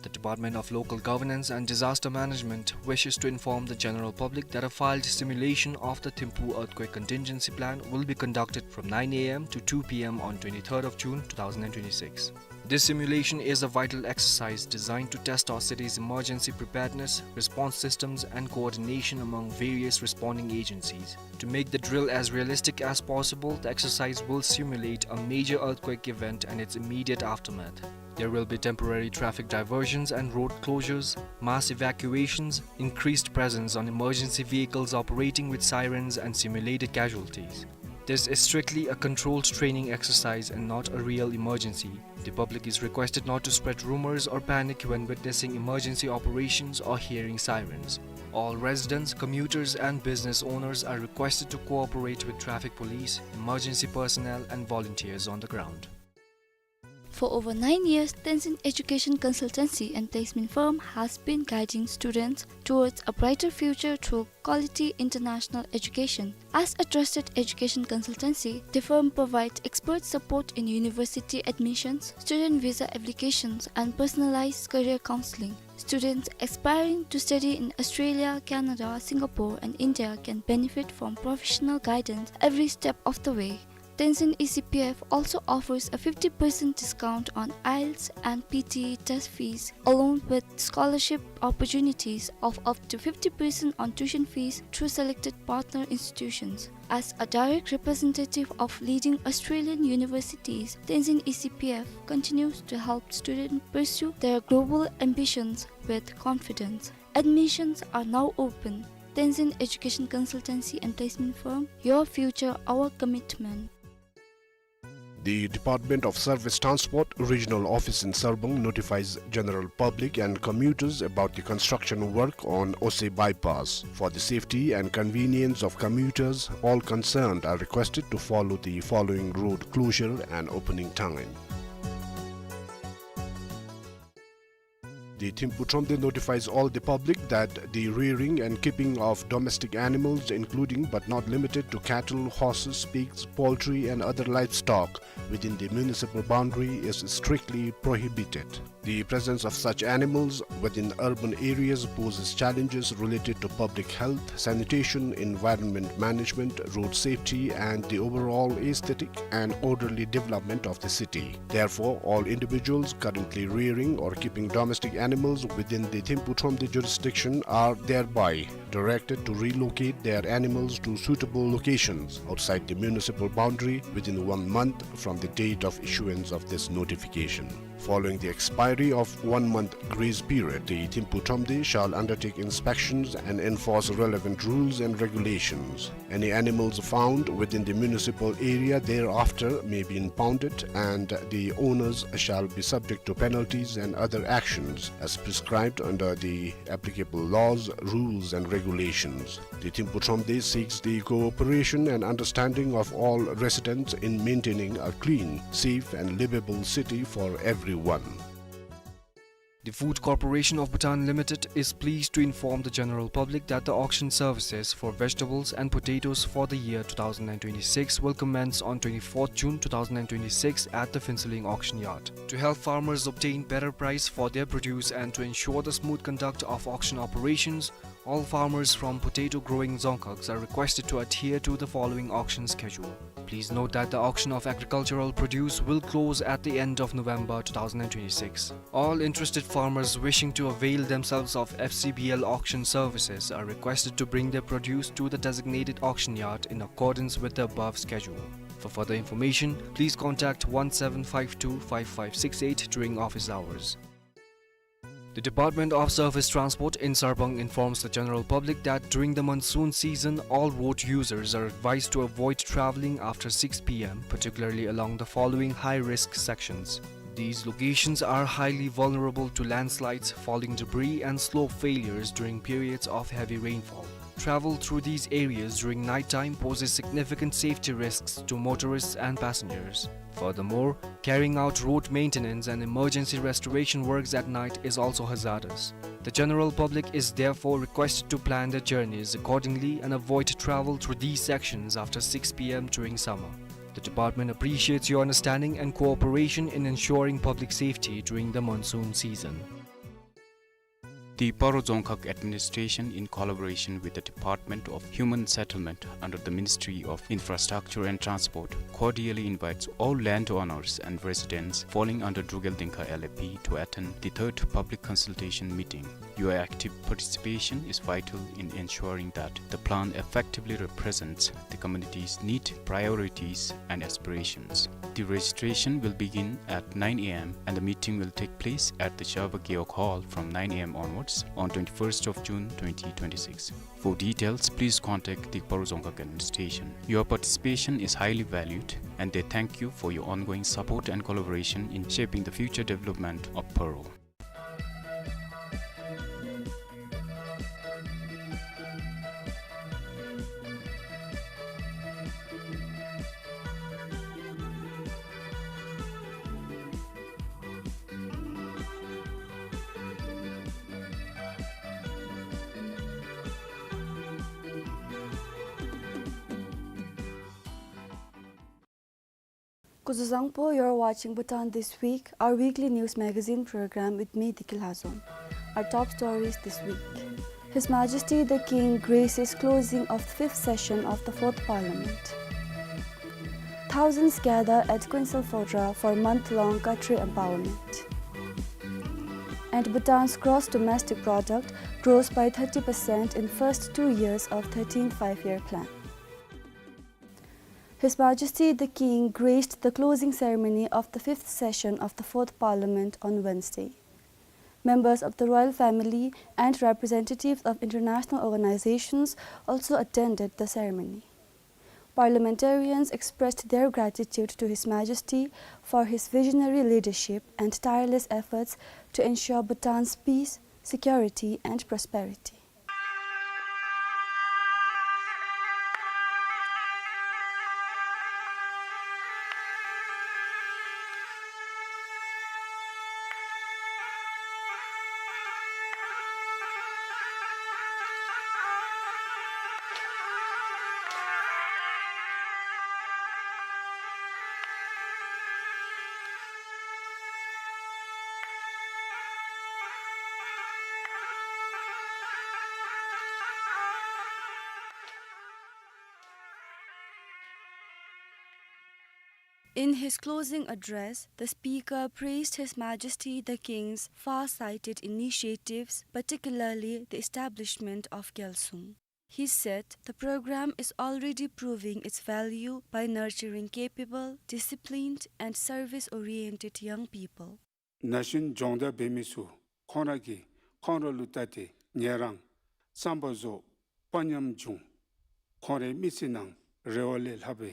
The Department of Local Governance and Disaster Management wishes to inform the general public that a field simulation of the Thimphu Earthquake Contingency Plan will be conducted from nine A M to two P M on twenty-third of June two thousand and twenty-six. This simulation is a vital exercise designed to test our city's emergency preparedness, response systems, and coordination among various responding agencies. To make the drill as realistic as possible, the exercise will simulate a major earthquake event and its immediate aftermath. There will be temporary traffic diversions and road closures, mass evacuations, increased presence on emergency vehicles operating with sirens, and simulated casualties. This is strictly a controlled training exercise and not a real emergency. The public is requested not to spread rumors or panic when witnessing emergency operations or hearing sirens. All residents, commuters, and business owners are requested to cooperate with traffic police, emergency personnel, and volunteers on the ground. For over nine years, Tenzin Education Consultancy and Placement Firm has been guiding students towards a brighter future through quality international education. As a trusted education consultancy, the firm provides expert support in university admissions, student visa applications, and personalized career counseling. Students aspiring to study in Australia, Canada, Singapore, and India can benefit from professional guidance every step of the way. Tenzin E C P F also offers a fifty percent discount on IELTS and P T E test fees, along with scholarship opportunities of up to fifty percent on tuition fees through selected partner institutions. As a direct representative of leading Australian universities, Tenzin E C P F continues to help students pursue their global ambitions with confidence. Admissions are now open. Tenzin Education Consultancy and Placement Firm, your future, our commitment. The Department of Service Transport Regional Office in Sarbang notifies general public and commuters about the construction work on Ose Bypass. For the safety and convenience of commuters, all concerned are requested to follow the following road closure and opening time. The Thimphu Thromde notifies all the public that the rearing and keeping of domestic animals, including but not limited to cattle, horses, pigs, poultry, and other livestock within the municipal boundary, is strictly prohibited. The presence of such animals within urban areas poses challenges related to public health, sanitation, environment management, road safety, and the overall aesthetic and orderly development of the city. Therefore, all individuals currently rearing or keeping domestic animals within the Thimphu Thromde jurisdiction are thereby directed to relocate their animals to suitable locations outside the municipal boundary within one month from the date of issuance of this notification. Following the expiry of one month grace period, the Thimphu Thromde shall undertake inspections and enforce relevant rules and regulations. Any animals found within the municipal area thereafter may be impounded, and the owners shall be subject to penalties and other actions as prescribed under the applicable laws, rules, and regulations. The Thimphu Thromde seeks the cooperation and understanding of all residents in maintaining a clean, safe, and livable city for everyone. The Food Corporation of Bhutan Limited is pleased to inform the general public that the auction services for vegetables and potatoes for the year two thousand and twenty-six will commence on twenty-fourth June two thousand and twenty-six at the Phuentsholing auction yard. To help farmers obtain better price for their produce and to ensure the smooth conduct of auction operations, all farmers from potato growing dzongkhags are requested to adhere to the following auction schedule. Please note that the auction of agricultural produce will close at the end of November two thousand and twenty-six. All interested farmers wishing to avail themselves of F C B L auction services are requested to bring their produce to the designated auction yard in accordance with the above schedule. For further information, please contact one seven five two five five six eight during office hours. The Department of Surface Transport in Sarpang informs the general public that during the monsoon season, all road users are advised to avoid traveling after six P M, particularly along the following high-risk sections. These locations are highly vulnerable to landslides, falling debris, and slope failures during periods of heavy rainfall. Travel through these areas during night time poses significant safety risks to motorists and passengers. Furthermore, carrying out road maintenance and emergency restoration works at night is also hazardous. The general public is therefore requested to plan their journeys accordingly and avoid travel through these sections after six P M during summer. The department appreciates your understanding and cooperation in ensuring public safety during the monsoon season. The Paro Dzongkhag Administration, in collaboration with the Department of Human Settlement under the Ministry of Infrastructure and Transport, cordially invites all landowners and residents falling under Drukgyal Dzongkhag L A P to attend the third public consultation meeting. Your active participation is vital in ensuring that the plan effectively represents the community's need, priorities, and aspirations. The registration will begin at nine A M and the meeting will take place at the Sherva Gewog Hall from nine A M onwards on twenty-first of June twenty twenty-six. For details, please contact the Paro Dzongkhag Administration. Your participation is highly valued, and they thank you for your ongoing support and collaboration in shaping the future development of Paro. Kuzuzangpo, you're watching Bhutan This Week, our weekly news magazine program with me, Diki Lhazom. Our top stories this week. His Majesty the King graces closing of the fifth session of the Fourth Parliament. Thousands gather at Kuensel Phodrang for month-long Khatri empowerment. And Bhutan's gross domestic product grows by thirty percent in first two years of thirteenth Five-Year Plan. His Majesty the King graced the closing ceremony of the fifth session of the Fourth Parliament on Wednesday. Members of the royal family and representatives of international organizations also attended the ceremony. Parliamentarians expressed their gratitude to His Majesty for his visionary leadership and tireless efforts to ensure Bhutan's peace, security, and prosperity. In his closing address, the Speaker praised His Majesty the King's far-sighted initiatives, particularly the establishment of Gyalsung. He said the program is already proving its value by nurturing capable, disciplined, and service-oriented young people. ན་གཞོན་སྦྱོང་བརྡར་འབད་མི་ཚུ་ཁོང་ར་གིས་ཁོང་ར་ལུ་བལྟ་སྟེ་ངལ་རངས་བསམ་པ་རྫོགས་དཔའ་ཉམས་འབྱུང་། ཁོང་རའི་མི་ཚེ་ནང་རེ་བ་ལས་ལྷག་པའི་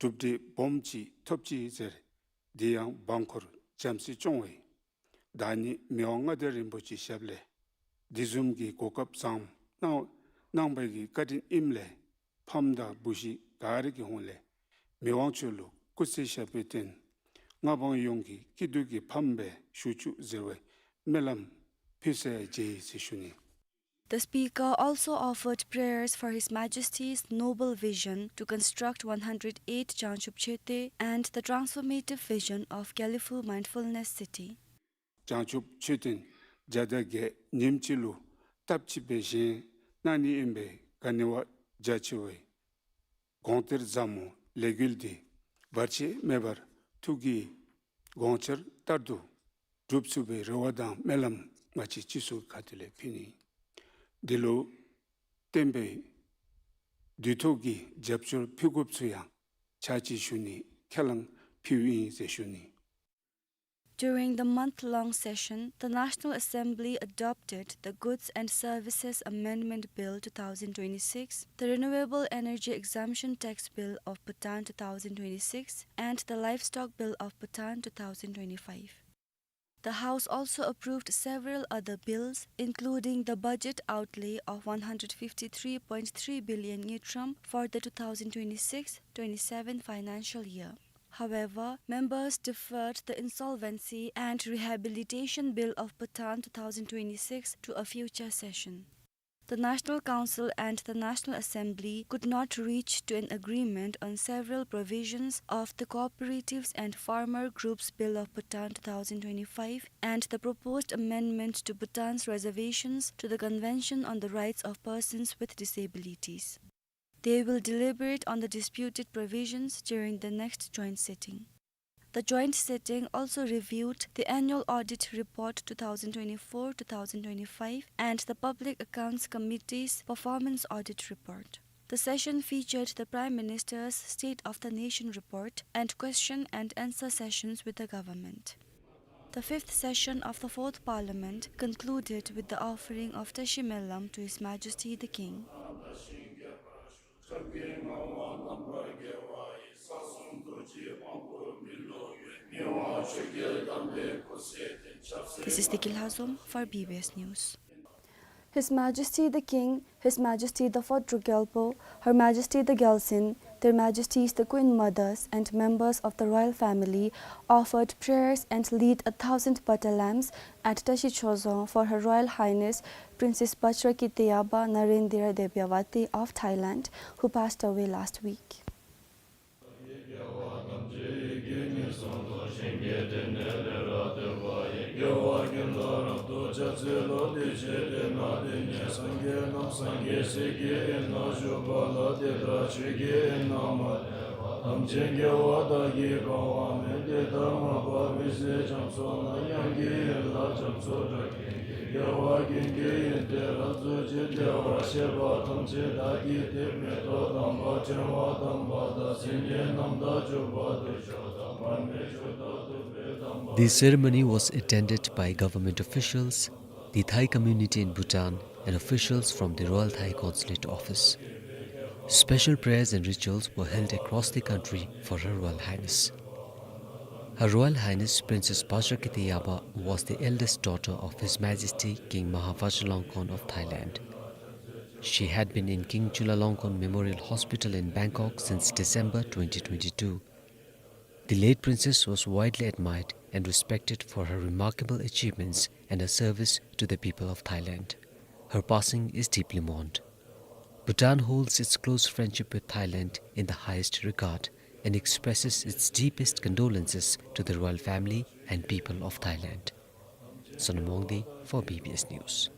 གྲུབ་འབྲས་སྦོམ་ཅིག་ཐོབ་ཅི་ཟེར། དེ་ཡང་འབངས་འཁོར་བྱམས་བརྩེས་སྐྱོང་བའི་བདག་ཉིད་མི་དབང་མངའ་བདག་རིན་པོ་ཆེའི་ཞབས་ལས་དེ་བཟུམ་གྱི་གོ་སྐབས་བཟང་གནང་གནང་བའི་གི་བཀའ་དྲིན་ཨིནམ་ལས་ཕམ་དང་བུ་གཞི་ག་ར་གི་ཧོངས་ལས་མི་དབང་མཆོག་ལུ་སྐུ་ཚེ་ཞབས་པད་བརྟན། མངའ་འབངས་ཡོངས་ཀྱི་སྐྱིད་སྡུག་གི་ཕམ་སྦེ་བཞུགས་བཅུག་ཟེར་བའི་སྨོན་ལམ་ཕུལ་ས་མཇལ་ཡི་ཟེར་ཞུ་ནི། The Speaker also offered prayers for His Majesty's noble vision to construct one hundred eight Jangchub Choeten and the transformative vision of Gelephu Mindfulness City. བྱང་ཆུབ་མཆོད་རྟེན་བརྒྱ་དང་བརྒྱད་ཉིནམ་གཅིག་ལུ་སྟབས་གཅིག་སྦེ་བཞེངས་གནང་ནི་ཨིན་པའི་ག་ནི་བ་རྒྱ་ཆེ་བའི་དགོངས་གཏེར་ཟབ་མོ་ལས་འགུལ་འདི་བར་ཆད་མེད་པར་ཐུགས་ཀྱི་དགོངས་འཆར་ལྟར་དུ་འགྲུབ་ཚུགས་པའི་རེ་བ་དང་སྨོན་ལམ་ང་བཅས་སྤྱི་ཚོགས་ཁ་ཐུག་ལས་ཕུལ་ནི། འདི་ལུ་བརྟེན་པའི་དུས་ཐོག་གི་རྒྱབ་སྐྱོར་ཕུལ་དགོཔ་ཚུ་ཡང་ཕྱག་ཕྱིད་ཞུ་ནི་ཁས་བླངས་ཕུལཝ་ཨིན་ཟེར་ཞུ་ནི། During the month-long session, the National Assembly adopted the Goods and Services Amendment Bill two thousand twenty-six, the Renewable Energy Exemption Tax Bill of Bhutan two thousand twenty-six, and the Livestock Bill of Bhutan two thousand twenty-five. The House also approved several other bills, including the budget outlay of one hundred fifty-three point three billion ngultrum for the two thousand twenty-six twenty-seven financial year. However, members deferred the Insolvency and Rehabilitation Bill of Bhutan two thousand twenty-six to a future session. The National Council and the National Assembly could not reach to an agreement on several provisions of the Cooperatives and Farmer Groups Bill of Bhutan two thousand twenty-five and the proposed amendment to Bhutan's reservations to the Convention on the Rights of Persons with Disabilities. They will deliberate on the disputed provisions during the next joint sitting. The joint sitting also reviewed the Annual Audit Report two thousand twenty-four two thousand twenty-five and the Public Accounts Committee's Performance Audit Report. The session featured the Prime Minister's State of the Nation Report and question and answer sessions with the government. The fifth session of the Fourth Parliament concluded with the offering of Tashi Melam to His Majesty the King. This is Deki Lhazom for B B S News. His Majesty the King, His Majesty the Fourth Druk Gyalpo, Her Majesty the Gyaltsuen, Their Majesties the Queen Mothers and members of the royal family offered prayers and lit a thousand butter lamps at Tashi Chozon for Her Royal Highness Princess Bajrakiteyaba Narendira Debyawati of Thailand, who passed away last week. The ceremony was attended by government officials, the Thai community in Bhutan, and officials from the Royal Thai Consulate Office. Special prayers and rituals were held across the country for Her Royal Highness. Her Royal Highness Princess Bajrakiteyaba was the eldest daughter of His Majesty King Maha Vajiralongkorn of Thailand. She had been in King Chulalongkorn Memorial Hospital in Bangkok since December twenty twenty-two. The late princess was widely admired and respected for her remarkable achievements and her service to the people of Thailand. Her passing is deeply mourned. Bhutan holds its close friendship with Thailand in the highest regard and expresses its deepest condolences to the royal family and people of Thailand. Sonam Wangdi for B B S News.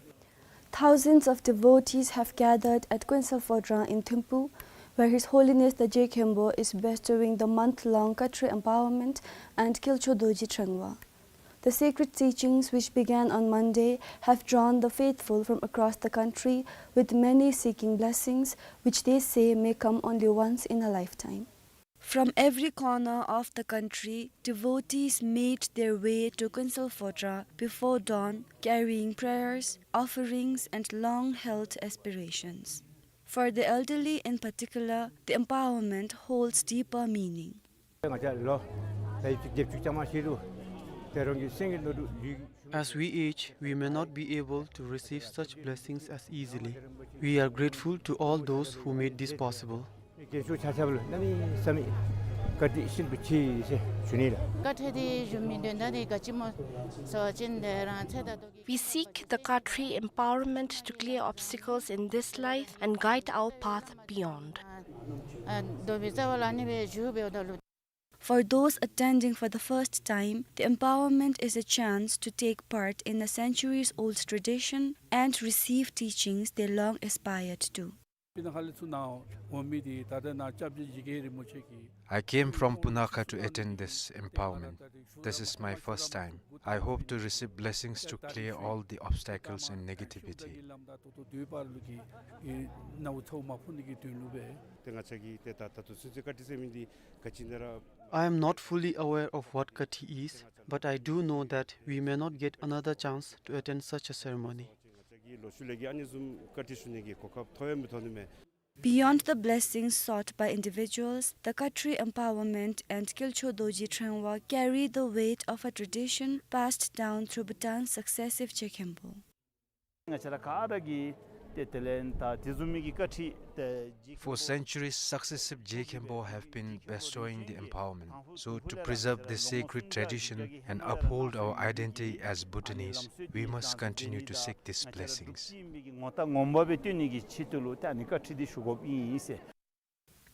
Thousands of devotees have gathered at Kuensel Phodrang in Thimphu where His Holiness the Je Khenpo is bestowing the month-long Khatri empowerment and Gyaltsho Dorji Threngwa. The sacred teachings, which began on Monday, have drawn the faithful from across the country, with many seeking blessings which they say may come only once in a lifetime. From every corner of the country, devotees made their way to Kuensel Phodrang before dawn, carrying prayers, offerings, and long-held aspirations. For the elderly in particular, the empowerment holds deeper meaning. As we age, we may not be able to receive such blessings as easily. We are grateful to all those who made this possible. We seek the Khatri empowerment to clear obstacles in this life and guide our path beyond. For those attending for the first time, the empowerment is a chance to take part in a centuries-old tradition and receive teachings they long aspired to. I came from Punakha to attend this empowerment. This is my first time. I hope to receive blessings to clear all the obstacles and negativity. I am not fully aware of what Khathi is, but I do know that we may not get another chance to attend such a ceremony. Beyond the blessings sought by individuals, the Khatri empowerment and Gyaltsho Dorji Threngwa carry the weight of a tradition passed down through Bhutan's successive Je Khenpo. For centuries, successive Je Khenpo have been bestowing the empowerment. So, to preserve this sacred tradition and uphold our identity as Bhutanese, we must continue to seek these blessings.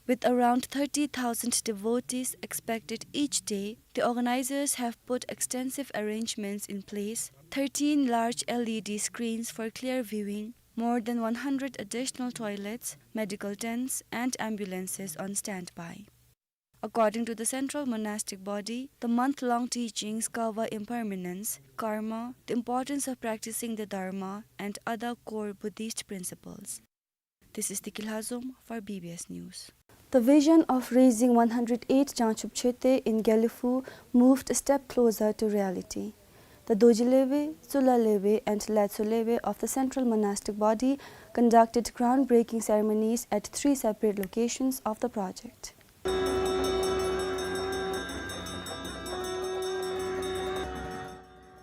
With around thirty thousand devotees expected each day, the organizers have put extensive arrangements in place, thirteen large L E D screens for clear viewing, more than one hundred additional toilets, medical tents, and ambulances on standby. According to the Central Monastic Body, the month-long teachings cover impermanence, karma, the importance of practicing the Dharma, and other core Buddhist principles. This is Tiki Lhazom for B B S News. The vision of raising one hundred eight Jangchub Choeten in Gelephu moved a step closer to reality. The Dorji Lhebe, Tsulha Lhebe, and Latso Lhebe of the Central Monastic Body conducted groundbreaking ceremonies at three separate locations of the project.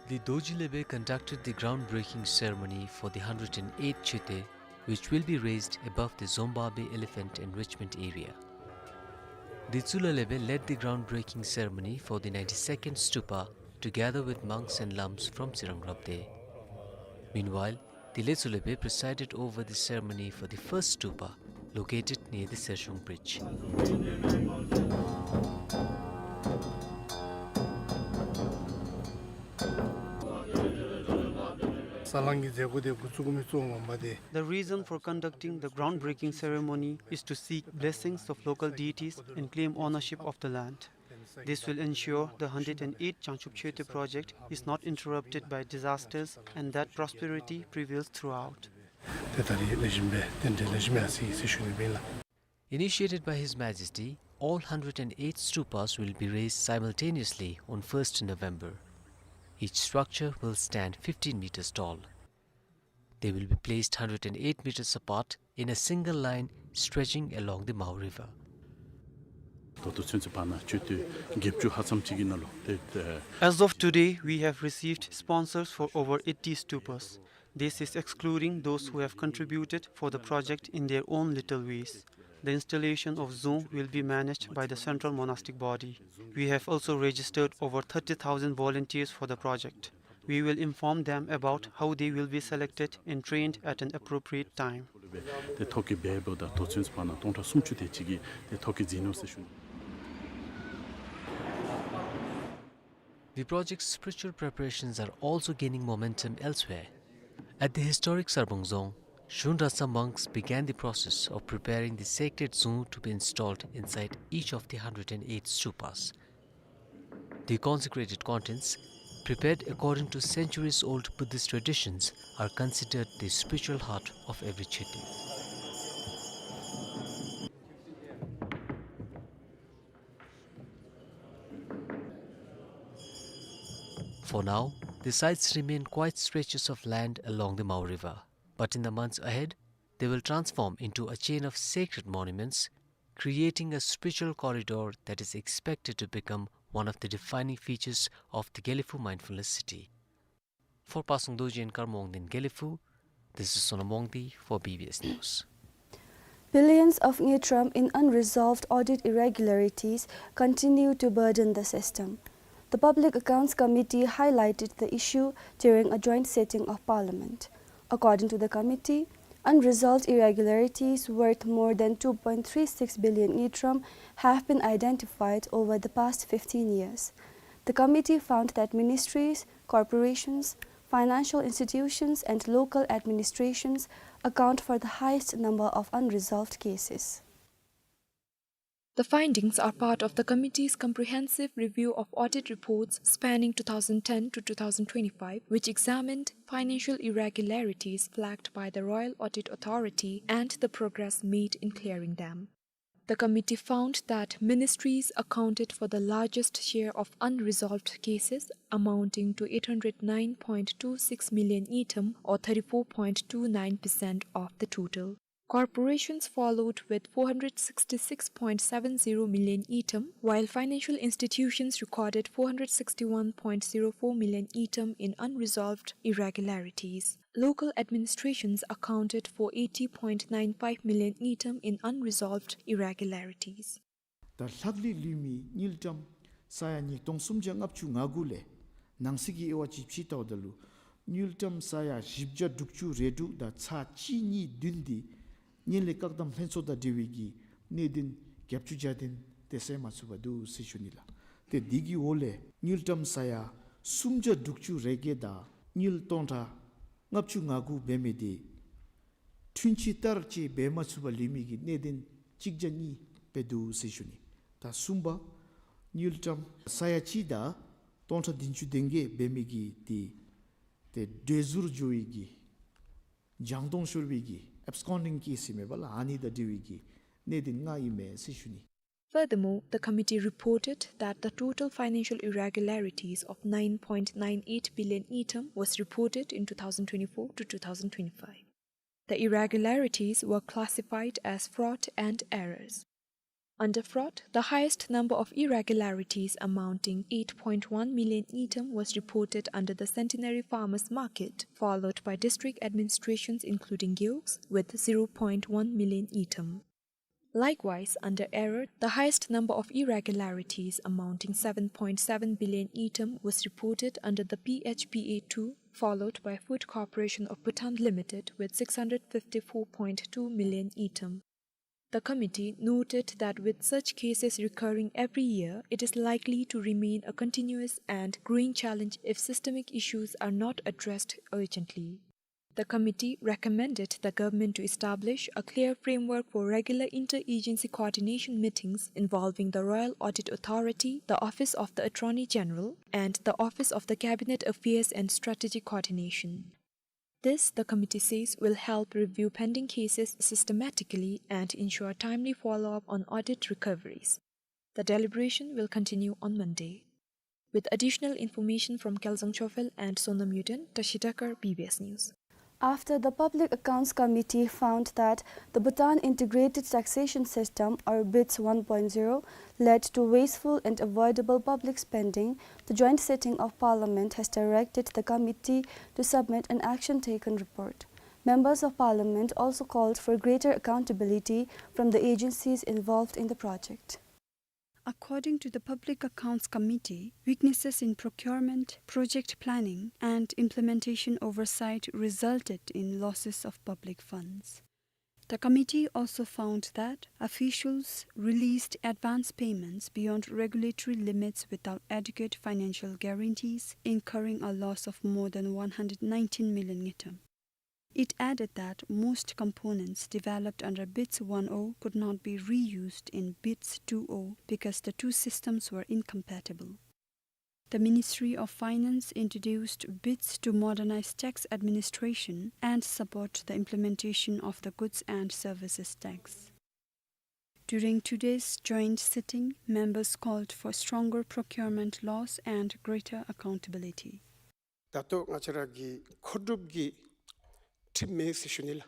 The Dorji Lhebe conducted the groundbreaking ceremony for the hundred and eight Choeten, which will be raised above the Zombabwe Elephant Enrichment Area. The Tsulha Lhebe led the groundbreaking ceremony for the ninety-second stupa, together with monks and lams from Tsingrangrup Deg. Meanwhile, the Latso Lhebe presided over the ceremony for the first stupa, located near the Sershung Bridge. The reason for conducting the groundbreaking ceremony is to seek blessings of local deities and claim ownership of the land. This will ensure the hundred and eight Jangchub Choeten project is not interrupted by disasters and that prosperity prevails throughout. Initiated by His Majesty, all hundred and eight stupas will be raised simultaneously on first November. Each structure will stand fifteen meters tall. They will be placed hundred and eight meters apart in a single line stretching along the Mao River. As of today, we have received sponsors for over eighty stupas. This is excluding those who have contributed for the project in their own little ways. The installation of Zung will be managed by the Central Monastic Body. We have also registered over thirty thousand volunteers for the project. We will inform them about how they will be selected and trained at an appropriate time. The project's spiritual preparations are also gaining momentum elsewhere. At the historic Sarbung Dzong, Shundratsa monks began the process of preparing the sacred zung to be installed inside each of the hundred and eight stupas. The consecrated contents, prepared according to centuries-old Buddhist traditions, are considered the spiritual heart of every chedi. For now, the sites remain quiet stretches of land along the Mao River, but in the months ahead, they will transform into a chain of sacred monuments, creating a spiritual corridor that is expected to become one of the defining features of the Gelephu Mindfulness City. For Pasang Dorji and Karma Wangdi in Gelephu, this is Sonam Wangdi for B B S News. Billions of ngultrum in unresolved audit irregularities continue to burden the system. The Public Accounts Committee highlighted the issue during a joint sitting of Parliament. According to the committee, unresolved irregularities worth more than two point three six billion ngultrum have been identified over the past fifteen years. The committee found that ministries, corporations, financial institutions and local administrations account for the highest number of unresolved cases. The findings are part of the committee's comprehensive review of audit reports spanning two thousand ten to two thousand twenty-five, which examined financial irregularities flagged by the Royal Audit Authority and the progress made in clearing them. The committee found that ministries accounted for the largest share of unresolved cases, amounting to eight hundred nine point two six million ngultrum, or thirty-four point two nine percent of the total. Corporations followed with four hundred sixty-six point seven zero million ngultrum, while financial institutions recorded four hundred sixty-one point zero four million ngultrum in unresolved irregularities. Local administrations accounted for eighty point nine five million ngultrum in unresolved irregularities. ད་ལྷག་ལུས་ལུས་མི་དངུལ་ཀྲམ་ས་ཡ་ཉིས་སྟོང་སུམ་བརྒྱ་ལྔ་བཅུ་ང་དགུ་ལས་ནང་གསེས་ཀྱི་དབྱེ་བ་ཅིག་ཕྱེ་ལྟཝ་ད་ལུ་དངུལ་ཀྲམ་ས་ཡ་བཞི་བརྒྱ་དྲུག་ཅུ་རེ་དྲུག་དང་ཚག་གཅིག་གཉིས་བདུན་འདི་དངུལ་ལས་བཀག་སྡོམ་ལྷན་ཚོགས་དང་འབྲེལ་བའི་གི་གནད་དོན་བརྒྱད་ཅུ་གྱ་བདུན་དེ་སེལ་མ་ཚུགས་པར་འདུག་ཟེར་ཞུ་ནི་ལགས། ཏེ་འདི་གི་འོག་ལས་དངུལ་ཀྲམ་ས་ཡ་སུམ་བརྒྱ་དྲུག་ཅུ་རེ་བརྒྱད་དང་དངུལ་སྟོང་ཕྲག་ལྔ་བཅུ་ང་དགུ་འབད་མི་འདི་འཁྲུན་ཆོད་ལྟར་ཅིག་འབད་མ་ཚུགས་པར་ལུས་མི་གི་གནད་དོན་གཅིག་བརྒྱ་གཉིས་སྦེ་འདུག་ཟེར་ཞུ་ནི། ད་གསུམ་པ་དངུལ་ཀྲམ་ས་ཡ་གཅིག་དང་སྟོང་ཕྲག་བདུན་ཅུ་དོན་བརྒྱད་འབད་མི་གི་འདི་ཏེ་བྲོས་བཟུར་འགྱོ་བའི་གི་བྱང་སྟོང་ཤོར་བའི་གི་ཨེབ་སི་ཀོན་ཌིང་ཀེསི་ཨིན་མས་པ་ལགས། ཨ་ནི་དང་འབྲེལ་བའི་གི་གནད་དོན་ལྔ་ཨིན་མས་ཟེར་ཞུ་ནི། Furthermore, the committee reported that the total financial irregularities of nine point nine eight billion ngultrum was reported in two thousand twenty-four to two thousand twenty-five. The irregularities were classified as fraud and errors. Under fraud, the highest number of irregularities, amounting eight point one million ngultrum, was reported under the Centenary Farmers Market, followed by district administrations including Gewog with zero point one million ngultrum. Likewise, under error, the highest number of irregularities, amounting seven point seven billion ngultrum, was reported under the P H P A two, followed by Food Corporation of Bhutan Limited with six hundred fifty-four point two million ngultrum. The committee noted that with such cases recurring every year, it is likely to remain a continuous and growing challenge if systemic issues are not addressed urgently. The committee recommended the government to establish a clear framework for regular interagency coordination meetings involving the Royal Audit Authority, the Office of the Attorney General, and the Office of the Cabinet Affairs and Strategic Coordination. This, the committee says, will help review pending cases systematically and ensure timely follow-up on audit recoveries. The deliberation will continue on Monday. With additional information from Kelzang Chophel and Sonam Yuden, Tashi Takar, B B S News. After the Public Accounts Committee found that the Bhutan Integrated Taxation System, or BITS one point zero, led to wasteful and avoidable public spending, the joint sitting of Parliament has directed the committee to submit an action taken report. Members of Parliament also called for greater accountability from the agencies involved in the project. According to the Public Accounts Committee, weaknesses in procurement, project planning, and implementation oversight resulted in losses of public funds. The committee also found that officials released advance payments beyond regulatory limits without adequate financial guarantees, incurring a loss of more than one hundred nineteen million ngultrum. It added that most components developed under BITS one oh could not be reused in BITS two oh because the two systems were incompatible. The Ministry of Finance introduced BITS to modernize tax administration and support the implementation of the goods and services tax. During today's joint sitting, members called for stronger procurement laws and greater accountability. ད་ལྟོ་ང་བཅས་ར་གི་མཁོ་སྒྲུབ་ཀྱི་ཁྲིམས་མེད་ཟེར་ཞུ་ནི་ལགས།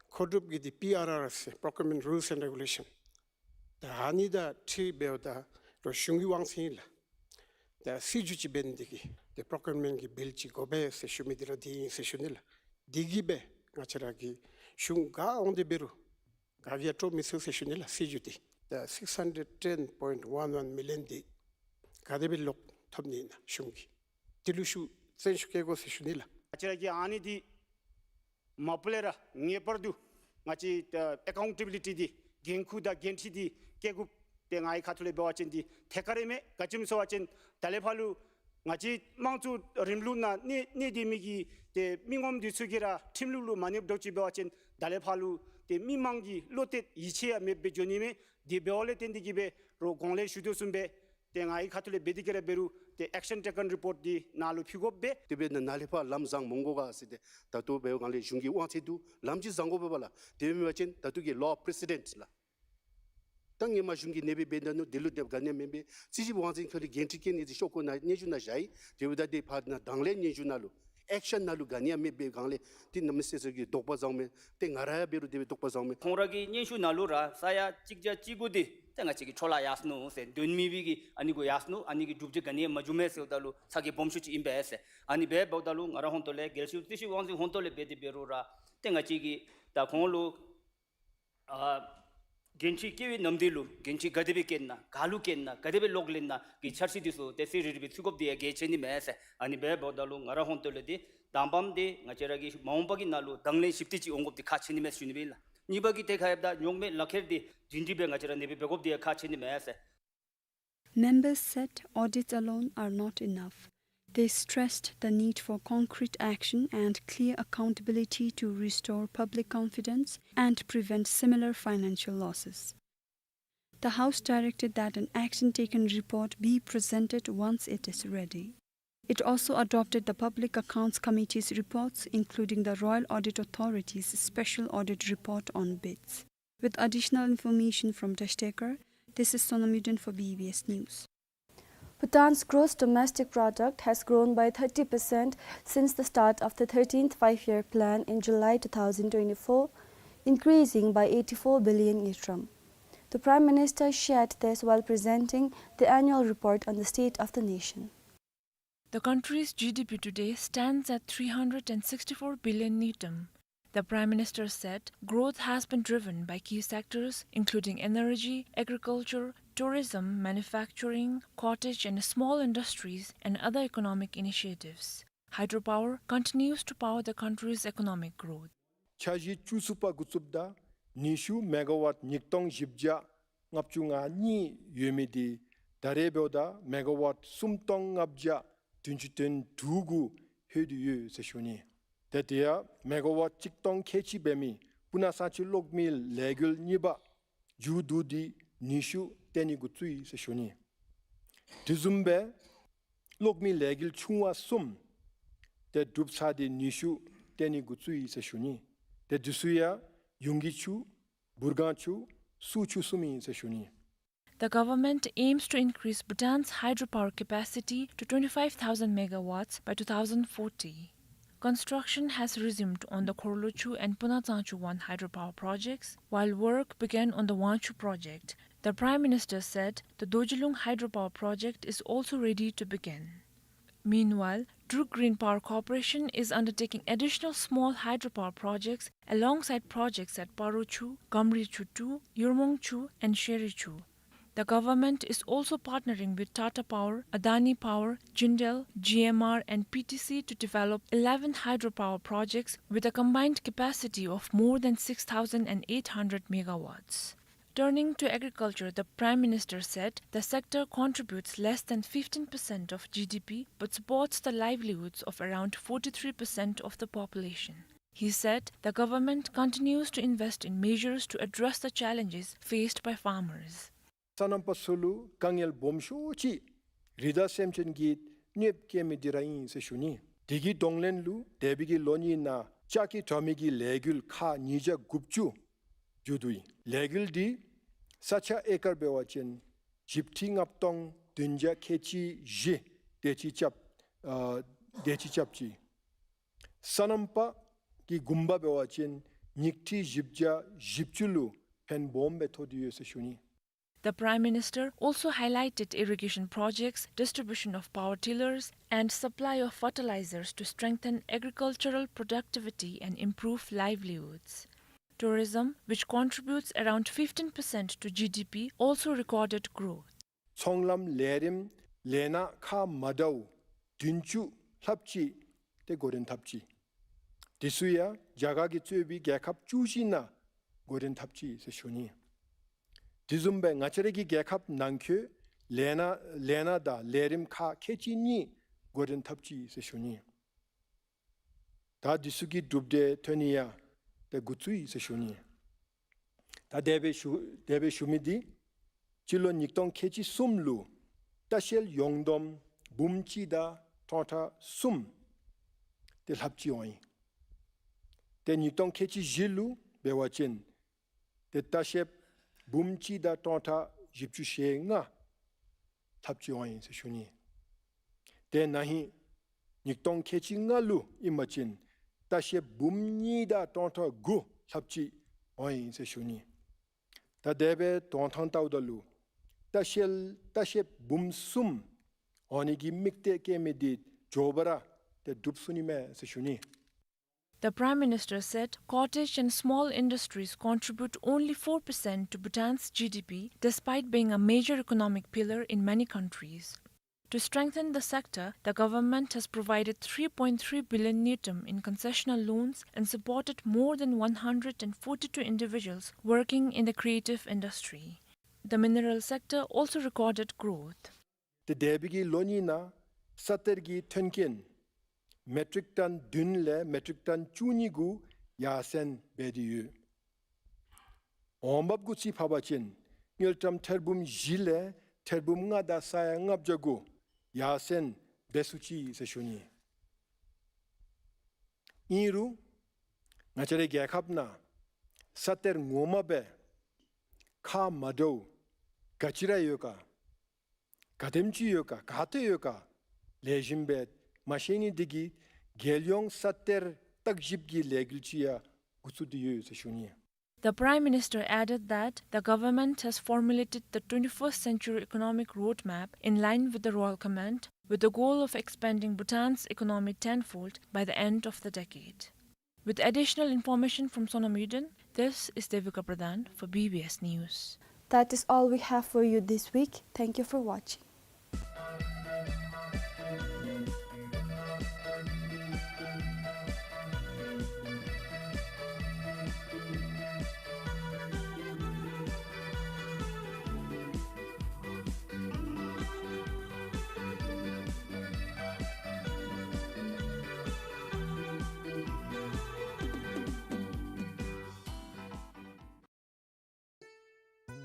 མཁོ་སྒྲུབ་ཀྱི་འདི་པི་ཨར་ཨར་ཟེར་Procurement Rules and Regulation། ད་ཨ་ནི་དང་འཁྲིལ་འབདཝ་ད་རུང་གཞུང་གི་དབང་ཚད་ཨིན་ལགས། ད་སྲིད་བྱུས་ཅིག་འབད་ནི་འདི་གིས་ཏེ་པྲོ་ཀིའུར་མེནཊ་ཀྱི་བིལ་ཅིག་དགོ་པས་ཟེར་ཞུ་མི་འདི་ར་འདི་ཨིན་ཟེར་ཞུ་ནི་ལགས། འདི་གིས་སྦེ་ང་བཅས་ར་གི་གཞུང་ག་འོང་སྟེ་འབད་རུང་ག་གིས་ཡང་སྤྲོ་མི་ཚུགས་ཟེར་ཞུ་ནི་ལགས། སྲིད་བྱུས་འདི་ད་six hundred ten point one one million འདི་ག་དེ་སྦེ་ལོག་ཐོབ་ནི་ཨིན་ན་གཞུང་གིས་འདི་ལུ་ཤུགས་བཙན་ཤུགས་བསྐྱེད་དགོ་ཟེར་ཞུ་ནི་ལགས། ང་བཅས་ར་གི་ཨ་ནི་འདི་མ་པ་ལས་ར་ངེས་པར་དུ་ང་བཅས་ཨ་ཨེ་ཀའུན་ཊེ་བི་ལི་ཊི་འདི་འགན་ཁུར་དང་འགན་འཁྲི་འདི་བཀལ་དགོཔ་འདི་ང་གི་ཁ་ཐུག་ལས་འབད་བ་ཅིན་འདི་ཐད་ཀར་ར་མས། ག་ཅི་སྨོ་ཟེར་བ་ཅིན་ད་ལས་ཕར་ལུ་ང་བཅས་དམངས་གཙོའི་རིང་ལུགས་ནང་གནས་གནས་སྡོད་མི་གི་ཏེ་མི་ངོམ་འདི་ཚུ་གིས་ར་ཁྲིམས་ལུགས་ལུ་མ་གནས་དོ་ཅིག་འབད་བ་ཅིན་ད་ལས་ཕར་ལུ་ཏེ་མི་མང་གི་བློ་གཏད་ཡིད་ཆེས་ཡང་མེདཔ་སྦེ་འགྱོ་ནི་མས། དེ་འབདཝ་ལས་བརྟེན་ཏེ་གིས་སྦེ་རོགས་གོང་ལས་ཞུ་དོ་བཟུམ་སྦེ་ཏེ་ང་གི་ཁ་ཐུག་ལས་འབད་དེ་གིས་ར་འབད་རུང་ཏེ་ཨེག་ཤན་ཊེ་ཀཱན་རི་པོརཊ་འདི་ནཱ་ལུ་ཕུལ་དགོ་པས། དེ་འབདཝ་ད་ནཱ་ལས་ཕར་ལམ་བཟང་མི་འོང་ག་ཟེར་ཏེ་ད་ལྟོ་འབདཝ་ལས་གཞུང་གི་དབང་ཚད་འདི་ལམ་ཅིག་བཟང་དགོ་པས་ལགས། དེ་མེན་པ་ཅིན་ད་ལྟོ་གི་ལོ་པི་རེ་སི་ཌེནཊ་ལགས། ད་སྔོན་མ་གཞུང་གིས་ཨ་ནེ་སྦེ་འབད་ད་ནུག། དེ་ལུ་དེ་སྦེ་ག་ནི་ཡང་མེན་པས། རྩིས་ཞིབ་དབང་འཛིན་ཁ་ལས་འགན་འཁྲི་བཀལ་ནི་འདི་ཤོག་གུ་ནང་སྙན་ཞུ་ནང་བཞག་ཡི། དེ་འབདཝ་ད་དེ་ཕར་ནཱ་དང་ལེན་སྙན་ཞུ་ནང་ལུ་ཨེག་ཤན་ནང་ལུ་ག་ནི་ཡང་མེདཔ་སྦེ་གང་ལས་ཏེ་གནམ་མེད་ས་མེད་ཀྱི་དོགས་པ་བཟུམ་མས། ཏེ་ང་ར་ཡང་འབད་རུང་དེ་སྦེ་དོགས་པ་བཟུམ་མས། ཁོང་ར་གི་སྙན་ཞུ་ནང་ལུ་ར་ས་ཡ་གཅིག་བརྒྱ་གཅིག་དགུ་འདི་ཏེ་ང་བཅས་ཀྱི་འཕྲོ་བརླག་ཡར་སོ་ནུག་ཟེར། དོན་མེད་པའི་གི་ཨ་ནི་གུ་ཡར་སོ་ནུག། ཨ་ནི་གི་གྲུབ་འབྲས་ག་ནི་ཡང་མ་བྱུང་མས་ཟེརཝ་ད་ལུ་ཚ་གྱང་སྦོམ་ཤོས་ཅིག་ཨིན་པས་ཟེར། ཨ་ནི་འབདཝ་ད་ལུ་ང་རའི་ཧོངས་ཏོ་ལས་རྒྱལ་སྤྱིའི་རྩིས་ཞིབ་དབང་འཛིན་ཧོངས་ཏོ་ལས་འབད་དེ་འབད་རུང་ར་ཏེ་ང་བཅས་ཀྱིས་ད་ཁོང་ལུ་ཨ་འགན་འཁྲི་བཀལ་བའི་ནམ་དུས་ལུ་འགན་འཁྲི་ག་དེ་སྦེ་བཀལ་ན་ག་ལུ་བཀལ་ན་ག་དེ་སྦེ་ལོག་ལེན་ན་གི་འཆར་གཞི་འདི་ཚུ་ཏེ་གསལ་རི་རི་སྦེ་ཚུད་དགོཔ་འདི་ཡང་གལ་ཆེ་ནི་མས་ཟེར། ཨ་ནི་འབདཝ་ད་ལུ་ང་རའི་ཧོངས་ཏོ་ལས་འདི་དང་པམ་འདི་ང་བཅས་ར་གི་མ་འོངས་པ་གི་ནང་ལུ་དང་ལེན་ཞིབ་ཏིག་ཅིག་འོང་དགོཔ་འདི་ཁག་ཆེ་ནི་མས་ཟེར་ཞུ་ནི་སྦེ་ལགས། གཉིས་པ་གི་ཏེ་ཁ་ཡར་ད་རྙོག་མེད་ལག་ཁྱེར་འདི་བདུན་ཁྲི་སྦེ་ང་བཅས་ར་ཨ་ནེ་སྦེ་འབད་དགོཔ་འདི་ཡང་ཁག་ཆེ་ནི་མས་ཟེར། Members said audits alone are not enough. They stressed the need for concrete action and clear accountability to restore public confidence and prevent similar financial losses. The House directed that an action-taken report be presented once it is ready. It also adopted the Public Accounts Committee's reports, including the Royal Audit Authority's special audit report on BITS. With additional information from Dashtekar, this is Sonam Yuden for B B S News. Bhutan's gross domestic product has grown by thirty percent since the start of the thirteenth Five-Year Plan in July two thousand twenty-four, increasing by eighty-four billion ngultrum. The Prime Minister shared this while presenting the annual report on the state of the nation. The country's G D P today stands at three hundred and sixty-four billion ngultrum. The Prime Minister said growth has been driven by key sectors including energy, agriculture, tourism, manufacturing, cottage and small industries, and other economic initiatives. Hydropower continues to power the country's economic growth. འཆར་གཞི་བཅུ་གསུམ་པ་འགོ་བཙུགསཔ་ད་ནུས་ཤུགས་མེ་ག་ཝཊ་ཉིས་སྟོང་བཞི་བརྒྱ་ལྔ་བཅུ་ང་གཉིས་ཡོད་མི་འདི་ད་རེས་འབདཝ་ད་མེ་ག་ཝཊ་སུམ་སྟོང་ལྔ་བརྒྱ་བདུན་ཅུ་དོན་དྲུག་གུ་ལྷོད་དེ་ཡོད་ཟེར་ཞུ་ནི། ཏེ་དེ་ཡང་མེ་ག་ཝཊ་གཅིག་སྟོང་ཁལ་གཅིག་འབད་མི་སྤུ་ན་གཙང་ཆུ་གློག་མེ་ལས་འགུལ་གཉིས་པ་མཇུག་བསྡུ་སྟེ་ནུས་ཤུགས་བཏོན་ནི་འགོ་བཙུགས་ཡི་ཟེར་ཞུ་ནི། དེ་བཟུམ་སྦེ་གློག་མེ་ལས་འགུལ་ཆུང་བ་གསུམ་ཏེ་གྲུབ་ཚར་ཏེ་ནུས་ཤུགས་བཏོན་ནི་འགོ་བཙུགས་ཡི་ཟེར་ཞུ་ནི། ཏེ་དེ་ཚུ་ཡང་ཡུང་གི་ཆུ་བུར་སྒང་ཆུ་སུ་ཆུ་གསུམ་ཨིན་ཟེར་ཞུ་ནི། The government aims to increase Bhutan's hydropower capacity to twenty-five thousand megawatts by two thousand forty. Construction has resumed on the Khorlochu and Punatsangchu one hydropower projects, while work began on the Wangchu project. The Prime Minister said the Dorjilung hydropower project is also ready to begin. Meanwhile, Druk Green Power Corporation is undertaking additional small hydropower projects alongside projects at Parochu, Gamrichu two, Yurmongchu, and Sherichu. The government is also partnering with Tata Power, Adani Power, Jindal, G M R, and P T C to develop eleven hydropower projects with a combined capacity of more than six thousand eight hundred megawatts. Turning to agriculture, the Prime Minister said the sector contributes less than fifteen percent of G D P but supports the livelihoods of around forty-three percent of the population. He said the government continues to invest in measures to address the challenges faced by farmers. སོ་ནམ་པ་ཚུ་ལུ་དཀའ་ངལ་སྦོམ་ཤོས་ཅིག་རི་དྭགས་སེམས་ཅན་གྱིས་གནོདཔ་བཀལ་མི་འདི་ར་ཨིན་ཟེར་ཞུ་ནི། དེ་གི་གདོང་ལེན་ལུ་འདས་པའི་གི་ལོ་གཉིས་ནང་ལྕགས་ཀྱི་དྲ་མིག་གི་ལས་འགུལ་ཁག་ཉིས་བརྒྱ་དགུ་བཅུ་མཇུག་བསྡུ་ཡི། ལས་འགུལ་འདི་ས་ཆ་ཨེ་ཀར་འབད་བ་ཅིན་བཞི་ཁྲི་ལྔ་སྟོང་བདུན་བརྒྱ་ཁལ་གཅིག་བཞི་དེ་ཅིག་རྐྱབ་ཨ་དེ་ཅིག་རྐྱབ་ཅི། སོ་ནམ་པ་གི་གུང་པ་འབད་བ་ཅིན་ཉིས་ཁྲི་བཞི་བརྒྱ་བཞི་བཅུ་ལུ་ཕན་སྦོམ་སྦེ་ཐོགས་ཏེ་ཡོད་ཟེར་ཞུ་ནི། The Prime Minister also highlighted irrigation projects, distribution of power tillers, and supply of fertilizers to strengthen agricultural productivity and improve livelihoods. Tourism, which contributes around fifteen percent to G D P, also recorded growth. ཚོང་ལམ་ལས་རིམ་ལས་སྣ་ཁག་མ་འདྲཝ་བདུན་ཅུ་ལྷགཔ་ཅིག་ཏེ་འགོ་འདྲེན་འཐབ་ཅི། དེ་ཚུ་ཡང་རྒྱ་གར་གྱིས་གཙོས་པའི་རྒྱལ་ཁབ་བཅུ་བཞི་ནང་འགོ་འདྲེན་འཐབ་ཅི་ཟེར་ཞུ་ནི། དེ་བཟུམ་སྦེ་ང་བཅས་རའི་གི་རྒྱལ་ཁབ་ནང་འཁོད་ལས་སྣ་ལས་སྣ་དང་ལས་རིམ་ཁག་ཁལ་གཅིག་གཉིས་འགོ་འདྲེན་འཐབ་ཅི་ཟེར་ཞུ་ནི། ད་དེ་ཚུ་གི་གྲུབ་འབྲས་ཐོན་ནི་ཡང་ཏེ་འགོ་བཙུགས་ཡི་ཟེར་ཞུ་ནི། ད་དེ་སྦེ་ཞུ་དེ་སྦེ་ཞུ་མི་འདི་སྤྱི་ལོ་ཉིས་སྟོང་ཁལ་གཅིག་གསུམ་ལུ་ལྟ་བཤལ་ཡོངས་བསྡོམས་འབུམ་གཅིག་དང་སྟོང་ཕྲག་གསུམ་ཏེ་ལྷགཔ་ཅིག་འོང་ཡི། ཏེ་ཉིས་སྟོང་ཁལ་གཅིག་བཞི་ལུ་འབད་བ་ཅིན་ཏེ་ལྟ་བཤལ་འབུམ་གཅིག་དང་སྟོང་ཕྲག་བཞི་བཅུ་ཞེ་ལྔ་ལྷགཔ་ཅིག་འོང་ཡི་ཟེར་ཞུ་ནི། ཏེ་ན་ཧིང་ཉིས་སྟོང་ཁལ་གཅིག་ལྔ་ལུ་ཨིན་པ་ཅིན་ལྟ་བཤལ་འབུམ་གཉིས་དང་སྟོང་ཕྲག་དགུ་ལྷགཔ་ཅིག་འོང་ཡི་ཟེར་ཞུ་ནི། ད་དེ་སྦེ་དོན་ཐང་བལྟཝ་ད་ལུ་ལྟ་བཤལ་ལྟ་བཤལ་འབུམ་གསུམ་འོང་ནི་གི་དམིགས་གཏད་བསྐྱེད་མི་འདི་མགྱོགས་པ་ར་ཏེ་འགྲུབ་ཚུགས་ནི་མས་ཟེར་ཞུ་ནི། The Prime Minister said cottage and small industries contribute only four percent to Bhutan's G D P, despite being a major economic pillar in many countries. To strengthen the sector, the government has provided three point three billion ngultrum in concessional loans and supported more than one hundred and forty-two individuals working in the creative industry. The mineral sector also recorded growth. ཏེ་འདས་པའི་གི་ལོ་གཉིས་ནང་ས་གཏེར་གྱི་ཐོན་སྐྱེད་མེ་ཊིག་ཊོན་བདུན་ལས་མེ་ཊིག་ཊོན་བཅུ་གཉིས་གུ་ཡར་སེང་འབད་དེ་ཡོད། འོང་འབབ་གུ་ཅིག་འབད་བ་ཅིན་དངུལ་ཀྲམ་ཐེར་འབུམ་བཞི་ལས་ཐེར་འབུམ་ལྔ་དང་ས་ཡ་ལྔ་བརྒྱ་གུ་ཡར་སེང་འབད་ཚུགས་ཅི་ཟེར་ཞུ་ནི། ཨིན་རུང་ང་བཅས་རའི་རྒྱལ་ཁབ་ནང་ས་གཏེར་ངོ་མ་སྦེ་ཁག་མ་འདྲཝ་ག་ཅི་ར་ཡོད་ག་ག་དེམ་ཅིག་ཡོད་ག་ག་ཏེ་ཡོད་ག་ལེགས་ཤོམ་སྦེ་མ་ཤེས་ནི་འདི་གིས་རྒྱལ་ཡོངས་ས་གཏེར་བརྟག་ཞིབ་ཀྱི་ལས་འགུལ་ཅིག་ཡང་འགོ་བཙུགས་ཏེ་ཡོད་ཟེར་ཞུ་ནི། The Prime Minister added that the government has formulated the twenty-first century economic roadmap in line with the Royal Command, with the goal of expanding Bhutan's economy tenfold by the end of the decade. With additional information from Sonam Yuden, this is Devika Pradhan for B B S News. That is all we have for you this week. Thank you for watching.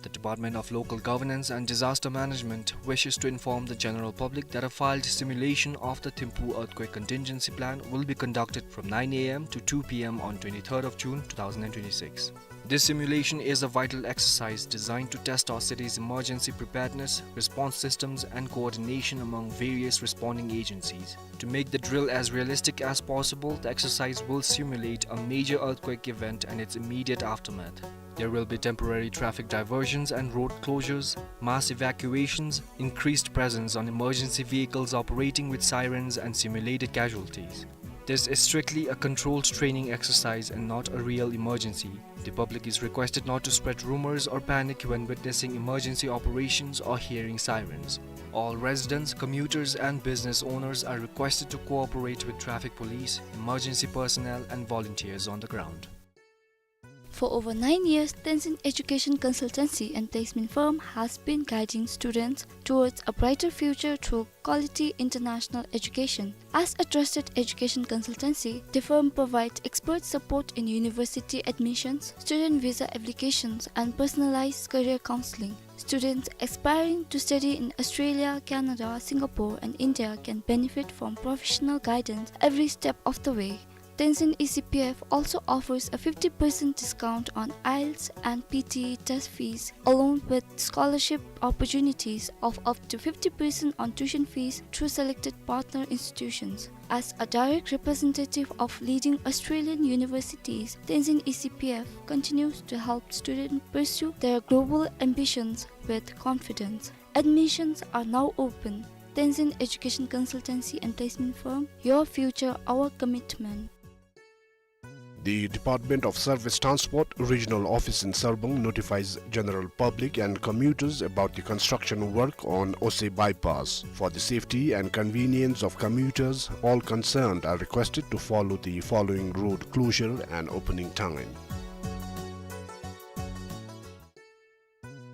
The Department of Local Governance and Disaster Management wishes to inform the general public that a field simulation of the Thimphu Earthquake Contingency Plan will be conducted from nine A M to two P M on twenty-third of June two thousand and twenty-six. This simulation is a vital exercise designed to test our city's emergency preparedness, response systems, and coordination among various responding agencies. To make the drill as realistic as possible, the exercise will simulate a major earthquake event and its immediate aftermath. There will be temporary traffic diversions and road closures, mass evacuations, increased presence on emergency vehicles operating with sirens, and simulated casualties. This is strictly a controlled training exercise and not a real emergency. The public is requested not to spread rumors or panic when witnessing emergency operations or hearing sirens. All residents, commuters, and business owners are requested to cooperate with traffic police, emergency personnel, and volunteers on the ground. For over nine years, Tenzin Education Consultancy and Placement Firm has been guiding students towards a brighter future through quality international education. As a trusted education consultancy, the firm provides expert support in university admissions, student visa applications, and personalized career counseling. Students aspiring to study in Australia, Canada, Singapore, and India can benefit from professional guidance every step of the way. Tenzin E C P F also offers a fifty percent discount on IELTS and P T E test fees, along with scholarship opportunities of up to fifty percent on tuition fees through selected partner institutions. As a direct representative of leading Australian universities, Tenzin E C P F continues to help students pursue their global ambitions with confidence. Admissions are now open. Tenzin Education Consultancy and Placement Firm, your future, our commitment. The Department of Surface Transport Regional Office in Sarbang notifies general public and commuters about the construction work on Ose Bypass. For the safety and convenience of commuters, all concerned are requested to follow the following road closure and opening time.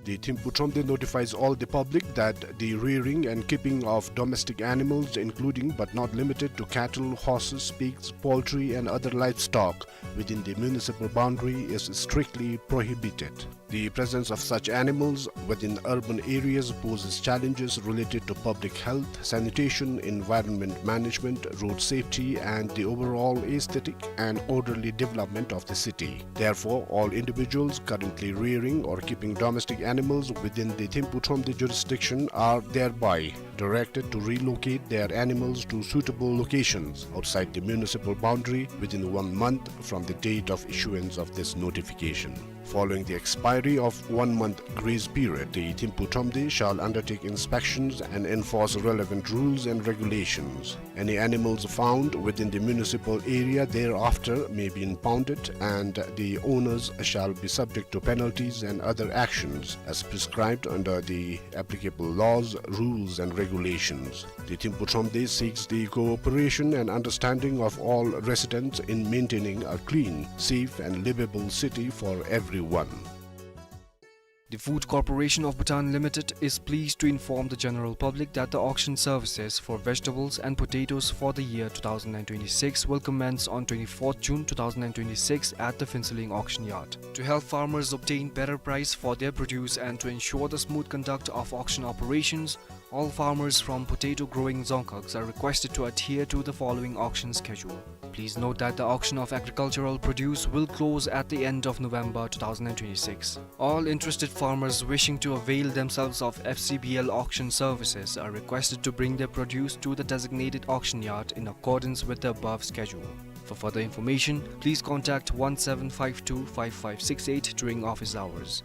The Thimphu Thromde notifies all the public that the rearing and keeping of domestic animals, including but not limited to cattle, horses, pigs, poultry, and other livestock within the municipal boundary, is strictly prohibited. The presence of such animals within urban areas poses challenges related to public health, sanitation, environment management, road safety, and the overall aesthetic and orderly development of the city. Therefore, all individuals currently rearing or keeping domestic animals within the Thimphu Thromde jurisdiction are thereby directed to relocate their animals to suitable locations outside the municipal boundary within one month from the date of issuance of this notification. Following the expiry of one month grace period, the Thimphu Thromde shall undertake inspections and enforce relevant rules and regulations. Any animals found within the municipal area thereafter may be impounded, and the owners shall be subject to penalties and other actions as prescribed under the applicable laws, rules, and regulations. The Thimphu Thromde seeks the cooperation and understanding of all residents in maintaining a clean, safe, and livable city for everyone. The Food Corporation of Bhutan Limited is pleased to inform the general public that the auction services for vegetables and potatoes for the year two thousand and twenty-six will commence on twenty-fourth June two thousand and twenty-six at the Phuentsholing auction yard. To help farmers obtain better price for their produce and to ensure the smooth conduct of auction operations, all farmers from potato growing dzongkhags are requested to adhere to the following auction schedule. Please note that the auction of agricultural produce will close at the end of November two thousand and twenty-six. All interested farmers wishing to avail themselves of F C B L auction services are requested to bring their produce to the designated auction yard in accordance with the above schedule. For further information, please contact one seven five two five five six eight during office hours.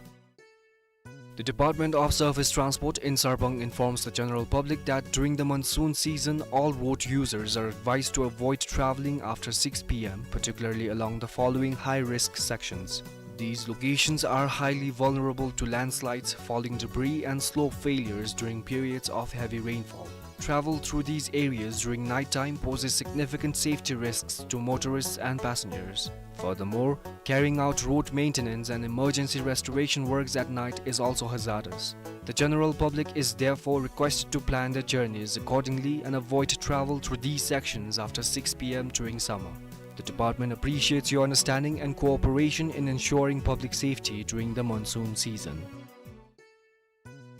The Department of Surface Transport in Sarbang informs the general public that during the monsoon season, all road users are advised to avoid traveling after six P M, particularly along the following high-risk sections. These locations are highly vulnerable to landslides, falling debris, and slope failures during periods of heavy rainfall. Travel through these areas during night time poses significant safety risks to motorists and passengers. Furthermore, carrying out road maintenance and emergency restoration works at night is also hazardous. The general public is therefore requested to plan their journeys accordingly and avoid travel through these sections after six P M during summer. The department appreciates your understanding and cooperation in ensuring public safety during the monsoon season.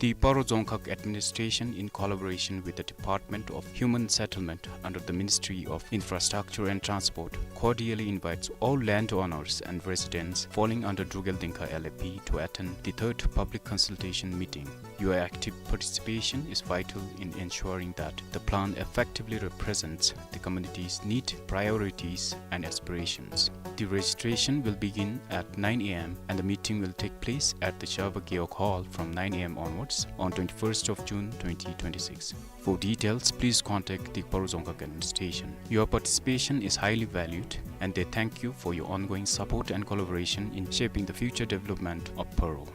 The Paro Dzongkhag Administration, in collaboration with the Department of Human Settlement under the Ministry of Infrastructure and Transport, cordially invites all landowners and residents falling under Drukgyal Dzongkha L A P to attend the third public consultation meeting. Your active participation is vital in ensuring that the plan effectively represents the community's need, priorities, and aspirations. The registration will begin at nine A M and the meeting will take place at the Sherva Gewog Hall from nine A M onwards on twenty-first of June twenty twenty-six. For details, please contact the Paro Dzongkhag Administration. Your participation is highly valued, and they thank you for your ongoing support and collaboration in shaping the future development of Paro.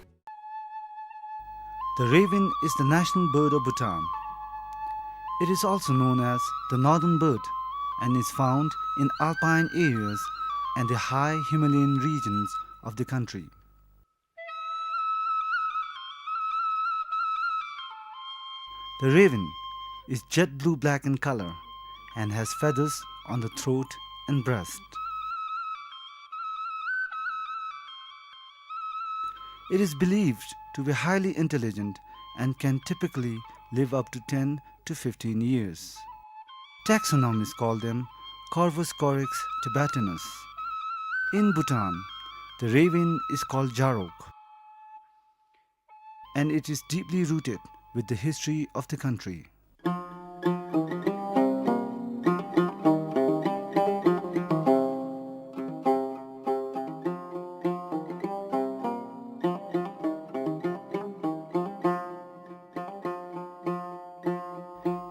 The raven is the national bird of Bhutan. It is also known as the northern bird and is found in alpine areas and the high Himalayan regions of the country. The raven is jet blue black in color and has feathers on the throat and breast. It is believed to be highly intelligent and can typically live up to ten to fifteen years. Taxonomists call them Corvus corax tibetanus. In Bhutan, the raven is called Jarok, and it is deeply rooted with the history of the country.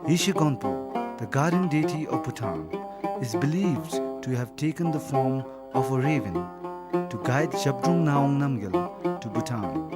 Yeshe Gonpo, the guardian deity of Bhutan, is believed to have taken the form of a raven to guide Zhabdrung Ngawang Namgyal to Bhutan.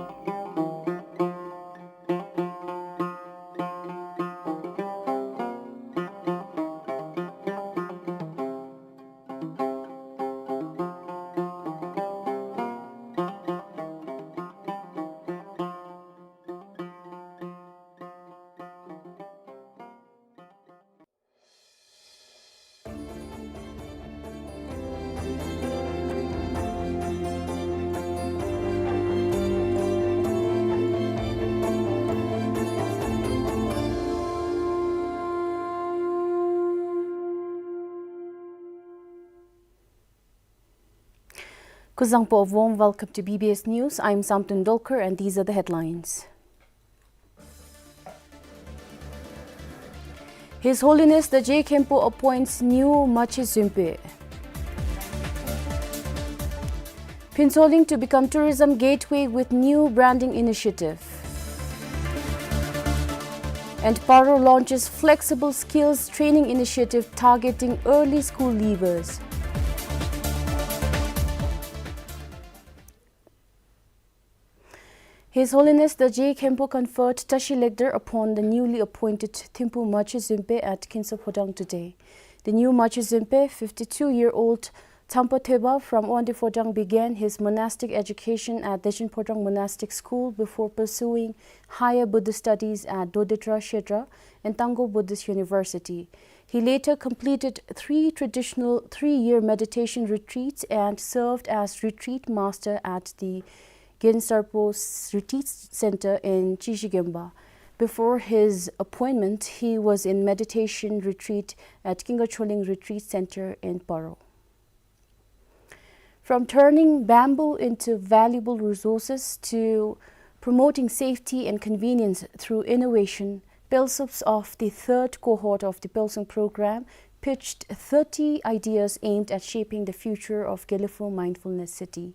Kuzuzangpo, a warm welcome to B B S News. I'm Samten Dolkar and these are the headlines. His Holiness the Je Khenpo appoints new Machi Zunpe. Phuentsholing to become tourism gateway with new branding initiative. And Paro launches flexible skills training initiative targeting early school leavers. His Holiness the Je Khenpo conferred Tashi Legder upon the newly appointed Thimphu Machi Zunpe at Kinsa Phodrang today. The new Machi Zunpe, fifty-two-year-old Tsampa Thoepa from Wangdue Phodrang, began his monastic education at Dechen Phodrang Monastic School before pursuing higher Buddhist studies at Dodetra Kshetra and Tangkhul Buddhist University. He later completed three traditional three-year meditation retreats and served as retreat master at the Gyensarpo Retreat Center in Chishi-Gemba. Before his appointment, he was in meditation retreat at Kinga Choling Retreat Center in Paro. From turning bamboo into valuable resources to promoting safety and convenience through innovation, PELSUPS of the third cohort of the PELSUNG program pitched thirty ideas aimed at shaping the future of Gelephu Mindfulness City.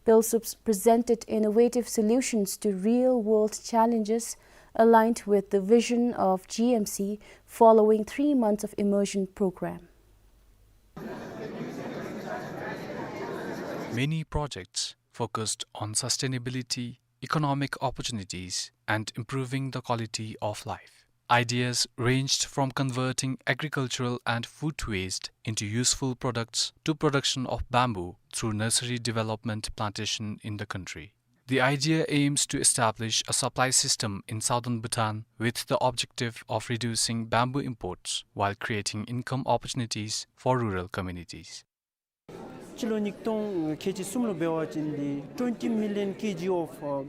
PELSUPS presented innovative solutions to real-world challenges aligned with the vision of G M C following three months of immersion program. Many projects focused on sustainability, economic opportunities, and improving the quality of life. Ideas ranged from converting agricultural and food waste into useful products to production of bamboo through nursery development plantation in the country. The idea aims to establish a supply system in southern Bhutan with the objective of reducing bamboo imports while creating income opportunities for rural communities. སྤྱི་ལོ་ཉིས་སྟོང་ཁལ་གཅིག་གསུམ་ལུ་འབད་བ་ཅིན་འདི་twenty million K G of, uh,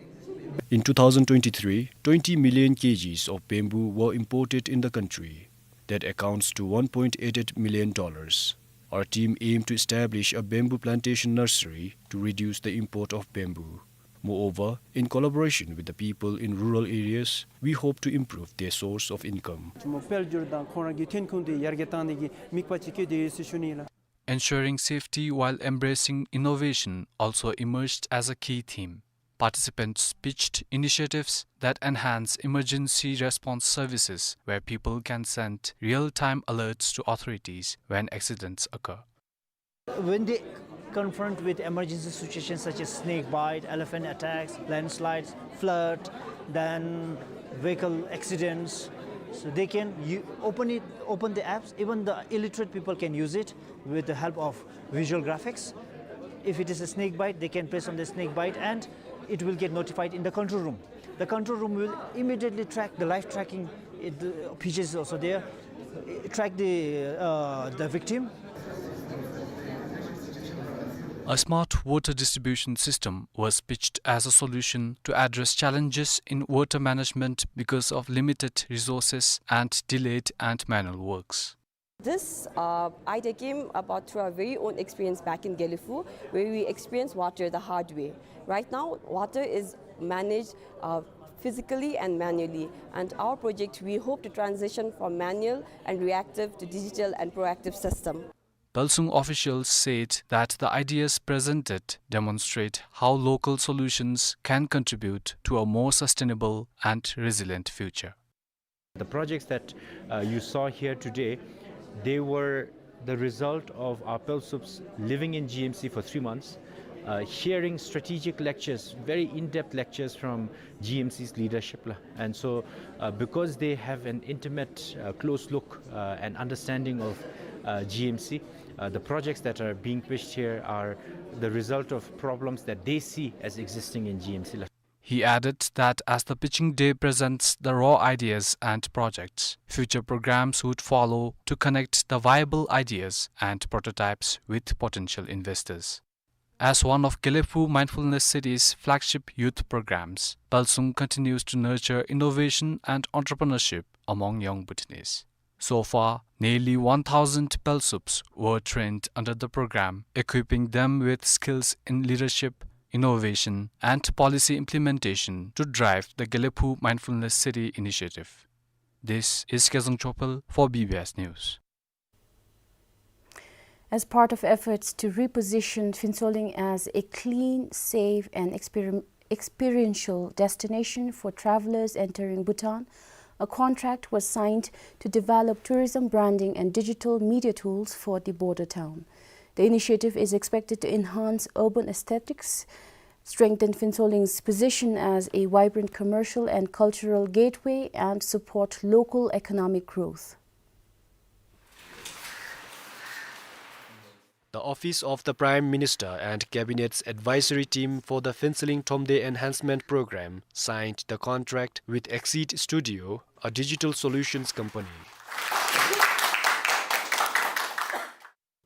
In two thousand twenty-three, twenty million K Gs of bamboo were imported in the country. That accounts to one point eight eight million dollars. Our team aim to establish a bamboo plantation nursery to reduce the import of bamboo. Moreover, in collaboration with the people in rural areas, we hope to improve their source of income. ཏེ་མོ་དཔལ་འབྱོར་དང་ཁོང་ར་གི་ཐོན་ཁུངས་འདི་ཡར་རྒྱས་བཏང་ནི་གི་དམིགས་པ་ཅིག་བསྐྱེད་དེ་ཡོད་ཟེར་ཞུ་ནི་ལགས། Ensuring safety while embracing innovation also emerged as a key theme. Participants pitched initiatives that enhance emergency response services, where people can send real-time alerts to authorities when accidents occur. When they confront with emergency situations such as snake bite, elephant attacks, landslides, flood, then vehicle accidents, so they can u-, open it, open the apps. Even the illiterate people can use it with the help of visual graphics. If it is a snake bite, they can press on the snake bite and it will get notified in the control room. The control room will immediately track the live tracking. It, the P J is also there. Track the, uh, the victim. A smart water distribution system was pitched as a solution to address challenges in water management because of limited resources and delayed and manual works. This, uh, idea came about through our very own experience back in Gelephu, where we experienced water the hard way. Right now, water is managed, uh, physically and manually, and our project, we hope to transition from manual and reactive to digital and proactive system. Pelsung officials said that the ideas presented demonstrate how local solutions can contribute to a more sustainable and resilient future. The projects that, uh, you saw here today, they were the result of our Pelsups living in G M C for three months, uh, hearing strategic lectures, very in-depth lectures from G M C's leadership la. And so, uh, because they have an intimate, uh, close look, uh, and understanding of, uh, G M C, uh, the projects that are being pitched here are the result of problems that they see as existing in G M C la. He added that as the pitching day presents the raw ideas and projects, future programs would follow to connect the viable ideas and prototypes with potential investors. As one of Gelephu Mindfulness City's flagship youth programs, Pelsung continues to nurture innovation and entrepreneurship among young Bhutanese. So far, nearly one thousand Pelsups were trained under the program, equipping them with skills in leadership, innovation, and policy implementation to drive the Gelephu Mindfulness City initiative. This is Kezang Chopel for B B S News. As part of efforts to reposition Phuentsholing as a clean, safe, and experim-, experiential destination for travelers entering Bhutan, a contract was signed to develop tourism branding and digital media tools for the border town. The initiative is expected to enhance urban aesthetics, strengthen Phuentsholing's position as a vibrant commercial and cultural gateway, and support local economic growth. The Office of the Prime Minister and Cabinet's Advisory Team for the Phuentsholing Thromde Enhancement Program signed the contract with Exceed Studio, a digital solutions company.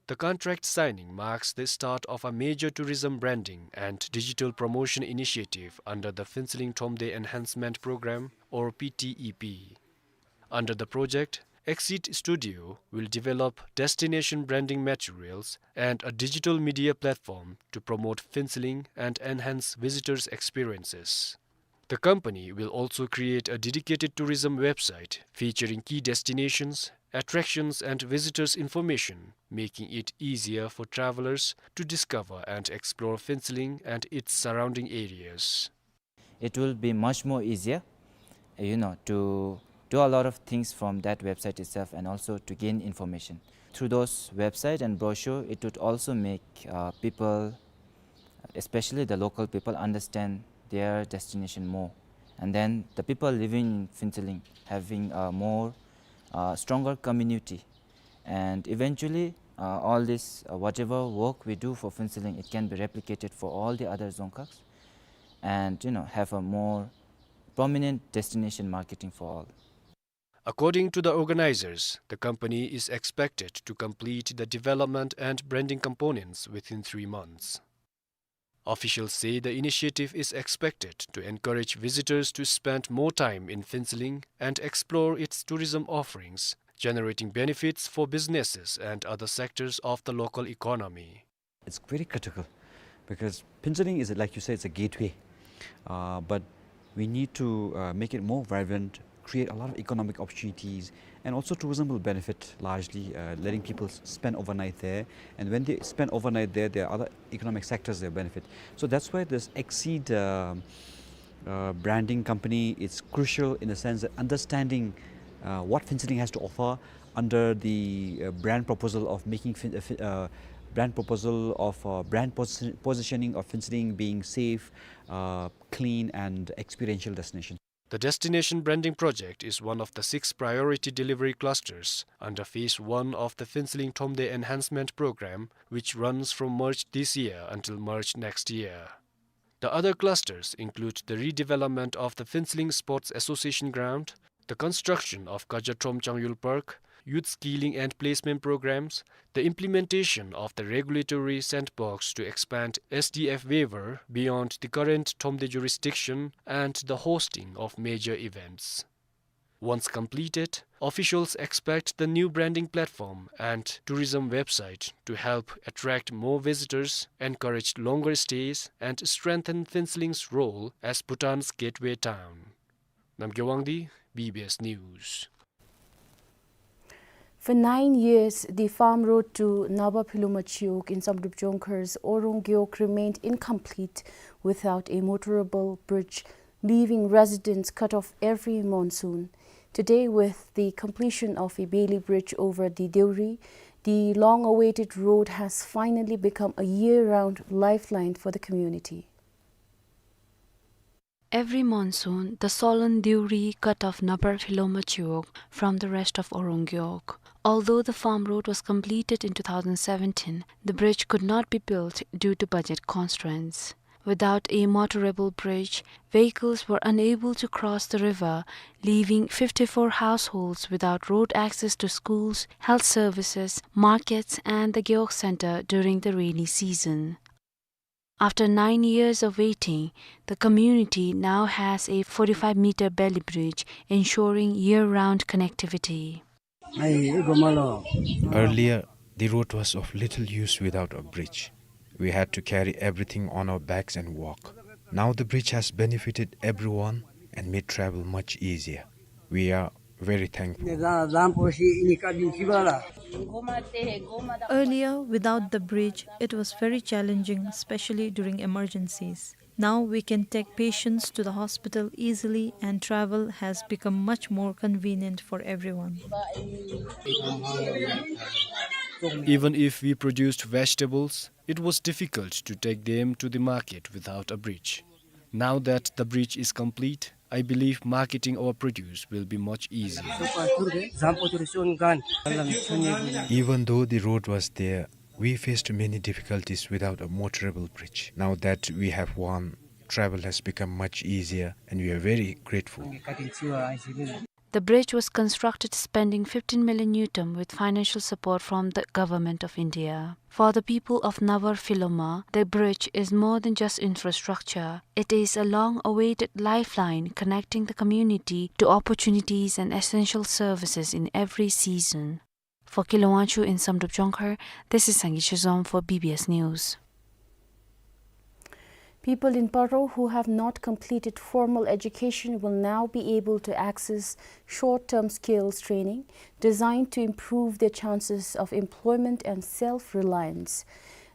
The contract signing marks the start of a major tourism branding and digital promotion initiative under the Phuentsholing Thromde Enhancement Program, or P T E P. Under the project, Exceed Studio will develop destination branding materials and a digital media platform to promote Phuentsholing and enhance visitors' experiences. The company will also create a dedicated tourism website featuring key destinations, attractions, and visitors' information, making it easier for travelers to discover and explore Phuentsholing and its surrounding areas. It will be much more easier, you know, to do a lot of things from that website itself and also to gain information. Through those website and brochure, it would also make, uh, people, especially the local people, understand their destination more. And then the people living in Phuentsholing having a more, uh, stronger community. And eventually, uh, all this, uh, whatever work we do for Phuentsholing, it can be replicated for all the other dzongkhags and, you know, have a more prominent destination marketing for all. According to the organizers, the company is expected to complete the development and branding components within three months. Officials say the initiative is expected to encourage visitors to spend more time in Phuentsholing and explore its tourism offerings, generating benefits for businesses and other sectors of the local economy. It's very critical because Phuentsholing is, like you say, it's a gateway. Uh, but we need to, uh, make it more vibrant, create a lot of economic opportunities, and also tourism will benefit largely, uh, letting people s-, spend overnight there. And when they spend overnight there, there are other economic sectors that benefit. So that's why this Exceed, uh, uh, branding company is crucial in the sense that understanding, uh, what Phuentsholing has to offer under the, uh, brand proposal of making Phuentsho-, uh, Phuentsho-, uh, brand proposal of, uh, brand posi-, positioning of Phuentsholing being safe, uh, clean and experiential destination. The destination branding project is one of the six priority delivery clusters under phase one of the Phuentsholing Thromde Enhancement Program, which runs from March this year until March next year. The other clusters include the redevelopment of the Phuentsholing Sports Association ground, the construction of Kaja Throm Changyul Park, youth skilling and placement programs, the implementation of the regulatory sandbox to expand S D F waiver beyond the current Thromde jurisdiction, and the hosting of major events. Once completed, officials expect the new branding platform and tourism website to help attract more visitors, encourage longer stays, and strengthen Phuentsholing's role as Bhutan's gateway town. Namgay Wangdi, B B S News. For nine years, the farm road to Nabar Phehloma Chiwog in Samdrup Jongkhar's Orong Gewog remained incomplete without a motorable bridge, leaving residents cut off every monsoon. Today, with the completion of a bailey bridge over the Deuri, the long-awaited road has finally become a year-round lifeline for the community. Every monsoon, the swollen Deuri cut off Nabar Phehloma Chiwog from the rest of Orong Gewog. Although the farm road was completed in two thousand seventeen, the bridge could not be built due to budget constraints. Without a motorable bridge, vehicles were unable to cross the river, leaving fifty-four households without road access to schools, health services, markets, and the Gewog Center during the rainy season. After nine years of waiting, the community now has a forty-five meter bailey bridge, ensuring year-round connectivity. Earlier, the road was of little use without a bridge. We had to carry everything on our backs and walk. Now the bridge has benefited everyone and made travel much easier. We are very thankful. Earlier, without the bridge, it was very challenging, especially during emergencies. Now we can take patients to the hospital easily and travel has become much more convenient for everyone. Even if we produced vegetables, it was difficult to take them to the market without a bridge. Now that the bridge is complete, I believe marketing our produce will be much easier. Even though the road was there, we faced many difficulties without a motorable bridge. Now that we have one, travel has become much easier and we are very grateful. The bridge was constructed spending fifteen million ngultrum with financial support from the Government of India. For the people of Nabar Phehloma, the bridge is more than just infrastructure. It is a long-awaited lifeline connecting the community to opportunities and essential services in every season. For Kilo Wangchuk in Samdrup Jongkhar, this is Sangay Chezom for B B S News. People in Paro who have not completed formal education will now be able to access short-term skills training designed to improve their chances of employment and self-reliance.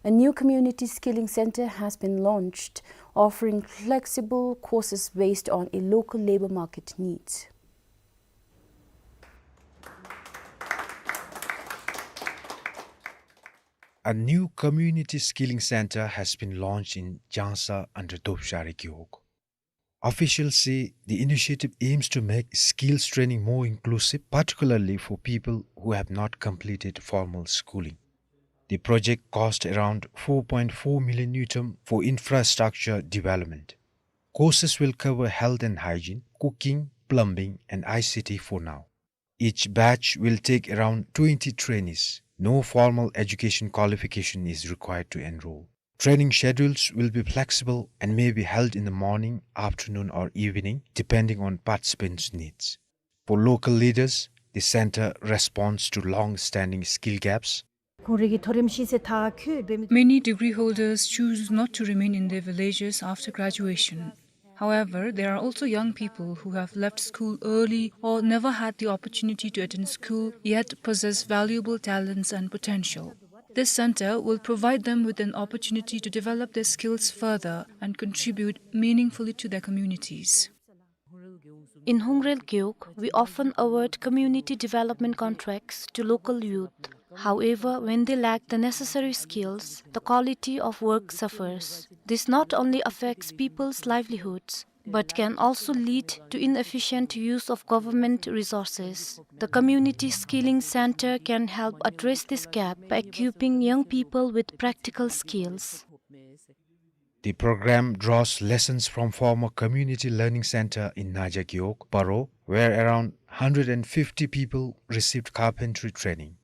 A new community skilling center has been launched, offering flexible courses based on a local labor market needs. A new community skilling center has been launched in Jangsa under Dopshari Gewog. Officials say the initiative aims to make skills training more inclusive, particularly for people who have not completed formal schooling. The project cost around four point four million ngultrum for infrastructure development. Courses will cover health and hygiene, cooking, plumbing, and I C T for now. Each batch will take around twenty trainees. No formal education qualification is required to enroll. Training schedules will be flexible and may be held in the morning, afternoon, or evening, depending on participants' needs. For local leaders, the center responds to long-standing skill gaps. Many degree holders choose not to remain in their villages after graduation. However, there are also young people who have left school early or never had the opportunity to attend school, yet possess valuable talents and potential. This center will provide them with an opportunity to develop their skills further and contribute meaningfully to their communities. In Hungrel Gewog, we often award community development contracts to local youth. However, when they lack the necessary skills, the quality of work suffers. This not only affects people's livelihoods, but can also lead to inefficient use of government resources. The Community Skilling Center can help address this gap by equipping young people with practical skills. The program draws lessons from former Community Learning Center in Naja Gewog, Paro, where around hundred and fifty people received carpentry training.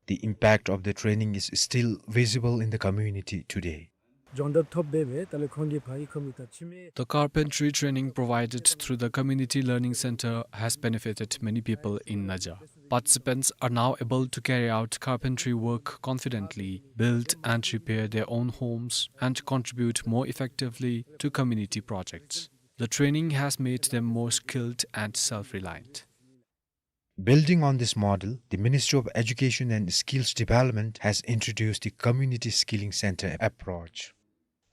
The impact of the training is still visible in the community today. སྦྱོང་བརྡར་ཐོབ་སྦེ་སྦེ་ད་ལས་ཁོང་གིས་ཕར་ཨི་ཁོ་མི་ད་ཕྱི་མི། The carpentry training provided through the Community Learning Center has benefited many people in Naja. Participants are now able to carry out carpentry work confidently, build and repair their own homes, and contribute more effectively to community projects. The training has made them more skilled and self-reliant. Building on this model, the Ministry of Education and Skills Development has introduced the Community Skilling Center approach.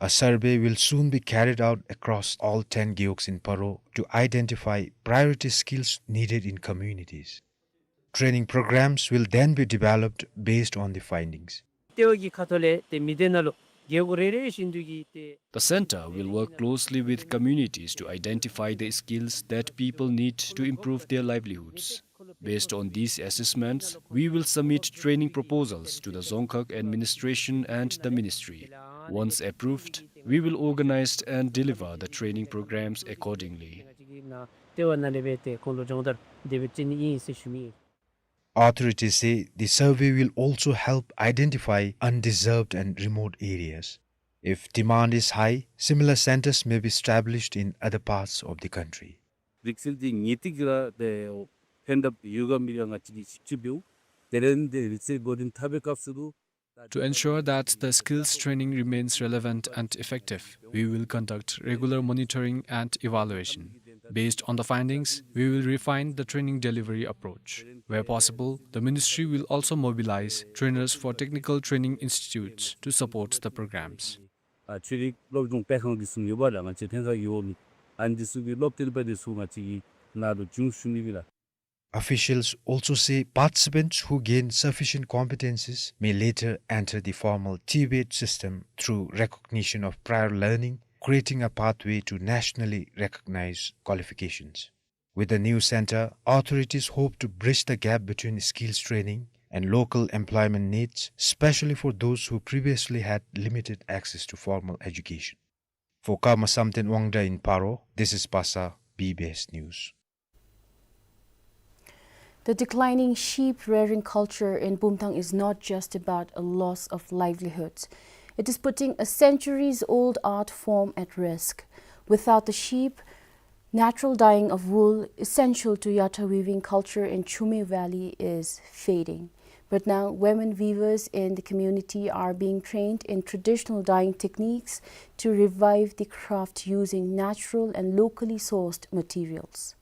A survey will soon be carried out across all ten gewogs in Paro to identify priority skills needed in communities. Training programs will then be developed based on the findings. ཏེ་འོ་གི་ཁ་ཐུག་ལས་ཏེ་མི་སྡེ་ནང་ལུ་རྒེད་འོག་རེ་རེ་བཞིན་དུ་གི་ཏེ། The center will work closely with communities to identify the skills that people need to improve their livelihoods. Based on these assessments, we will submit training proposals to the Dzongkhag administration and the ministry. Once approved, we will organize and deliver the training programs accordingly. ཏེ་འོ་ནང་ལས་སྦེ་ཏེ་ཁོང་ལུ་སྦྱོང་བརྡར་དེ་སྦེ་བྱིན་ནི་ཨིན་ཟེར་ཞུ་མི། Authorities say the survey will also help identify undeserved and remote areas. If demand is high, similar centers may be established in other parts of the country. རིག་རྩལ་འདི་ངེས་ཏིག་ར་ཏེ་ཕན་ཐབས་ཡོད་ག་མེད་ག་ང་བཅས་ཀྱིས་ཞིབ་དཔྱད་འབདཝ། དེ་ལས་འདི་རིག་རྩལ་འགོ་འདྲེན་འཐབ་པའི་སྐབས་སུ་ལུ། To ensure that the skills training remains relevant and effective, we will conduct regular monitoring and evaluation. Based on the findings, we will refine the training delivery approach. Where possible, the ministry will also mobilize trainers for technical training institutes to support the programs. ཨ་ཆོས་རིག་སློབ་སྦྱོང་སྤེལ་ཁང་འདི་ཚུ་ཡོད་པ་ལགས། ང་བཅས་ལྷན་ཁག་གི་འོག་ལུ་ཨ་ནི་འདི་ཚུ་གི་སློབ་སྟོན་པ་འདི་ཚུ་ང་བཅས་ཀྱི་ནང་ལུ་འབྱུང་ཞུ་ནི་ཨིན་ལགས། Officials also say participants who gain sufficient competencies may later enter the formal TVET system through recognition of prior learning, creating a pathway to nationally recognized qualifications. With the new center, authorities hope to bridge the gap between skills training and local employment needs, especially for those who previously had limited access to formal education. For Karma Samten Wangda in Paro, this is Pasa, BBS News. The declining sheep rearing culture in Bumthang is not just about a loss of livelihoods. It is putting a centuries-old art form at risk. Without the sheep, natural dyeing of wool essential to Yatha weaving culture in Chumey Valley is fading. But now, women weavers in the community are being trained in traditional dyeing techniques to revive the craft using natural and locally sourced materials.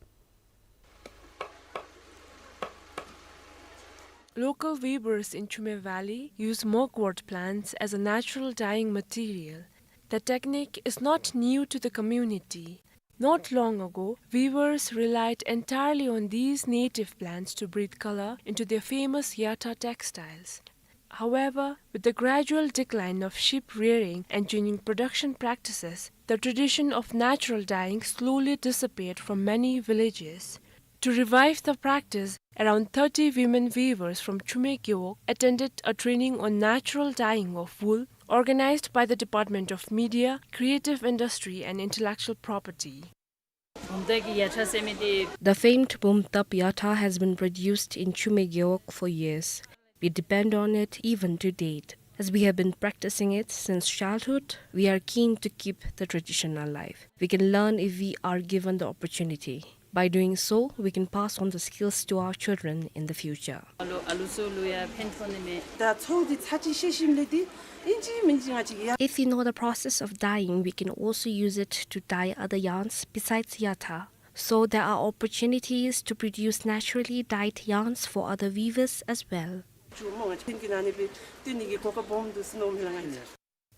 Local weavers in Chumey Valley use mugwort plants as a natural dyeing material. The technique is not new to the community. Not long ago, weavers relied entirely on these native plants to breathe color into their famous Yatha textiles. However, with the gradual decline of sheep rearing and changing production practices, the tradition of natural dyeing slowly disappeared from many villages. To revive the practice, around thirty women weavers from Chumey Gewog attended a training on natural dyeing of wool organized by the Department of Media, Creative Industry and Intellectual Property. The famed Bumtap Yatha has been produced in Chumey Gewog for years. We depend on it even to date. As we have been practicing it since childhood, we are keen to keep the tradition alive. We can learn if we are given the opportunity. By doing so, we can pass on the skills to our children in the future. If we know the process of dyeing, we can also use it to dye other yarns besides Yatha. So there are opportunities to produce naturally dyed yarns for other weavers as well.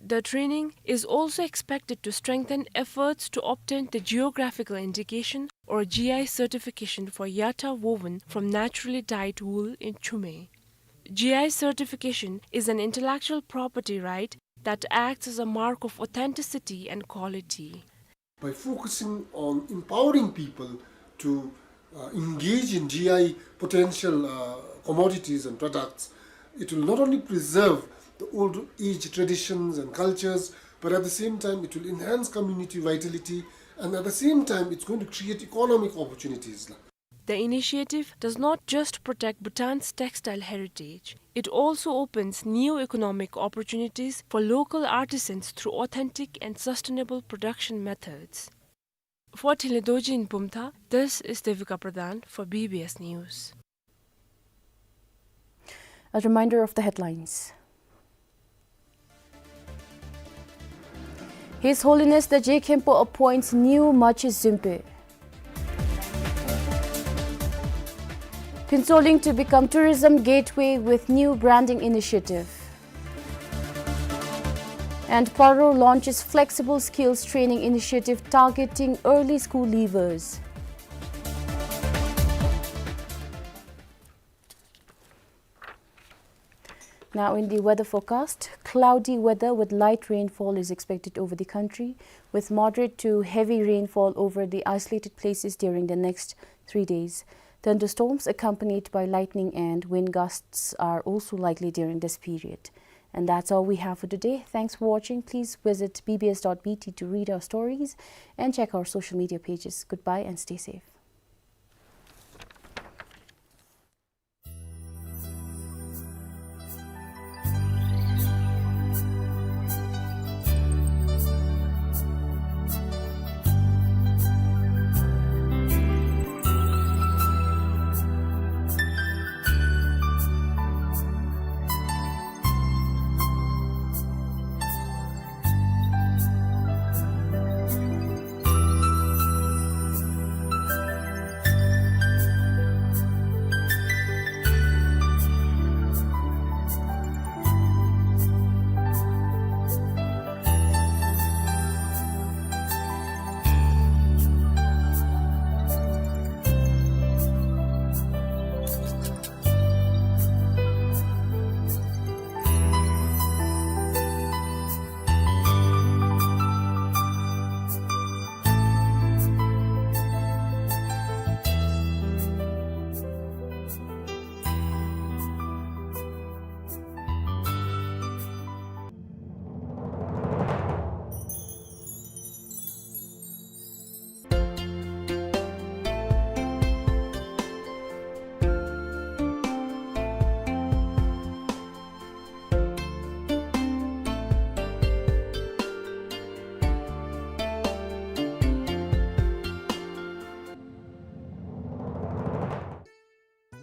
The training is also expected to strengthen efforts to obtain the geographical indication or G I certification for Yatha woven from naturally dyed wool in Chumey. G I certification is an intellectual property right that acts as a mark of authenticity and quality. By focusing on empowering people to, uh, engage in G I potential, uh, commodities and products, it will not only preserve the old age traditions and cultures, but at the same time, it will enhance community vitality, and at the same time, it's going to create economic opportunities. The initiative does not just protect Bhutan's textile heritage, it also opens new economic opportunities for local artisans through authentic and sustainable production methods. For Thinley Dorji in Bumthang, this is Devika Pradhan for B B S News. A reminder of the headlines. His Holiness the Je Khenpo appoints new Machi Zimpe. Phuentsholing to become tourism gateway with new branding initiative. And Paro launches flexible skills training initiative targeting early school leavers. Now in the weather forecast, cloudy weather with light rainfall is expected over the country, with moderate to heavy rainfall over the isolated places during the next three days. Thunderstorms accompanied by lightning and wind gusts are also likely during this period. And that's all we have for today. Thanks for watching. Please visit B B S dot B T to read our stories and check our social media pages. Goodbye and stay safe.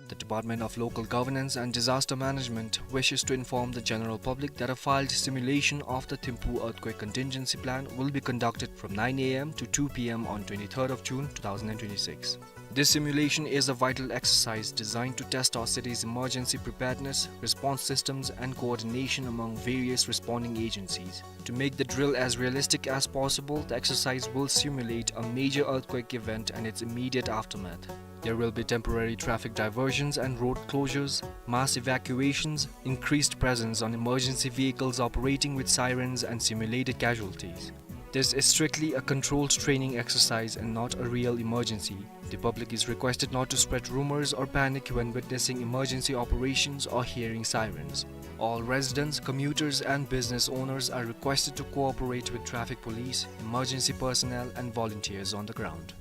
The Department of Local Governance and Disaster Management wishes to inform the general public that a field simulation of the Thimphu Earthquake Contingency Plan will be conducted from nine A M to two P M on twenty-third of June two thousand and twenty-six. This simulation is a vital exercise designed to test our city's emergency preparedness, response systems, and coordination among various responding agencies. To make the drill as realistic as possible, the exercise will simulate a major earthquake event and its immediate aftermath. There will be temporary traffic diversions and road closures, mass evacuations, increased presence on emergency vehicles operating with sirens, and simulated casualties. This is strictly a controlled training exercise and not a real emergency. The public is requested not to spread rumors or panic when witnessing emergency operations or hearing sirens. All residents, commuters, and business owners are requested to cooperate with traffic police, emergency personnel, and volunteers on the ground.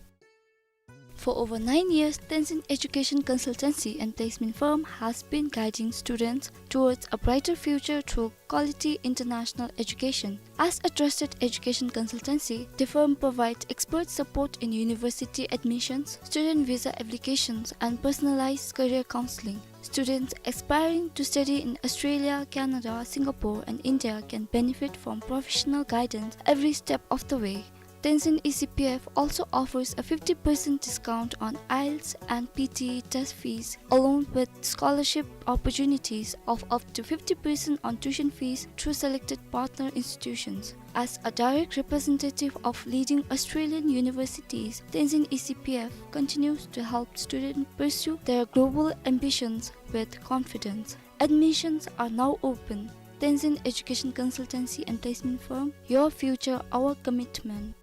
For over nine years, Tenzin Education Consultancy and Placement Firm has been guiding students towards a brighter future through quality international education. As a trusted education consultancy, the firm provides expert support in university admissions, student visa applications, and personalized career counseling. Students aspiring to study in Australia, Canada, Singapore, and India can benefit from professional guidance every step of the way. Tenzin E C P F also offers a fifty percent discount on IELTS and P T E test fees, along with scholarship opportunities of up to fifty percent on tuition fees through selected partner institutions. As a direct representative of leading Australian universities, Tenzin E C P F continues to help students pursue their global ambitions with confidence. Admissions are now open. Tenzin Education Consultancy and Placement Firm, your future, our commitment.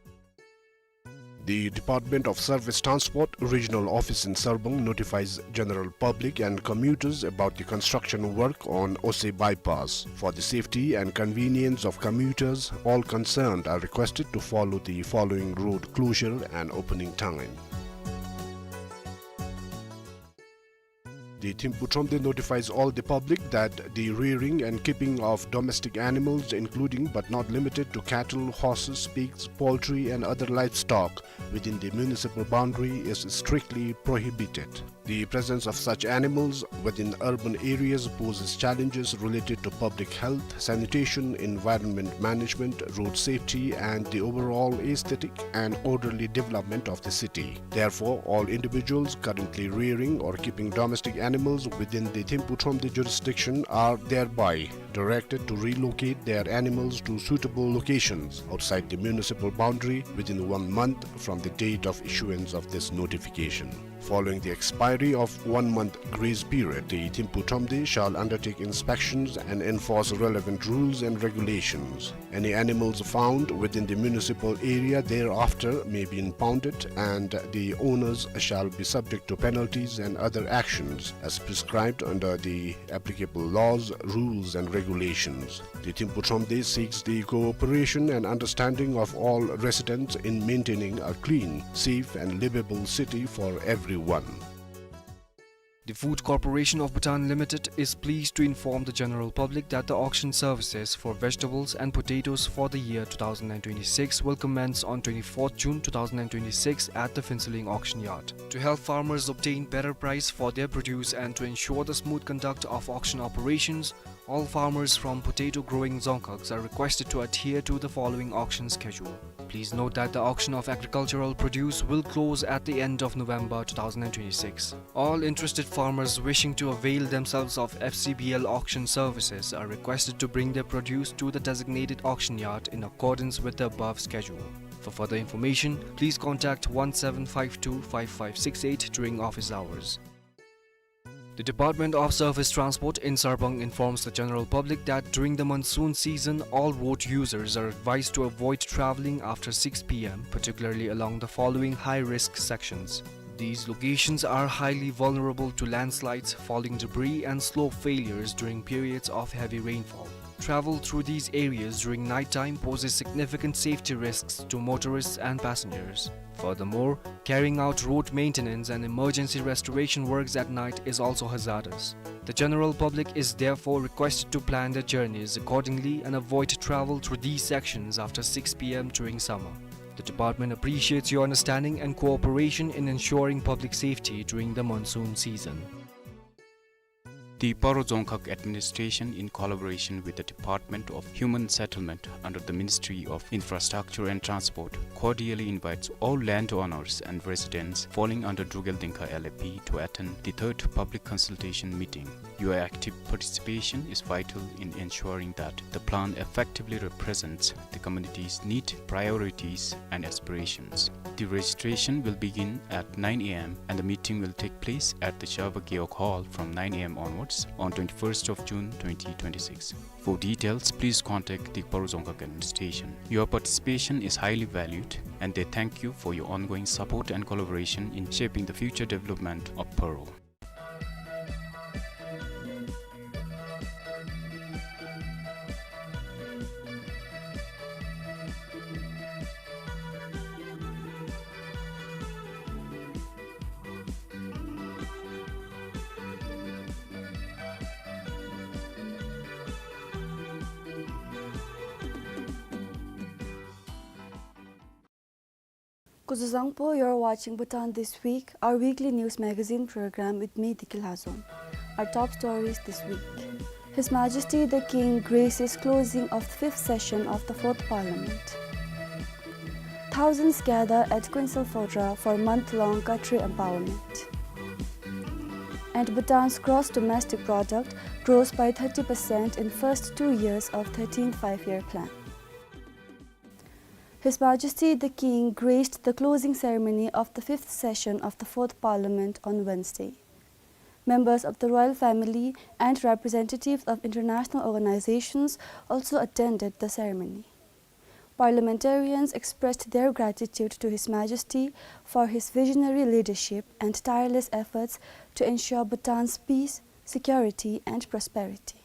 The Department of Surface Transport Regional Office in Sarbang notifies general public and commuters about the construction work on Ose Bypass. For the safety and convenience of commuters, all concerned are requested to follow the following road closure and opening time. The Thimphu Thromde notifies all the public that the rearing and keeping of domestic animals, including but not limited to cattle, horses, pigs, poultry, and other livestock within the municipal boundary, is strictly prohibited. The presence of such animals within urban areas poses challenges related to public health, sanitation, environment management, road safety, and the overall aesthetic and orderly development of the city. Therefore, all individuals currently rearing or keeping domestic animals within the Thimphu Thromde jurisdiction are thereby directed to relocate their animals to suitable locations outside the municipal boundary within one month from the date of issuance of this notification. Following the expiry of one month grace period, the Thimphu Thromde shall undertake inspections and enforce relevant rules and regulations. Any animals found within the municipal area thereafter may be impounded, and the owners shall be subject to penalties and other actions as prescribed under the applicable laws, rules, and regulations. The Thimphu Thromde seeks the cooperation and understanding of all residents in maintaining a clean, safe, and livable city for everyone. The Food Corporation of Bhutan Limited is pleased to inform the general public that the auction services for vegetables and potatoes for the year two thousand and twenty-six will commence on twenty-fourth June two thousand and twenty-six at the Phuentsholing auction yard. To help farmers obtain better price for their produce and to ensure the smooth conduct of auction operations, all farmers from potato growing dzongkhags are requested to adhere to the following auction schedule. Please note that the auction of agricultural produce will close at the end of November two thousand and twenty-six. All interested farmers wishing to avail themselves of F C B L auction services are requested to bring their produce to the designated auction yard in accordance with the above schedule. For further information, please contact one seven five two five five six eight during office hours. The Department of Surface Transport in Sarbang informs the general public that during the monsoon season, all road users are advised to avoid traveling after six P M, particularly along the following high-risk sections. These locations are highly vulnerable to landslides, falling debris, and slope failures during periods of heavy rainfall. Travel through these areas during night time poses significant safety risks to motorists and passengers. Furthermore, carrying out road maintenance and emergency restoration works at night is also hazardous. The general public is therefore requested to plan their journeys accordingly and avoid travel through these sections after six P M during summer. The department appreciates your understanding and cooperation in ensuring public safety during the monsoon season. The Paro Dzongkhag Administration, in collaboration with the Department of Human Settlement under the Ministry of Infrastructure and Transport, cordially invites all landowners and residents falling under Drukgyal Dzongkha L A P to attend the third public consultation meeting. Your active participation is vital in ensuring that the plan effectively represents the community's need, priorities, and aspirations. The registration will begin at nine A M and the meeting will take place at the Sherva Gewog Hall from nine A M onwards on twenty-first of June twenty twenty-six. For details, please contact the Paro Dzongkhag Administration. Your participation is highly valued, and they thank you for your ongoing support and collaboration in shaping the future development of Paro. Kuzuzangpo, you're watching Bhutan This Week, our weekly news magazine program with me, Diki Lhazom. Our top stories this week. His Majesty the King graces closing of the fifth session of the Fourth Parliament. Thousands gather at Kuensel Phodrang for month-long Khatri empowerment. And Bhutan's gross domestic product grows by thirty percent in first two years of thirteenth Five-Year Plan. His Majesty the King graced the closing ceremony of the fifth session of the Fourth Parliament on Wednesday. Members of the royal family and representatives of international organizations also attended the ceremony. Parliamentarians expressed their gratitude to His Majesty for his visionary leadership and tireless efforts to ensure Bhutan's peace, security, and prosperity.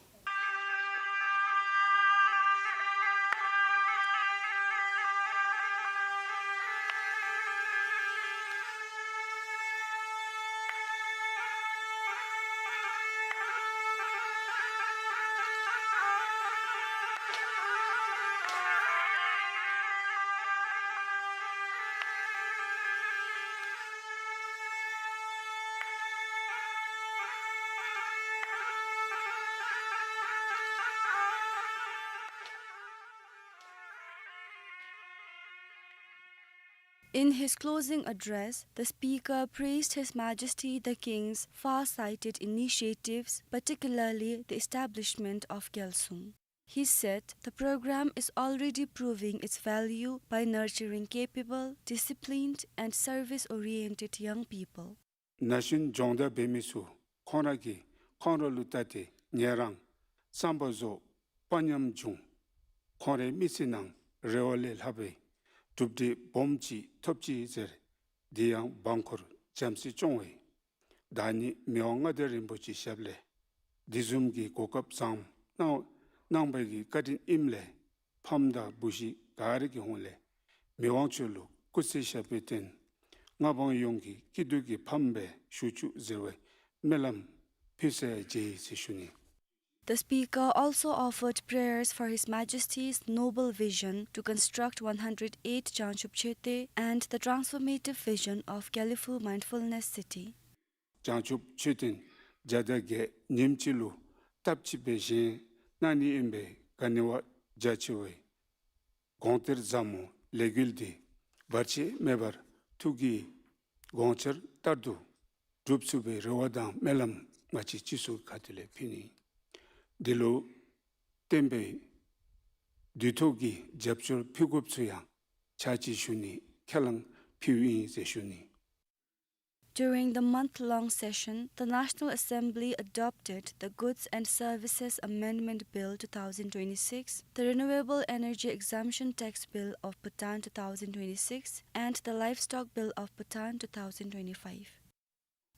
In his closing address, the Speaker praised His Majesty the King's far-sighted initiatives, particularly the establishment of Gyalsung. He said the program is already proving its value by nurturing capable, disciplined, and service-oriented young people. ན་གཞོན་སྦྱོང་བརྡར་འབད་མི་ཚུ་ཁོང་ར་གི་ཁོང་ར་ལུ་བལྟ་སྟེ་ངལ་རངས་བསམ་པ་རྫོགས་དཔའ་ཉམས་འབྱུང་། ཁོང་རའི་མི་ཚེ་ནང་རེ་བ་ལས་ལྷག་པའི་གྲུབ་འབྲས་སྦོམ་ཅིག་ཐོབ་ཅི་ཟེར། དེ་ཡང་འབངས་འཁོར་བྱམས་བརྩེས་སྐྱོང་བའི་བདག་ཉིད་མི་དབང་མངའ་བདག་རིན་པོ་ཆེའི་ཞབས་ལས་དེ་བཟུམ་གྱི་གོ་སྐབས་བཟང་གནང་གནང་བའི་གི་བཀའ་དྲིན་ཨིནམ་ལས་ཕམ་དང་བུ་གཞི་ག་ར་གི་ཧོངས་ལས་མི་དབང་མཆོག་ལུ་སྐུ་ཚེ་ཞབས་པད་བརྟན། མངའ་འབངས་ཡོངས་ཀྱི་སྐྱིད་སྡུག་གི་ཕམ་སྦེ་བཞུགས་བཅུག་ཟེར་བའི་སྨོན་ལམ་ཕུལ་ས་ཡང་མཇལ་ཡི་ཟེར་ཞུ་ནི། The Speaker also offered prayers for His Majesty's noble vision to construct one hundred eight Jangchub Choeten and the transformative vision of Gelephu Mindfulness City. བྱང་ཆུབ་མཆོད་རྟེན་བརྒྱ་དང་བརྒྱད་ཉིནམ་གཅིག་ལུ་སྟབས་གཅིག་སྦེ་བཞེངས་གནང་ནི་ཨིན་པའི་ག་ནི་བ་རྒྱ་ཆེ་བའི་དགོངས་གཏེར་ཟབ་མོ་ལས་འགུལ་འདི་བར་ཆད་མེད་པར་ཐུགས་ཀྱི་དགོངས་འཆར་ལྟར་དུ་འགྲུབ་ཚུགས་པའི་རེ་བ་དང་སྨོན་ལམ་ང་བཅས་སྤྱི་ཚོགས་ཁ་ཐུག་ལས་ཕུལ་ནི། འདི་ལུ་བརྟེན་པའི་དུས་ཐོག་གི་རྒྱབ་སྐྱོར་ཕུལ་དགོཔ་ཚུ་ཡང་ཕྱག་ཕྱིད་ཞུ་ནི་ཁས་བླངས་ཕུལཝ་ཨིན་ཟེར་ཞུ་ནི། During the month-long session, the National Assembly adopted the Goods and Services Amendment Bill two thousand twenty-six, the Renewable Energy Exemption Tax Bill of Bhutan two thousand twenty-six, and the Livestock Bill of Bhutan two thousand twenty-five.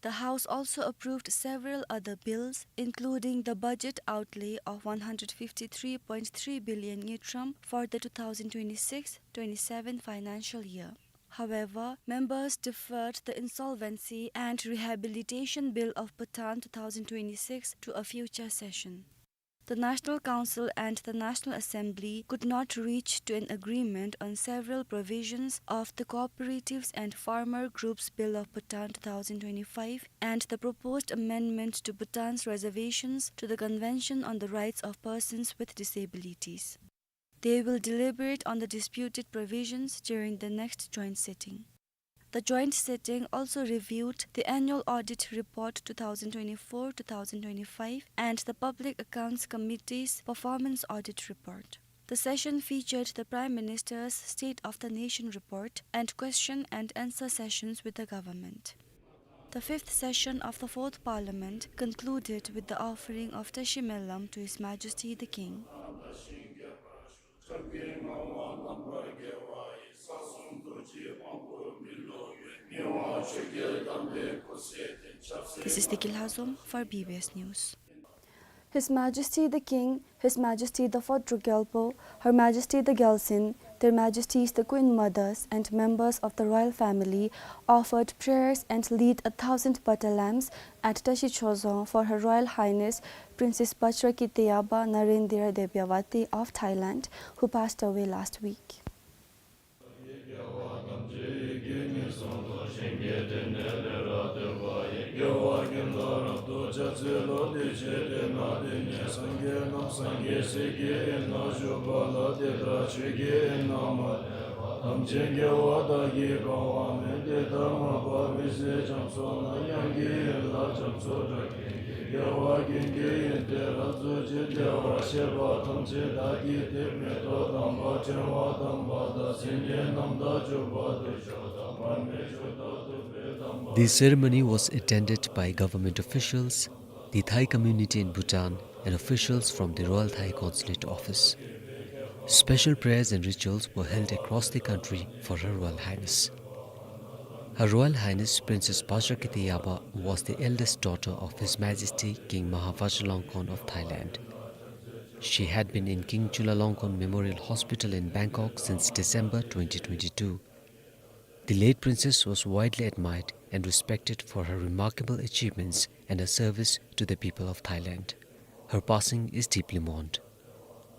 The House also approved several other bills, including the budget outlay of one hundred fifty-three point three billion ngultrum for the two thousand twenty-six twenty-seven financial year. However, members deferred the Insolvency and Rehabilitation Bill of Bhutan two thousand twenty-six to a future session. The National Council and the National Assembly could not reach to an agreement on several provisions of the Cooperatives and Farmer Groups Bill of Bhutan two thousand twenty-five and the proposed amendment to Bhutan's reservations to the Convention on the Rights of Persons with Disabilities. They will deliberate on the disputed provisions during the next joint sitting. The joint sitting also reviewed the Annual Audit Report two thousand twenty-four two thousand twenty-five and the Public Accounts Committee's Performance Audit Report. The session featured the Prime Minister's State of the Nation Report and question and answer sessions with the government. The fifth session of the Fourth Parliament concluded with the offering of Tashi Melam to His Majesty the King. This is Deki Lhazom for B B S News. His Majesty the King, His Majesty the Fourth Druk Gyalpo, Her Majesty the Gyaltsuen, Their Majesties the Queen Mothers and members of the royal family offered prayers and lit a thousand butter lamps at Tashi Chozong for Her Royal Highness Princess Pachrakiteyaba Narendira Debyawati of Thailand, who passed away last week. The ceremony was attended by government officials, the Thai community in Bhutan, and officials from the Royal Thai Consulate Office. Special prayers and rituals were held across the country for Her Royal Highness. Her Royal Highness Princess Bajrakiti Yaba was the eldest daughter of His Majesty King Maha Vajiralongkorn of Thailand. She had been in King Chulalongkorn Memorial Hospital in Bangkok since December twenty twenty-two. The late princess was widely admired and respected for her remarkable achievements and her service to the people of Thailand. Her passing is deeply mourned.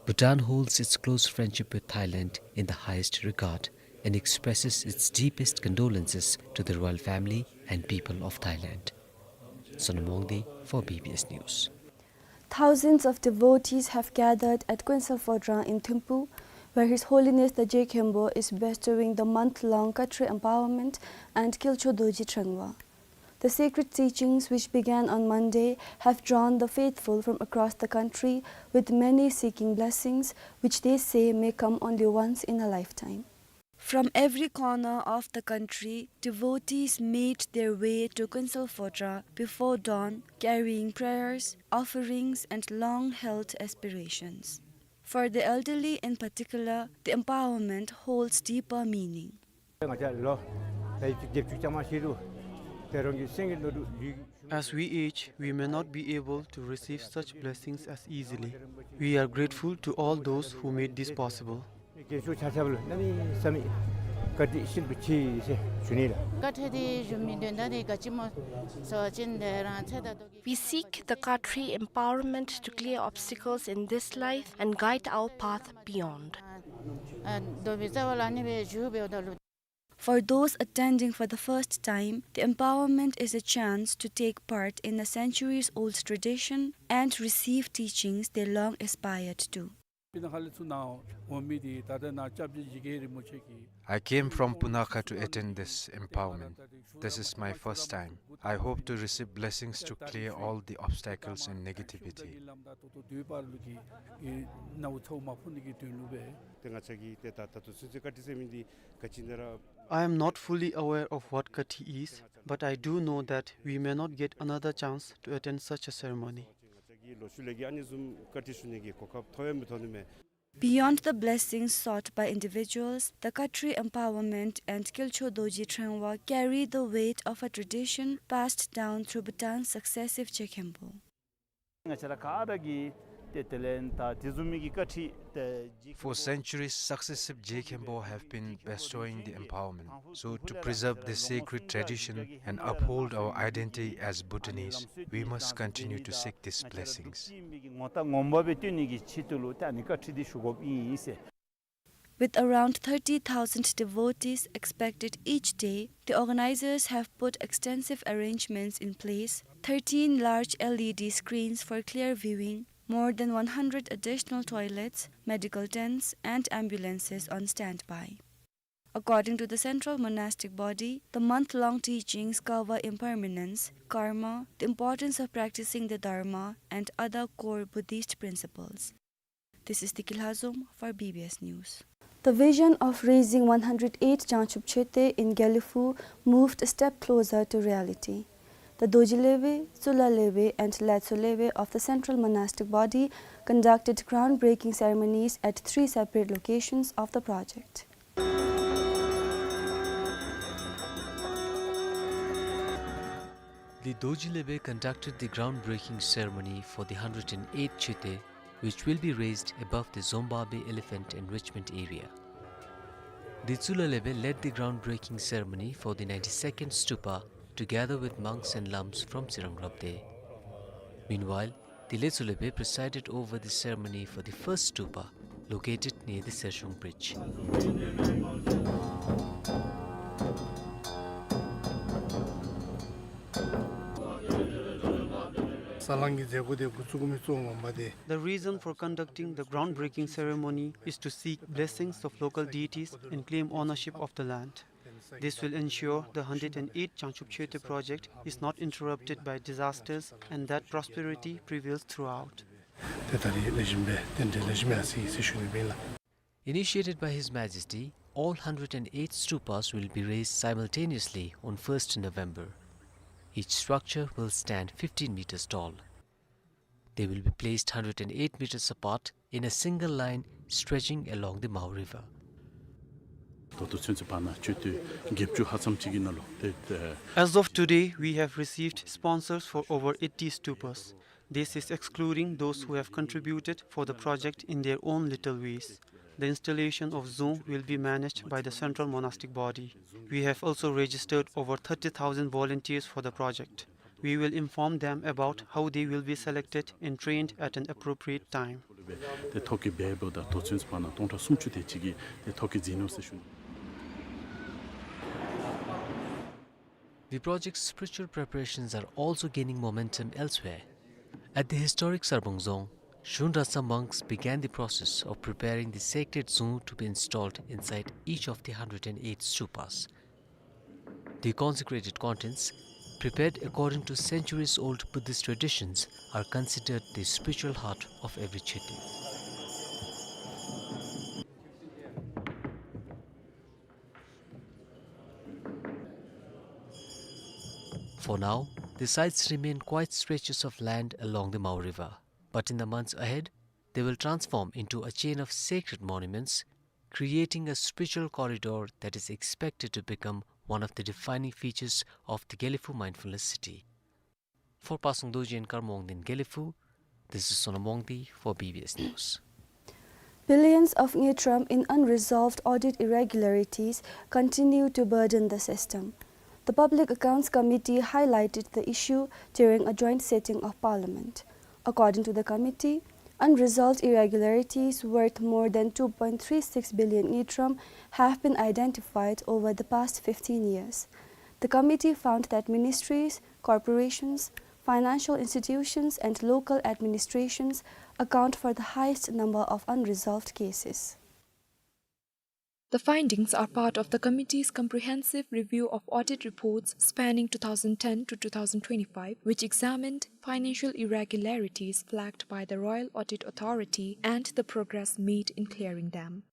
Bhutan holds its close friendship with Thailand in the highest regard and expresses its deepest condolences to the royal family and people of Thailand. Sonam Wangdi for B B S News. Thousands of devotees have gathered at Kuensel Phodrang in Thimphu, where His Holiness the Je Khenpo is bestowing the month-long Khatri empowerment and Kilcho Dorji Threngwa. The sacred teachings, which began on Monday, have drawn the faithful from across the country, with many seeking blessings which they say may come only once in a lifetime. From every corner of the country, devotees made their way to Kuensel Phodrang before dawn, carrying prayers, offerings, and long-held aspirations. For the elderly in particular, the empowerment holds deeper meaning. As we age, we may not be able to receive such blessings as easily. We are grateful to all those who made this possible. We seek the Khatri empowerment to clear obstacles in this life and guide our path beyond. For those attending for the first time, the empowerment is a chance to take part in a centuries-old tradition and receive teachings they long aspired to. I came from Punakha to attend this empowerment. This is my first time. I hope to receive blessings to clear all the obstacles and negativity. I am not fully aware of what Khatri is, but I do know that we may not get another chance to attend such a ceremony. Beyond the blessings sought by individuals, the Khatri empowerment and Kilcho Dorji Threngwa carry the weight of a tradition passed down through Bhutan's successive Je Khenpo. For centuries, successive Je Khenpo have been bestowing the empowerment. So, to preserve this sacred tradition and uphold our identity as Bhutanese, we must continue to seek these blessings. With around thirty thousand devotees expected each day, the organizers have put extensive arrangements in place, thirteen large L E D screens for clear viewing, more than one hundred additional toilets, medical tents, and ambulances on standby. According to the Central Monastic Body, the month-long teachings cover impermanence, karma, the importance of practicing the Dharma, and other core Buddhist principles. This is Tiki Lhazom for B B S News. The vision of raising one hundred eight Jangchub Chete in Gelephu moved a step closer to reality. The Dorji Lebe, Tsula Lebe, and Latso Lebe of the Central Monastic Body conducted groundbreaking ceremonies at three separate locations of the project. The Dorji Lebe conducted the groundbreaking ceremony for the hundred and eight Chete, which will be raised above the Zombabwe Elephant Enrichment Area. The Tsula Lebe led the groundbreaking ceremony for the ninety-second stupa together with monks and lams from Tsirang Rabde. Meanwhile, the Letso Lebe presided over the ceremony for the first stupa, located near the Sershung Bridge. The reason for conducting the groundbreaking ceremony is to seek blessings of local deities and claim ownership of the land. This will ensure the hundred and eight Jangchub Chete project is not interrupted by disasters and that prosperity prevails throughout. Initiated by His Majesty, all hundred and eight stupas will be raised simultaneously on first November. Each structure will stand fifteen meters tall. They will be placed hundred and eight meters apart in a single line stretching along the Mao River. ད་ལྟོ་ཚུན་ཚོད་བར་ན་མཆོད་རྟེན་བརྒྱད་ཅུ་ལྷག་ཙམ་ཅིག་གི་ནང་ལུ་ཏེ་ཏེ། As of today, we have received sponsors for over eighty stupas. This is excluding those who have contributed for the project in their own little ways. The installation of dzong will be managed by the central monastic body. We have also registered over thirty thousand volunteers for the project. We will inform them about how they will be selected and trained at an appropriate time. ཏེ་ཐོ་བཀོད་འབད་འབདཝ་ད་ད་ལྟོ་ཚུན་ཚོད་བར་ན་སྟོང་ཕྲག་སུམ་ཅུ་དེ་ཅིག་གིས་ཏེ་ཐོ་བཀོད་མཛད་ནུག་ཟེར་ཞུ་ནི། The project's spiritual preparations are also gaining momentum elsewhere. At the historic Sarbung Dzong, Shun Rasa monks began the process of preparing the sacred dzong to be installed inside each of the hundred and eight stupas. The consecrated contents, prepared according to centuries-old Buddhist traditions, are considered the spiritual heart of every chökyi. For now, the sites remain quiet stretches of land along the Mao River, but in the months ahead, they will transform into a chain of sacred monuments, creating a spiritual corridor that is expected to become one of the defining features of the Gelephu Mindfulness City. For Pasang Dorji and Karma Wangden Gelephu, this is Sonam Wangdi for B B S News. Billions of ngultrum in unresolved audit irregularities continue to burden the system. The Public Accounts Committee highlighted the issue during a joint sitting of Parliament. According to the committee, unresolved irregularities worth more than two point three six billion ngultrum have been identified over the past fifteen years. The committee found that ministries, corporations, financial institutions and local administrations account for the highest number of unresolved cases. The findings are part of the committee's comprehensive review of audit reports spanning two thousand ten to two thousand twenty-five, which examined financial irregularities flagged by the Royal Audit Authority and the progress made in clearing them.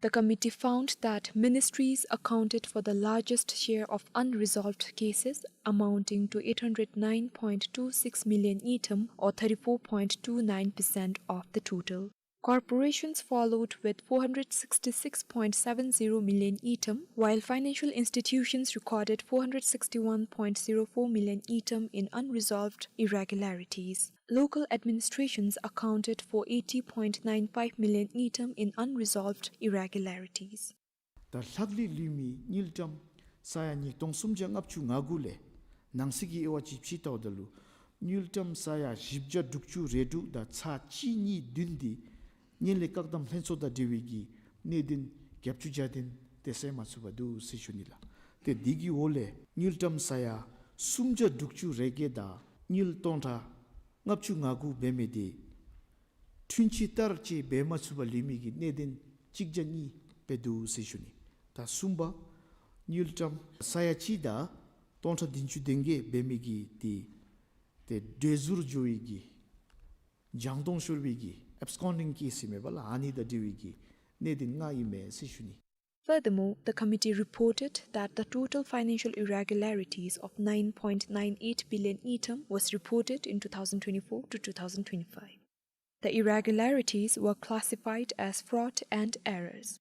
The committee found that ministries accounted for the largest share of unresolved cases, amounting to eight hundred nine point two six million ngultrum, or thirty-four point two nine percent of the total. Corporations followed with four hundred sixty-six point seven zero million ngultrum, while financial institutions recorded four hundred sixty-one point zero four million ngultrum in unresolved irregularities. Local administrations accounted for eighty point nine five million ngultrum in unresolved irregularities. ད་ལྷག་ལུས་ལུས་མི་དངུལ་ཀྲམ་ས་ཡ་ཉིས་སྟོང་སུམ་བརྒྱ་ལྔ་བཅུ་ང་དགུ་ལས་ནང་གསེས་ཀྱི་དབྱེ་བ་ཅིག་ཕྱེ་ལྟཝ་ད་ལུ་དངུལ་ཀྲམ་ས་ཡ་བཞི་བརྒྱ་དྲུག་ཅུ་རེ་དྲུག་དང་ཚག་གཅིག་གཉིས་བདུན་འདི་ངན་ལྷད་བཀག་སྡོམ་ལྷན་ཚོགས་དང་འབྲེལ་བའི་གི་གནད་དོན་བརྒྱད་ཅུ་གྱ་བདུན་དེ་སེལ་མ་ཚུགས་པར་འདུག་ཟེར་ཞུ་ནི་ལགས། ཏེ་འདི་གི་འོག་ལས་དངུལ་ཀྲམ་ས་ཡ་སུམ་བརྒྱ་དྲུག་ཅུ་རེ་བརྒྱད་དང་དངུལ་སྟོང་ཕྲག་ལྔ་བཅུ་ང་དགུ་འབད་མི་འདི་འཁྲུན་ཆོད་ལྟར་ཅིག་འབད་མ་ཚུགས་པར་ལུས་མི་གི་གནད་དོན་གཅིག་བརྒྱ་གཉིས་སྦེ་འདུག་ཟེར་ཞུ་ནི། ད་གསུམ་པ་དངུལ་ཀྲམ་ས་ཡ་གཅིག་དང་སྟོང་ཕྲག་བདུན་ཅུ་དོན་བརྒྱད་འབད་མི་གི་ཏེ་ཏེ་བྲོས་ཟུར་འགྱོ་བའི་གི་བྱང་སྟོང་ཤོར་བའི་གི་ཨེབ་སི་ཀོན་ཌིང་ཀེསི་ཨིན་མས་པ་ལགས། ཨ་ནི་དང་འབྲེལ་བའི་གི་གནད་དོན་ལྔ་ཨིན་མས་ཟེར་ཞུ་ནི། Furthermore, the committee reported that the total financial irregularities of nine point nine eight billion ngultrum was reported in two thousand twenty-four to two thousand twenty-five. The irregularities were classified as fraud and errors.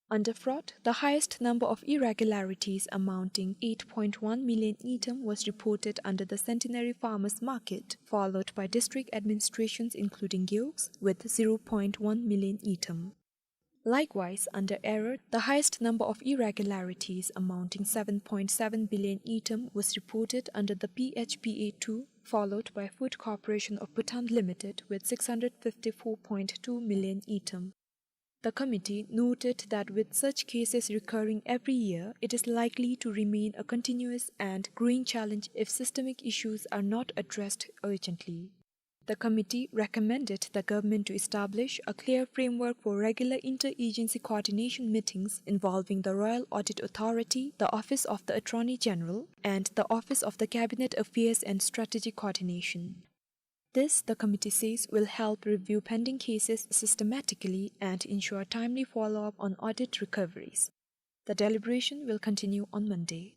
Under fraud, the highest number of irregularities, amounting eight point one million ngultrum, was reported under the Centenary Farmers Market, followed by district administrations including Gewog with zero point one million ngultrum. Likewise, under error, the highest number of irregularities, amounting seven point seven billion ngultrum, was reported under the P H P A two, followed by Food Corporation of Bhutan Limited with six hundred fifty-four point two million ngultrum. The committee noted that with such cases recurring every year, it is likely to remain a continuous and growing challenge if systemic issues are not addressed urgently. The committee recommended the government to establish a clear framework for regular interagency coordination meetings involving the Royal Audit Authority, the Office of the Attorney General, and the Office of the Cabinet Affairs and Strategic Coordination. This, the committee says, will help review pending cases systematically and ensure timely follow-up on audit recoveries. The deliberation will continue on Monday.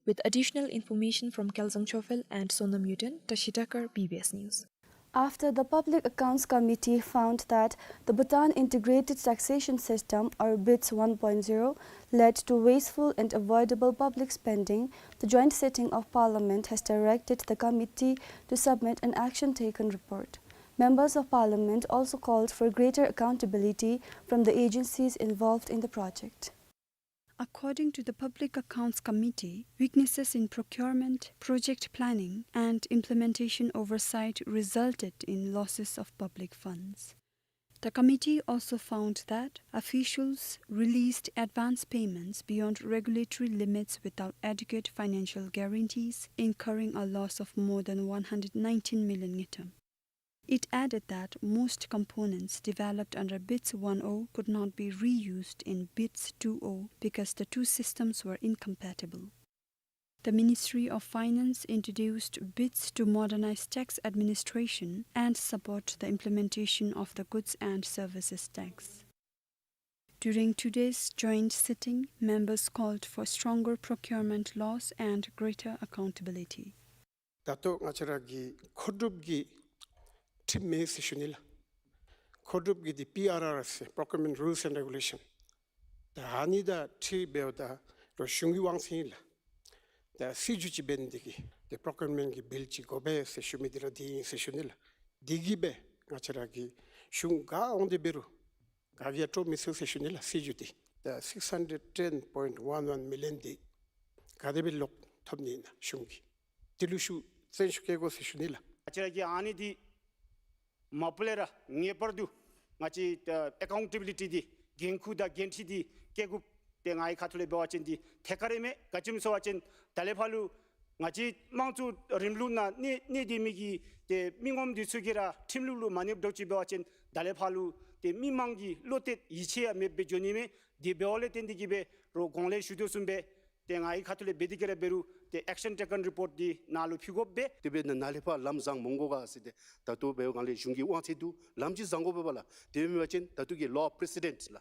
With additional information from Kelzang Chofel and Sonam Yuden, Tashi Takar, B B S News. After the Public Accounts Committee found that the Bhutan Integrated Taxation System, or BITS one point zero, led to wasteful and avoidable public spending, the joint sitting of Parliament has directed the committee to submit an action taken report. Members of Parliament also called for greater accountability from the agencies involved in the project. According to the Public Accounts Committee, weaknesses in procurement, project planning, and implementation oversight resulted in losses of public funds. The committee also found that officials released advance payments beyond regulatory limits without adequate financial guarantees, incurring a loss of more than one hundred nineteen million ngultrum. It added that most components developed under BITS one oh could not be reused in BITS two oh because the two systems were incompatible. The Ministry of Finance introduced BITS to modernize tax administration and support the implementation of the goods and services tax. During today's joint sitting, members called for stronger procurement laws and greater accountability. ད་ལྟོ་ང་བཅས་ར་གི་མཁོ་སྒྲུབ་ཀྱི་ཁྲིམས་མེད་ཟེར་ཞུ་ནི་ལགས། མཁོ་སྒྲུབ་ཀྱི་འདི་པི་ཨར་ཨར་ཨེསི་ཟེར་Procurement Rules and Regulation། ད་ཨ་ནི་དང་འཁྲིལ་འབདཝ་ད་རོགས་གཞུང་གི་དབང་ཚད་ཨིན་ལགས། ད་སྲིད་བྱུས་ཅིག་འབད་ནི་འདི་གིས་ཏེ་པོརོ་ཀིའུར་མེནཊ་གི་བིལ་ཅིག་དགོ་པས་ཟེར་ཞུ་མི་འདི་ར་འདི་ཨིན་ཟེར་ཞུ་ནི་ལགས། འདི་གིས་སྦེ་ང་བཅས་ར་གི་གཞུང་ག་འོང་སྟེ་འབད་རུང་ག་གིས་ཡང་སྤྲོ་མི་ཚུགས་ཟེར་ཞུ་ནི་ལགས། སྲིད་བྱུས་འདི་ད་six hundred ten point one one million འདི་ག་དེ་སྦེ་ལོག་ཐོབ་ནི་ཨིན་ན་གཞུང་གིས་འདི་ལུ་ཤུགས་བཙན་ཤུགས་བསྐྱེད་དགོ་ཟེར་ཞུ་ནི་ལགས། ང་བཅས་ར་གིས་ཨ་ནི་འདི་མ་པ་ལས་ར་ངེས་པར་དུ་ང་བཅས་ཨ་ཨེ་ཀའུན་ཊེ་བི་ལི་ཊི་འདི་འགན་ཁུར་དང་འགན་འཁྲི་འདི་བཀལ་དགོཔ་འདི་ང་གི་ཁ་ཐུག་ལས་འབད་བ་ཅིན་འདི་ཐད་ཀར་ར་མས། ག་ཅི་སྨོ་ཟེར་བ་ཅིན་ད་ལས་ཕར་ལུ་ང་བཅས་དམངས་གཙོའི་རིང་ལུགས་ནང་གནས་གནས་སྡོད་མི་གི་ཏེ་མི་ངོམ་འདི་ཚུ་གིས་ར་ཁྲིམས་ལུགས་ལུ་མ་གནས་དོ་ཅིག་འབད་བ་ཅིན་ད་ལས་ཕར་ལུ་ཏེ་མི་མང་གི་བློ་གཏད་ཡིད་ཆེས་ཡང་མེདཔ་སྦེ་འགྱོ་ནི་མས། དེ་འབདཝ་ལས་བརྟེན་ཏེ་གིས་སྦེ་རོགས་གོང་ལས་ཞུ་དོ་བཟུམ་སྦེ་ཏེ་ང་གི་ཁ་ཐུག་ལས་འབད་དེ་གི་ར་འབད་རུང་ཏེ་ཨེཀ་ཤན་ཊེ་ཀེན་རི་པོརཊ་འདི་ནཱ་ལུ་ཕུལ་དགོཔ་སྦེ། དེ་འབདཝ་ད་ནཱ་ལས་ཕར་ལམ་བཟང་མི་འོང་ག་ཟེར་ཏེ་ད་ལྟོ་འབད་བའི་སྒང་ལས་གཞུང་གི་དབང་ཚད་འདི་ལམ་ཅིག་བཟང་དགོ་པས་ལགས། དེ་མེན་པ་ཅིན་ད་ལྟོ་གི་ལོ་པི་རེ་སི་ཌེནཊ་ལགས།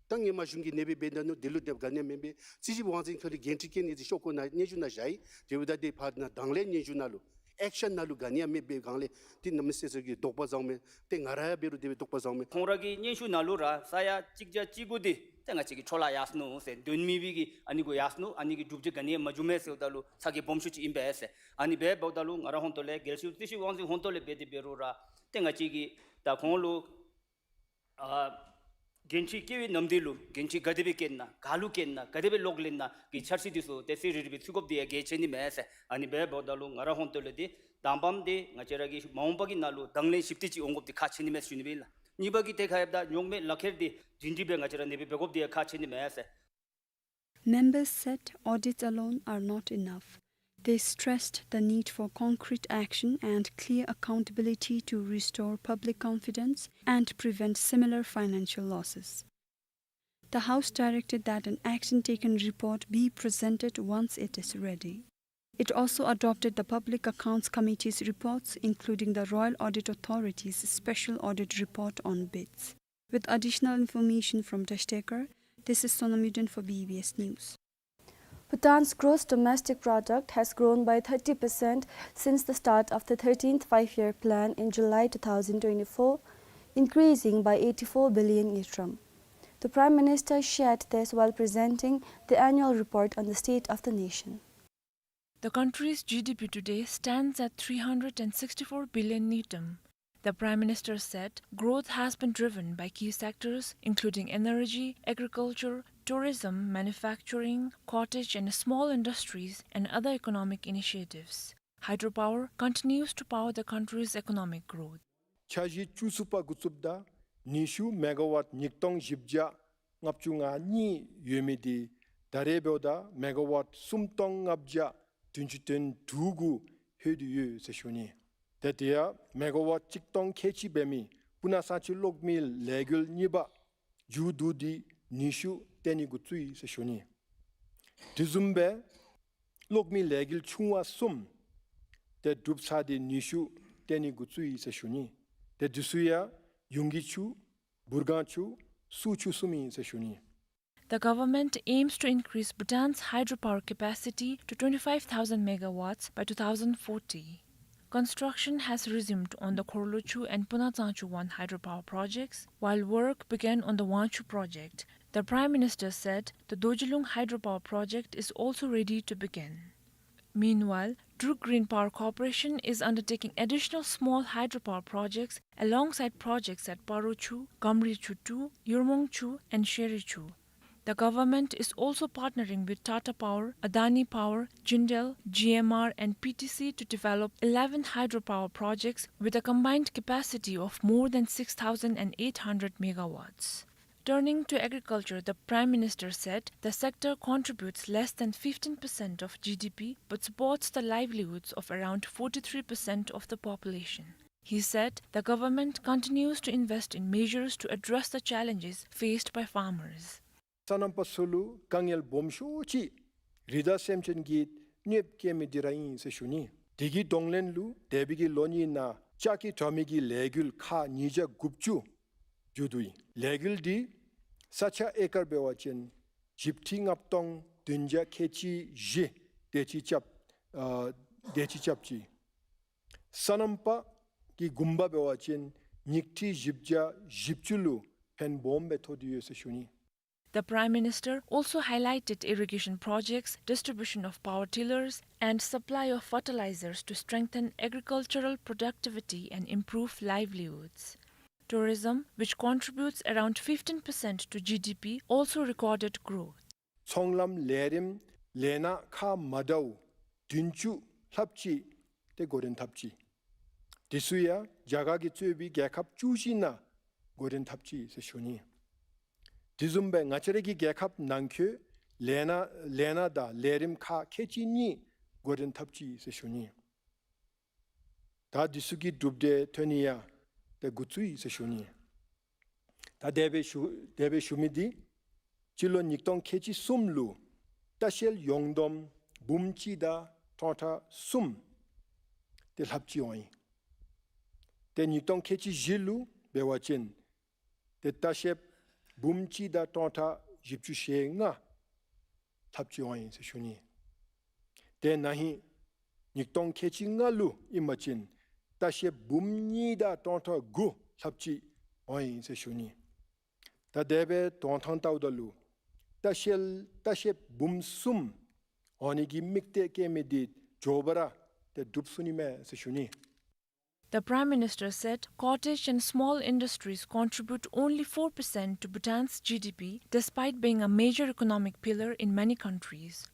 ད་སྔོན་མ་གཞུང་གིས་ཨ་ནེ་སྦེ་འབད་ད་ནུག། དེ་ལུ་དེ་སྦེ་ག་ནི་ཡང་མེན་པས། རྩིས་ཞིབ་དབང་འཛིན་ཁོ་རའི་འགན་འཁྲི་བཀལ་ནི་འདི་ཤོག་ཁོ་ནཱ་སྙན་ཞུ་ནང་བཞག་ཡི། དེ་འབདཝ་ད་དེ་ཕར་ནཱ་དང་ལེན་སྙན་ཞུ་ནང་ལུ་ཨེཀ་ཤན་ནང་ལུ་ག་ནི་ཡང་མེདཔ་སྦེ་སྒང་ལས་འདི་གནམ་མེད་ས་མེད་ཀྱི་དོགས་པ་བཟུམ་མས། ཏེ་ང་ར་ཡང་འབད་རུང་དེ་སྦེ་དོགས་པ་བཟུམ་མས། ཁོང་ར་གི་སྙན་ཞུ་ནང་ལུ་ར་ས་ཡ་གཅིག་བརྒྱ་བཅུ་དགུ་འདི་ཏེ་ང་བཅས་ཀྱི་འཕྲོ་བརླག་ཡར་སོ་ནུག་ཟེར། དོན་མེད་པའི་གི་ཨ་ནི་གུ་ཡར་སོ་ནུག། ཨ་ནི་གི་གྲུབ་འབྲས་ག་ནི་ཡང་མ་བྱུང་མས་ཟེརཝ་ད་ལུ་ཚ་གྱང་སྦོམ་ཤོས་ཅིག་ཨིན་པས་ཟེར། ཨ་ནི་སྦེ་འབདཝ་ད་ལུ་ང་ར་ཧོང་ཏོ་ལས་རྒྱལ་སྤྱིའི་རྩིས་ཞིབ་དབང་འཛིན་ཧོང་ཏོ་ལས་འབད་དེ་འབད་རུང་ར་ཏེ་ང་བཅས་ཀྱིས་ད་ཁོང་ལུ་ཨ་འགན་འཁྲི་བཀལ་བའི་ནམ་དུས་ལུ་འགན་འཁྲི་ག་དེ་སྦེ་བཀལ་ན་ག་ལུ་བཀལ་ན་ག་དེ་སྦེ་ལོག་ལེན་ན་གི་འཆར་གཞི་འདི་ཚུ་ཏེ་གསལ་རི་རི་སྦེ་ཚུད་དགོཔ་འདི་ཡང་གལ་ཆེ་ནི་མས་ཟེར། ཨ་ནི་སྦེ་འབདཝ་ད་ལུ་ང་ར་ཧོང་ཏོ་ལས་འདི་དང་པམ་འདི་ང་བཅས་ར་གི་མ་འོངས་པ་གི་ནང་ལུ་དང་ལེན་ཞིབ་ཏིག་ཅིག་འོང་དགོཔ་འདི་ཁག་ཆེ་ནི་མས་ཟེར་ཞུ་ནི་སྦེ་ཨིན་ལགས། གཉིས་པ་གི་ཏེ་ཁ་ཡབ་ད་རྙོག་མེད་ལག་ཁྱེར་འདི་བདུན་ཕྲག་སྦེ་ང་བཅས་ར་ཨ་ནེ་སྦེ་འབད་དགོཔ་འདི་ཡང་ཁག་ཆེ་ནི་མས་ཟེར། Members said audits alone are not enough. They stressed the need for concrete action and clear accountability to restore public confidence and prevent similar financial losses. The House directed that an action taken report be presented once it is ready. It also adopted the Public Accounts Committee's reports, including the Royal Audit Authority's special audit report on BITS. With additional information from Dashtekar, this is Sonam Yuden for B B S News. Bhutan's gross domestic product has grown by thirty percent since the start of the thirteenth Five-Year Plan in July two thousand twenty-four, increasing by eighty-four billion ngultrum. The Prime Minister shared this while presenting the annual report on the state of the nation. The country's G D P today stands at three hundred and sixty-four billion ngultrum. The Prime Minister said growth has been driven by key sectors including energy, agriculture, tourism, manufacturing, cottage and small industries, and other economic initiatives. Hydropower continues to power the country's economic growth. འཆར་གཞི་བཅུ་གསུམ་པ་འགོ་བཙུགསཔ་ད་ནུས་ཤུགས་མེ་ག་ཝཊ་ཉིས་སྟོང་བཞི་བརྒྱ་ལྔ་བཅུ་ང་གཉིས་ཡོད་མི་འདི་ད་རེས་འབདཝ་ད་མེ་ག་ཝཊ་སུམ་སྟོང་ལྔ་བརྒྱ་བདུན་ཅུ་དོན་དྲུག་གུ་ལྷོད་དེ་ཡོད་ཟེར་ཞུ་ནི། ཏེ་དེ་ཡང་མེ་ག་ཝཊ་གཅིག་སྟོང་ཁལ་གཅིག་འབད་མི་སྤུ་ན་གཙང་ཆུ་གློག་མེ་ལས་འགུལ་གཉིས་པ་མཇུག་བསྡུ་སྟེ་ནུས་ཤུགས་བཏོན་ནི་འགོ་བཙུགས་ཡི་ཟེར་ཞུ་ནི། དེ་བཟུམ་སྦེ་གློག་མེ་ལས་འགུལ་ཆུང་བ་གསུམ་ཏེ་གྲུབ་ཚར་ཏེ་ནུས་ཤུགས་བཏོན་ནི་འགོ་བཙུགས་ཡི་ཟེར་ཞུ་ནི། ཏེ་དེ་ཚུ་ཡང་ཡུང་གི་ཆུ་བུར་སྒང་ཆུ་སུ་ཆུ་གསུམ་ཨིན་ཟེར་ཞུ་ནི། The government aims to increase Bhutan's hydropower capacity to twenty-five thousand megawatts by two thousand forty. Construction has resumed on the Khorlochhu and Punatsaangchu one hydropower projects, while work began on the Wangchhu project. The Prime Minister said the Dorjilung hydropower project is also ready to begin. Meanwhile, Druk Green Power Corporation is undertaking additional small hydropower projects alongside projects at Parochhu, Gamrichhu two, Yurmongchhu, and Sherichhu. The government is also partnering with Tata Power, Adani Power, Jindal, G M R, and P T C to develop eleven hydropower projects with a combined capacity of more than six thousand eight hundred megawatts. Turning to agriculture, the Prime Minister said the sector contributes less than fifteen percent of G D P but supports the livelihoods of around forty-three percent of the population. He said the government continues to invest in measures to address the challenges faced by farmers. སོ་ནམ་པ་ཚུ་ལུ་དཀའ་ངལ་སྦོམ་ཤོས་ཅིག་རི་དྭགས་སེམས་ཅན་གྱིས་གནོདཔ་བཀལ་མི་འདི་ར་ཨིན་ཟེར་ཞུ་ནི། དེ་གི་གདོང་ལེན་ལུ་འདས་པའི་གི་ལོ་གཉིས་ནང་ལྕགས་ཀྱི་དྲ་མིག་གི་ལས་འགུལ་ཁག་ཉིས་བརྒྱ་དགུ་བཅུ་བརྒྱུད་དེ་ལས་འགུལ་འདི་ས་ཆ་ཨེ་ཀར་འབད་བ་ཅིན་བཞི་ཁྲི་ལྔ་སྟོང་བདུན་བརྒྱ་ཁལ་གཅིག་བཞི་དེ་ཅིག་རྐྱབ་ཨ་དེ་ཅིག་རྐྱབ་ཅི། སོ་ནམ་པ་གི་གུང་པ་འབད་བ་ཅིན་ཉིས་ཁྲི་བཞི་བརྒྱ་བཞི་བཅུ་ལུ་ཕན་སྦོམ་སྦེ་ཐོགས་ཏེ་ཡོད་ཟེར་ཞུ་ནི། The Prime Minister also highlighted irrigation projects, distribution of power tillers, and supply of fertilizers to strengthen agricultural productivity and improve livelihoods. Tourism, which contributes around fifteen percent to G D P, also recorded growth. ཚོང་ལམ་ལས་རིམ་ལས་སྣ་ཁག་མ་འདྲཝ་བདུན་ཅུ་ལྷགཔ་ཅིག་ཏེ་འགོ་འདྲེན་འཐབ་ཅི། དེ་ཚུ་ཡང་རྒྱ་གར་གྱིས་གཙོས་པའི་རྒྱལ་ཁབ་བཅུ་བཞི་ནང་འགོ་འདྲེན་འཐབ་ཅི་ཟེར་ཞུ་ནི། དེ་བཟུམ་སྦེ་ང་བཅས་རའི་གི་རྒྱལ་ཁབ་ནང་འཁོད་ལས་སྣ་ལས་སྣ་དང་ལས་རིམ་ཁག་ཁལ་གཅིག་གཉིས་འགོ་འདྲེན་འཐབ་ཅི་ཟེར་ཞུ་ནི། ད་དེ་ཚུ་གི་གྲུབ་འབྲས་ཐོན་ནི་ཡང་ཏེ་འགོ་བཙུགས་ཡི་ཟེར་ཞུ་ནི། ད་དེ་སྦེ་ཞུ་དེ་སྦེ་ཞུ་མི་འདི་སྤྱི་ལོ་ཉིས་སྟོང་ཁལ་གཅིག་གསུམ་ལུ་ལྟ་བཤལ་ཡོངས་བསྡོམས་འབུམ་གཅིག་དང་སྟོང་ཕྲག་གསུམ་ཏེ་ལྷགཔ་ཅིག་འོང་ཡི། ཏེ་ཉིས་སྟོང་ཁལ་གཅིག་བཞི་ལུ་འབད་བ་ཅིན་ཏེ་ལྟ་བཤལཔ་འབུམ་གཅིག་དང་སྟོང་ཕྲག་བཞི་བཅུ་ཞེ་ལྔ་ལྷགཔ་ཅིག་འོང་ཡི་ཟེར་ཞུ་ནི། ཏེ་ན་ཧིང་ཉིས་སྟོང་ཁལ་གཅིག་ལྔ་ལུ་ཨིན་པ་ཅིན་ལྟ་བཤལཔ་འབུམ་གཉིས་དང་སྟོང་ཕྲག་དགུ་ལྷགཔ་ཅིག་འོང་ཡི་ཟེར་ཞུ་ནི། ད་དེ་སྦེ་དོན་ཐང་བལྟཝ་ད་ལུ་ལྟ་བཤལ་ལྟ་བཤལཔ་འབུམ་གསུམ་འོང་ནི་གི་དམིགས་གཏད་བསྐྱེད་མི་འདི་མགྱོགས་པ་ར་ཏེ་འགྲུབ་ཚུགས་ནི་མས་ཟེར་ཞུ་ནི། The Prime Minister said cottage and small industries contribute only four percent to Bhutan's G D P, despite being a major economic pillar in many countries.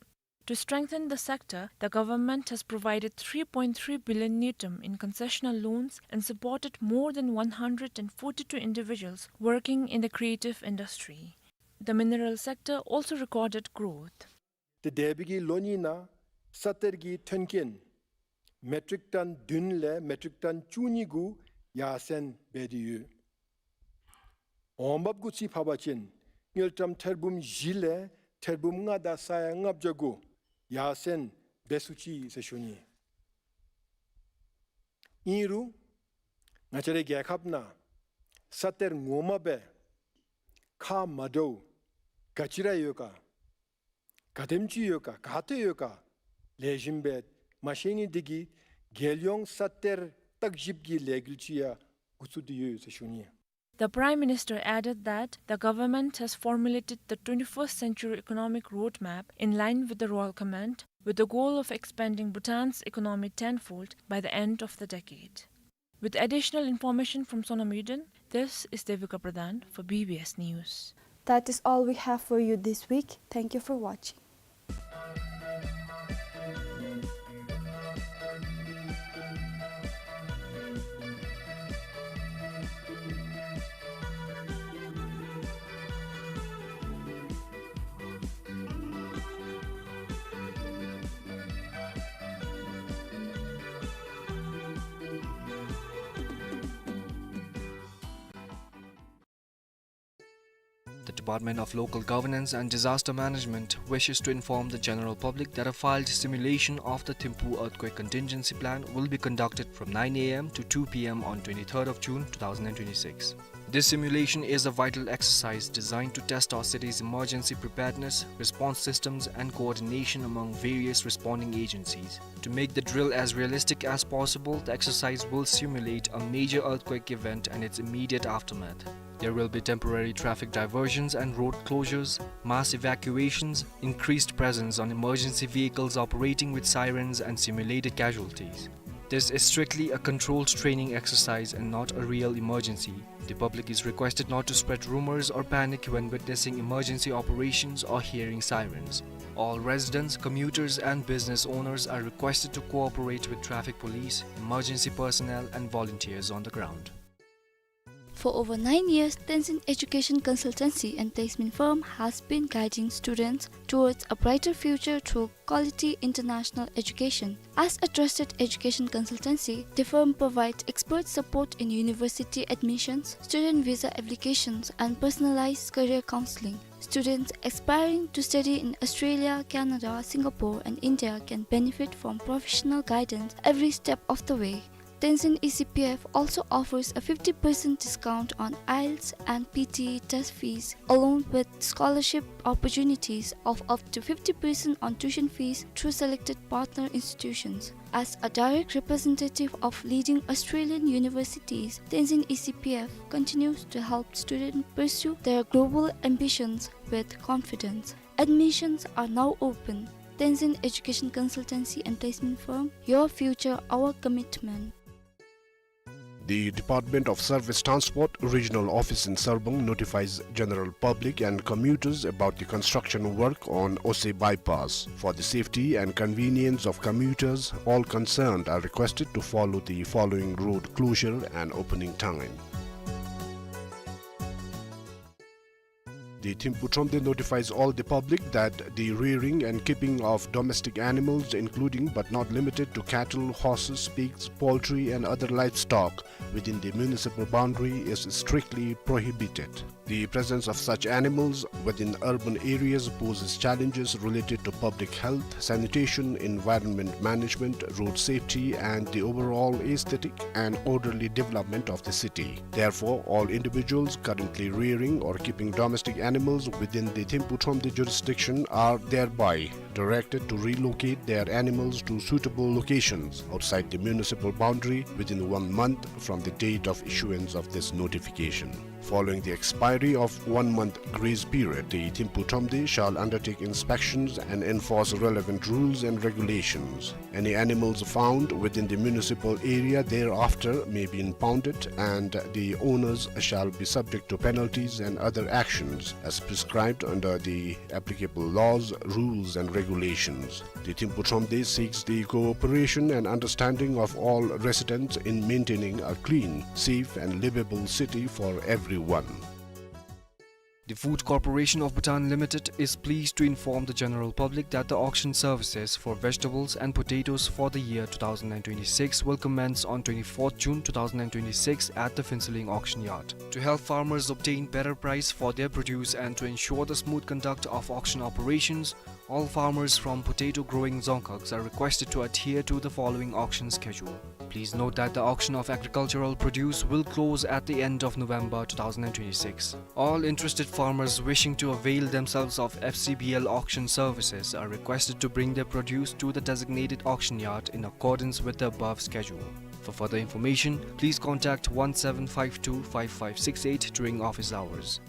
To strengthen the sector, the government has provided three point three billion ngultrum in concessional loans and supported more than one hundred and forty-two individuals working in the creative industry. The mineral sector also recorded growth. ཏེ་འདས་པའི་གི་ལོ་གཉིས་ནང་ས་གཏེར་གྱི་ཐོན་སྐྱེད་མེ་ཊིག་ཊོན་བདུན་ལས་མེ་ཊིག་ཊོན་བཅུ་གཉིས་གུ་ཡར་སེང་འབད་དེ་ཡོད། འོང་འབབ་གུ་ཅིག་ཕབ་པ་ཅིན་དངུལ་ཀྲམ་ཐེར་འབུམ་བཞི་ལས་ཐེར་འབུམ་ལྔ་དང་ས་ཡ་ལྔ་བརྒྱ་གུ་ཡར་སེང་འབད་ཚུགས་ཅི་ཟེར་ཞུ་ནི། ཨིན་རུང་ང་བཅས་རའི་རྒྱལ་ཁབ་ནང་ས་གཏེར་ངོ་མ་སྦེ་ཁག་མ་འདྲཝ་ག་ཅི་ར་ཡོད་ག། ག་དེམ་ཅིག་ཡོད་ག་ག་ཏེ་ཡོད་ག་ལེགས་ཤོམ་སྦེ་མ་ཤེས་ནི་འདི་གིས་རྒྱལ་ཡོངས་ས་གཏེར་བརྟག་ཞིབ་ཀྱི་ལས་འགུལ་ཅིག་ཡང་འགོ་བཙུགས་ཏེ་ཡོད་ཟེར་ཞུ་ནི། The Prime Minister added that the government has formulated the twenty-first Century Economic Roadmap in line with the Royal Command, with the goal of expanding Bhutan's economy tenfold by the end of the decade. With additional information from Sonam Yuden, this is Devika Pradhan for B B S News. That is all we have for you this week. Thank you for watching. The Department of Local Governance and Disaster Management wishes to inform the general public that a field simulation of the Thimphu Earthquake Contingency Plan will be conducted from nine A M to two P M on twenty-third of June two thousand and twenty-six. This simulation is a vital exercise designed to test our city's emergency preparedness, response systems, and coordination among various responding agencies. To make the drill as realistic as possible, the exercise will simulate a major earthquake event and its immediate aftermath. There will be temporary traffic diversions and road closures, mass evacuations, increased presence on emergency vehicles operating with sirens, and simulated casualties. This is strictly a controlled training exercise and not a real emergency. The public is requested not to spread rumors or panic when witnessing emergency operations or hearing sirens. All residents, commuters, and business owners are requested to cooperate with traffic police, emergency personnel, and volunteers on the ground. For over nine years, Tenzin Education Consultancy and Placement Firm has been guiding students towards a brighter future through quality international education. As a trusted education consultancy, the firm provides expert support in university admissions, student visa applications, and personalized career counseling. Students aspiring to study in Australia, Canada, Singapore, and India can benefit from professional guidance every step of the way. Tenzin E C P F also offers a fifty percent discount on IELTS and P T E test fees, along with scholarship opportunities of up to fifty percent on tuition fees through selected partner institutions. As a direct representative of leading Australian universities, Tenzin E C P F continues to help students pursue their global ambitions with confidence. Admissions are now open. Tenzin Education Consultancy and Placement Firm, your future, our commitment. The Department of Surface Transport Regional Office in Sarpang notifies general public and commuters about the construction work on Ose Bypass. For the safety and convenience of commuters, all concerned are requested to follow the following road closure and opening time. The Thimphu Thromde notifies all the public that the rearing and keeping of domestic animals, including but not limited to cattle, horses, pigs, poultry, and other livestock within the municipal boundary, is strictly prohibited. The presence of such animals within urban areas poses challenges related to public health, sanitation, environment management, road safety, and the overall aesthetic and orderly development of the city. Therefore, all individuals currently rearing or keeping domestic animals within the Thimphu Thromde jurisdiction are thereby directed to relocate their animals to suitable locations outside the municipal boundary within one month from the date of issuance of this notification. Following the expiry of one month grace period, the Thimphu Thromde shall undertake inspections and enforce relevant rules and regulations. Any animals found within the municipal area thereafter may be impounded, and the owners shall be subject to penalties and other actions as prescribed under the applicable laws, rules, and regulations. The Thimphu Thromde seeks the cooperation and understanding of all residents in maintaining a clean, safe, and livable city for everyone. The Food Corporation of Bhutan Limited is pleased to inform the general public that the auction services for vegetables and potatoes for the year two thousand and twenty-six will commence on twenty-fourth June two thousand and twenty-six at the Phuentsholing Auction Yard. To help farmers obtain better price for their produce and to ensure the smooth conduct of auction operations, all farmers from potato growing dzongkhags are requested to adhere to the following auction schedule. Please note that the auction of agricultural produce will close at the end of November two thousand and twenty-six. All interested farmers wishing to avail themselves of F C B L auction services are requested to bring their produce to the designated auction yard in accordance with the above schedule. For further information, please contact one seven five two five five six eight during office hours.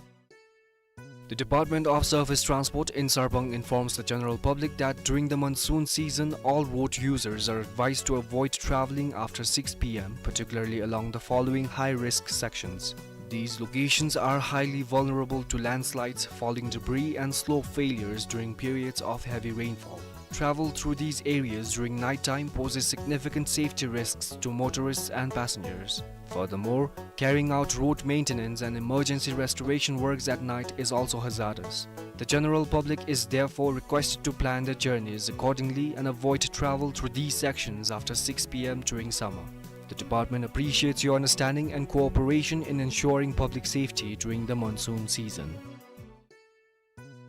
The Department of Surface Transport in Sarpang informs the general public that during the monsoon season, all road users are advised to avoid traveling after six P M, particularly along the following high-risk sections. These locations are highly vulnerable to landslides, falling debris, and slope failures during periods of heavy rainfall. Travel through these areas during nighttime poses significant safety risks to motorists and passengers. Furthermore, carrying out road maintenance and emergency restoration works at night is also hazardous. The general public is therefore requested to plan their journeys accordingly and avoid travel through these sections after six P M during summer. The department appreciates your understanding and cooperation in ensuring public safety during the monsoon season.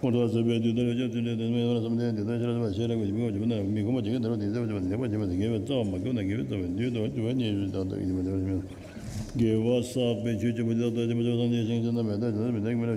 ཁོང་ཁྲོ་ཟད་པའི་དུས་ལྟར་འོད་ཆགས་བརྟན་པའི་དོན་མེད་པར་བསམ་གཏན་བདེ་ཐང་ཤེས་རབ་ཆེ་བ་ཤེས་རབ་ཀྱི་ཞིང་ཁམས་ཇི་ལྟ་བ་ན་མི་ཁོམ་པ་ཇི་སྙེད་ཟླ་བ་དེ་ཟད་པར་བྱེད་པ་ན་ཉེས་པ་ཇི་སྙེད་པ་ཟད་པར་བྱེད་པ་ན་ཉེས་པ་ཇི་སྙེད་པ་ཟད་པར་བྱེད་པ་ན་ཉེས་པ་ཇི་སྙེད་པ་ཟད་པར་བྱེད་པ་ན་ཉེས་པ་ཇི་སྙེད་པ་ཟད་པར་བྱེད་པ་ན་ཉེས་པ་ཇི་སྙེད་པ་ཟད་པར་བྱེད་པ་ན་ཉེས་པ་ཇི་སྙེད་པ་ཟད་པར་བྱེད་པ་ན། དགེ་བ་བསགས་པའི་ཆོས་སྐྱེས་བུ་དེ་དག་ལྟ་ཅི་སྨོ། སངས་རྒྱས་ཞིང་གཤེགས་རྣམས་ཡང་དག་བྱོན་ནས་མི་འདའ་མི་འདའ་མི་འདའ་མི་འདའ།